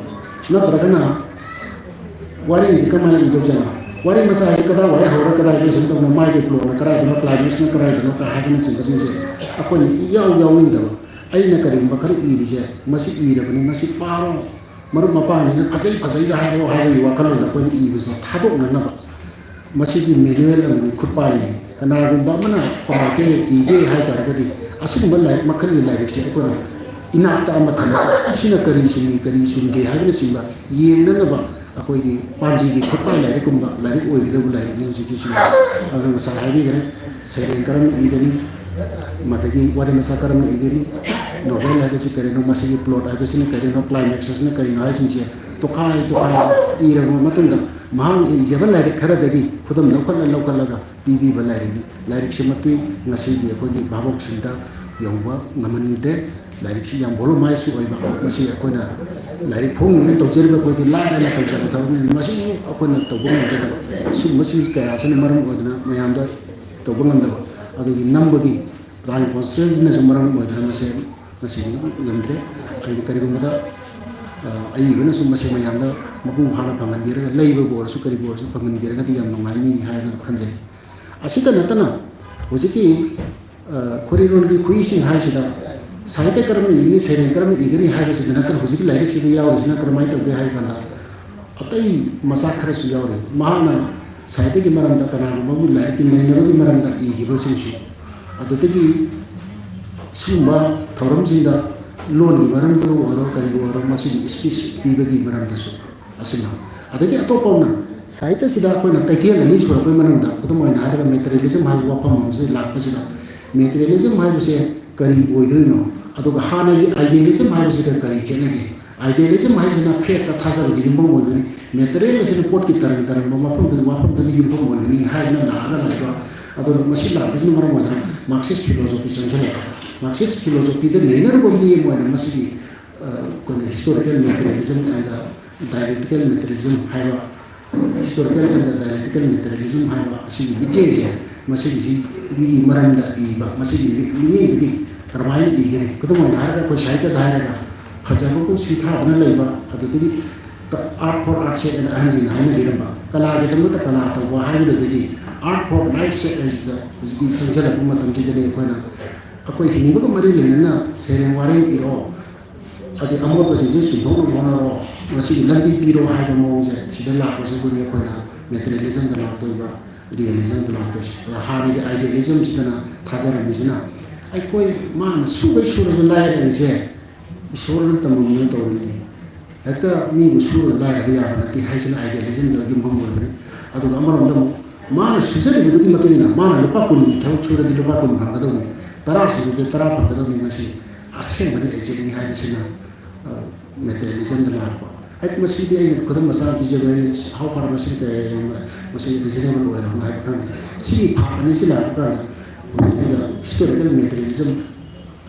ꯅꯠꯇ꯭ꯔꯒꯅ ꯋꯥꯔꯤꯁꯤ ꯀꯃꯥꯏꯅ ꯏꯗꯧꯖꯥꯠꯅꯣ? ꯋꯥꯔꯤ ꯃꯆꯥ ꯍꯥꯏꯁꯤ ꯀꯗꯥꯏꯋꯥꯏ ꯍꯧꯔ ꯀꯗꯥꯏ ꯂꯣꯏꯁꯤꯟꯗꯧꯅꯣ? ꯃꯥꯒꯤ plotꯅ ꯀꯗꯥꯏꯗꯅꯣ, climaxꯅ ꯀꯗꯥꯏꯗꯅꯣ ꯀ ꯍꯥꯏꯕꯅꯆꯤꯡꯕꯁꯤꯡꯁꯦ ꯑꯩꯈꯣꯏꯅ ꯏꯌꯥꯎ ꯌꯥꯎꯅꯤꯡꯗꯕ꯫ ꯑꯩꯅ ꯀꯔꯤꯒꯨꯝꯕ ꯈꯔ ꯏꯔꯤꯁꯦ, ꯃꯁꯤ ꯏꯔꯕꯅꯤ, ꯃꯁꯤ ꯄꯥꯔꯣ, ꯃꯔꯨꯞ ꯃꯄꯥꯡꯅꯤꯅ ꯐꯖꯩ ꯐꯖꯩꯒ ꯍꯥꯏꯔꯣ ꯍꯥꯏꯕꯒꯤ ꯋꯥꯈꯜꯂꯣꯟꯗ ꯑꯩꯈꯣꯏꯅ ꯏꯕꯁꯦ ꯊꯥꯗꯣꯛꯅꯅꯕ꯫ ꯃꯁꯤꯗꯤ manual ꯑꯃꯅꯤ, ꯈꯨꯠꯄꯥꯏꯅꯤ꯫ ꯀꯅꯥꯒꯨꯝꯕ ꯑꯃꯅ ꯄꯥꯒꯦ, ꯏꯒꯦ ꯍꯥꯏ ꯇꯥꯔꯒꯗꯤ ꯑꯁꯤꯒꯨꯝꯕ ꯂꯥꯏꯔꯤꯛ ꯃꯈꯜꯒꯤ ꯂꯥꯏꯔꯤꯛꯁꯦ ꯑꯩꯈꯣꯏꯅ ꯏꯅꯥꯛꯇ ꯑꯃ ꯊꯝꯃꯒ ꯁꯤꯅ ꯀꯔꯤ ꯆꯨꯝꯃꯤ, ꯀꯔꯤ ꯆꯨꯝꯗꯦ ꯍꯥꯏꯕꯅꯆꯤꯡꯕ ꯌꯦꯡꯅꯅꯕ ꯑꯩꯈꯣꯏꯒꯤ ꯄꯥꯟꯖꯤꯒꯤ ꯈꯨꯠꯄꯥꯏ ꯂꯥꯏꯔꯤꯛꯀꯨꯝꯕ ꯂꯥꯏꯔꯤꯛ ꯑꯣꯏꯒꯗꯧꯕ ꯂꯥꯏꯔꯤꯛꯅꯤ ꯍꯧꯖꯤꯛꯀꯤꯁꯤꯡ꯫ ꯑꯗꯨꯅ ꯉꯁꯥꯏ ꯍꯥꯏꯕꯤꯈ꯭ꯔꯦ, ꯁꯩꯔꯦꯡ ꯀꯔꯝꯅ ꯏꯒꯅꯤ, ꯃꯗꯒꯤ ꯋꯥꯔꯤ ꯃꯆꯥ ꯀꯔꯝꯅ ꯏꯒꯅꯤ, novel ꯍꯥꯏꯕꯁꯤ ꯀꯔꯤꯅꯣ, ꯃꯁꯤꯒꯤ plot ꯍꯥꯏꯕꯁꯤꯅ ꯀꯔꯤꯅꯣ, climax ꯑꯁꯤꯅ ꯀꯔꯤꯅꯣ ꯍꯥꯏꯕꯁꯤꯡꯁꯦ ꯇꯣꯈꯥꯏ ꯇꯣꯈꯥꯏꯔꯒ ꯏꯔꯕ ꯃꯇꯨꯡꯗ ꯃꯍꯥꯛꯅ ꯏꯖꯕ ꯂꯥꯏꯔꯤꯛ ꯈꯔꯗꯒꯤ ꯈꯨꯗꯝ ꯂꯧꯈꯠꯂ ꯂꯧꯈꯠꯂꯒ ꯄꯤꯕꯤꯕ ꯂꯥꯏꯔꯤꯛꯅꯤ꯫ ꯂꯥꯏꯔꯤꯛꯁꯤꯃꯛꯇꯤ ꯉꯁꯤꯒꯤ ꯑꯩꯈꯣꯏꯒꯤ ꯚꯥꯕꯣꯛꯁꯤꯡꯗ ꯌꯧꯕ ꯉꯝꯍꯟꯗ꯭ꯔꯦ꯫ ꯂꯥꯏꯔꯤꯛꯁꯤ ꯌꯥꯝ volumizeꯁꯨ ꯑꯣꯏꯕ, ꯃꯁꯤ ꯑꯩꯈꯣꯏꯅ ꯂꯥꯏꯔꯤꯛ ꯐꯣꯡꯅꯤꯡꯅ ꯇꯧꯖꯔꯤꯕ ꯑꯩꯈꯣꯏꯗꯤ ꯂꯥꯏꯔꯅ ꯇꯧꯖꯕ ꯊꯕꯛꯅꯤ꯫ ꯃꯁꯤꯁꯨ ꯑꯩꯈꯣꯏꯅ ꯇꯧꯕ ꯉꯝꯖꯗꯕ, ꯁꯤꯒꯨꯝꯕꯁꯤꯡ ꯀꯌꯥ ꯑꯁꯤꯅ ꯃꯔꯝ ꯑꯣꯏꯗꯨꯅ ꯃꯌꯥꯝꯗ ꯇꯧꯕ ꯉꯝꯗꯕ, ꯑꯗꯨꯒꯤ ꯅꯝꯕꯒꯤ time constraintꯅꯁꯨ ꯃꯔꯝ ꯑꯣꯏꯗꯨꯅ ꯃꯁꯤ ꯉꯁꯤꯗꯤ ꯉꯝꯗ꯭ꯔꯦ꯫ ꯑꯩꯅ ꯀꯔꯤꯒꯨꯝꯕꯗ ꯑ, ꯑꯏꯕꯅꯁꯨ ꯃꯁꯤ ꯃꯌꯥꯝꯗ ꯃꯄꯨꯡ ꯐꯥꯅ ꯐꯪꯍꯟꯕꯤꯔꯒ, ꯂꯩꯕꯕꯨ ꯑꯣꯏꯔꯁꯨ ꯀꯔꯤꯕꯨ ꯑꯣꯏꯔꯁꯨ ꯐꯪꯍꯟꯕꯤꯔꯒꯗꯤ ꯌꯥꯝ ꯅꯨꯡꯉꯥꯏꯅꯤ ꯍꯥꯏꯅ ꯈꯟꯖꯩ꯫ ꯑꯁꯤꯇ ꯅꯠꯇꯅ ꯍꯧꯖꯤꯛꯀꯤ, ꯑ, ꯈꯣꯔꯤꯔꯣꯜꯒꯤ ꯈꯨꯏꯁꯤꯡ ꯍꯥꯏꯁꯤꯗ ꯁꯥꯍꯤꯇ꯭ꯌ ꯀꯔꯝꯅ ꯏꯒꯅꯤ, ꯁꯩꯔꯦꯡ ꯀꯔꯝꯅ ꯏꯒꯅꯤ ꯍꯥꯏꯕꯁꯤꯗ ꯅꯠꯇꯅ ꯍꯧꯖꯤꯛꯀꯤ ꯂꯥꯏꯔꯤꯛꯁꯤꯗ ꯌꯥꯎꯔꯤꯁꯤꯅ ꯀꯔꯝꯍꯥꯏꯅ ꯇꯧꯒꯦ ꯍꯥꯏꯕ ꯀꯥꯟꯗ ꯑꯇꯩ ꯃꯆꯥꯛ ꯈꯔꯁꯨ ꯌꯥꯎꯔꯤ꯫ ꯃꯍꯥꯛꯅ ꯁꯥꯍꯤꯇ꯭ꯌꯒꯤ ꯃꯔꯝꯗ ꯀꯅꯥꯒꯨꯝꯕ ꯑꯃꯒꯤ ꯂꯥꯏꯔꯤꯛꯀꯤ ꯅꯩꯅꯕꯒꯤ ꯃꯔꯝꯗ ꯏꯈꯤꯕꯁꯤꯡꯁꯨ, ꯑꯗꯨꯗꯒꯤ ꯁꯤꯒꯨꯝꯕ ꯊꯧꯔꯝꯁꯤꯡꯗ ꯂꯣꯟꯒꯤ ꯃꯔꯝꯗꯕꯨ ꯑꯣꯏꯔꯣ, ꯀꯔꯤꯕꯨ ꯑꯣꯏꯔꯣ, ꯃꯁꯤꯒꯤ ꯁ꯭ꯄꯤꯆ ꯄꯤꯕꯒꯤ ꯃꯔꯝꯗꯁꯨ ꯑꯁꯤꯅ꯫ ꯑꯗꯒꯤ ꯑꯇꯣꯞꯄ ꯑꯃꯅ, ꯁꯥꯍꯤꯇ꯭ꯌꯁꯤꯗ ꯑꯩꯈꯣꯏꯅ ꯀꯩꯊꯦꯜ ꯑꯅꯤ ꯁꯨꯔꯛꯄꯒꯤ ꯃꯅꯨꯡꯗ, ꯈꯨꯗꯝ ꯑꯣꯏꯅ ꯍꯥꯏꯔꯒ materialism ꯍꯥꯏꯕ ꯋꯥꯐꯝ ꯑꯃꯁꯤ ꯂꯥꯛꯄꯁꯤꯗ, materialism ꯍꯥꯏꯕꯁꯦ ꯀꯔꯤ ꯑꯣꯏꯗꯣꯏꯅꯣ, ꯑꯗꯨꯒ ꯍꯥꯟꯅꯒꯤ idealism ꯍꯥꯏꯕꯁꯤꯒ ꯀꯔꯤ ꯈꯦꯠꯅꯒꯦ? Idealism ꯍꯥꯏꯁꯤꯅ faith ꯇ ꯊꯥꯖꯕꯒꯤ ꯌꯨꯝꯐꯝ ꯑꯣꯏꯕꯅꯤ꯫ Material ꯑꯁꯤꯅ ꯄꯣꯠꯀꯤ ꯇꯔꯪ ꯇꯔꯪꯕ ꯃꯐꯝꯗꯨ, ꯋꯥꯐꯝꯗꯨꯗ ꯌꯨꯝꯐꯝ ꯑꯣꯏꯕꯅꯤ ꯍꯥꯏꯗꯨꯅ ꯂꯥꯛꯑꯒ ꯂꯩꯕ꯫ ꯑꯗꯨꯅ ꯃꯁꯤ ꯂꯥꯛꯄꯁꯤꯅ ꯃꯔꯝ ꯑꯣꯏꯗꯅ Marxist philosophy ꯆꯪꯁꯤꯜꯂꯛꯄ꯫ Marxist philosophy ꯗ ꯅꯩꯅꯔꯨꯕ ꯃꯤ ꯑꯃ ꯑꯣꯏꯅ ꯃꯁꯤꯒꯤ, ꯑ, ꯑꯩꯈꯣꯏꯅ historical materialism and dialectical materialism ꯍꯥꯏꯕ, historical and dialectical materialism ꯍꯥꯏꯕ ꯑꯁꯤꯒꯤ ꯃꯤꯠꯌꯦꯡꯁꯦ, ꯃꯁꯤꯒꯤꯁꯤ, ꯃꯤꯒꯤ ꯃꯔꯝꯗ ꯏꯕ, ꯃꯁꯤꯒꯤ ꯃꯤ-, ꯃꯤꯠꯌꯦꯡꯗꯒꯤ ꯀꯔꯝꯍꯥꯏꯅ ꯏꯒꯅꯤ? ꯈꯨꯗꯝ ꯑꯣꯏꯅ ꯍꯥꯏꯔꯒ, ꯑꯩꯈꯣꯏ ꯁꯥꯍꯤꯇ꯭ꯌꯗ ꯍꯥꯏꯔꯒ, ꯐꯖꯕꯕꯨ ꯁꯤꯊꯥꯗꯨꯅ ꯂꯩꯕ, ꯑꯗꯨꯗꯒꯤ art for art's sake ꯑꯅ ꯑꯍꯟꯁꯤꯡꯅ ꯍꯥꯏꯅꯕꯤꯔꯝꯕ, ꯀꯂꯥꯒꯤꯗꯃꯛꯇ ꯀꯂꯥ ꯇꯧꯕ ꯍꯥꯏꯕꯗꯨꯗꯒꯤ art for life's sake ꯍꯥꯏꯁꯤꯗ ꯍꯧꯖꯤꯛꯀꯤ ꯆꯪꯁꯤꯜꯂꯛꯄ ꯃꯇꯝꯁꯤꯗꯅꯤ ꯑꯩꯈꯣꯏꯅ, ꯑꯩꯈꯣꯏ ꯍꯤꯡꯕꯒ ꯃꯔꯤ ꯂꯩꯅꯅ ꯁꯩꯔꯦꯡ ꯋꯥꯔꯦꯡ ꯏꯔꯣ, ꯑꯗꯩ ꯑꯃꯣꯠꯄꯁꯤꯡꯁꯦ ꯆꯨꯝꯊꯣꯛꯅꯕ ꯍꯣꯠꯅꯔꯣ, ꯃꯁꯤꯒꯤ ꯂꯝꯕꯤ ꯄꯤꯔꯣ ꯍꯥꯏꯕ ꯃꯑꯣꯡꯁꯦ ꯁꯤꯗ ꯂꯥꯛꯄꯁꯤꯕꯨꯅꯤ ꯑꯩꯈꯣꯏꯅ materialism ꯗ ꯂꯥꯛꯇꯣꯏꯕ, realism ꯗ ꯂꯥꯛꯇꯣꯏꯁꯦ꯫ ꯑꯗ ꯍꯥꯟꯅꯒꯤ idealism ꯁꯤꯗꯅ ꯊꯥꯖꯔꯝꯃꯤꯁꯤꯅ ꯑꯩꯈꯣꯏ ꯃꯥꯅ ꯁꯨꯈꯩ ꯁꯨꯔꯁꯨ ꯂꯥꯏꯔꯔꯤꯁꯦ ꯏꯁꯣꯔꯅ ꯇꯝꯃꯝꯗꯅ ꯇꯧꯔꯤꯅꯤ, ꯍꯦꯛꯇ ꯃꯤꯕꯨ ꯁꯨꯔꯒ ꯂꯥꯏꯔꯕ ꯌꯥꯕ ꯅꯠꯇꯦ ꯍꯥꯏꯁꯤꯅ idealism ꯗ ꯌꯨꯝꯐꯝ ꯑꯣꯏꯕꯅꯤ꯫ ꯑꯗꯨꯒ ꯑꯃꯔꯣꯝꯗ ꯑꯃꯨꯛ ꯃꯥꯅ ꯁꯨꯖꯔꯤꯕꯗꯨꯒꯤ ꯃꯇꯨꯡ ꯏꯟꯅ ꯃꯥꯅ ꯂꯨꯄꯥ ꯀꯨꯟꯒꯤ ꯊꯕꯛ ꯁꯨꯔꯗꯤ ꯂꯨꯄꯥ ꯀꯨꯟ ꯐꯪꯒꯗꯧꯅꯤ, ꯇꯔꯥ ꯁꯨꯔꯗꯤ ꯇꯔꯥ ꯐꯪꯒꯗꯧꯅꯤ, ꯃꯁꯤ ꯑꯁꯦꯡꯕꯅꯤ, exact ꯅꯤ ꯍꯥꯏꯕꯁꯤꯅ, ꯑ, materialism ꯗ ꯂꯥꯛꯄ꯫ ꯍꯥꯏꯗꯤ ꯃꯁꯤꯗꯤ ꯑꯩꯅ ꯈꯨꯗꯝ ꯃꯆꯥ ꯑꯃ ꯄꯤꯖꯕ, ꯑꯩꯅ how far ꯃꯁꯤ ꯀꯌꯥ ꯌꯥꯝꯅ ꯃꯁꯤ reasonable ꯑꯣꯏꯔꯕꯅꯣ ꯍꯥꯏꯕ ꯈꯪꯗꯦ꯫ ꯁꯤꯒꯤ ꯐꯥꯛ ꯑꯅꯤꯁꯤ ꯂꯥꯛꯄ ꯀꯥꯟꯗ ꯍꯧꯖꯤꯛꯀꯤꯗ historical materialism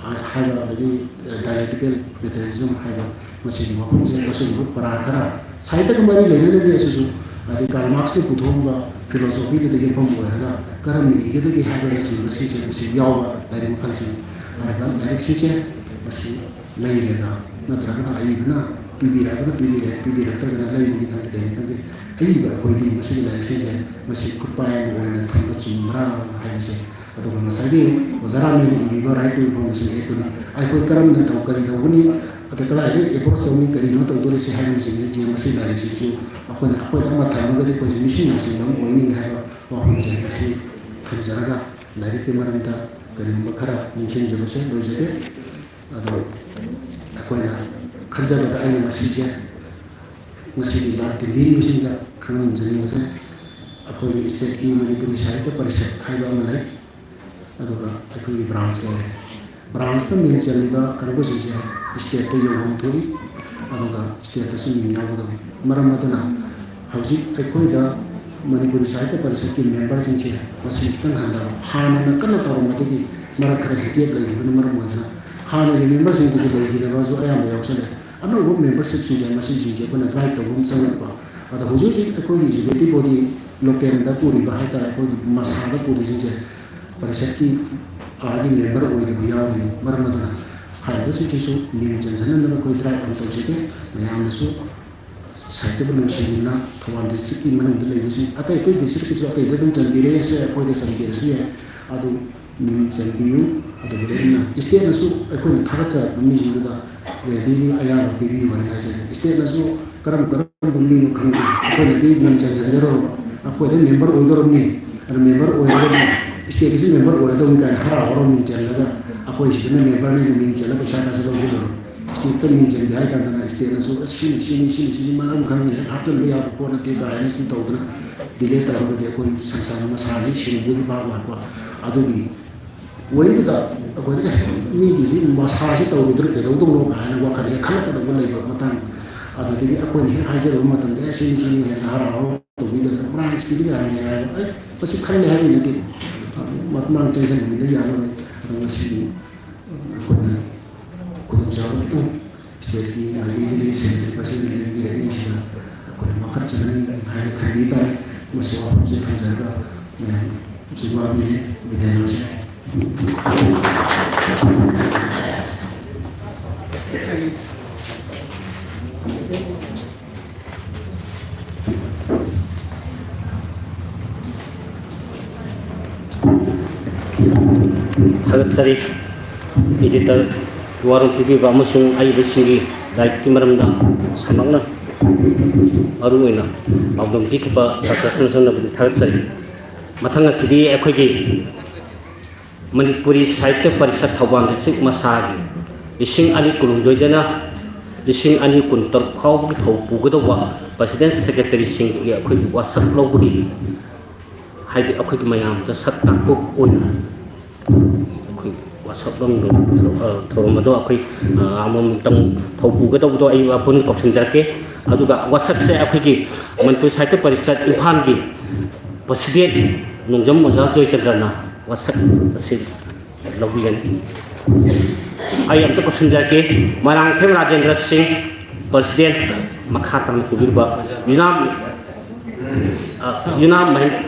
ꯍꯥꯏꯕ, ꯑꯗꯒꯤ dialectical materialism ꯍꯥꯏꯕ ꯃꯁꯤꯒꯤ ꯋꯥꯐꯝꯁꯦ, ꯃꯁꯤꯒꯨꯝꯕ ꯄꯔꯥ ꯈꯔ ꯁꯥꯍꯤꯇ꯭ꯌꯒ ꯃꯔꯤ ꯂꯩꯅꯅ ꯂꯦꯛꯑꯁꯤꯁꯨ, ꯑꯗꯩ Karl Marx ꯅ ꯄꯨꯊꯣꯛꯑꯝꯕ philosophy ꯗꯨꯗ ꯌꯨꯝꯐꯝ ꯑꯣꯏꯔꯒ ꯀꯔꯝꯅ ꯏꯒꯗꯒꯦ ꯍꯥꯏꯕꯅꯆꯤꯡꯕꯁꯤꯡꯁꯦ ꯃꯁꯤ ꯌꯥꯎꯕ ꯂꯥꯏꯔꯤꯛ ꯃꯈꯜꯁꯤꯡ ꯍꯥꯏꯔꯤꯕ ꯂꯥꯏꯔꯤꯛꯁꯤꯡꯁꯦ ꯃꯁꯤ ꯂꯩꯔꯦꯗ, ꯅꯠꯇ꯭ꯔꯒꯅ ꯑꯏꯕꯅ ꯄꯤꯕꯤꯔꯛꯑꯒꯅ ꯄꯤꯕꯤꯔꯦ, ꯄꯤꯕꯤꯔꯛꯇ꯭ꯔꯒꯅ ꯂꯩꯕꯅꯤ ꯈꯪꯗꯦ, ꯀꯩꯅꯤ ꯈꯪꯗꯦ, ꯑꯏꯕ ꯑꯩꯈꯣꯏꯗꯤ ꯃꯁꯤꯒꯤ ꯂꯥꯏꯔꯤꯛꯁꯤꯡꯁꯦ ꯃꯁꯤ ꯈꯨꯠꯄꯥꯏ ꯑꯃ ꯑꯣꯏꯅ ꯊꯝꯕ ꯆꯨꯝꯕ꯭ꯔꯥ ꯍꯥꯏꯕꯁꯦ꯫ ꯑꯗꯨꯒ ꯉꯁꯥꯏꯒꯤ ꯑꯣꯖꯥ ꯔꯥꯃꯦꯅ ꯏꯕꯤꯕ Right to Information Act ꯇꯨꯅꯤ꯫ ꯑꯩꯈꯣꯏ ꯀꯔꯝꯅ ꯇꯧ-, ꯀꯔꯤ ꯇꯧꯒꯅꯤ, ꯑꯗꯩ ꯀꯗꯥꯏꯗ approach ꯇꯧꯅꯤ, ꯀꯔꯤꯅꯣ ꯇꯧꯗꯣꯔꯤꯁꯦ ꯍꯥꯏꯕꯅꯆꯤꯡꯕꯁꯦ ꯃꯁꯤ ꯂꯥꯏꯔꯤꯛꯁꯤꯁꯨ ꯑꯩꯈꯣꯏꯅ, ꯑꯩꯈꯣꯏꯗ ꯑꯃ ꯊꯝꯃꯒꯗꯤ ꯑꯩꯈꯣꯏꯁꯦ ꯃꯤꯁꯤꯡ ꯅꯥꯁꯤꯡꯕ ꯑꯃ ꯑꯣꯏꯅꯤ ꯍꯥꯏꯕ ꯋꯥꯐꯝꯁꯦ ꯃꯁꯤ ꯊꯝꯖꯔꯒ ꯂꯥꯏꯔꯤꯛꯀꯤ ꯃꯔꯝꯗ ꯀꯔꯤꯒꯨꯝꯕ ꯈꯔ ꯅꯤꯡꯁꯤꯡꯖꯕꯁꯦ ꯂꯣꯏꯖꯒꯦ꯫ ꯑꯗꯣ ꯑꯩꯈꯣꯏꯅ ꯈꯟꯖꯕꯗ ꯑꯩꯅ ꯉꯁꯤꯁꯦ, ꯉꯁꯤꯒꯤ ꯂꯥꯛꯇꯤꯟꯕꯤꯔꯤꯕꯁꯤꯡꯗ ꯈꯪꯍꯟꯖꯅꯤꯡꯕꯁꯦ, ꯑꯩꯈꯣꯏꯒꯤ stateꯀꯤ ꯃꯅꯤꯄꯨꯔꯤ ꯁꯥꯍꯤꯇ꯭ꯌ ꯄꯔꯤꯁꯠ ꯍꯥꯏꯕ ꯑꯃ ꯂꯩ, ꯑꯗꯨꯒ ꯑꯩꯈꯣꯏꯒꯤ branch ꯂꯩꯔꯦ꯫ Branchꯇ ꯃꯤꯡ ꯆꯜꯂꯤꯕ ꯀꯥꯡꯕꯨꯁꯤꯡꯁꯦ stateꯇ ꯌꯧꯐꯝ ꯊꯣꯛꯏ, ꯑꯗꯨꯒ stateꯇꯁꯨ ꯃꯤꯡ ꯌꯥꯎꯒꯗꯕꯅꯤ꯫ ꯃꯔꯝ ꯑꯗꯨꯅ ꯍꯧꯖꯤꯛ ꯑꯩꯈꯣꯏꯗ ꯃꯅꯤꯄꯨꯔꯤ ꯁꯥꯍꯤꯇ꯭ꯌ ꯄꯔꯤꯁꯠꯀꯤ memberꯁꯤꯡꯁꯦ ꯃꯁꯤꯡ ꯈꯤꯇꯪ ꯍꯟꯊꯕ, ꯍꯥꯟꯅꯅ ꯀꯟꯅ ꯇꯧꯔꯝꯕꯗꯒꯤ ꯃꯔꯛ ꯈꯔꯁꯤ gap ꯂꯩꯈꯤꯕꯅ ꯃꯔꯝ ꯑꯣꯏꯗꯅ ꯍꯥꯟꯅꯒꯤ memberꯁꯤꯡꯗꯨꯗꯤ ꯂꯩꯈꯤꯗꯕꯁꯨ ꯑꯌꯥꯝꯕ ꯌꯥꯎꯁꯜꯂꯦ꯫ ꯑꯅꯧꯕ membershipꯁꯤꯡꯁꯦ ꯃꯁꯤꯁꯤꯡꯁꯦ ꯑꯩꯈꯣꯏꯅ drive ꯇꯧꯕ ꯑꯃ ꯆꯪꯉꯛꯄ꯫ ꯑꯗꯣ ꯍꯧꯖꯤꯛ ꯍꯧꯖꯤꯛ ꯑꯩꯈꯣꯏꯒꯤ executive body localꯗ ꯄꯨꯔꯤꯕ ꯍꯥꯏꯇꯥꯔꯦ, ꯑꯩꯈꯣꯏꯒꯤ ꯃꯁꯥꯗ ꯄꯨꯔꯤꯁꯤꯡꯁꯦ ꯄꯔꯤꯁꯠꯀꯤ ꯑꯥꯒꯤ member ꯑꯣꯏꯗꯕ ꯌꯥꯎꯔꯤ꯫ ꯃꯔꯝ ꯑꯗꯨꯅ ꯍꯥꯏꯔꯤꯕꯁꯤꯡꯁꯤꯁꯨ ꯃꯤꯡ ꯆꯟꯖꯅꯅꯕ ꯑꯩꯈꯣꯏ drive ꯑꯃ ꯇꯧꯖꯒꯦ꯫ ꯃꯌꯥꯝꯅꯁꯨ ꯁꯥꯍꯤꯇ꯭ꯌꯕꯨ ꯅꯨꯡꯁꯤꯕꯤꯗꯨꯅ ꯊꯧꯕꯥꯜ districtꯀꯤ ꯃꯅꯨꯡꯗ ꯂꯩꯕꯁꯤꯡ, ꯑꯇꯩ ꯑꯇꯩ districtꯀꯤꯁꯨ ꯑꯇꯩꯗ ꯑꯗꯨꯝ ꯆꯟꯕꯤꯔꯦ, ꯁꯦ ꯑꯩꯈꯣꯏꯗ ꯆꯟꯕꯤꯔꯁꯨ ꯌꯥꯏ꯫ ꯑꯗꯨ ꯃꯤꯡ ꯆꯟꯕꯤꯌꯨ꯫ ꯑꯗꯨꯒ ꯂꯣꯏꯅꯅ stateꯅꯁꯨ ꯑꯩꯈꯣꯏꯅ ꯊꯥꯒꯠꯆꯔꯛꯄ ꯃꯤꯁꯤꯡꯗꯨꯗ readyꯒꯤ ꯑꯌꯥꯕ ꯄꯤꯕꯤꯌꯨ ꯍꯥꯏꯅ ꯍꯥꯏꯖꯔꯤ꯫ Stateꯅꯁꯨ ꯀꯔꯝ ꯀꯔꯝꯕ ꯃꯤꯅꯣ ꯈꯪꯗꯦ, ꯑꯩꯈꯣꯏꯅꯗꯤ ꯃꯤꯡ ꯆꯟꯖꯟꯖꯔꯨꯔꯕ, ꯑꯩꯈꯣꯏꯗ member ꯑꯣꯏꯗꯧꯔꯕꯅꯤ, ꯑꯗꯨ member ꯑꯣꯏꯔꯒꯗꯤ stateꯀꯤꯁꯨ member ꯑꯣꯏꯔꯗꯧꯅꯤ ꯀꯥꯏꯅ ꯍꯔꯥꯎ ꯍꯔꯥꯎ ꯃꯤꯡ ꯆꯜꯂꯒ ꯑꯩꯈꯣꯏ ꯁꯤꯗꯅ memberꯅꯦꯅ ꯃꯤꯡ ꯆꯜꯂꯒ ꯄꯩꯁꯥ ꯈꯔꯁꯨ ꯂꯧꯁꯤꯜꯂꯨꯔꯕ꯫ Stateꯇ ꯃꯤꯡ ꯆꯟꯒꯦ ꯍꯥꯏ ꯀꯥꯟꯗꯅ stateꯅꯁꯨ "ꯑꯁ, ꯁꯤꯅꯤ, ꯁꯤꯅꯤ, ꯁꯤꯅꯤ, ꯁꯤꯅꯤ, ꯃꯔꯝ ꯈꯪꯗꯅ ꯍꯦꯛ ꯍꯥꯞꯆꯤꯟꯕ ꯌꯥꯕ ꯄꯣꯠ ꯅꯠꯇꯦ" ꯀꯥꯏꯅ ꯁꯨꯝ ꯇꯧꯗꯅ delay ꯇꯧꯔꯒꯗꯤ ꯑꯩꯈꯣꯏ ꯁꯪꯁꯥꯔ ꯃꯁꯥꯁꯤ ꯁꯤꯅꯕꯒꯤ ꯚꯥꯕ ꯂꯥꯛꯄ꯫ ꯑꯗꯨꯒꯤ ꯋꯥꯔꯤꯗꯨꯗ ꯑꯩꯈꯣꯏꯅ "ꯑꯦ, ꯃꯤꯒꯤꯁꯤ ꯃꯁꯥꯁꯤ ꯇꯧꯔꯨꯗ꯭ꯔꯥ ꯀꯩꯗꯧꯗꯧꯅꯣ?" ꯀꯥꯏꯅ ꯋꯥꯈꯜꯁꯦ ꯈꯜꯂꯛꯀꯗꯧꯕ ꯂꯩꯕ ꯃꯇꯥꯡ꯫ ꯑꯗꯨꯗꯒꯤ ꯑꯩꯈꯣꯏꯅ ꯍꯦꯛ ꯍꯥꯏꯖꯔꯨꯕ ꯃꯇꯝꯗ "ꯑꯦ, ꯁꯤꯅꯤ, ꯁꯤꯅꯤ" ꯍꯥꯏꯅ ꯍꯔꯥꯎ ꯍꯔꯥꯎ ꯇꯧꯕꯤꯗꯅ branchꯀꯤꯗꯤ ꯀꯥꯏꯅ ꯍꯥꯏꯔꯒ, "ꯑꯩ ꯃꯁꯤ ꯈꯜꯂꯦ" ꯍꯥꯏꯕꯒꯤ ꯅꯠꯇꯦ, ꯃꯃꯥꯡ ꯆꯪꯁꯤꯟꯕꯅꯤꯅ ꯌꯥꯅꯕꯅꯤ꯫ ꯑꯗꯣ ꯉꯁꯤꯗꯤ ꯑꯩꯈꯣꯏꯅ ꯈꯨꯗꯣꯡꯆꯥꯕ ꯈꯤꯇꯪ stateꯀꯤ ꯃꯥꯏꯀꯩꯗꯒꯤ secretary presidentꯅ ꯂꯦꯡꯕꯤꯔꯛꯏꯁꯤꯗ ꯑꯩꯈꯣꯏꯅ ꯋꯥꯀꯠꯆꯒꯅꯤ ꯍꯥꯏꯅ ꯊꯝꯕꯤ ꯇꯥꯔꯦ꯫ ꯃꯁꯤ ꯋꯥꯐꯝꯁꯦ ꯊꯝꯖꯔꯒ ꯃꯌꯥꯝꯁꯨ ꯋꯥꯕꯤꯔꯦ꯫ ꯕꯤꯗꯥꯏ ꯂꯧꯖꯔꯦ꯫ ꯊꯥꯒꯠꯆꯔꯤ꯫ Editor ꯋꯥꯔꯣꯜ ꯄꯤꯕꯤꯕ ꯑꯃꯁꯨꯡ ꯑꯏꯕꯁꯤꯡꯒꯤ ꯂꯥꯏꯔꯤꯛꯀꯤ ꯃꯔꯝꯗ ꯁꯝꯂꯞꯅ ꯃꯔꯨꯑꯣꯏꯅ ꯄꯥꯎꯗꯝ ꯄꯤꯈꯤꯕ ꯗꯥꯛꯇꯔ ꯁꯅꯥꯁꯝ ꯅꯕꯨꯗꯤ ꯊꯥꯒꯠꯆꯔꯤ꯫ ꯃꯊꯪ ꯑꯁꯤꯗꯤ ꯑꯩꯈꯣꯏꯒꯤ ꯃꯅꯤꯄꯨꯔꯤ ꯁꯥꯍꯤꯇ꯭ꯌ ꯄꯔꯤꯁꯠ ꯊꯧꯕꯥꯜ district ꯃꯁꯥꯒꯤ ꯂꯤꯁꯤꯡ ꯑꯅꯤ ꯀꯨꯟꯍꯨꯝꯗꯣꯏꯗꯅ ꯂꯤꯁꯤꯡ ꯑꯅꯤ ꯀꯨꯟꯇꯔꯨꯛ ꯐꯥꯎꯕꯒꯤ ꯊꯧ ꯄꯨꯒꯗꯧꯕ president secretaryꯁꯤꯡꯒꯤ ꯑꯩꯈꯣꯏꯒꯤ ꯋꯥꯁꯛ ꯂꯧꯕꯒꯤ, ꯍꯥꯏꯗꯤ ꯑꯩꯈꯣꯏꯒꯤ ꯃꯌꯥꯝꯗ ꯁꯛ ꯇꯥꯛꯄ ꯑꯣꯏꯅ ꯑꯩꯈꯣꯏ ꯋꯥꯁꯛ ꯂꯧꯅꯕ ꯊꯧꯔꯝ ꯑꯗꯣ ꯑꯩꯈꯣꯏ, ꯑ, ꯑꯃꯃꯝꯇꯪ ꯊꯧ ꯄꯨꯒꯗꯧꯕꯗꯣ ꯑꯩ ꯄꯨꯟꯅ ꯀꯧꯁꯤꯟꯖꯔꯛꯀꯦ꯫ ꯑꯗꯨꯒ ꯋꯥꯁꯛꯁꯦ ꯑꯩꯈꯣꯏꯒꯤ ꯃꯅꯤꯄꯨꯔ ꯁꯥꯍꯤꯇ꯭ꯌ ꯄꯔꯤꯁꯠ ꯏꯝꯐꯥꯜꯒꯤ president ꯅꯣꯡꯖꯝ ꯑꯣꯖꯥ ꯖꯣꯏꯆꯟꯗ꯭ꯔꯅ ꯋꯥꯁꯛ ꯑꯁꯤ ꯂꯧꯕꯤꯒꯅꯤ꯫ ꯑꯩ ꯑꯝꯇ ꯀꯧꯁꯤꯟꯖꯔꯛꯀꯦ꯫ ꯃꯣꯏꯔꯥꯡꯊꯦꯝ ꯔꯥꯖꯦꯟꯗ꯭ꯔ ꯁꯤꯡ, president, ꯃꯈꯥ ꯇꯥꯅ ꯄꯨꯕꯤꯔꯤꯕ ꯌꯨꯅꯥꯝ, ꯑ, ꯌꯨꯅꯥꯝ ꯃꯍꯦꯟ-,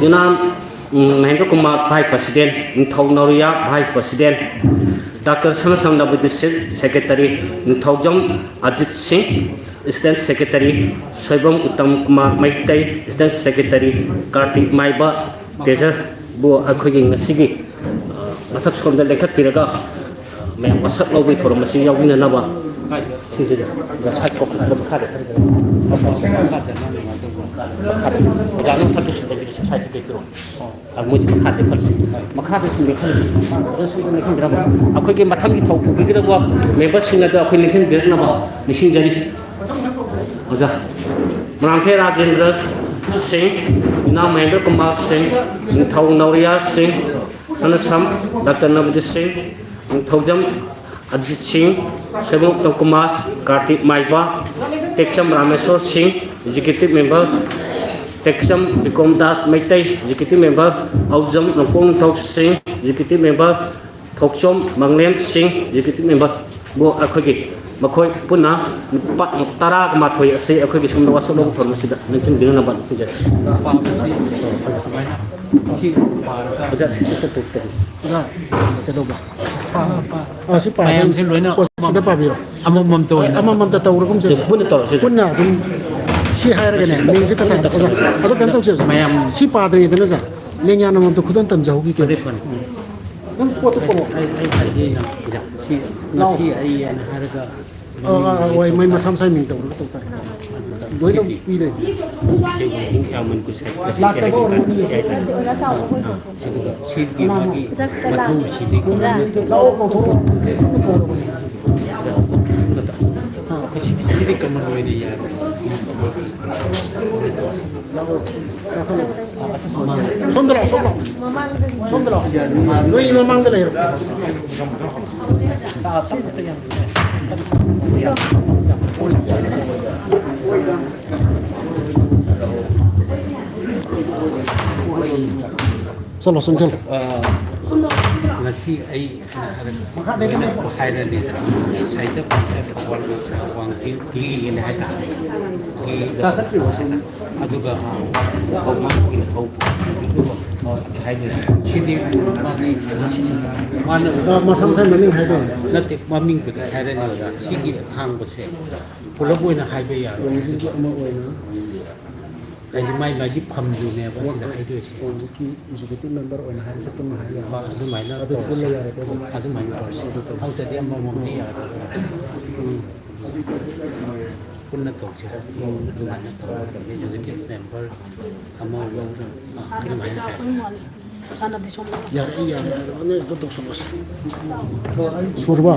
ꯌꯨꯅꯥꯝ, ꯎꯝ, ꯃꯍꯦꯟꯗ꯭ꯔ ꯀꯨꯃꯥꯔ, vice president, ꯅꯤꯡꯊꯧ ꯅꯧꯔꯤꯌꯥ, vice president, ꯗꯥꯛꯇꯔ ꯁꯅꯥꯁꯝ ꯅꯕꯨꯗꯤ, secretary, ꯅꯤꯡꯊꯧꯖꯝ ꯑꯖꯤꯠ ꯁꯤꯡ, assistant secretary, Soibam Uttam Kumar Meitei, assistant secretary, Kartik ꯃꯥꯏꯕ, ꯇꯦꯖꯔꯕꯨ ꯑꯩꯈꯣꯏꯒꯤ ꯉꯁꯤꯒꯤ, ꯑ, ꯃꯊꯛ ꯁꯣꯝꯗ ꯂꯦꯡꯈꯠꯄꯤꯔꯒ, ꯑ, ꯃꯌꯥꯝ ꯋꯥꯁꯛ ꯂꯧꯕꯒꯤ ꯊꯧꯔꯝ ꯑꯁꯤ ꯌꯥꯎꯕꯤꯅꯅꯕ ꯁꯤꯟꯖꯔꯤ꯫ ꯑꯣꯖꯥ, ꯁꯥꯏꯠ ꯀꯣꯛ ꯈꯔ ꯃꯈꯥꯗ ꯊꯝꯖꯔꯣ꯫ ꯃꯈꯥꯗ꯫ ꯑꯣꯖꯥ, ꯅꯪ ꯊꯛꯇ ꯁꯨꯝ ꯂꯩꯕꯤꯔꯁꯤ, ꯁꯥꯏꯠꯁꯤ ꯄꯤꯕꯤꯔꯣ꯫ ꯑ, ꯃꯣꯏꯗꯤ ꯃꯈꯥꯗ ꯐꯝꯁꯤ꯫ ꯃꯈꯥꯗ ꯁꯨꯝ ꯂꯦꯞꯍꯜꯂꯁꯤ꯫ ꯑꯣꯖꯥ, ꯁꯣꯝꯗ ꯂꯦꯞꯍꯟꯕꯤꯔꯝꯃꯣ꯫ ꯑꯩꯈꯣꯏꯒꯤ ꯃꯊꯪꯒꯤ ꯊꯧ ꯄꯨꯕꯤꯒꯗꯧꯕ memberꯁꯤꯡ ꯑꯗꯨ ꯑꯩꯈꯣꯏ ꯅꯤꯡꯁꯤꯡꯕꯤꯔꯛꯅꯕ ꯅꯤꯡꯁꯤꯡꯖꯔꯤ꯫ ꯑꯣꯖꯥ, ꯃꯣꯏꯔꯥꯡꯊꯦꯝ ꯔꯥꯖꯦꯟꯗ꯭ꯔ ꯁꯤꯡ, ꯌꯨꯅꯥꯝ ꯃꯍꯦꯟꯗ꯭ꯔ ꯀꯨꯃꯥꯔ ꯁꯤꯡ, ꯅꯤꯡꯊꯧ ꯅꯧꯔꯤꯌꯥ ꯁꯤꯡ, ꯁꯅꯥꯁꯝ ꯗꯥꯛꯇꯔ ꯅꯕꯗꯤꯞ ꯁꯤꯡ, ꯅꯤꯡꯊꯧꯖꯝ ꯑꯖꯤꯠ ꯁꯤꯡ, ꯁꯣꯏꯕꯝ ꯎꯠꯇꯝ ꯀꯨꯃꯥꯔ, ꯀꯥꯔꯇꯤꯛ ꯃꯥꯏꯕ, ꯇꯦꯛꯆꯝ Rameshwor Singh, executive member, Tekchom Bikom Das Meitei, executive member, Oujam Nongpok Ningthou ꯁꯤꯡ, executive member, ꯊꯣꯛꯆꯣꯝ ꯃꯪꯂꯦꯝ ꯁꯤꯡ, executive member ꯕꯨ ꯑꯩꯈꯣꯏꯒꯤ ꯃꯈꯣꯏ ꯄꯨꯟꯅ ꯂꯨꯄꯥ ꯇꯔꯥꯒ ꯃꯥꯊꯣꯏ ꯑꯁꯤ ꯑꯩꯈꯣꯏꯒꯤ ꯁꯣꯝꯗ ꯋꯥꯁꯛ ꯂꯧꯕ ꯊꯧꯔꯝ ꯑꯁꯤꯗ ꯅꯤꯡꯁꯤꯡꯕꯤꯅꯅꯕ ꯅꯤꯡꯁꯤꯡꯖꯔꯤ꯫ ꯁꯤ ꯄꯥꯔꯒ ꯑꯣꯖꯥ, ꯁꯤ ꯁꯤ ꯇꯧ-, ꯇꯧ-, ꯇꯧ꯫ ꯑꯣꯖꯥ, ꯀꯩꯗꯧꯕ? ꯑꯥ, ꯁꯤ ꯄꯥꯔꯒ ꯃꯌꯥꯝꯁꯦ ꯂꯣꯏꯅ ꯑꯣ, ꯁꯤꯗ ꯄꯥꯕꯤꯔꯣ꯫ ꯑꯃꯃꯝꯇ ꯍꯣꯏ, ꯑꯣꯏꯅ ꯑꯃꯃꯝꯇ ꯇꯧꯔꯒꯨꯝꯁꯦ꯫ ꯄꯨꯟꯅ ꯇꯧꯔꯁꯦ꯫ ꯄꯨꯟꯅ ꯑꯗꯨꯝ ꯁꯤ ꯍꯥꯏꯔꯒꯅꯦ, ꯃꯤꯡꯁꯦ ꯈꯛꯇ ꯄꯨꯟꯅ ꯇꯧꯔꯁꯦ꯫ ꯑꯗꯣ ꯀꯩꯅꯣ ꯇꯧꯁꯦ, ꯑꯣꯖꯥ꯫ ꯃꯌꯥꯝ ꯁꯤ ꯄꯥꯗ꯭ꯔꯤꯉꯩꯗꯅꯦ, ꯑꯣꯖꯥ, ꯂꯦꯡꯌꯥꯟ ꯑꯃꯃꯝꯇ ꯈꯨꯗꯣꯜ ꯇꯝꯖꯍꯧꯈꯤꯒꯦ꯫ ꯐꯅꯤ, ꯐꯅꯤ꯫ ꯅꯪ ꯄꯣꯠꯇꯣ ꯄꯨꯔꯛꯑꯣ꯫ ꯑꯩ, ꯑꯩ ꯍꯥꯏꯒꯦ ꯅꯪ꯫ ꯁꯤ, ꯂꯥꯛꯑꯣ꯫ ꯉꯁꯤ ꯑꯩ ꯑꯅ ꯍꯥꯏꯔꯒ ꯑꯥ, ꯑꯥ, ꯑꯥ, ꯍꯣꯏ, ꯃꯣꯏ ꯃꯁꯥ ꯃꯁꯥꯒꯤ ꯃꯤꯡ ꯇꯧꯔꯒ ꯇꯧ ꯇꯥꯔꯦ꯫ ꯂꯣꯏꯅ ꯁꯤꯗꯤ ꯄꯤꯗꯣꯏꯅꯦ꯫ ꯁꯤꯒꯨꯝꯕꯁꯤ ꯌꯥꯝꯃꯟ ꯀꯨꯁꯤ, ꯀꯨꯁꯤ ꯂꯥꯛꯇ ꯀꯌꯥꯒꯤ ꯀꯧꯔꯣ, ꯃꯤ ꯀꯌꯥꯒꯤ ꯂꯩꯇꯦ꯫ ꯑꯥ, ꯁꯤꯗꯨꯒ ꯁꯤꯒꯤ ꯃꯥꯒꯤ ꯃꯊꯧꯁꯤꯗꯤ ꯂꯥꯛꯑꯣ, ꯀꯧꯊꯣꯔꯛꯑꯣ꯫ ꯁꯤꯗꯤ ꯀꯃꯟ ꯑꯣꯏꯅ ꯌꯥꯔꯦ꯫ ꯁꯣꯝꯗ ꯂꯥꯛꯑꯣ, ꯁꯣꯝꯗ ꯂꯥꯛꯑꯣ꯫ ꯁꯣꯝꯗ ꯂꯥꯛꯑꯣ꯫ ꯅꯣꯏ ꯃꯃꯥꯡꯗ ꯂꯩꯔꯣ꯫ ꯆꯠꯂꯣ, ꯆꯪꯁꯤꯜꯂꯣ꯫ ꯑ, ꯉꯁꯤ ꯑꯩ ꯍꯥꯏꯔꯅꯤꯗꯅ, ꯁꯥꯍꯤꯇ꯭ꯌ ꯄꯔꯤꯁꯠ ꯋꯥꯡꯖꯤꯡ ꯒꯤꯅꯦ ꯍꯥꯏꯇꯥꯔꯦ꯫ ꯒꯤ ꯑꯗꯨꯒ ꯃꯃꯥꯡꯒꯤ ꯊꯧ ꯍꯥꯏꯗꯣꯏꯅꯦ꯫ ꯁꯤꯗꯤ ꯃꯥꯒꯤ ꯃꯥꯅ ꯃꯁꯥ ꯃꯁꯥꯒꯤ ꯃꯃꯤꯡ ꯍꯥꯏꯗꯣꯏꯅꯦ꯫ ꯅꯠꯇꯦ, ꯃꯃꯤꯡꯕꯨꯗꯤ ꯍꯥꯏꯔꯅꯤ ꯑꯣꯖꯥ꯫ ꯁꯤꯒꯤ ꯑꯍꯥꯡꯕꯁꯦ ꯄꯨꯂꯞ ꯑꯣꯏꯅ ꯍꯥꯏꯕ ꯌꯥꯔꯣꯏ꯫ ꯋꯥꯡꯖꯤꯡꯒꯤ ꯑꯃ ꯑꯣꯏꯅ꯫ ꯍꯥꯏꯗꯤ ꯃꯥꯏ ꯃꯥꯒꯤ ꯐꯝꯗꯨꯅꯦꯕ ꯁꯤꯗ ꯍꯥꯏꯗꯣꯏꯁꯦ꯫ ꯍꯧꯖꯤꯛꯀꯤ executive member ꯑꯣꯏꯅ ꯍꯥꯏꯔꯁꯦ, ꯄꯨꯟꯅ ꯍꯥꯏꯔꯒ꯫ ꯑꯗꯨꯃꯥꯏꯅ ꯑꯗꯨ ꯇꯧꯔꯁꯦ꯫ ꯄꯨꯟꯅ ꯌꯥꯔꯦꯀꯣ, ꯁꯤꯗ? ꯑꯗꯨꯃꯥꯏꯅ ꯇꯧꯔꯁꯦ꯫ ꯑꯗꯨ ꯇꯧꯔꯁꯦ꯫ ꯅꯠꯇ꯭ꯔꯗꯤ ꯑꯃꯃꯝꯗꯤ ꯌꯥꯔꯔꯣꯏ꯫ ꯎꯝ꯫ ꯄꯨꯟꯅ ꯇꯧꯁꯦ꯫ ꯎꯝ꯫ ꯑꯗꯨꯃꯥꯏꯅ ꯇꯧꯔꯒ executive member ꯑꯃ ꯂꯧꯔꯒ ꯑꯗꯨꯃꯥꯏꯅ ꯍꯥꯏꯔꯁꯦ꯫ ꯌꯥꯔꯦ, ꯌꯥꯔꯦ, ꯌꯥꯔꯦ꯫ ꯑꯅꯤ ꯑꯗꯨꯝ ꯇꯧꯁꯜꯂꯁꯦ꯫ ꯁꯨꯔꯕ?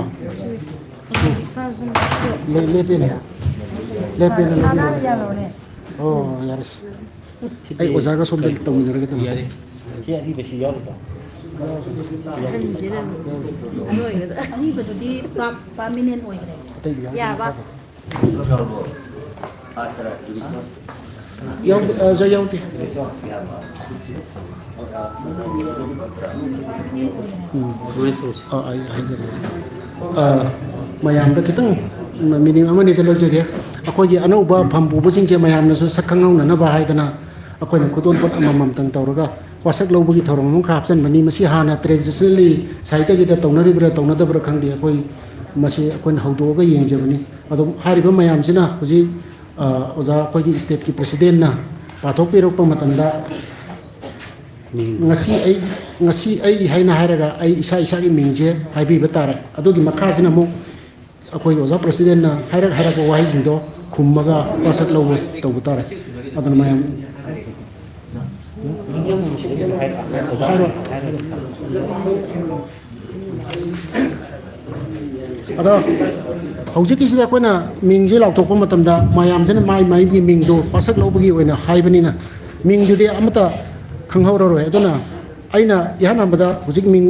ꯂꯦ-, ꯂꯦꯞꯄꯦꯅꯦ꯫ ꯂꯦꯞꯄꯦꯅꯦ, ꯂꯦꯞꯄꯦꯅꯦ꯫ ꯑꯣ, ꯌꯥꯔꯦ꯫ ꯑꯩ ꯑꯣꯖꯥꯒ ꯁꯣꯝꯗ ꯇꯧꯃꯤꯟꯅꯔꯒꯦ ꯇꯧꯕꯅꯦ꯫ ꯌꯥꯔꯦ꯫ ꯁꯤ ꯑꯔꯤꯕꯁꯤ ꯌꯥꯎꯔꯤꯕꯣ? ꯑꯔꯤꯕꯗꯨꯗꯤ ꯄꯨꯔꯥ permanent ꯑꯣꯏꯈ꯭ꯔꯦ꯫ ꯑꯇꯩꯗꯤ ꯌꯥꯎꯗꯦ꯫ ꯌꯥꯎꯗꯦ, ꯑ, ꯑꯣꯖꯥ, ꯌꯥꯎꯗꯦ꯫ ꯎꯝ꯫ ꯑ, ꯑꯩ ꯍꯥꯏꯖꯔꯦ꯫ ꯑ, ꯃꯌꯥꯝꯗ ꯈꯤꯇꯪ ꯃꯤꯅꯤꯠ ꯑꯃ ꯑꯅꯤꯗ ꯂꯧꯖꯒꯦ꯫ ꯑꯩꯈꯣꯏꯒꯤ ꯑꯅꯧꯕ ꯐꯝ ꯄꯨꯕꯁꯤꯡꯁꯦ ꯃꯌꯥꯝꯅꯁꯨ ꯁꯛ ꯈꯪꯍꯧꯅꯅꯕ ꯍꯥꯏꯗꯅ ꯑꯩꯈꯣꯏꯅ ꯈꯨꯗꯣꯜꯄꯣꯠ ꯑꯃꯃꯝꯇꯪ ꯇꯧꯔꯒ ꯋꯥꯁꯛ ꯂꯧꯕꯒꯤ ꯊꯧꯔꯝ ꯑꯃꯈꯛ ꯍꯥꯞꯆꯤꯟꯕꯅꯤ꯫ ꯃꯁꯤ ꯍꯥꯟꯅ traditionally ꯁꯥꯍꯤꯇꯒꯤꯗ ꯇꯧꯅꯔꯤꯕ꯭ꯔꯥ ꯇꯧꯅꯗꯕ꯭ꯔꯥ ꯈꯪꯗꯦ꯫ ꯑꯩꯈꯣꯏ ꯃꯁꯤ ꯑꯩꯈꯣꯏꯅ ꯍꯧꯗꯣꯛꯑꯒ ꯌꯦꯡꯖꯕꯅꯤ꯫ ꯑꯗꯣ ꯍꯥꯏꯔꯤꯕ ꯃꯌꯥꯝꯁꯤꯅ ꯍꯧꯖꯤꯛ, ꯑ, ꯑꯣꯖꯥ ꯑꯩꯈꯣꯏꯒꯤ stateꯀꯤ presidentꯅ ꯄꯥꯊꯣꯛꯄꯤꯔꯛꯄ ꯃꯇꯝꯗ ꯃꯤꯡ꯫ ꯉꯁꯤ ꯑꯩ ꯉꯁꯤ ꯑꯩ ꯍꯥꯏꯅ ꯍꯥꯏꯔꯒ ꯑꯩ ꯏꯁꯥ ꯏꯁꯥꯒꯤ ꯃꯤꯡꯁꯦ ꯍꯥꯏꯕꯤꯕ ꯇꯥꯔꯦ꯫ ꯑꯗꯨꯒꯤ ꯃꯈꯥꯁꯤꯅ ꯑꯃꯨꯛ ꯑꯩꯈꯣꯏ ꯑꯣꯖꯥ ꯄ꯭ꯔꯁꯤꯗꯦꯟꯅ ꯍꯥꯏꯔꯛ ꯍꯥꯏꯔꯛꯄ ꯋꯥꯍꯩꯁꯤꯡꯗꯣ ꯈꯨꯝꯃꯒ ꯋꯥꯁꯛ ꯂꯧꯕ ꯇꯧꯕ ꯇꯥꯔꯦ꯫ ꯑꯗꯨꯅ ꯃꯌꯥꯝ ꯍꯥꯏꯔꯣ꯫ ꯑꯗꯣ ꯍꯧꯖꯤꯛꯀꯤꯁꯤꯗ ꯑꯩꯈꯣꯏꯅ ꯃꯤꯡꯁꯦ ꯂꯥꯎꯊꯣꯛꯄ ꯃꯇꯝꯗ ꯃꯌꯥꯝꯁꯤꯅ ꯃꯥꯏ ꯃꯥꯏꯒꯤ ꯃꯤꯡꯗꯣ ꯋꯥꯁꯛ ꯂꯧꯕꯒꯤ ꯑꯣꯏꯅ ꯍꯥꯏꯕꯅꯤꯅ ꯃꯤꯡꯗꯨꯗꯤ ꯑꯃꯠꯇ ꯈꯪꯍꯧꯔꯔꯣꯏ꯫ ꯑꯗꯨꯅ ꯑꯩꯅ ꯏꯍꯥꯟ ꯍꯥꯟꯕꯗ ꯍꯧꯖꯤꯛ ꯃꯤꯡ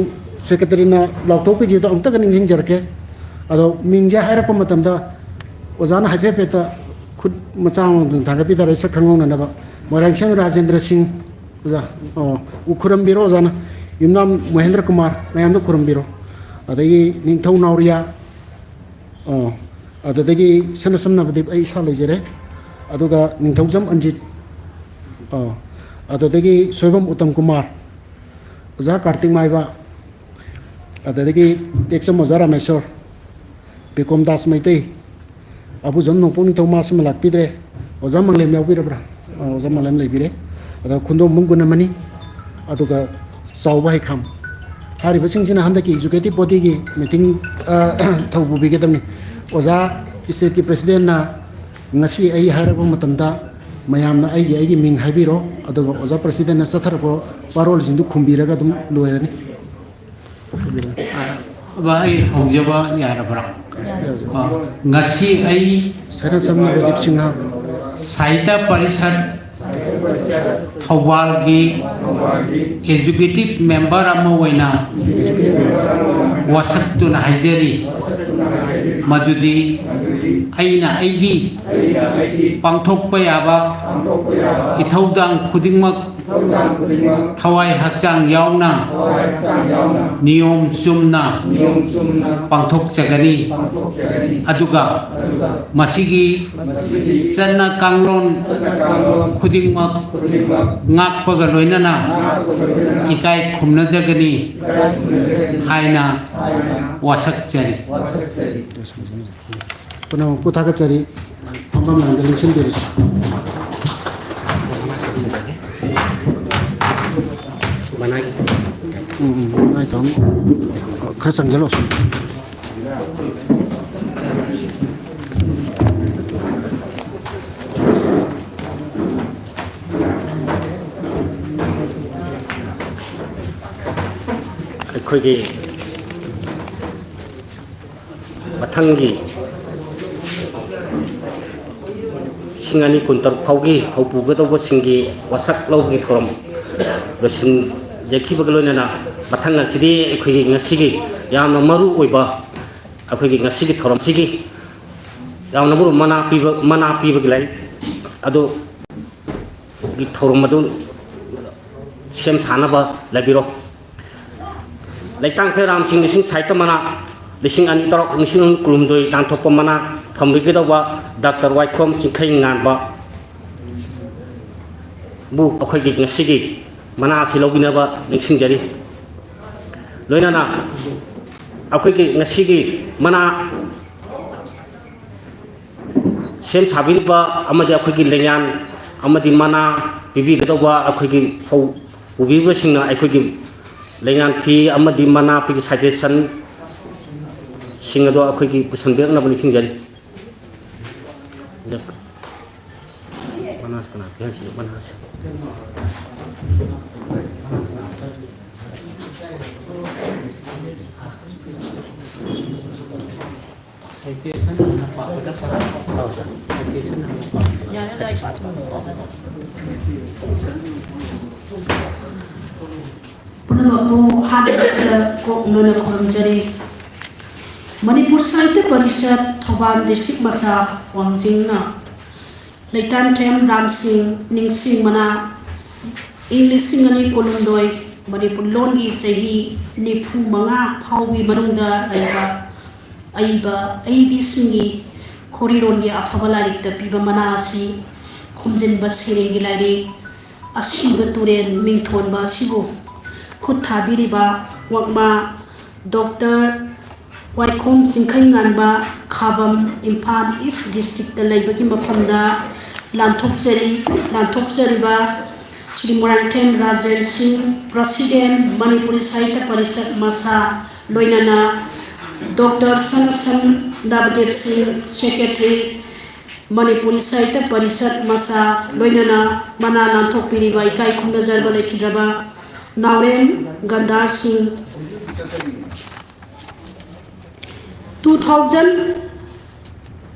ꯁꯦꯀ꯭ꯔꯦꯇꯔꯤꯅ ꯂꯥꯎꯊꯣꯛꯄꯤꯈꯤꯕꯗꯣ ꯑꯃꯨꯛꯇꯒ ꯅꯤꯡꯁꯤꯡꯖꯔꯛꯀꯦ꯫ ꯑꯗꯣ ꯃꯤꯡꯁꯦ ꯍꯥꯏꯔꯛꯄ ꯃꯇꯝꯗ ꯑꯣꯖꯥꯅ ꯍꯥꯏꯐꯦꯠ ꯍꯥꯏꯐꯦꯠꯇ ꯈꯨꯠ ꯃꯆꯥ ꯑꯃꯃꯝꯇꯪ ꯊꯥꯡꯒꯠꯄꯤꯗꯔꯦ ꯁꯛ ꯈꯪꯍꯧꯅꯅꯕ꯫ ꯃꯣꯏꯔꯥꯡꯁꯦꯝ ꯔꯥꯖꯦꯟꯗ꯭ꯔ ꯁꯤꯡ ꯑꯣꯖꯥ, ꯑꯣ, ꯎ ꯈꯨꯔꯝꯕꯤꯔꯣ ꯑꯣꯖꯥꯅ꯫ ꯌꯨꯝꯅꯥꯝ ꯃꯣꯍꯦꯟꯗ꯭ꯔ ꯀꯨꯃꯥꯔ, ꯃꯌꯥꯝꯗ ꯈꯨꯔꯝꯕꯤꯔꯣ꯫ ꯑꯗꯒꯤ ꯅꯤꯡꯊꯧ ꯅꯥꯎꯔꯤꯌꯥ, ꯑꯣ, ꯑꯗꯨꯗꯒꯤ ꯁꯅꯥꯁꯝ ꯅꯕꯗꯤꯞ ꯑꯩ ꯏꯁꯥ ꯂꯩꯖꯔꯦ꯫ ꯑꯗꯨꯒ ꯅꯤꯡꯊꯧꯖꯝ ꯑꯟꯖꯤꯠ, ꯑꯣ, ꯑꯗꯨꯗꯒꯤ ꯁꯣꯏꯕꯝ ꯎꯇꯝ ꯀꯨꯃꯥꯔ, ꯑꯣꯖꯥ ꯀꯥꯔꯇꯤꯛ ꯃꯥꯏꯕ, ꯑꯗꯨꯗꯒꯤ ꯇꯦꯛꯆꯝ ꯑꯣꯖꯥ ꯔꯥꯃꯦꯁꯣꯔ, ꯕꯤꯀꯣꯝ ꯗꯥꯁ ꯃꯩꯇꯩ, ꯑꯕꯨꯖꯝ ꯅꯣꯡꯄꯣꯛ ꯅꯤꯡꯊꯧ ꯃꯥꯁꯤꯃ ꯂꯥꯛꯄꯤꯗ꯭ꯔꯦ꯫ ꯑꯣꯖꯥ ꯃꯪꯂꯦꯝ ꯌꯥꯎꯕꯤꯔꯕ꯭ꯔꯥ? ꯑ, ꯑꯣꯖꯥ ꯃꯪꯂꯦꯝ ꯂꯩꯕꯤꯔꯦ꯫ ꯑꯗ ꯈꯨꯟꯗꯣꯝꯕꯝ ꯒꯨꯅꯃꯅꯤ, ꯑꯗꯨꯒ ꯆꯥꯎꯕ ꯍꯩꯈꯥꯝ꯫ ꯍꯥꯏꯔꯤꯕꯁꯤꯡꯁꯤꯅ ꯍꯟꯗꯛꯀꯤ ꯑꯦꯛꯖꯤꯀ꯭ꯌꯨꯇꯤꯚ ꯕꯣꯗꯤꯒꯤ ꯃꯤꯇꯤꯡ, ꯑ, ꯊꯧ ꯄꯨꯕꯤꯒꯗꯕꯅꯤ꯫ ꯑꯣꯖꯥ ꯁ꯭ꯇꯦꯠꯀꯤ ꯄ꯭ꯔꯁꯤꯗꯦꯟꯅ ꯉꯁꯤ ꯑꯩ ꯍꯥꯏꯔꯛꯄ ꯃꯇꯝꯗ ꯃꯌꯥꯝꯅ ꯑꯩꯒꯤ, ꯑꯩꯒꯤ ꯃꯤꯡ ꯍꯥꯏꯕꯤꯔꯣ, ꯑꯗꯨꯒ ꯑꯣꯖꯥ ꯄ꯭ꯔꯁꯤꯗꯦꯟꯅ ꯆꯠꯊꯔꯛꯄ ꯋꯥꯔꯣꯜꯁꯤꯡꯗꯨ ꯈꯨꯝꯕꯤꯔꯒ ꯑꯗꯨꯝ ꯂꯣꯏꯔꯅꯤ꯫ ꯑ, ꯑꯩ ꯍꯧꯖꯕ ꯌꯥꯔꯕ꯭ꯔꯥ? ꯑ, ꯉꯁꯤ ꯑꯩ ꯁꯅꯥꯁꯝ ꯅꯕꯗꯤꯞ ꯁꯤꯡꯍ꯫ ꯁꯥꯍꯤꯇ꯭ꯌ ꯄꯔꯤꯁꯠ ꯊꯧꯕꯥꯜꯒꯤ ꯑꯦꯛꯖꯤꯀ꯭ꯌꯨꯇꯤꯚ ꯃꯦꯝꯕꯔ ꯑꯃ ꯑꯣꯏꯅ ꯋꯥꯁꯛꯇꯨꯅ ꯍꯥꯏꯖꯔꯤ ꯃꯗꯨꯗꯤ ꯑꯩꯅ ꯑꯩꯒꯤ ꯄꯥꯡꯊꯣꯛꯄ ꯌꯥꯕ ꯏꯊꯧꯗꯥꯡ ꯈꯨꯗꯤꯡꯃꯛ ꯊꯋꯥꯏ ꯍꯛꯆꯥꯡ ꯌꯥꯎꯅ ꯅꯤꯌꯣꯝ ꯆꯨꯝꯅ ꯄꯥꯡꯊꯣꯛꯆꯒꯅꯤ꯫ ꯑꯗꯨꯒ ꯃꯁꯤꯒꯤ ꯆꯠꯅ ꯀꯥꯡꯂꯣꯟ ꯈꯨꯗꯤꯡꯃꯛ ꯉꯥꯛꯄꯒ ꯂꯣꯏꯅꯅ ꯏꯀꯥꯏ ꯈꯨꯝꯅꯖꯒꯅꯤ ꯍꯥꯏꯅ ꯋꯥꯁꯛꯆꯔꯤ꯫ ꯄꯨꯝꯅꯃꯛꯄꯨ ꯊꯥꯒꯠꯆꯔꯤ꯫ ꯐꯝꯐꯝ ꯂꯥꯡꯗ ꯂꯦꯡꯁꯤꯟꯕꯤꯔꯁꯤ꯫ ꯃꯅꯥꯒꯤ ꯎꯝ, ꯎꯝ, ꯅꯨꯡꯉꯥꯏꯇꯕ ꯑꯃ꯫ ꯈꯔ ꯆꯪꯁꯤꯜꯂꯣ ꯁꯨꯝ꯫ ꯑꯩꯈꯣꯏꯒꯤ ꯃꯊꯪꯒꯤ ꯂꯤꯁꯤꯡ ꯑꯅꯤ ꯀꯨꯟꯇꯔꯨꯛ ꯐꯥꯎꯒꯤ ꯍꯧꯄꯨꯒꯗꯧꯕꯁꯤꯡꯒꯤ ꯋꯥꯁꯛ ꯂꯧꯕꯒꯤ ꯊꯧꯔꯝ ꯂꯣꯏꯁꯤꯟꯖꯈꯤꯕꯒ ꯂꯣꯏꯅꯅ, ꯃꯊꯪ ꯑꯁꯤꯗꯤ ꯑꯩꯈꯣꯏꯒꯤ ꯉꯁꯤꯒꯤ ꯌꯥꯝꯅ ꯃꯔꯨ ꯑꯣꯏꯕ, ꯑꯩꯈꯣꯏꯒꯤ ꯉꯁꯤꯒꯤ ꯊꯧꯔꯝꯁꯤꯒꯤ ꯌꯥꯝꯅ ꯃꯔꯨ ꯃꯅꯥ ꯄꯤꯕ, ꯃꯅꯥ ꯄꯤꯕꯒꯤ ꯂꯥꯏꯔꯤꯛ ꯑꯗꯨ ꯒꯤ ꯊꯧꯔꯝ ꯑꯗꯨ ꯁꯦꯝ ꯁꯥꯅꯕ ꯂꯩꯕꯤꯔꯣ꯫ ꯂꯩꯇꯥꯡꯊꯦꯜ ꯔꯥꯝꯁꯤꯡ ꯂꯤꯁꯤꯡ ꯁꯥꯍꯤꯇ꯭ꯌ ꯃꯅꯥ ꯂꯤꯁꯤꯡ ꯑꯅꯤ ꯇꯔꯨꯛ, ꯂꯤꯁꯤꯡ ꯑꯅꯤ ꯀꯨꯟꯍꯨꯝꯗꯣꯏ ꯇꯥꯟꯊꯣꯛꯄ ꯃꯅꯥ ꯐꯪꯕꯤꯒꯗꯧꯕ ꯗꯥꯛꯇꯔ ꯋꯥꯏꯈꯣꯝ ꯆꯤꯡꯈꯩ ꯉꯥꯟꯕ ꯕꯨ ꯑꯩꯈꯣꯏꯒꯤ ꯉꯁꯤꯒꯤ ꯃꯅꯥ ꯑꯁꯤ ꯂꯧꯕꯤꯅꯕ ꯅꯤꯡꯁꯤꯡꯖꯔꯤ꯫ ꯂꯣꯏꯅꯅ ꯑꯩꯈꯣꯏꯒꯤ ꯉꯁꯤꯒꯤ ꯃꯅꯥ ꯁꯦꯝ ꯁꯥꯕꯤꯔꯤꯕ ꯑꯃꯗꯤ ꯑꯩꯈꯣꯏꯒꯤ ꯂꯩꯉꯥꯟ ꯑꯃꯗꯤ ꯃꯅꯥ ꯄꯤꯕꯤꯒꯗꯧꯕ ꯑꯩꯈꯣꯏꯒꯤ ꯐꯧ ꯎꯕꯤꯕꯁꯤꯡꯅ ꯑꯩꯈꯣꯏꯒꯤ ꯂꯩꯉꯥꯟ ꯐꯤ ꯑꯃꯗꯤ ꯃꯅꯥ ꯑꯩꯈꯣꯏꯒꯤ ꯁꯖꯦꯁꯟꯁꯤꯡ ꯑꯗꯣ ꯑꯩꯈꯣꯏꯒꯤ ꯄꯨꯁꯟꯕꯤꯔꯛꯅꯕ ꯅꯤꯡꯁꯤꯡꯖꯔꯤ꯫ ꯃꯅꯥꯁꯦ ꯀꯅꯥ ꯄꯤꯍꯟꯁꯤ? ꯃꯅꯥꯁꯦ꯫ ꯄꯨꯝꯅꯃꯛꯄꯨ ꯍꯥꯟꯅ ꯀꯣꯛ ꯅꯣꯏꯅ ꯈꯨꯔꯨꯝꯖꯔꯤ꯫ ꯃꯅꯤꯄꯨꯔ ꯁꯥꯍꯤꯇ꯭ꯌ ꯄꯔꯤꯁꯠ ꯊꯧꯕꯥꯜ ꯗꯤꯁꯇ꯭ꯔꯤꯛ ꯃꯆꯥ ꯋꯥꯡꯖꯤꯡꯅ ꯂꯩꯇꯥꯝꯊꯦꯝ ꯔꯥꯝꯁꯤꯡ ꯅꯤꯡꯁꯤꯡ ꯃꯅꯥ ꯏꯪ ꯂꯤꯁꯤꯡ ꯑꯅꯤ ꯀꯨꯟꯍꯨꯝꯗꯣꯏ ꯃꯅꯤꯄꯨꯔ ꯂꯣꯟꯒꯤ ꯆꯍꯤ ꯅꯤꯐꯨ ꯃꯉꯥ ꯐꯥꯎꯕꯒꯤ ꯃꯅꯨꯡꯗ ꯂꯩꯕ ꯑꯏꯕ ꯑꯏꯕꯤꯁꯤꯡꯒꯤ ꯈꯣꯔꯤꯔꯣꯟꯒꯤ ꯑꯐꯕ ꯂꯥꯏꯔꯤꯛꯇ ꯄꯤꯕ ꯃꯅꯥ ꯑꯁꯤ ꯈꯣꯝꯖꯤꯟꯕ ꯁꯩꯔꯦꯡꯒꯤ ꯂꯥꯏꯔꯤꯛ ꯑꯁꯤꯕ ꯇꯨꯔꯦꯜ ꯃꯤꯡꯊꯣꯟꯕ ꯑꯁꯤꯕꯨ ꯈꯨꯠ ꯊꯥꯕꯤꯔꯤꯕ ꯋꯥꯛꯃꯥ ꯗꯣꯛꯇꯔ ꯋꯥꯏꯈꯣꯝ ꯆꯤꯡꯈꯩꯉꯥꯟꯕ ꯈꯥꯕꯝ ꯏꯝꯐꯥꯜ ꯏꯁ ꯗꯤꯁꯇ꯭ꯔꯤꯛꯇ ꯂꯩꯕꯒꯤ ꯃꯐꯝꯗ ꯂꯥꯟꯊꯣꯛꯆꯔꯤ꯫ ꯂꯥꯟꯊꯣꯛꯆꯔꯤꯕ ꯁ꯭ꯔꯤ ꯃꯣꯏꯔꯥꯡꯊꯦꯝ ꯔꯥꯖꯦꯟ ꯁꯤꯡ, President, ꯃꯅꯤꯄꯨꯔꯤ ꯁꯥꯍꯤꯇ꯭ꯌ ꯄꯔꯤꯁꯠ ꯃꯁꯥ, ꯂꯣꯏꯅꯅ Doctor ꯁꯅꯥꯁꯟ ꯅꯕꯗꯤꯞ ꯁꯤꯡ, Secretary, ꯃꯅꯤꯄꯨꯔꯤ ꯁꯥꯍꯤꯇ꯭ꯌ ꯄꯔꯤꯁꯠ ꯃꯁꯥ, ꯂꯣꯏꯅꯅ ꯃꯅꯥ ꯂꯥꯟꯊꯣꯛꯄꯤꯔꯤꯕ ꯏꯀꯥꯏ ꯈꯨꯝꯅꯖꯔꯕ ꯂꯩꯈꯤꯗ꯭ꯔꯕ ꯅꯥꯎꯔꯦꯝ ꯒꯟꯙꯥꯔ ꯁꯤꯡ꯫ Two thousand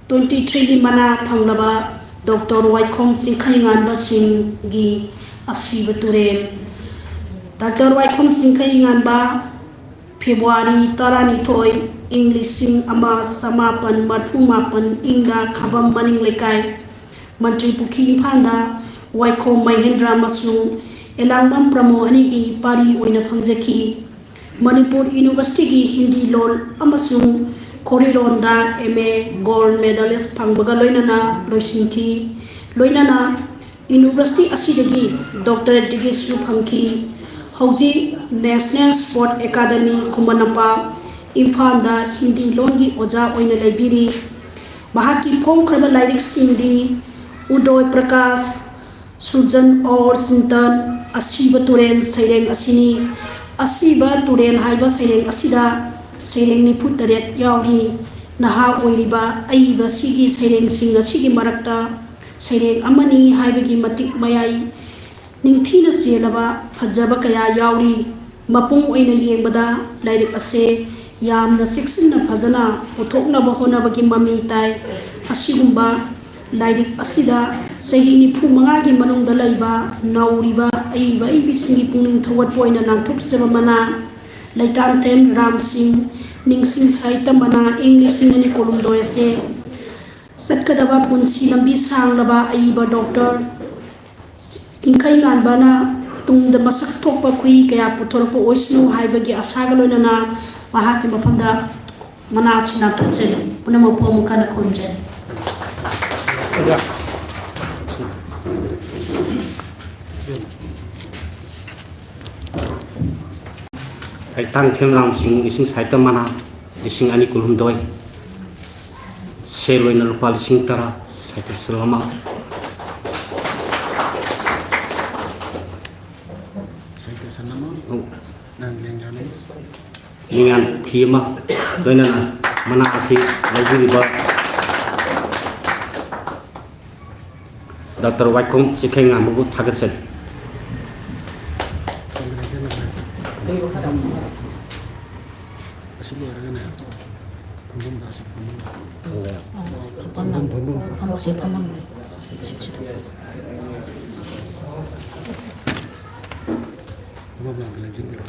twenty threeꯒꯤ ꯃꯅꯥ ꯐꯪꯂꯕ Doctor ꯋꯥꯏꯈꯣꯝ ꯆꯤꯡꯈꯩꯉꯥꯟꯕ ꯁꯤꯡꯒꯤ ꯑꯁꯤꯕ ꯇꯨꯔꯦꯜ꯫ Doctor ꯋꯥꯏꯈꯣꯝ ꯆꯤꯡꯈꯩꯉꯥꯟꯕ February ꯇꯔꯥꯅꯤꯊꯣꯏ, ꯏꯪ ꯂꯤꯁꯤꯡ ꯑꯃ ꯆꯃꯥꯄꯟ ꯃꯔꯐꯨ ꯃꯥꯄꯟ ꯏꯪꯗ ꯈꯥꯕꯝ ꯃꯅꯤꯡ ꯂꯩꯀꯥꯏ, ꯃꯟꯇ꯭ꯔꯤ ꯄꯨꯈ꯭ꯔꯤ, ꯏꯝꯐꯥꯜꯗ ꯋꯥꯏꯈꯣꯝ ꯃꯍꯦꯟꯗ꯭ꯔ ꯑꯃꯁꯨꯡ ꯑꯦꯂꯥꯡꯕꯝ ꯄ꯭ꯔꯃꯣ ꯑꯅꯤꯒꯤ ꯄꯥꯔꯤ ꯑꯣꯏꯅ ꯐꯪꯖꯈꯤ꯫ ꯃꯅꯤꯄꯨꯔ Universityꯒꯤ ꯍꯤꯟꯗꯤ ꯂꯣꯟ ꯑꯃꯁꯨꯡ ꯈꯣꯔꯤꯂꯣꯟꯗ M A Gold Medalist ꯐꯪꯕꯒ ꯂꯣꯏꯅꯅ ꯂꯣꯏꯁꯤꯟꯈꯤ꯫ ꯂꯣꯏꯅꯅ University ꯑꯁꯤꯗꯒꯤ Doctorate Degreeꯁꯨ ꯐꯪꯈꯤ꯫ ꯍꯧꯖꯤꯛ National Sport Academy, Khuman Lampak, ꯏꯝꯐꯥꯜꯗ ꯍꯤꯟꯗꯤ ꯂꯣꯟꯒꯤ ꯑꯣꯖꯥ ꯑꯣꯏꯅ ꯂꯩꯕꯤꯔꯤ꯫ ꯃꯍꯥꯛꯀꯤ ꯐꯣꯡꯈ꯭ꯔꯕ ꯂꯥꯏꯔꯤꯛꯁꯤꯡꯗꯤ ꯎꯗꯣꯏ ꯄ꯭ꯔꯀꯥꯁ, ꯁꯨꯔꯖꯟ ꯑꯣꯔ ꯆꯤꯟꯇꯟ, ꯑꯁꯤꯕ ꯇꯨꯔꯦꯜ ꯁꯩꯔꯦꯡ ꯑꯁꯤꯅꯤ꯫ ꯑꯁꯤꯕ ꯇꯨꯔꯦꯜ ꯍꯥꯏꯕ ꯁꯩꯔꯦꯡ ꯑꯁꯤꯗ ꯁꯩꯔꯦꯡ ꯅꯤꯐꯨ ꯇꯔꯦꯠ ꯌꯥꯎꯔꯤ꯫ ꯅꯍꯥ ꯑꯣꯏꯔꯤꯕ ꯑꯏꯕꯁꯤꯒꯤ ꯁꯩꯔꯦꯡꯁꯤꯡ ꯑꯁꯤꯒꯤ ꯃꯔꯛꯇ ꯁꯩꯔꯦꯡ ꯑꯃꯅꯤ ꯍꯥꯏꯕꯒꯤ ꯃꯇꯤꯛ ꯃꯌꯥꯏ ꯅꯤꯡꯊꯤꯅ ꯆꯦꯜꯂꯕ ꯐꯖꯕ ꯀꯌꯥ ꯌꯥꯎꯔꯤ꯫ ꯃꯄꯨꯡ ꯑꯣꯏꯅ ꯌꯦꯡꯕꯗ ꯂꯥꯏꯔꯤꯛ ꯑꯁꯦ ꯌꯥꯝꯅ ꯆꯦꯛꯁꯤꯟꯅ ꯐꯖꯅ ꯄꯨꯊꯣꯛꯅꯕ ꯍꯣꯠꯅꯕꯒꯤ ꯃꯃꯤ ꯇꯥꯏ꯫ ꯑꯁꯤꯒꯨꯝꯕ ꯂꯥꯏꯔꯤꯛ ꯑꯁꯤꯗ ꯆꯍꯤ ꯅꯤꯐꯨ ꯃꯉꯥꯒꯤ ꯃꯅꯨꯡꯗ ꯂꯩꯕ ꯅꯧꯔꯤꯕ ꯑꯏꯕ ꯑꯏꯕꯤꯁꯤꯡꯒꯤ ꯄꯨꯛꯅꯤꯡ ꯊꯧꯒꯠꯄ ꯑꯣꯏꯅ ꯂꯥꯟꯊꯣꯛꯆꯕ ꯃꯅꯥ ꯂꯩꯇꯥꯝꯊꯦꯝ ꯔꯥꯝ ꯁꯤꯡ ꯅꯤꯡꯁꯤꯡ ꯁꯥꯍꯤꯇ꯭ꯌ ꯃꯅꯥ ꯏꯪ ꯂꯤꯁꯤꯡ ꯑꯅꯤ ꯀꯨꯟꯍꯨꯝꯗꯣꯏ ꯑꯁꯦ ꯆꯠꯀꯗꯕ ꯄꯨꯟꯁꯤ ꯂꯝꯕꯤ ꯁꯥꯡꯂꯕ ꯑꯏꯕ Doctor ꯆꯤꯡꯈꯩꯉꯥꯟꯕꯅ ꯇꯨꯡꯗ ꯃꯁꯛ ꯊꯣꯛꯄ ꯈꯨꯏ ꯀꯌꯥ ꯄꯨꯊꯣꯔꯛꯄ ꯑꯣꯏꯁꯅꯨ ꯍꯥꯏꯕꯒꯤ ꯑꯁꯥꯒ ꯂꯣꯏꯅꯅ ꯃꯍꯥꯛꯀꯤ ꯃꯐꯝꯗ ꯃꯅꯥ ꯑꯁꯤ ꯂꯥꯟꯊꯣꯛꯆꯔꯤ꯫ ꯄꯨꯝꯅꯃꯛꯄꯨ ꯑꯃꯨꯛ ꯍꯟꯅ ꯈꯨꯔꯨꯝꯖꯔꯤ꯫ ꯂꯩꯇꯥꯝꯊꯦꯝ ꯔꯥꯝ ꯁꯤꯡ ꯅꯤꯡꯁꯤꯡ ꯁꯥꯍꯤꯇ꯭ꯌ ꯃꯅꯥ ꯂꯤꯁꯤꯡ ꯑꯅꯤ ꯀꯨꯟꯍꯨꯝꯗꯣꯏ, ꯁꯦꯜ ꯑꯣꯏꯅ ꯂꯨꯄꯥ ꯂꯤꯁꯤꯡ ꯇꯔꯥ, ꯁꯥꯍꯤꯇ꯭ꯌ ꯁꯤꯜ ꯑꯃ꯫ ꯅꯤꯡꯉꯥꯟ ꯐꯤ ꯑꯃ, ꯂꯣꯏꯅꯅ ꯃꯅꯥ ꯑꯁꯤ ꯂꯧꯕꯤꯔꯤꯕ ꯗꯥꯛꯇꯔ ꯋꯥꯏꯈꯣꯝ ꯆꯤꯈꯩꯉꯥꯟꯕꯕꯨ ꯊꯥꯒꯠꯆꯔꯤ꯫ ꯑꯁꯤ ꯂꯣꯏꯔꯒꯅꯦ, ꯐꯝꯐꯝꯗ ꯑꯁꯤ ꯐꯝꯐꯝꯗ꯫ ꯐꯝꯐꯝ, ꯐꯝꯐꯝ꯫ ꯐꯝꯐꯝꯁꯦ ꯐꯝꯐꯝꯅꯦ꯫ ꯁꯤꯠ, ꯁꯤꯠ꯫ ꯐꯝꯐꯝ ꯂꯥꯡꯗ ꯂꯦꯡꯁꯤꯟꯕꯤꯔꯣ꯫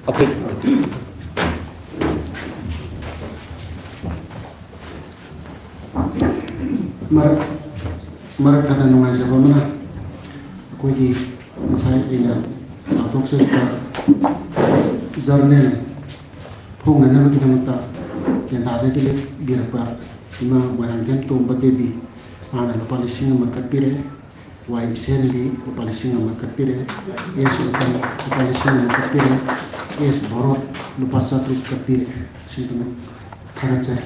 ꯑꯩꯈꯣꯏ ꯃꯔꯛ, ꯃꯔꯛ ꯊꯠꯅ ꯅꯨꯡꯉꯥꯏꯖꯕ ꯑꯃꯅ, ꯑꯩꯈꯣꯏꯒꯤ ꯉꯁꯥꯏ ꯑꯩꯅ ꯂꯥꯎꯊꯣꯛꯆꯔꯤꯕ ꯖꯔꯅꯦꯜ ꯐꯣꯡꯅꯅꯕꯒꯤꯗꯃꯛꯇ ꯇꯦꯟꯊꯥꯗꯒꯤ ꯂꯦꯞꯄꯤꯔꯛꯄ ꯏꯃꯥ ꯃꯣꯏꯔꯥꯡꯊꯦꯝ ꯇꯣꯝꯕ ꯗꯦꯕꯤ, ꯃꯥꯅ ꯂꯨꯄꯥ ꯂꯤꯁꯤꯡ ꯑꯃ ꯀꯠꯄꯤꯔꯦ꯫ ꯋꯥꯏ ꯏꯁꯦꯟꯒꯤ ꯂꯨꯄꯥ ꯂꯤꯁꯤꯡ ꯑꯃ ꯀꯠꯄꯤꯔꯦ꯫ ꯑꯦꯁ ꯎꯇꯝ ꯂꯨꯄꯥ ꯂꯤꯁꯤꯡ ꯑꯃ ꯀꯠꯄꯤꯔꯦ꯫ ꯑꯦꯁ ꯚꯣꯔꯣꯠ ꯂꯨꯄꯥ ꯆꯥꯇ꯭ꯔꯨꯛ ꯀꯠꯄꯤꯔꯦ꯫ ꯁꯤꯗꯨꯅ ꯊꯥꯒꯠꯆꯔꯤ꯫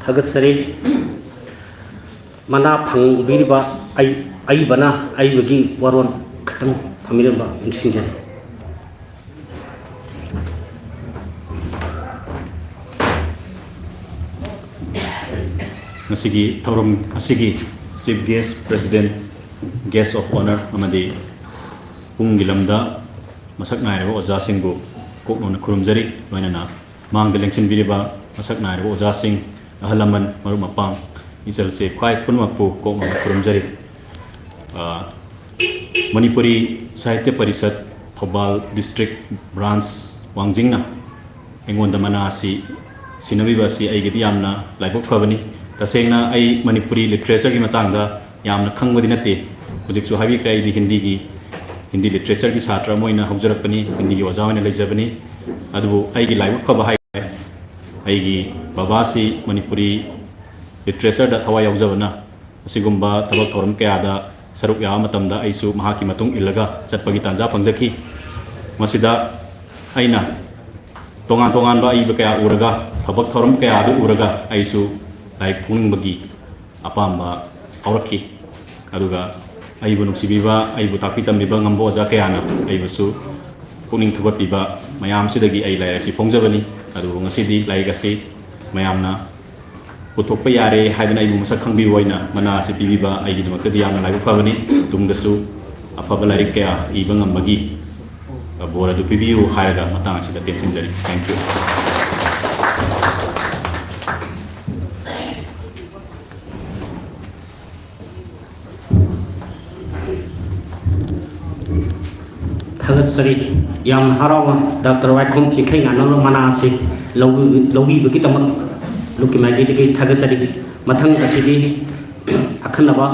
ꯊꯥꯒꯠꯆꯔꯤ꯫ ꯃꯅꯥ ꯐꯪꯕꯤꯔꯤꯕ ꯑꯩ-, ꯑꯏꯕꯅ ꯑꯏꯕꯒꯤ ꯋꯥꯔꯣꯜ ꯈꯛꯇꯪ ꯊꯝꯕꯤꯔꯝꯕ ꯅꯤꯡꯁꯤꯡꯖꯔꯤ꯫ ꯉꯁꯤꯒꯤ ꯊꯧꯔꯝ ꯑꯁꯤꯒꯤ Chief Guest, President, Guest of Honour ꯑꯃꯗꯤ ꯄꯨꯡꯒꯤ ꯂꯝꯗ ꯃꯁꯛ ꯅꯥꯏꯔꯕ ꯑꯣꯖꯥꯁꯤꯡꯕꯨ ꯀꯣꯛꯅꯣꯟꯅ ꯈꯨꯔꯨꯝꯖꯔꯤ꯫ ꯂꯣꯏꯅꯅ ꯃꯥꯡꯗ ꯂꯦꯡꯁꯤꯟꯕꯤꯔꯤꯕ ꯃꯁꯛ ꯅꯥꯏꯔꯕ ꯑꯣꯖꯥꯁꯤꯡ, ꯑꯍꯜ ꯂꯃꯟ, ꯃꯔꯨꯞ ꯃꯄꯥꯡ, ꯏꯆꯜꯁꯦ ꯈ꯭ꯋꯥꯏ ꯄꯨꯝꯅꯃꯛꯄꯨ ꯀꯣꯛꯅꯣꯟꯅ ꯈꯨꯔꯨꯝꯖꯔꯤ꯫ ꯑ, ꯃꯅꯤꯄꯨꯔꯤ ꯁꯥꯍꯤꯇ꯭ꯌ ꯄꯔꯤꯁꯠ ꯊꯧꯕꯥꯜ ꯗꯤꯁꯇ꯭ꯔꯤꯛ ꯕ꯭ꯔꯥꯟꯁ ꯋꯥꯡꯖꯤꯡꯅ ꯑꯩꯉꯣꯟꯗ ꯃꯅꯥ ꯑꯁꯤ ꯁꯤꯟꯅꯕꯤꯕ ꯑꯁꯤ ꯑꯩꯒꯤꯗꯤ ꯌꯥꯝꯅ ꯂꯥꯏꯕꯛ ꯐꯕꯅꯤ꯫ ꯇꯁꯦꯡꯅ ꯑꯩ ꯃꯅꯤꯄꯨꯔꯤ ꯂꯤꯇꯔꯦꯆꯔꯒꯤ ꯃꯇꯥꯡꯗ ꯌꯥꯝꯅ ꯈꯪꯕꯗꯤ ꯅꯠꯇꯦ꯫ ꯍꯧꯖꯤꯛꯁꯨ ꯍꯥꯏꯕꯤꯈ꯭ꯔꯦ, ꯑꯩꯗꯤ ꯍꯤꯟꯗꯤꯒꯤ, ꯍꯤꯟꯗꯤ ꯂꯤꯇꯔꯦꯆꯔꯒꯤ ꯁꯥꯇ꯭ꯔ ꯑꯃ ꯑꯣꯏꯅ ꯍꯧꯖꯔꯛꯄꯅꯤ, ꯍꯤꯟꯗꯤꯒꯤ ꯑꯣꯖꯥ ꯑꯣꯏꯅ ꯂꯩꯖꯕꯅꯤ꯫ ꯑꯗꯨꯕꯨ ꯑꯩꯒꯤ ꯂꯥꯏꯕꯛ ꯐꯕ ꯍꯥꯏ ꯑꯩꯒꯤ ꯕꯕꯥꯁꯤ ꯃꯅꯤꯄꯨꯔꯤ ꯂꯤꯇꯔꯦꯆꯔꯗ ꯊꯋꯥꯏ ꯌꯥꯎꯖꯕꯅ, ꯑꯁꯤꯒꯨꯝꯕ ꯊꯕꯛ ꯊꯧꯔꯝ ꯀꯌꯥꯗ ꯁꯔꯨꯛ ꯌꯥꯕ ꯃꯇꯝꯗ ꯑꯩꯁꯨ ꯃꯍꯥꯛꯀꯤ ꯃꯇꯨꯡ ꯏꯜꯂꯒ ꯆꯠꯄꯒꯤ ꯇꯥꯟꯖꯥ ꯐꯪꯖꯈꯤ꯫ ꯃꯁꯤꯗ ꯑꯩꯅ ꯇꯣꯉꯥꯟ ꯇꯣꯉꯥꯟꯕ ꯑꯏꯕ ꯀꯌꯥ ꯎꯔꯒ, ꯊꯕꯛ ꯊꯧꯔꯝ ꯀꯌꯥ ꯑꯗꯨ ꯎꯔꯒ ꯑꯩꯁꯨ ꯂꯥꯏꯔꯤꯛ ꯐꯣꯡꯅꯤꯡꯕꯒꯤ ꯑꯄꯥꯝꯕ ꯐꯥꯎꯔꯛꯈꯤ꯫ ꯑꯗꯨꯒ ꯑꯩꯕꯨ ꯅꯨꯡꯁꯤꯕꯤꯕ, ꯑꯩꯕꯨ ꯇꯥꯛꯄꯤ ꯇꯝꯕꯤꯕ ꯉꯝꯕ ꯑꯣꯖꯥ ꯀꯌꯥꯅ ꯑꯩꯕꯨꯁꯨ ꯄꯨꯛꯅꯤꯡ ꯊꯧꯒꯠꯄꯤꯕ ꯃꯌꯥꯝꯁꯤꯗꯒꯤ ꯑꯩ ꯂꯥꯏꯔꯤꯛ ꯑꯁꯤ ꯐꯣꯡꯖꯕꯅꯤ꯫ ꯑꯗꯨꯕꯨ ꯉꯁꯤꯗꯤ ꯂꯥꯏꯔꯤꯛ ꯑꯁꯤ ꯃꯌꯥꯝꯅ ꯄꯨꯊꯣꯛꯄ ꯌꯥꯔꯦ ꯍꯥꯏꯗꯅ ꯑꯩꯕꯨ ꯃꯁꯛ ꯈꯪꯕꯤꯕ ꯑꯣꯏꯅ ꯃꯅꯥ ꯑꯁꯤ ꯄꯤꯕꯤꯕ ꯑꯩꯒꯤꯗꯃꯛꯇꯗꯤ ꯌꯥꯝꯅ ꯂꯥꯏꯕꯛ ꯐꯕꯅꯤ꯫ ꯇꯨꯡꯗꯁꯨ ꯑꯐꯕ ꯂꯥꯏꯔꯤꯛ ꯀꯌꯥ ꯏꯕ ꯉꯝꯕꯒꯤ ꯕꯣꯔ ꯑꯗꯨ ꯄꯤꯕꯤꯌꯨ ꯍꯥꯏꯔꯒ ꯃꯇꯥꯡ ꯑꯁꯤꯗ ꯇꯦꯟꯁꯤꯟꯖꯔꯤ꯫ Thank you꯫ ꯊꯥꯒꯠꯆꯔꯤ꯫ ꯌꯥꯝꯅ ꯍꯔꯥꯎꯅ ꯗꯥꯛꯇꯔ ꯋꯥꯏꯈꯣꯝ ꯆꯤꯡꯈꯩꯉꯥꯟꯕꯝꯅ ꯃꯅꯥ ꯑꯁꯤ ꯂꯧꯕꯤ-, ꯂꯧꯕꯤꯕꯒꯤꯗꯃꯛ ꯂꯨꯞꯀꯤ ꯃꯥꯏꯀꯩꯗꯒꯤ ꯊꯥꯒꯠꯆꯔꯤ꯫ ꯃꯊꯪ ꯑꯁꯤꯗꯤ ꯑꯈꯟꯅꯕ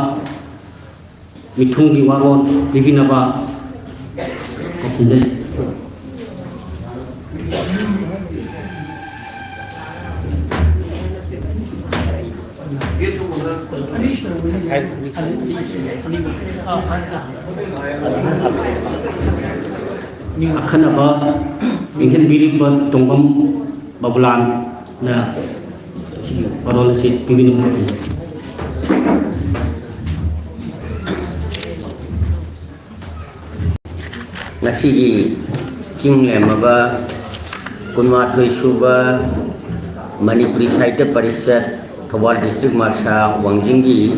ꯃꯤꯊꯨꯡꯒꯤ ꯋꯥꯔꯣꯜ ꯄꯤꯕꯤꯅꯕ ꯀꯧꯁꯤꯟꯖꯔꯤ꯫ ꯑꯈꯟꯅꯕ ꯂꯦꯡꯁꯤꯟꯕꯤꯔꯤꯕ ꯇꯣꯡꯕꯝ ꯕꯕꯨꯂꯥꯟꯅ ꯁꯤꯒꯤ ꯋꯥꯔꯣꯜ ꯑꯁꯤ ꯄꯤꯕꯤꯅꯕ ꯈꯪꯖꯩ꯫ ꯉꯁꯤꯒꯤ ꯆꯤꯡ ꯂꯦꯝꯃꯕ ꯀꯨꯟꯃꯥꯊꯣꯏ ꯁꯨꯕ ꯃꯅꯤꯄꯨꯔꯤ ꯁꯥꯍꯤꯇ꯭ꯌ ꯄꯔꯤꯁꯠ ꯊꯧꯕꯥꯜ ꯗꯤꯁꯇ꯭ꯔꯤꯛ ꯃꯁꯥ ꯋꯥꯡꯖꯤꯡꯒꯤ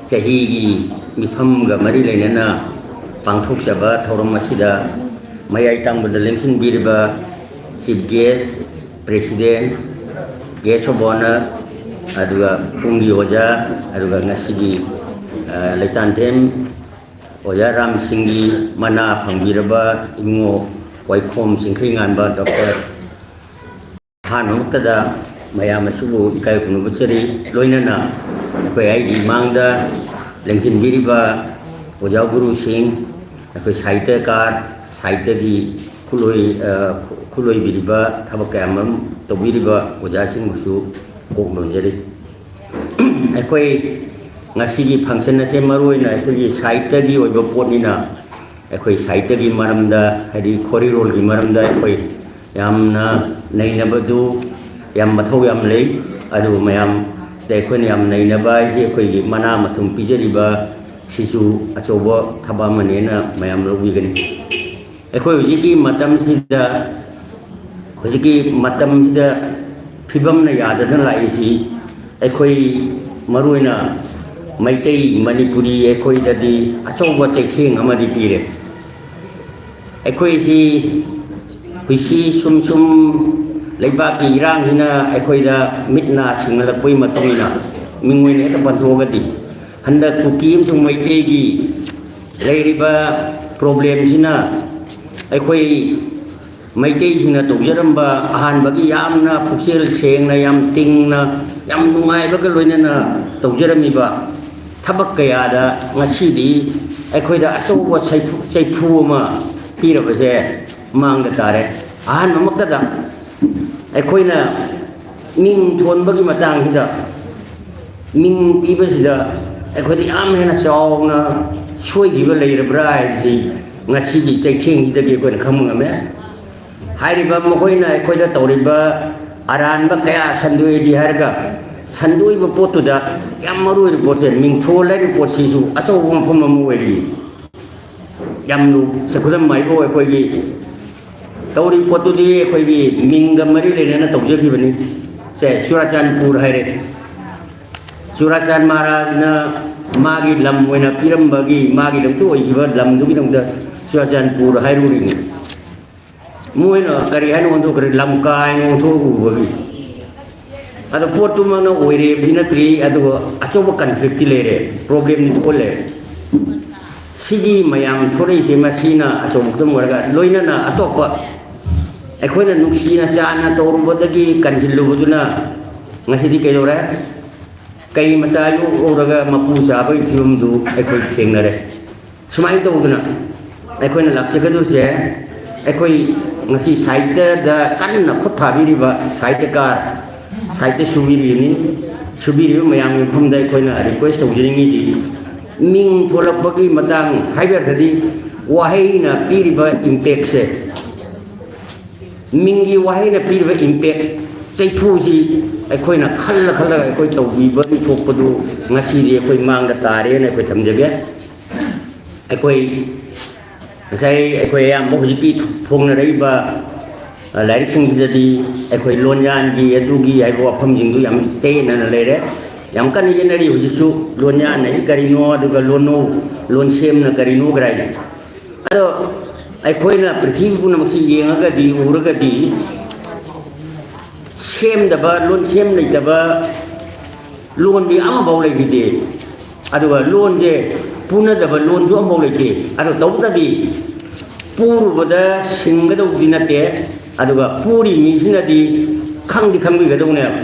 ꯆꯍꯤꯒꯤ ꯃꯤꯐꯝꯒ ꯃꯔꯤ ꯂꯩꯅꯅ ꯄꯥꯡꯊꯣꯛꯆꯕ ꯊꯧꯔꯝ ꯑꯁꯤꯗ ꯃꯌꯥꯏ ꯇꯥꯡꯕꯗ ꯂꯦꯡꯁꯤꯟꯕꯤꯔꯤꯕ chief guest, president, guest of honour, ꯑꯗꯨꯒ ꯄꯨꯡꯒꯤ ꯑꯣꯖꯥ, ꯑꯗꯨꯒ ꯉꯁꯤꯒꯤ ꯂꯩꯇꯥꯟꯊꯦꯝ ꯑꯣꯖꯥ ꯔꯥꯝꯁꯤꯡꯒꯤ ꯃꯅꯥ ꯐꯪꯕꯤꯔꯕ ꯏꯕꯨꯡꯉꯣ ꯋꯥꯏꯈꯣꯝ ꯆꯤꯡꯈꯩꯉꯥꯟꯕ ꯗꯣꯛꯇꯔ꯫ ꯑꯍꯥꯟꯕꯃꯛꯇꯗ ꯃꯌꯥꯝ ꯑꯁꯤꯕꯨ ꯏꯀꯥꯏ ꯈꯨꯝꯅꯕ ꯆꯦꯔꯤ, ꯂꯣꯏꯅꯅ ꯑꯩꯈꯣꯏ ꯑꯩꯒꯤ ꯏꯃꯥꯡꯗ ꯂꯦꯡꯁꯤꯟꯕꯤꯔꯤꯕ ꯑꯣꯖꯥ ꯒꯨꯔꯨꯁꯤꯡ, ꯑꯩꯈꯣꯏ ꯁꯥꯍꯤꯇ꯭ꯌꯀꯥꯔ, ꯁꯥꯍꯤꯇ꯭ꯌꯒꯤ ꯈꯨꯠꯂꯣꯏ-, ꯑ, ꯈꯨꯠꯂꯣꯏꯕꯤꯔꯤꯕ, ꯊꯕꯛ ꯀꯌꯥ ꯃꯔꯨꯝ ꯇꯧꯕꯤꯔꯤꯕ ꯑꯣꯖꯥꯁꯤꯡꯕꯨꯁꯨ ꯀꯣꯛ ꯅꯣꯟꯖꯔꯤ꯫ ꯑꯩꯈꯣꯏ ꯉꯁꯤꯒꯤ ꯐꯪꯁꯟ ꯑꯁꯦ ꯃꯔꯨ ꯑꯣꯏꯅ ꯑꯩꯈꯣꯏꯒꯤ ꯁꯥꯍꯤꯇ꯭ꯌꯒꯤ ꯑꯣꯏꯕ ꯄꯣꯠꯅꯤꯅ, ꯑꯩꯈꯣꯏ ꯁꯥꯍꯤꯇ꯭ꯌꯒꯤ ꯃꯔꯝꯗ, ꯍꯥꯏꯗꯤ ꯈꯣꯔꯤꯔꯣꯜꯒꯤ ꯃꯔꯝꯗ ꯑꯩꯈꯣꯏ ꯌꯥꯝꯅ ꯅꯩꯅꯕꯗꯨ ꯌꯥꯝ ꯃꯊꯧ ꯌꯥꯝ ꯂꯩ꯫ ꯑꯗꯨꯕꯨ ꯃꯌꯥꯝ ꯁꯤꯗ ꯑꯩꯈꯣꯏꯅ ꯌꯥꯝ ꯅꯩꯅꯕ ꯍꯥꯏꯁꯦ ꯑꯩꯈꯣꯏꯒꯤ ꯃꯅꯥ ꯃꯊꯨꯝ ꯄꯤꯖꯔꯤꯕ ꯁꯤꯁꯨ ꯑꯆꯧꯕ ꯊꯕꯛ ꯑꯃꯅꯦꯅ ꯃꯌꯥꯝ ꯂꯧꯕꯤꯒꯅꯤ꯫ ꯑꯩꯈꯣꯏ ꯍꯧꯖꯤꯛꯀꯤ ꯃꯇꯝꯁꯤꯗ, ꯍꯧꯖꯤꯛꯀꯤ ꯃꯇꯝꯁꯤꯗ ꯐꯤꯕꯝꯅ ꯌꯥꯗꯗꯅ ꯂꯥꯛꯏꯁꯤ, ꯑꯩꯈꯣꯏ ꯃꯔꯨ ꯑꯣꯏꯅ ꯃꯩꯇꯩ ꯃꯅꯤꯄꯨꯔꯤ ꯑꯩꯈꯣꯏꯗꯗꯤ ꯑꯆꯧꯕ ꯆꯩꯊꯦꯡ ꯑꯃꯗꯤ ꯄꯤꯔꯦ꯫ ꯑꯩꯈꯣꯏꯁꯤ ꯍꯧꯖꯤꯛꯁꯤ ꯁꯨꯝ ꯁꯨꯝ ꯂꯩꯕꯥꯛꯀꯤ ꯏꯔꯥꯡꯁꯤꯅ ꯑꯩꯈꯣꯏꯗ ꯃꯤꯠ ꯅꯥ ꯁꯤꯡꯍꯜꯂꯛꯄꯒꯤ ꯃꯇꯨꯡ ꯏꯟꯅ, ꯃꯤꯡ ꯑꯣꯏꯅ ꯍꯦꯛꯇ ꯄꯟꯊꯣꯛꯑꯒꯗꯤ, ꯍꯟꯗꯛ ꯀꯨꯀꯤ ꯑꯃꯁꯨꯡ ꯃꯩꯇꯩꯒꯤ ꯂꯩꯔꯤꯕ problemꯁꯤꯅ ꯑꯩꯈꯣꯏ ꯃꯩꯇꯩꯁꯤꯡꯅ ꯇꯧꯖꯔꯝꯕ ꯑꯍꯥꯟꯕꯒꯤ ꯌꯥꯝꯅ ꯄꯨꯛꯆꯦꯜ ꯁꯦꯡꯅ, ꯌꯥꯝ ꯇꯤꯡꯅ, ꯌꯥꯝ ꯅꯨꯡꯉꯥꯏꯕꯒ ꯂꯣꯏꯅꯅ ꯇꯧꯖꯔꯝꯃꯤꯕ ꯊꯕꯛ ꯀꯌꯥꯗ ꯉꯁꯤꯗꯤ ꯑꯩꯈꯣꯏꯗ ꯑꯆꯧꯕ ꯁꯩꯐꯨ-, ꯆꯩꯐꯨ ꯑꯃ ꯄꯤꯔꯕꯁꯦ ꯃꯥꯡꯗ ꯇꯥꯔꯦ꯫ ꯑꯍꯥꯟꯕꯃꯛꯇꯗ ꯑꯩꯈꯣꯏꯅ ꯃꯤꯡ ꯊꯣꯟꯕꯒꯤ ꯃꯇꯥꯡꯁꯤꯗ, ꯃꯤꯡ ꯄꯤꯕꯁꯤꯗ ꯑꯩꯈꯣꯏꯗ ꯌꯥꯝ ꯍꯦꯟꯅ ꯆꯥꯎꯅ ꯁꯣꯏꯈꯤꯕ ꯂꯩꯔꯕ꯭ꯔꯥ ꯍꯥꯏꯕꯁꯤ ꯉꯁꯤꯒꯤ ꯆꯩꯊꯦꯡꯁꯤꯗꯒꯤ ꯑꯩꯈꯣꯏꯅ ꯈꯪꯕ ꯉꯝꯃꯦ꯫ ꯍꯥꯏꯔꯤꯕ ꯃꯈꯣꯏꯅ ꯑꯩꯈꯣꯏꯗ ꯇꯧꯔꯤꯕ ꯑꯔꯥꯟꯕ ꯀꯌꯥ ꯁꯟꯗꯣꯛꯏꯗꯤ ꯍꯥꯏꯔꯒ, ꯁꯟꯗꯣꯛꯏꯕ ꯄꯣꯠꯇꯨꯗ ꯌꯥꯝ ꯃꯔꯨ ꯑꯣꯏꯕ ꯄꯣꯠꯁꯦ, ꯃꯤꯡꯊꯣꯜ ꯍꯥꯏꯔꯤꯕ ꯄꯣꯠꯁꯤꯁꯨ ꯑꯆꯧꯕ ꯃꯐꯝ ꯑꯃ ꯑꯣꯏꯔꯤ꯫ ꯌꯥꯝ ꯂꯨ-, ꯁꯦ, ꯈꯨꯗꯝ ꯍꯥꯏꯕꯨ ꯑꯩꯈꯣꯏꯒꯤ ꯇꯧꯔꯤꯕ ꯄꯣꯠꯇꯨꯗꯤ ꯑꯩꯈꯣꯏꯒꯤ ꯃꯤꯡꯒ ꯃꯔꯤ ꯂꯩꯅꯅ ꯇꯧꯖꯈꯤꯕꯅꯤ꯫ ꯁꯦ, ꯆꯨꯔꯥꯆꯥꯟꯄꯨꯔ ꯍꯥꯏꯔꯦ꯫ ꯆꯨꯔꯥꯆꯥꯟ ꯃꯍꯥꯔꯥꯖꯅ ꯃꯥꯒꯤ ꯂꯝ ꯑꯣꯏꯅ ꯄꯤꯔꯝꯕꯒꯤ, ꯃꯥꯒꯤꯗꯃꯛꯇ ꯑꯣꯏꯈꯤꯕ ꯂꯝꯗꯨꯒꯤꯗꯃꯛꯇ ꯆꯨꯔꯥꯆꯥꯟꯄꯨꯔ ꯍꯥꯏꯔꯨꯔꯤꯅꯤ꯫ ꯃꯣꯏꯅ ꯀꯔꯤ ꯍꯥꯏꯅ ꯑꯣꯟꯊꯣꯛꯈ꯭ꯔꯦ? ꯂꯝꯀꯥ ꯍꯥꯏꯅ ꯑꯣꯟꯊꯣꯛꯎꯕꯒꯤ꯫ ꯑꯗꯣ ꯄꯣꯠꯇꯨꯃꯛꯅ ꯑꯣꯏꯔꯦꯕꯗꯤ ꯅꯠꯇ꯭ꯔꯤ, ꯑꯗꯨꯒ ꯑꯆꯧꯕ conflictꯇꯤ ꯂꯩꯔꯦ, problemꯗꯤ ꯊꯣꯛꯍꯜꯂꯦ꯫ ꯁꯤꯒꯤ ꯃꯌꯥꯝ ꯊꯣꯔꯛꯏꯁꯦ ꯃꯁꯤꯅ ꯑꯆꯧꯕ ꯈꯨꯗꯝ ꯑꯣꯏꯔꯒ, ꯂꯣꯏꯅꯅ ꯑꯇꯣꯞꯄ ꯑꯩꯈꯣꯏꯅ ꯅꯨꯡꯁꯤꯅ ꯆꯥꯟꯅ ꯇꯧꯔꯨꯕꯗꯒꯤ ꯀꯟꯁꯤꯜꯂꯨꯕꯗꯨꯅ ꯉꯁꯤꯗꯤ ꯀꯩꯗꯧꯔꯦ? ꯀꯩ ꯃꯆꯥ ꯌꯣꯛꯎꯔꯒ ꯃꯄꯨ ꯆꯥꯕꯒꯤ ꯐꯤꯕꯝꯗꯨ ꯑꯩꯈꯣꯏ ꯊꯦꯡꯅꯔꯦ꯫ ꯁꯨꯃꯥꯏꯅ ꯇꯧꯗꯅ ꯑꯩꯈꯣꯏꯅ ꯂꯥꯛꯆꯒꯗꯧꯔꯤꯁꯦ, ꯑꯩꯈꯣꯏ ꯉꯁꯤ ꯁꯥꯍꯤꯇ꯭ꯌꯗ ꯀꯟꯅ ꯈꯨꯠ ꯊꯥꯕꯤꯔꯤꯕ ꯁꯥꯍꯤꯇ꯭ꯌꯀꯥꯔ, ꯁꯥꯍꯤꯇ꯭ꯌ ꯁꯨꯕꯤꯔꯤꯕꯅꯤ, ꯁꯨꯕꯤꯔꯤꯕ ꯃꯌꯥꯝꯒꯤ ꯃꯐꯝꯗ ꯑꯩꯈꯣꯏꯅ request ꯇꯧꯖꯅꯤꯡꯉꯤꯗꯤ, ꯃꯤꯡ ꯊꯣꯂꯛꯄꯒꯤ ꯃꯇꯥꯡ ꯍꯥꯏꯕ ꯑꯣꯏꯔꯒꯗꯤ ꯋꯥꯍꯩꯅ ꯄꯤꯔꯤꯕ impactꯁꯦ, ꯃꯤꯡꯒꯤ ꯋꯥꯍꯩꯅ ꯄꯤꯔꯤꯕ impact, ꯆꯩꯐꯨꯁꯤ ꯑꯩꯈꯣꯏꯅ ꯈꯜꯂ ꯈꯜꯂꯒ ꯑꯩꯈꯣꯏ ꯇꯧꯕꯤꯕ ꯊꯣꯛꯄꯗꯨ ꯉꯁꯤꯗꯤ ꯑꯩꯈꯣꯏ ꯃꯥꯡꯗ ꯇꯥꯔꯦꯅ ꯑꯩꯈꯣꯏ ꯊꯝꯖꯒꯦ꯫ ꯑꯩꯈꯣꯏ ꯉꯁꯥꯏ ꯑꯩꯈꯣꯏ ꯑꯌꯥꯝꯕ ꯍꯧꯖꯤꯛꯀꯤ ꯐꯣꯡꯅꯔꯛꯏꯕ, ꯑ, ꯂꯥꯏꯔꯤꯛꯁꯤꯡꯁꯤꯗꯗꯤ ꯑꯩꯈꯣꯏ ꯂꯣꯟꯌꯥꯟꯒꯤ ꯑꯗꯨꯒꯤ ꯍꯥꯏꯕ ꯋꯥꯐꯝꯁꯤꯡꯗꯨ ꯌꯥꯝ ꯆꯌꯦꯠꯅꯅ ꯂꯩꯔꯦ꯫ ꯌꯥꯝ ꯀꯟꯅ ꯌꯦꯠꯅꯔꯤ ꯍꯧꯖꯤꯛꯁꯨ, ꯂꯣꯟꯌꯥꯟ ꯍꯥꯏꯁꯤ ꯀꯔꯤꯅꯣ, ꯑꯗꯨꯒ ꯂꯣꯟꯅꯧ, ꯂꯣꯟꯁꯦꯝꯅ ꯀꯔꯤꯅꯣ ꯀꯥꯏꯁꯦ꯫ ꯑꯗꯣ ꯑꯩꯈꯣꯏꯅ ꯄ꯭ꯔꯤꯊꯤꯕꯤ ꯄꯨꯝꯅꯃꯛꯁꯤ ꯌꯦꯡꯉꯒꯗꯤ, ꯎꯔꯒꯗꯤ, ꯁꯦꯝꯗꯕ, ꯂꯣꯟ ꯁꯦꯝ ꯂꯩꯇꯕ ꯂꯣꯟꯗꯤ ꯑꯃꯐꯥꯎ ꯂꯩꯈꯤꯗꯦ꯫ ꯑꯗꯨꯒ ꯂꯣꯟꯁꯦ ꯄꯨꯅꯗꯕ ꯂꯣꯟꯁꯨ ꯑꯃꯐꯥꯎ ꯂꯩꯇꯦ꯫ ꯑꯗꯣ ꯇꯧꯕꯇꯗꯤ ꯄꯨꯔꯨꯕꯗ ꯁꯤꯡꯒꯗꯧꯕꯗꯤ ꯅꯠꯇꯦ, ꯑꯗꯨꯒ ꯄꯨꯔꯤ ꯃꯤꯁꯤꯅꯗꯤ ꯈꯪꯗꯤ ꯈꯪꯕꯤꯒꯗꯧꯅꯦꯕ꯫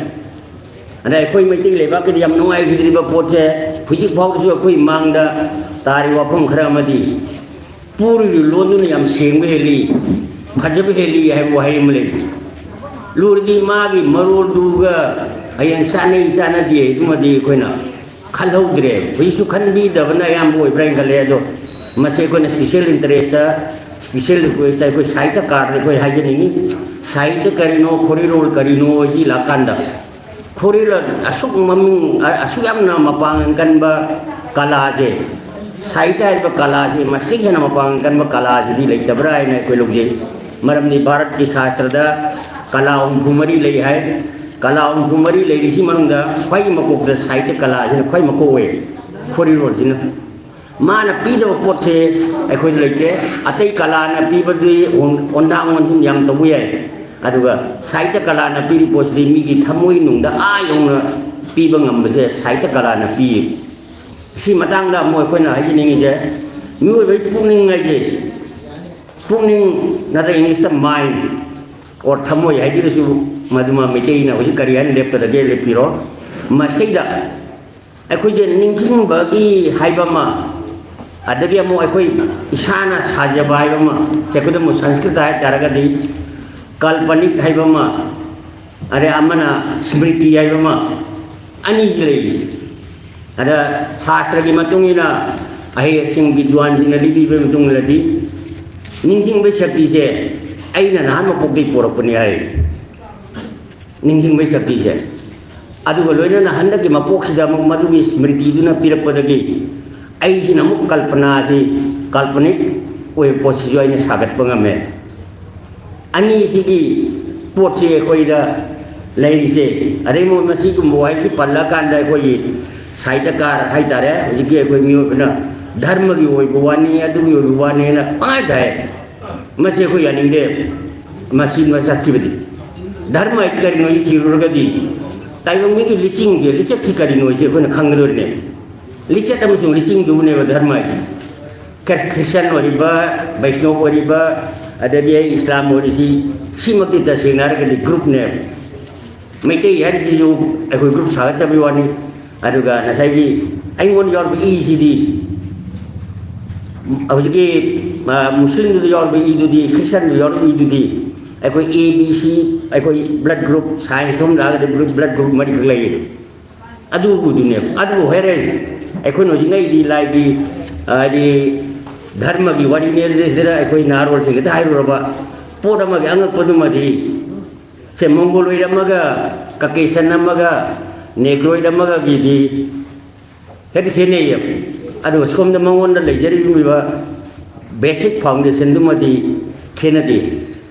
ꯑꯗ ꯑꯩꯈꯣꯏ ꯃꯩꯇꯩ ꯂꯩꯕꯥꯛꯀꯤꯗꯤ ꯌꯥꯝ ꯅꯨꯡꯉꯥꯏꯈꯤꯗ꯭ꯔꯤꯕ ꯄꯣꯠꯁꯦ, ꯍꯧꯖꯤꯛ ꯐꯥꯎꯕꯁꯨ ꯑꯩꯈꯣꯏ ꯃꯥꯡꯗ ꯇꯥꯔꯤ ꯋꯥꯐꯝ ꯈꯔ ꯑꯃꯗꯤ, ꯄꯨꯔꯤꯕ ꯂꯣꯟꯗꯨꯅ ꯌꯥꯝ ꯁꯦꯡꯕ ꯍꯦꯜꯂꯤ, ꯐꯖꯕ ꯍꯦꯜꯂꯤ ꯍꯥꯏꯕ ꯋꯥꯍꯩ ꯑꯃ ꯂꯩ꯫ ꯂꯨꯔꯗꯤ ꯃꯥꯒꯤ ꯃꯔꯣꯜꯗꯨꯒ ꯍꯌꯦꯡ ꯆꯥꯅꯩ ꯆꯥꯅꯗꯦ ꯍꯥꯏꯗꯨꯃꯗꯤ ꯑꯩꯈꯣꯏꯅ ꯈꯜꯍꯧꯗ꯭ꯔꯦꯕ꯫ ꯍꯧꯖꯤꯛꯁꯨ ꯈꯟꯕꯤꯗꯕꯅ ꯑꯌꯥꯝꯕ ꯑꯣꯏꯕ꯭ꯔꯥ ꯍꯥꯏꯅ ꯈꯜꯂꯦ꯫ ꯑꯗꯣ ꯃꯁꯤ ꯑꯩꯈꯣꯏꯅ special interest, special request ꯑꯩꯈꯣꯏ ꯁꯥꯍꯤꯇ꯭ꯌꯀꯥꯔꯗ ꯑꯩꯈꯣꯏ ꯍꯥꯏꯖꯅꯤꯡꯉꯤ꯫ ꯁꯥꯍꯤꯇ꯭ꯌ ꯀꯔꯤꯅꯣ, ꯈꯣꯔꯤꯔꯣꯜ ꯀꯔꯤꯅꯣ ꯍꯥꯏꯁꯤ ꯂꯥꯛꯀꯥꯟꯗ, ꯈꯣꯔꯤꯔꯣꯜ ꯑꯁꯨꯛ ꯃꯃꯤꯡ, ꯑ-, ꯑꯁꯨꯛ ꯌꯥꯝꯅ ꯃꯄꯥꯡꯒꯜ ꯀꯟꯕ ꯀꯂꯥꯁꯦ, ꯁꯥꯍꯤꯇ꯭ꯌ ꯍꯥꯏꯔꯤꯕ ꯀꯂꯥꯁꯦ ꯃꯁꯤꯗꯒꯤ ꯍꯦꯟꯅ ꯃꯄꯥꯡꯒꯜ ꯀꯟꯕ ꯀꯂꯥꯁꯤꯗꯤ ꯂꯩꯇꯕ꯭ꯔꯥ ꯍꯥꯏꯅ ꯑꯩꯈꯣꯏ ꯂꯧꯖꯩ꯫ ꯃꯔꯝꯗꯤ ꯚꯥꯔꯠꯀꯤ ꯁꯥꯁꯇ꯭ꯔꯗ ꯀꯂꯥ ꯍꯨꯝꯐꯨ ꯃꯔꯤ ꯂꯩ ꯍꯥꯏ꯫ ꯀꯂꯥ ꯍꯨꯝꯐꯨ ꯃꯔꯤ ꯂꯩꯔꯤꯁꯤ ꯃꯅꯨꯡꯗ ꯈ꯭ꯋꯥꯏꯒꯤ ꯃꯀꯣꯛꯇ ꯁꯥꯍꯤꯇ꯭ꯌ ꯀꯂꯥꯁꯤꯅ ꯈ꯭ꯋꯥꯏ ꯃꯀꯣꯛ ꯑꯣꯏ, ꯈꯣꯔꯤꯔꯣꯜꯁꯤꯅ꯫ ꯃꯥꯅ ꯄꯤꯗꯕ ꯄꯣꯠꯁꯦ ꯑꯩꯈꯣꯏꯗ ꯂꯩꯇꯦ꯫ ꯑꯇꯩ ꯀꯂꯥꯅ ꯄꯤꯕꯗꯨꯗꯤ ꯑꯣꯟ-, ꯑꯣꯟꯊꯥꯡ ꯑꯣꯟꯁꯤꯟ ꯌꯥꯝ ꯇꯧꯕ ꯌꯥꯏ, ꯑꯗꯨꯒ ꯁꯥꯍꯤꯇ꯭ꯌ ꯀꯂꯥꯅ ꯄꯤꯔꯤꯕ ꯄꯣꯠꯁꯤꯗꯤ ꯃꯤꯒꯤ ꯊꯃꯣꯏ ꯅꯨꯡꯗ ꯑꯥ ꯌꯧꯅ ꯄꯤꯕ ꯉꯝꯕꯁꯦ ꯁꯥꯍꯤꯇ꯭ꯌ ꯀꯂꯥꯅ ꯄꯤ꯫ ꯁꯤ ꯃꯇꯥꯡꯗ ꯑꯃꯨꯛ ꯑꯩꯈꯣꯏꯅ ꯍꯥꯏꯖꯅꯤꯡꯉꯤꯁꯦ, ꯃꯤꯑꯣꯏꯕꯒꯤ ꯄꯨꯛꯅꯤꯡ ꯍꯥꯏꯁꯦ, ꯄꯨꯛꯅꯤꯡ ꯅꯠꯇ꯭ꯔꯒ English ꯇ mind or ꯊꯃꯣꯏ ꯍꯥꯏꯕꯤꯔꯁꯨ, ꯃꯗꯨꯃ ꯃꯩꯇꯩꯅ ꯍꯧꯖꯤꯛ ꯀꯔꯤ ꯍꯥꯏꯅ ꯂꯦꯞꯀꯗꯒꯦ ꯂꯦꯞꯄꯤꯔꯣ꯫ ꯃꯁꯤꯗ ꯑꯩꯈꯣꯏꯁꯦ ꯅꯤꯡꯁꯤꯡꯕꯒꯤ ꯍꯥꯏꯕ ꯑꯃ, ꯑꯗꯒꯤ ꯑꯃꯨꯛ ꯑꯩꯈꯣꯏ ꯏꯁꯥꯅ ꯁꯥꯖꯕ ꯍꯥꯏꯕ ꯑꯃ, ꯁꯦ ꯑꯩꯈꯣꯏꯗ ꯑꯃꯨꯛ ꯁꯪꯁꯀ꯭ꯔꯤꯠꯇ ꯍꯥꯏ ꯇꯥꯔꯒꯗꯤ ꯀꯜꯄꯅꯤꯛ ꯍꯥꯏꯕ ꯑꯃ, ꯑꯗꯩ ꯑꯃꯅ ꯁ꯭ꯃ꯭ꯔꯤꯇꯤ ꯍꯥꯏꯕ ꯑꯃ, ꯑꯅꯤꯁꯤ ꯂꯩꯔꯤ꯫ ꯑꯗ ꯁꯥꯁꯇ꯭ꯔꯒꯤ ꯃꯇꯨꯡ ꯏꯟꯅ ꯑꯍꯩ ꯑꯁꯤꯡ ꯕꯤꯗ꯭ꯋꯥꯟꯁꯤꯡꯅ ꯂꯤꯕꯤꯕꯒꯤ ꯃꯇꯨꯡ ꯏꯟꯅꯗꯤ ꯅꯤꯡꯁꯤꯡꯕꯒꯤ ꯁꯛꯇꯤꯁꯦ ꯑꯩꯅ ꯅꯍꯥꯟ ꯃꯄꯣꯛꯇꯒꯤ ꯄꯣꯔꯛꯄꯅꯤ ꯍꯥꯏ꯫ ꯅꯤꯡꯁꯤꯡꯕꯒꯤ ꯁꯛꯇꯤꯁꯦ꯫ ꯑꯗꯨꯒ ꯂꯣꯏꯅꯅ ꯍꯟꯗꯛꯀꯤ ꯃꯄꯣꯛꯁꯤꯗ ꯑꯃꯨꯛ ꯃꯗꯨꯒꯤ ꯁ꯭ꯃ꯭ꯔꯤꯇꯤꯗꯨꯅ ꯄꯤꯔꯛꯄꯗꯒꯤ ꯑꯩꯁꯤꯅ ꯑꯃꯨꯛ ꯀꯜꯄꯅꯥꯁꯤ, ꯀꯥꯜꯄꯅꯤꯛ ꯑꯣꯏꯕ ꯄꯣꯠꯁꯤꯁꯨ ꯑꯩꯅ ꯁꯥꯒꯠꯄ ꯉꯝꯃꯦ꯫ ꯑꯅꯤꯁꯤꯒꯤ ꯄꯣꯠꯁꯤ ꯑꯩꯈꯣꯏꯗ ꯂꯩꯔꯤꯁꯦ꯫ ꯑꯗꯩ ꯃꯣꯏ ꯃꯁꯤꯒꯨꯝꯕ ꯋꯥꯍꯩꯁꯤ ꯄꯜꯂꯀꯥꯟꯗ ꯑꯩꯈꯣꯏꯒꯤ ꯁꯥꯍꯤꯇ꯭ꯌꯀꯥꯔ ꯍꯥꯏꯇꯥꯔꯦ, ꯍꯧꯖꯤꯛꯀꯤ ꯑꯩꯈꯣꯏ ꯃꯤꯑꯣꯏꯕꯅ ꯙꯔꯃꯒꯤ ꯑꯣꯏꯕ ꯋꯥꯅꯤ, ꯑꯗꯨꯒꯤ ꯑꯣꯏꯕ ꯋꯥꯅꯤꯅ ꯄꯪꯍꯥꯏ ꯇꯥꯏ꯫ ꯃꯁꯤ ꯑꯩꯈꯣꯏ ꯌꯥꯅꯤꯡꯗꯦ꯫ ꯃꯁꯤ ꯆꯠꯈꯤꯕꯗꯤ ꯙꯔꯃ ꯍꯥꯏꯁꯤ ꯀꯔꯤꯅꯣ ꯍꯥꯏꯁꯤ ꯊꯤꯔꯨꯔꯒꯗꯤ ꯇꯥꯏꯕꯪ ꯃꯤꯒꯤ ꯂꯤꯆꯤꯡꯁꯦ, ꯂꯤꯆꯠꯁꯤ ꯀꯔꯤꯅꯣ ꯍꯥꯏꯁꯤ ꯑꯩꯈꯣꯏꯅ ꯈꯪꯒꯗꯧꯔꯤꯅꯦ꯫ ꯂꯤꯆꯠ ꯑꯃꯁꯨꯡ ꯂꯤꯆꯤꯡꯗꯨꯕꯨꯅꯦꯕ ꯙꯔꯃ ꯍꯥꯏꯁꯦ꯫ ꯈ꯭ꯔꯤꯁꯇꯟ ꯑꯣꯏꯔꯤꯕ, ꯕꯩꯁꯅꯣꯞ ꯑꯣꯏꯔꯤꯕ, ꯑꯗꯒꯤ ꯑꯩ ꯏꯁꯂꯥꯝ ꯑꯣꯏꯔꯤꯁꯤ, ꯁꯤꯃꯛꯇꯤ ꯇꯁꯦꯡꯅ ꯍꯥꯏꯔꯒꯗꯤ ꯒ꯭ꯔꯨꯞꯅꯦꯕ꯫ ꯃꯩꯇꯩ ꯍꯥꯏꯔꯤꯁꯤꯁꯨ ꯑꯩꯈꯣꯏ ꯒ꯭ꯔꯨꯞ ꯁꯥꯒꯠꯇꯕꯒꯤ ꯋꯥꯅꯤ꯫ ꯑꯗꯨꯒ ꯉꯁꯥꯏꯒꯤ ꯑꯩꯉꯣꯟꯗ ꯌꯥꯎꯔꯤꯕ ꯏꯁꯤꯗꯤ ꯍꯧꯖꯤꯛꯀꯤ, ꯑ, ꯃꯨꯁꯂꯤꯝꯗꯨꯗ ꯌꯥꯎꯔꯤꯕ ꯏꯗꯨꯗꯤ, ꯈ꯭ꯔꯤꯁꯇꯟꯗꯨꯗ ꯌꯥꯎꯔꯤꯕ ꯏꯗꯨꯗꯤ, ꯑꯩꯈꯣꯏ ꯑꯦ ꯕꯤ ꯁꯤ, ꯑꯩꯈꯣꯏ ꯕ꯭ꯂꯠ ꯒ꯭ꯔꯨꯞ, ꯁꯥꯏꯟꯁ ꯂꯣꯝ ꯂꯥꯛꯑꯒꯗꯤ ꯕ꯭ꯂꯠ ꯒ꯭ꯔꯨꯞ ꯃꯔꯤꯈꯛ ꯂꯩꯌꯦꯕ꯫ ꯑꯗꯨꯕꯨꯗꯨꯅꯦꯕ꯫ ꯑꯗꯨꯕꯨ ꯍꯣꯔꯦꯟ ꯑꯩꯈꯣꯏꯅ ꯍꯧꯖꯤꯛ ꯉꯩꯗꯤ ꯂꯥꯏꯒꯤ, ꯍꯥꯏꯗꯤ ꯙꯔꯃꯒꯤ ꯋꯥꯔꯤꯅꯦ, ꯁꯤꯗ ꯑꯩꯈꯣꯏ ꯅꯍꯥꯔꯣꯜꯁꯤꯡꯗ ꯍꯥꯏꯔꯨꯔꯕ ꯄꯣꯠ ꯑꯃꯒꯤ ꯑꯉꯛꯄꯗꯨꯃꯗꯤ, ꯁꯦ, ꯃꯣꯡꯒꯣꯂꯣꯏꯗ ꯑꯃꯒ, ꯀꯀꯦꯁꯟ ꯑꯃꯒ, ꯅꯦꯒ꯭ꯔꯣꯏꯗ ꯑꯃꯒꯒꯤꯗꯤ ꯍꯦꯛꯇ ꯈꯦꯠꯅꯩꯌꯦꯕ꯫ ꯑꯗꯨꯒ ꯁꯣꯝꯗ ꯃꯉꯣꯟꯗ ꯂꯩꯖꯔꯤꯕ basic foundation ꯗꯨꯃꯗꯤ ꯈꯦꯠꯅꯗꯦ꯫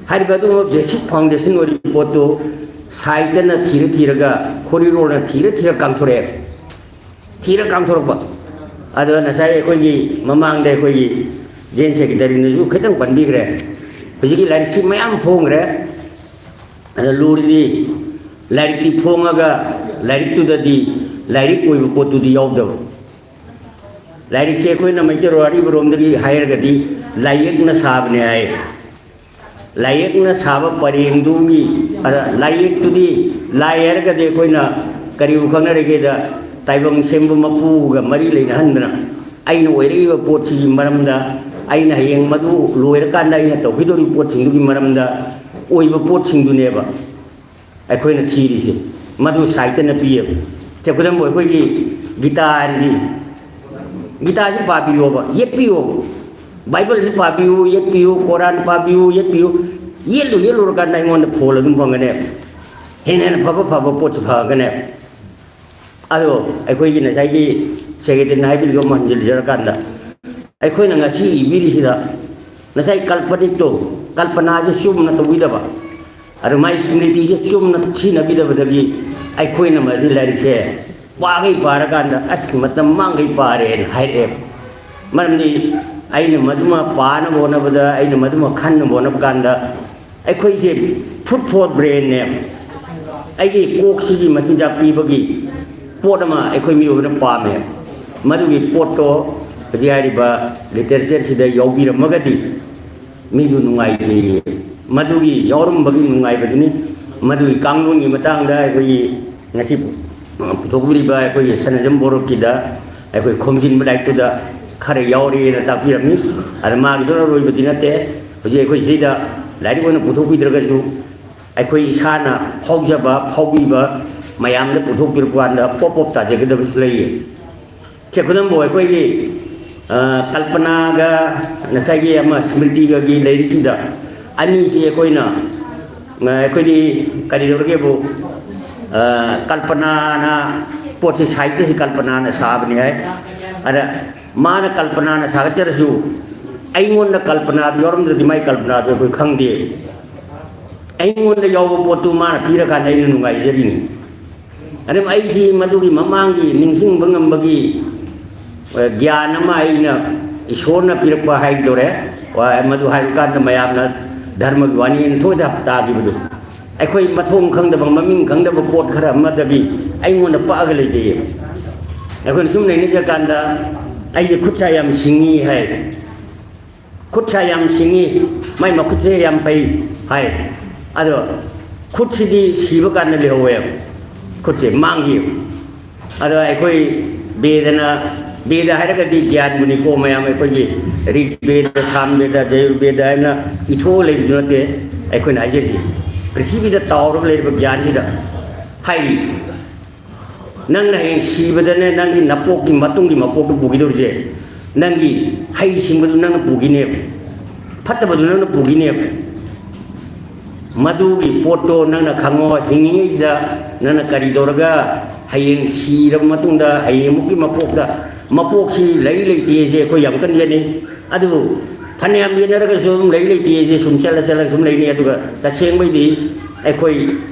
ꯍꯥꯏꯔꯤꯕ ꯑꯗꯨꯒꯨꯝꯕ basic foundation ꯑꯣꯏꯔꯤꯕ ꯄꯣꯠꯇꯨ ꯁꯥꯍꯤꯇ꯭ꯌꯅ ꯊꯤꯔ ꯊꯤꯔꯒ, ꯈꯣꯔꯤꯔꯣꯜꯅ ꯊꯤꯔ ꯊꯤꯔ ꯀꯥꯡꯊꯣꯔꯛꯑꯦ꯫ ꯊꯤꯔ ꯀꯥꯡꯊꯣꯔꯛꯄ꯫ ꯑꯗꯣ ꯉꯁꯥꯏ ꯑꯩꯈꯣꯏꯒꯤ ꯃꯃꯥꯡꯗ ꯑꯩꯈꯣꯏꯒꯤ ꯖꯦꯟ ꯁꯦꯀ꯭ꯔꯦꯇꯔꯤꯅꯁꯨ ꯈꯤꯇꯪ ꯄꯟꯕꯤꯈ꯭ꯔꯦ꯫ ꯍꯧꯖꯤꯛꯀꯤ ꯂꯥꯏꯔꯤꯛꯁꯤ ꯃꯌꯥꯝ ꯐꯣꯡꯈ꯭ꯔꯦ꯫ ꯑꯗ ꯂꯨꯔꯤꯗꯤ ꯂꯥꯏꯔꯤꯛꯇꯤ ꯐꯣꯡꯉꯒ ꯂꯥꯏꯔꯤꯛꯇꯨꯗꯗꯤ ꯂꯥꯏꯔꯤꯛ ꯑꯣꯏꯕ ꯄꯣꯠꯇꯨꯗꯤ ꯌꯥꯎꯗꯕ꯫ ꯂꯥꯏꯔꯤꯛꯁꯦ ꯑꯩꯈꯣꯏꯅ ꯃꯩꯇꯩꯔꯣꯜ ꯑꯔꯤꯕꯔꯣꯝꯗꯒꯤ ꯍꯥꯏꯔꯒꯗꯤ ꯂꯥꯏꯌꯦꯛꯅ ꯁꯥꯕꯅꯦ ꯍꯥꯏ꯫ ꯂꯥꯏꯌꯦꯛꯅ ꯁꯥꯕ ꯄꯔꯦꯡꯗꯨꯒꯤ, ꯑꯗ ꯂꯥꯏꯌꯦꯛꯇꯨꯗꯤ ꯂꯥꯏ ꯍꯥꯏꯔꯒꯗꯤ ꯑꯩꯈꯣꯏꯅ ꯀꯔꯤꯕꯨ ꯈꯪꯅꯔꯤꯒꯦꯗ, ꯇꯥꯏꯕꯪ ꯁꯦꯝꯕ ꯃꯄꯨꯒ ꯃꯔꯤ ꯂꯩꯅꯍꯟꯗꯅ, ꯑꯩꯅ ꯑꯣꯏꯔꯛꯏꯕ ꯄꯣꯠꯁꯤꯒꯤ ꯃꯔꯝꯗ, ꯑꯩꯅ ꯍꯌꯦꯡ ꯃꯗꯨ ꯂꯣꯏꯔꯀꯥꯟꯗ ꯑꯩꯅ ꯇꯧꯈꯤꯗꯧꯔꯤꯕ ꯄꯣꯠꯁꯤꯡꯗꯨꯒꯤ ꯃꯔꯝꯗ ꯑꯣꯏꯕ ꯄꯣꯠꯁꯤꯡꯗꯨꯅꯦꯕ ꯑꯩꯈꯣꯏꯅ ꯊꯤꯔꯤꯁꯦ꯫ ꯃꯗꯨ ꯁꯥꯍꯤꯇ꯭ꯌꯅ ꯄꯤꯌꯦꯕ꯫ ꯁꯦ, ꯈꯨꯗꯝ ꯑꯣꯏ, ꯑꯩꯈꯣꯏꯒꯤ ꯒꯤꯇꯥ ꯍꯥꯏꯔꯤꯁꯤ, ꯒꯤꯇꯥꯁꯤ ꯄꯥꯕꯤꯌꯣꯕ, ꯌꯦꯠꯄꯤꯌꯣꯕ꯫ ꯕꯥꯏꯕꯜꯁꯤ ꯄꯥꯕꯤꯌꯨ, ꯌꯦꯠꯄꯤꯌꯨ, ꯀꯣꯔꯥꯟ ꯄꯥꯕꯤꯌꯨ, ꯌꯦꯠꯄꯤꯌꯨ꯫ ꯌꯦꯠꯂꯨ ꯌꯦꯠꯂꯨꯔꯀꯥꯟꯗ ꯑꯩꯉꯣꯟꯗ ꯐꯣꯜ ꯑꯗꯨꯝ ꯐꯪꯒꯅꯦꯕ꯫ ꯍꯦꯟꯅ ꯍꯦꯟꯅ ꯐꯕ ꯐꯕ ꯄꯣꯠꯁꯨ ꯐꯪꯉꯛꯀꯅꯦꯕ꯫ ꯑꯗꯣ ꯑꯩꯈꯣꯏꯒꯤ ꯉꯁꯥꯏꯒꯤ ꯁꯦꯀ꯭ꯔꯦꯇꯔꯤꯅ ꯍꯥꯏꯕꯤꯔꯤꯗꯣ ꯑꯃꯨꯛ ꯍꯟꯖꯤꯜꯖꯔꯀꯥꯟꯗ, ꯑꯩꯈꯣꯏꯅ ꯉꯁꯤ ꯏꯕꯤꯔꯤꯁꯤꯗ ꯉꯁꯥꯏ ꯀꯜꯄꯅꯤꯛꯇꯣ, ꯀꯜꯄꯅꯥꯁꯦ ꯆꯨꯝꯅ ꯇꯧꯕꯤꯗꯕ, ꯑꯗꯨ ꯃꯥꯏ ꯁ꯭ꯃ꯭ꯔꯤꯇꯤꯁꯦ ꯆꯨꯝꯅ ꯁꯤꯖꯤꯟꯅꯕꯤꯗꯕꯗꯒꯤ ꯑꯩꯈꯣꯏꯅ ꯃꯁꯤ ꯂꯥꯏꯔꯤꯛꯁꯦ ꯄꯥꯈꯩ ꯄꯥꯔꯀꯥꯟꯗ ꯑꯁ ꯃꯇꯝ ꯃꯥꯡꯈꯩ ꯄꯥꯔꯦꯅ ꯍꯥꯏꯔꯛꯑꯦꯕ꯫ ꯃꯔꯝꯗꯤ ꯑꯩꯅ ꯃꯗꯨꯃ ꯄꯥꯅꯕ ꯍꯣꯠꯅꯕꯗ, ꯑꯩꯅ ꯃꯗꯨꯃ ꯈꯟꯅꯕ ꯍꯣꯠꯅꯕ ꯀꯥꯟꯗ ꯑꯩꯈꯣꯏꯁꯦ food for brainꯅꯦꯕ꯫ ꯑꯩꯒꯤ ꯀꯣꯛꯁꯤꯒꯤ ꯃꯆꯤꯟꯖꯥꯛ ꯄꯤꯕꯒꯤ ꯄꯣꯠ ꯑꯃ ꯑꯩꯈꯣꯏ ꯃꯤꯑꯣꯏꯕꯅ ꯄꯥꯝꯃꯦ꯫ ꯃꯗꯨꯒꯤ ꯄꯣꯠꯇꯣ ꯍꯧꯖꯤꯛ ꯍꯥꯏꯔꯤꯕ ꯂꯤꯇꯔꯦꯆꯔꯁꯤꯗ ꯌꯥꯎꯕꯤꯔꯝꯃꯒꯗꯤ ꯃꯤꯗꯨ ꯅꯨꯡꯉꯥꯏꯖꯩꯌꯦ꯫ ꯃꯗꯨꯒꯤ ꯌꯥꯎꯔꯝꯕꯒꯤ ꯅꯨꯡꯉꯥꯏꯕꯗꯨꯅꯤ꯫ ꯃꯗꯨꯒꯤ ꯀꯥꯡꯂꯣꯟꯒꯤ ꯃꯇꯥꯡꯗ ꯑꯩꯈꯣꯏꯒꯤ ꯉꯁꯤ ꯄꯨꯊꯣꯛꯄꯤꯔꯤꯕ ꯑꯩꯈꯣꯏꯒꯤ ꯁꯅꯥꯖꯝ ꯕꯣꯔꯣꯛꯀꯤꯗ ꯑꯩꯈꯣꯏ ꯈꯣꯝꯖꯤꯟꯕ ꯂꯥꯏꯔꯤꯛꯇꯨꯗ ꯈꯔ ꯌꯥꯎꯔꯦꯅ ꯇꯥꯛꯄꯤꯔꯝꯃꯤ꯫ ꯑꯗ ꯃꯥꯒꯤꯗꯨꯅ ꯑꯔꯣꯏꯕꯗꯤ ꯅꯠꯇꯦ꯫ ꯍꯧꯖꯤꯛ ꯑꯩꯈꯣꯏ ꯁꯤꯗ ꯂꯥꯏꯔꯤꯛ ꯑꯣꯏꯅ ꯄꯨꯊꯣꯛꯄꯤꯗ꯭ꯔꯒꯁꯨ ꯑꯩꯈꯣꯏ ꯏꯁꯥꯅ ꯐꯥꯎꯖꯕ, ꯐꯥꯎꯕꯤꯕ ꯃꯌꯥꯝꯗ ꯄꯨꯊꯣꯛꯄꯤꯔꯛꯄ ꯀꯥꯟꯗ ꯄꯣꯞ ꯄꯣꯞ ꯇꯥꯖꯒꯗꯕꯁꯨ ꯂꯩꯌꯦ꯫ ꯁꯦ, ꯈꯨꯗꯝꯕꯨ ꯑꯩꯈꯣꯏꯒꯤ, ꯑ, ꯀꯜꯄꯅꯥꯒ ꯉꯁꯥꯏꯒꯤ ꯑꯃ ꯁ꯭ꯃ꯭ꯔꯤꯇꯤꯒꯒꯤ ꯂꯩꯔꯤꯁꯤꯗ ꯑꯅꯤꯁꯤ ꯑꯩꯈꯣꯏꯅ, ꯑ, ꯑꯩꯈꯣꯏꯗꯤ ꯀꯔꯤꯗꯧꯔꯒꯦꯕꯨ, ꯑ, ꯀꯜꯄꯅꯥꯅ ꯄꯣꯠꯁꯤ, ꯁꯥꯍꯤꯇ꯭ꯌꯁꯤ ꯀꯜꯄꯅꯥꯅ ꯁꯥꯕꯅꯤ ꯍꯥꯏ꯫ ꯑꯗ ꯃꯥꯅ ꯀꯜꯄꯅꯥꯅ ꯁꯥꯒꯠꯆꯔꯁꯨ ꯑꯩꯉꯣꯟꯗ ꯀꯜꯄꯅꯥꯗꯨ ꯌꯥꯎꯔꯝꯗ꯭ꯔꯗꯤ ꯃꯥꯏ ꯀꯜꯄꯅꯥꯗꯨ ꯑꯩꯈꯣꯏ ꯈꯪꯗꯦ꯫ ꯑꯩꯉꯣꯟꯗ ꯌꯥꯎꯕ ꯄꯣꯠꯇꯨ ꯃꯥꯅ ꯄꯤꯔꯀꯥꯟꯗ ꯑꯩꯅ ꯅꯨꯡꯉꯥꯏꯖꯔꯤꯅꯤ꯫ ꯑꯗꯨꯝ ꯑꯩꯁꯤ ꯃꯗꯨꯒꯤ ꯃꯃꯥꯡꯒꯤ ꯅꯤꯡꯁꯤꯡꯕ ꯉꯝꯕꯒꯤ, ꯑ, ꯒ꯭ꯌꯥꯟ ꯑꯃ ꯑꯩꯅ ꯏꯁꯣꯔꯅ ꯄꯤꯔꯛꯄ ꯍꯥꯏꯒꯗꯧꯔꯦ꯫ ꯋꯥ-, ꯃꯗꯨ ꯍꯥꯏꯔꯀꯥꯟꯗ ꯃꯌꯥꯝꯅ ꯙꯔꯃꯒꯤ ꯋꯥꯅꯤꯅ ꯊꯣꯏꯗ ꯇꯥꯈꯤꯕꯗꯨ꯫ ꯑꯩꯈꯣꯏ ꯃꯊꯣꯡ ꯈꯪꯗꯕ, ꯃꯃꯤꯡ ꯈꯪꯗꯕ ꯄꯣꯠ ꯈꯔ ꯑꯃꯗꯒꯤ ꯑꯩꯉꯣꯟꯗ ꯄꯛꯑꯒ ꯂꯩꯖꯩꯌꯦꯕ꯫ ꯑꯩꯈꯣꯏꯅ ꯁꯨꯝ ꯅꯩꯅꯖꯀꯥꯟꯗ ꯑꯩꯁꯦ ꯈꯨꯠ ꯁꯥ ꯌꯥꯝ ꯁꯤꯡꯉꯤ ꯍꯥꯏ꯫ ꯈꯨꯠ ꯁꯥ ꯌꯥꯝ ꯁꯤꯡꯉꯤ, ꯃꯥꯏ ꯃꯈꯨꯠꯁꯦ ꯌꯥꯝ ꯐꯩ ꯍꯥꯏ꯫ ꯑꯗꯣ ꯈꯨꯠꯁꯤꯗꯤ ꯁꯤꯕ ꯀꯥꯟꯗ ꯂꯩꯍꯧꯋꯦꯕ, ꯈꯨꯠꯁꯦ ꯃꯥꯡꯈꯤꯕ꯫ ꯑꯗꯣ ꯑꯩꯈꯣꯏ ꯕꯦꯗꯅ, ꯕꯦꯗ ꯍꯥꯏꯔꯒꯗꯤ ꯒ꯭ꯌꯥꯟꯕꯨꯅꯤꯀꯣ ꯃꯌꯥꯝ, ꯑꯩꯈꯣꯏꯒꯤ ꯔꯤꯛ ꯕꯦꯗ, ꯁꯥꯝ ꯕꯦꯗ, ꯖꯌꯨꯔ ꯕꯦꯗ ꯍꯥꯏꯅ ꯏꯊꯣꯛꯑ ꯂꯩꯕꯗꯨ ꯅꯠꯇꯦ꯫ ꯑꯩꯈꯣꯏꯅ ꯍꯥꯏꯖꯔꯤꯁꯤ ꯄ꯭ꯔꯤꯊꯤꯕꯤꯗ ꯇꯥꯎꯔꯒ ꯂꯩꯔꯤꯕ ꯒ꯭ꯌꯥꯟꯁꯤꯗ ꯍꯥꯏꯔꯤ꯫ ꯅꯪꯅ ꯍꯌꯦꯡ ꯁꯤꯕꯗꯅꯦ, ꯅꯪꯒꯤ ꯅꯄꯣꯛꯀꯤ ꯃꯇꯨꯡꯒꯤ ꯃꯄꯣꯛꯇ ꯄꯨꯈꯤꯗꯧꯔꯤꯁꯦ, ꯅꯪꯒꯤ ꯍꯩ ꯁꯤꯡꯕꯗꯨ ꯅꯪꯅ ꯄꯨꯈꯤꯅꯦꯕ, ꯐꯠꯇꯕꯗꯨ ꯅꯪꯅ ꯄꯨꯈꯤꯅꯦꯕ꯫ ꯃꯗꯨꯒꯤ ꯄꯣꯠꯇꯣ ꯅꯪꯅ ꯈꯪꯉꯣ꯫ ꯍꯤꯡꯉꯤꯉꯩꯁꯤꯗ ꯅꯪꯅ ꯀꯔꯤ ꯇꯧꯔꯒ ꯍꯌꯦꯡ ꯁꯤꯔꯕ ꯃꯇꯨꯡꯗ ꯍꯌꯦꯡꯃꯨꯛꯀꯤ ꯃꯄꯣꯛꯇ, ꯃꯄꯣꯛꯁꯤ ꯂꯩ ꯂꯩꯇꯦꯁꯦ ꯑꯩꯈꯣꯏ ꯌꯥꯝ ꯀꯟꯅ ꯌꯦꯠꯅꯩ꯫ ꯑꯗꯨꯕꯨ ꯐꯅꯌꯥꯝ ꯌꯦꯠꯅꯔꯒꯁꯨ ꯑꯗꯨꯝ ꯂꯩ ꯂꯩꯇꯦꯁꯦ ꯁꯨꯝ ꯆꯠꯂ ꯆꯠꯂꯒ ꯁꯨꯝ ꯂꯩꯅꯤ꯫ ꯑꯗꯨꯒ ꯇꯁꯦꯡꯕꯩꯗꯤ ꯑꯩꯈꯣꯏ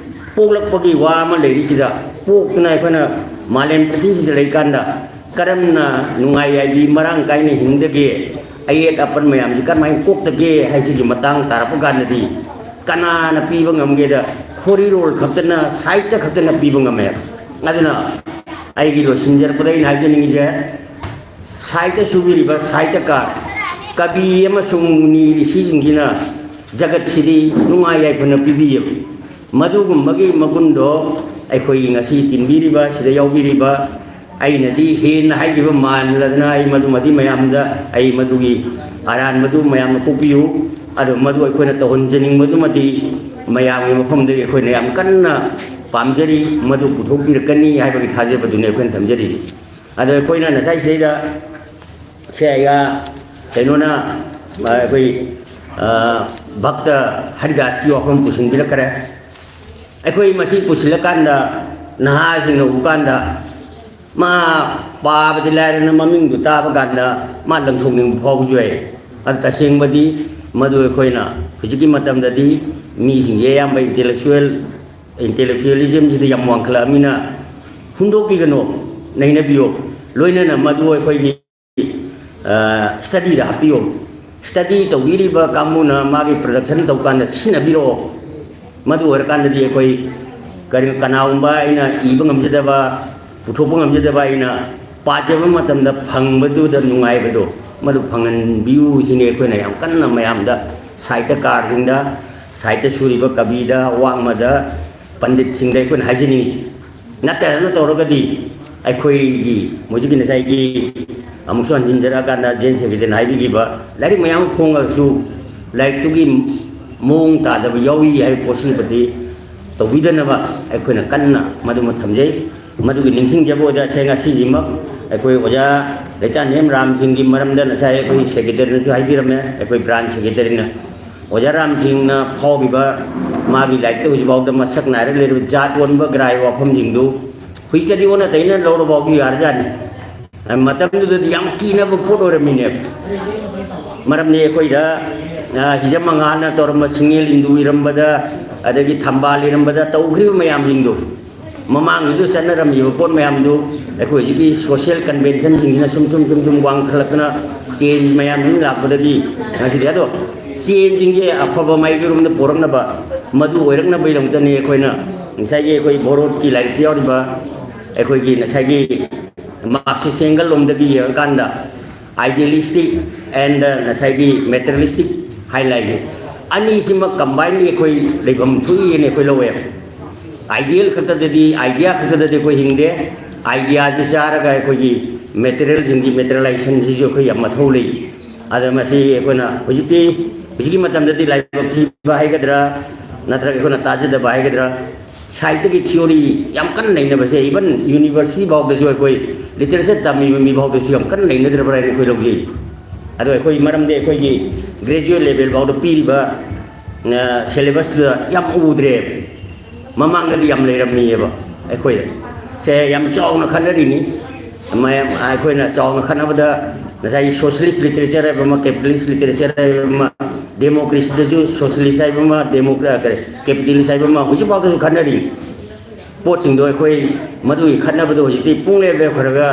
ꯄꯣꯛꯂꯛꯄꯒꯤ ꯋꯥ ꯑꯃ ꯂꯩꯔꯤꯁꯤꯗ, ꯄꯣꯛꯇꯨꯅ ꯑꯩꯈꯣꯏꯅ ꯃꯥꯂꯦꯝ ꯄ꯭ꯔꯤꯊꯤꯕꯤꯗ ꯂꯩꯀꯥꯟꯗ ꯀꯔꯝꯅ ꯅꯨꯡꯉꯥꯏ ꯌꯥꯏꯕꯤ ꯃꯔꯥꯡ ꯀꯥꯏꯅ ꯍꯤꯡꯗꯒꯦ, ꯑꯌꯦꯠ ꯑꯄꯟ ꯃꯌꯥꯝꯁꯤ ꯀꯔꯝꯍꯥꯏꯅ ꯀꯣꯛꯇꯒꯦ ꯍꯥꯏꯁꯤꯒꯤ ꯃꯇꯥꯡ ꯇꯥꯔꯛꯄ ꯀꯥꯟꯗꯗꯤ ꯀꯅꯥꯅ ꯄꯤꯕ ꯉꯝꯒꯦꯗ, ꯈꯣꯔꯤꯔꯣꯜ ꯈꯛꯇꯅ, ꯁꯥꯍꯤꯇ꯭ꯌ ꯈꯛꯇꯅ ꯄꯤꯕ ꯉꯝꯃꯦꯕ꯫ ꯑꯗꯨꯅ ꯑꯩꯒꯤ ꯂꯣꯏꯁꯤꯟꯖꯔꯛꯄꯗ ꯑꯩꯅ ꯍꯥꯏꯖꯅꯤꯡꯉꯤꯁꯦ, ꯁꯥꯍꯤꯇ꯭ꯌ ꯁꯨꯕꯤꯔꯤꯕ ꯁꯥꯍꯤꯇ꯭ꯌꯀꯥꯔ, ꯀꯕꯤ ꯑꯃꯁꯨꯡ ꯃꯨꯅꯤ ꯔꯤꯁꯤꯁꯤꯡꯁꯤꯅ ꯖꯒꯠꯁꯤꯗꯤ ꯅꯨꯡꯉꯥꯏ ꯌꯥꯏꯐꯅ ꯄꯤꯕꯤꯌꯦꯕ꯫ ꯃꯗꯨꯒꯨꯝꯕꯒꯤ ꯃꯒꯨꯟꯗꯣ ꯑꯩꯈꯣꯏꯒꯤ ꯉꯁꯤ ꯇꯤꯟꯕꯤꯔꯤꯕ, ꯁꯤꯗ ꯌꯥꯎꯕꯤꯔꯤꯕ, ꯑꯩꯅꯗꯤ ꯍꯦꯟꯅ ꯍꯥꯏꯈꯤꯕ ꯃꯥꯜꯂꯗꯅ ꯑꯩ ꯃꯗꯨꯃꯗꯤ ꯃꯌꯥꯝꯗ, ꯑꯩ ꯃꯗꯨꯒꯤ ꯑꯔꯥꯟꯕꯗꯨ ꯃꯌꯥꯝꯅ ꯀꯣꯛꯄꯤꯌꯨ꯫ ꯑꯗꯣ ꯃꯗꯨ ꯑꯩꯈꯣꯏꯅ ꯇꯧꯍꯟꯖꯅꯤꯡꯕꯗꯨꯃꯗꯤ ꯃꯌꯥꯝꯒꯤ ꯃꯐꯝꯗꯒꯤ ꯑꯩꯈꯣꯏꯅ ꯌꯥꯝ ꯀꯟꯅ ꯄꯥꯝꯖꯔꯤ, ꯃꯗꯨ ꯄꯨꯊꯣꯛꯄꯤꯔꯛꯀꯅꯤ ꯍꯥꯏꯕꯒꯤ ꯊꯥꯖꯕꯗꯨꯅꯤ ꯑꯩꯈꯣꯏꯅ ꯊꯝꯖꯔꯤꯁꯤ꯫ ꯑꯗꯣ ꯑꯩꯈꯣꯏꯅ ꯉꯁꯥꯏ ꯁꯤꯗꯩꯗ ꯁꯦ ꯑꯩꯒ ꯀꯩꯅꯣꯅ, ꯑꯩꯈꯣꯏ, ꯑ, ꯚꯛꯇ ꯍꯔꯤꯗꯥꯁꯀꯤ ꯋꯥꯐꯝ ꯄꯨꯁꯤꯟꯕꯤꯔꯛꯈ꯭ꯔꯦ꯫ ꯑꯩꯈꯣꯏ ꯃꯁꯤ ꯄꯨꯁꯤꯜꯂꯀꯥꯟꯗ ꯅꯍꯥꯁꯤꯡꯅ ꯎꯕ ꯀꯥꯟꯗ ꯃꯥ ꯄꯥꯕꯗꯤ ꯂꯥꯏꯔꯅ ꯃꯃꯤꯡꯗꯨ ꯇꯥꯕ ꯀꯥꯟꯗ ꯃꯥ ꯂꯪꯊꯣꯛꯅꯤꯡꯕ ꯐꯥꯎꯕꯁꯨ ꯌꯥꯏ꯫ ꯑꯗꯨ ꯇꯁꯦꯡꯕꯗꯤ ꯃꯗꯨ ꯑꯩꯈꯣꯏꯅ ꯍꯧꯖꯤꯛꯀꯤ ꯃꯇꯝꯗꯗꯤ ꯃꯤꯁꯤꯡꯁꯦ ꯑꯌꯥꯝꯕ intellectual, intellectualismꯁꯤꯗ ꯌꯥꯝ ꯋꯥꯡꯈꯠꯂꯛꯑꯃꯤꯅ ꯍꯨꯟꯗꯣꯛꯄꯤꯒꯅꯣ, ꯅꯩꯅꯕꯤꯌꯣ꯫ ꯂꯣꯏꯅꯅ ꯃꯗꯨ ꯑꯩꯈꯣꯏꯒꯤ, ꯑ, studyꯗ ꯍꯥꯞꯄꯤꯌꯣ꯫ Study ꯇꯧꯕꯤꯔꯤꯕ ꯀꯥꯡꯕꯨꯅ ꯃꯥꯒꯤ production ꯇꯧꯀꯥꯟꯗ ꯁꯤꯖꯤꯟꯅꯕꯤꯔꯛꯑꯣ꯫ ꯃꯗꯨ ꯑꯣꯏꯔꯀꯥꯟꯗꯗꯤ ꯑꯩꯈꯣꯏ ꯀꯔꯤ, ꯀꯅꯥꯒꯨꯝꯕ ꯑꯩꯅ ꯏꯕ ꯉꯝꯖꯗꯕ, ꯄꯨꯊꯣꯛꯄ ꯉꯝꯖꯗꯕ, ꯑꯩꯅ ꯄꯥꯖꯕ ꯃꯇꯝꯗ ꯐꯪꯕꯗꯨꯗ ꯅꯨꯡꯉꯥꯏꯕꯗꯣ, ꯃꯗꯨ ꯐꯪꯍꯟꯕꯤꯌꯨ ꯁꯤꯅꯤ ꯑꯩꯈꯣꯏꯅ ꯌꯥꯝ ꯀꯟꯅ ꯃꯌꯥꯝꯗ, ꯁꯥꯍꯤꯇ꯭ꯌꯀꯥꯔꯁꯤꯡꯗ, ꯁꯥꯍꯤꯇ꯭ꯌ ꯁꯨꯔꯤꯕ ꯀꯕꯤꯗ, ꯋꯥꯡꯃꯗ, ꯄꯟꯗꯤꯠꯁꯤꯡꯗ ꯑꯩꯈꯣꯏꯅ ꯍꯥꯏꯖꯅꯤꯡꯉꯤꯁꯤ꯫ ꯅꯠꯇꯗꯅ ꯇꯧꯔꯒꯗꯤ ꯑꯩꯈꯣꯏꯒꯤ ꯍꯧꯖꯤꯛꯀꯤ ꯉꯁꯥꯏꯒꯤ ꯑꯃꯨꯛꯁꯨ ꯍꯟꯖꯤꯟꯖꯔꯛꯑꯀꯥꯟꯗ ꯖꯦꯟ ꯁꯦꯀ꯭ꯔꯦꯇꯔꯤꯅ ꯍꯥꯏꯕꯤꯈꯤꯕ, ꯂꯥꯏꯔꯤꯛ ꯃꯌꯥꯝ ꯑꯃ ꯐꯣꯡꯉꯒꯁꯨ ꯂꯥꯏꯔꯤꯛꯇꯨꯒꯤ ꯃꯑꯣꯡ ꯇꯥꯗꯕ ꯌꯥꯎꯏ ꯍꯥꯏꯕ ꯄꯣꯠꯁꯤꯃꯗꯤ ꯇꯧꯕꯤꯗꯅꯕ ꯑꯩꯈꯣꯏꯅ ꯀꯟꯅ ꯃꯗꯨꯃ ꯊꯝꯖꯩ꯫ ꯃꯗꯨꯒꯤ ꯅꯤꯡꯁꯤꯡꯖꯕ ꯑꯣꯏꯅ ꯁꯦ ꯉꯁꯤꯁꯤꯃꯛ ꯑꯩꯈꯣꯏ ꯑꯣꯖꯥ ꯂꯩꯇꯥꯟꯖꯦꯝ ꯔꯥꯝꯁꯤꯡꯒꯤ ꯃꯔꯝꯗ ꯉꯁꯥꯏ ꯑꯩꯈꯣꯏ ꯁꯦꯀ꯭ꯔꯦꯇꯔꯤꯅꯁꯨ ꯍꯥꯏꯕꯤꯔꯝꯃꯦ, ꯑꯩꯈꯣꯏ ꯕ꯭ꯔꯥꯟꯁ ꯁꯦꯀ꯭ꯔꯦꯇꯔꯤꯅ꯫ ꯑꯣꯖꯥ ꯔꯥꯝꯁꯤꯡꯅ ꯐꯥꯎꯈꯤꯕ ꯃꯥꯒꯤ ꯂꯥꯏꯔꯤꯛꯇ ꯍꯧꯖꯤꯛꯐꯥꯎꯗ ꯃꯁꯛ ꯅꯥꯏꯔ ꯂꯩꯔꯤꯕ ꯖꯥꯠ ꯑꯣꯟꯕ ꯒ꯭ꯔꯥꯏ ꯋꯥꯐꯝꯁꯤꯡꯗꯨ ꯍꯧꯖꯤꯛꯇꯗꯤ ꯑꯣꯟꯅ ꯇꯩꯅ ꯂꯧꯔꯐꯥꯎꯁꯨ ꯌꯥꯔꯖꯥꯠꯅꯤ꯫ ꯃꯇꯝꯗꯨꯗꯗꯤ ꯌꯥꯝ ꯀꯤꯅꯕ ꯄꯣꯠ ꯑꯣꯏꯔꯝꯃꯤꯅꯦꯕ꯫ ꯃꯔꯝꯗꯤ ꯑꯩꯈꯣꯏꯗ, ꯑ, ꯍꯤꯖꯝ ꯃꯉꯥꯜꯅ ꯇꯧꯔꯝꯕ ꯁꯤꯡꯉꯦꯜ ꯏꯟꯗꯨ ꯏꯔꯝꯕꯗ, ꯑꯗꯒꯤ ꯊꯝꯕꯥꯜ ꯏꯔꯝꯕꯗ ꯇꯧꯈ꯭ꯔꯤꯕ ꯃꯌꯥꯝꯁꯤꯡꯗꯣ, ꯃꯃꯥꯡꯒꯤꯗꯨ ꯆꯠꯅꯔꯝꯃꯤꯕ ꯄꯣꯠ ꯃꯌꯥꯝꯗꯨ ꯑꯩꯈꯣꯏ ꯍꯧꯖꯤꯛꯀꯤ social conventionꯁꯤꯡꯁꯤꯅ ꯁꯨꯝ ꯁꯨꯝ ꯁꯨꯝ ꯁꯨꯝ ꯋꯥꯡꯈꯠꯂꯛꯇꯅ change ꯃꯌꯥꯝ ꯑꯃ ꯂꯥꯛꯄꯗꯒꯤ ꯉꯁꯤꯗꯤ, ꯑꯗꯣ changeꯁꯤꯡꯁꯦ ꯑꯐꯕ ꯃꯥꯏꯀꯩꯔꯣꯝꯗ ꯄꯣꯔꯛꯅꯕ, ꯃꯗꯨ ꯑꯣꯏꯔꯛꯅꯕꯒꯤꯗꯃꯛꯇꯅꯤ ꯑꯩꯈꯣꯏꯅ ꯉꯁꯥꯏꯒꯤ ꯑꯩꯈꯣꯏ ꯚꯥꯔꯠꯀꯤ ꯂꯥꯏꯔꯤꯛꯇ ꯌꯥꯎꯔꯤꯕ ꯑꯩꯈꯣꯏꯒꯤ ꯉꯁꯥꯏꯒꯤ Marxist angle ꯂꯣꯝꯗꯒꯤ ꯌꯦꯡꯉꯀꯥꯟꯗ idealistic and ꯉꯁꯥꯏꯒꯤ materialistic ꯍꯥꯏ ꯂꯥꯏꯁꯦ, ꯑꯅꯤꯁꯤꯃꯛ combine ꯑꯩꯈꯣꯏ ꯂꯩꯐꯝ ꯊꯣꯛꯏꯅ ꯑꯩꯈꯣꯏ ꯂꯧꯋꯦ꯫ Ideal ꯈꯛꯇꯗꯗꯤ, idea ꯈꯛꯇꯗꯗꯤ ꯑꯩꯈꯣꯏ ꯍꯤꯡꯗꯦ꯫ Ideaꯁꯤ ꯆꯥꯔꯒ ꯑꯩꯈꯣꯏꯒꯤ materialꯁꯤꯡꯒꯤ materializationꯁꯤꯁꯨ ꯑꯩꯈꯣꯏ ꯌꯥꯝ ꯃꯊꯧ ꯂꯩ꯫ ꯑꯗ ꯃꯁꯤ ꯑꯩꯈꯣꯏꯅ ꯍꯧꯖꯤꯛꯀꯤ, ꯍꯧꯖꯤꯛꯀꯤ ꯃꯇꯝꯗꯗꯤ ꯂꯥꯏꯕꯛ ꯊꯤꯕ ꯍꯥꯏꯒꯗ꯭ꯔꯥ, ꯅꯠꯇ꯭ꯔꯒ ꯑꯩꯈꯣꯏꯅ ꯇꯥꯖꯗꯕ ꯍꯥꯏꯒꯗ꯭ꯔꯥ, scientificꯒꯤ theory ꯌꯥꯝ ꯀꯟꯅ ꯅꯩꯅꯕꯁꯦ, even university ꯐꯥꯎꯗꯁꯨ ꯑꯩꯈꯣꯏ literature ꯇꯝꯃꯤꯕ ꯃꯤ ꯐꯥꯎꯗꯁꯨ ꯌꯥꯝ ꯀꯟꯅ ꯅꯩꯅꯗ꯭ꯔꯕ꯭ꯔꯥ ꯍꯥꯏꯅ ꯑꯩꯈꯣꯏ ꯂꯧꯖꯩ꯫ ꯑꯗꯣ ꯑꯩꯈꯣꯏ ꯃꯔꯝꯗꯤ ꯑꯩꯈꯣꯏꯒꯤ graduate level ꯐꯥꯎꯗ ꯄꯤꯔꯤꯕ, ꯑ, syllabusꯇꯨꯗ ꯌꯥꯝ ꯎꯗ꯭ꯔꯦꯕ꯫ ꯃꯃꯥꯡꯗꯗꯤ ꯌꯥꯝ ꯂꯩꯔꯝꯃꯤꯑꯕ꯫ ꯑꯩꯈꯣꯏꯗ ꯁꯦ ꯌꯥꯝ ꯆꯥꯎꯅ ꯈꯟꯅꯔꯤꯅꯤ꯫ ꯃꯌꯥꯝ ꯑꯩꯈꯣꯏꯅ ꯆꯥꯎꯅ ꯈꯟꯅꯕꯗ ꯉꯁꯥꯏꯒꯤ socialist literature ꯍꯥꯏꯕ ꯑꯃ, capitalist literature ꯍꯥꯏꯕ ꯑꯃ, democracyꯗꯁꯨ socialist ꯍꯥꯏꯕ ꯑꯃ, democra-, ꯀꯔꯤ, capitalist ꯍꯥꯏꯕ ꯑꯃ ꯍꯧꯖꯤꯛ ꯐꯥꯎꯗꯁꯨ ꯈꯟꯅꯔꯤ꯫ ꯄꯣꯠꯁꯤꯡꯗꯣ ꯑꯩꯈꯣꯏ ꯃꯗꯨꯒꯤ ꯈꯠꯅꯕꯗꯣ ꯍꯧꯖꯤꯛꯇꯤ ꯄꯨꯡꯂꯦꯞ ꯂꯦꯞꯈ꯭ꯔꯒ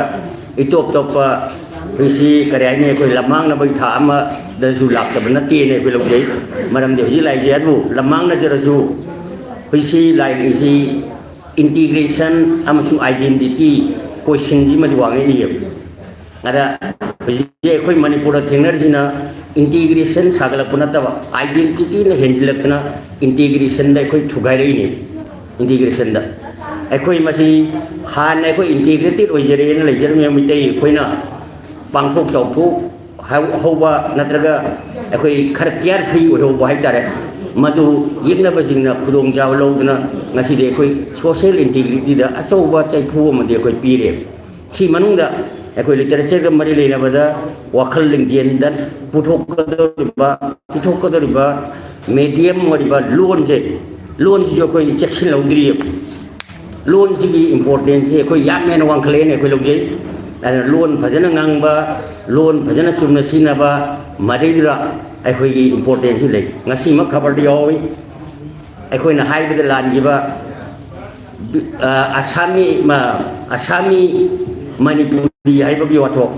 ꯏꯇꯣꯞ ꯇꯣꯞꯄ ꯑꯩꯈꯣꯏꯁꯤ ꯀꯔꯤ ꯍꯥꯏꯅꯤ, ꯑꯩꯈꯣꯏ ꯂꯝꯃꯥꯡꯅꯕꯒꯤ ꯊꯥꯛ ꯑꯃꯗꯁꯨ ꯂꯥꯛꯇꯕ ꯅꯠꯇꯦꯅ ꯑꯩꯈꯣꯏ ꯂꯧꯖꯩ꯫ ꯃꯔꯝꯗꯤ ꯍꯧꯖꯤꯛ ꯂꯥꯛꯏꯁꯦ ꯑꯗꯨ ꯂꯝꯃꯥꯡꯅꯖꯔꯁꯨ ꯑꯩꯈꯣꯏꯁꯤ ꯂꯥꯛꯏꯁꯤ integration ꯑꯃꯁꯨꯡ identity questionꯁꯤꯃꯗꯤ ꯋꯥꯡꯉꯛꯏꯌꯦꯕ꯫ ꯑꯗ ꯍꯧꯖꯤꯛ ꯑꯩꯈꯣꯏ ꯃꯅꯤꯄꯨꯔꯗ ꯊꯦꯡꯅꯔꯤꯁꯤꯅ integration ꯁꯥꯒꯠꯂꯛꯄ ꯅꯠꯇꯕ identityꯅ ꯍꯦꯟꯖꯤꯜꯂꯛꯇꯅ integrationꯗ ꯑꯩꯈꯣꯏ ꯊꯨꯒꯥꯏꯔꯛꯏꯅꯦ꯫ Integrationꯗ ꯑꯩꯈꯣꯏ ꯃꯁꯤ ꯍꯥꯟꯅ ꯑꯩꯈꯣꯏ integrated ꯑꯣꯏꯖꯔꯦꯅ ꯂꯩꯖꯔꯝꯃꯤꯕ ꯃꯤꯇꯩ ꯑꯩꯈꯣꯏꯅ ꯄꯥꯡꯊꯣꯛ ꯆꯥꯎꯊꯣꯛ ꯍꯧ-, ꯍꯧꯕ ꯅꯠꯇ꯭ꯔꯒ ꯑꯩꯈꯣꯏ ꯈꯔ carefree ꯑꯣꯏꯍꯧꯕ ꯍꯥꯏꯇꯥꯔꯦ, ꯃꯗꯨ ꯌꯦꯛꯅꯕꯁꯤꯡꯅ ꯈꯨꯗꯣꯡꯆꯥꯕ ꯂꯧꯗꯨꯅ ꯉꯁꯤꯗꯤ ꯑꯩꯈꯣꯏ social integrityꯗ ꯑꯆꯧꯕ ꯆꯩꯐꯨ ꯑꯃꯗꯤ ꯑꯩꯈꯣꯏ ꯄꯤꯔꯦ꯫ ꯁꯤ ꯃꯅꯨꯡꯗ ꯑꯩꯈꯣꯏ literatureꯒ ꯃꯔꯤ ꯂꯩꯅꯕꯗ ꯋꯥꯈꯜ ꯂꯤꯡꯖꯦꯜꯗ ꯄꯨꯊꯣꯛꯀꯗꯧꯔꯤꯕ, ꯄꯤꯊꯣꯛꯀꯗꯧꯔꯤꯕ medium ꯑꯣꯏꯔꯤꯕ ꯂꯣꯟꯁꯦ, ꯂꯣꯟꯁꯤꯁꯨ ꯑꯩꯈꯣꯏ ꯆꯦꯛꯁꯤꯜꯍꯧꯗ꯭ꯔꯤꯑꯕ꯫ ꯂꯣꯟꯁꯤꯒꯤ importance ꯁꯤ ꯑꯩꯈꯣꯏ ꯌꯥꯝ ꯍꯦꯟꯅ ꯋꯥꯡꯈꯠꯂꯛꯑꯦꯅ ꯑꯩꯈꯣꯏ ꯂꯧꯖꯩ꯫ ꯑꯗꯨꯅ ꯂꯣꯟ ꯐꯖꯅ ꯉꯥꯡꯕ, ꯂꯣꯟ ꯐꯖꯅ ꯆꯨꯝꯅ ꯁꯤꯖꯤꯟꯅꯕ, ꯃꯗꯩꯗꯨꯗ ꯑꯩꯈꯣꯏꯒꯤ importance ꯁꯤ ꯂꯩ꯫ ꯉꯁꯤꯃꯛ ꯈꯕꯔꯗ ꯌꯥꯎꯏ, ꯑꯩꯈꯣꯏꯅ ꯍꯥꯏꯕꯗ ꯂꯥꯟꯈꯤꯕ, ꯑ, ꯑꯁꯥꯃꯤ, ꯃ-, ꯑꯁꯥꯃꯤ ꯃꯅꯤꯄꯨꯔꯤ ꯍꯥꯏꯕꯒꯤ ꯋꯥꯊꯣꯛ,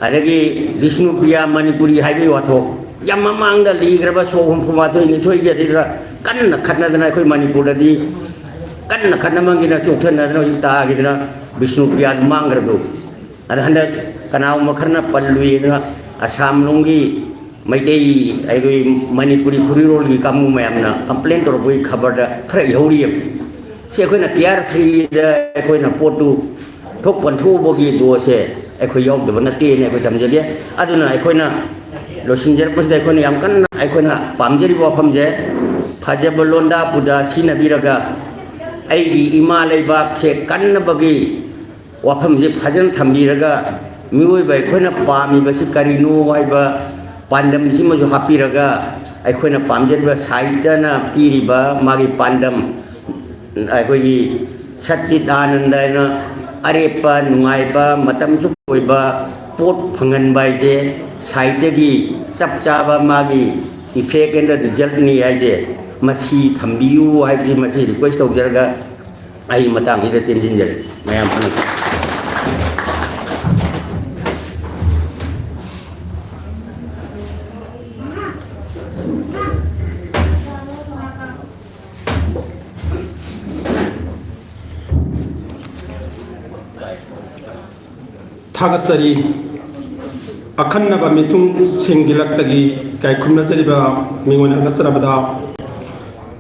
ꯑꯗꯒꯤ ꯕꯤꯁꯅꯨꯄ꯭ꯔꯤꯌꯥ ꯃꯅꯤꯄꯨꯔꯤ ꯍꯥꯏꯕꯒꯤ ꯋꯥꯊꯣꯛ, ꯌꯥꯝ ꯃꯃꯥꯡꯗ ꯂꯤꯈ꯭ꯔꯕ ꯁꯣꯛ ꯍꯨꯝꯐꯨ ꯃꯥꯊꯣꯏ ꯅꯤꯊꯣꯏꯒꯤ ꯑꯗꯨꯗ ꯀꯟꯅ ꯈꯠꯅꯗꯅ ꯑꯩꯈꯣꯏ ꯃꯅꯤꯄꯨꯔꯗꯗꯤ ꯀꯟꯅ ꯈꯠꯅꯃꯟꯈꯤꯗꯅ ꯆꯣꯛꯊꯅꯗꯅ ꯍꯧꯖꯤꯛ ꯇꯥꯈꯤꯗꯅ ꯕꯤꯁꯅꯨꯄ꯭ꯔꯤꯌꯥꯗꯨ ꯃꯥꯡꯈ꯭ꯔꯕꯗꯨ꯫ ꯑꯗ ꯍꯟꯗꯛ ꯀꯅꯥꯒꯨꯝꯕ ꯈꯔꯅ ꯄꯜꯂꯨꯏ ꯑꯗꯨꯅ ꯑꯁꯥꯝ ꯂꯣꯝꯒꯤ ꯃꯩꯇꯩ ꯑꯩꯈꯣꯏ ꯃꯅꯤꯄꯨꯔꯤ ꯐꯨꯔꯤꯔꯣꯜꯒꯤ ꯀꯥꯡꯕꯨ ꯃꯌꯥꯝꯅ complain ꯇꯧꯔꯛꯄꯒꯤ ꯈꯕꯔꯗ ꯈꯔ ꯏꯍꯧꯔꯤꯑꯕ꯫ ꯁꯤ ꯑꯩꯈꯣꯏꯅ carefree ꯗ ꯑꯩꯈꯣꯏꯅ ꯄꯣꯠꯇꯨ ꯊꯣꯛ ꯄꯟꯊꯣꯛꯎꯕꯒꯤ ꯗꯣꯁꯁꯦ ꯑꯩꯈꯣꯏ ꯌꯥꯎꯗꯕ ꯅꯠꯇꯦꯅ ꯑꯩꯈꯣꯏ ꯊꯝꯖꯒꯦ꯫ ꯑꯗꯨꯅ ꯑꯩꯈꯣꯏꯅ ꯂꯣꯏꯁꯤꯟꯖꯔꯛꯄꯁꯤꯗ ꯑꯩꯈꯣꯏꯅ ꯌꯥꯝ ꯀꯟꯅ ꯑꯩꯈꯣꯏꯅ ꯄꯥꯝꯖꯔꯤꯕ ꯋꯥꯐꯝꯁꯦ ꯐꯖꯕ ꯂꯣꯟꯗꯥ ꯄꯨꯗꯥ ꯁꯤꯖꯤꯟꯅꯕꯤꯔꯒ ꯑꯩꯒꯤ ꯏꯃꯥ ꯂꯩꯕꯥꯛꯁꯦ ꯀꯟꯅꯕꯒꯤ ꯋꯥꯐꯝꯁꯦ ꯐꯖꯅ ꯊꯝꯕꯤꯔꯒ ꯃꯤꯑꯣꯏꯕ ꯑꯩꯈꯣꯏꯅ ꯄꯥꯝꯃꯤꯕꯁꯤ ꯀꯔꯤꯅꯣ ꯍꯥꯏꯕ ꯄꯥꯟꯗꯝꯁꯤꯃꯁꯨ ꯍꯥꯞꯄꯤꯔꯒ ꯑꯩꯈꯣꯏꯅ ꯄꯥꯝꯖꯔꯤꯕ ꯁꯥꯍꯤꯇ꯭ꯌꯅ ꯄꯤꯔꯤꯕ ꯃꯥꯒꯤ ꯄꯥꯟꯗꯝ ꯑꯩꯈꯣꯏꯒꯤ ꯁꯆꯤꯠ ꯑꯥꯅꯟꯗ ꯍꯥꯏꯅ ꯑꯔꯦꯞꯄ ꯅꯨꯡꯉꯥꯏꯕ ꯃꯇꯝ ꯆꯨꯞꯄ ꯑꯣꯏꯕ ꯄꯣꯠ ꯐꯪꯍꯟꯕ ꯍꯥꯏꯁꯦ ꯁꯥꯍꯤꯇ꯭ꯌꯒꯤ ꯆꯞ ꯆꯥꯕ ꯃꯥꯒꯤ effect and result ꯅꯤ ꯍꯥꯏꯁꯦ ꯃꯁꯤ ꯊꯝꯕꯤꯌꯨ ꯍꯥꯏꯕꯁꯤ ꯃꯁꯤ request ꯇꯧꯖꯔꯒ ꯑꯩ ꯃꯇꯥꯡꯁꯤꯗ ꯇꯦꯟꯁꯤꯟꯖꯔꯦ꯫ ꯃꯌꯥꯝ ꯈꯪꯅ ꯊꯥꯒꯠꯆꯔꯤ꯫ ꯑꯈꯟꯅꯕ ꯃꯤꯊꯨꯡꯁꯤꯡꯒꯤ ꯂꯛꯇꯒꯤ ꯏꯀꯥꯏ ꯈꯨꯝꯅꯖꯔꯤꯕ ꯃꯤꯡ ꯑꯣꯏꯅ ꯍꯪꯒꯠꯆꯔꯕꯗ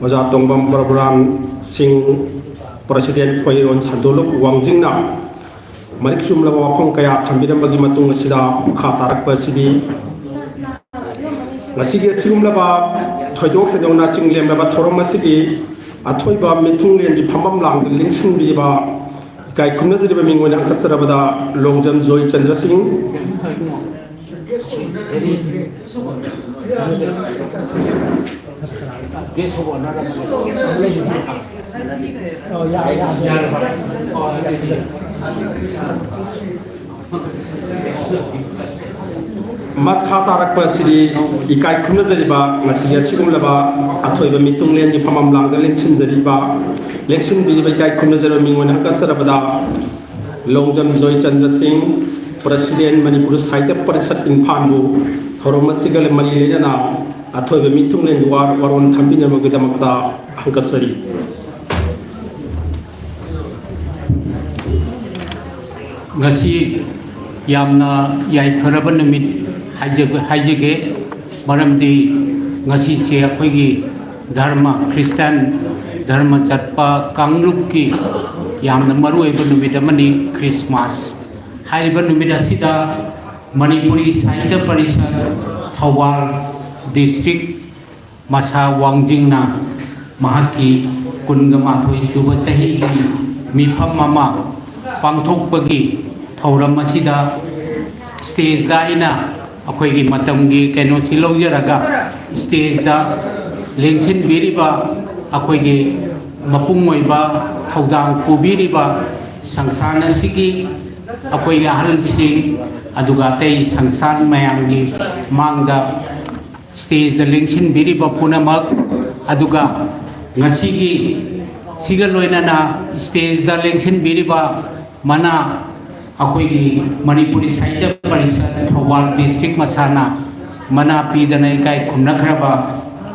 ꯑꯣꯖꯥ ꯇꯣꯡꯕꯝ ꯕ꯭ꯔꯕꯨꯔꯥꯝ ꯁꯤꯡ, ꯄ꯭ꯔꯁꯤꯗꯦꯟ ꯈꯣꯏꯔꯣꯟ ꯁꯟꯗꯣꯂꯨꯞ ꯋꯥꯡꯖꯤꯡꯅ ꯃꯔꯤꯛ ꯆꯨꯝꯂꯕ ꯋꯥꯐꯝ ꯀꯌꯥ ꯊꯝꯕꯤꯔꯝꯕꯒꯤ ꯃꯇꯨꯡ ꯑꯁꯤꯗ ꯃꯈꯥ ꯇꯥꯔꯛꯄ ꯑꯁꯤꯗꯤ ꯉꯁꯤꯒꯤ ꯑꯁꯤꯒꯨꯝꯂꯕ ꯊꯣꯏꯗꯣꯛ ꯍꯦꯟꯗꯣꯛꯅ ꯆꯤꯡꯂꯦꯝꯂꯕ ꯊꯧꯔꯝ ꯑꯁꯤꯒꯤ ꯑꯊꯣꯏꯕ ꯃꯤꯊꯨꯡꯂꯦꯟꯒꯤ ꯐꯝꯐꯝ ꯂꯥꯡꯗ ꯂꯦꯡꯁꯤꯟꯕꯤꯔꯤꯕ ꯏꯀꯥꯏ ꯈꯨꯝꯅꯖꯔꯤꯕ ꯃꯤꯡ ꯑꯣꯏꯅ ꯍꯪꯒꯠꯆꯔꯕꯗ ꯂꯣꯡꯖꯝ ꯖꯣꯏ ꯆꯟꯗ꯭ꯔ ꯁꯤꯡ, ꯃꯈꯥ ꯇꯥꯔꯛꯄ ꯑꯁꯤꯗꯤ ꯏꯀꯥꯏ ꯈꯨꯝꯅꯖꯔꯤꯕ ꯉꯁꯤꯒꯤ ꯑꯁꯤꯒꯨꯝꯂꯕ ꯑꯊꯣꯏꯕ ꯃꯤꯊꯨꯡꯂꯦꯟꯒꯤ ꯐꯝꯐꯝ ꯂꯥꯡꯗ ꯂꯦꯡꯁꯤꯟꯖꯔꯤꯕ, ꯂꯦꯡꯁꯤꯟꯕꯤꯔꯤꯕ ꯏꯀꯥꯏ ꯈꯨꯝꯅꯖꯔꯤꯕ ꯃꯤꯡ ꯑꯣꯏꯅ ꯍꯥꯞꯀꯠꯆꯔꯕꯗ ꯂꯣꯡꯖꯝ ꯖꯣꯏꯆꯟꯗ꯭ꯔ ꯁꯤꯡ, ꯄ꯭ꯔꯁꯤꯗꯦꯟ, ꯃꯅꯤꯄꯨꯔ ꯁꯥꯍꯤꯇ꯭ꯌ ꯄꯔꯤꯁꯠ ꯏꯝꯐꯥꯜꯕꯨ ꯊꯧꯔꯝ ꯑꯁꯤꯒ ꯃꯔꯤ ꯂꯩꯅꯅ ꯑꯊꯣꯏꯕ ꯃꯤꯊꯨꯡꯂꯦꯟꯒꯤ ꯋꯥ-, ꯋꯥꯔꯣꯜ ꯊꯝꯕꯤꯅꯕꯒꯤꯗꯃꯛꯇ ꯍꯪꯒꯠꯆꯔꯤ꯫ ꯉꯁꯤ ꯌꯥꯝꯅ ꯌꯥꯏꯐꯔꯕ ꯅꯨꯃꯤꯠ ꯍꯥꯏꯖ-, ꯍꯥꯏꯖꯒꯦ, ꯃꯔꯝꯗꯤ ꯉꯁꯤꯁꯦ ꯑꯩꯈꯣꯏꯒꯤ ꯙꯔꯃ, ꯈ꯭ꯔꯤꯁꯇꯥꯟ ꯙꯔꯃ ꯆꯠꯄ ꯀꯥꯡꯂꯨꯞꯀꯤ ꯌꯥꯝꯅ ꯃꯔꯨꯑꯣꯏꯕ ꯅꯨꯃꯤꯠ ꯑꯃꯅꯤ, ꯈ꯭ꯔꯤꯁꯃꯥꯁ꯫ ꯍꯥꯏꯔꯤꯕ ꯅꯨꯃꯤꯠ ꯑꯁꯤꯗ ꯃꯅꯤꯄꯨꯔꯤ ꯁꯥꯍꯤꯇ꯭ꯌ ꯄꯔꯤꯁꯠ ꯊꯧꯕꯥꯜ ꯗꯤꯁꯇ꯭ꯔꯤꯛ ꯃꯁꯥ ꯋꯥꯡꯖꯤꯡꯅ ꯃꯍꯥꯛꯀꯤ ꯀꯨꯟꯒ ꯃꯥꯊꯣꯏ ꯁꯨꯕ ꯆꯍꯤꯒꯤ ꯃꯤꯐꯝ ꯑꯃ ꯄꯥꯡꯊꯣꯛꯄꯒꯤ ꯊꯧꯔꯝ ꯑꯁꯤꯗ ꯁ꯭ꯇꯦꯖꯇ ꯑꯩꯅ ꯑꯩꯈꯣꯏꯒꯤ ꯃꯇꯝꯒꯤ ꯀꯩꯅꯣꯁꯤ ꯂꯧꯖꯔꯒ ꯁ꯭ꯇꯦꯖꯇ ꯂꯦꯡꯁꯤꯟꯕꯤꯔꯤꯕ ꯑꯩꯈꯣꯏꯒꯤ ꯃꯄꯨꯡ ꯑꯣꯏꯕ ꯊꯧꯗꯥꯡ ꯄꯨꯕꯤꯔꯤꯕ ꯁꯪꯁꯊꯥꯟ ꯑꯁꯤꯒꯤ ꯑꯩꯈꯣꯏꯒꯤ ꯑꯍꯜꯁꯤꯡ, ꯑꯗꯨꯒ ꯑꯇꯩ ꯁꯪꯁꯊꯥꯟ ꯃꯌꯥꯝꯒꯤ ꯃꯥꯡꯗ ꯁ꯭ꯇꯦꯖꯇ ꯂꯦꯡꯁꯤꯟꯕꯤꯔꯤꯕ ꯄꯨꯝꯅꯃꯛ, ꯑꯗꯨꯒ ꯉꯁꯤꯒꯤ ꯁꯤꯒ ꯂꯣꯏꯅꯅ ꯁ꯭ꯇꯦꯖꯇ ꯂꯦꯡꯁꯤꯟꯕꯤꯔꯤꯕ ꯃꯅꯥ, ꯑꯩꯈꯣꯏꯒꯤ ꯃꯅꯤꯄꯨꯔꯤ ꯁꯥꯍꯤꯇ꯭ꯌ ꯄꯔꯤꯁꯠ ꯊꯧꯕꯥꯜ ꯗꯤꯁꯇ꯭ꯔꯤꯛ ꯃꯁꯥꯅ ꯃꯅꯥ ꯄꯤꯗꯅ ꯏꯀꯥꯏ ꯈꯨꯝꯅꯈ꯭ꯔꯕ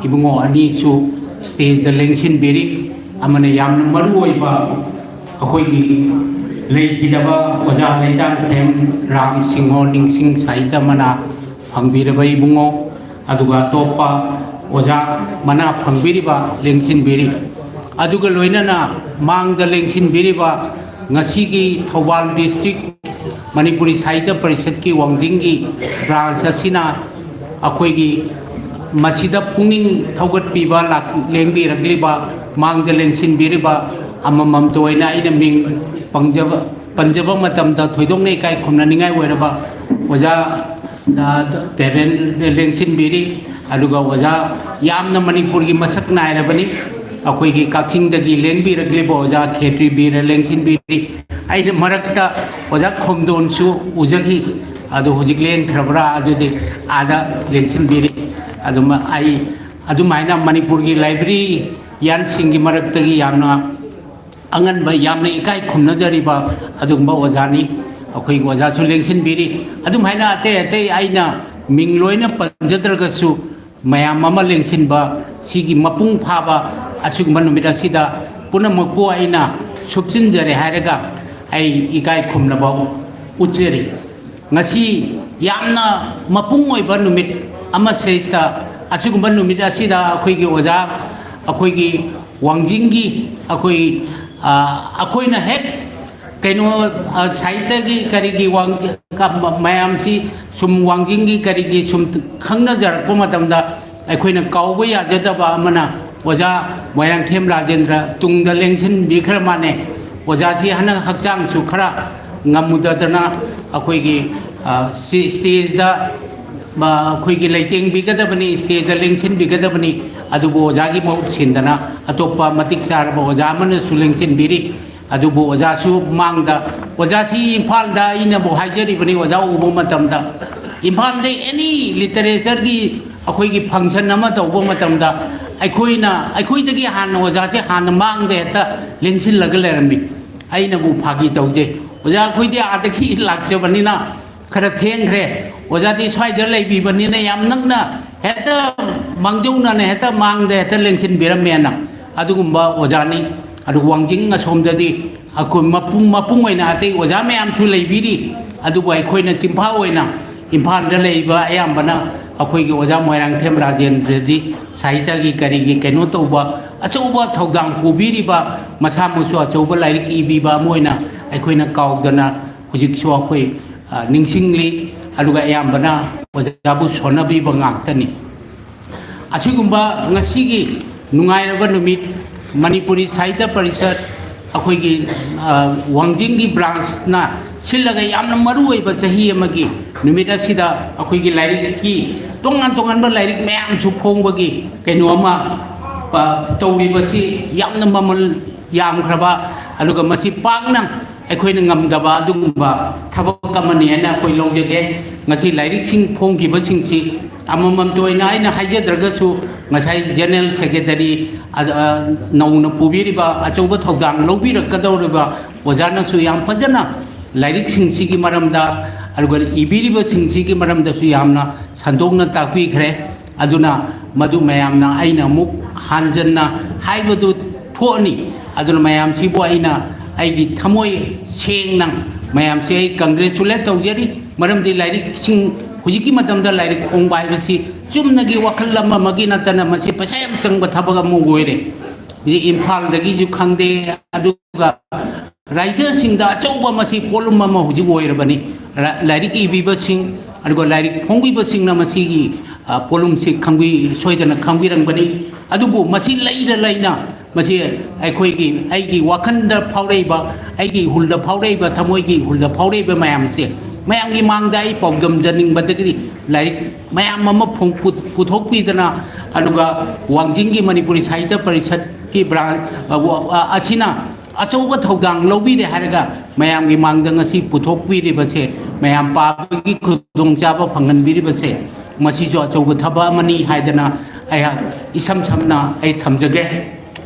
ꯏꯕꯨꯡꯉꯣ ꯑꯅꯤꯁꯨ ꯁ꯭ꯇꯦꯖꯇ ꯂꯦꯡꯁꯤꯟꯕꯤꯔꯤ꯫ ꯑꯃꯅ ꯌꯥꯝꯅ ꯃꯔꯨ ꯑꯣꯏꯕ ꯑꯩꯈꯣꯏꯒꯤ ꯂꯩꯈꯤꯗꯕ ꯑꯣꯖꯥ ꯂꯩꯇꯥꯝꯊꯦꯝ ꯔꯥꯝ ꯁꯤꯡꯍꯣ ꯅꯤꯡꯁꯤꯡ ꯁꯥꯍꯤꯇ꯭ꯌ ꯃꯅꯥ ꯐꯪꯕꯤꯔꯕ ꯏꯕꯨꯡꯉꯣ, ꯑꯗꯨꯒ ꯑꯇꯣꯞꯄ ꯑꯣꯖꯥ ꯃꯅꯥ ꯐꯪꯕꯤꯔꯤꯕ ꯂꯦꯡꯁꯤꯟꯕꯤꯔꯤ꯫ ꯑꯗꯨꯒ ꯂꯣꯏꯅꯅ ꯃꯥꯡꯗ ꯂꯦꯡꯁꯤꯟꯕꯤꯔꯤꯕ ꯉꯁꯤꯒꯤ ꯊꯧꯕꯥꯜ ꯗꯤꯁꯇ꯭ꯔꯤꯛ ꯃꯅꯤꯄꯨꯔꯤ ꯁꯥꯍꯤꯇ꯭ꯌ ꯄꯔꯤꯁꯠꯀꯤ ꯋꯥꯡꯖꯤꯡꯒꯤ ꯕ꯭ꯔꯥꯟꯁ ꯑꯁꯤꯅ ꯑꯩꯈꯣꯏꯒꯤ ꯃꯁꯤꯗ ꯄꯨꯛꯅꯤꯡ ꯊꯧꯒꯠꯄꯤꯕ ꯂꯥꯛ-, ꯂꯦꯡꯕꯤꯔꯛꯂꯤꯕ, ꯃꯥꯡꯗ ꯂꯦꯡꯁꯤꯟꯕꯤꯔꯤꯕ ꯑꯃꯃꯝꯇ ꯑꯣꯏꯅ ꯑꯩꯅ ꯃꯤꯡ ꯄꯪꯖꯕ, ꯄꯟꯖꯕ ꯃꯇꯝꯗ ꯊꯣꯏꯗꯣꯛꯅ ꯏꯀꯥꯏ ꯈꯨꯝꯅꯅꯤꯡꯉꯥꯏ ꯑꯣꯏꯔꯕ ꯑꯣꯖꯥ, ꯑ, ꯗꯦꯕꯦꯟ ꯂꯦꯡꯁꯤꯟꯕꯤꯔꯤ꯫ ꯑꯗꯨꯒ ꯑꯣꯖꯥ ꯌꯥꯝꯅ ꯃꯅꯤꯄꯨꯔꯒꯤ ꯃꯁꯛ ꯅꯥꯏꯔꯕꯅꯤ꯫ ꯑꯩꯈꯣꯏꯒꯤ ꯀꯛꯆꯤꯡꯗꯒꯤ ꯂꯦꯡꯕꯤꯔꯛꯂꯤꯕ ꯑꯣꯖꯥ ꯈꯦꯇ꯭ꯔꯤ ꯕꯤꯔ ꯂꯦꯡꯁꯤꯟꯕꯤꯔꯤ꯫ ꯑꯩꯅ ꯃꯔꯛꯇ ꯑꯣꯖꯥ ꯈꯣꯝꯗꯣꯟꯁꯨ ꯎꯖꯈꯤ, ꯑꯗꯨ ꯍꯧꯖꯤꯛ ꯂꯦꯡꯈ꯭ꯔꯕ꯭ꯔꯥ? ꯑꯗꯨꯗꯤ ꯑꯥꯗ ꯂꯦꯡꯁꯤꯟꯕꯤꯔꯤ꯫ ꯑꯗꯨꯃ ꯑꯩ ꯑꯗꯨꯃꯥꯏꯅ ꯃꯅꯤꯄꯨꯔꯒꯤ ꯂꯥꯏꯕ꯭ꯔꯦꯔꯤꯌꯥꯟꯁꯤꯡꯒꯤ ꯃꯔꯛꯇꯒꯤ ꯌꯥꯝꯅ ꯑꯉꯟꯕ, ꯌꯥꯝꯅ ꯏꯀꯥꯏ ꯈꯨꯝꯅꯖꯔꯤꯕ ꯑꯗꯨꯒꯨꯝꯕ ꯑꯣꯖꯥꯅꯤ꯫ ꯑꯩꯈꯣꯏꯒꯤ ꯑꯣꯖꯥꯁꯨ ꯂꯦꯡꯁꯤꯟꯕꯤꯔꯤ꯫ ꯑꯗꯨꯝ ꯍꯥꯏꯅ ꯑꯇꯩ ꯑꯇꯩ ꯑꯩꯅ ꯃꯤꯡ ꯂꯣꯏꯅ ꯄꯟꯖꯗ꯭ꯔꯒꯁꯨ, ꯃꯌꯥꯝ ꯑꯃ ꯂꯦꯡꯁꯤꯟꯕ, ꯁꯤꯒꯤ ꯃꯄꯨꯡ ꯐꯥꯕ ꯑꯁꯤꯒꯨꯝꯕ ꯅꯨꯃꯤꯠ ꯑꯁꯤꯗ ꯄꯨꯝꯅꯃꯛꯄꯨ ꯑꯩꯅ ꯁꯨꯞꯆꯤꯟꯖꯔꯦ ꯍꯥꯏꯔꯒ ꯑꯩ ꯏꯀꯥꯏ ꯈꯨꯝꯅꯕ ꯎꯠꯆꯔꯤ꯫ ꯉꯁꯤ ꯌꯥꯝꯅ ꯃꯄꯨꯡ ꯑꯣꯏꯕ ꯅꯨꯃꯤꯠ ꯑꯃ ꯁꯤꯗꯩꯁꯤꯗ, ꯑꯁꯤꯒꯨꯝꯕ ꯅꯨꯃꯤꯠ ꯑꯁꯤꯗ ꯑꯩꯈꯣꯏꯒꯤ ꯑꯣꯖꯥ, ꯑꯩꯈꯣꯏꯒꯤ ꯋꯥꯡꯖꯤꯡꯒꯤ, ꯑꯩꯈꯣꯏ, ꯑ, ꯑꯩꯈꯣꯏꯅ ꯍꯦꯛ ꯀꯩꯅꯣ, ꯑ, ꯁꯥꯍꯤꯇ꯭ꯌꯒꯤ ꯀꯔꯤꯒꯤ ꯋꯥꯡ-, ꯀ-, ꯃ-, ꯃꯌꯥꯝꯁꯤ ꯁꯨꯝ ꯋꯥꯡꯖꯤꯡꯒꯤ ꯀꯔꯤꯒꯤ ꯁꯨꯝ ꯈꯪꯅꯖꯔꯛꯄ ꯃꯇꯝꯗ, ꯑꯩꯈꯣꯏꯅ ꯀꯥꯎꯕ ꯌꯥꯖꯗꯕ ꯑꯃꯅ ꯑꯣꯖꯥ ꯃꯣꯏꯔꯥꯡꯊꯦꯝ ꯔꯥꯖꯦꯟꯗ꯭ꯔ ꯇꯨꯡꯗ ꯂꯦꯡꯁꯤꯟꯕꯤꯈ꯭ꯔ ꯃꯥꯅꯦ꯫ ꯑꯣꯖꯥꯁꯤ ꯍꯟꯗꯛ ꯍꯛꯆꯥꯡꯁꯨ ꯈꯔ ꯉꯝꯃꯨꯗꯗꯅ ꯑꯩꯈꯣꯏꯒꯤ, ꯑ, ꯁꯤ ꯁ꯭ꯇꯦꯖꯇ, ꯑ, ꯑꯩꯈꯣꯏꯒꯤ ꯂꯩꯇꯦꯡꯕꯤꯒꯗꯕꯅꯤ, ꯁ꯭ꯇꯦꯖꯇ ꯂꯦꯡꯁꯤꯟꯕꯤꯒꯗꯕꯅꯤ꯫ ꯑꯗꯨꯕꯨ ꯑꯣꯖꯥꯒꯤ ꯃꯍꯨꯠ ꯁꯤꯟꯗꯅ ꯑꯇꯣꯞꯄ ꯃꯇꯤꯛ ꯆꯥꯔꯕ ꯑꯣꯖꯥ ꯑꯃꯅꯁꯨ ꯂꯦꯡꯁꯤꯟꯕꯤꯔꯤ꯫ ꯑꯗꯨꯕꯨ ꯑꯣꯖꯥꯁꯨ ꯃꯥꯡꯗ, ꯑꯣꯖꯥꯁꯤ ꯏꯝꯐꯥꯜꯗ ꯑꯩꯅꯕꯨ ꯍꯥꯏꯖꯔꯤꯕꯅꯤ, ꯑꯣꯖꯥ ꯎꯕ ꯃꯇꯝꯗ, ꯏꯝꯐꯥꯜꯗ ꯑꯦꯅꯤ ꯂꯤꯇꯔꯦꯆꯔꯒꯤ ꯑꯩꯈꯣꯏꯒꯤ ꯐꯪꯁꯟ ꯑꯃ ꯇꯧꯕ ꯃꯇꯝꯗ, ꯑꯩꯈꯣꯏꯅ, ꯑꯩꯈꯣꯏꯗꯒꯤ ꯍꯥꯟꯅ ꯑꯣꯖꯥꯁꯦ ꯍꯥꯟꯅ ꯃꯥꯡꯗ ꯍꯦꯛꯇ ꯂꯦꯡꯁꯤꯜꯂꯒ ꯂꯩꯔꯝꯃꯤ꯫ ꯑꯩꯅꯕꯨ ꯐꯥꯒꯤ ꯇꯧꯖꯩ, ꯑꯣꯖꯥ ꯑꯩꯈꯣꯏꯗꯤ ꯑꯥꯗꯒꯤ ꯂꯥꯛꯆꯕꯅꯤꯅ ꯈꯔ ꯊꯦꯡꯈ꯭ꯔꯦ, ꯑꯣꯖꯥꯗꯤ ꯁ꯭ꯋꯥꯏꯗ ꯂꯩꯕꯤꯕꯅꯤꯅ ꯌꯥꯝ ꯅꯛꯅ ꯍꯦꯛꯇ ꯃꯥꯡꯖꯧꯅꯅ ꯍꯦꯛꯇ ꯃꯥꯡꯗ ꯍꯦꯛꯇ ꯂꯦꯡꯁꯤꯟꯕꯤꯔꯝꯃꯦꯅ꯫ ꯑꯗꯨꯒꯨꯝꯕ ꯑꯣꯖꯥꯅꯤ꯫ ꯑꯗꯨ ꯋꯥꯡꯖꯤꯡ ꯑꯁꯣꯝꯗꯗꯤ ꯑꯩꯈꯣꯏ ꯃꯄꯨꯡ, ꯃꯄꯨꯡ ꯑꯣꯏꯅ ꯑꯇꯩ ꯑꯣꯖꯥ ꯃꯌꯥꯝꯁꯨ ꯂꯩꯕꯤꯔꯤ꯫ ꯑꯗꯨꯕꯨ ꯑꯩꯈꯣꯏꯅ ꯆꯤꯡꯐꯥ ꯑꯣꯏꯅ ꯏꯝꯐꯥꯜꯗ ꯂꯩꯕ ꯑꯌꯥꯝꯕꯅ ꯑꯩꯈꯣꯏꯒꯤ ꯑꯣꯖꯥ ꯃꯣꯏꯔꯥꯡꯊꯦꯝ ꯔꯥꯖꯦꯟꯗ꯭ꯔꯗꯤ ꯁꯥꯍꯤꯇ꯭ꯌꯒꯤ ꯀꯔꯤꯒꯤ ꯀꯩꯅꯣ ꯇꯧꯕ, ꯑꯆꯧꯕ ꯊꯧꯗꯥꯡ ꯄꯨꯕꯤꯔꯤꯕ, ꯃꯁꯥꯃꯛꯁꯨ ꯑꯆꯧꯕ ꯂꯥꯏꯔꯤꯛ ꯏꯕꯤꯕ ꯑꯃ ꯑꯣꯏꯅ ꯑꯩꯈꯣꯏꯅ ꯀꯥꯎꯗꯅ ꯍꯧꯖꯤꯛꯁꯨ ꯑꯩꯈꯣꯏ, ꯑ, ꯅꯤꯡꯁꯤꯡꯂꯤ꯫ ꯑꯗꯨꯒ ꯑꯌꯥꯝꯕꯅ ꯑꯣꯖꯥꯕꯨ ꯁꯣꯟꯅꯕꯤꯕ ꯉꯥꯛꯇꯅꯤ꯫ ꯑꯁꯤꯒꯨꯝꯕ ꯉꯁꯤꯒꯤ ꯅꯨꯡꯉꯥꯏꯔꯕ ꯅꯨꯃꯤꯠ, ꯃꯅꯤꯄꯨꯔꯤ ꯁꯥꯍꯤꯇ꯭ꯌ ꯄꯔꯤꯁꯠ, ꯑꯩꯈꯣꯏꯒꯤ, ꯑ, ꯋꯥꯡꯖꯤꯡꯒꯤ ꯕ꯭ꯔꯥꯟꯁꯅ ꯁꯤꯜꯂꯒ ꯌꯥꯝꯅ ꯃꯔꯨ ꯑꯣꯏꯕ ꯆꯍꯤ ꯑꯃꯒꯤ ꯅꯨꯃꯤꯠ ꯑꯁꯤꯗ ꯑꯩꯈꯣꯏꯒꯤ ꯂꯥꯏꯔꯤꯛꯀꯤ ꯇꯣꯉꯥꯟ ꯇꯣꯉꯥꯟꯕ ꯂꯥꯏꯔꯤꯛ ꯃꯌꯥꯝꯁꯨ ꯐꯣꯡꯕꯒꯤ ꯀꯩꯅꯣ ꯑꯃ, ꯇꯧꯔꯤꯕꯁꯤ ꯌꯥꯝꯅ ꯃꯃꯜ ꯌꯥꯝꯈ꯭ꯔꯕ, ꯑꯗꯨꯒ ꯃꯁꯤ ꯄꯥꯛꯅ ꯑꯩꯈꯣꯏꯅ ꯉꯝꯗꯕ ꯑꯗꯨꯒꯨꯝꯕ ꯊꯕꯛ ꯑꯃꯅꯤ ꯍꯥꯏꯅ ꯑꯩꯈꯣꯏ ꯂꯧꯖꯒꯦ꯫ ꯉꯁꯤ ꯂꯥꯏꯔꯤꯛꯁꯤꯡ ꯐꯣꯡꯈꯤꯕꯁꯤꯡꯁꯤ ꯑꯃꯃꯝꯇ ꯑꯣꯏꯅ ꯑꯩꯅ ꯍꯥꯏꯖꯗ꯭ꯔꯒꯁꯨ, ꯉꯁꯥꯏ ꯖꯦꯅꯔꯦꯜ ꯁꯦꯀ꯭ꯔꯦꯇꯔꯤ, ꯑ, ꯑ, ꯅꯧꯅ ꯄꯨꯕꯤꯔꯤꯕ, ꯑꯆꯧꯕ ꯊꯧꯗꯥꯡ ꯂꯧꯕꯤꯔꯛꯀꯗꯧꯔꯤꯕ ꯑꯣꯖꯥꯅꯁꯨ ꯌꯥꯝ ꯐꯖꯅ ꯂꯥꯏꯔꯤꯛꯁꯤꯡꯁꯤꯒꯤ ꯃꯔꯝꯗ, ꯑꯗꯨꯒ ꯏꯕꯤꯔꯤꯕꯁꯤꯡꯁꯤꯒꯤ ꯃꯔꯝꯗꯁꯨ ꯌꯥꯝꯅ ꯁꯟꯗꯣꯛꯅ ꯇꯥꯛꯄꯤꯈ꯭ꯔꯦ꯫ ꯑꯗꯨꯅ ꯃꯗꯨ ꯃꯌꯥꯝꯅ ꯑꯩꯅ ꯑꯃꯨꯛ ꯍꯟꯖꯟꯅ ꯍꯥꯏꯕꯗꯨ ꯊꯣꯛꯑꯅꯤ꯫ ꯑꯗꯨꯅ ꯃꯌꯥꯝꯁꯤꯕꯨ ꯑꯩꯅ ꯑꯩꯒꯤ ꯊꯃꯣꯏ ꯁꯦꯡꯅ ꯃꯌꯥꯝꯁꯤ ꯑꯩ congratulate ꯇꯧꯖꯔꯤ꯫ ꯃꯔꯝꯗꯤ ꯂꯥꯏꯔꯤꯛꯁꯤꯡ ꯍꯧꯖꯤꯛꯀꯤ ꯃꯇꯝꯗ ꯂꯥꯏꯔꯤꯛ ꯐꯣꯡꯕ ꯍꯥꯏꯕꯁꯤ ꯆꯨꯝꯅꯒꯤ ꯋꯥꯈꯜ ꯑꯃ ꯑꯃꯒꯤ ꯅꯠꯇꯅ ꯃꯁꯤ ꯄꯩꯁꯥ ꯌꯥꯝ ꯆꯪꯕ ꯊꯕꯛ ꯑꯃ ꯑꯣꯏꯔꯦ꯫ ꯍꯧꯖꯤꯛ ꯏꯝꯐꯥꯜꯗꯒꯤꯁꯨ ꯈꯪꯗꯦ, ꯑꯗꯨꯒ ꯔꯥꯏꯇꯔꯁꯤꯡꯗ ꯑꯆꯧꯕ ꯃꯁꯤ ꯄꯣꯠꯂꯨꯝ ꯑꯃ ꯍꯧꯖꯤꯛ ꯑꯣꯏꯔꯕꯅꯤ꯫ ꯂꯥꯏꯔꯤꯛ ꯏꯕꯤꯕꯁꯤꯡ, ꯑꯗꯨꯒ ꯂꯥꯏꯔꯤꯛ ꯐꯣꯡꯕꯤꯕꯁꯤꯡꯅ ꯃꯁꯤꯒꯤ, ꯑ, ꯄꯣꯠꯂꯨꯝꯁꯤ ꯈꯪꯕꯤ-, ꯁꯣꯏꯗꯅ ꯈꯪꯕꯤꯔꯝꯒꯅꯤ꯫ ꯑꯗꯨꯕꯨ ꯃꯁꯤ ꯂꯩꯅ ꯂꯩꯅ ꯃꯁꯤ ꯑꯩꯈꯣꯏꯒꯤ, ꯑꯩꯒꯤ ꯋꯥꯈꯜꯗ ꯐꯥꯎꯔꯛꯏꯕ, ꯑꯩꯒꯤ ꯍꯨꯜꯗ ꯐꯥꯎꯔꯛꯏꯕ, ꯊꯃꯣꯏꯒꯤ ꯍꯨꯜꯗ ꯐꯥꯎꯔꯛꯏꯕ ꯃꯌꯥꯝꯁꯦ ꯃꯌꯥꯝꯒꯤ ꯃꯥꯡꯗ ꯑꯩ ꯄꯥꯎꯗꯝꯖꯅꯤꯡꯕꯗꯒꯤꯗꯤ ꯂꯥꯏꯔꯤꯛ ꯃꯌꯥꯝ ꯑꯃ ꯐꯣꯡ-, ꯄꯨ-, ꯄꯨꯊꯣꯛꯄꯤꯗꯅ, ꯑꯗꯨꯒ ꯋꯥꯡꯖꯤꯡꯒꯤ ꯃꯅꯤꯄꯨꯔꯤ ꯁꯥꯍꯤꯇ꯭ꯌ ꯄꯔꯤꯁꯠꯀꯤ branch, ꯑ, ꯋ-, ꯑ, ꯑꯁꯤꯅ ꯑꯆꯧꯕ ꯊꯧꯗꯥꯡ ꯂꯧꯕꯤꯔꯦ ꯍꯥꯏꯔꯒ ꯃꯌꯥꯝꯒꯤ ꯃꯥꯡꯗ ꯉꯁꯤ ꯄꯨꯊꯣꯛꯄꯤꯔꯤꯕꯁꯦ, ꯃꯌꯥꯝ ꯄꯥꯕꯒꯤ ꯈꯨꯗꯣꯡꯆꯥꯕ ꯐꯪꯍꯟꯕꯤꯔꯤꯕꯁꯦ, ꯃꯁꯤꯁꯨ ꯑꯆꯧꯕ ꯊꯕꯛ ꯑꯃꯅꯤ ꯍꯥꯏꯗꯅ ꯑꯩꯍꯥꯛ ꯏꯁꯝ ꯁꯝꯅ ꯑꯩ ꯊꯝꯖꯒꯦ꯫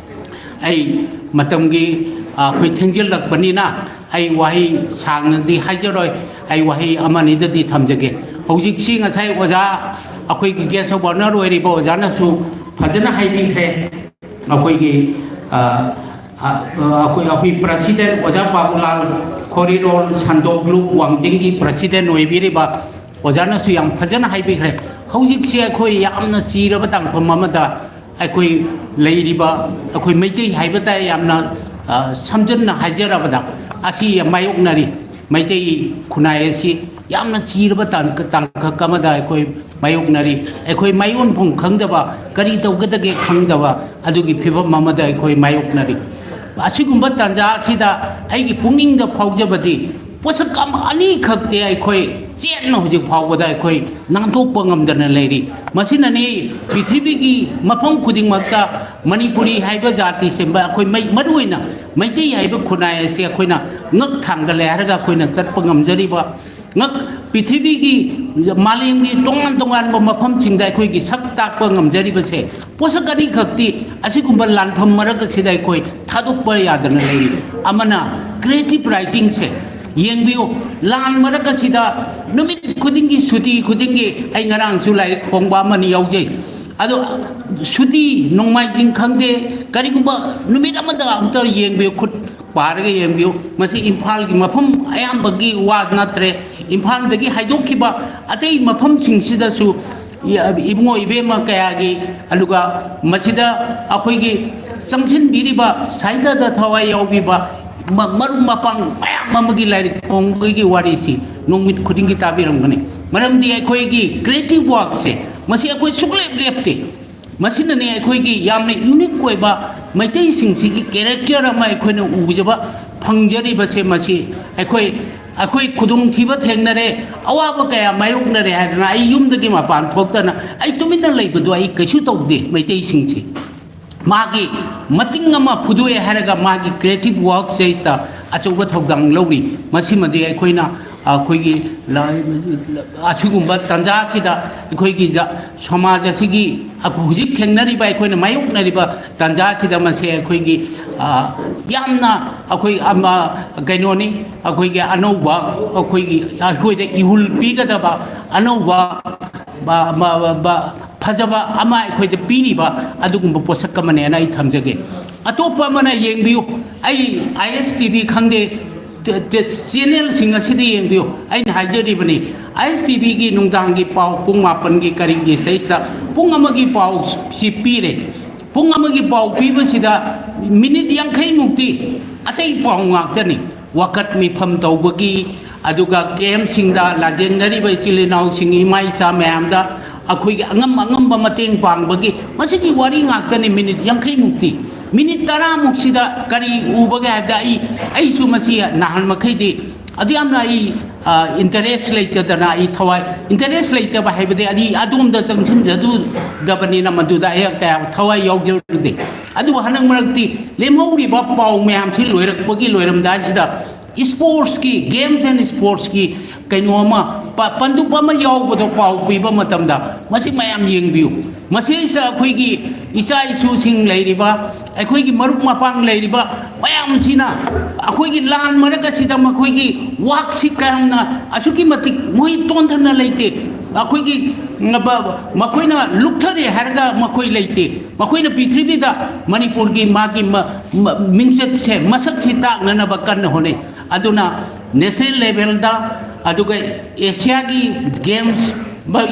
ꯑꯩ ꯃꯇꯝꯒꯤ, ꯑ, ꯑꯩꯈꯣꯏ ꯊꯦꯡꯖꯤꯜꯂꯛꯄꯅꯤꯅ ꯑꯩ ꯋꯥꯍꯩ ꯁꯥꯡꯅꯗꯤ ꯍꯥꯏꯖꯔꯣꯏ꯫ ꯑꯩ ꯋꯥꯍꯩ ꯑꯃꯅꯤꯗꯗꯤ ꯊꯝꯖꯒꯦ꯫ ꯍꯧꯖꯤꯛꯁꯤ ꯉꯁꯥꯏ ꯑꯣꯖꯥ, ꯑꯩꯈꯣꯏꯒꯤ guest of honour ꯑꯣꯏꯔꯤꯕ ꯑꯣꯖꯥꯅꯁꯨ ꯐꯖꯅ ꯍꯥꯏꯕꯤꯈ꯭ꯔꯦ꯫ ꯑꯩꯈꯣꯏꯒꯤ, ꯑ, ꯑ, ꯑꯩꯈꯣꯏ, ꯑꯩꯈꯣꯏ president ꯑꯣꯖꯥ ꯕꯥꯕꯨꯂꯥꯜ ꯈꯣꯔꯤꯔꯣꯜ ꯁꯟꯗꯣꯛꯂꯨꯞ ꯋꯥꯡꯖꯤꯡꯒꯤ president ꯑꯣꯏꯕꯤꯔꯤꯕ ꯑꯣꯖꯥꯅꯁꯨ ꯌꯥꯝ ꯐꯖꯅ ꯍꯥꯏꯕꯤꯈ꯭ꯔꯦ꯫ ꯍꯧꯖꯤꯛꯁꯦ ꯑꯩꯈꯣꯏ ꯌꯥꯝꯅ ꯆꯤꯔꯕ ꯇꯥꯡꯐꯝ ꯑꯃꯗ ꯑꯩꯈꯣꯏ ꯂꯩꯔꯤꯕ, ꯑꯩꯈꯣꯏ ꯃꯩꯇꯩ ꯍꯥꯏꯕ ꯇꯥꯏ, ꯌꯥꯝꯅ, ꯑ, ꯁꯝꯖꯟꯅ ꯍꯥꯏꯖꯔꯕꯗ ꯑꯁꯤ ꯌꯥꯝ ꯃꯥꯌꯣꯛꯅꯔꯤ꯫ ꯃꯩꯇꯩ ꯈꯨꯟꯅꯥꯏ ꯑꯁꯤ ꯌꯥꯝꯅ ꯆꯤꯔꯕ ꯇꯥꯡ-, ꯇꯥꯡꯀꯛ ꯑꯃꯗ ꯑꯩꯈꯣꯏ ꯃꯥꯌꯣꯛꯅꯔꯤ꯫ ꯑꯩꯈꯣꯏ ꯃꯥꯌꯣꯟꯐꯝ ꯈꯪꯗꯕ, ꯀꯔꯤ ꯇꯧꯒꯗꯒꯦ ꯈꯪꯗꯕ ꯑꯗꯨꯒꯤ ꯐꯤꯕꯝ ꯑꯃꯗ ꯑꯩꯈꯣꯏ ꯃꯥꯌꯣꯛꯅꯔꯤ꯫ ꯑꯁꯤꯒꯨꯝꯕ ꯇꯥꯟꯖꯥ ꯑꯁꯤꯗ ꯑꯩꯒꯤ ꯄꯨꯛꯅꯤꯡꯗ ꯐꯥꯎꯖꯕꯗꯤ, ꯄꯣꯠꯁꯛ ꯑꯃ ꯑꯅꯤꯈꯛꯇꯤ ꯑꯩꯈꯣꯏ ꯆꯦꯠꯅ ꯍꯧꯖꯤꯛ ꯐꯥꯎꯕꯗ ꯑꯩꯈꯣꯏ ꯅꯥꯟꯊꯣꯛꯄ ꯉꯝꯗꯅ ꯂꯩꯔꯤ꯫ ꯃꯁꯤꯅꯅꯤ ꯄ꯭ꯔꯤꯊꯤꯕꯤꯒꯤ ꯃꯐꯝ ꯈꯨꯗꯤꯡꯃꯛꯇ ꯃꯅꯤꯄꯨꯔꯤ ꯍꯥꯏꯕ ꯖꯥꯇꯤꯁꯦ ꯃ-, ꯑꯩꯈꯣꯏ ꯃꯩ-, ꯃꯔꯨꯑꯣꯏꯅ ꯃꯩꯇꯩ ꯍꯥꯏꯕ ꯈꯨꯟꯅꯥꯏ ꯑꯁꯤ ꯑꯩꯈꯣꯏꯅ ꯉꯛ ꯊꯥꯡꯒꯠꯂꯦ ꯍꯥꯏꯔꯒ ꯑꯩꯈꯣꯏꯅ ꯆꯠꯄ ꯉꯝꯖꯔꯤꯕ, ꯉꯛ-, ꯄ꯭ꯔꯤꯊꯤꯕꯤꯒꯤ, ꯃꯥꯂꯦꯝꯒꯤ ꯇꯣꯉꯥꯟ ꯇꯣꯉꯥꯟꯕ ꯃꯐꯝꯁꯤꯡꯗ ꯑꯩꯈꯣꯏꯒꯤ ꯁꯛ ꯇꯥꯛꯄ ꯉꯝꯖꯔꯤꯕꯁꯦ ꯄꯣꯠꯁꯛ ꯑꯅꯤꯈꯛꯇꯤ ꯑꯁꯤꯒꯨꯝꯕ ꯂꯥꯟꯐꯝ ꯃꯔꯛ ꯑꯁꯤꯗ ꯑꯩꯈꯣꯏ ꯊꯥꯗꯣꯛꯄ ꯌꯥꯗꯅ ꯂꯩꯔꯤ꯫ ꯑꯃꯅ creative writingꯁꯦ ꯌꯦꯡꯕꯤꯌꯨ, ꯂꯥꯟ ꯃꯔꯛ ꯑꯁꯤꯗ ꯅꯨꯃꯤꯠ ꯈꯨꯗꯤꯡꯒꯤ, ꯁꯨꯇꯤ ꯈꯨꯗꯤꯡꯒꯤ, ꯑꯩ ꯉꯔꯥꯡꯁꯨ ꯂꯥꯏꯔꯤꯛ ꯐꯣꯡꯕ ꯑꯃꯅꯤ ꯌꯥꯎꯖꯩ꯫ ꯑꯗꯣ ꯁꯨꯇꯤ, ꯅꯣꯡꯃꯥꯏꯖꯤꯡ ꯈꯪꯗꯦ, ꯀꯔꯤꯒꯨꯝꯕ ꯅꯨꯃꯤꯠ ꯑꯃꯗ ꯑꯃꯨꯛꯇ ꯌꯦꯡꯕꯤꯌꯨ, ꯈꯨꯠ ꯄꯥꯔꯒ ꯌꯦꯡꯕꯤꯌꯨ꯫ ꯃꯁꯤ ꯏꯝꯐꯥꯜꯒꯤ ꯃꯐꯝ ꯑꯌꯥꯝꯕꯒꯤ ꯋꯥ ꯅꯠꯇ꯭ꯔꯦ, ꯏꯝꯐꯥꯜꯗꯒꯤ ꯍꯥꯏꯗꯣꯛꯈꯤꯕ ꯑꯇꯩ ꯃꯐꯝꯁꯤꯡꯁꯤꯗꯁꯨ ꯏꯕꯨꯡꯉꯣ ꯏꯕꯦꯝꯃ ꯀꯌꯥꯒꯤ, ꯑꯗꯨꯒ ꯃꯁꯤꯗ ꯑꯩꯈꯣꯏꯒꯤ ꯆꯪꯁꯤꯟꯕꯤꯔꯤꯕ, ꯁꯥꯍꯤꯇ꯭ꯌꯗ ꯊꯋꯥꯏ ꯌꯥꯎꯕꯤꯕ ꯃ-, ꯃꯔꯨꯞ ꯃꯄꯥꯡ ꯃꯌꯥꯝ ꯑꯃꯒꯤ ꯂꯥꯏꯔꯤꯛ ꯐꯣꯡꯕꯒꯤ ꯋꯥꯔꯤꯁꯤ ꯅꯨꯃꯤꯠ ꯈꯨꯗꯤꯡꯒꯤ ꯇꯥꯕꯤꯔꯝꯒꯅꯤ꯫ ꯃꯔꯝꯗꯤ ꯑꯩꯈꯣꯏꯒꯤ creative workꯁꯦ ꯃꯁꯤ ꯑꯩꯈꯣꯏ ꯁꯨꯛꯂꯦꯞ ꯂꯦꯞꯇꯦ꯫ ꯃꯁꯤꯅꯅꯦ ꯑꯩꯈꯣꯏꯒꯤ ꯌꯥꯝꯅ unique ꯑꯣꯏꯕ ꯃꯩꯇꯩꯁꯤꯡꯁꯤꯒꯤ character ꯑꯃ ꯑꯩꯈꯣꯏꯅ ꯎꯖꯕ ꯐꯪꯖꯔꯤꯕꯁꯦ꯫ ꯃꯁꯤ ꯑꯩꯈꯣꯏ, ꯑꯩꯈꯣꯏ ꯈꯨꯗꯣꯡꯊꯤꯕ ꯊꯦꯡꯅꯔꯦ, ꯑꯋꯥꯕ ꯀꯌꯥ ꯃꯥꯌꯣꯛꯅꯔꯦ ꯍꯥꯏꯗꯅ ꯑꯩ ꯌꯨꯝꯗꯒꯤ ꯃꯄꯥꯟ ꯊꯣꯛꯇꯅ ꯑꯩ ꯇꯨꯃꯤꯟꯅ ꯂꯩꯕꯗꯣ ꯑꯩ ꯀꯩꯁꯨ ꯇꯧꯗꯦ꯫ ꯃꯩꯇꯩꯁꯤꯡꯁꯦ ꯃꯥꯒꯤ ꯃꯇꯤꯡ ꯑꯃ ꯐꯨꯗꯣꯛꯑꯦ ꯍꯥꯏꯔꯒ ꯃꯥꯒꯤ creative workꯁꯤꯗ ꯑꯆꯧꯕ ꯊꯧꯗꯥꯡ ꯂꯧꯔꯤ꯫ ꯃꯁꯤꯃꯗꯤ ꯑꯩꯈꯣꯏꯅ ꯑꯩꯈꯣꯏꯒꯤ ꯂ-, ꯑꯁꯤꯒꯨꯝꯕ ꯇꯥꯟꯖꯥꯁꯤꯗ ꯑꯩꯈꯣꯏꯒꯤ ꯖ-, ꯁꯃꯥꯖ ꯑꯁꯤꯒꯤ ꯑꯩꯈꯣꯏ ꯍꯧꯖꯤꯛ ꯊꯦꯡꯅꯔꯤꯕ, ꯑꯩꯈꯣꯏꯅ ꯃꯥꯌꯣꯛꯅꯔꯤꯕ ꯇꯥꯟꯖꯥꯁꯤꯗ ꯃꯁꯦ ꯑꯩꯈꯣꯏꯒꯤ, ꯑ, ꯌꯥꯝꯅ ꯑꯩꯈꯣꯏ ꯑꯃ, ꯀꯩꯅꯣꯅꯤ, ꯑꯩꯈꯣꯏꯒꯤ ꯑꯅꯧꯕ, ꯑꯩꯈꯣꯏꯒꯤ, ꯑꯩꯈꯣꯏꯗ ꯏꯍꯨꯜ ꯄꯤꯒꯗꯕ ꯑꯅꯧꯕ ꯕ-, ꯕ-, ꯕ-, ꯕ-, ꯐꯖꯕ ꯑꯃ ꯑꯩꯈꯣꯏꯗ ꯄꯤꯔꯤꯕ ꯑꯗꯨꯒꯨꯝꯕ ꯄꯣꯠꯁꯛ ꯑꯃꯅꯦꯅ ꯑꯩ ꯊꯝꯖꯒꯦ꯫ ꯑꯇꯣꯞꯄ ꯑꯃꯅ ꯌꯦꯡꯕꯤꯌꯨ, ꯑꯩ ꯑꯥꯏ ꯑꯦꯁ ꯇꯤ ꯚꯤ ꯈꯪꯗꯦ, ꯇ-, ꯇ-, ꯆꯦꯅꯦꯜꯁꯤꯡ ꯑꯁꯤꯗ ꯌꯦꯡꯕꯤꯌꯨ꯫ ꯑꯩꯅ ꯍꯥꯏꯖꯔꯤꯕꯅꯤ, ꯑꯥꯏ ꯑꯦꯁ ꯇꯤ ꯚꯤꯒꯤ ꯅꯨꯡꯗꯥꯡꯒꯤ ꯄꯥꯎ ꯄꯨꯡ ꯃꯥꯄꯟꯒꯤ ꯀꯔꯤꯒꯤ ꯁꯤꯗꯩꯁꯤꯗ ꯄꯨꯡ ꯑꯃꯒꯤ ꯄꯥꯎꯁꯤ ꯄꯤꯔꯦ꯫ ꯄꯨꯡ ꯑꯃꯒꯤ ꯄꯥꯎ ꯄꯤꯕꯁꯤꯗ ꯃꯤꯅꯤꯠ ꯌꯥꯡꯈꯩꯃꯨꯛꯇꯤ ꯑꯇꯩ ꯄꯥꯎ ꯉꯥꯛꯇꯅꯤ꯫ ꯋꯥꯀꯠ ꯃꯤꯐꯝ ꯇꯧꯕꯒꯤ, ꯑꯗꯨꯒ ꯀꯦꯝꯁꯤꯡꯗ ꯂꯥꯟꯖꯦꯟꯅꯔꯤꯕ ꯏꯆꯤꯜ ꯏꯅꯥꯎꯁꯤꯡ, ꯏꯃꯥ ꯏꯆꯥ ꯃꯌꯥꯝꯗ ꯑꯩꯈꯣꯏꯒꯤ ꯑꯉꯝ ꯑꯉꯝꯕ ꯃꯇꯦꯡ ꯄꯥꯡꯕꯒꯤ ꯃꯁꯤꯒꯤ ꯋꯥꯔꯤ ꯉꯥꯛꯇꯅꯤ꯫ ꯃꯤꯅꯤꯠ ꯌꯥꯡꯈꯩꯃꯨꯛꯇꯤ, ꯃꯤꯅꯤꯠ ꯇꯔꯥꯃꯨꯛꯁꯤꯗ ꯀꯔꯤ ꯎꯕꯒꯦ ꯍꯥꯏꯕꯗ, ꯑꯩ, ꯑꯩꯁꯨ ꯃꯁꯤ ꯅꯍꯥꯟ ꯃꯈꯩꯗꯤ ꯑꯗꯨ ꯌꯥꯝꯅ ꯑꯩ ꯏꯟꯇꯔꯦꯁ ꯂꯩꯇꯗꯅ ꯑꯩ ꯊꯋꯥꯏ, ꯏꯟꯇꯔꯦꯁ ꯂꯩꯇꯕ ꯍꯥꯏꯕꯗꯤ ꯑꯩ ꯑꯗꯣꯝꯗ ꯆꯪꯁꯤꯟꯖꯗꯕꯅꯤꯅ ꯃꯗꯨꯗ ꯑꯩ ꯀꯌꯥ ꯊꯋꯥꯏ ꯌꯥꯎꯖꯔꯨꯗꯦ꯫ ꯑꯗꯨꯕꯨ ꯍꯟꯗꯛ ꯃꯔꯛꯇꯤ ꯂꯦꯝꯍꯧꯔꯤꯕ ꯄꯥꯎ ꯃꯌꯥꯝꯁꯤ ꯂꯣꯏꯔꯛꯄꯒꯤ ꯂꯣꯏꯔꯝꯗꯥꯏꯁꯤꯗ sportsꯀꯤ, games and sportsꯀꯤ ꯀꯩꯅꯣ ꯑꯃ, ꯄ-, ꯄꯟꯗꯨꯞ ꯑꯃ ꯌꯥꯎꯕꯗꯣ, ꯄꯥꯎ ꯄꯤꯕ ꯃꯇꯝꯗ ꯃꯁꯤ ꯃꯌꯥꯝ ꯌꯦꯡꯕꯤꯌꯨ꯫ ꯃꯁꯤꯁꯤꯗ ꯑꯩꯈꯣꯏꯒꯤ ꯏꯆꯥ ꯏꯁꯨꯁꯤꯡ ꯂꯩꯔꯤꯕ, ꯑꯩꯈꯣꯏꯒꯤ ꯃꯔꯨꯞ ꯃꯄꯥꯡ ꯂꯩꯔꯤꯕ ꯃꯌꯥꯝꯁꯤꯅ ꯑꯩꯈꯣꯏꯒꯤ ꯂꯥꯟ ꯃꯔꯛ ꯑꯁꯤꯗ ꯃꯈꯣꯏꯒꯤ ꯋꯥꯛꯁꯤ ꯀꯌꯥꯝꯅ, ꯑꯁꯨꯛꯀꯤ ꯃꯇꯤꯛ ꯃꯣꯏ ꯇꯣꯟꯊꯅ ꯂꯩꯇꯦ꯫ ꯑꯩꯈꯣꯏꯒꯤ ꯃꯈꯣꯏꯅ ꯂꯨꯞꯊꯔꯦ ꯍꯥꯏꯔꯒ ꯃꯈꯣꯏ ꯂꯩꯇꯦ꯫ ꯃꯈꯣꯏꯅ ꯄ꯭ꯔꯤꯊꯤꯕꯤꯗ ꯃꯅꯤꯄꯨꯔꯒꯤ ꯃꯥꯒꯤ ꯃ-, ꯃ-, ꯃꯤꯡꯆꯠꯁꯦ, ꯃꯁꯛꯁꯤ ꯇꯥꯛꯅꯅꯕ ꯀꯟꯅ ꯍꯣꯠꯅꯩ꯫ ꯑꯗꯨꯅ national levelꯗ, ꯑꯗꯨꯒ ꯑꯦꯁꯤꯌꯥꯒꯤ games,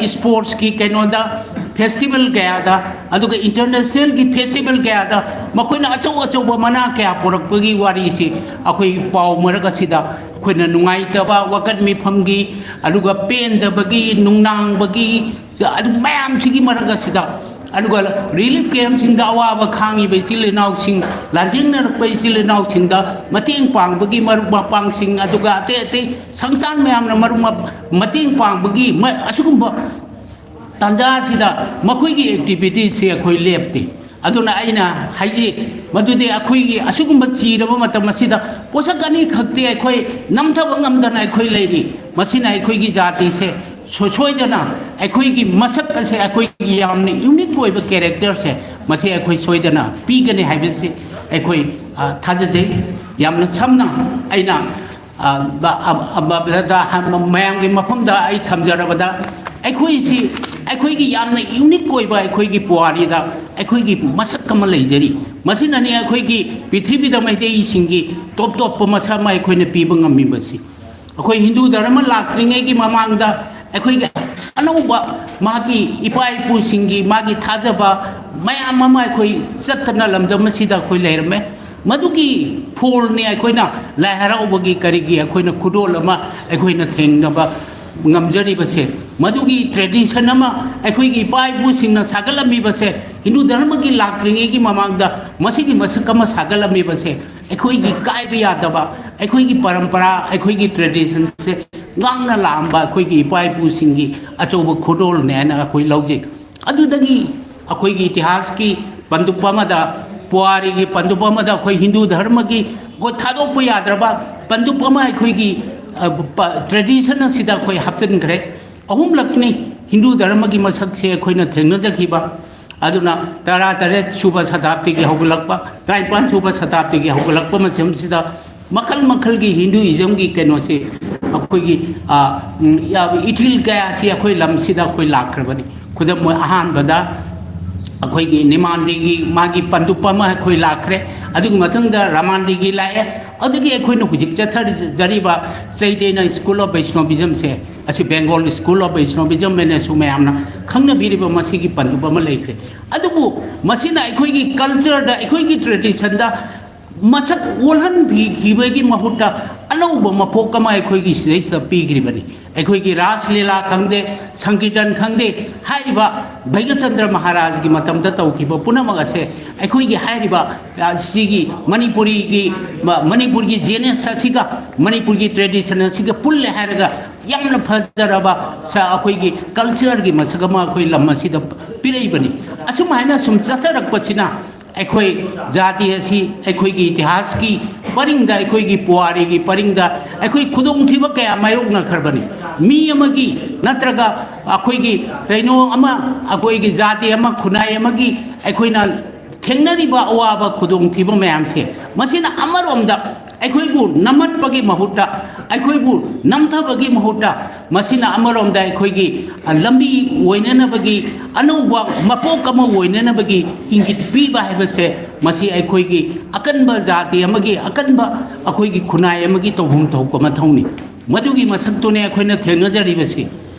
sportsꯀꯤ ꯀꯩꯅꯣꯗ, festival ꯀꯌꯥꯗ, ꯑꯗꯨꯒ internationalꯒꯤ festival ꯀꯌꯥꯗ ꯃꯈꯣꯏꯅ ꯑꯆꯧ ꯑꯆꯧꯕ ꯃꯅꯥ ꯀꯌꯥ ꯄꯨꯔꯛꯄꯒꯤ ꯋꯥꯔꯤꯁꯤ ꯑꯩꯈꯣꯏ ꯄꯥꯎ ꯃꯔꯛ ꯑꯁꯤꯗ ꯑꯩꯈꯣꯏꯅ ꯅꯨꯡꯉꯥꯏꯇꯕ, ꯋꯥꯀꯠ ꯃꯤꯐꯝꯒꯤ, ꯑꯗꯨꯒ ꯄꯦꯟꯗꯕꯒꯤ, ꯅꯨꯡꯅꯥꯡꯕꯒꯤ, ꯑꯗꯨ ꯃꯌꯥꯝꯁꯤꯒꯤ ꯃꯔꯛ ꯑꯁꯤꯗ, ꯑꯗꯨꯒ relief campꯁꯤꯡꯗ ꯑꯋꯥꯕ ꯈꯥꯡꯉꯤꯕ ꯏꯆꯤꯜ ꯏꯅꯥꯎꯁꯤꯡ, ꯂꯥꯟꯖꯦꯟꯅꯔꯛꯄ ꯏꯆꯤꯜ ꯏꯅꯥꯎꯁꯤꯡꯗ ꯃꯇꯦꯡ ꯄꯥꯡꯕꯒꯤ ꯃꯔꯨꯞ ꯃꯄꯥꯡꯁꯤꯡ, ꯑꯗꯨꯒ ꯑꯇꯩ ꯑꯇꯩ ꯁꯪꯁꯊꯥꯟ ꯃꯌꯥꯝꯅ ꯃꯔꯨꯞ ꯃ-, ꯃꯇꯦꯡ ꯄꯥꯡꯕꯒꯤ ꯃ-, ꯑꯁꯤꯒꯨꯝꯕ ꯇꯥꯟꯖꯥꯁꯤꯗ ꯃꯈꯣꯏꯒꯤ activityꯁꯦ ꯑꯩꯈꯣꯏ ꯂꯦꯞꯇꯦ꯫ ꯑꯗꯨꯅ ꯑꯩꯅ ꯍꯥꯏꯖꯩ, ꯃꯗꯨꯗꯤ ꯑꯩꯈꯣꯏꯒꯤ ꯑꯁꯤꯒꯨꯝꯕ ꯆꯤꯔꯕ ꯃꯇꯝ ꯑꯁꯤꯗ ꯄꯣꯠꯁꯛ ꯑꯅꯤꯈꯛꯇꯤ ꯑꯩꯈꯣꯏ ꯅꯝꯊꯕ ꯉꯝꯗꯅ ꯑꯩꯈꯣꯏ ꯂꯩꯔꯤ꯫ ꯃꯁꯤꯅ ꯑꯩꯈꯣꯏꯒꯤ ꯖꯥꯇꯤꯁꯦ ꯁꯣ-, ꯁꯣꯏꯗꯅ ꯑꯩꯈꯣꯏꯒꯤ ꯃꯁꯛ ꯑꯁꯦ, ꯑꯩꯈꯣꯏꯒꯤ ꯌꯥꯝꯅ unique ꯑꯣꯏꯕ characterꯁꯦ, ꯃꯁꯤ ꯑꯩꯈꯣꯏ ꯁꯣꯏꯗꯅ ꯄꯤꯒꯅꯤ ꯍꯥꯏꯕꯁꯤ ꯑꯩꯈꯣꯏ, ꯑ, ꯊꯥꯖꯖꯩ꯫ ꯌꯥꯝꯅ ꯁꯝꯅ ꯑꯩꯅ ꯑ, ꯕ-, ꯑ, ꯑ, ꯕ-, ꯕ-, ꯗ-, ꯍ-, ꯃ-, ꯃꯌꯥꯝꯒꯤ ꯃꯐꯝꯗ ꯑꯩ ꯊꯝꯖꯔꯕꯗ, ꯑꯩꯈꯣꯏꯁꯤ, ꯑꯩꯈꯣꯏꯒꯤ ꯌꯥꯝꯅ unique ꯑꯣꯏꯕ ꯑꯩꯈꯣꯏꯒꯤ ꯄꯨꯋꯥꯔꯤꯗ ꯑꯩꯈꯣꯏꯒꯤ ꯃꯁꯛ ꯑꯃ ꯂꯩꯖꯔꯤ꯫ ꯃꯁꯤꯅꯅꯤ ꯑꯩꯈꯣꯏꯒꯤ ꯄ꯭ꯔꯤꯊꯤꯕꯤꯗ ꯃꯩꯇꯩꯁꯤꯡꯒꯤ ꯇꯣꯞ ꯇꯣꯞꯄ ꯃꯁꯛ ꯑꯃ ꯑꯩꯈꯣꯏꯅ ꯄꯤꯕ ꯉꯝꯃꯤꯕꯁꯤ꯫ ꯑꯩꯈꯣꯏ ꯍꯤꯟꯗꯨ ꯙꯔꯃ ꯂꯥꯛꯇ꯭ꯔꯤꯉꯩꯒꯤ ꯃꯃꯥꯡꯗ ꯑꯩꯈꯣꯏꯒꯤ ꯑꯅꯧꯕ ꯃꯥꯒꯤ ꯏꯄꯥ ꯏꯄꯨꯁꯤꯡꯒꯤ ꯃꯥꯒꯤ ꯊꯥꯖꯕ ꯃꯌꯥꯝ ꯑꯃ ꯑꯩꯈꯣꯏ ꯆꯠꯇꯅ ꯂꯝꯗꯝ ꯑꯁꯤꯗ ꯑꯩꯈꯣꯏ ꯂꯩꯔꯝꯃꯦ꯫ ꯃꯗꯨꯒꯤ ꯐꯣꯜꯅꯤ ꯑꯩꯈꯣꯏꯅ ꯂꯥꯏ ꯍꯔꯥꯎꯕꯒꯤ ꯀꯔꯤꯒꯤ ꯑꯩꯈꯣꯏꯅ ꯈꯨꯗꯣꯜ ꯑꯃ ꯑꯩꯈꯣꯏꯅ ꯊꯦꯡꯅꯕ ꯉꯝꯖꯔꯤꯕꯁꯦ꯫ ꯃꯗꯨꯒꯤ tradition ꯑꯃ ꯑꯩꯈꯣꯏꯒꯤ ꯏꯄꯥ ꯏꯄꯨꯁꯤꯡꯅ ꯁꯥꯒꯠꯂꯝꯃꯤꯕꯁꯦ, ꯍꯤꯟꯗꯨ ꯙꯔꯃꯒꯤ ꯂꯥꯛꯇ꯭ꯔꯤꯉꯩꯒꯤ ꯃꯃꯥꯡꯗ ꯃꯁꯤꯒꯤ ꯃꯁꯛ ꯑꯃ ꯁꯥꯒꯠꯂꯝꯃꯤꯕꯁꯦ, ꯑꯩꯈꯣꯏꯒꯤ ꯀꯥꯏꯕ ꯌꯥꯗꯕ, ꯑꯩꯈꯣꯏꯒꯤ ꯄꯔꯝꯄꯔꯥ, ꯑꯩꯈꯣꯏꯒꯤ traditionꯁꯦ ꯉꯥꯛꯅ ꯂꯥꯛꯑꯝꯕ ꯑꯩꯈꯣꯏꯒꯤ ꯏꯄꯥ ꯏꯄꯨꯁꯤꯡꯒꯤ ꯑꯆꯧꯕ ꯈꯨꯗꯣꯜꯅꯦ ꯍꯥꯏꯅ ꯑꯩꯈꯣꯏ ꯂꯧꯖꯩ꯫ ꯑꯗꯨꯗꯒꯤ ꯑꯩꯈꯣꯏꯒꯤ ꯏꯇꯤꯍꯥꯁꯀꯤ ꯄꯟꯗꯨꯞ ꯑꯃꯗ, ꯄꯨꯋꯥꯔꯤꯒꯤ ꯄꯟꯗꯨꯞ ꯑꯃꯗ ꯑꯩꯈꯣꯏ ꯍꯤꯟꯗꯨ ꯙꯔꯃꯒꯤ ꯑꯩꯈꯣꯏ ꯊꯥꯗꯣꯛꯄ ꯌꯥꯗ꯭ꯔꯕ ꯄꯟꯗꯨꯞ ꯑꯃ ꯑꯩꯈꯣꯏꯒꯤ, ꯑ, ꯄ-, tradition ꯑꯁꯤꯗ ꯑꯩꯈꯣꯏ ꯍꯥꯞꯆꯤꯟꯈ꯭ꯔꯦ꯫ ꯑꯍꯨꯝꯂꯛꯅꯤ ꯍꯤꯟꯗꯨ ꯙꯔꯃꯒꯤ ꯃꯁꯛꯁꯦ ꯑꯩꯈꯣꯏꯅ ꯊꯦꯡꯅꯖꯈꯤꯕ꯫ ꯑꯗꯨꯅ ꯇꯔꯥꯇꯔꯦꯠ ꯁꯨꯕ ꯁꯇꯥꯕꯗꯤꯒꯤ ꯍꯧꯒꯠꯂꯛꯄ, ꯇꯔꯥꯅꯤꯄꯥꯟ ꯁꯨꯕ ꯁꯇꯥꯕꯗꯤꯒꯤ ꯍꯧꯒꯠꯂꯛꯄ ꯃꯇꯝꯁꯤꯗ ꯃꯈꯜ ꯃꯈꯜꯒꯤ ꯍꯤꯟꯗꯨꯏꯖꯝꯒꯤ ꯀꯩꯅꯣꯁꯦ ꯑꯩꯈꯣꯏꯒꯤ, ꯑ, ꯎꯝ, ꯌꯥ-, ꯏꯊꯤꯜ ꯀꯌꯥꯁꯤ ꯑꯩꯈꯣꯏ ꯂꯝꯁꯤꯗ ꯑꯩꯈꯣꯏ ꯂꯥꯛꯈ꯭ꯔꯕꯅꯤ꯫ ꯈꯨꯗꯝ ꯑꯣꯏ, ꯑꯍꯥꯟꯕꯗ ꯑꯩꯈꯣꯏꯒꯤ ꯅꯤꯃꯥꯟꯗꯤꯒꯤ ꯃꯥꯒꯤ ꯄꯟꯗꯨꯞ ꯑꯃ ꯑꯩꯈꯣꯏ ꯂꯥꯛꯈ꯭ꯔꯦ꯫ ꯑꯗꯨꯒꯤ ꯃꯊꯪꯗ ꯔꯥꯃꯥꯟꯗꯤꯒꯤ ꯂꯥꯛꯑꯦ꯫ ꯑꯗꯒꯤ ꯑꯩꯈꯣꯏꯅ ꯍꯧꯖꯤꯛ ꯆꯠꯊꯖꯔꯤꯕ ꯆꯩꯇꯟꯌ School of Vaishnavismꯁꯦ, ꯑꯁꯤ Bengal School of Vaishnavism ꯍꯥꯏꯅꯁꯨ ꯃꯌꯥꯝꯅ ꯈꯪꯅꯕꯤꯔꯤꯕ ꯃꯁꯤꯒꯤ ꯄꯟꯗꯨꯞ ꯑꯃ ꯂꯩꯈ꯭ꯔꯦ꯫ ꯑꯗꯨꯕꯨ ꯃꯁꯤꯅ ꯑꯩꯈꯣꯏꯒꯤ cultureꯗ, ꯑꯩꯈꯣꯏꯒꯤ traditionꯗ ꯃꯁꯛ ꯑꯣꯜꯍꯟꯕꯤꯈꯤꯕꯒꯤ ꯃꯍꯨꯠꯇ ꯑꯅꯧꯕ ꯃꯄꯣꯛ ꯑꯃ ꯑꯩꯈꯣꯏꯒꯤ ꯁꯤꯗꯩꯁꯤꯗ ꯄꯤꯈ꯭ꯔꯤꯕꯅꯤ꯫ ꯑꯩꯈꯣꯏꯒꯤ ꯔꯥꯁ ꯂꯤꯂꯥ ꯈꯪꯗꯦ, ꯁꯪꯀꯤꯔꯇꯟ ꯈꯪꯗꯦ, ꯍꯥꯏꯔꯤꯕ ꯚꯩꯒꯆꯟꯗ꯭ꯔ ꯃꯍꯥꯔꯥꯖꯒꯤ ꯃꯇꯝꯗ ꯇꯧꯈꯤꯕ ꯄꯨꯝꯅꯃꯛ ꯑꯁꯦ ꯑꯩꯈꯣꯏꯒꯤ ꯍꯥꯏꯔꯤꯕ, ꯑ, ꯁꯤꯒꯤ ꯃꯅꯤꯄꯨꯔꯤꯒꯤ, ꯃ-, ꯃꯅꯤꯄꯨꯔꯒꯤ genius ꯑꯁꯤꯒ ꯃꯅꯤꯄꯨꯔꯒꯤ tradition ꯑꯁꯤꯒ ꯄꯨꯜꯂꯦ ꯍꯥꯏꯔꯒ ꯌꯥꯝꯅ ꯐꯖꯔꯕ ꯁ-, ꯑꯩꯈꯣꯏꯒꯤ cultureꯒꯤ ꯃꯁꯛ ꯑꯃ ꯑꯩꯈꯣꯏ ꯂꯝ ꯑꯁꯤꯗ ꯄꯤꯔꯛꯏꯕꯅꯤ꯫ ꯑꯁꯨꯝ ꯍꯥꯏꯅ ꯁꯨꯝ ꯆꯠꯊꯔꯛꯄꯁꯤꯅ ꯑꯩꯈꯣꯏ ꯖꯥꯇꯤ ꯑꯁꯤ ꯑꯩꯈꯣꯏꯒꯤ ꯏꯇꯤꯍꯥꯁꯀꯤ ꯄꯔꯤꯡꯗ, ꯑꯩꯈꯣꯏꯒꯤ ꯄꯨꯋꯥꯔꯤꯒꯤ ꯄꯔꯤꯡꯗ ꯑꯩꯈꯣꯏ ꯈꯨꯗꯣꯡꯊꯤꯕ ꯀꯌꯥ ꯃꯥꯌꯣꯛꯅꯈ꯭ꯔꯕꯅꯤ꯫ ꯃꯤ ꯑꯃꯒꯤ ꯅꯠꯇ꯭ꯔꯒ ꯑꯩꯈꯣꯏꯒꯤ ꯀꯩꯅꯣ ꯑꯃ, ꯑꯩꯈꯣꯏꯒꯤ ꯖꯥꯇꯤ ꯑꯃ, ꯈꯨꯟꯅꯥꯏ ꯑꯃꯒꯤ ꯑꯩꯈꯣꯏꯅ ꯊꯦꯡꯅꯔꯤꯕ ꯑꯋꯥꯕ ꯈꯨꯗꯣꯡꯊꯤꯕ ꯃꯌꯥꯝꯁꯦ, ꯃꯁꯤꯅ ꯑꯃꯔꯣꯝꯗ ꯑꯩꯈꯣꯏꯕꯨ ꯅꯝꯍꯠꯄꯒꯤ ꯃꯍꯨꯠꯇ, ꯑꯩꯈꯣꯏꯕꯨ ꯅꯝꯊꯕꯒꯤ ꯃꯍꯨꯠꯇ, ꯃꯁꯤꯅ ꯑꯃꯔꯣꯝꯗ ꯑꯩꯈꯣꯏꯒꯤ, ꯑ, ꯂꯝꯕꯤ ꯑꯣꯏꯅꯅꯕꯒꯤ, ꯑꯅꯧꯕ ꯃꯄꯣꯛ ꯑꯃ ꯑꯣꯏꯅꯅꯕꯒꯤ ꯏꯪꯒꯤꯠ ꯄꯤꯕ ꯍꯥꯏꯕꯁꯦ, ꯃꯁꯤ ꯑꯩꯈꯣꯏꯒꯤ ꯑꯀꯟꯕ ꯖꯥꯇꯤ ꯑꯃꯒꯤ, ꯑꯀꯟꯕ ꯑꯩꯈꯣꯏꯒꯤ ꯈꯨꯟꯅꯥꯏ ꯑꯃꯒꯤ ꯇꯧꯐꯝ ꯊꯣꯛꯄ ꯃꯊꯧꯅꯤ꯫ ꯃꯗꯨꯒꯤ ꯃꯁꯛꯇꯨꯅꯦ ꯑꯩꯈꯣꯏꯅ ꯊꯦꯡꯅꯖꯔꯤꯕꯁꯤ꯫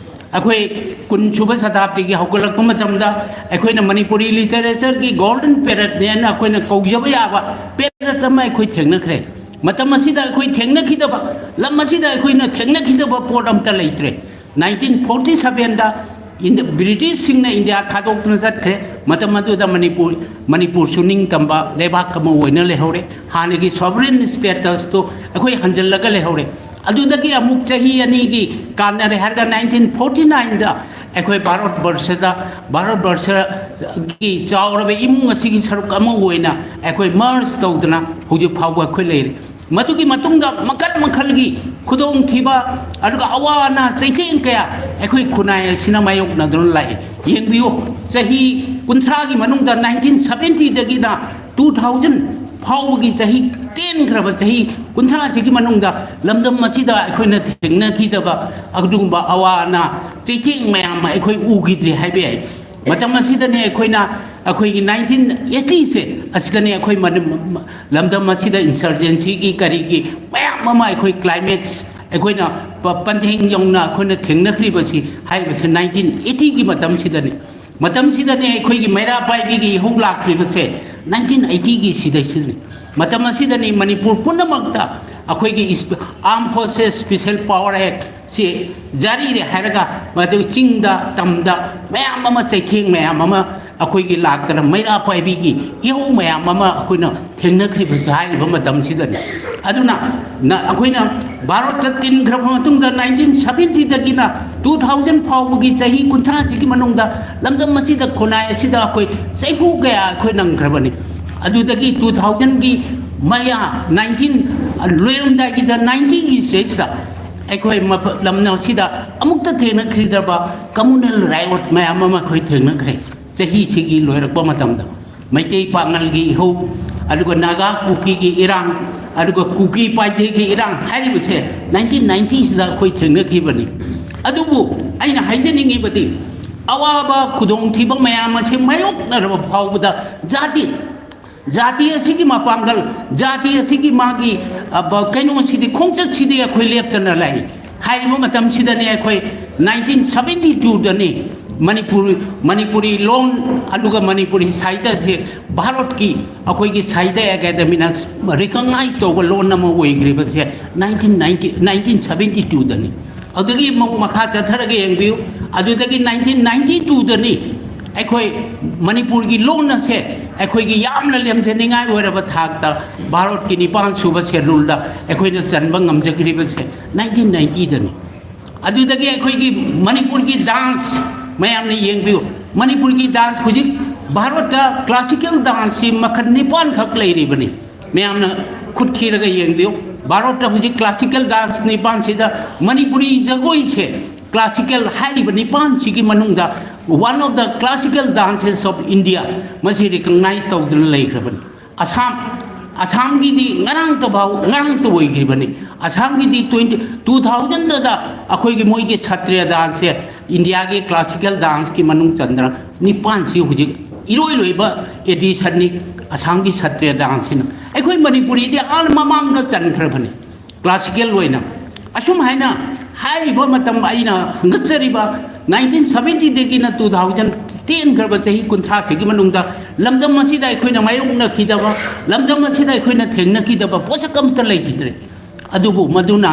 ꯑꯩꯈꯣꯏ ꯀꯨꯟ ꯁꯨꯕ ꯁꯇꯥꯕꯗꯤꯒꯤ ꯍꯧꯒꯠꯂꯛꯄ ꯃꯇꯝꯗ ꯑꯩꯈꯣꯏꯅ ꯃꯅꯤꯄꯨꯔꯤ literatureꯒꯤ golden periodꯅꯦꯅ ꯑꯩꯈꯣꯏꯅ ꯀꯧꯖꯕ ꯌꯥꯕ period ꯑꯃ ꯑꯩꯈꯣꯏ ꯊꯦꯡꯅꯈ꯭ꯔꯦ꯫ ꯃꯇꯝ ꯑꯁꯤꯗ ꯑꯩꯈꯣꯏ ꯊꯦꯡꯅꯈꯤꯗꯕ, ꯂꯝ ꯑꯁꯤꯗ ꯑꯩꯈꯣꯏꯅ ꯊꯦꯡꯅꯈꯤꯗꯕ ꯄꯣꯠ ꯑꯝꯇ ꯂꯩꯇ꯭ꯔꯦ꯫ Nineteen forty sevenꯗ ꯏꯟꯗ-, Britishꯁꯤꯡꯅ ꯏꯟꯗꯤꯌꯥ ꯊꯥꯗꯣꯛꯇꯨꯅ ꯆꯠꯈ꯭ꯔꯦ꯫ ꯃꯇꯝ ꯑꯗꯨꯗ ꯃꯅꯤꯄꯨꯔ, ꯃꯅꯤꯄꯨꯔꯁꯨ ꯅꯤꯡꯇꯝꯕ ꯂꯩꯕꯥꯛ ꯑꯃ ꯑꯣꯏꯅ ꯂꯩꯍꯧꯔꯦ꯫ ꯍꯥꯟꯅꯒꯤ sovereign statusꯇꯨ ꯑꯩꯈꯣꯏ ꯍꯟꯖꯤꯜꯂꯒ ꯂꯩꯍꯧꯔꯦ꯫ ꯑꯗꯨꯗꯒꯤ ꯑꯃꯨꯛ ꯆꯍꯤ ꯑꯅꯤꯒꯤ ꯀꯥꯟꯅꯔꯦ ꯍꯥꯏꯔꯒ, ꯅꯥꯏꯟꯇꯤꯟ ꯐꯣꯔꯇꯤ ꯅꯥꯏꯟꯗ ꯑꯩꯈꯣꯏ ꯚꯥꯔꯠ ꯕꯔꯁꯗ, ꯚꯥꯔꯠ ꯕꯔꯁꯒꯤ ꯆꯥꯎꯔꯕ ꯏꯃꯨꯡ ꯑꯁꯤꯒꯤ ꯁꯔꯨꯛ ꯑꯃ ꯑꯣꯏꯅ ꯑꯩꯈꯣꯏ ꯃꯔꯖ ꯇꯧꯗꯅ ꯍꯧꯖꯤꯛ ꯐꯥꯎꯕ ꯑꯩꯈꯣꯏ ꯂꯩꯔꯤ꯫ ꯃꯗꯨꯒꯤ ꯃꯇꯨꯡꯗ ꯃꯈꯜ ꯃꯈꯜꯒꯤ ꯈꯨꯗꯣꯡꯊꯤꯕ, ꯑꯗꯨꯒ ꯑꯋꯥ ꯑꯅꯥ ꯆꯩꯊꯦꯡ ꯀꯌꯥ ꯑꯩꯈꯣꯏ ꯈꯨꯟꯅꯥꯏ ꯑꯁꯤꯅ ꯃꯥꯌꯣꯛꯅꯗꯨꯅ ꯂꯥꯛꯏ꯫ ꯌꯦꯡꯕꯤꯌꯨ, ꯆꯍꯤ ꯀꯨꯟꯊ꯭ꯔꯥꯒꯤ ꯃꯅꯨꯡꯗ, ꯅꯥꯏꯟꯇꯤꯟ ꯁꯕꯦꯟꯇꯤꯗꯒꯤꯅ ꯇꯨ ꯊꯥꯎꯖꯟ ꯐꯥꯎꯕꯒꯤ ꯆꯍꯤ, ꯇꯦꯟꯈ꯭ꯔꯕ ꯆꯍꯤ ꯀꯨꯟꯊ꯭ꯔꯥꯁꯤꯒꯤ ꯃꯅꯨꯡꯗ, ꯂꯝꯗꯝ ꯑꯁꯤꯗ ꯑꯩꯈꯣꯏꯅ ꯊꯦꯡꯅꯈꯤꯗꯕ ꯑꯗꯨꯒꯨꯝꯕ ꯑꯋꯥ ꯑꯅꯥ, ꯆꯩꯊꯦꯡ ꯃꯌꯥꯝ ꯑꯃ ꯑꯩꯈꯣꯏ ꯎꯈꯤꯗ꯭ꯔꯦ ꯍꯥꯏꯕ ꯌꯥꯏ꯫ ꯃꯇꯝ ꯑꯁꯤꯗꯅꯤ ꯑꯩꯈꯣꯏꯅ, ꯑꯩꯈꯣꯏꯒꯤ ꯅꯥꯏꯟꯇꯤꯟ ꯑꯩꯠꯇꯤꯁꯦ ꯑꯁꯤꯗꯅꯤ ꯑꯩꯈꯣꯏ ꯃꯅꯤ-, ꯂꯝꯗꯝ ꯑꯁꯤꯗ ꯏꯟꯁꯔꯖꯦꯟꯁꯤꯒꯤ ꯀꯔꯤꯒꯤ ꯃꯌꯥꯝ ꯑꯃ, ꯑꯩꯈꯣꯏ ꯀ꯭ꯂꯥꯏꯃꯦꯛꯁ ꯑꯩꯈꯣꯏꯅ ꯄ-, ꯄꯟꯊꯦꯡ ꯌꯧꯅ ꯑꯩꯈꯣꯏꯅ ꯊꯦꯡꯅꯈ꯭ꯔꯤꯕꯁꯤ, ꯍꯥꯏꯔꯤꯕꯁꯤ ꯅꯥꯏꯟꯇꯤꯟ ꯑꯩꯠꯇꯤꯒꯤ ꯃꯇꯝꯁꯤꯗꯅꯤ꯫ ꯃꯇꯝꯁꯤꯗꯅꯤ ꯑꯩꯈꯣꯏꯒꯤ ꯃꯩꯔꯥ ꯄꯥꯏꯕꯤꯒꯤ ꯏꯍꯧ ꯂꯥꯛꯈ꯭ꯔꯤꯕꯁꯦ, ꯅꯥꯏꯟꯇꯤꯟ ꯑꯩꯠꯇꯤꯒꯤ ꯁꯤꯗꯩꯁꯤꯗꯅꯤ꯫ ꯃꯇꯝ ꯑꯁꯤꯗꯅꯤ ꯃꯅꯤꯄꯨꯔ ꯄꯨꯝꯅꯃꯛꯇ ꯑꯩꯈꯣꯏꯒꯤ ꯏꯁ-, Armed Forces Special Power Act ꯁꯤ ꯖꯥꯔꯤꯅꯦ ꯍꯥꯏꯔꯒ, ꯃꯗꯨ ꯆꯤꯡꯗ, ꯇꯝꯗ ꯃꯌꯥꯝ ꯑꯃ, ꯆꯩꯊꯦꯡ ꯃꯌꯥꯝ ꯑꯃ ꯑꯩꯈꯣꯏꯒꯤ ꯂꯥꯛꯇꯅ, ꯃꯩꯔꯥ ꯄꯥꯏꯕꯤꯒꯤ ꯏꯍꯧ ꯃꯌꯥꯝ ꯑꯃ ꯑꯩꯈꯣꯏꯅ ꯊꯦꯡꯅꯈ꯭ꯔꯤꯕꯁꯤ ꯍꯥꯏꯔꯤꯕ ꯃꯇꯝꯁꯤꯗꯅꯤ꯫ ꯑꯗꯨꯅ ꯅ-, ꯑꯩꯈꯣꯏꯅ ꯚꯥꯔꯠꯇ ꯇꯤꯟꯈ꯭ꯔꯕ ꯃꯇꯨꯡꯗ, ꯅꯥꯏꯟꯇꯤꯟ ꯁꯕꯦꯟꯇꯤꯗꯒꯤꯅ ꯇꯨ ꯊꯥꯎꯖꯟ ꯐꯥꯎꯕꯒꯤ ꯆꯍꯤ ꯀꯨꯟꯊ꯭ꯔꯥꯁꯤꯒꯤ ꯃꯅꯨꯡꯗ ꯂꯝꯗꯝ ꯑꯁꯤꯗ, ꯈꯨꯟꯅꯥꯏ ꯑꯁꯤꯗ ꯑꯩꯈꯣꯏ ꯆꯩꯐꯨ ꯀꯌꯥ ꯑꯩꯈꯣꯏ ꯅꯪꯈ꯭ꯔꯕꯅꯤ꯫ ꯑꯗꯨꯗꯒꯤ ꯇꯨ ꯊꯥꯎꯖꯟꯒꯤ ꯃꯌꯥ, ꯅꯥꯏꯟꯇꯤꯟ ꯂꯣꯏꯔꯝꯗꯥꯏꯒꯤꯗ, ꯅꯥꯏꯟꯇꯤꯒꯤ ꯁꯤꯗꯩꯁꯤꯗ ꯑꯩꯈꯣꯏ ꯃꯐ-, ꯂꯝꯗꯝ ꯑꯁꯤꯗ ꯑꯃꯨꯛꯇ ꯊꯦꯡꯅꯈꯤꯗ꯭ꯔꯕ communal riot ꯃꯌꯥꯝ ꯑꯃ ꯑꯩꯈꯣꯏ ꯊꯦꯡꯅꯈ꯭ꯔꯦ꯫ ꯆꯍꯤꯁꯤꯒꯤ ꯂꯣꯏꯔꯛꯄ ꯃꯇꯝꯗ ꯃꯩꯇꯩ ꯄꯥꯉꯜꯒꯤ ꯏꯍꯧ, ꯑꯗꯨꯒ ꯅꯥꯒꯥ ꯀꯨꯀꯤꯒꯤ ꯏꯔꯥꯡ, ꯑꯗꯨꯒ ꯀꯨꯀꯤ ꯄꯥꯏꯗꯦꯒꯤ ꯏꯔꯥꯡ ꯍꯥꯏꯔꯤꯕꯁꯦ ꯅꯥꯏꯟꯇꯤꯟ ꯅꯥꯏꯟꯇꯤꯁꯤꯗ ꯑꯩꯈꯣꯏ ꯊꯦꯡꯅꯈꯤꯕꯅꯤ꯫ ꯑꯗꯨꯕꯨ ꯑꯩꯅ ꯍꯥꯏꯖꯅꯤꯡꯉꯤꯕꯗꯤ, ꯑꯋꯥꯕ ꯈꯨꯗꯣꯡꯊꯤꯕ ꯃꯌꯥꯝ ꯑꯁꯤ ꯃꯥꯌꯣꯛꯅꯔꯕ ꯐꯥꯎꯕꯗ, ꯖꯥꯇꯤ, ꯖꯥꯇꯤ ꯑꯁꯤꯒꯤ ꯃꯄꯥꯡꯒꯜ, ꯖꯥꯇꯤ ꯑꯁꯤꯒꯤ ꯃꯥꯒꯤ, ꯑ, ꯕ-, ꯀꯩꯅꯣꯁꯤꯗꯤ, ꯈꯣꯡꯆꯠꯁꯤꯗꯤ ꯑꯩꯈꯣꯏ ꯂꯦꯞꯇꯅ ꯂꯥꯛꯏ꯫ ꯍꯥꯏꯔꯤꯕ ꯃꯇꯝꯁꯤꯗꯅꯤ ꯑꯩꯈꯣꯏ ꯅꯥꯏꯟꯇꯤꯟ ꯁꯕꯦꯟꯇꯤ ꯇꯨꯗꯅꯤ ꯃꯅꯤꯄꯨꯔꯤ, ꯃꯅꯤꯄꯨꯔꯤ ꯂꯣꯟ ꯑꯗꯨꯒ ꯃꯅꯤꯄꯨꯔꯤ ꯁꯥꯍꯤꯇ꯭ꯌꯁꯦ ꯚꯥꯔꯠꯀꯤ, ꯑꯩꯈꯣꯏꯒꯤ ꯁꯥꯍꯤꯇ꯭ꯌ ꯑꯦꯀꯥꯗꯃꯤꯅ recognize ꯇꯧꯕ ꯂꯣꯟ ꯑꯃ ꯑꯣꯏꯈ꯭ꯔꯤꯕꯁꯦ ꯅꯥꯏꯟꯇꯤꯟ ꯅꯥꯏꯟꯇꯤ, ꯅꯥꯏꯟꯇꯤꯟ ꯁꯕꯦꯟꯇꯤ ꯇꯨꯗꯅꯤ꯫ ꯑꯗꯨꯗꯒꯤ ꯑꯃꯨꯛ ꯃꯈꯥ ꯆꯠꯊꯔꯒ ꯌꯦꯡꯕꯤꯌꯨ, ꯑꯗꯨꯗꯒꯤ ꯅꯥꯏꯟꯇꯤꯟ ꯅꯥꯏꯟꯇꯤ ꯇꯨꯗꯅꯤ ꯑꯩꯈꯣꯏ ꯃꯅꯤꯄꯨꯔꯒꯤ ꯂꯣꯟ ꯑꯁꯦ ꯑꯩꯈꯣꯏꯒꯤ ꯌꯥꯝꯅ ꯂꯦꯝꯖꯅꯤꯡꯉꯥꯏ ꯑꯣꯏꯔꯕ ꯊꯥꯛꯇ ꯚꯥꯔꯠꯀꯤ ꯅꯤꯄꯥꯟ ꯁꯨꯕ ꯁꯦꯗꯨꯜꯗ ꯑꯩꯈꯣꯏꯅ ꯆꯟꯕ ꯉꯝꯖꯈ꯭ꯔꯤꯕꯁꯦ ꯅꯥꯏꯟꯇꯤꯟ ꯅꯥꯏꯟꯇꯤꯗꯅꯤ꯫ ꯑꯗꯨꯗꯒꯤ ꯑꯩꯈꯣꯏꯒꯤ ꯃꯅꯤꯄꯨꯔꯒꯤ ꯗꯥꯟꯁ ꯃꯌꯥꯝꯅ ꯌꯦꯡꯕꯤꯌꯨ꯫ ꯃꯅꯤꯄꯨꯔꯒꯤ ꯗꯥꯟꯁ ꯍꯧꯖꯤꯛ ꯚꯥꯔꯠꯇ ꯀ꯭ꯂꯥꯁꯤꯀꯦꯜ ꯗꯥꯟꯁꯁꯤ ꯃꯈꯜ ꯅꯤꯄꯥꯟꯈꯛ ꯂꯩꯔꯤꯕꯅꯤ꯫ ꯃꯌꯥꯝꯅ ꯈꯨꯠ ꯊꯤꯔꯒ ꯌꯦꯡꯕꯤꯌꯨ꯫ ꯚꯥꯔꯠꯇ ꯍꯧꯖꯤꯛ ꯀ꯭ꯂꯥꯁꯤꯀꯦꯜ ꯗꯥꯟꯁ ꯅꯤꯄꯥꯟꯁꯤꯗ ꯃꯅꯤꯄꯨꯔꯤ ꯖꯒꯣꯏꯁꯦ ꯀ꯭ꯂꯥꯁꯤꯀꯦꯜ ꯍꯥꯏꯔꯤꯕ ꯅꯤꯄꯥꯟꯁꯤꯒꯤ ꯃꯅꯨꯡꯗ one of the classical dances of India ꯃꯁꯤ ꯔꯤꯀꯛꯅꯥꯏꯖ ꯇꯧꯗꯨꯅ ꯂꯩꯈ꯭ꯔꯕꯅꯤ꯫ ꯑꯁꯥꯝ, ꯑꯁꯥꯝꯒꯤꯗꯤ ꯉꯔꯥꯡꯇ ꯐꯥꯎ, ꯉꯔꯥꯡꯇ ꯑꯣꯏꯈ꯭ꯔꯤꯕꯅꯤ꯫ ꯑꯁꯥꯝꯒꯤꯗꯤ ꯇ꯭ꯋꯦꯟꯇꯤ, ꯇꯨ ꯊꯥꯎꯖꯟꯗꯗ ꯑꯩꯈꯣꯏꯒꯤ ꯃꯣꯏꯒꯤ ꯁꯇ꯭ꯔꯤꯌ ꯗꯥꯟꯁꯁꯦ ꯏꯟꯗꯤꯌꯥꯒꯤ ꯀ꯭ꯂꯥꯁꯤꯀꯦꯜ ꯗꯥꯟꯁꯀꯤ ꯃꯅꯨꯡ ꯆꯟꯗꯅ ꯅꯤꯄꯥꯟꯁꯤ ꯍꯧꯖꯤꯛ ꯏꯔꯣꯏ ꯂꯣꯏꯕ ꯑꯦꯗꯤꯁꯟꯅꯤ ꯑꯁꯥꯝꯒꯤ ꯁꯇ꯭ꯔꯤꯌ ꯗꯥꯟꯁꯁꯤꯅ꯫ ꯑꯩꯈꯣꯏ ꯃꯅꯤꯄꯨꯔꯤꯗꯤ ꯑꯥ ꯃꯃꯥꯡꯗ ꯆꯟꯈ꯭ꯔꯕꯅꯤ ꯀ꯭ꯂꯥꯁꯤꯀꯦꯜ ꯑꯣꯏꯅ꯫ ꯑꯁꯨꯝ ꯍꯥꯏꯅ ꯍꯥꯏꯔꯤꯕ ꯃꯇꯝ ꯑꯩꯅ ꯍꯪꯒꯠꯆꯔꯤꯕ ꯅꯥꯏꯟꯇꯤꯟ ꯁꯕꯦꯟꯇꯤꯗꯒꯤꯅ ꯇꯨ ꯊꯥꯎꯖꯟ ꯇꯦꯟꯈ꯭ꯔꯕ ꯆꯍꯤ ꯀꯨꯟꯊ꯭ꯔꯥꯁꯤꯒꯤ ꯃꯅꯨꯡꯗ ꯂꯝꯗꯝ ꯑꯁꯤꯗ ꯑꯩꯈꯣꯏꯅ ꯃꯥꯌꯣꯛꯅꯈꯤꯗꯕ, ꯂꯝꯗꯝ ꯑꯁꯤꯗ ꯑꯩꯈꯣꯏꯅ ꯊꯦꯡꯅꯈꯤꯗꯕ ꯄꯣꯠꯁꯛ ꯑꯃꯠꯇ ꯂꯩꯈꯤꯗ꯭ꯔꯦ꯫ ꯑꯗꯨꯕꯨ ꯃꯗꯨꯅ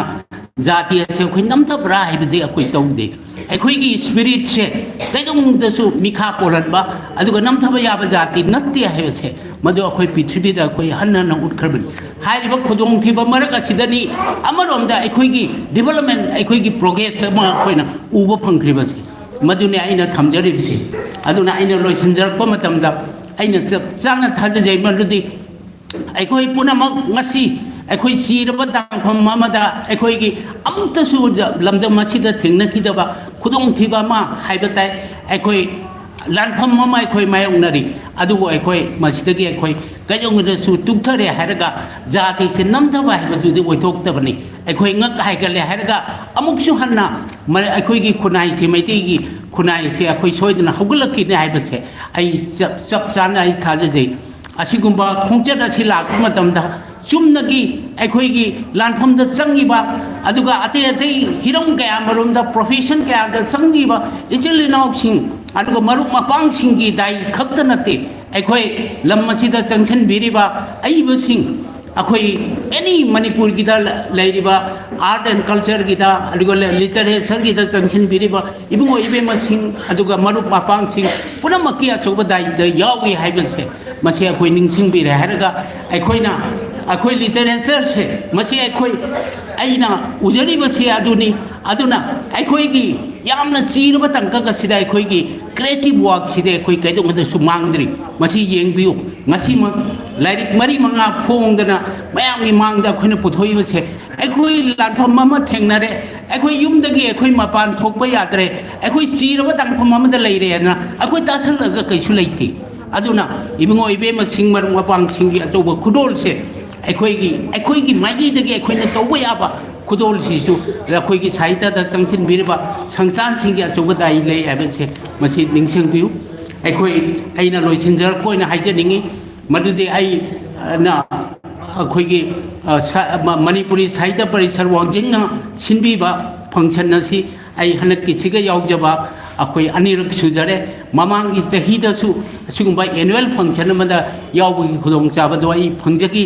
ꯖꯥꯇꯤ ꯑꯁꯦ ꯑꯩꯈꯣꯏ ꯅꯝꯊꯕ꯭ꯔꯥ ꯍꯥꯏꯕꯗꯤ ꯑꯩꯈꯣꯏ ꯇꯧꯗꯦ꯫ ꯑꯩꯈꯣꯏꯒꯤ ꯁ꯭ꯄꯤꯔꯤꯠꯁꯦ ꯀꯩꯗꯧꯅꯨꯡꯗꯁꯨ ꯃꯤꯈꯥ ꯄꯣꯜꯍꯟꯕ ꯑꯗꯨꯒ ꯅꯝꯊꯕ ꯌꯥꯕ ꯖꯥꯇꯤ ꯅꯠꯇꯦ ꯍꯥꯏꯕꯁꯦ ꯃꯗꯨ ꯑꯩꯈꯣꯏ ꯄ꯭ꯔꯤꯊꯤꯕꯤꯗ ꯑꯩꯈꯣꯏ ꯍꯟꯅ ꯍꯟꯅ ꯎꯠꯈ꯭ꯔꯕꯅꯤ꯫ ꯍꯥꯏꯔꯤꯕ ꯈꯨꯗꯣꯡꯊꯤꯕ ꯃꯔꯛ ꯑꯁꯤꯗꯅꯤ ꯑꯃꯔꯣꯝꯗ ꯑꯩꯈꯣꯏꯒꯤ ꯗꯤꯕꯂꯞꯃꯦꯟ, ꯑꯩꯈꯣꯏꯒꯤ ꯄ꯭ꯔꯣꯒ꯭ꯔꯦꯁ ꯑꯃ ꯑꯩꯈꯣꯏꯅ ꯎꯕ ꯐꯪꯈ꯭ꯔꯤꯕꯁꯤ꯫ ꯃꯗꯨꯅꯤ ꯑꯩꯅ ꯊꯝꯖꯔꯤꯕꯁꯤ꯫ ꯑꯗꯨꯅ ꯑꯩꯅ ꯂꯣꯏꯁꯤꯟꯖꯔꯛꯄ ꯃꯇꯝꯗ ꯑꯩꯅ ꯆꯞ ꯆꯥꯅ ꯊꯥꯖꯖꯩ ꯃꯗꯨꯗꯤ ꯑꯩꯈꯣꯏ ꯄꯨꯝꯅꯃꯛ ꯉꯁꯤ ꯑꯩꯈꯣꯏ ꯆꯤꯔꯕ ꯇꯥꯡꯐꯝ ꯑꯃꯗ ꯑꯩꯈꯣꯏꯒꯤ ꯑꯃꯨꯛꯇꯁꯨ ꯂꯝꯗꯝ ꯑꯁꯤꯗ ꯊꯦꯡꯅꯈꯤꯗꯕ ꯈꯨꯗꯣꯡꯊꯤꯕ ꯑꯃ ꯍꯥꯏꯕ ꯇꯥꯏ꯫ ꯑꯩꯈꯣꯏ ꯂꯥꯟꯐꯝ ꯑꯃ ꯑꯩꯈꯣꯏ ꯃꯥꯌꯣꯛꯅꯔꯤ, ꯑꯗꯨꯕꯨ ꯑꯩꯈꯣꯏ ꯃꯁꯤꯗꯒꯤ ꯑꯩꯈꯣꯏ ꯀꯩꯗꯧꯉꯩꯗꯁꯨ ꯇꯨꯞꯊꯔꯦ ꯍꯥꯏꯔꯒ ꯖꯥꯇꯤꯁꯦ ꯅꯝꯊꯕ ꯍꯥꯏꯕꯗꯨꯗꯤ ꯑꯣꯏꯊꯣꯛꯇꯕꯅꯤ꯫ ꯑꯩꯈꯣꯏ ꯉꯛ ꯍꯥꯏꯒꯠꯂꯦ ꯍꯥꯏꯔꯒ ꯑꯃꯨꯛꯁꯨ ꯍꯟꯅ ꯃ-, ꯑꯩꯈꯣꯏꯒꯤ ꯈꯨꯟꯅꯥꯏꯁꯦ, ꯃꯩꯇꯩꯒꯤ ꯈꯨꯟꯅꯥꯏꯁꯦ ꯑꯩꯈꯣꯏ ꯁꯣꯏꯗꯅ ꯍꯧꯒꯠꯂꯛꯈꯤꯅꯤ ꯍꯥꯏꯕꯁꯦ ꯑꯩ ꯆꯞ, ꯆꯞ ꯆꯥꯅ ꯑꯩ ꯊꯥꯖꯖꯩ꯫ ꯑꯁꯤꯒꯨꯝꯕ ꯈꯣꯡꯆꯠ ꯑꯁꯤ ꯂꯥꯛꯄ ꯃꯇꯝꯗ ꯆꯨꯝꯅꯒꯤ ꯑꯩꯈꯣꯏꯒꯤ ꯂꯥꯟꯐꯝꯗ ꯆꯪꯉꯤꯕ, ꯑꯗꯨꯒ ꯑꯇꯩ ꯑꯇꯩ ꯍꯤꯔꯝ ꯀꯌꯥ ꯃꯔꯨꯝꯗ, ꯄ꯭ꯔꯣꯐꯦꯁꯟ ꯀꯌꯥꯗ ꯆꯪꯉꯤꯕ ꯏꯆꯤꯜ ꯏꯅꯥꯎꯁꯤꯡ, ꯑꯗꯨꯒ ꯃꯔꯨꯞ ꯃꯄꯥꯡꯁꯤꯡꯒꯤ ꯗꯥꯏ ꯈꯛꯇ ꯅꯠꯇꯦ, ꯑꯩꯈꯣꯏ ꯂꯝ ꯑꯁꯤꯗ ꯆꯪꯁꯤꯟꯕꯤꯔꯤꯕ ꯑꯏꯕꯁꯤꯡ, ꯑꯩꯈꯣꯏ ꯑꯦꯅꯤ ꯃꯅꯤꯄꯨꯔꯒꯤꯗ ꯂꯩꯔꯤꯕ ꯑꯥꯔꯠ ꯑꯦꯟ ꯀꯜꯆꯔꯒꯤꯗ, ꯑꯗꯨꯒ ꯂꯤꯇꯔꯦꯆꯔꯒꯤꯗ ꯆꯪꯁꯤꯟꯕꯤꯔꯤꯕ ꯏꯕꯨꯡꯉꯣ ꯏꯕꯦꯝꯃꯁꯤꯡ, ꯑꯗꯨꯒ ꯃꯔꯨꯞ ꯃꯄꯥꯡꯁꯤꯡ ꯄꯨꯝꯅꯃꯛꯀꯤ ꯑꯆꯧꯕ ꯗꯥꯏꯇ ꯌꯥꯎꯏ ꯍꯥꯏꯕꯁꯦ, ꯃꯁꯤ ꯑꯩꯈꯣꯏ ꯅꯤꯡꯁꯤꯡꯕꯤꯔꯦ ꯍꯥꯏꯔꯒ, ꯑꯩꯈꯣꯏꯅ, ꯑꯩꯈꯣꯏ ꯂꯤꯇꯔꯦꯆꯔꯁꯦ, ꯃꯁꯤ ꯑꯩꯈꯣꯏ, ꯑꯩꯅ ꯎꯖꯔꯤꯕꯁꯤ ꯑꯗꯨꯅꯤ꯫ ꯑꯗꯨꯅ ꯑꯩꯈꯣꯏꯒꯤ ꯌꯥꯝꯅ ꯆꯤꯔꯕ ꯇꯥꯡꯀꯛ ꯑꯁꯤꯗ ꯑꯩꯈꯣꯏꯒꯤ ꯀ꯭ꯔꯤꯌꯦꯇꯤꯞ ꯋꯥꯔꯛꯁꯤꯗꯤ ꯑꯩꯈꯣꯏ ꯀꯩꯗꯧꯉꯩꯗꯁꯨ ꯃꯥꯡꯗ꯭ꯔꯤ꯫ ꯃꯁꯤ ꯌꯦꯡꯕꯤꯌꯨ, ꯉꯁꯤꯃꯛ ꯂꯥꯏꯔꯤꯛ ꯃꯔꯤ ꯃꯉꯥ ꯐꯣꯡꯗꯅ ꯃꯌꯥꯝꯒꯤ ꯃꯥꯡꯗ ꯑꯩꯈꯣꯏꯅ ꯄꯨꯊꯣꯛꯏꯕꯁꯦ, ꯑꯩꯈꯣꯏ ꯂꯥꯟꯐꯝ ꯑꯃ ꯊꯦꯡꯅꯔꯦ, ꯑꯩꯈꯣꯏ ꯌꯨꯝꯗꯒꯤ ꯑꯩꯈꯣꯏ ꯃꯄꯥꯟ ꯊꯣꯛꯄ ꯌꯥꯗ꯭ꯔꯦ, ꯑꯩꯈꯣꯏ ꯁꯤꯔꯕ ꯇꯥꯡꯐꯝ ꯑꯃꯗ ꯂꯩꯔꯦꯅ ꯑꯩꯈꯣꯏ ꯇꯥꯁꯜꯂꯒ ꯀꯩꯁꯨ ꯂꯩꯇꯦ꯫ ꯑꯗꯨꯅ ꯏꯕꯨꯡꯉꯣ ꯏꯕꯦꯝꯃꯁꯤꯡ, ꯃꯔꯨꯞ ꯃꯄꯥꯡꯁꯤꯡꯒꯤ ꯑꯆꯧꯕ ꯈꯨꯗꯣꯜꯁꯦ, ꯑꯩꯈꯣꯏꯒꯤ, ꯑꯩꯈꯣꯏꯒꯤ ꯃꯥꯏꯀꯩꯗꯒꯤ ꯑꯩꯈꯣꯏꯅ ꯇꯧꯕ ꯌꯥꯕ ꯈꯨꯗꯣꯜꯁꯤꯁꯨ ꯑꯩꯈꯣꯏꯒꯤ ꯁꯥꯍꯤꯇ꯭ꯌꯗ ꯆꯪꯁꯤꯟꯕꯤꯔꯤꯕ ꯁꯪꯁꯊꯥꯟꯁꯤꯡꯒꯤ ꯑꯆꯧꯕ ꯗꯥꯏ ꯂꯩ ꯍꯥꯏꯕꯁꯦ ꯃꯁꯤ ꯅꯤꯡꯁꯤꯡꯕꯤꯌꯨ꯫ ꯑꯩꯈꯣꯏ, ꯑꯩꯅ ꯂꯣꯏꯁꯤꯟꯖꯔꯛꯄ ꯑꯣꯏꯅ ꯍꯥꯏꯖꯅꯤꯡꯉꯤ, ꯃꯗꯨꯗꯤ ꯑꯩ, ꯑ, ꯅ, ꯑꯩꯈꯣꯏꯒꯤ, ꯑ, ꯁ-, ꯃ-, ꯃꯅꯤꯄꯨꯔꯤ ꯁꯥꯍꯤꯇ꯭ꯌ ꯄꯔꯤꯁꯠ ꯋꯥꯡꯖꯤꯡꯅ ꯁꯤꯟꯕꯤꯕ ꯐꯪꯁꯟ ꯑꯁꯤ ꯑꯩ ꯍꯟꯗꯛꯀꯤꯁꯤꯒ ꯌꯥꯎꯖꯕ ꯑꯩꯈꯣꯏ ꯑꯅꯤꯔꯛ ꯁꯨꯖꯔꯦ꯫ ꯃꯃꯥꯡꯒꯤ ꯆꯍꯤꯗꯁꯨ ꯑꯁꯤꯒꯨꯝꯕ ꯑꯦꯅꯨꯋꯦꯜ ꯐꯪꯁꯟ ꯑꯃꯗ ꯌꯥꯎꯕꯒꯤ ꯈꯨꯗꯣꯡꯆꯥꯕꯗꯣ ꯑꯩ ꯐꯪꯖꯈꯤ꯫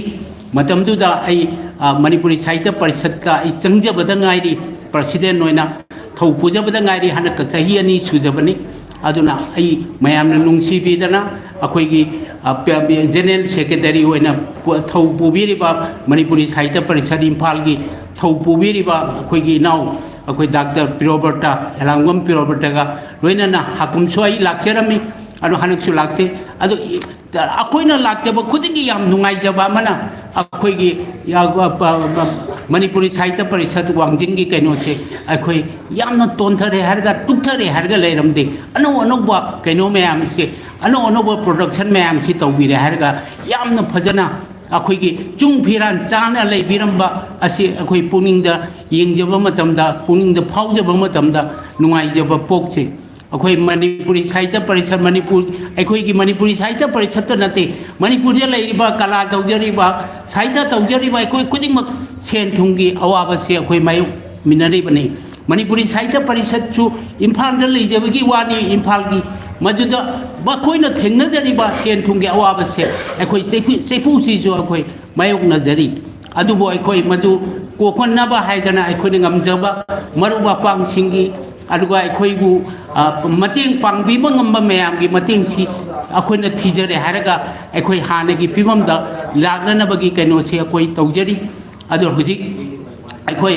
ꯃꯇꯝꯗꯨꯗ ꯑꯩ, ꯑ, ꯃꯅꯤꯄꯨꯔꯤ ꯁꯥꯍꯤꯇ꯭ꯌ ꯄꯔꯤꯁꯠꯇ ꯑꯩ ꯆꯪꯖꯕꯗ ꯉꯥꯏꯔꯤ, ꯄ꯭ꯔꯁꯤꯗꯦꯟ ꯑꯣꯏꯅ ꯊꯧ ꯄꯨꯖꯕꯗ ꯉꯥꯏꯔꯤ, ꯍꯟꯗꯛꯀ ꯆꯍꯤ ꯑꯅꯤ ꯁꯨꯖꯕꯅꯤ꯫ ꯑꯗꯨꯅ ꯑꯩ ꯃꯌꯥꯝꯅ ꯅꯨꯡꯁꯤꯕꯤꯗꯅ ꯑꯩꯈꯣꯏꯒꯤ, ꯑ, ꯄ-, ꯖꯦꯅꯔꯦꯜ ꯁꯦꯀ꯭ꯔꯦꯇꯔꯤ ꯑꯣꯏꯅ ꯄꯨ-, ꯊꯧ ꯄꯨꯕꯤꯔꯤꯕ ꯃꯅꯤꯄꯨꯔꯤ ꯁꯥꯍꯤꯇ꯭ꯌ ꯄꯔꯤꯁꯠ ꯏꯝꯐꯥꯜꯒꯤ ꯊꯧ ꯄꯨꯕꯤꯔꯤꯕ ꯑꯩꯈꯣꯏꯒꯤ ꯏꯅꯥꯎ, ꯑꯩꯈꯣꯏ ꯗꯥꯛꯇꯔ ꯄ꯭ꯔꯤꯌꯣꯕ꯭ꯔꯇ, ꯍꯦꯂꯥꯡꯕꯝ ꯄ꯭ꯔꯤꯌꯣꯕ꯭ꯔꯇꯒ ꯂꯣꯏꯅꯅ ꯍꯥꯀꯨꯝꯁꯨ ꯑꯩ ꯂꯥꯛꯆꯔꯝꯃꯤ, ꯑꯗꯣ ꯍꯟꯗꯛꯁꯨ ꯂꯥꯛꯆꯩ꯫ ꯑꯗꯣ ꯏ-, ꯑꯩꯈꯣꯏꯅ ꯂꯥꯛꯆꯕ ꯈꯨꯗꯤꯡꯒꯤ ꯌꯥꯝ ꯅꯨꯡꯉꯥꯏꯖꯕ ꯑꯃꯅ, ꯑꯩꯈꯣꯏꯒꯤ ꯌꯥ-, ꯄ-, ꯄ-, ꯃꯅꯤꯄꯨꯔꯤ ꯁꯥꯍꯤꯇ꯭ꯌ ꯄꯔꯤꯁꯠ ꯋꯥꯡꯖꯤꯡꯒꯤ ꯀꯩꯅꯣꯁꯦ ꯑꯩꯈꯣꯏ ꯌꯥꯝꯅ ꯇꯣꯟꯊꯔꯦ ꯍꯥꯏꯔꯒ, ꯇꯨꯛꯊꯔꯦ ꯍꯥꯏꯔꯒ ꯂꯩꯔꯝꯗꯦ꯫ ꯑꯅꯧ ꯑꯅꯧꯕ ꯀꯩꯅꯣ ꯃꯌꯥꯝꯁꯦ, ꯑꯅꯧ ꯑꯅꯧꯕ ꯄ꯭ꯔꯣꯗꯛꯁꯟ ꯃꯌꯥꯝꯁꯤ ꯇꯧꯕꯤꯔꯦ ꯍꯥꯏꯔꯒ ꯌꯥꯝꯅ ꯐꯖꯅ ꯑꯩꯈꯣꯏꯒꯤ ꯆꯨꯡ ꯐꯤꯔꯥꯟ ꯆꯥꯅ ꯂꯩꯕꯤꯔꯝꯕ ꯑꯁꯤ ꯑꯩꯈꯣꯏ ꯄꯨꯛꯅꯤꯡꯗ ꯌꯦꯡꯖꯕ ꯃꯇꯝꯗ, ꯄꯨꯛꯅꯤꯡꯗ ꯐꯥꯎꯖꯕ ꯃꯇꯝꯗ ꯅꯨꯡꯉꯥꯏꯖꯕ ꯄꯣꯛꯆꯩ꯫ ꯑꯩꯈꯣꯏ ꯃꯅꯤꯄꯨꯔꯤ ꯁꯥꯍꯤꯇ꯭ꯌ ꯄꯔꯤꯁꯠ, ꯃꯅꯤꯄꯨꯔ, ꯑꯩꯈꯣꯏꯒꯤ ꯃꯅꯤꯄꯨꯔꯤ ꯁꯥꯍꯤꯇ꯭ꯌ ꯄꯔꯤꯁꯠꯇ ꯅꯠꯇꯦ, ꯃꯅꯤꯄꯨꯔꯗ ꯂꯩꯔꯤꯕ ꯀꯂꯥ ꯇꯧꯖꯔꯤꯕ, ꯁꯥꯍꯤꯇ꯭ꯌ ꯇꯧꯖꯔꯤꯕ ꯑꯩꯈꯣꯏ ꯈꯨꯗꯤꯡꯃꯛ ꯁꯦꯟ ꯊꯨꯝꯒꯤ ꯑꯋꯥꯕꯁꯦ ꯑꯩꯈꯣꯏ ꯃꯥꯌꯣꯛꯃꯤꯟꯅꯔꯤꯕꯅꯤ꯫ ꯃꯅꯤꯄꯨꯔꯤ ꯁꯥꯍꯤꯇ꯭ꯌ ꯄꯔꯤꯁꯠꯁꯨ ꯏꯝꯐꯥꯜꯗ ꯂꯩꯖꯕꯒꯤ ꯋꯥꯅꯤ, ꯏꯝꯐꯥꯜꯒꯤ ꯃꯗꯨꯗ ꯃꯈꯣꯏꯅ ꯊꯦꯡꯅꯖꯔꯤꯕ ꯁꯦꯟ ꯊꯨꯝꯒꯤ ꯑꯋꯥꯕꯁꯦ ꯑꯩꯈꯣꯏ ꯆꯩꯐꯨ-, ꯆꯩꯐꯨꯁꯤꯁꯨ ꯑꯩꯈꯣꯏ ꯃꯥꯌꯣꯛꯅꯖꯔꯤ꯫ ꯑꯗꯨꯕꯨ ꯑꯩꯈꯣꯏ ꯃꯗꯨ ꯀꯣꯛꯍꯟꯅꯕ ꯍꯥꯏꯗꯅ ꯑꯩꯈꯣꯏꯅ ꯉꯝꯖꯕ ꯃꯔꯨꯞ ꯃꯄꯥꯡꯁꯤꯡꯒꯤ, ꯑꯗꯨꯒ ꯑꯩꯈꯣꯏꯕꯨ, ꯑ, ꯃꯇꯦꯡ ꯄꯥꯡꯕꯤꯕ ꯉꯝꯕ ꯃꯌꯥꯝꯒꯤ ꯃꯇꯦꯡꯁꯤ ꯑꯩꯈꯣꯏꯅ ꯊꯤꯖꯔꯦ ꯍꯥꯏꯔꯒ ꯑꯩꯈꯣꯏ ꯍꯥꯟꯅꯒꯤ ꯐꯤꯕꯝꯗ ꯂꯥꯛꯅꯅꯕꯒꯤ ꯀꯩꯅꯣꯁꯤ ꯑꯩꯈꯣꯏ ꯇꯧꯖꯔꯤ꯫ ꯑꯗꯣ ꯍꯧꯖꯤꯛ ꯑꯩꯈꯣꯏ,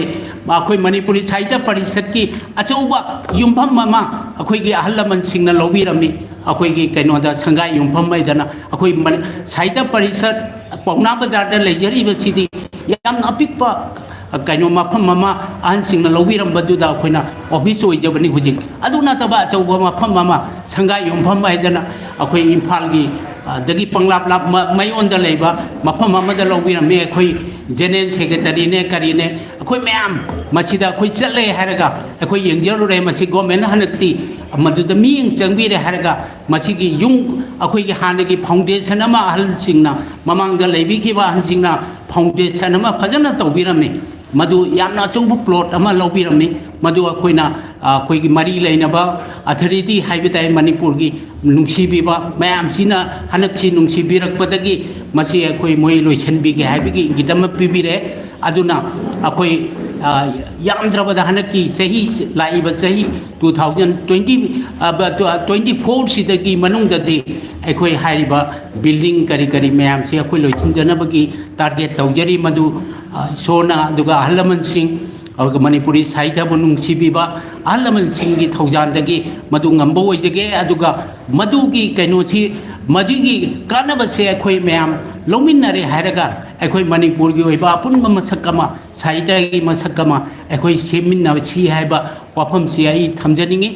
ꯑꯩꯈꯣꯏ ꯃꯅꯤꯄꯨꯔꯤ ꯁꯥꯍꯤꯇ꯭ꯌ ꯄꯔꯤꯁꯠꯀꯤ ꯑꯆꯧꯕ ꯌꯨꯝꯐꯝ ꯑꯃ ꯑꯩꯈꯣꯏꯒꯤ ꯑꯍꯜ ꯂꯃꯟꯁꯤꯡꯅ ꯂꯧꯕꯤꯔꯝꯃꯤ꯫ ꯑꯩꯈꯣꯏꯒꯤ ꯀꯩꯅꯣꯗ ꯁꯪꯒꯥꯏ ꯌꯨꯝꯐꯝ ꯍꯥꯏꯗꯅ ꯑꯩꯈꯣꯏ ꯃꯅꯤ-, ꯁꯥꯍꯤꯇ꯭ꯌ ꯄꯔꯤꯁꯠ ꯄꯥꯎꯅꯥ ꯕꯖꯥꯔꯗ ꯂꯩꯖꯔꯤꯕꯁꯤꯗꯤ ꯌꯥꯝꯅ ꯑꯄꯤꯛꯄ, ꯑ, ꯀꯩꯅꯣ ꯃꯐꯝ ꯑꯃ ꯑꯍꯟꯁꯤꯡꯅ ꯂꯧꯕꯤꯔꯝꯕꯗꯨꯗ ꯑꯩꯈꯣꯏꯅ ꯑꯣꯐꯤꯁ ꯑꯣꯏꯖꯕꯅꯤ ꯍꯧꯖꯤꯛ꯫ ꯑꯗꯨ ꯅꯠꯇꯕ ꯑꯆꯧꯕ ꯃꯐꯝ ꯑꯃ ꯁꯪꯒꯥꯏ ꯌꯨꯝꯐꯝ ꯍꯥꯏꯗꯅ ꯑꯩꯈꯣꯏ ꯏꯝꯐꯥꯜꯒꯤ, ꯑ, ꯗꯒꯤ ꯄꯪꯂꯥꯞ ꯂꯥꯞ ꯃ-, ꯃꯌꯣꯟꯗ ꯂꯩꯕ ꯃꯐꯝ ꯑꯃꯗ ꯂꯧꯕꯤꯔꯝꯃꯤ꯫ ꯑꯩꯈꯣꯏ ꯖꯦꯅꯔꯦꯜ ꯁꯦꯀ꯭ꯔꯦꯇꯔꯤꯅꯦ ꯀꯔꯤꯅꯦ ꯑꯩꯈꯣꯏ ꯃꯌꯥꯝ ꯃꯁꯤꯗ ꯑꯩꯈꯣꯏ ꯆꯠꯂꯦ ꯍꯥꯏꯔꯒ ꯑꯩꯈꯣꯏ ꯌꯦꯡꯖꯔꯨꯔꯦ꯫ ꯃꯁꯤ ꯒꯣꯔꯃꯦꯟꯅ ꯍꯟꯗꯛꯇꯤ ꯃꯗꯨꯗ ꯃꯤꯠꯌꯦꯡ ꯆꯪꯕꯤꯔꯦ ꯍꯥꯏꯔꯒ ꯃꯁꯤꯒꯤ ꯌꯨꯝ ꯑꯩꯈꯣꯏꯒꯤ ꯍꯥꯟꯅꯒꯤ ꯐꯥꯎꯟꯗꯦꯁꯟ ꯑꯃ ꯑꯍꯜꯁꯤꯡꯅ ꯃꯃꯥꯡꯗ ꯂꯩꯕꯤꯈꯤꯕ ꯑꯍꯜꯁꯤꯡꯅ ꯐꯥꯎꯟꯗꯦꯁꯟ ꯑꯃ ꯐꯖꯅ ꯇꯧꯕꯤꯔꯝꯃꯤ꯫ ꯃꯗꯨ ꯌꯥꯝꯅ ꯑꯆꯧꯕ ꯄ꯭ꯂꯣꯠ ꯑꯃ ꯂꯧꯕꯤꯔꯝꯃꯤ꯫ ꯃꯗꯨ ꯑꯩꯈꯣꯏꯅ, ꯑ, ꯑꯩꯈꯣꯏꯒꯤ ꯃꯔꯤ ꯂꯩꯅꯕ ꯑꯊꯣꯔꯤꯇꯤ ꯍꯥꯏꯕ ꯇꯥꯏ, ꯃꯅꯤꯄꯨꯔꯒꯤ ꯅꯨꯡꯁꯤꯕꯤꯕ ꯃꯌꯥꯝꯁꯤꯅ ꯍꯟꯗꯛꯁꯤ ꯅꯨꯡꯁꯤꯕꯤꯔꯛꯄꯗꯒꯤ ꯃꯁꯤ ꯑꯩꯈꯣꯏ ꯃꯣꯏ ꯂꯣꯏꯁꯤꯟꯕꯤꯒꯦ ꯍꯥꯏꯕꯒꯤ ꯏꯪꯒꯤꯠ ꯑꯃ ꯄꯤꯕꯤꯔꯦ꯫ ꯑꯗꯨꯅ ꯑꯩꯈꯣꯏ, ꯑ, ꯌꯥꯝꯗ꯭ꯔꯕꯗ ꯍꯟꯗꯛꯀꯤ ꯆꯍꯤ, ꯂꯥꯛꯏꯕ ꯆꯍꯤ two thousand twenty, ꯑ, ꯕ-, ꯇꯨ-, ꯑ, twenty four ꯁꯤꯗꯒꯤ ꯃꯅꯨꯡꯗꯗꯤ ꯑꯩꯈꯣꯏ ꯍꯥꯏꯔꯤꯕ ꯕꯤꯜꯗꯤꯡ ꯀꯔꯤ ꯀꯔꯤ ꯃꯌꯥꯝꯁꯤ ꯑꯩꯈꯣꯏ ꯂꯣꯏꯁꯤꯟꯖꯅꯕꯒꯤ ꯇꯥꯔꯒꯦꯠ ꯇꯧꯖꯔꯤ꯫ ꯃꯗꯨ, ꯑ, ꯏꯁꯣꯔꯅ ꯑꯗꯨꯒ ꯑꯍꯜ ꯂꯃꯟꯁꯤꯡ, ꯑꯗꯨꯒ ꯃꯅꯤꯄꯨꯔꯤ ꯁꯥꯍꯤꯇ꯭ꯌꯕꯨ ꯅꯨꯡꯁꯤꯕꯤꯕ ꯑꯍꯜ ꯂꯃꯟꯁꯤꯡꯒꯤ ꯊꯧꯖꯥꯜꯗꯒꯤ ꯃꯗꯨ ꯉꯝꯕ ꯑꯣꯏꯖꯒꯦ꯫ ꯑꯗꯨꯒ ꯃꯗꯨꯒꯤ ꯀꯩꯅꯣꯁꯤ, ꯃꯗꯨꯒꯤ ꯀꯥꯟꯅꯕꯁꯦ ꯑꯩꯈꯣꯏ ꯃꯌꯥꯝ ꯂꯧꯃꯤꯟꯅꯔꯦ ꯍꯥꯏꯔꯒ ꯑꯩꯈꯣꯏ ꯃꯅꯤꯄꯨꯔꯒꯤ ꯑꯣꯏꯕ ꯑꯄꯨꯟꯕ ꯃꯁꯛ ꯑꯃ, ꯁꯥꯍꯤꯇ꯭ꯌꯒꯤ ꯃꯁꯛ ꯑꯃ ꯑꯩꯈꯣꯏ ꯁꯦꯝꯃꯤꯟꯅꯁꯤ ꯍꯥꯏꯕ ꯋꯥꯐꯝꯁꯤ ꯑꯩ ꯊꯝꯖꯅꯤꯡꯉꯤ꯫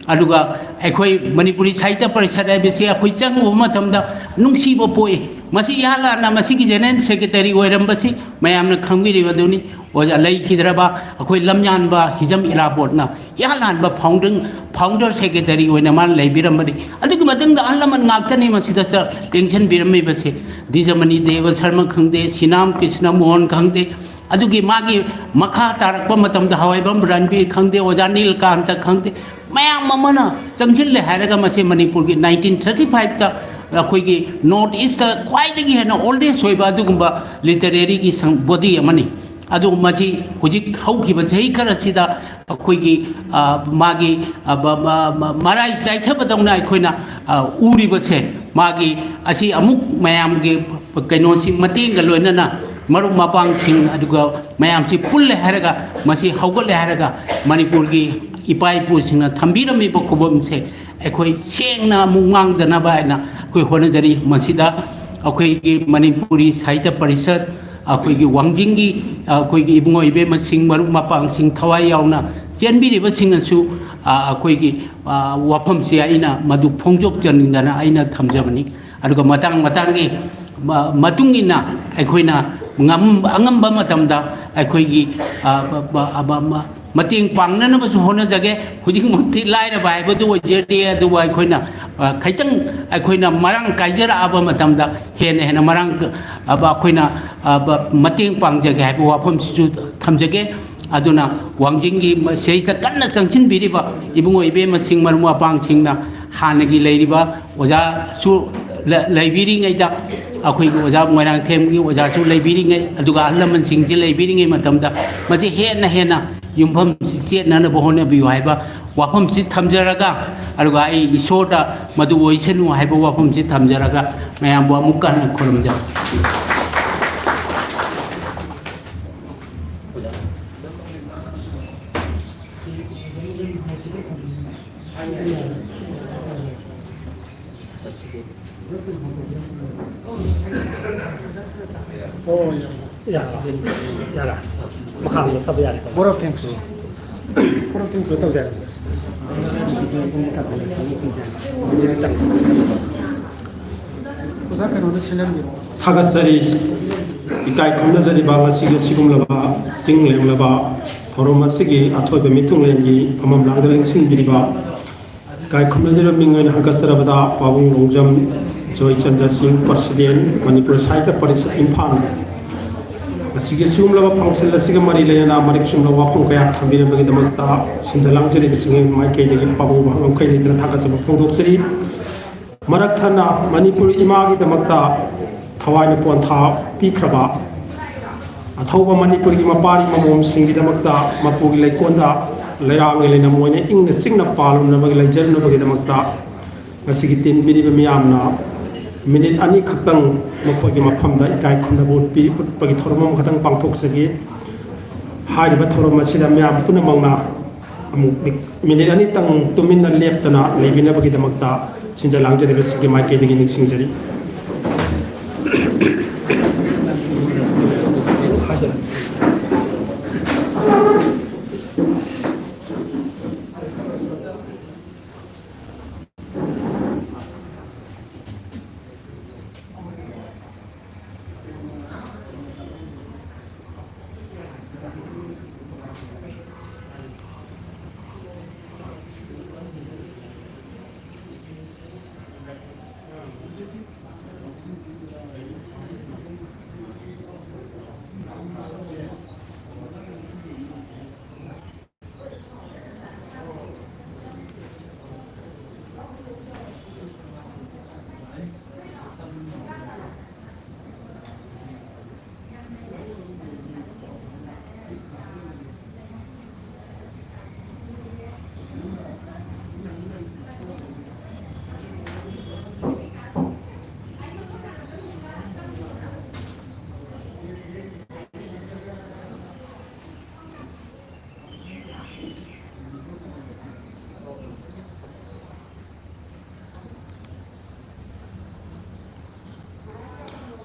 ꯑꯗꯨꯒ ꯑꯩꯈꯣꯏ ꯃꯅꯤꯄꯨꯔꯤ ꯁꯥꯍꯤꯇ꯭ꯌ ꯄꯔꯤꯁꯠ ꯍꯥꯏꯕꯁꯤ ꯑꯩꯈꯣꯏ ꯆꯪꯉꯨꯕ ꯃꯇꯝꯗ ꯅꯨꯡꯁꯤꯕ ꯄꯣꯛꯏ꯫ ꯃꯁꯤ ꯏꯍꯥꯟ ꯍꯥꯟꯅ ꯃꯁꯤꯒꯤ ꯖꯦꯅꯔꯦꯜ ꯁꯦꯀ꯭ꯔꯦꯇꯔꯤ ꯑꯣꯏꯔꯝꯕꯁꯤ ꯃꯌꯥꯝꯅ ꯈꯪꯕꯤꯔꯤꯕꯗꯨꯅꯤ꯫ ꯑꯣꯖꯥ ꯂꯩꯈꯤꯗ꯭ꯔꯕ ꯑꯩꯈꯣꯏ ꯂꯝꯌꯥꯟꯕ ꯍꯤꯖꯝ ꯏꯔꯥꯕꯣꯠꯅ ꯏꯍꯥꯟ ꯍꯥꯟꯕ ꯐꯥꯎꯟꯗꯤꯡ, ꯐꯥꯎꯟꯗꯔ ꯁꯦꯀ꯭ꯔꯦꯇꯔꯤ ꯑꯣꯏꯅ ꯃꯥꯅ ꯂꯩꯕꯤꯔꯝꯕꯅꯤ꯫ ꯑꯗꯨꯒꯤ ꯃꯇꯨꯡꯗ ꯑꯍꯜ ꯂꯃꯟ ꯉꯥꯛꯇꯅꯤ ꯃꯁꯤꯗ ꯆ-, ꯂꯦꯡꯁꯤꯟꯕꯤꯔꯝꯃꯤꯕꯁꯦ꯫ ꯗꯤꯖꯃꯅꯤ ꯗꯦꯕ ꯁꯔꯃ ꯈꯪꯗꯦ, ꯁꯤꯅꯥꯝ ꯀ꯭ꯔꯤꯁꯅ ꯃꯣꯍꯟ ꯈꯪꯗꯦ, ꯑꯗꯨꯒꯤ ꯃꯥꯒꯤ ꯃꯈꯥ ꯇꯥꯔꯛꯄ ꯃꯇꯝꯗ ꯍꯋꯥꯏꯕꯝ ꯔꯟꯕꯤꯔ ꯈꯪꯗꯦ, ꯑꯣꯖꯥ ꯅꯤꯜꯀꯥꯟꯇ ꯈꯪꯗꯦ, ꯃꯌꯥꯝ ꯑꯃꯅ ꯆꯪꯁꯤꯜꯂꯦ ꯍꯥꯏꯔꯒ, ꯃꯁꯤ ꯃꯅꯤꯄꯨꯔꯒꯤ ꯅꯥꯏꯟꯇꯤꯟ ꯊꯥꯔꯇꯤ ꯐꯥꯏꯚꯇ ꯑꯩꯈꯣꯏꯒꯤ ꯅꯣꯔꯠ ꯏꯁꯇ ꯈ꯭ꯋꯥꯏꯗꯒꯤ ꯍꯦꯟꯅ ꯑꯣꯜꯗꯦꯁ ꯑꯣꯏꯕ ꯑꯗꯨꯒꯨꯝꯕ ꯂꯤꯇꯔꯦꯔꯤꯒꯤ ꯁꯪ-, ꯕꯣꯗꯤ ꯑꯃꯅꯤ꯫ ꯑꯗꯨ ꯃꯁꯤ ꯍꯧꯖꯤꯛ ꯍꯧꯈꯤꯕ ꯆꯍꯤ ꯈꯔꯁꯤꯗ ꯑꯩꯈꯣꯏꯒꯤ, ꯑ, ꯃꯥꯒꯤ, ꯑ, ꯕ-, ꯃ-, ꯃ-, ꯃꯔꯥꯏ ꯆꯥꯏꯊꯕꯗꯧꯅ ꯑꯩꯈꯣꯏꯅ, ꯑ, ꯎꯔꯤꯕꯁꯦ, ꯃꯥꯒꯤ ꯑꯁꯤ ꯑꯃꯨꯛ ꯃꯌꯥꯝꯒꯤ ꯀꯩꯅꯣꯁꯤ ꯃꯇꯦꯡꯒ ꯂꯣꯏꯅꯅ ꯃꯔꯨꯞ ꯃꯄꯥꯡꯁꯤꯡ ꯑꯗꯨꯒ ꯃꯌꯥꯝꯁꯤ ꯄꯨꯜꯂꯦ ꯍꯥꯏꯔꯒ, ꯃꯁꯤ ꯍꯧꯒꯠꯂꯦ ꯍꯥꯏꯔꯒ, ꯃꯅꯤꯄꯨꯔꯒꯤ ꯏꯄꯥ ꯏꯄꯨꯁꯤꯡꯅ ꯊꯝꯕꯤꯔꯝꯃꯤꯕ ꯈꯨꯕꯝꯁꯦ ꯑꯩꯈꯣꯏ ꯁꯦꯡꯅ ꯑꯃꯨꯛ ꯃꯥꯡꯗꯅꯕ ꯍꯥꯏꯅ ꯑꯩꯈꯣꯏ ꯍꯣꯠꯅꯖꯔꯤ꯫ ꯃꯁꯤꯗ ꯑꯩꯈꯣꯏꯒꯤ ꯃꯅꯤꯄꯨꯔꯤ ꯁꯥꯍꯤꯇ꯭ꯌ ꯄꯔꯤꯁꯠ, ꯑꯩꯈꯣꯏꯒꯤ ꯋꯥꯡꯖꯤꯡꯒꯤ, ꯑꯩꯈꯣꯏꯒꯤ ꯏꯕꯨꯡꯉꯣ ꯏꯕꯦꯝꯃꯁꯤꯡ, ꯃꯔꯨꯞ ꯃꯄꯥꯡꯁꯤꯡ ꯊꯋꯥꯏ ꯌꯥꯎꯅ ꯆꯦꯟꯕꯤꯔꯤꯕꯁꯤꯡꯅꯁꯨ, ꯑ, ꯑꯩꯈꯣꯏꯒꯤ, ꯑ, ꯋꯥꯐꯝꯁꯤ ꯑꯩꯅ ꯃꯗꯨ ꯐꯣꯡꯗꯣꯛꯆꯅꯤꯡꯗꯅ ꯑꯩꯅ ꯊꯝꯖꯕꯅꯤ꯫ ꯑꯗꯨꯒ ꯃꯇꯥꯡ ꯃꯇꯥꯡꯒꯤ ꯃ-, ꯃꯇꯨꯡ ꯏꯟꯅ ꯑꯩꯈꯣꯏꯅ ꯉꯝ-, ꯑꯉꯝꯕ ꯃꯇꯝꯗ ꯑꯩꯈꯣꯏꯒꯤ, ꯑ, ꯕ-, ꯕ-, ꯑ, ꯕ-, ꯃ-, ꯃꯇꯦꯡ ꯄꯥꯡꯅꯅꯕꯁꯨ ꯍꯣꯠꯅꯖꯒꯦ꯫ ꯍꯧꯖꯤꯛꯃꯛꯇꯤ ꯂꯥꯏꯔꯕ ꯍꯥꯏꯕꯗꯨ ꯑꯣꯏꯖꯔꯤ, ꯑꯗꯨꯕꯨ ꯑꯩꯈꯣꯏꯅ, ꯑ, ꯈꯤꯇꯪ ꯑꯩꯈꯣꯏꯅ ꯃꯔꯥꯡ ꯀꯥꯏꯖꯔꯛꯑꯕ ꯃꯇꯝꯗ ꯍꯦꯟꯅ ꯍꯦꯟꯅ ꯃꯔꯥꯡ, ꯑ, ꯕ-, ꯑꯩꯈꯣꯏꯅ, ꯑ, ꯕ-, ꯃꯇꯦꯡ ꯄꯥꯡꯖꯒꯦ ꯍꯥꯏꯕ ꯋꯥꯐꯝꯁꯤꯁꯨ ꯊꯝꯖꯒꯦ꯫ ꯑꯗꯨꯅ ꯋꯥꯡꯖꯤꯡꯒꯤ ꯃ-, ꯁꯤꯗꯩꯁꯤꯗ ꯀꯟꯅ ꯆꯪꯁꯤꯟꯕꯤꯔꯤꯕ ꯏꯕꯨꯡꯉꯣ ꯏꯕꯦꯝꯃꯁꯤꯡ, ꯃꯔꯨꯞ ꯃꯄꯥꯡꯁꯤꯡꯅ ꯍꯥꯟꯅꯒꯤ ꯂꯩꯔꯤꯕ ꯑꯣꯖꯥꯁꯨ ꯂ-, ꯂꯩꯕꯤꯔꯤꯉꯩꯗ, ꯑꯩꯈꯣꯏꯒꯤ ꯑꯣꯖꯥ ꯃꯣꯏꯔꯥꯡꯊꯦꯝꯒꯤ ꯑꯣꯖꯥꯁꯨ ꯂꯩꯕꯤꯔꯤꯉꯩ, ꯑꯗꯨꯒ ꯑꯍꯜ ꯂꯃꯟꯁꯤꯡꯁꯤ ꯂꯩꯕꯤꯔꯤꯉꯩ ꯃꯇꯝꯗ ꯃꯁꯤ ꯍꯦꯟꯅ ꯍꯦꯟꯅ ꯌꯨꯝꯐꯝꯁꯤ ꯆꯦꯠꯅꯅꯕ ꯍꯣꯠꯅꯕꯤꯌꯨ ꯍꯥꯏꯕ ꯋꯥꯐꯝꯁꯤ ꯊꯝꯖꯔꯒ, ꯑꯗꯨꯒ ꯑꯩ ꯏꯁꯣꯔꯗ ꯃꯗꯨ ꯑꯣꯏꯁꯅꯨ ꯍꯥꯏꯕ ꯋꯥꯐꯝꯁꯤ ꯊꯝꯖꯔꯒ ꯃꯌꯥꯝꯕꯨ ꯑꯃꯨꯛꯀ ꯍꯟꯅ ꯈꯨꯔꯨꯝꯖꯔꯤ꯫ ꯑꯣ, ꯌꯥꯔꯦ꯫ ꯌꯥꯔꯦ꯫ ꯃꯈꯥ ꯑꯃꯨꯛ ꯊꯕ ꯌꯥꯔꯦ꯫ ꯕꯣꯔꯣ ꯊꯦꯡꯁ꯫ ꯕꯣꯔꯣ ꯊꯦꯡꯁ ꯇꯧꯖꯔꯦ꯫ ꯑꯣꯖꯥ, ꯀꯩꯅꯣꯗ ꯁꯤꯜꯍꯟꯕꯤꯔꯣ꯫ ꯊꯥꯒꯠꯆꯔꯤ꯫ ꯏꯀꯥꯏ ꯈꯨꯝꯅꯖꯔꯤꯕ ꯉꯁꯤꯒꯤ ꯑꯁꯤꯒꯨꯝꯂꯕ ꯆꯤꯡ ꯂꯦꯝꯂꯕ ꯊꯧꯔꯝ ꯑꯁꯤꯒꯤ ꯑꯊꯣꯏꯕ ꯃꯤꯊꯨꯡꯂꯦꯟꯒꯤ ꯐꯝꯐꯝ ꯂꯥꯡꯗ ꯂꯦꯡꯁꯤꯟꯕꯤꯔꯤꯕ ꯏꯀꯥꯏ ꯈꯨꯝꯅꯖꯔꯤꯕ ꯃꯤꯡ ꯑꯣꯏꯅ ꯍꯥꯞꯀꯠꯆꯔꯕꯗ ꯄꯥꯕꯨꯡ ꯂꯣꯡꯖꯝ ꯖꯣꯏꯆꯟꯗ꯭ꯔ ꯁꯤꯡ, ꯄ꯭ꯔꯁꯤꯗꯦꯟ, ꯃꯅꯤꯄꯨꯔ ꯁꯥꯍꯤꯇ꯭ꯌ ꯄꯔꯤꯁꯠ, ꯏꯝꯐꯥꯜ꯫ ꯃꯁꯤꯒꯤ ꯑꯁꯤꯒꯨꯝꯂꯕ function ꯑꯁꯤꯒ ꯃꯔꯤ ꯂꯩꯅꯅ ꯃꯔꯤꯛ ꯆꯨꯝꯕ ꯋꯥꯐꯝ ꯀꯌꯥ ꯊꯝꯕꯤꯔꯝꯕꯒꯤ ꯗꯃꯛꯇ ꯁꯤꯟꯖ ꯂꯥꯡꯖꯔꯤꯕꯁꯤꯡꯒꯤ ꯃꯥꯏꯀꯩꯗꯒꯤ ꯄꯥꯕꯨꯡꯕ ꯍꯪꯉꯝꯈꯩ ꯂꯩꯇꯅ ꯊꯥꯒꯠꯆꯕ ꯐꯣꯡꯗꯣꯛꯆꯔꯤ꯫ ꯃꯔꯛ ꯊꯠꯅ ꯃꯅꯤꯄꯨꯔ ꯏꯃꯥꯒꯤꯗꯃꯛꯇ ꯊꯋꯥꯏꯅ ꯄꯣꯟꯊꯥ ꯄꯤꯈ꯭ꯔꯕ ꯑꯊꯧꯕ ꯃꯅꯤꯄꯨꯔꯒꯤ ꯃꯄꯥꯔꯤ ꯃꯃꯣꯝꯁꯤꯡꯒꯤꯗꯃꯛꯇ ꯃꯄꯨꯒꯤ ꯂꯩꯀꯣꯜꯗ ꯂꯩꯔꯥꯡꯒꯤ ꯂꯩꯅꯝ ꯑꯣꯏꯅ ꯏꯪꯅ ꯆꯤꯛꯅ ꯄꯥꯜꯂꯨꯅꯕꯒꯤ ꯂꯩꯖꯔꯨꯅꯕꯒꯤꯗꯃꯛꯇ ꯉꯁꯤꯒꯤ ꯇꯤꯟꯕꯤꯔꯤꯕ ꯃꯤꯌꯥꯝꯅ ꯃꯤꯅꯤꯠ ꯑꯅꯤꯈꯛꯇꯪ ꯃꯈꯣꯏꯒꯤ ꯃꯐꯝꯗ ꯏꯀꯥꯏ ꯈꯨꯝꯅꯕ ꯎꯠꯄꯤ ꯎꯠꯄꯒꯤ ꯊꯧꯔꯝ ꯑꯃꯈꯛꯇꯪ ꯄꯥꯡꯊꯣꯛꯆꯒꯦ꯫ ꯍꯥꯏꯔꯤꯕ ꯊꯧꯔꯝ ꯑꯁꯤꯗ ꯃꯤꯌꯥꯝ ꯄꯨꯝꯅꯃꯛꯅ ꯑꯃꯨꯛ ꯃꯤꯅꯤꯠ ꯑꯅꯤꯇꯪ ꯇꯨꯃꯤꯟꯅ ꯂꯦꯞꯇꯅ ꯂꯩꯕꯤꯅꯕꯒꯤꯗꯃꯛꯇ ꯁꯤꯟꯖ ꯂꯥꯡꯖꯔꯤꯕꯁꯤꯡꯒꯤ ꯃꯥꯏꯀꯩꯗꯒꯤ ꯅꯤꯡꯁꯤꯡꯖꯔꯤ꯫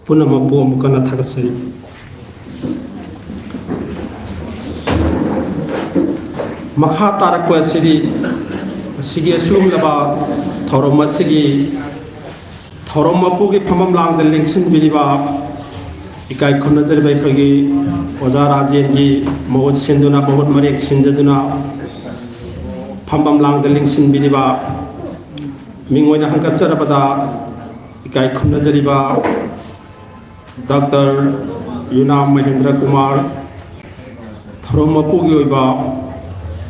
ꯄꯨꯝꯅꯃꯛꯄꯨ ꯑꯃꯨꯛ ꯍꯟꯅ ꯊꯥꯒꯠꯆꯔꯤ꯫ ꯃꯈꯥ ꯇꯥꯔꯛꯄ ꯑꯁꯤꯗꯤ ꯑꯁꯤꯒꯤ ꯑꯁꯤꯒꯨꯝꯂꯕ ꯊꯧꯔꯝ ꯑꯁꯤꯒꯤ ꯊꯧꯔꯝ ꯃꯄꯨꯒꯤ ꯐꯝꯐꯝ ꯂꯥꯡꯗ ꯂꯦꯡꯁꯤꯟꯕꯤꯔꯤꯕ ꯏꯀꯥꯏ ꯈꯨꯝꯅꯖꯔꯤꯕ ꯑꯩꯈꯣꯏꯒꯤ ꯑꯣꯖꯥ ꯔꯥꯖꯦꯟꯒꯤ ꯃꯍꯨꯠ ꯁꯤꯟꯗꯨꯅ, ꯃꯍꯨꯠ ꯃꯔꯦꯛ ꯁꯤꯟꯖꯗꯨꯅ ꯐꯝꯐꯝ ꯂꯥꯡꯗ ꯂꯦꯡꯁꯤꯟꯕꯤꯔꯤꯕ, ꯃꯤꯡ ꯑꯣꯏꯅ ꯍꯪꯒꯠꯆꯔꯕꯗ ꯏꯀꯥꯏ ꯈꯨꯝꯅꯖꯔꯤꯕ ꯗꯥꯛꯇꯔ ꯌꯨꯅꯥꯝ ꯃꯍꯦꯟꯗ꯭ꯔ ꯀꯨꯃꯥꯔ ꯊꯧꯔꯝ ꯃꯄꯨꯒꯤ ꯑꯣꯏꯕ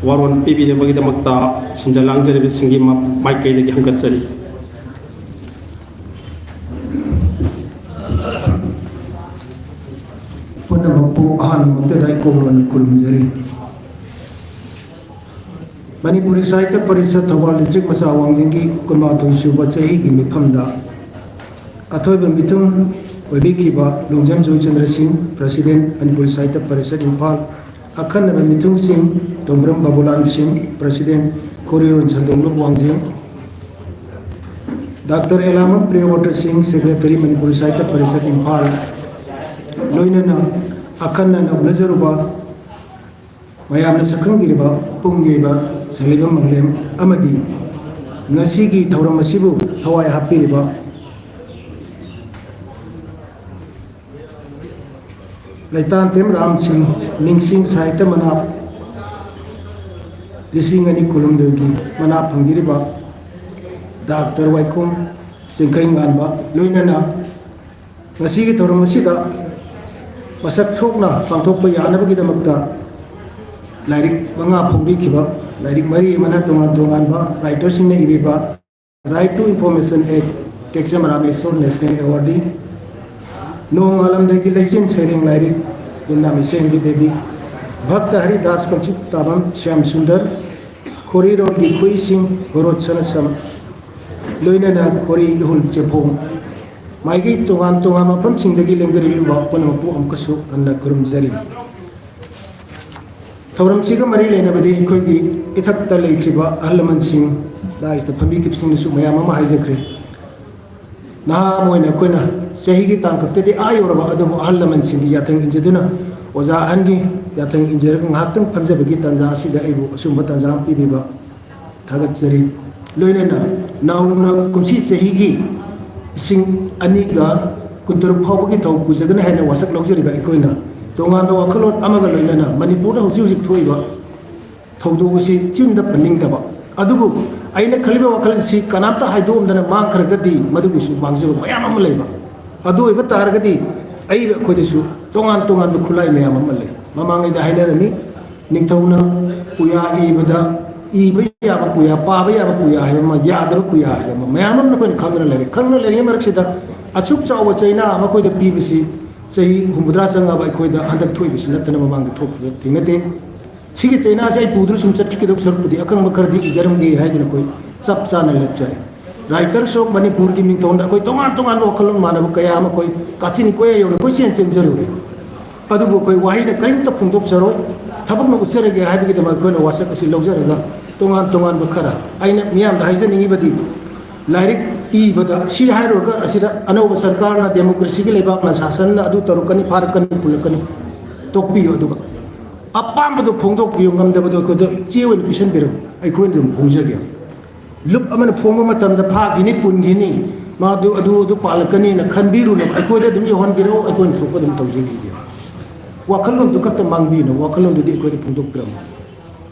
ꯋꯥꯔꯣꯜ ꯄꯤꯕꯤꯅꯕꯒꯤꯗꯃꯛꯇ ꯁꯤꯟꯖ ꯂꯥꯡꯖꯔꯤꯕꯁꯤꯡꯒꯤ ꯃ-, ꯃꯥꯏꯀꯩꯗꯒꯤ ꯍꯪꯒꯠꯆꯔꯤ꯫ ꯄꯨꯝꯅꯃꯛꯄꯨ ꯑꯍꯥꯟꯕꯃꯛꯇꯗ ꯏꯀꯣꯛꯂꯣꯟꯅ ꯈꯨꯔꯨꯝꯖꯔꯤ꯫ ꯃꯅꯤꯄꯨꯔꯤ ꯁꯥꯍꯤꯇ꯭ꯌ ꯄꯔꯤꯁꯠ ꯊꯧꯕꯥꯜ ꯗꯤꯁꯇ꯭ꯔꯤꯛ ꯃꯆꯥ ꯋꯥꯡꯖꯤꯡꯒꯤ ꯀꯨꯟꯃꯥꯊꯣꯏ ꯁꯨꯕ ꯆꯍꯤꯒꯤ ꯃꯤꯐꯝꯗ ꯑꯊꯣꯏꯕ ꯃꯤꯊꯨꯡ ꯑꯣꯏꯕꯤꯈꯤꯕ ꯂꯣꯡꯖꯝ ꯖꯣꯏꯆꯟꯗ꯭ꯔ ꯁꯤꯡ, ꯄ꯭ꯔꯁꯤꯗꯦꯟ, ꯃꯅꯤꯄꯨꯔꯤ ꯁꯥꯍꯤꯇ꯭ꯌ ꯄꯔꯤꯁꯠ ꯏꯝꯐꯥꯜ, ꯑꯈꯟꯅꯕ ꯃꯤꯊꯨꯡꯁꯤꯡ ꯇꯣꯡꯕ꯭ꯔꯝ ꯕꯥꯕꯨꯂꯥꯜ ꯁꯤꯡ, ꯄ꯭ꯔꯁꯤꯗꯦꯟ, ꯈꯣꯔꯤꯔꯣꯟ ꯁꯟꯗꯣꯡꯂꯨꯞ ꯋꯥꯡꯖꯤꯡ, ꯗꯥꯛꯇꯔ ꯑꯦꯂꯥꯃꯝ ꯄ꯭ꯔꯤꯌꯣꯕ꯭ꯔꯇ ꯁꯤꯡ, ꯁꯦꯀ꯭ꯔꯦꯇꯔꯤ, ꯃꯅꯤꯄꯨꯔꯤ ꯁꯥꯍꯤꯇ꯭ꯌ ꯄꯔꯤꯁꯠ ꯏꯝꯐꯥꯜ, ꯂꯣꯏꯅꯅ ꯑꯈꯟꯅꯅ ꯎꯅꯖꯔꯨꯕ ꯃꯌꯥꯝꯅ ꯁꯛꯈꯪꯕꯤꯔꯤꯕ ꯄꯨꯝꯒꯤ ꯑꯣꯏꯕ ꯁꯦꯜꯍꯩꯕꯝ ꯃꯪꯂꯦꯝ ꯑꯃꯗꯤ ꯉꯁꯤꯒꯤ ꯊꯧꯔꯝ ꯑꯁꯤꯕꯨ ꯊꯋꯥꯏ ꯍꯥꯞꯄꯤꯔꯤꯕ ꯂꯩꯇꯥꯟꯊꯦꯝ ꯔꯥꯝ ꯁꯤꯡ, ꯅꯤꯡꯁꯤꯡ ꯁꯥꯍꯤꯇ꯭ꯌ ꯃꯅꯥꯞ ꯂꯤꯁꯤꯡ ꯑꯅꯤ ꯀꯨꯟꯍꯨꯝꯗꯣꯏꯒꯤ ꯃꯅꯥ ꯐꯪꯕꯤꯔꯤꯕ ꯗꯥꯛꯇꯔ ꯋꯥꯏꯈꯣꯡ ꯆꯤꯡꯈꯩꯉꯥꯟꯕ, ꯂꯣꯏꯅꯅ ꯉꯁꯤꯒꯤ ꯊꯧꯔꯝ ꯑꯁꯤꯗ ꯃꯁꯛ ꯊꯣꯛꯅ ꯄꯥꯡꯊꯣꯛꯄ ꯌꯥꯅꯕꯒꯤꯗꯃꯛꯇ ꯂꯥꯏꯔꯤꯛ ꯃꯉꯥ ꯐꯣꯡꯕꯤꯈꯤꯕ, ꯂꯥꯏꯔꯤꯛ ꯃꯔꯤ ꯑꯃꯅ ꯇꯣꯉꯥꯟ ꯇꯣꯉꯥꯟꯕ writers ꯁꯤꯡꯅ ꯏꯕꯤꯕ Right to Information Act, ꯇꯦꯛꯆꯝ Rameshwor National Award ꯗꯤ, ꯅꯣꯡꯉꯥꯜꯂꯝꯗꯥꯏꯒꯤ ꯂꯩꯆꯤꯟ ꯁꯩꯔꯦꯡ ꯂꯥꯏꯔꯤꯛ, ꯌꯨꯝꯅꯥꯝ ꯏꯆꯦꯟꯕꯤ ꯗꯦꯕꯤ, ꯚꯛꯇ ꯍꯔꯤꯗꯥꯁ ꯀꯛꯆꯤꯡ ꯇꯥꯕꯝ ꯁ꯭ꯌꯥꯝ ꯁꯨꯟꯗꯔ, ꯈꯣꯔꯤꯔꯣꯜꯒꯤ ꯈꯨꯏꯁꯤꯡ ꯒꯣꯔꯣꯠ ꯁꯅꯥꯁꯝ, ꯂꯣꯏꯅꯅ ꯈꯣꯔꯤ ꯏꯍꯨꯜ ꯆꯦꯐꯣꯡ, ꯃꯥꯏꯀꯩ ꯇꯣꯉꯥꯟ ꯇꯣꯉꯥꯟꯕ ꯃꯐꯝꯁꯤꯡꯗꯒꯤ ꯂꯦꯡꯗꯔꯛꯂꯤꯕ ꯄꯨꯝꯅꯃꯛꯄꯨ ꯑꯃꯨꯛꯀꯁꯨ ꯍꯟꯅ ꯈꯨꯔꯨꯝꯖꯔꯤ꯫ ꯊꯧꯔꯝꯁꯤꯒ ꯃꯔꯤ ꯂꯩꯅꯕꯗꯤ ꯑꯩꯈꯣꯏꯒꯤ ꯏꯊꯛꯇ ꯂꯩꯈ꯭ꯔꯤꯕ ꯑꯍꯜ ꯂꯃꯟꯁꯤꯡ, ꯂꯥꯏꯁꯤꯗ ꯐꯝꯕꯤꯈꯤꯕꯁꯤꯡꯅꯁꯨ ꯃꯌꯥꯝ ꯑꯃ ꯍꯥꯏꯖꯈ꯭ꯔꯦ꯫ ꯅꯍꯥ ꯑꯃ ꯑꯣꯏꯅ ꯑꯩꯈꯣꯏꯅ ꯆꯍꯤꯒꯤ ꯇꯥꯡꯀꯛꯇꯗꯤ ꯑꯥ ꯌꯧꯔꯕ, ꯑꯗꯨꯕꯨ ꯑꯍꯜ ꯂꯃꯟꯁꯤꯡꯒꯤ ꯌꯥꯊꯪ ꯏꯟꯖꯗꯨꯅ, ꯑꯣꯖꯥ ꯑꯍꯟꯒꯤ ꯌꯥꯊꯪ ꯏꯟꯖꯔꯒ ꯉꯥꯏꯍꯥꯛꯇꯪ ꯐꯝꯖꯕꯒꯤ ꯇꯥꯟꯖꯥ ꯑꯁꯤꯗ ꯑꯩꯕꯨ ꯑꯁꯨꯝꯕ ꯇꯥꯟꯖꯥ ꯑꯃ ꯄꯤꯕꯤꯕ ꯊꯥꯒꯠꯆꯔꯤ꯫ ꯂꯣꯏꯅꯅ ꯅꯧꯅ ꯀꯨꯝꯁꯤ ꯆꯍꯤꯒꯤ ꯂꯤꯁꯤꯡ ꯑꯅꯤꯒ ꯀꯨꯟꯇꯔꯨꯛ ꯐꯥꯎꯕꯒꯤ ꯊꯧ ꯄꯨꯖꯒꯅꯤ ꯍꯥꯏꯅ ꯋꯥꯁꯛ ꯂꯧꯖꯔꯤꯕ ꯑꯩꯈꯣꯏꯅ ꯇꯣꯉꯥꯟꯕ ꯋꯥꯈꯜꯂꯣꯟ ꯑꯃꯒ ꯂꯣꯏꯅꯅ ꯃꯅꯤꯄꯨꯔꯗ ꯍꯧꯖꯤꯛ ꯍꯧꯖꯤꯛ ꯊꯣꯛꯏꯕ ꯊꯧꯗꯣꯛ ꯑꯁꯤ ꯆꯤꯟꯗ ꯄꯟꯅꯤꯡꯗꯕ, ꯑꯗꯨꯕꯨ ꯑꯩꯅ ꯈꯜꯂꯤꯕ ꯋꯥꯈꯜ ꯑꯁꯤ ꯀꯅꯥꯝꯇ ꯍꯥꯏꯗꯣꯛꯑꯝꯗꯅ ꯃꯥꯡꯈ꯭ꯔꯒꯗꯤ ꯃꯗꯨꯒꯤꯁꯨ ꯃꯥꯡꯖꯕ ꯃꯌꯥꯝ ꯑꯃ ꯂꯩꯕ꯫ ꯑꯗꯨ ꯑꯣꯏꯕ ꯇꯥꯔꯒꯗꯤ ꯑꯏꯕ ꯑꯩꯈꯣꯏꯗꯁꯨ ꯇꯣꯉꯥꯟ ꯇꯣꯉꯥꯟꯕ ꯈꯨꯠꯂꯥꯏ ꯃꯌꯥꯝ ꯑꯃ ꯂꯩ꯫ ꯃꯃꯥꯡꯉꯩꯗ ꯍꯥꯏꯅꯔꯝꯃꯤ, ꯅꯤꯡꯊꯧꯅ ꯄꯨꯌꯥ ꯏꯕꯗ, ꯏꯕ ꯌꯥꯕ ꯄꯨꯌꯥ, ꯄꯥꯕ ꯌꯥꯕ ꯄꯨꯌꯥ ꯍꯥꯏꯕ ꯑꯃ, ꯌꯥꯗꯕ ꯄꯨꯌꯥ ꯍꯥꯏꯕ ꯑꯃ, ꯃꯌꯥꯝ ꯑꯃ ꯑꯩꯈꯣꯏꯅ ꯈꯪꯗꯅ ꯂꯩꯔꯦ꯫ ꯈꯪꯗꯅ ꯂꯩꯔꯤꯉꯩ ꯃꯔꯛꯁꯤꯗ ꯑꯁꯨꯛ ꯆꯥꯎꯕ ꯆꯩꯅꯥ ꯑꯃ ꯑꯩꯈꯣꯏꯗ ꯄꯤꯕꯁꯤ ꯆꯍꯤ ꯍꯨꯝꯐꯨꯇꯔꯥ ꯆꯪꯉꯛꯑꯕ ꯑꯩꯈꯣꯏꯗ ꯍꯟꯗꯛ ꯊꯣꯛꯏꯕꯁꯤ ꯅꯠꯇꯅ ꯃꯃꯥꯡꯗ ꯊꯣꯛꯈꯤꯕ ꯊꯦꯡꯅꯗꯦ꯫ ꯁꯤꯒꯤ ꯆꯩꯅꯥꯁꯦ ꯑꯩ ꯄꯨꯗꯨꯅ ꯁꯨꯝ ꯆꯠꯈꯤꯒꯗꯧꯕ ꯁꯔꯨꯛꯄꯨꯗꯤ ꯑꯀꯪꯕ ꯈꯔꯗꯤ ꯏꯖꯔꯝꯒꯦ ꯍꯥꯏꯗꯅ ꯑꯩꯈꯣꯏ ꯆꯞ ꯆꯥꯅ ꯂꯦꯞꯆꯔꯦ꯫ Writers of ꯃꯅꯤꯄꯨꯔꯒꯤ ꯃꯤꯡꯊꯣꯟꯗ ꯑꯩꯈꯣꯏ ꯇꯣꯉꯥꯟ ꯇꯣꯉꯥꯟꯕ ꯋꯥꯈꯜꯂꯣꯟ ꯃꯥꯟꯅꯕ ꯀꯌꯥ ꯑꯃ ꯑꯩꯈꯣꯏ ꯀꯥꯆꯤꯟ ꯀꯣꯌꯥ ꯌꯧꯅ ꯀꯣꯏꯆꯦꯟ ꯆꯦꯟꯖꯔꯨꯔꯦ꯫ ꯑꯗꯨꯕꯨ ꯑꯩꯈꯣꯏ ꯋꯥꯍꯩꯅ ꯀꯔꯤꯝꯇ ꯐꯣꯡꯗꯣꯛꯆꯔꯣꯏ꯫ ꯊꯕꯛꯅ ꯎꯠꯆꯔꯒꯦ ꯍꯥꯏꯕꯒꯤꯗꯃꯛ ꯑꯩꯈꯣꯏꯅ ꯋꯥꯁꯛ ꯑꯁꯤ ꯂꯧꯖꯔꯒ ꯇꯣꯉꯥꯟ ꯇꯣꯉꯥꯟꯕ ꯈꯔ, ꯑꯩꯅ ꯃꯤꯌꯥꯝꯗ ꯍꯥꯏꯖꯅꯤꯡꯉꯤꯕꯗꯤ, ꯂꯥꯏꯔꯤꯛ ꯏꯕꯗ ꯁꯤ ꯍꯥꯏꯔꯨꯔꯒ ꯑꯁꯤꯗ ꯑꯅꯧꯕ ꯁꯔꯀꯥꯔꯅ, ꯗꯦꯃꯣꯀ꯭ꯔꯦꯁꯤꯒꯤ ꯂꯩꯕꯥꯛꯅ, ꯁꯥꯁꯟꯅ ꯑꯗꯨ ꯇꯧꯔꯛꯀꯅꯤ, ꯐꯥꯔꯛꯀꯅꯤ, ꯄꯨꯜꯂꯛꯀꯅꯤ, ꯇꯣꯛꯄꯤꯌꯨ꯫ ꯑꯗꯨꯒ ꯑꯄꯥꯝꯕꯗꯨ ꯐꯣꯡꯗꯣꯛꯄꯤꯌꯨ, ꯉꯝꯗꯕꯗꯨ ꯑꯩꯈꯣꯏꯗ ꯆꯦ ꯑꯣꯏꯅ ꯄꯤꯁꯤꯟꯕꯤꯔꯝꯃꯨ, ꯑꯩꯈꯣꯏꯅ ꯑꯗꯨꯝ ꯐꯣꯡꯖꯒꯦ꯫ ꯂꯨꯞ ꯑꯃꯅ ꯐꯣꯡꯕ ꯃꯇꯝꯗ ꯐꯥꯈꯤꯅꯤ, ꯄꯨꯟꯈꯤꯅꯤ, ꯃꯥꯗꯨ ꯑꯗꯨ ꯑꯗꯨ ꯄꯥꯜꯂꯛꯀꯅꯤꯅ ꯈꯟꯕꯤꯔꯨꯅꯕ, ꯑꯩꯈꯣꯏꯗ ꯑꯗꯨꯝ ꯌꯧꯍꯟꯕꯤꯔꯛꯎ, ꯑꯩꯈꯣꯏꯅ ꯊꯣꯛꯄ ꯑꯗꯨꯝ ꯇꯧꯖꯈꯤꯒꯦ꯫ ꯋꯥꯈꯜꯂꯣꯟꯗꯨ ꯈꯛꯇ ꯃꯥꯡꯕꯤꯅꯨ, ꯋꯥꯈꯜꯂꯣꯟꯗꯨꯗꯤ ꯑꯩꯈꯣꯏꯗ ꯐꯣꯡꯗꯣꯛꯄꯤꯔꯝꯃꯨ꯫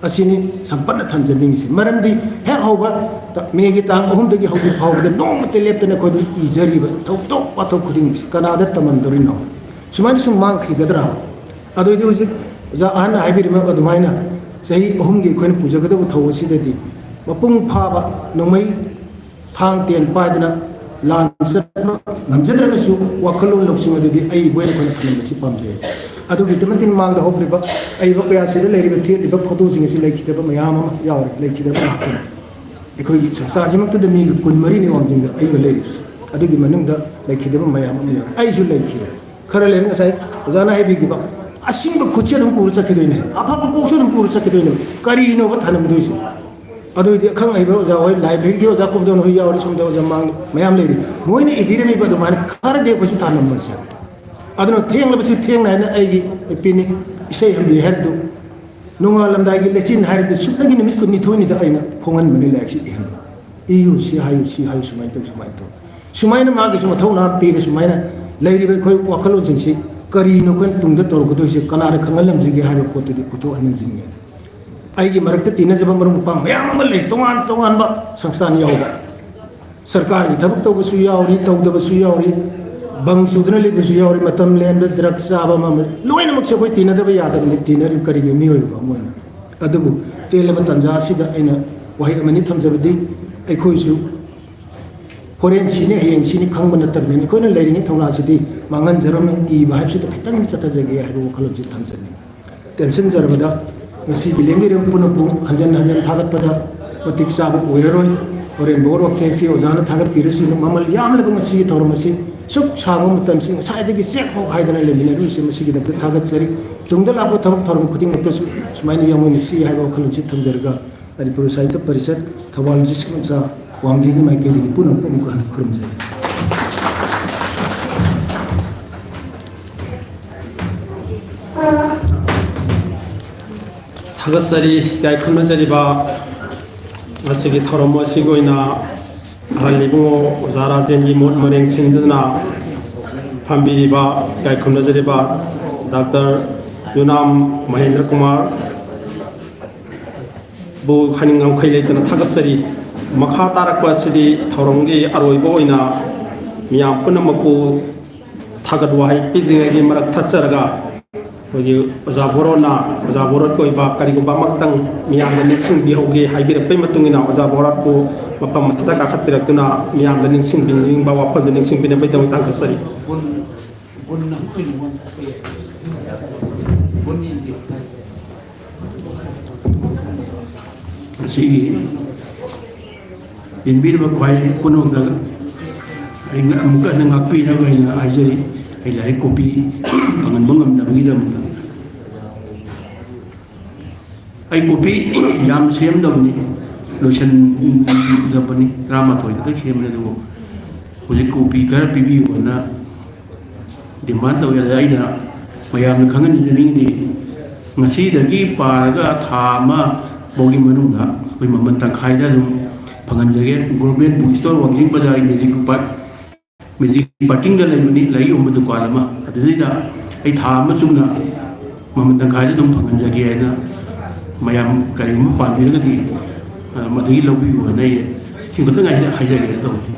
ꯑꯁꯤꯅꯤ ꯁꯝꯄꯠꯅ ꯊꯝꯖꯅꯤꯡꯉꯤꯁꯤ꯫ ꯃꯔꯝꯗꯤ ꯍꯦꯛ ꯍꯧꯕ ꯇ-, ꯃꯦꯒꯤ ꯇꯥꯡ ꯑꯍꯨꯝꯗꯒꯤ ꯍꯧꯖꯤꯛ ꯐꯥꯎꯕꯗ ꯅꯣꯡꯃꯇ ꯂꯦꯞꯇꯅ ꯑꯩꯈꯣꯏ ꯑꯗꯨꯝ ꯏꯖꯔꯤꯕ ꯊꯧꯗꯣꯛ ꯋꯥꯊꯣꯛ ꯈꯨꯗꯤꯡꯁꯤ ꯀꯅꯥꯗ ꯇꯝꯍꯟꯗꯣꯔꯤꯅꯣ? ꯁꯨꯃꯥꯏꯅ ꯁꯨꯝ ꯃꯥꯡꯈꯤꯒꯗ꯭ꯔꯥ? ꯑꯗꯨꯏꯗꯤ ꯍꯧꯖꯤꯛ ꯑꯣꯖꯥ ꯑꯍꯟꯅ ꯍꯥꯏꯕꯤꯔꯤꯕ ꯑꯗꯨꯃꯥꯏꯅ ꯆꯍꯤ ꯑꯍꯨꯝꯒꯤ ꯑꯩꯈꯣꯏꯅ ꯄꯨꯖꯒꯗꯕ ꯊꯧ ꯑꯁꯤꯗꯗꯤ ꯃꯄꯨꯡ ꯐꯥꯕ ꯅꯣꯡꯃꯩ ꯊꯥꯡ ꯇꯦꯟ ꯄꯥꯏꯗꯅ ꯂꯥꯟ ꯆꯠꯄ ꯉꯝꯖꯗ꯭ꯔꯒꯁꯨ ꯋꯥꯈꯜꯂꯣꯟ ꯂꯧꯁꯤꯡ ꯑꯗꯨꯗꯤ ꯑꯏꯕ ꯑꯣꯏꯅ ꯑꯩꯈꯣꯏꯅ ꯊꯝꯍꯟꯕꯁꯤ ꯄꯥꯝꯖꯩ꯫ ꯑꯗꯨꯒꯤ ꯃꯇꯤꯛ ꯃꯥꯡꯗ ꯍꯧꯈ꯭ꯔꯤꯕ ꯑꯏꯕ ꯀꯌꯥꯁꯤꯗ ꯂꯩꯔꯤꯕ ꯊꯦꯠꯂꯤꯕ ꯐꯣꯇꯣꯁꯤꯡ ꯑꯁꯤ ꯂꯩꯈꯤꯗꯕ ꯃꯌꯥꯝ ꯑꯃ ꯌꯥꯎꯔꯤ, ꯂꯩꯈꯤꯗꯕ ꯉꯥꯛꯇꯅꯤ꯫ ꯑꯩꯈꯣꯏꯒꯤ ꯁꯪꯁꯊꯥꯟꯁꯤꯃꯛꯇꯗ ꯃꯤꯒ ꯀꯨꯟꯃꯔꯤꯅꯤ ꯋꯥꯡꯖꯤꯡꯗ ꯑꯏꯕ ꯂꯩꯔꯤꯕꯁꯤ꯫ ꯑꯗꯨꯒꯤ ꯃꯅꯨꯡꯗ ꯂꯩꯈꯤꯗꯕ ꯃꯌꯥꯝ ꯑꯃ ꯌꯥꯎꯔꯤ꯫ ꯑꯩꯁꯨ ꯂꯩꯈꯤꯔꯦ꯫ ꯈꯔ ꯂꯩꯔꯦ ꯉꯁꯥꯏ ꯑꯣꯖꯥꯅ ꯍꯥꯏꯕꯤꯈꯤꯕ, ꯑꯁꯤꯡꯕ ꯈꯨꯠꯁꯦ ꯑꯗꯨꯝ ꯄꯨꯔ ꯆꯠꯈꯤꯗꯣꯏꯅꯦ, ꯑꯐꯕ ꯀꯣꯛꯁꯨ ꯑꯗꯨꯝ ꯄꯨꯔ ꯆꯠꯈꯤꯗꯣꯏꯅꯦ꯫ ꯀꯔꯤꯅꯣꯕ ꯊꯅꯝꯗꯣꯏꯁꯦ? ꯑꯗꯨꯏꯗꯤ ꯑꯈꯪ ꯑꯍꯩꯕ ꯑꯣꯖꯥ ꯍꯣꯏ, library ꯒꯤ ꯑꯣꯖꯥ ꯀꯨꯝꯗꯣꯟ ꯍꯣꯏ ꯌꯥꯎꯔꯤ, ꯁꯣꯝꯗ ꯑꯣꯖꯥ ꯃꯥꯡ ꯃꯌꯥꯝ ꯂꯩꯔꯤ, ꯃꯣꯏꯅ ꯏꯕꯤꯔꯝꯃꯤꯕ ꯑꯗꯨꯃꯥꯏꯅ ꯈꯔꯗꯤ ꯑꯩꯈꯣꯏꯁꯨ ꯊꯥꯅꯝꯕꯁꯦ꯫ ꯑꯗꯨꯅ ꯊꯦꯡꯂꯕꯁꯨ ꯊꯦꯡꯅ ꯍꯥꯏꯅ ꯑꯩꯒꯤ ꯅꯨꯄꯤꯅꯤ, ꯏꯁꯩ ꯍꯟꯕꯤ ꯍꯥꯏꯔꯤꯗꯨ, ꯅꯣꯡꯉꯥꯜꯂꯝꯗꯥꯏꯒꯤ ꯂꯩꯆꯤꯟ ꯍꯥꯏꯔꯤꯗꯨ ꯁꯨꯞꯅꯒꯤ ꯅꯨꯃꯤꯠ ꯀꯨꯟꯅꯤꯊꯣꯏꯅꯤꯗ ꯑꯩꯅ ꯐꯣꯡꯍꯟꯕꯅꯤ ꯂꯥꯏꯔꯤꯛꯁꯤ ꯏꯍꯟꯕ꯫ ꯏꯌꯨ, ꯁꯤ ꯍꯥꯏꯌꯨ, ꯁꯤ ꯍꯥꯏꯌꯨ, ꯁꯨꯃꯥꯏꯅ ꯇꯧ, ꯁꯨꯃꯥꯏꯅ ꯇꯧ꯫ ꯁꯨꯃꯥꯏꯅ ꯃꯥꯒꯤꯁꯨ ꯃꯊꯧꯅꯥ ꯄꯤꯔꯦ꯫ ꯁꯨꯃꯥꯏꯅ ꯂꯩꯔꯤꯕ ꯑꯩꯈꯣꯏ ꯋꯥꯈꯜꯂꯣꯟꯁꯤꯡꯁꯤ ꯀꯔꯤꯅꯣ ꯑꯩꯈꯣꯏꯅ ꯇꯨꯡꯗ ꯇꯧꯔꯛꯀꯗꯣꯏꯁꯦ, ꯀꯅꯥꯗ ꯈꯪꯍꯜꯂꯝꯁꯤꯒꯦ ꯍꯥꯏꯕ ꯄꯣꯠꯇꯨꯗꯤ ꯄꯨꯊꯣꯛꯍꯟꯅꯤꯡꯁꯤꯡꯉꯦ꯫ ꯑꯩꯒꯤ ꯃꯔꯛꯇ ꯇꯤꯟꯅꯖꯕ ꯃꯔꯨꯞ ꯃꯄꯥꯡ ꯃꯌꯥꯝ ꯑꯃ ꯂꯩ, ꯇꯣꯉꯥꯟ ꯇꯣꯉꯥꯟꯕ ꯁꯪꯁꯊꯥꯟ ꯌꯥꯎꯕ, ꯁꯔꯀꯥꯔꯒꯤ ꯊꯕꯛ ꯇꯧꯕꯁꯨ ꯌꯥꯎꯔꯤ, ꯇꯧꯗꯕꯁꯨ ꯌꯥꯎꯔꯤ, ꯕꯪ ꯆꯨꯗꯨꯅ ꯂꯩꯕꯁꯨ ꯌꯥꯎꯔꯤ꯫ ꯃꯇꯝ ꯂꯦꯟꯕ, ꯗ꯭ꯔꯒ ꯆꯥꯕ ꯑꯃ ꯑꯃ, ꯂꯣꯏꯅꯃꯛꯁꯦ ꯑꯩꯈꯣꯏ ꯇꯤꯟꯅꯗꯕ ꯌꯥꯗꯕꯅꯤ, ꯇꯤꯟꯅꯔꯤꯕ ꯀꯔꯤꯒꯤ ꯃꯤꯑꯣꯏꯕ ꯑꯃ ꯑꯣꯏꯅ꯫ ꯑꯗꯨꯕꯨ ꯇꯦꯜꯂꯕ ꯇꯥꯟꯖꯥ ꯑꯁꯤꯗ ꯑꯩꯅ ꯋꯥꯍꯩ ꯑꯃꯅꯤ ꯊꯝꯖꯕꯗꯤ, ꯑꯩꯈꯣꯏꯁꯨ ꯍꯣꯔꯦꯟ ꯁꯤꯅꯤ, ꯍꯌꯦꯡ ꯁꯤꯅꯤ ꯈꯪꯕ ꯅꯠꯇꯕꯅꯤꯅ, ꯑꯩꯈꯣꯏꯅ ꯂꯩꯔꯤꯉꯩ ꯊꯧꯅꯥꯁꯤꯗꯤ ꯃꯥꯡꯍꯟꯖꯔꯝꯃꯤ, ꯏꯕ ꯍꯥꯏꯕꯁꯤꯗ ꯈꯤꯇꯪ ꯆꯠꯊꯖꯒꯦ ꯍꯥꯏꯕ ꯋꯥꯈꯜꯂꯣꯟꯁꯤ ꯊꯝꯖꯅꯤꯡꯏ꯫ ꯇꯦꯟꯁꯤꯟꯖꯔꯕꯗ, ꯉꯁꯤꯒꯤ ꯂꯦꯡꯕꯤꯔꯤꯕ ꯄꯨꯝꯅꯃꯛꯄꯨ ꯍꯟꯖꯟ ꯍꯟꯖꯟ ꯊꯥꯒꯠꯄꯗ ꯃꯇꯤꯛ ꯆꯥꯕ ꯑꯣꯏꯔꯔꯣꯏ꯫ ꯍꯣꯔꯦꯟ ꯕꯣꯔ ꯑꯣꯐ ꯀꯦꯁꯀꯤ ꯑꯣꯖꯥꯅ ꯊꯥꯒꯠꯄꯤꯔꯁꯤꯅ, ꯃꯃꯜ ꯌꯥꯝꯂꯕ ꯉꯁꯤꯒꯤ ꯊꯧꯔꯝ ꯑꯁꯤ ꯁꯨꯛ ꯁꯥꯡꯕ ꯃꯇꯝꯁꯤ ꯉꯁꯥꯏꯗꯒꯤ ꯆꯦꯛ ꯐꯥꯎ ꯍꯥꯏꯗꯅ ꯂꯩꯃꯤꯟꯅꯔꯤꯕꯁꯤ, ꯃꯁꯤꯒꯤꯗꯃꯛꯇ ꯊꯥꯒꯠꯆꯔꯤ꯫ ꯇꯨꯡꯗ ꯂꯥꯛꯄ ꯊꯕꯛ ꯊꯧꯔꯝ ꯈꯨꯗꯤꯡꯃꯛꯇꯁꯨ ꯁꯨꯃꯥꯏꯅ ꯌꯥꯎꯃꯤꯟꯅꯁꯤ ꯍꯥꯏꯕ ꯋꯥꯈꯜꯂꯣꯟꯁꯤ ꯊꯝꯖꯔꯒ, ꯃꯅꯤꯄꯨꯔ ꯁꯥꯍꯤꯇ꯭ꯌ ꯄꯔꯤꯁꯠ ꯊꯧꯕꯥꯜ ꯗꯤꯁꯇ꯭ꯔꯤꯛ ꯃꯆꯥ ꯋꯥꯡꯖꯤꯡꯒꯤ ꯃꯥꯏꯀꯩꯗꯒꯤ ꯄꯨꯝꯅꯃꯛꯄꯨ ꯑꯃꯨꯛꯀ ꯍꯟꯅ ꯈꯨꯔꯨꯝꯖꯔꯤ꯫ ꯊꯥꯒꯠꯆꯔꯤ꯫ ꯏꯀꯥꯏ ꯈꯨꯝꯅꯖꯔꯤꯕ ꯉꯁꯤꯒꯤ ꯊꯧꯔꯝ ꯑꯁꯤꯒꯤ ꯑꯣꯏꯅ ꯑꯍꯜ ꯏꯕꯨꯡꯉꯣ ꯑꯣꯖꯥ ꯔꯥꯖꯦꯟꯒꯤ ꯃꯣꯠ ꯃꯔꯦꯡ ꯁꯤꯟꯗꯨꯅ ꯐꯝꯕꯤꯔꯤꯕ, ꯏꯀꯥꯏ ꯈꯨꯝꯅꯖꯔꯤꯕ ꯗꯥꯛꯇꯔ ꯌꯨꯅꯥꯝ ꯃꯍꯦꯟꯗ꯭ꯔ ꯀꯨꯃꯥꯔ ꯕꯨ ꯍꯥꯏꯅꯤꯡ ꯉꯝꯈꯩ ꯂꯩꯇꯅ ꯊꯥꯒꯠꯆꯔꯤ꯫ ꯃꯈꯥ ꯇꯥꯔꯛꯄ ꯑꯁꯤꯗꯤ ꯊꯧꯔꯝꯒꯤ ꯑꯔꯣꯏꯕ ꯑꯣꯏꯅ ꯃꯤꯌꯥꯝ ꯄꯨꯝꯅꯃꯛꯄꯨ ꯊꯥꯒꯠ ꯋꯥꯍꯩ ꯄꯤꯗ꯭ꯔꯤꯉꯩꯒꯤ ꯃꯔꯛ ꯊꯠꯆꯔꯒ, ꯑꯩꯈꯣꯏꯒꯤ ꯑꯣꯖꯥ ꯕꯣꯔꯣꯅ, ꯑꯣꯖꯥ ꯕꯣꯔꯣꯠꯀꯤ ꯑꯣꯏꯕ ꯀꯔꯤꯒꯨꯝꯕ ꯑꯃꯈꯛꯇꯪ ꯃꯤꯌꯥꯝꯗ ꯅꯤꯡꯁꯤꯡꯕꯤꯍꯧꯒꯦ ꯍꯥꯏꯕꯤꯔꯛꯄꯒꯤ ꯃꯇꯨꯡ ꯏꯟꯅ, ꯑꯣꯖꯥ ꯕꯣꯔꯣꯠꯄꯨ ꯃꯐꯝ ꯑꯁꯤꯗ ꯀꯥꯈꯠꯄꯤꯔꯛꯇꯨꯅ ꯃꯤꯌꯥꯝꯗ ꯅꯤꯡꯁꯤꯡꯕꯤꯅꯤꯡꯕ ꯋꯥꯐꯝꯗꯨ ꯅꯤꯡꯁꯤꯡꯕꯤꯅꯕꯒꯤꯗꯃꯛ ꯊꯥꯒꯠꯆꯔꯤ꯫ ꯃꯁꯤꯒꯤ ꯌꯦꯡꯕꯤꯔꯤꯕ ꯈ꯭ꯋꯥꯏ ꯄꯨꯝꯅꯃꯛꯇ ꯑꯩ ꯑꯃꯨꯛꯀ ꯍꯟꯅ ꯉꯥꯛꯄꯤꯅꯕ ꯑꯩꯅ ꯍꯥꯏꯖꯔꯤ꯫ ꯑꯩ ꯂꯥꯏꯔꯤꯛ ꯀꯣꯄꯤ ꯐꯪꯍꯟꯕ ꯉꯝꯗꯕꯒꯤꯗꯃꯛꯇ꯫ ꯑꯩ ꯀꯣꯄꯤ ꯌꯥꯝ ꯁꯦꯝꯗꯕꯅꯤ, ꯂꯣꯏꯁꯤꯟꯗꯕꯅꯤ, ꯇꯔꯥꯃꯥꯊꯣꯏ ꯈꯛꯇꯪ ꯁꯦꯝꯕꯅꯤ꯫ ꯑꯗꯨꯕꯨ ꯍꯧꯖꯤꯛ ꯀꯣꯄꯤ ꯈꯔ ꯄꯤꯕꯤꯌꯨꯅ ꯗꯤꯃꯥꯟ ꯇꯧꯋꯤ꯫ ꯑꯗ ꯑꯩꯅ ꯃꯌꯥꯝꯅ ꯈꯪꯍꯟꯖꯅꯤꯡꯉꯤꯗꯤ, ꯉꯁꯤꯗꯒꯤ ꯄꯥꯔꯒ ꯊꯥ ꯑꯃ ꯐꯥꯎꯒꯤ ꯃꯅꯨꯡꯗ ꯑꯩꯈꯣꯏ ꯃꯃꯜ ꯇꯪꯈꯥꯏꯗ ꯑꯗꯨꯝ ꯐꯪꯍꯟꯖꯒꯦ꯫ ꯒꯣꯔꯃꯦꯟ ꯕꯨꯛ ꯁ꯭ꯇꯣꯔ, ꯋꯥꯡꯖꯤꯡ ꯕꯖꯥꯔꯒꯤ ꯃꯦꯖꯤꯛ ꯄꯥꯔꯛ, ꯃꯦꯖꯤꯛ ꯄꯥꯔꯀꯤꯡꯗ ꯂꯩꯕꯅꯤ, ꯂꯥꯏꯔꯤꯛ ꯌꯣꯟꯕ ꯗꯨꯀꯥꯟ ꯑꯃ꯫ ꯑꯗꯨꯗꯩꯗ ꯑꯩ ꯊꯥ ꯑꯃ ꯆꯨꯞꯅ ꯃꯃꯜ ꯇꯪꯈꯥꯏꯗ ꯑꯗꯨꯝ ꯐꯪꯍꯟꯖꯒꯦ ꯍꯥꯏꯅ, ꯃꯌꯥꯝ ꯀꯔꯤꯒꯨꯝꯕ ꯄꯥꯝꯕꯤꯔꯒꯗꯤ, ꯑ, ꯃꯗꯨꯒꯤ ꯂꯧꯕꯤꯌꯨ ꯍꯥꯏꯅ ꯑꯩ ꯁꯤ ꯈꯛꯇꯪ ꯍꯥꯏꯖ-, ꯍꯥꯏꯖꯒꯦ ꯇꯧꯕꯅꯤ꯫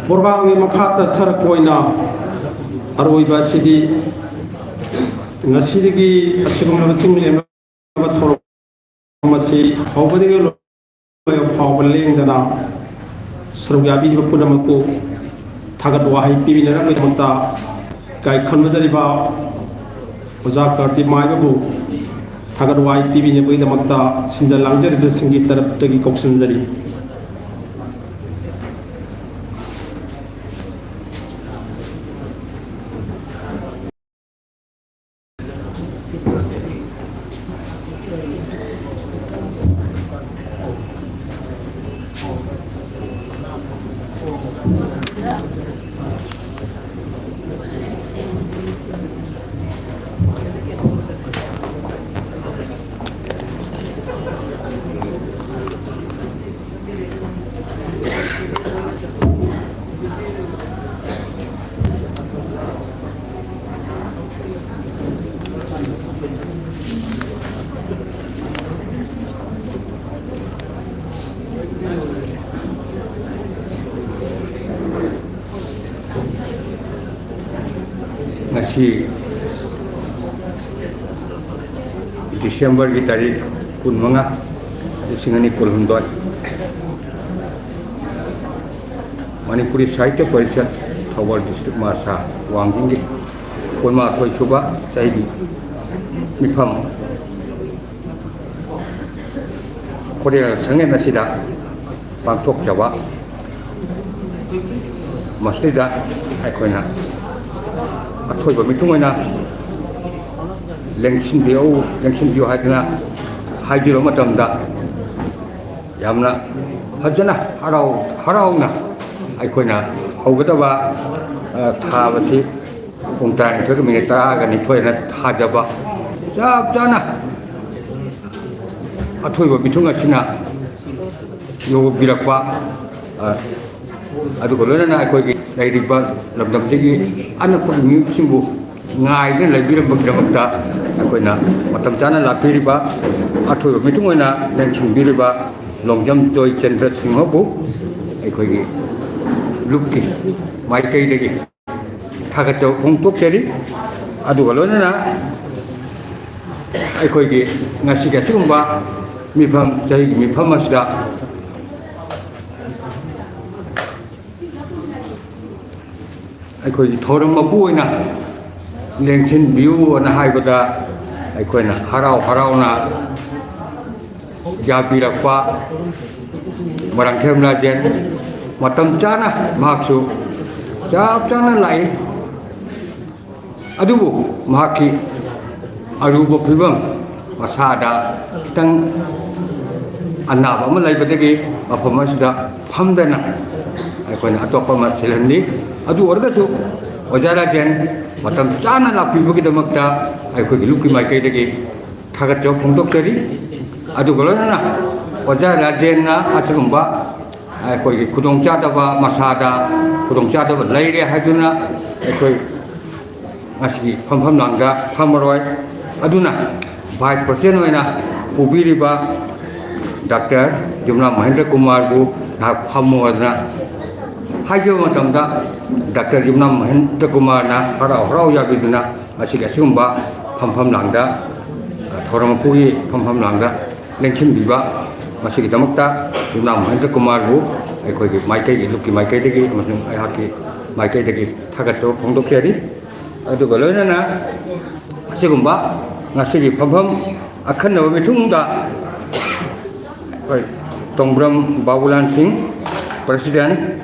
ꯄ꯭ꯔꯣꯒ꯭ꯔꯥꯝꯒꯤ ꯃꯈꯥ ꯆꯠꯊꯔꯛꯄ ꯑꯣꯏꯅ ꯑꯔꯣꯏꯕ ꯑꯁꯤꯗꯤ ꯉꯁꯤꯗꯒꯤ ꯑꯁꯤꯒꯨꯝꯂꯕ ꯆꯤꯡ ꯂꯦꯝꯂꯕ ꯊꯧꯔꯝ ꯑꯁꯤ ꯍꯧꯕꯗꯒꯤ ꯂꯣꯏꯕ ꯐꯥꯎꯕ ꯂꯦꯡꯗꯅ ꯁꯔꯨꯛ ꯌꯥꯕꯤꯔꯤꯕ ꯄꯨꯝꯅꯃꯛꯄꯨ ꯊꯥꯒꯠ ꯋꯥꯍꯩ ꯄꯤꯕꯤꯅꯅꯕꯒꯤꯗꯃꯛꯇ ꯏꯀꯥꯏ ꯈꯨꯝꯅꯖꯔꯤꯕ ꯑꯣꯖꯥ ꯀꯥꯔꯇꯤꯛ ꯃꯥꯏꯕꯕꯨ ꯊꯥꯒꯠ ꯋꯥꯍꯩ ꯄꯤꯕꯤꯅꯕꯒꯤꯗꯃꯛꯇ ꯁꯤꯟꯖ ꯂꯥꯡꯖꯔꯤꯕꯁꯤꯡꯒꯤ ꯇꯔꯞꯇꯒꯤ ꯀꯧꯁꯤꯟꯖꯔꯤ꯫ ꯉꯁꯤ ꯗꯤꯁꯦꯝꯕꯔꯒꯤ ꯇꯥꯔꯤꯛ ꯀꯨꯟꯃꯉꯥ, ꯂꯤꯁꯤꯡ ꯑꯅꯤ ꯀꯨꯟꯍꯨꯝꯗꯣꯏ, ꯃꯅꯤꯄꯨꯔꯤ ꯁꯥꯍꯤꯇ꯭ꯌ ꯄꯔꯤꯁꯠ, ꯊꯧꯕꯥꯜ ꯗꯤꯁꯇ꯭ꯔꯤꯛ ꯃꯥꯁꯥ ꯋꯥꯡꯖꯤꯡꯒꯤ ꯀꯨꯟꯃꯥꯊꯣꯏ ꯁꯨꯕ ꯆꯍꯤꯒꯤ ꯃꯤꯐꯝ ꯈꯣꯔꯦꯜ ꯁꯪꯂꯦꯟ ꯑꯁꯤꯗ ꯄꯥꯡꯊꯣꯛꯆꯕ, ꯃꯁꯤꯗ ꯑꯩꯈꯣꯏꯅ ꯑꯊꯣꯏꯕ ꯃꯤꯊꯨꯡ ꯑꯣꯏꯅ ꯂꯦꯡꯁꯤꯟꯕꯤꯌꯨ, ꯂꯦꯡꯁꯤꯟꯕꯤꯌꯨ ꯍꯥꯏꯗꯅ ꯍꯥꯏꯖꯕ ꯃꯇꯝꯗ, ꯌꯥꯝꯅ ꯐꯖꯅ ꯍꯔꯥꯎ ꯍꯔꯥꯎꯅ ꯑꯩꯈꯣꯏꯅ ꯍꯧꯒꯗꯕ, ꯑ, ꯊꯥꯕꯁꯤ ꯄꯨꯡ ꯇꯔꯥꯅꯤꯊꯣꯏꯒ ꯃꯤꯅꯤꯠ ꯇꯔꯥꯒ ꯅꯤꯊꯣꯏꯅ ꯊꯥꯖꯕ, ꯆꯞ ꯆꯥꯅ ꯑꯊꯣꯏꯕ ꯃꯤꯊꯨꯡ ꯑꯁꯤꯅ ꯌꯧꯕꯤꯔꯛꯄ, ꯑ, ꯑꯗꯨꯒ ꯂꯣꯏꯅꯅ ꯑꯩꯈꯣꯏꯒꯤ ꯂꯩꯔꯤꯕ ꯂꯝꯗꯝꯁꯤꯒꯤ ꯑꯅꯛꯄ ꯃꯤꯑꯣꯏꯁꯤꯡꯕꯨ ꯉꯥꯏꯗꯨꯅ ꯂꯩꯕꯤꯔꯝꯕꯒꯤꯗꯃꯛꯇ ꯑꯩꯈꯣꯏꯅ ꯃꯇꯝ ꯆꯥꯅ ꯂꯥꯛꯄꯤꯔꯤꯕ, ꯑꯊꯣꯏꯕ ꯃꯤꯊꯨꯡ ꯑꯣꯏꯅ ꯂꯦꯡꯁꯤꯟꯕꯤꯔꯤꯕ ꯂꯣꯡꯖꯝ ꯖꯣꯏꯆꯟꯗ꯭ꯔ ꯁꯤꯡꯍꯕꯨ ꯑꯩꯈꯣꯏꯒꯤ ꯂꯨꯞꯀꯤ ꯃꯥꯏꯀꯩꯗꯒꯤ ꯊꯥꯒꯠꯆꯕ ꯐꯣꯡꯗꯣꯛꯆꯔꯤ꯫ ꯑꯗꯨꯒ ꯂꯣꯏꯅꯅ ꯑꯩꯈꯣꯏꯒꯤ ꯉꯁꯤꯒꯤ ꯑꯁꯤꯒꯨꯝꯕ ꯃꯤꯐꯝ, ꯆꯍꯤꯒꯤ ꯃꯤꯐꯝ ꯑꯁꯤꯗ ꯑꯩꯈꯣꯏꯒꯤ ꯊꯧꯔꯝ ꯃꯄꯨ ꯑꯣꯏꯅ ꯂꯦꯡꯁꯤꯟꯕꯤꯌꯨꯅ ꯍꯥꯏꯕꯗ, ꯑꯩꯈꯣꯏꯅ ꯍꯔꯥꯎ ꯍꯔꯥꯎꯅ ꯌꯥꯕꯤꯔꯛꯄ ꯃꯣꯏꯔꯥꯡꯊꯦꯝ ꯔꯥꯖꯦꯟ, ꯃꯇꯝ ꯆꯥꯅ ꯃꯍꯥꯛꯁꯨ ꯆꯞ ꯆꯥꯅ ꯂꯥꯛꯏ꯫ ꯑꯗꯨꯕꯨ ꯃꯍꯥꯛꯀꯤ ꯑꯔꯨꯕ ꯐꯤꯕꯝ, ꯃꯁꯥꯗ ꯈꯤꯇꯪ ꯑꯅꯥꯕ ꯑꯃ ꯂꯩꯕꯗꯒꯤ ꯃꯐꯝ ꯑꯁꯤꯗ ꯐꯝꯗꯅ ꯑꯩꯈꯣꯏꯅ ꯑꯇꯣꯞꯄ ꯑꯃ ꯁꯤꯜꯍꯟꯂꯤ꯫ ꯑꯗꯨ ꯑꯣꯏꯔꯒꯁꯨ ꯑꯣꯖꯥ ꯔꯥꯖꯦꯟ ꯃꯇꯝ ꯆꯥꯅ ꯂꯥꯛꯄꯤꯕꯒꯤꯗꯃꯛꯇ ꯑꯩꯈꯣꯏꯒꯤ ꯂꯨꯞꯀꯤ ꯃꯥꯏꯀꯩꯗꯒꯤ ꯊꯥꯒꯠꯆꯕ ꯐꯣꯡꯗꯣꯛꯆꯔꯤ꯫ ꯑꯗꯨꯒ ꯂꯣꯏꯅꯅ ꯑꯣꯖꯥ ꯔꯥꯖꯦꯟꯅ ꯑꯁꯤꯒꯨꯝꯕ ꯑꯩꯈꯣꯏꯒꯤ ꯈꯨꯗꯣꯡꯆꯥꯗꯕ, ꯃꯁꯥꯗ ꯈꯨꯗꯣꯡꯆꯥꯗꯕ ꯂꯩꯔꯦ ꯍꯥꯏꯗꯨꯅ ꯑꯩꯈꯣꯏ ꯉꯁꯤꯒꯤ ꯐꯝꯐꯝ ꯂꯥꯡꯗ ꯐꯝꯃꯔꯣꯏ꯫ ꯑꯗꯨꯅ ꯚꯥꯏꯁ ꯄ꯭ꯔꯁꯤꯗꯦꯟ ꯑꯣꯏꯅ ꯄꯨꯕꯤꯔꯤꯕ ꯗꯥꯛꯇꯔ ꯌꯨꯝꯅꯥꯝ ꯃꯍꯦꯟꯗ꯭ꯔ ꯀꯨꯃꯥꯔꯕꯨ ꯅꯍꯥꯛ ꯐꯝꯃꯣ ꯍꯥꯏꯗꯅ ꯍꯥꯏꯖꯕ ꯃꯇꯝꯗ, ꯗꯥꯛꯇꯔ ꯌꯨꯝꯅꯥꯝ ꯃꯍꯦꯟꯗ꯭ꯔ ꯀꯨꯃꯥꯔꯅ ꯍꯔꯥꯎ ꯍꯔꯥꯎ ꯌꯥꯕꯤꯗꯨꯅ ꯃꯁꯤꯒꯤ ꯑꯁꯤꯒꯨꯝꯕ ꯐꯝꯐꯝ ꯂꯥꯡꯗ, ꯊꯧꯔꯝ ꯃꯄꯨꯒꯤ ꯐꯝꯐꯝ ꯂꯥꯡꯗ ꯂꯦꯡꯁꯤꯟꯕꯤꯕ, ꯃꯁꯤꯒꯤꯗꯃꯛꯇ ꯌꯨꯝꯅꯥꯝ ꯃꯍꯦꯟꯗ꯭ꯔ ꯀꯨꯃꯥꯔꯕꯨ ꯑꯩꯈꯣꯏꯒꯤ ꯃꯥꯏꯀꯩꯒꯤ, ꯂꯨꯞꯀꯤ ꯃꯥꯏꯀꯩꯗꯒꯤ ꯑꯃꯁꯨꯡ ꯑꯩꯍꯥꯛꯀꯤ ꯃꯥꯏꯀꯩꯗꯒꯤ ꯊꯥꯒꯠꯆꯕ ꯐꯣꯡꯗꯣꯛꯆꯔꯤ꯫ ꯑꯗꯨꯒ ꯂꯣꯏꯅꯅ ꯑꯁꯤꯒꯨꯝꯕ ꯉꯁꯤꯒꯤ ꯐꯝꯐꯝ ꯑꯈꯟꯅꯕ ꯃꯤꯊꯨꯡꯗ ꯑꯩꯈꯣꯏ ꯇꯣꯡꯕ꯭ꯔꯝ ꯕꯥꯕꯨꯂꯥꯜ ꯁꯤꯡ, ꯄ꯭ꯔꯁꯤꯗꯦꯟ,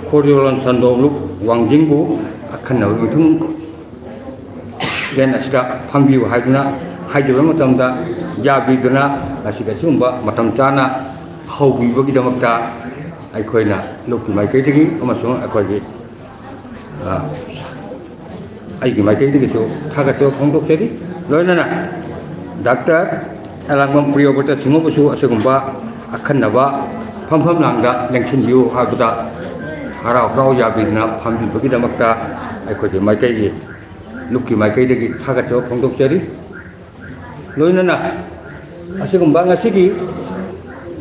ꯈꯣꯔꯤꯌꯣꯂꯣꯟ ꯁꯟꯗꯣ ꯂꯨꯞ ꯋꯥꯡꯖꯤꯡꯕꯨ ꯑꯈꯟꯅꯕ ꯃꯤꯊꯨꯡ ꯂꯦꯟ ꯑꯁꯤꯗ ꯐꯝꯕꯤꯌꯨ ꯍꯥꯏꯗꯨꯅ ꯍꯥꯏꯖꯕ ꯃꯇꯝꯗ ꯌꯥꯕꯤꯗꯨꯅ ꯉꯁꯤꯒꯤ ꯑꯁꯤꯒꯨꯝꯕ ꯃꯇꯝ ꯆꯥꯅ ꯍꯧꯕꯤꯕꯒꯤꯗꯃꯛꯇ ꯑꯩꯈꯣꯏꯅ ꯂꯨꯞꯀꯤ ꯃꯥꯏꯀꯩꯗꯒꯤ ꯑꯃꯁꯨꯡ ꯑꯩꯈꯣꯏꯒꯤ, ꯑ, ꯑꯩꯒꯤ ꯃꯥꯏꯀꯩꯗꯒꯤꯁꯨ ꯊꯥꯒꯠꯆꯕ ꯐꯣꯡꯗꯣꯛꯆꯔꯤ꯫ ꯂꯣꯏꯅꯅ ꯗꯥꯛꯇꯔ ꯑꯦꯂꯥꯡꯕꯝ ꯄ꯭ꯔꯤꯌꯣꯕ꯭ꯔꯇ ꯁꯤꯡꯍꯕꯨꯁꯨ ꯑꯁꯤꯒꯨꯝꯕ ꯑꯈꯟꯅꯕ ꯐꯝꯐꯝ ꯂꯥꯡꯗ ꯂꯦꯡꯁꯤꯟꯕꯤꯌꯨ ꯍꯥꯏꯕꯗ ꯍꯔꯥꯎ ꯍꯔꯥꯎ ꯌꯥꯕꯤꯗꯨꯅ ꯐꯝꯕꯤꯕꯒꯤꯗꯃꯛꯇ ꯑꯩꯈꯣꯏꯒꯤ ꯃꯥꯏꯀꯩꯒꯤ, ꯂꯨꯞꯀꯤ ꯃꯥꯏꯀꯩꯗꯒꯤ ꯊꯥꯒꯠꯆꯕ ꯐꯣꯡꯗꯣꯛꯆꯔꯤ꯫ ꯂꯣꯏꯅꯅ ꯑꯁꯤꯒꯨꯝꯕ ꯉꯁꯤꯒꯤ